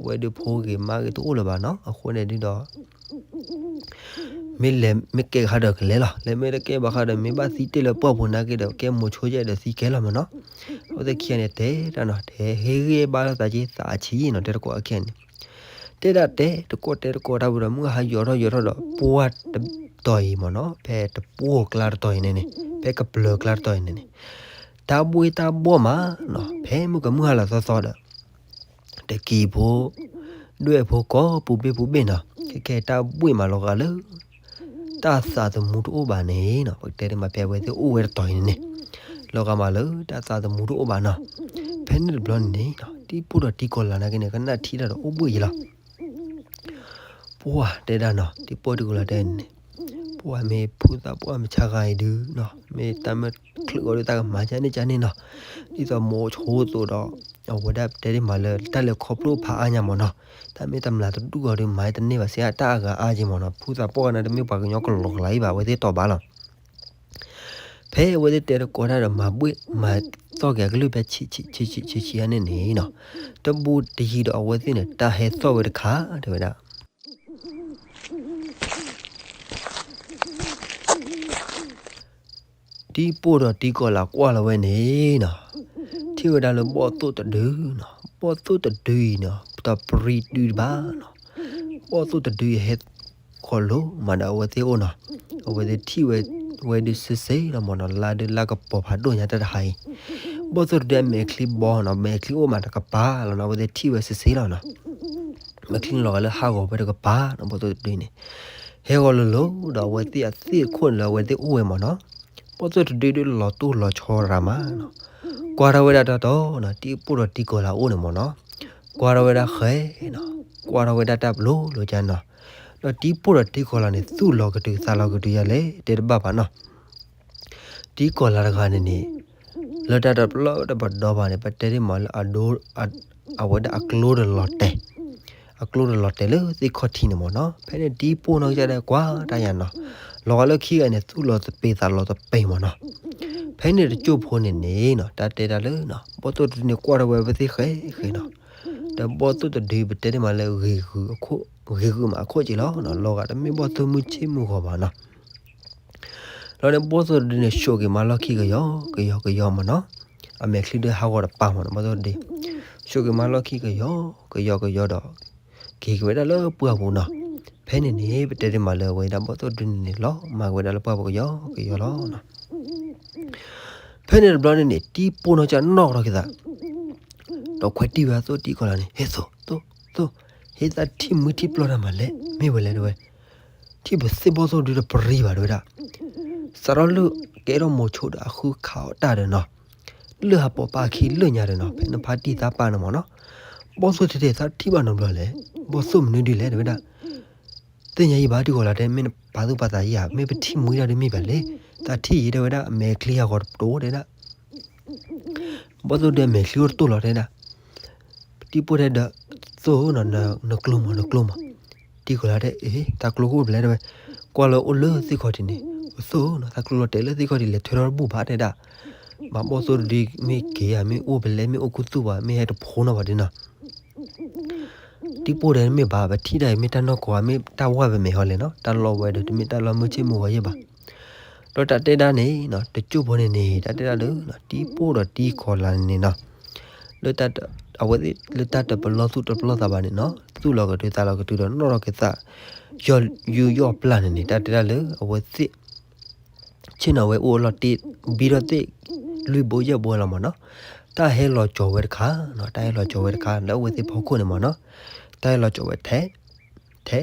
ဝဲဒုးဖိဂ့ၤမါဂ့ၤတအိၣ်လၢၤဘၣ်နီၤ, အဃိန့ၣ်ဒုဒီး မ့ၢ်လဲၤမ့ၢ်ကဲကဟါဒီးကလဲၤလီၤ, လဲၤမ့ၢ်တကဲဘၣ်ဃါဒီး မ့ၢ်ဘၣ်သံတ့ၢ်လၢပှၢ်ပူၤနာ်က့ဒီး ကဲမိၤဆိယဲဒီးသံကဲလီၤမ့ၢ်နီၤ. အဝဲသ့ၣ်ခံဂၤန့ၣ် တဲတၢ်နီၤ, တဲဟ့ၣ်ဂံၢ်ဘါလိာ်သးက့ သးအဆံးနီၤ, တဲတကိးအခံဂၤန့ၣ် တဲဒၣ်တဲတကိးတဲတကိးတၢ်ဝံၤဒီး မုၢ်ဟါယိးထီၣ်ယိးထီၣ်ဒီး ပှၢ်တတီၤအံၤမ့ၢ်နီၤ, ဖဲတပှိၢ်ကျါတတီၤအံၤန့ၣ်န့ၣ်, ဖဲကပျၢၤကျါတတီၤအံၤန့ၣ်န့ၣ်, တၢ်ဘှ့ၣ်တၢ်ဘှီၣ်မးနီၤ, ဖဲမုၢ်ကမုၢ်ဟါလီၤသီသီဒီး တကံၤဖိ ဒွဲၣ်ဖိကိးပူၤဘ့ၣ်ပူၤဘ့ၣ်နီၤ, ခဲကဲတၢ်ဘှ့ၣ်မးလီၤဂာ်လၢ တၢ်သးသမူတအိၣ်ဘၣ်န့ၣ်နီၤ, ပကတဲဒ်မးဖဲအဝဲသ့ၣ်အိၣ်ဝဲတတီၤအံၤန့ၣ်န့ၣ်, လီၤဂာ်မးလၢတၢ်သးသမူတအိၣ်ဘၣ်နီၤ. ဖဲန့ၣ်တဘျီန့ၣ်န့ၣ် တံၤပိၢ်ဒီးတံၤကီၤလၤနာ်က့န့ၣ် ကနၣ်ထံၣ်တၢ်ဒီးအိၣ်ဘှ့ၣ်ယံၤလီၤ. ပှၢ်တဲဒၣ်နီၤ, တံၤပိၢ်တံၤကီၤလၤတဲန့ၣ်, ပှၢ်မ့ၢ်ဖုသးပှၢ်မ့ၢ်ဆါဂၤအံၤဒုနီၤ, မ့ၢ်တၢ်မ့ၢ်ချုးအီၤဒုးတၢ်ကမၤကန့ၣ်ကန့ၣ်နီၤ, ဒ်သိးမိၤဆိသိးဒီး အဝဲဒၣ်တဲဒ်မးလၢတၢ်လဲၤခီဖျိဖးအါညါမ့ၢ်နီၤ, တၢ်မ့ၢ်တမျးတဒူၣ်အီၤဒုးမၤတန့ၢ်ဘၣ်စ့ၢ် တၢ်အဂၤအါက့မ့ၢ်နီၤ, ဖုသးပှၢ်ကနၣ်တမ့ၢ်ပှၤကညီကလီၤကလၤအံၤဘၣ် အဝဲသ့ၣ်တီၢ်ဘၣ်လီၤ. ဖဲအဝဲသ့ၣ်တဲတကိးတၢ်ဒီးမၤဘှ့ၣ်မၤသီၣ်က့ၤအကလုၢ်ဖဲဆံးဆံးဆံးဆံးဆံးဆံးအါန့ၣ်န့ၣ်နီၤ, တဘူးတယံၤဒီးအဝဲသ့ၣ်န့ၣ် တၢ်ဟဲသီၣ်ဝဲတခါ တဲဝဲဒၣ် တံၤပိၢ်ဒီးတံၤကီၤလၤကွၢ်လီၤဝဲန့ၣ်နီၤ, ထံၣ်ဝဲဒၣ်လၢဘီၣ်သိၣ်တဒုနီၤ, ဘီၣ်သိၣ်တဒုအံၤနီၤ တပြံဒုတဘၣ်နီၤ, ဘီၣ်သိၣ်တဒုအံၤဟဲ ခီလိာ်မးဒီးအဝဲသ့ၣ်အိၣ်နီၤ, အဝဲသ့ၣ်ထံၣ်ဝဲ ဝဲဒုးစ့စ့လီၤမ့ၢ်နီၤ, လါဒုးလါကပီၤဖးဒိၣ်ညါတၢ်တဟါအံၤ, ဘီၣ်သိၣ်တဒုအမဲာ်ချံဘီနီၤ, မဲာ်ချံအိၣ်မးတကပၤလီၤနီၤ, အဝဲသ့ၣ်ထံၣ်ဝဲစ့စ့လီၤနီၤ, မဲာ်ချံန့ၣ်လီၤဂာ်လၢဟးဂီၤဝဲတကပၤနီၤ, ဘီၣ်သိၣ်တဒုန့ၣ် ဟဲဂီၤလိၤလိၤဒီးအဝဲသ့ၣ်အသ့ၣ်အခိၣ်န့ၣ်လၢအဝဲသ့ၣ်အိၣ်ဝဲမ့ၢ်နီၤ, ဘီၣ်သိၣ်တဒုဒုးလီၤတိၢ်လီၤဆီရၤမးနီၤ, ကွၢ်ထီၣ်ဝဲဒၣ်တၢ်တီနီၤ, တံၤပိၢ်ဒီးတံၤကီၤလၤအိၣ်န့ၣ်မ့ၢ်နီၤ, ကွၢ်ထီၣ်ဝဲဒၣ်ဃဲနီၤ, ကွၢ်ထီၣ်ဝဲဒၣ်တၢ်ပျိလိၤကၢ်နီၤ, ဒီးတံၤပိၢ်ဒီးတံၤကီၤလၤန့ၣ် သူၣ်လီၤကတုၤသးလီၤကတုၤယၤလဲၣ် တဲတဘၣ်ဘၣ်နီၤ, တံၤကီၤလၤတဂၤန့ၣ်န့ၣ် လၢတၢ်တပျီတပဒီဘၣ်န့ၣ် ပတဲဒ်မးလၢအဒိ အဝဲဒၣ်အကျိတလီၤတဲာ်, အကျိတလီၤတဲာ်လၢသ့ၣ်ခီၣ်ထံးန့ၣ်မ့ၢ်နီၤ, ဖဲန့ၣ်တံၤပိၢ်နီၢ်ကစၢ်ဒၣ်ကွၢ်တၢ်ယၤနီၤ, လီၤဂာ်လၢခံဂၤန့ၣ် သူၣ်လီၤသပ့ၤသးလီၤသပ့ၤမ့ၢ်နီၤ, ဖဲန့ၣ်တစိၢ်ဖိန့ၣ်န့ၣ်နီၤ တၢ်တဲတၢ်လၢနီၤ ဘီၣ်သိၣ်တဒုန့ၣ်ကွၢ်ထီၣ်ဝဲအဝဲသ့ၣ်ဃဲဃဲနီၤ, ဒီးဘီၣ်သိၣ်တဒုပတဲဒ်မးလၢဂ့ၤဂုာ်အခိၣ် ဂ့ၤဂုာ်မးအခိၣ်က့ၤလီၤနီၤ, လီၤဂာ်တမ့ၢ်ဘီၣ်သိၣ်မုၢ်ဆ့ၣ်မုၢ်ဂီၤဘၣ်နီၤ လီၤန့ၣ် ဘီၣ်သိၣ်တဒုန့ၣ် ဆိးက့ၤမါလီၢ်ခံကယီကယီကယီမ့ၢ်နီၤ, အမဲာ်ချံဒုးဟးဂီၤတပၤမ့ၢ်နီၤ ဘီၣ်သိၣ်တဒု, ဆိးက့ၤမါလီၢ်ခံကယီကယီကယီဒီး က့ၤက့ၤဝဲဒၣ်လၢပှၢ်ပူၤနီၤ, ဖဲန့ၣ်န့ၣ် ပတဲဒ်မးလၢအဝဲဒၣ်ဘီၣ်သိၣ်တဒုန့ၣ်န့ၣ် လီၤမၢ်က့ၤဝဲဒၣ်လၢပှၢ်ပူၤကယီကယီလီၤနီၤ, ဖဲန့ၣ်တဘျီန့ၣ်န့ၣ် တံၤပိၢ်နီၢ်ကစၢ်နီၣ်ထီၣ်က့ၤသး ဒီးခွဲးတံၢ်ဝဲအသိၣ်တံၤကီၤလၤန့ၣ် ဟ့ၣ်သိၣ် သိၣ် သိၣ်, ဟ့ၣ်သးထံၣ်မုၢ်ထံၣ်ပျီၢ်တၢ်မၤလဲၣ် မ့ၢ်ဝဲလဲၣ်တဲဝဲ, ထံၣ်ပသ့ၣ်ဘီၣ်သိၣ်တဒုတပရံဘၣ်တဲဝဲဒၣ်, စးထီၣ်လၢကဲထီၣ်မိၤဆိဒီးအဃုခးအီၣ်တၢ်ဒီးနီၤ, လၢဟးပိာ်ပာ်ခံလၢညါဒီးနီၤ ဖဲနဖါတံၢ်သးပာ်န့ၣ်မ့ၢ်နီၤ, ဘီၣ်သိၣ်ထဲထဲသးထံၣ်ဘၣ်နီတဘျီလဲၣ်, ဘီၣ်သိၣ်မနုၤဒ်လဲၣ်တဲဝဲဒၣ် သ့ၣ်ညါယံၤဘၣ်တံၤကီၤလၤတဲ မ့ၢ်နပာ်သူၣ်ပာ်သးယံၤဧါ, မ့ၢ်ပထံၣ်မှံဒၣ်ဒ်မ့ၢ်ဘၣ်လဲၣ်, သးထံၣ်ယံၤတဲဝဲဒၣ် အမဲာ်ချံဟးဂီၤတတိၤတဲဒၣ်, ဘီၣ်သိၣ်ဒုးအမဲာ်ချံအိၣ်တတိၤလီၤတဲဒၣ်, တံၤပိၢ်တဲဒီး သိၣ်ဧၢနီၤ နကျိမး နကျိမး, တံၤကီၤလၤတဲ အ့ သးကျိကအိၣ်ဖဲလဲၣ်တဲဝဲ, ကွၢ်လၢအိၣ်လၢသ့ၣ်ခီၣ်ထံးန့ၣ်, သိၣ်ဧၢနီၤ သးကျိလီၤတဲာ်လၢသ့ၣ်ခီၣ်ထံး လဲၤထွဲထီၣ်တဘူၣ်ဘၣ်တဲဒၣ်, ဘၣ်ဘီၣ်သိၣ်တဒုမ့ၢ်က့ၤဧါ မ့ၢ်အိၣ်ဖဲလဲၣ် မ့ၢ်အိၣ်ခူသူၣ်ဘၣ် မ့ၢ်ဟဲတဖိနီၤဘၣ်ဒ်နီၤ တံၤပိၢ်တဲမ့ၢ်ဘၣ် ပထံၣ်ဒၣ်အံၤ မ့ၢ်တၢ်နီၢ်ကီၢ်ဧါ မ့ၢ်တၢ်ဝၢ်ပမဲာ်ဟီလဲၣ်နီၤ, တၢ်လီၢ်ဝဲဒီး တမ့ၢ်တၢ်လီၢ်မုၢ်ဆ့ၣ်မုၢ်ဂီၤယဲၢ်ဘၣ်. ဒီးတၢ်တဲဒၣ်န့ၣ်နီၤ တစိၢ်ဖိန့ၣ်န့ၣ် တၢ်တဲဒၣ်လၢ တံၤပိၢ်ဒီးတံၤကီၤလၤန့ၣ်နီၤ လၢတၢ် အဝဲသ့ၣ်လၢတၢ်တပလီၢ်သူၣ်တပလီၢ်သးဘၣ်န့ၣ်နီၤ သူၣ်လီၤကတုၤသးလီၤကတုၤဒီး နီၣ်ထီၣ်က့ၤသး ယူးယီၣ်ပျၢ်န့ၣ်န့ၣ် တၢ်တဲဒၣ်လၢ အဝဲသ့ၣ် ဆ့ၣ်နီၤဝဲအိၣ်အလီၢ်တ့ၢ် ဘံထီၣ်သ့ၣ် လွံၢ်ဘိယဲၢ်ဘိလီၤမ့ၢ်နီၤ, တၢ်ဟဲလီၤကၠီၤဝဲတခါနီၤ, တၢ်ဟဲလီၤကၠီၤဝဲတခါ လၢအဝဲသ့ၣ်ဖီခိၣ်န့ၣ်မ့ၢ်နီၤ, တၢ်ဟဲလီၤကၠီၤဝဲထဲ ထဲ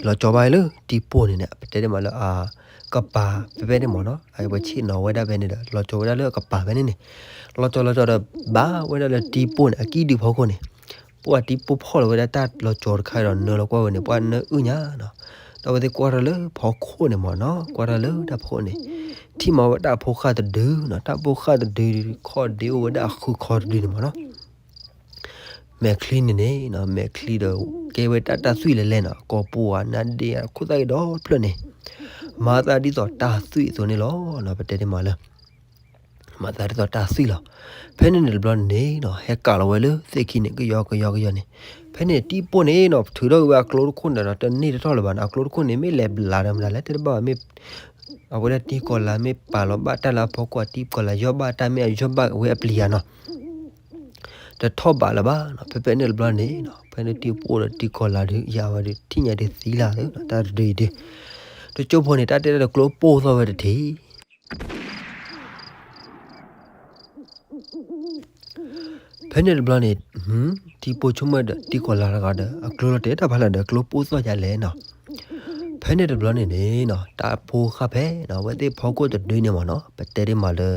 လီၤကၠီၤဘၣ်လၢတံၤပိၢ်န့ၣ်န့ၣ် ပတဲဒၣ်မးလၢအ ကပၤဖဲဖဲန့ၣ်မ့ၢ်နီၤ, အဝဲဆ့ၣ်နီၤဝဲဒၣ်ဖဲန့ၣ်ဒီး လီၤကၠီၤဝဲဒၣ်လၢအကပၤဖဲန့ၣ်န့ၣ်, လီၤကၠီၤလီၤကၠီၤဒီး ဘၣ်ဝဲဒၣ်လၢတံပိၢ်န့ၣ် အကံၣ်ဒုးဖီခိၣ်န့ၣ်, ပှၤတံပိၢ်ဖီၣ်လီၤဝဲဒၣ်တၢ်လီၤကၠီၤတခါဒီး နၢလီၤကွၢ်ဝဲန့ၣ် ပှၤနၢအုၣ်ညါနီၤ, ဒီးအဝဲသ့ၣ်ကွၢ်ထီၣ်လၢဖီခိၣ်န့ၣ်မ့ၢ်နီၤ, ကွၢ်ထီၣ်လၢတၢ်ဖီခိၣ်န့ၣ်, ထံၣ်မးဝဲတၢ်ဖိဃၢ်တဒုနီၤ, တၢ်ဖိဃၢ်တဒု ခီၣ်ဒ့အိၣ်ဝဲဒၣ်အဃုခီတဒုန့ၣ်မ့ၢ်နီၤ. မဲာ်ချံန့ၣ်န့ၣ်နီၤ, မဲာ်ချံဒီး ကဲဝဲတၢ်တၢ်သွံၣ်လဲၤလဲၤနီၤ, ကိာ်ပူၤဧါ နါဒ့ဧါ ခိၣ်သၣ်ဂ့ၤဒီဖျၢၣ်န့ၣ်, မၤသးဒ်သိးတၢ်သွံၣ်အသိးန့ၣ်လီၤနီၤ, ပတဲဒ်မးလၢ မၤသးဒ်သိးတၢ်သွံၣ်လီၤ. ဖဲန့ၣ်န့ၣ်တဘျီန့ၣ်နီၤ, ဟဲကးလီၤဝဲလၢသ့ၣ်ခံန့ၣ် ကယီကယီကယီန့ၣ်, ဖဲန့ၣ်တံပိၢ်န့ၣ်နီၤ, ထုးထီၣ်က့ၤဝဲအကျိတခိၣ်န့ၣ်ဒီး တန့ၢ်တထီၣ်လၢၤဘၣ်နီၤ, အကျိတခိၣ်န့ၣ် မ့ၢ်လဲၤဘျးဒီးမတၤလဲၣ် တဲတဘၣ်ဘၣ်, မ့ၢ် အဝဲဒၣ်တံကီၤလၤမ့ၢ်ပာ်လီၤဘၣ်တၢ်လၢအဖီခိၣ် တံကီၤလၤယီၢ်ဘၣ်တၢ် မ့ၢ်အယီၢ်ဘၣ်ဝဲအပျံၤဧါနီၤ, တထီၣ်ဘးလၢၤဘၣ်နီၤ. ဖဲဖဲန့ၣ်တဘျီန့ၣ်နီၤ, ဖဲန့ၣ်တံပိၢ်ဒီးတံကီၤလၤဒုး ယၤဝဲဒုး ထံၣ်ညါဒုးသံလၢ်သၢနီၤ, တၢ်တဒုအံၤဒုး တကၠိဖိန့ၣ် တၢ်တဲဒၣ်ဒီးကျိပိၢ်သီၣ်ဝဲတထံၣ် ဖဲန့ၣ်တဘျီန့ၣ်, တံပိၢ်ဆိကမိၣ်ဒီးတံကီၤလၤတဂၤဒီး အကျိလီၤတဲာ်တၢ်ဖးလၢ်ဒီး ကျိပိၢ်သီၣ်ယၤလဲၣ်နီၤ. ဖဲန့ၣ်တဘျီန့ၣ်န့ၣ်နီၤ, တၢ်ဖိဃၢ်ဖဲနီၤ အဝဲသ့ၣ်ဖီခိၣ်တဒုန့ၣ်မ့ၢ်နီၤ, ပတဲဒ်မးလၢ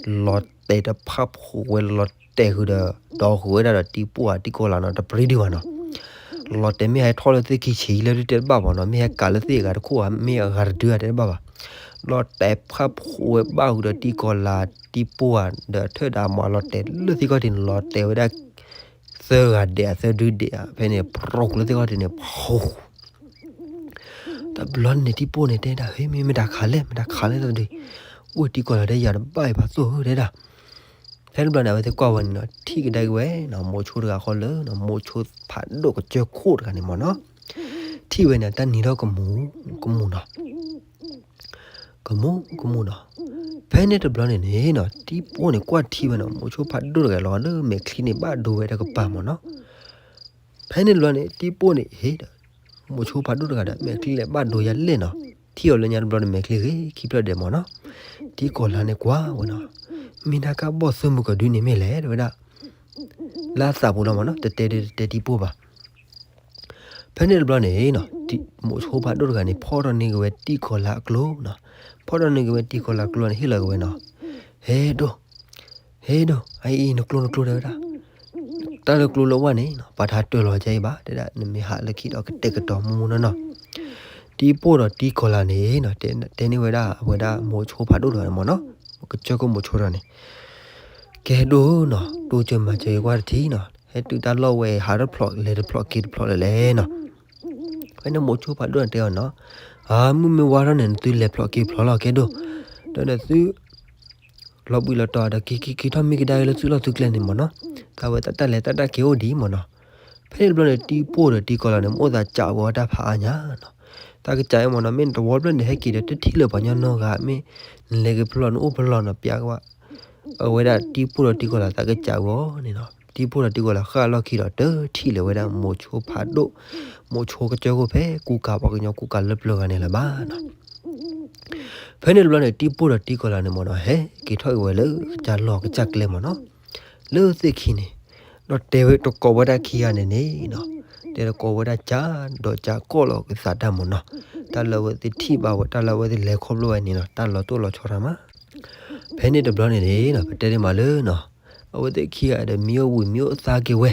လီၤတဲာ်တဖၣ်ဖှိးဝဲ လီၤတဲာ်ဃုာ်ဒီး ဒီးဃုာ်ဝဲဒၣ်ဒီးတံပိၢ်ဧါ တံကီၤလၤနီၤ တပြံဒုဘၣ်နီၤ. လီၤတဲာ်မ့ၢ်ဟဲထီၣ်လၢသ့ၣ်ခံဆံးလၢဒုးတဲတဘၣ်ဘၣ်နီၤ, မ့ၢ်ဟဲကးလၢသ့ၣ်အဂၤတခိၣ်ဧါ မ့ၢ်အဂၤတဒုဧါတဲတဘၣ်ဘၣ် လီၤတဲာ်ဖၣ်ဖှိးဝဲဘၣ်ဃုာ်ဒီးတံကီၤလၤတံပိၢ်ဧါ, ဒီးထၢၣ်ဒီးအမၤလီၤတဲာ်လၢသ့ၣ်ခီၣ်ထံးန့ၣ် လီၤတဲာ်ဝဲဒၣ် သၢဂၤဒဲးဧါ သၢဒုဒဲးဧါ ဖဲန့ၣ် ဖြိးလၢသ့ၣ်ခီၣ်ထံးန့ၣ် ဖှိး တဘျီန့ၣ်တံပိၢ်န့ၣ်တဲဒၣ် ဟ့ မ့ၢ်မတၤခးလဲၣ် မတၤခးလဲၣ်တၢ်တဒု, အိၣ်တံကီၤလၤတဲယၤတဘၣ်အံၤ ပှၤသိၣ်ဧၢတဲဒၣ်. ဖဲတဘျီန့ၣ် အဝဲသ့ၣ်ကွၢ်ဝဲန့ၣ်နီၤ, ထံၣ်ကဒါက့ၤဝဲနီၤ မိၤဆိတဂၤဃီလၢ မိၤဆိဖးဒိၣ်ကစၢၢ်ခိၣ်တဂၤန့ၣ်မ့ၢ်နီၤ, ထံၣ်ဝဲန့ၣ် တၢ်နံၤထီၣ်ကမူၤ ကမူၤနီၤ ကမူၤ ကမူၤနီၤ. ဖဲန့ၣ်တဘျီန့ၣ်န့ၣ်နီၤ တံပိၢ်န့ၣ်ကွၢ်ထံဝဲနီၤ မိၤဆိဖးဒိၣ်တဂၤလီၤလၢမဲာ်ချံန့ၣ် ဘၣ်ဒိဝဲတကပၤမ့ၢ်နီၤ. ဖဲန့ၣ်တဘျီန့ၣ် တံပိၢ်န့ၣ်ဟ့ၣ်ဒီး မိၤဆိဖးဒိၣ်တဂၤဒီး မဲာ်ချံလဲၤဘၣ်ဒိယၤလဲၣ်နီၤ. ထံၣ်အီၤလၢညါတဘျီန့ၣ် မဲာ်ချံဂ့ၤခံဖျၢၣ်ဒဲးမ့ၢ်နီၤ. တံကီၤလၤန့ၣ်ကွၢ်ဝဲနီၤ, မ့ၢ်နၤကဘီၣ်သၢမုၢ်ကဒုန့ၣ်မ့ၢ်လဲၣ် တဲဝဲဒၣ် လၢအသးပူၤလီၤမ့ၢ်နီၤ, တတဲဒ်တတဲတံပိၢ်ဘၣ်. ဖဲန့ၣ်တဘျီန့ၣ်နီၤ, မိၤဆိဖးဒိၣ်တဂၤန့ၣ် ဖီၣ်ထီၣ်န့ၢ်က့ၤဝဲတံကီၤလၤအကျိနီၤ. ဖီၣ်ထီၣ်န့ၢ်က့ၤဝဲတံကီၤလၤအကျိန့ၣ် ဟ့ၣ်လီၤက့ၤဝဲနီၤ. ဟဲဒိၣ်, ဟဲဒိၣ်, အအံၤ နကျိနကျိတဲဝဲဒၣ်, တၢ်လၢကျိလၢဝဲန့ၣ်နီၤ ပှၤတဟးတၢၢ်လီၤကဲအံၤဘၣ် တဲဒၣ် နမ့ၢ်ဟးလၢခံဒီးကတဲာ်ကတီၤမူမူနီၢ်နီၢ်. တံပိၢ်ဒီးတံကီၤလၤန့ၣ်နီၤ တဲန့ၢ်ဝဲဒၣ်အဝဲဒၣ်မိၤဆိဖးဒိၣ်တဂၤန့ၣ်မ့ၢ်နီၤ, ကစၢၢ်ခိၣ်မိၤဆိတဂၤန့ၣ် ကဲဒိၣ်နီၤ, တိစၢၤမၤစၢၤကွၢ်တထံၣ်နီၤ, ဟဲတုၤတၢ်လီၢ်ဝဲ ဟးထီၣ်ဖျိးလဲၤတဖျိးက့ၤတဖျိးလၢလဲၣ်နီၤ. ဖဲန့ၣ်မိၤဆိဖးဒိၣ်န့ၣ်တဲအီၤနီၤ, အမုၢ်မ့ၢ်ဝါထီၣ်န့ၣ် နသုလဲၤဖျိးက့ၤဖျိးလီၤကဲဒိၣ်, ဒီးနသု လီၤဘှံးလီၤတီၤဒီးက့ၤက့ၤက့ၤထီၣ်မံကဒါက့ၤလၢသုလီၢ်သုကျဲန့ၣ်မ့ၢ်နီၤ, တၢ်ဝဲတၢ်လဲၤတၢ်တၢ်က့ၤအိၣ်ဒံးမ့ၢ်နီၤ. ဖဲန့ၣ်တဘျီန့ၣ် တံပိၢ်ဒီးတံကီၤလၤန့ၣ် မ့ၢ်အိၣ်သးစးဝဲတၢ်ဖးအါညါနီၤ, တၢ်ကစးအံၤမ့ၢ်နီၤ မ့ၢ်နတဝီဖျၢၣ်န့ၣ် ဟဲက့ၤဒီးတထံၣ်လၢၤပှၤညီနီတဂၤ မ့ၢ်နလဲၤက့ၤဖျိးနအိၣ်ဖျိးနီၤ ပျးကဘၣ် အဝဲဒၣ်တံပိၢ်ဒီးတံကီၤလၤသးကစးဝဲအီၤန့ၣ်နီၤ. တံပိၢ်ဒီးတံကီၤလၤဃၣ်လီၢ်ခံဒီးတထံၣ်လၢၤဝဲဒၣ်မိၤဆိဖးဒိၣ်, မိၤဆိကစၢၢ်ခိၣ်ဖဲကူကၤပှၤကညီကူကၤလၢပျၢၤဂၤန့ၣ်လၢၤဘၣ်နီၤ. ဖဲန့ၣ်တဘျီန့ၣ် တံပိၢ်ဒီးတံကီၤလၤန့ၣ်မ့ၢ်နီၤ ဟဲက့ၤထီၣ်က့ၤဝဲလၢကစၢ်လီၢ်ကစၢ်ကျဲမ့ၢ်နီၤ, လၢသ့ၣ်ခံန့ၣ်, ဒီးတဲဝဲတကိးဝဲဒၣ်ခံဂၤန့ၣ်န့ၣ်နီၤ, တဲတကိးဝဲဒၣ်ကၢ်ဒီးကၢ်ကီၢ်လီၤကသးတၢ်မ့ၢ်နီၤ, တၢ်လၢအဝဲသ့ၣ်ထံၣ်ဘၣ်ဝဲ တၢ်လၢအဝဲသ့ၣ်လဲၤခီဖျိဝဲန့ၣ်နီၤ တၢ်လီၤတိၢ်လီၤဆီတၢ်မး. ဖဲန့ၣ်တဘျီန့ၣ်န့ၣ်နီၤ ပတဲဒ်မးလၢနီၤ, အဝဲသ့ၣ်ခံဂၤဒီးမံအိၣ်ဘှံးမံအိၣ်သါက့ၤဝဲ,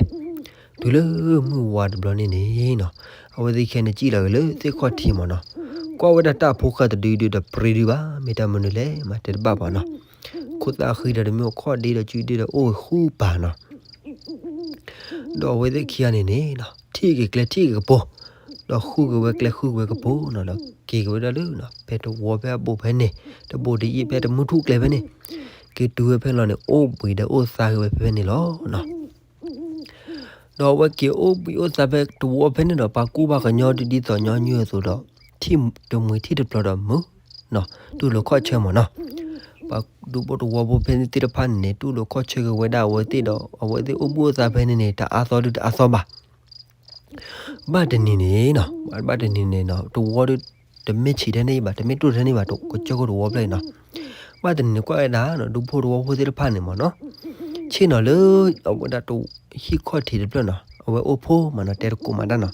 တုၤလၢမုၢ်ဝါတဘျီန့ၣ်န့ၣ်နီၤ, အဝဲသ့ၣ်ခံဂၤန့ၣ်စံၣ်လီၤက့ၤလၢသ့ၣ်ခီၣ်ထံးမ့ၢ်နီၤ, ကွၢ်ဝဲဒၣ်တၢ်ဖိဃၢ်တဒုဒုဒီးပြံဒုဘၣ် မ့ၢ်တၢ်မနုၤလဲၣ် မၤတဲတဘၣ်ဘၣ်နီၤ, ခိၣ်သၣ်ဃံဒီးတမ့ၢ်အိၣ်ခီၣ်ဒ့ဒီးစုဒ့ဒီးအိၣ်ဃုပၤနီၤ ဒီးအဝဲသ့ၣ်ခံဂၤန့ၣ်န့ၣ်နီၤ ထံၣ်က့ၤကျဲထံၣ်က့ၤကပိာ်, ဒီးဃုက့ၤဝဲကျဲဃုက့ၤဝဲကပိာ်နီၤ, ဒီးက့ၤက့ၤဝဲဒၣ်လၢနီၤ ဖဲတဝီဖဲအဘိဖဲန့ၣ်, တဘိတယံာ်ဖဲတမုၢ်ထူၣ်ကျဲဖဲန့ၣ်, က့ၤတုၤဝဲဖဲလီၤန့ၣ် အိၣ်ဘှံးဒီးအိၣ်သါက့ၤဝဲဖဲဖဲန့ၣ်လီၤနီၤ. ဒီးအဝဲက့ၤအိၣ်ဘှံးအိၣ်သါဖဲတဝီဖဲန့ၣ်ဒီး ပှၤကူပှၤကညီဒ်သိးညီနုၢ်အသိးဒီး ထံၣ်တမှံၤထံၣ်တဖျိးဒီးမုာ် တူၢ်လိာ်ခီၣ်ဆၢမ့ၢ်နီၤ, ပှၤဒူဖိတဝီဖိဖဲန့ၣ်သ့ၣ်တဖၣ်န့ၣ်န့ၣ် တူၢ်လိာ်ခီၣ်ဆၢက့ၤဝဲဒၣ်အဝဲသ့ၣ်ဒီး အဝဲသ့ၣ်အိၣ်ဘှံးအိၣ်သါဖဲန့ၣ်န့ၣ် တအါသီဒုတအါသီဘၣ်. ဘၣ်တနံၤန့ၣ်နီၤ, ဘၣ်တနံၤန့ၣ်နီၤ တဝီဒု တမ့ၢ်ဆံးထဲန့ၣ်ဘၣ် တမ့ၢ်တိၢ်ထဲန့ၣ်ဘၣ် ကစၢၢ်ခိၣ်တဝီဖျၢၣ်အံၤနီၤ, ဘၣ်တနံၤန့ၣ်ကွၢ်ဝဲဒၣ်နီၤ ဒူဖိတဝီဖိသ့ၣ်တဖၣ်န့ၣ်မ့ၢ်နီၤ, ဆ့ၣ်နီၤလၢ အဝဲဒၣ်တဟံၣ်ခီၣ်ထံးတဖျၢၣ်နီၤ အဝဲအိၣ်ဖိမ့ၢ်နီၤ တဲတကိးမးတၢ်နီၤ,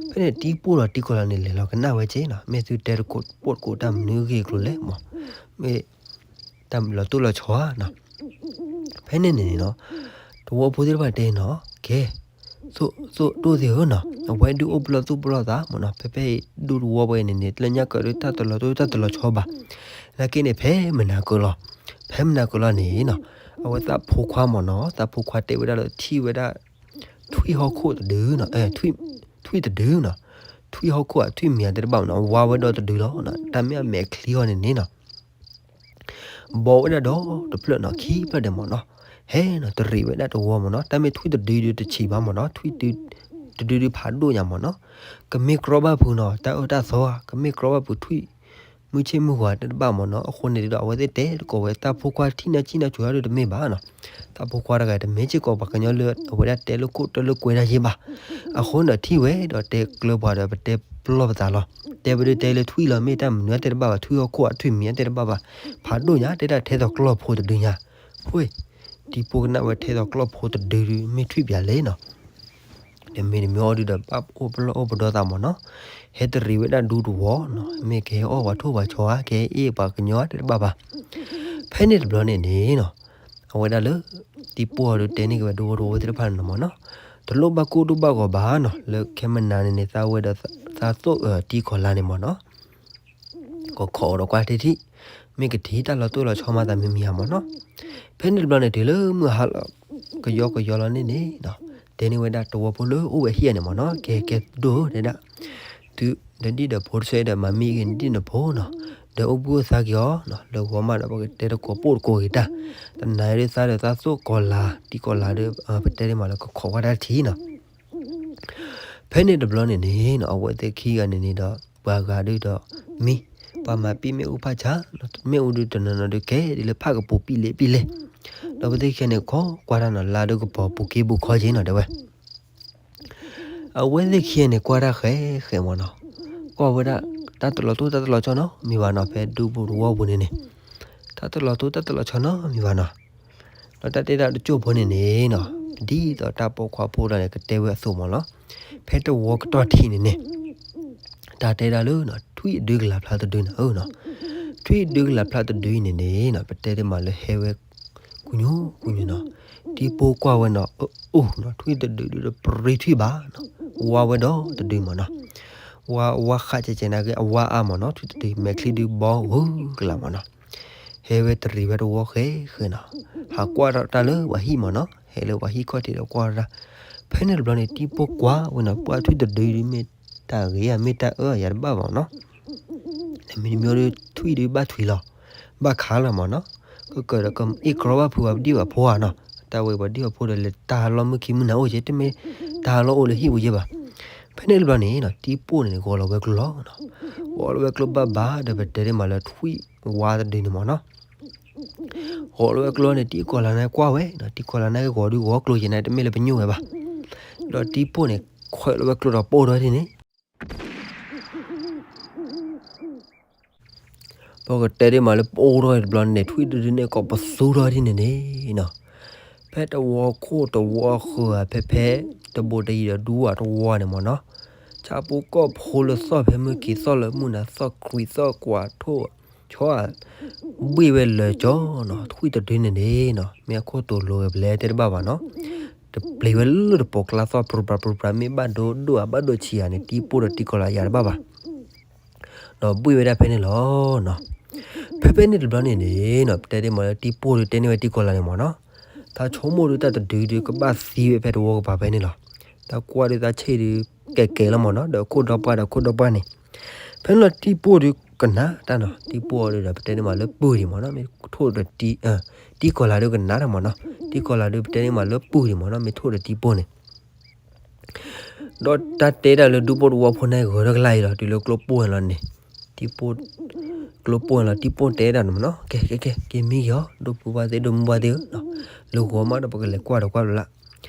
ဖဲ ဖဲန့ၣ်တံၤပိၢ်ဒီးတံၤကီၤလၤန့ၣ် လဲၤလီၤကနၣ်ဝဲက့နီၤ, မ့ၢ်သုတဲတကိးပိၢ်တကိးတၢ်မနုၤအဂ့ၢ်အကျိၤလဲၣ်မး, မ့ၢ်တၢ်လီၤတိၢ်လီၤဆီဧါနီၤ. ဖဲန့ၣ်န့ၣ်နီၤ, သဝီဖိသ့ၣ်တဖၣ်တဲနီၤ, ကဲ သိၣ်ဒိၣ်သ့ၣ်ဧၢနီၤ, အဝဲဒုးအိၣ်ပလီၢ်သူၣ်ပလီၢ်သးမ့ၢ်နီၤ, ဖဲဖဲအံၤဒူသဝီပှဲၤန့ၣ်န့ၣ် လၢညါကဒီးတၢ်တလီၤတိၢ်တၢ်တလီၤဆီဘၣ်, နာ်က့န့ၣ် ဖဲမနၤကလီၤ, ဖဲမနၤကလီၤန့ၣ်နီၤ, အဝဲသးဖိခွါမ့ၢ်နီၤ, သးဖိခွါတဲဝဲဒၣ်လၢထံၣ်ဝဲဒၣ် ထွံၣ်ဟီၣ်ခိၣ်တဒုနီၤ, ထွံၣ်တဒုနီၤ, ထွံၣ်ဟီၣ်ခိၣ်အထွံၣ်မံၤအသ့ၣ်တဘၣ်မ့ၢ်နီၤ, ဝါဝဲဒီးတဒုလီၤ, တၢ်မ့ၢ်အမဲာ်ချံဟီၣ်န့ၣ်န့ၣ်နီၤ ဘီဝဲဒၣ်ဒီတဖျၢၣ်နီၤ, ခံဖျၢၣ်ဒဲးမ့ၢ်နီၤ, ဟဲနီၤ တရံးဝဲဒၣ်တဝီမ့ၢ်နီၤ, တၢ်မ့ၢ်ထွံၣ်တဒုဒုတဆံးဘၣ်မ့ၢ်နီၤ, ထွံၣ်တဒုဒုဖးဒိၣ်ညါမ့ၢ်နီၤ, ကမ့ၢ်ကြီဘၣ်ဖုးနီၤ, တၢ်အၢတၢ်သီဧါ, ကမ့ၢ်ကြီဘၣ်ဖုးထွံၣ် မုၢ်ဆ့ၣ်မုၢ်ဂီၤတဘၣ်မ့ၢ်နီၤ, အဃိန့ၣ်ဒီး အဝဲသ့ၣ်တဲတကိးဝဲ တၢ်ဖိခွါထံၣ်နၢ်ဆံၣ်နၢ်စိၤဒုတမ့ၢ်ဘၣ်နီၤ, တၢ်ဖိခွါတဂၤတမ့ၢ်စ့ၢ်ကီးပှၤကညီလၢအဝဲဒၣ်တဲလၢခိၣ်တၢလၢကွဲတၢ်ယ့ၢ်ဘၣ်, အဃိန့ၣ်ထံၣ်ဝဲဒီးတဲကျၢၤပှၤဒီး ပတဲပလီၢ်ပသးလီၤ, တဲဝဲဒုးတဲလၢထွံၣ်လီၤ, မ့ၢ်တၢ်မနုၤအသ့ၣ်တဘၣ်ဘၣ်, ထွံၣ်ဟီၣ်ခိၣ်အထွံၣ်မံၤအသ့ၣ်တဘၣ်ဘၣ်, ဖးဒိၣ်ညါ တဲဒၣ်ထဲသိးကျီၢ်ဖိတဒုညါ, ဟဲ တံၤပိၢ်ကနၣ်ဝဲထဲသိးကျီၢ်ဖိတဒုဒု မ့ၢ်ထွံၣ်ပၠးလဲၣ်နီၤ တမံၤတမံၤအီၤဒုဒီး ဘၣ်အိၣ်ပလီၢ်အိၣ်ပဒီသးမ့ၢ်နီၤ, ဟဲတရံးဝဲဒၣ်ဒူတဝီနီၤ, မ့ၢ်ကဟဲအီၣ်ပှၤထိၣ်ပှၤဆီဧါ, ကဟဲအ့ၣ်ပှၤကညီဧါ တဲတဘၣ်ဘၣ်, ဖဲန့ၣ်တဘျီန့ၣ်န့ၣ်နီၤ, အဝဲဒၣ်လၢ တံၤပိၢ်အီၤဒုတဲန့ၢ်က့ၤဝဲဒူဖိတဝီသ့ၣ်တဖၣ်န့ၣ်မ့ၢ်နီၤ, တလိၣ်ဘၣ်ကိၢ်ဒိၣ်ဘၣ်ဂီၤဘၣ်နီၤ, လၢခဲမနၤန့ၣ်န့ၣ် သးဝဲဒီးသးသိၣ်တံၤကီၤလၤန့ၣ်မ့ၢ်နီၤ ကခိးအီၤဒီးကွၢ်ထံထံ, မ့ၢ်ကထံၣ်တၢ်လီၤတိၢ်လီၤဆီမၤသးမံၤမံၤဧါမ့ၢ်နီၤ, ဖဲန့ၣ်တဘျီန့ၣ် တုၤလၢမုၢ်ဟါလီၤ ကယီကယီလီၤန့ၣ်န့ၣ်နီၤ, တဲန့ၢ်ဝဲဒၣ်တဝီဖိလၢအိၣ်ဝဲဟံၣ်အန့ၣ်မ့ၢ်နီၤ, ကဲကဲဒိၣ်တဲဒၣ်, သုဒီးဒံၣ်ဒီးဖိတဆၢဒီး မၤမံဂ့ၤနဒံၣ်နဖိနီၤ, ဒီးအိၣ်ဘှံးအိၣ်သါက့ၤအီၤနီၤ, လၢဂီၤမးဒီးပကတဲတကိးပိၢ်တကိးဂ့ၤတၢ်, တနၤဒုးသါဒီးသးသိၣ်ကီၤလၤ တံၤကီၤလၤဒီး ပတဲဒ်မးလၢကခိးကွၢ်တၢ်ထံနီၤ ဖဲန့ၣ်တဘျီန့ၣ်န့ၣ်နီၤ, အဝဲသ့ၣ်ခံဂၤန့ၣ်န့ၣ်ဒီး ပှၤဂၤဒုဒီး မံ, ပှၤမၤပံာ်မ့ၣ်အူဖးဆါ, မ့ၣ်အူဒုတနီၤနီၤဒုးကဲဒ်လၢဖးကပူၤပံာ်လဲၣ်ပံာ်လဲၣ်, ဒီးအဝဲသ့ၣ်ခံဂၤန့ၣ်ခိးကွၢ်တၢ်နီၤ, လါဒုကပီၤပူၤက့ပူၤခီက့နီၤ တဲဝဲ အဝဲသ့ၣ်ခံဂၤန့ၣ်ကွၢ်တၢ်ဃဲဃဲမ့ၢ်နီၤ, ကွၢ်ဝဲဒၣ် တၢ်တလီၤတိၢ်တၢ်တလီၤဆီနီတမံၤဘၣ်နီၤ, ဖဲဒူပူၤတဝီပူၤန့ၣ်န့ၣ်, တၢ်တလီၤတိၢ်တၢ်တလီၤဆီနီတမံၤဘၣ်နီၤ, ဒီးတၢ်တဲဒၣ်တစိၢ်ဖိန့ၣ်န့ၣ်နီၤ, ဒ်သိးတၢ်ပိာ်ခွါဖိတဂၤန့ၣ် ကတဲဝဲအသိးမ့ၢ်နီၤ, ဖဲတဝီကတီၢ်ထံးန့ၣ်န့ၣ် တၢ်တဲဒၣ်လၢ ထွံၣ်အဒုကလၤဖျါတဒုန့ၣ်နီၤ, ထွံၣ်အဒုကလၤဖျါတဒုအံၤန့ၣ်န့ၣ်နီၤ, ပတဲဒ်မးလၢဟဲဝဲ ကူညီကူညီနီၤ, တံၤပိၢ်ကွၢ်ဝဲနီၤ, အအိၣ်နီၤ, ထွံၣ်တဒုဒုဒီးပရံထွံၣ်ဘၣ်နီၤ, ဝါဝဲဒီးတဒုမ့ၢ်နီၤ, ဝါဝါဃးကဲကဲနာ်က့ အဝါအါမ့ၢ်နီၤ, ထွံၣ်တဒုမဲာ်ချံဒုဘီဂုၤကလးမ့ၢ်နီၤ, ဟဲဝဲတရံးဝဲတဝီဃဲဃဲနီၤ, ဟးကွၢ်ထီၣ်တၢ်လၢပှၤဟံၣ်မ့ၢ်နီၤ, ဟဲလၢပှၤဟံၣ်ခီၣ်ထံးဒီးကွၢ်ထီၣ်တၢ်, ဖဲန့ၣ်တဘျီန့ၣ် တံၤပိၢ်ကွၢ်ဝဲနီၤ, ပှၤထွံၣ်တဒုဒုမ့ၢ်တၢ်ဂ့ၤဧါ မ့ၢ်တၢ်အၢဧါ ယၤတဘၣ်ဘၣ်နီၤ နမ့ၢ်မ့ၢ်ဒီးထွံၣ်ဒုးဘၣ်ထွံၣ်လီၤ, ဘၣ်ခးလီၤမ့ၢ်နီၤ, ကကၢၢ်ဒီးကအ့ၣ်ကြီဘၣ်ဖုးပှၤဒံၣ်ပှၤဖိဧါနီၤ, တၢ်ဝဲပှၤဒံၣ်ပှၤဖိဒီးလဲၤတၢ်လီၢ်မုၢ်ခံမုၢ်နၤအိၣ်က့ တမ့ၢ်တၢ်လီၢ်အိၣ်လၢဟံၣ်ပူၤက့ဘၣ်. ဖဲန့ၣ်တဘျီန့ၣ်နီၤ တံၤပိၢ်န့ၣ်ဂီၤလီၤဝဲကျိလီၤနီၤ, ဂီၤလီၤဝဲကျိဘၣ်ဘၣ်ဒီးပတဲဒ်မးလၢထွံၣ်ဝါတဒုန့ၣ်မ့ၢ်နီၤ ဂီၤလီၤဝဲကျိန့ၣ် တံၤကီၤလၤန့ၣ်ကွၢ်ဝဲနီၤ, တံၤကီၤလၤန့ၣ်ဂီၤဒုးဂီၤကျိက့ၤန့ၣ် တမ့ၢ်လၢပညိၣ်ဝဲဘၣ်. ဒီးတံၤပိၢ်န့ၣ် ခွဲးလီၤဝဲကျိဒီးပိၢ်ထီၣ်ဒ်န့ၣ် ပကတဲဒ်မးလၢပိၢ်ထီၣ်တဘျီန့ၣ် ထွံၣ်တဒုန့ၣ်ကိးပသူထီၣ်ဒ်န့ၣ်န့ၣ်နီၤ, ဖဲတဝီခိၣ်တဝီဃၢၤ ဖဲဖဲတဘိတယံၤဒီးဒူဝၣ်တဝီန့ၣ်မ့ၢ်နီၤ, ဆၣ်ဖိကီၢ်ဖိလၢသီၣ်ဖဲမုၢ်ခံသီၣ်လၢမုၢ်နၤသီၣ် ခွံသီၣ်ကွၢ်ထိၣ်ဆီဧါ ဘှံးဝဲလၢာ်ကၠီနီၤ, ထွံၣ်တဒုန့ၣ်န့ၣ်နီၤ မ့ၢ်အခိၣ်တိၤလိၤဝဲပလဲတဲတဘၣ်ဘၣ်နီၤ, တပျံၤဝဲလၢတပိာ်ကျါသီၣ် ပြူပြးပြူပြး မ့ၢ်ဘၣ်ဒိဒိၣ်ဧါ ဘၣ်ဒိဆံးဧါန့ၣ် တံၤပိၢ်ဒီးတံၤကီၤလၤယၤတဘၣ်ဘၣ် ဒီးဘှံးဝဲဒၣ်ဖဲန့ၣ်လီၤနီၤ. ဖဲဖဲန့ၣ်တဘျီန့ၣ်န့ၣ်နီၤ ပတဲဒ်မးလၢတံၤပိၢ်ဒီးတဲန့ၢ်ဝဲတံၤကီၤလၤန့ၣ်မ့ၢ်နီၤ, သးဆိကမိၣ်ဒုးတၢ်တဒုဒုးကဘၣ်သံဝဲဖဲတဝီကပၤဖဲန့ၣ်လီၤ. တၢ်ကွၢ်ဒုးသးဆ့ၣ်ဒုးကဲကဲလီၤမ့ၢ်နီၤ, ဒီးခိၣ်ဒီပှၢ်ဒီးခိၣ်ဒီပှၢ်န့ၣ်, ဖဲန့ၣ်လီၤတံၤပိၢ်ဒုးကနၣ်တၢ်နီၤ, တံၤပိၢ်အီၤဒုးဒီး ပတဲန့ၢ်မးလၢပုၢ်ဒံးမ့ၢ်နီၤ, မ့ၢ်ထိၣ်ဒီးတံၤ, တံၤကီၤလၤဒုးကနၣ်တၢ်မ့ၢ်နီၤ, တံၤကီၤလၤဒုးပတဲန့ၢ်မးလၢပုၢ်ဒံးမ့ၢ်နီၤ, မ့ၢ်ထိၣ်ဒီးတံၤပိၢ်န့ၣ် ဒီးတၢ်တဲဒၣ်လၢဒူဖိတဝီဖိန့ၣ်ဂၢၤထီၣ်ကလာ်အံၤလီၤ, တုၤလၢကျိပိၢ်န့ၣ်လီၤန့ၣ်, တံၤပိၢ်, ကျိပိၢ်န့ၣ်လီၤ တံၤပိၢ်တဲဒၣ်န့ၣ်မ့ၢ်နီၤ, ကဲ ကဲ ကဲ က့ၤမံက့ၤအီၤ ဒိၣ်ဖိပှၢ်သ့ၣ် ဒိၣ်မုၢ်ပှၢ်သ့ၣ်ဧၢ, လၢဂီၤမးဒီးပကလဲၤကွၢ်ဒီးကွၢ်ဘျီလၢ်,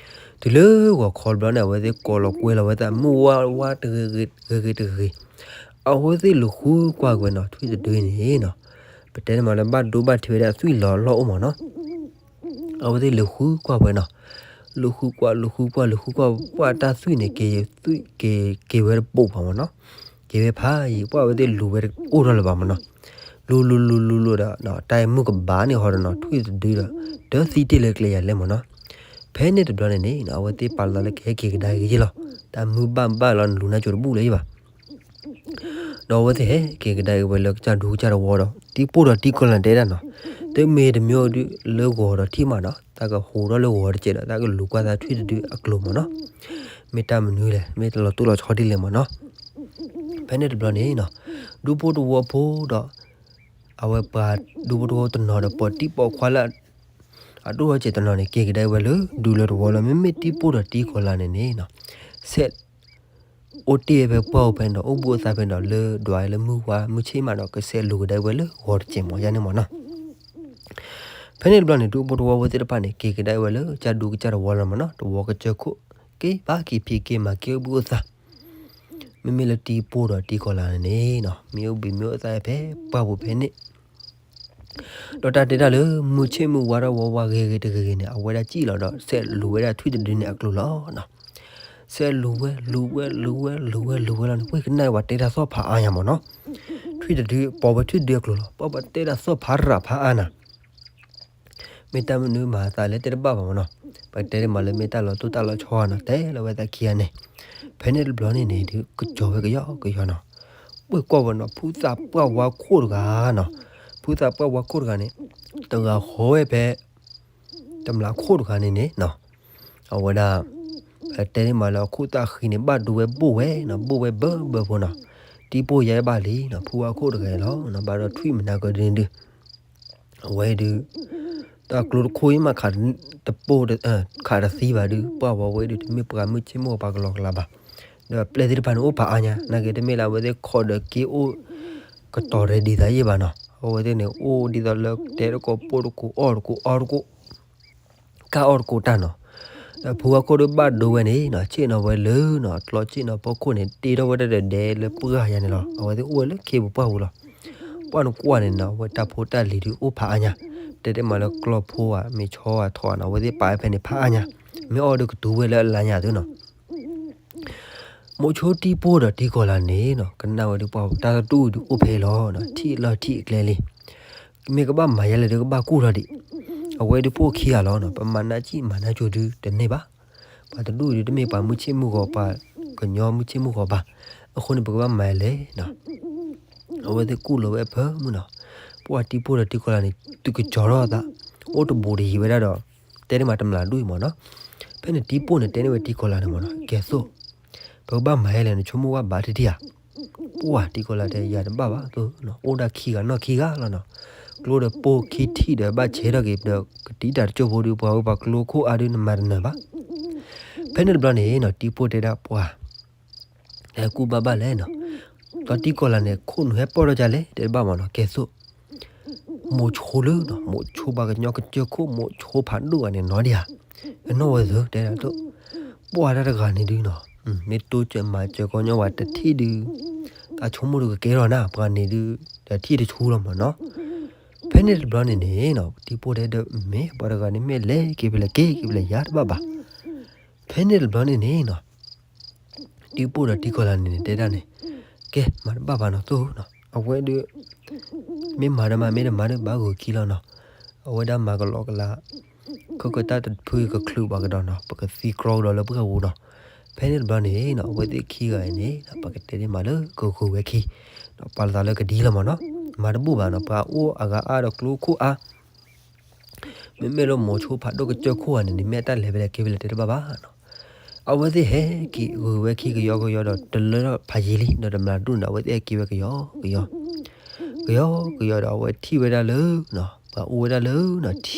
တုၤလၢဂီၤခီတဘျီန့ၣ် အဝဲသ့ၣ်ကိးလီၤကွဲလီၤဝဲသး မုၢ်ဝါဝါတဂ့ၤဂ့ၤတဂ့ၤ, အဝဲသ့ၣ်လူၤဃုကွၢ်ကွံာ်နီၤ ထွံၣ်တဒုန့ၣ်နီၤ, ပတဲန့ၢ်မးလၢဘၣ်ဒိဘၣ်ထံးဝဲဒၣ်သွံၣ်လီၤလီၢ်အိၣ်မ့ၢ်နီၤ အဝဲသ့ၣ်လူၤဃုကွၢ်ဝဲနီၤ, လူၤဃုကွၢ် လူၤဃုကွၢ် လူၤဃုကွၢ် ပှၢ်တၢ်သွံၣ်န့ၣ် က့ၤသွံၣ် က့ၤ က့ၤဝဲတပိာ်ဘၣ်မ့ၢ်နီၤ. က့ၤဝဲဖးယံၤ ပှၢ်ဝဲသ့ၣ်လူၤဝဲတအိၣ်ထီၣ်လၢၤဘၣ်မ့ၢ်နီၤ. လူၤ လူၤ လူၤ လူၤ လူၤဒီး တၢ်အံၤမုၢ်ကဘၣ်န့ၣ်ဟီဒီးနီၤ ထွံၣ်တဒုဒီး တသံတ့ၢ်လၢကျဲယၤလဲၣ်မ့ၢ်နီၤ. ဖဲန့ၣ်တဘျီန့ၣ်န့ၣ် အဝဲသ့ၣ်ပာ်လီၤသးလၢကဟဲက့ၤကဒါက့ၤယ့ၢ်လီၤ. တၢ်မုၢ်ဘၣ်ဘၣ်လီၤ နလူၤနါစိၤတဘူၣ်လၢၤယ့ၢ်ဘၣ်. ဒီးအဝဲသ့ၣ်ဟဲက့ၤကဒါက့ၤဝဲလၢကစၢ်ဒူကစၢ်တဝီဒီး တံၤပိၢ်ဒီးတံၤကီၤလၤန့ၣ်တဲဒၣ်နီၤ, တမ့ၢ်တမ့ၢ်ဒုးလၢဂီၤဒီးထံၣ်မးနီၤ, တၢ်ကဟူးထီၣ်လၢဂီၤတစဲးဒီး တၢ်ကလူၤကွၢ်သးထွံၣ်တဒုအကျိၤမ့ၢ်နီၤ. မ့ၢ်တၢ်မနုၤလဲၣ်, မ့ၢ်တၢ်လီၤတိၢ်လီၤဆီဒ်လဲၣ်မ့ၢ်နီၤ. ဖဲန့ၣ်တဘျီန့ၣ်နီၤ, ဒူဖိတဝီဖိဒီး အဝဲပှၤဒူဖိတဝီတနီၤဒီး ပိာ်တံၢ်ပိာ်ခွါလၢ အဒိၣ်ထီၣ်စဲးတနီၤန့ၣ် က့ၤကဒါဝဲလၢဒူလၢတဝီလီၤ. မ့မ့ၢ်တံၤပိၢ်ဒီးတံၤကီၤလၤန့ၣ်န့ၣ်နီၤ, ဆဲး အိၣ်တ့ၢ်ဝဲဖဲပှၢ်ပူၤဖဲန့ၣ်ဒီး အိၣ်ဘှံးအိၣ်သါဖဲန့ၣ်ဒီး လၢဒွးလၢမုၢ်ဝါမုၢ်ဆ့ၣ်မးဒီး ကဆဲးလူၤကဒါဝဲလၢဂီၤတစဲးမ့ၢ်ယါန့ၣ်မ့ၢ်နီၤ. ဖဲန့ၣ်တဘျီန့ၣ် ဒူဖိတဝီဖိသ့ၣ်တဖၣ်န့ၣ် က့ၤကဒါဝဲလၢကစၢ်ဒူကစၢ်တဝီလီၤမ့ၢ်နီၤ, တဝီကစၢၢ်ခိၣ် က့ၤပာ်က့ၤဖံးက့ၤမၤက့ၤအိၣ်ဘှံးအိၣ်သါ မ့မ့ၢ်လၢတံၤပိၢ်ဒီးတံၤကီၤလၤန့ၣ်န့ၣ်နီၤ, မ့ၢ်အိၣ်ဘှံးမ့ၢ်အိၣ်သါဖဲပှၢ်ပူၤဖဲန့ၣ် ဒီးတၢ်တဲတၢ်လၢ မုၢ်ဆ့ၣ်မုၢ်ဝါထီၣ်ဝါဝါဂ့ၤဂ့ၤတဂ့ၤဂ့ၤန့ၣ် အဝဲဒၣ်စံၣ်လီၤဒီး ဆဲးလူၤဝဲဒၣ်ထွံၣ်တဒုန့ၣ်အကျိၤလီၤနီၤ. ဆဲးလူၤဝဲ လူၤဝဲ လူၤဝဲ လူၤဝဲ လူၤဝဲလီၤန့ၣ် ပှၤကနၣ်ဝဲတဲတၢ်သီၣ်ဖးအါညါမ့ၢ်နီၤ. ထွံၣ်တဒု ပိာ်ဝဲထွံၣ်တဒုအကျိၤလီၤ, ပှၤတဲတၢ်သီၣ်ဖးရးဖးအါနၤ မ့ၢ်တၢ်မနုၤမၤသးလဲၣ်တဲတဘၣ်ဘၣ်မ့ၢ်နီၤ. ပတဲတ့ၢ်မးလၢမ့ၢ်တၢ်လီၤတိၢ်တၢ်လီၤဆီနီၤ, တဲလီၤဝဲသးခံဂၤန့ၣ်. ဖဲန့ၣ်တဘျီန့ၣ်န့ၣ် ဒုးကစီၤဝဲကယီကယီနီၤ. ပှ့ၤကွၢ်ဝဲနီၤ, ဖုသးပှၢ်ဝါခိၣ်တဂၤနီၤ, ဖုသးပှၢ်ဝါခိၣ်တဂၤန့ၣ် တဂၤဃီဝဲဖဲ တမျးခိၣ်တဂၤန့ၣ်န့ၣ်နီၤ. အဝဲဒၣ် တဲန့ၢ်မးလၢအခိၣ်သၣ်ဃံန့ၣ် ဘၣ်ဒိဝဲဘိၣ်ဝဲနီၤ, ဘိၣ်ဝဲဘၢဘၢဖိနီၤ. တံၤပိၢ်ယါဘၣ်လံနီၤ, ဖုဝါခိၣ်တဂၤလီၤနီၤ, ဘၣ်ဒီးထွံၣ်မနၤကဒုဒု အဝဲဒုး တၢ်ကျိတခိၣ်အံၤမး တပိၢ် ခးတသံဘၣ်ဒုး ပှၢ်ဝဲဝဲဒုး တမ့ၢ်ပှၤမုၢ်ဆ့ၣ်မုၢ်ဂီၤပှၤကလီကလီဘၣ်. ဒီးပျဲၢ်သ့ၣ်တဖၣ်န့ၣ် အိၣ်ဖးအါညါ နာ်က့တမ့ၢ်လၢအဝဲသ့ၣ်ခိးဒီးက့ၤအိၣ် ကတီၤရဲၣ်ဒံးသးယံာ်ဘၣ်နီၤ. အဝဲသ့ၣ်န့ၣ် အိၣ်ဒ်သိးလၢတဲတကိးပိၢ်တကိးအီၣ်တကိးအီတကိး ကၢ်အီၣ်တကိးတၢ်နီၤ. ဒီးဖုဝါခိၣ်ဒုးဘၣ်ဒိဝဲန့ၣ်နီၤ, ဆ့ၣ်နီၤဝဲလၢနီၤ, ကျီဆ့ၣ်နီၤဖီခိၣ်န့ၣ် တ့ထီၣ်ဝဲဒၣ်ဒီးဒဲလၢပှၢ်ယါန့ၣ်လီၤ. အဝဲသ့ၣ်အိၣ်ဝဲလၢခ့ပူၤပှၢ်ပူၤလီၤ. ပှၢ်နကွၢ်န့ၣ်နီၤ, အဝဲတၢ်ဖိတၢ်လံၤဒုးအိၣ်ဖးအါညါ, တဲတ့ၢ်မးလၢကျီဖိဧါ မ့ၤဆီဧါထီၣ်ဧါနီၤ, အဝဲသ့ၣ်ပာ်ဝဲဖဲန့ၣ်ဖးအါညါ, မ့ၢ်အီၣ်ဒုးကတူၤဝဲလၢအလါညါသုနီၤ. မိၤဆိတံၤပိၢ်ဒီးတံၤကီၤလၤန့ၣ်နီၤ, ကနၣ်ဝဲဒုးပှၢ်တၢ်တဒူၣ်ဒုးအိၣ်ဖဲအံၤလီၤ, ထံၣ်လီၢ်ထံၣ်အကျဲလံ. မ့ၢ်ကဘၣ်မၤယဲလဲၣ်ဒုးကဘၣ်ကူၣ်ထီၣ်ဒံး. အဝဲဒုးပိာ်ခံဂၤလီၤနီၤ, ပမၤနၢ်စံၣ်မၤနၢ်ကၠိဒုးတန့ၢ်ဘၣ်. ပှၤတဒူၣ်ဒုးတမ့ၢ်ပှၤမုၢ်ဆ့ၣ်မုၢ်ဂီၤ ပှၤကညီမုၢ်ဆ့ၣ်မုၢ်ဂီၤဘၣ်. အဃိန့ၣ် ပကဘၣ်မၤယဲလဲၣ်နီၤ. အဝဲသ့ၣ်ကူၣ်လီၤဝဲအဖၢမုၢ်နီၤ, ပှၢ်တံၤပိၢ်ဒီးတံၤကီၤလၤန့ၣ် တုၤကစီၤထီၣ်အသး, အိၣ်တဘူးတယံၤဝဲဒၣ်ဒီး တဲန့ၢ်မးတမျးဒူၣ်အံၤမ့ၢ်နီၤ. ဖဲန့ၣ်တံၤပိၢ်န့ၣ် တဲန့ၢ်ဝဲတံၤကီၤလၤန့ၣ်မ့ၢ်နီၤ, ကဲသိး ပကဘၣ်မၤယဲလဲၣ် နဆိကမိၣ်ဝဲဘၣ်တထံၣ်ဧါ. ပှၢ်တံၤကီၤလၤတဲ ယၤတဘၣ်ဘၣ်သိး, အိၣ်ဒၣ်ခံဂၤနီၢ်ခံဂၤလီၤနီၤ. ကျိဒီးပိာ်ခံထံၣ်ဒီးဘၣ်ဆဲးထီၣ်က့ၤဒီး ကတံာ်တၢ်တစိၢ်ဖိဒုး ပှၤဝဲပှၤကျိခိၣ်အါဒုးနမၤတနၢၤဘၣ်. ဖဲန့ၣ်တဘျီန့ၣ်နီၤ, တံၤပိၢ်တဲဒၣ်ပှၢ် ဟဲကူၣ်ဘၣ်ဘၣ်လဲၣ်နီၤ. ဒီးတံၤကီၤလၤန့ၣ် ခိၣ်နူာ်ဟဲပီၢ်ထီၣ်ကလဲၣ် တဲတဘၣ်မ့ၢ်နီၤ, ကဲသိး မိၤဆိလၢနီၤ, မိၤဆိပှၤကညီကစၢၢ်ခိၣ် မိၤဆိဖးဒိၣ်ဂၤန့ၣ်နီၤဒံးဧါ. အနီၢ်ဝဲသၢတဲဒၣ်သိး, ပှၢ်တၢ်တဂၤန့ၣ်ဒုးနီၤ, မ့ၢ်တိစၢၤမၤစၢၤကီညီဝဲတထံၣ်ဒုး, တၢ်ဆိကမိၣ်ဒုးကကဲထီၣ်နၤ, ပှၤန့ၣ်ဒုး တထံၣ်တဆူလီၤမ့ၢ်နီၤ. ဖဲန့ၣ်တဘျီန့ၣ်န့ၣ်နီၤ, တံၤပိၢ်တဲဒီး မ့ၢ်ပှၤတဂၤန့ၣ်မ့ၢ်လဲၤက့ၤဖဲလဲၣ် က့ၤက့ၤဖဲလဲၣ် ယၤတဘၣ်ဘၣ်. ဖဲန့ၣ်တဘျီန့ၣ်န့ၣ်နီၤ တံၤပိၢ်ဒီးတံၤကီၤလၤန့ၣ်န့ၣ် တဲဒၣ်န့ၣ်, ကဲ မၤတဘၣ်ဘၣ်နီၤ သိးနီၤ, အဝဲဒုး မ့ၢ်မၤဒီးမၤ မ့ၢ်တမၤဒုးဘၣ်ဂုာ်ခံလီၤနီၤ. အဝဲဒၣ်မၤကလီကလီ, ခဲကတၢၢ်တဖုကချုးဘၣ်ကဒီးနီၤ, ပကသံကြီကဒီးလၢပှၢ်ပူၤနီၤ. ဖဲန့ၣ်တဘျီန့ၣ်နီၤ အဝဲသ့ၣ်ခံဂၤအံၤန့ၣ် ပကတဲန့ၢ်မးလၢကဂုာ်ဝဲခံ, ပာ်လီၤသးလၢကဒ်လီၤမ့ၢ်နီၤ. မၤတဘူၣ်ဘၣ်နီၤ, ပှၤအိၣ်အဂၤအါဒီးကျိခိၣ်အါ မ့မ့ၢ်လၢမိၤဆိဖးဒိၣ်ကစၢၢ်ခိၣ်ဂၤန့ၣ် နမ့ၢ်အတၢ်လဲၤဖဲလဲၣ်က့ၤဖဲလဲၣ်တဲတဘၣ်ဘၣ်နီၤ. အဝဲသ့ၣ်ဟဲက့ၤဂုာ်ဝဲခံကယီကယီဒီး တလၢထီၣ်ဖးယံာ်လံ ဒီးတမျးဒူၣ်န့ၣ် အဝဲသ့ၣ်ဟဲက့ၤဝဲကယီကယီ, ကယီကယီဒီး အဝဲထံၣ်ဝဲဒၣ်လၢ ပှၤအိၣ်ဝဲဒၣ်လၢ ထံကျ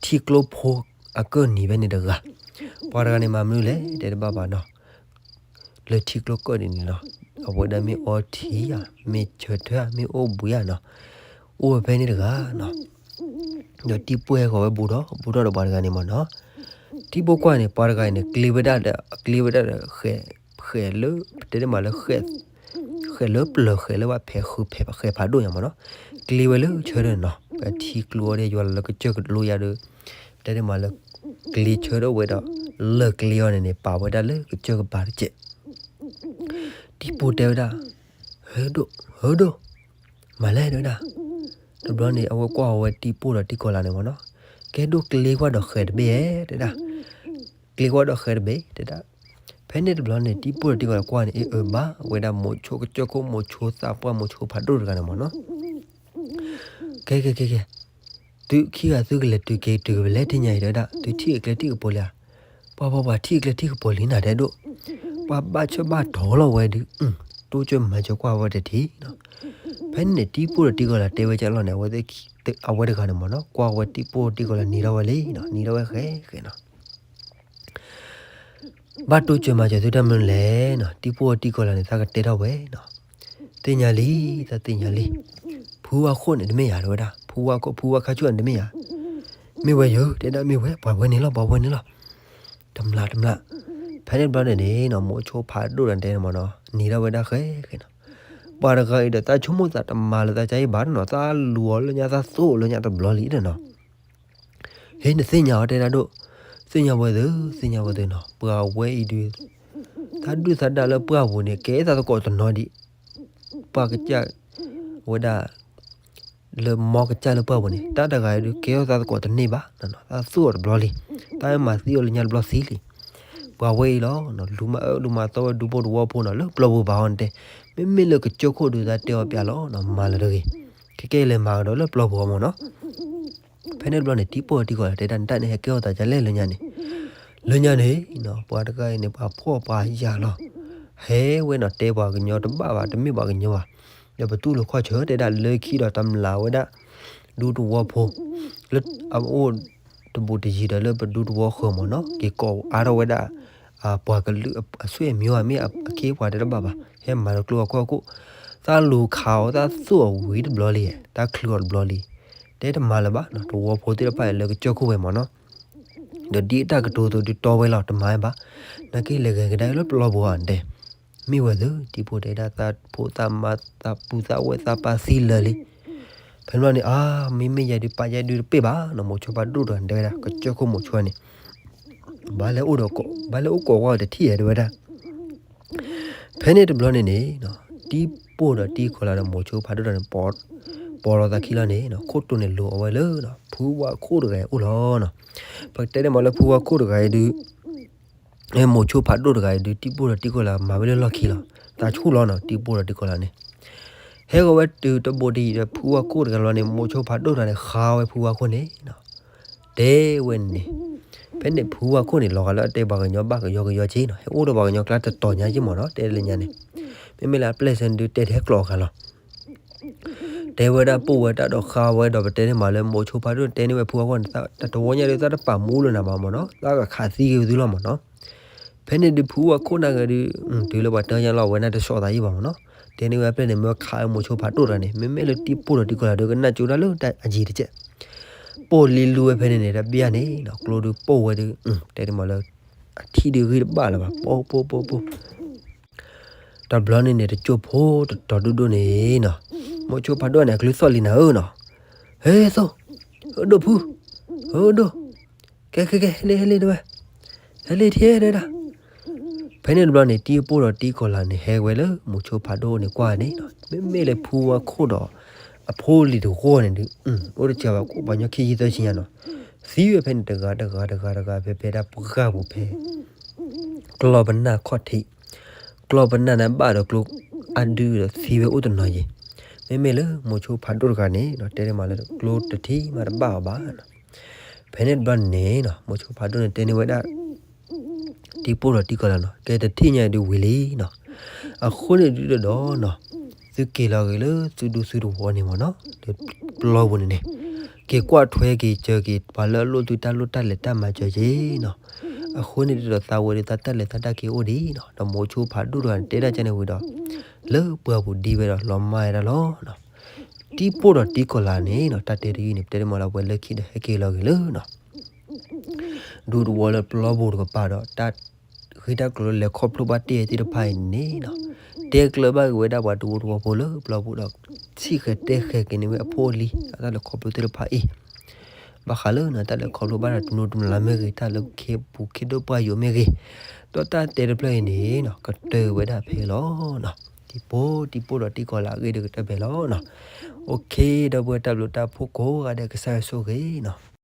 ိဖိအကၢၢ်နံၤဖဲန့ၣ်တဂၤ, ပှၤတဂၤန့ၣ်မၤမနုၤလဲၣ် တဲတဘၣ်ဘၣ်နီၤ. လၢထံကျိကၢၢ်ဒ်န့ၣ်လီၤ. အဝဲဒၣ်မ့ၢ်အီထံဧါ, မ့ၢ်ဆၢထၢၣ်ဧါ, မ့ၢ်အိၣ်ဘှံးဧါနီၤ, အိၣ်ဝဲဖဲန့ၣ်တဂၤနီၤ. ဒီးတံၤပိၢ်ဟဲဃီၤဝဲဘူးထီၣ်ဘူးထီၣ်ဒီးပှၤတဂၤန့ၣ်မ့ၢ်နီၤ. တံၤပိၢ်ကွၢ်န့ၣ် ပှၤတဂၤအံၤန့ၣ် ကျ့ဝဲဒၣ်ဒီး ကျ့ဝဲဒၣ်ဒီး ဃဲးလၢ ပတဲန့ၢ်မးလၢ ဃဲးလၢပျၢၤ ဃဲးလၢဘၣ်ဖဲးဃုဖဲးဃဲးဖးဒိၣ်ညါမ့ၢ်နီၤ. ကျ့ဝဲလၢဆၢထၢၣ်နီၤ, ပထံကျိအီၤဒီးယွၤလီၤလၢကစၢၢ်ကလိယါဒီး ပတဲန့ၢ်မးလၢ ကျ့ဆၢထၢၣ်ဝဲဒီး လၢၢ်ကျ့အီၤန့ၣ်န့ၣ် ပာ်ဝဲဒၣ်လၢကစၢၢ်ကပၤတစဲး. တံၤပိၢ်တဲဝဲဒၣ်, ဟၢဒိၣ်, ဟၢဒိၣ်, မၤလဲၣ်တဲဝဲဒၣ်. တဘျီန့ၣ် အဝဲကွၢ်ဝဲတံၤပိၢ်ဒီးတံၤကီၤလၤန့ၣ်မ့ၢ်နီၤ, ကဲဒိၣ်ကျ့ကွၢ်ဒီးဃဲၤတဘ့ၣ်ဧဲ တဲဒၣ်. ကျ့ကွၢ်ဒီးဃဲၤတဘ့ၣ် တဲဒၣ်. ဖဲန့ၣ်တဘျီန့ၣ် တံၤပိၢ်ဒီးတံၤကီၤလၤကွၢ်န့ၣ် အ့ၣ်အၢဘၣ်ဝဲဒၣ်မိၤဆိကစၢၢ်ခိၣ်မိၤဆိသးပှၢ်မိၤဆိဖးဒိၣ်တဂၤန့ၣ်မ့ၢ်နီၤ. ကဲကဲကဲကဲ, သုခံဂၤသုကလဲၤတုၤက့ၤတုၤကလဲၤထံၣ်ညါအံၤ တဲဝဲဒၣ်, သုထံၣ်အကျဲထံၣ်ကပူၤလံဧါ. ပှၤပှၤပှၤထံၣ်အကျဲထံၣ်ကပူၤလံနၤ တဲဒိၣ်. ပှၤဘၣ်ဆၢဘၣ်တီၤလီၤဝဲဒုး, တိစၢၤမၤစၢၤကွၢ်ဝဲတထံၣ်နီၤ. ဖဲန့ၣ်န့ၣ် တံၤပိၢ်ဒီးတံၤကီၤလၤတဲဝဲကလီၢ်န့ၣ် အဝဲသ့ၣ်ခံ, အဝဲတဂၤန့ၣ်မ့ၢ်နီၤ ကွၢ်ဝဲတံၤပိၢ်တံၤကီၤလၤနံၤထီၣ်ဝဲလံနီၤ, နံၤထီၣ်ဝဲဃဲဃဲနီၤ. ဘၣ်တိစၢၤမၤစၢၤသုတၢ်မနုၤလဲၣ်နီၤ, တံၤပိၢ်တံၤကီၤလၤန့ၣ် သးကတဲထီၣ်ဝဲနီၤ. သ့ၣ်ညါလံ, သးသ့ၣ်ညါလံ. ဖုဝါခိၣ်န့ၣ်တမ့ၢ်ယၤ တဲဝဲဒၣ်, ဖုဝါခိၣ် ဖုဝါခါဆူၣ်န့ၣ်တမ့ၢ်ယၤ. မ့ၢ်ဝဲယၤ တဲဒၣ်မ့ၢ်ဝဲ, ပှၤဝဲန့ၣ်လီၤ ပှၤဝဲန့ၣ်လီၤ. တမျၢ်တမျၢ်. ဖဲန့ၣ်တဘျီန့ၣ်န့ၣ်နီၤ မိၤဆိဖးဒိၣ်တဂၤန့ၣ်မ့ၢ်နီၤ နံၤထီၣ်ဝဲဒၣ်ဃဲဃဲနီၤ. ပှၤတဂၤအံၤဒီးသးဆိကမိၣ်သးတမၤလၢၤသးကါအံၤဘၣ်နီၤ, သးလူၤအီၤလၢညါ သးသိၣ်အီၤလၢညါတဘျီလံနီၤ. ဟ့ နသ့ၣ်ညါအီၤ တဲဒၣ်ဒိၣ်, သ့ၣ်ညါဝဲသု, သ့ၣ်ညါဝဲသုနီၤ, ပှၤဝဲအံၤဒုး သးဒုၣ်သးဒါလၢပှၢ်ပူၤန့ၣ် ကဲသးသကိးတနီၤဒံး, ပှၤကစၢ်ဝဲဒၣ် လၢမီကစၢ်လၢပှၢ်ပူၤန့ၣ် တၢ်တဂၤအံၤဒုး ကဲထီၣ်သးသကိးတန့ၢ်ဘၣ်, သးသိၣ်အီၤတဘျီလံ, တၢ်မၤသံအီၤလၢညါတဘျီသံလံ. ပှၤဝဲအံၤလီၤ လူၤမၤအၢလူၤမၤသီဝဲဒူဖိတဝီဖိနီၤ လၢပျီပူၤဘၣ်အီၤန့ၣ်တဲ, မ့မ့ၢ်လၢကစၢၢ်ခိၣ်ဒုး သးတဲအီၤပျးလီၤနီၤ မၤလၢၤတဂ့ၤ, ခဲကဲလဲၤမၤကဒီးလၢပျီပူၤအီၤမ့ၢ်နီၤ. ဖဲန့ၣ်တဘျီန့ၣ် တံၤပိၢ်တံၤကီၤလၤတဲဒၣ် နတၢ်န့ၣ်ဟဲကဲထီၣ်သးဒ်လဲၣ်လၢညါန့ၣ်, လၢညါန့ၣ်နီၤ ပှၤတဂၤအံၤန့ၣ် ပှၤဖှီၣ်ပှၤယာ်လီၤ, ဟဲဝဲနီၤ တဲပှၤကညီတဘၣ်ဘၣ် တမ့ၢ်ပှၤကညီဘၣ်, ဒီးပတူၢ်လိာ်ခီၣ်ဆၢတဲဒၣ် လၢခံဒီးတမျၢ်ဝဲဒၣ် ဒူသဝီဖိ လၢအအိၣ်တဘူးတယံၤဒီးလၢပဒူသဝီဃၢၤမ့ၢ်နီၤ က့ၤကိးအါထီၣ်ဝဲဒၣ် ပှၤကလုာ်အဆွေမျိုး မ့ၢ်အခ့အပှၤတဲတဘၣ်ဘၣ် ဟဲမၤလၢကျိအခီၣ်ခိၣ်, သးလူၤခးအီၤ သးသိၣ်အီၤဝံၤတဘျီလံ, တၢ်ချုးအီၤတဘျီလံ, တဲတမၤလၢၤဘၣ်နီၤ သဝီဖိသ့ၣ်တဖၣ်အံၤလၢကစၢၢ်ခိၣ်ဝဲမ့ၢ်နီၤ. ဒီးဒ်အတၢ်ကတိၤအသိးဒုးတီဝဲလီၤ တမၤဘၣ်, နာ်က့လဲၤဂဲၤကဒါလၢပျီပူၤအီၤတဲ, မ့ၢ်ဝဲသု တံၤပိၢ်တဲဒၣ် သးဖိသးမါသးပုၢ်သးဝဲၢ်သးပၢ်သံလၢာ်လံ. ဖဲန့ၣ်ဘျီန့ၣ် အါ မ့မ့ၢ်ယဲဒုးပာ်ယဲဒုးတပ့ၢ်ဘၣ်နီၤ မိၤဆိဖးဒိၣ်တဂၤန့ၣ်တဲဝဲဒၣ် ကစၢၢ်ခိၣ်မိၤဆိန့ၣ် ဘၣ်လဲၤအိၣ်ဒီး ဘၣ်လဲၤအိၣ်ကိးကွၢ်အီၤတထံၣ်ဧါ တဲဝဲဒၣ်. ဖဲန့ၣ်တဘျီန့ၣ်န့ၣ် တံၤပိၢ်ဒီးတံၤကီၤလၤဒီးမိၤဆိဖးဒိၣ်တဂၤန့ၣ် ပိာ်လီၤသးခံလီၤန့ၣ် ခိၣ်တိၤန့ၣ်လိၤအဝဲလၢ ဖုဝါခိၣ်တဂၤအအိၣ်လီၤနီၤ. ပကတဲန့ၣ်မ့ၢ်လၢဖုဝါခိၣ်တဂၤအံၤဒုး မိၤဆိဖးဒိၣ်တဂၤအံၤဒုး တံၤပိၢ်ဒီးတံၤကီၤလၤမၤဝဲလၢလီၢ်ခံလီၤ. သးဆူၣ်လီၤနီၤ တံၤပိၢ်ဒီးတံၤကီၤလၤန့ၣ် ဟဲဂီၤဝဲတုၤတဘိးတယံၤဒီး ဖုဝါခိၣ်တဂၤလီၤန့ၣ် မိၤဆိဖးဒိၣ်တဂၤန့ၣ် ဃါဝဲဖုဝါခိၣ်န့ၣ် တဲဝဲန့ၣ်. ဖဲန့ၣ်ဖုဝါခိၣ်န့ၣ် လီၤဂာ်လၢအတဲပှၤကညီဘၣ်ကယီကယီက့နီၤ, ဟဲအိၣ်ဒီးပှၤကညီကျါတတီၤညါက့မ့ၢ်နီၤ, တဲလၢညါန့ၣ် မ့မ့ၢ်လၢအပျဲၢ်ဆၢန့ၣ်ဒုး တဲတဟဲကျိးအဂၤလီၤ. တဲဝဲဒၣ်ပိာ်ဝဲတၢ်ဒီးဃါဝဲဒီး ပတဲန့ၢ်မးလၢမိၤဆိဖးဒိၣ် တဲန့ၢ်ဝဲဖုဝါခိၣ်န့ၣ် တဝီညါဒုး သးတပာ်မူလၢၤနၤဘၣ်မ့ၢ်နီၤ, သးကခးသံက့ၤသုလီၤမ့ၢ်နီၤ. ဖဲန့ၣ်ဒုး ဖုဝါခိၣ်နာ်ဂ့ၤဒုး တုၤလၢပှၤတၢ်ညါလီၤ အဝဲန့ၣ်တဆီၣ်သးယံၣ်ဘၣ်မ့ၢ်နီၤ, တဲန့ၢ်ဝဲအပျဲၢ်န့ၣ် မၢခးဝဲမိၤဆိဖးဒိၣ်တဂၤန့ၣ် မ့မ့ၢ်လၢတံၤပိၢ်ဒီးတံၤကီၤလၤဒုး ကနၣ်ကၠိတၢ်လၢတၢ်အယံၤတကဲး ပိာ်လံလူဝဲဖဲန့ၣ်န့ၣ် တဘျီန့ၣ် ကျိဒုးပိာ်ဝဲဒုး တဲန့ၢ်မးလၢ အထံၣ်ဒုးဂံၢ်တဘၣ်လၢၤဘၣ် ပိာ်ပိာ်ပိာ်ပိာ် တဘျီန့ၣ်န့ၣ် တကၠိဖိတတီၤဒိၣ်ဒိၣ်န့ၣ်နီၤ, မိၤဆိဖးဒိၣ်န့ၣ် အကလုၢ်သီၣ်လံနၤဧၢနီၤ, ဟဲသိၣ်, ဟၢဒိၣ်ဖု, ဟၢဒိၣ်, ကဲကဲကဲ ဟဲလ့ဟဲလ့တဲဝဲ, ဟဲလ့ထံတဲဒၣ်. ဖဲန့ၣ်တဘျီန့ၣ် တံၤပိၢ်ဒီးတံၤကီၤလၤန့ၣ် ဟဲဝဲလၢမိၤဆိဖးဒိၣ်န့ၣ်ကွၢ်န့ၣ်နီၤ, မ့မ့ၢ်လၢဖုဝါခိၣ်ဒီး အဖိလံၤတဂီၢ်န့ၣ်ဒုး အိၣ်တစှၤဘၣ် ကိးပှၤညီခံဆံသၢဆံညါနီၤ, သံဝဲဖဲန့ၣ်တဂၤတဂၤတဂၤတဂၤ ဖဲဖဲဒၣ်ပှၢ်ပူၤဖဲ ကျီၢ်ပနၢ်ခီၣ်ထံး, ကျီၢ်ပနၢ်န့ၣ်ဘၣ်ဒီးကျိအါဒုဒီးသံဝဲအိၣ်တနီၤယံၤ, မ့မ့ၢ်လၢမိၤဆိဖးဒိၣ်တဂၤန့ၣ်နီၤ တဲန့ၢ်မးလၢကျိတထံၣ်မးတဘၣ်အီၤဘၣ်နီၤ. ဖဲန့ၣ်တဘျီန့ၣ်နီၤ မိၤဆိဖးဒိၣ်န့ၣ်တဲန့ၢ်ဝဲဒၣ် တံၤပိၢ်ဒီးတံၤကီၤလၤနီၤ ကဲတထံၣ်ညါဒုးဝံၤလံနီၤ, အဃိန့ၣ်ဒုးဒီးနီၤ သုက့ၤလီၤဂ့ၤလၢသုဒူသုသဝီန့ၣ်မ့ၢ်နီၤ လၢပျီပူၤန့ၣ်န့ၣ် က့ၤကွၢ်ထွဲက့ၤစၢၤက့ၤ ပှၤလၢအလိၣ်သုတၢ်လိၣ်တၢ်လဲၤတၢ်မၤစၢၤက့ၤနီၤ, အဃိန့ၣ်ဒုးဒီးသးဝဲဒုးသးတၢ်လဲၤသးတၢ်က့ၤအိၣ်ဒံးနီၤ ဒီးမိၤဆိဖးဒိၣ်တဂၤန့ၣ် တဲဒၣ်ကန့ၣ်ဝံၤဒီး လၢပှၢ်ပူၤဒံးဝဲဒီးလီၤမၢ်ဝဲဒၣ်လီၤနီၤ. တံၤပိၢ်ဒီးတံၤကီၤလၤန့ၣ်နီၤ တၢ်တဲတယုၢ်န့ၣ် ပတဲတမးလၢပှဲၤလၢခံဒီးဟဲက့ၤလီၤဂ့ၤလၢနီၤ ဒူသဝီလၢပျီပူၤတကပၤဒီး တၢ်ဂ့ၢ်တၢ်ကျိၤလၢလဲၤခီဖျိဘၣ်တ့ၢ်သ့ၣ်တဖၣ်အံၤန့ၣ်နီၤ တဲကျၢၤဘၣ်က့ၤဝဲဒၣ်ပှၤဒူဖိသဝီဖိလၢပျီပူၤဒီး စံၣ်ဃဲၤတဲဃဲၤက့ၤန့ၢ်ဝဲအဖိအလံၤ အတၢ်လဲၤခီဖျိသ့ၣ်တဖၣ်အံၤ ဘၣ်ဃးလၢနီၤ တၢ်လၢခီဖျိဘၣ်ဒီးတနီၤတမံၤလၢ်မ့ၢ်ဂ့ၤ, တၢ်လၢခ့ပူၤခ့ဒိၣ်ပှၢ်ယိာ်မ့ၢ်ဂ့ၤ, ဒီးတၢ်တဲတဖျၢၣ်အံၤန့ၣ်နီၤ ကတၢၢ်ဝဲဒၣ်ဖဲအံၤလီၤနီၤ. တံၤပိတံၤပိဒီးတံၤကီၤလၢအဂ့ၢ်ဒီးကတၢၢ်ဖဲအံၤလီၤနီၤ. အိၣ်ခ့ ဒီပုၢ်ဝဲၢ်တၢ်ဘျုးတၢ်ဖှိၣ်ကိးဂၤဒဲး ကစၢ်ယွၤဆိၣ်ဂ့ၤနီၤ.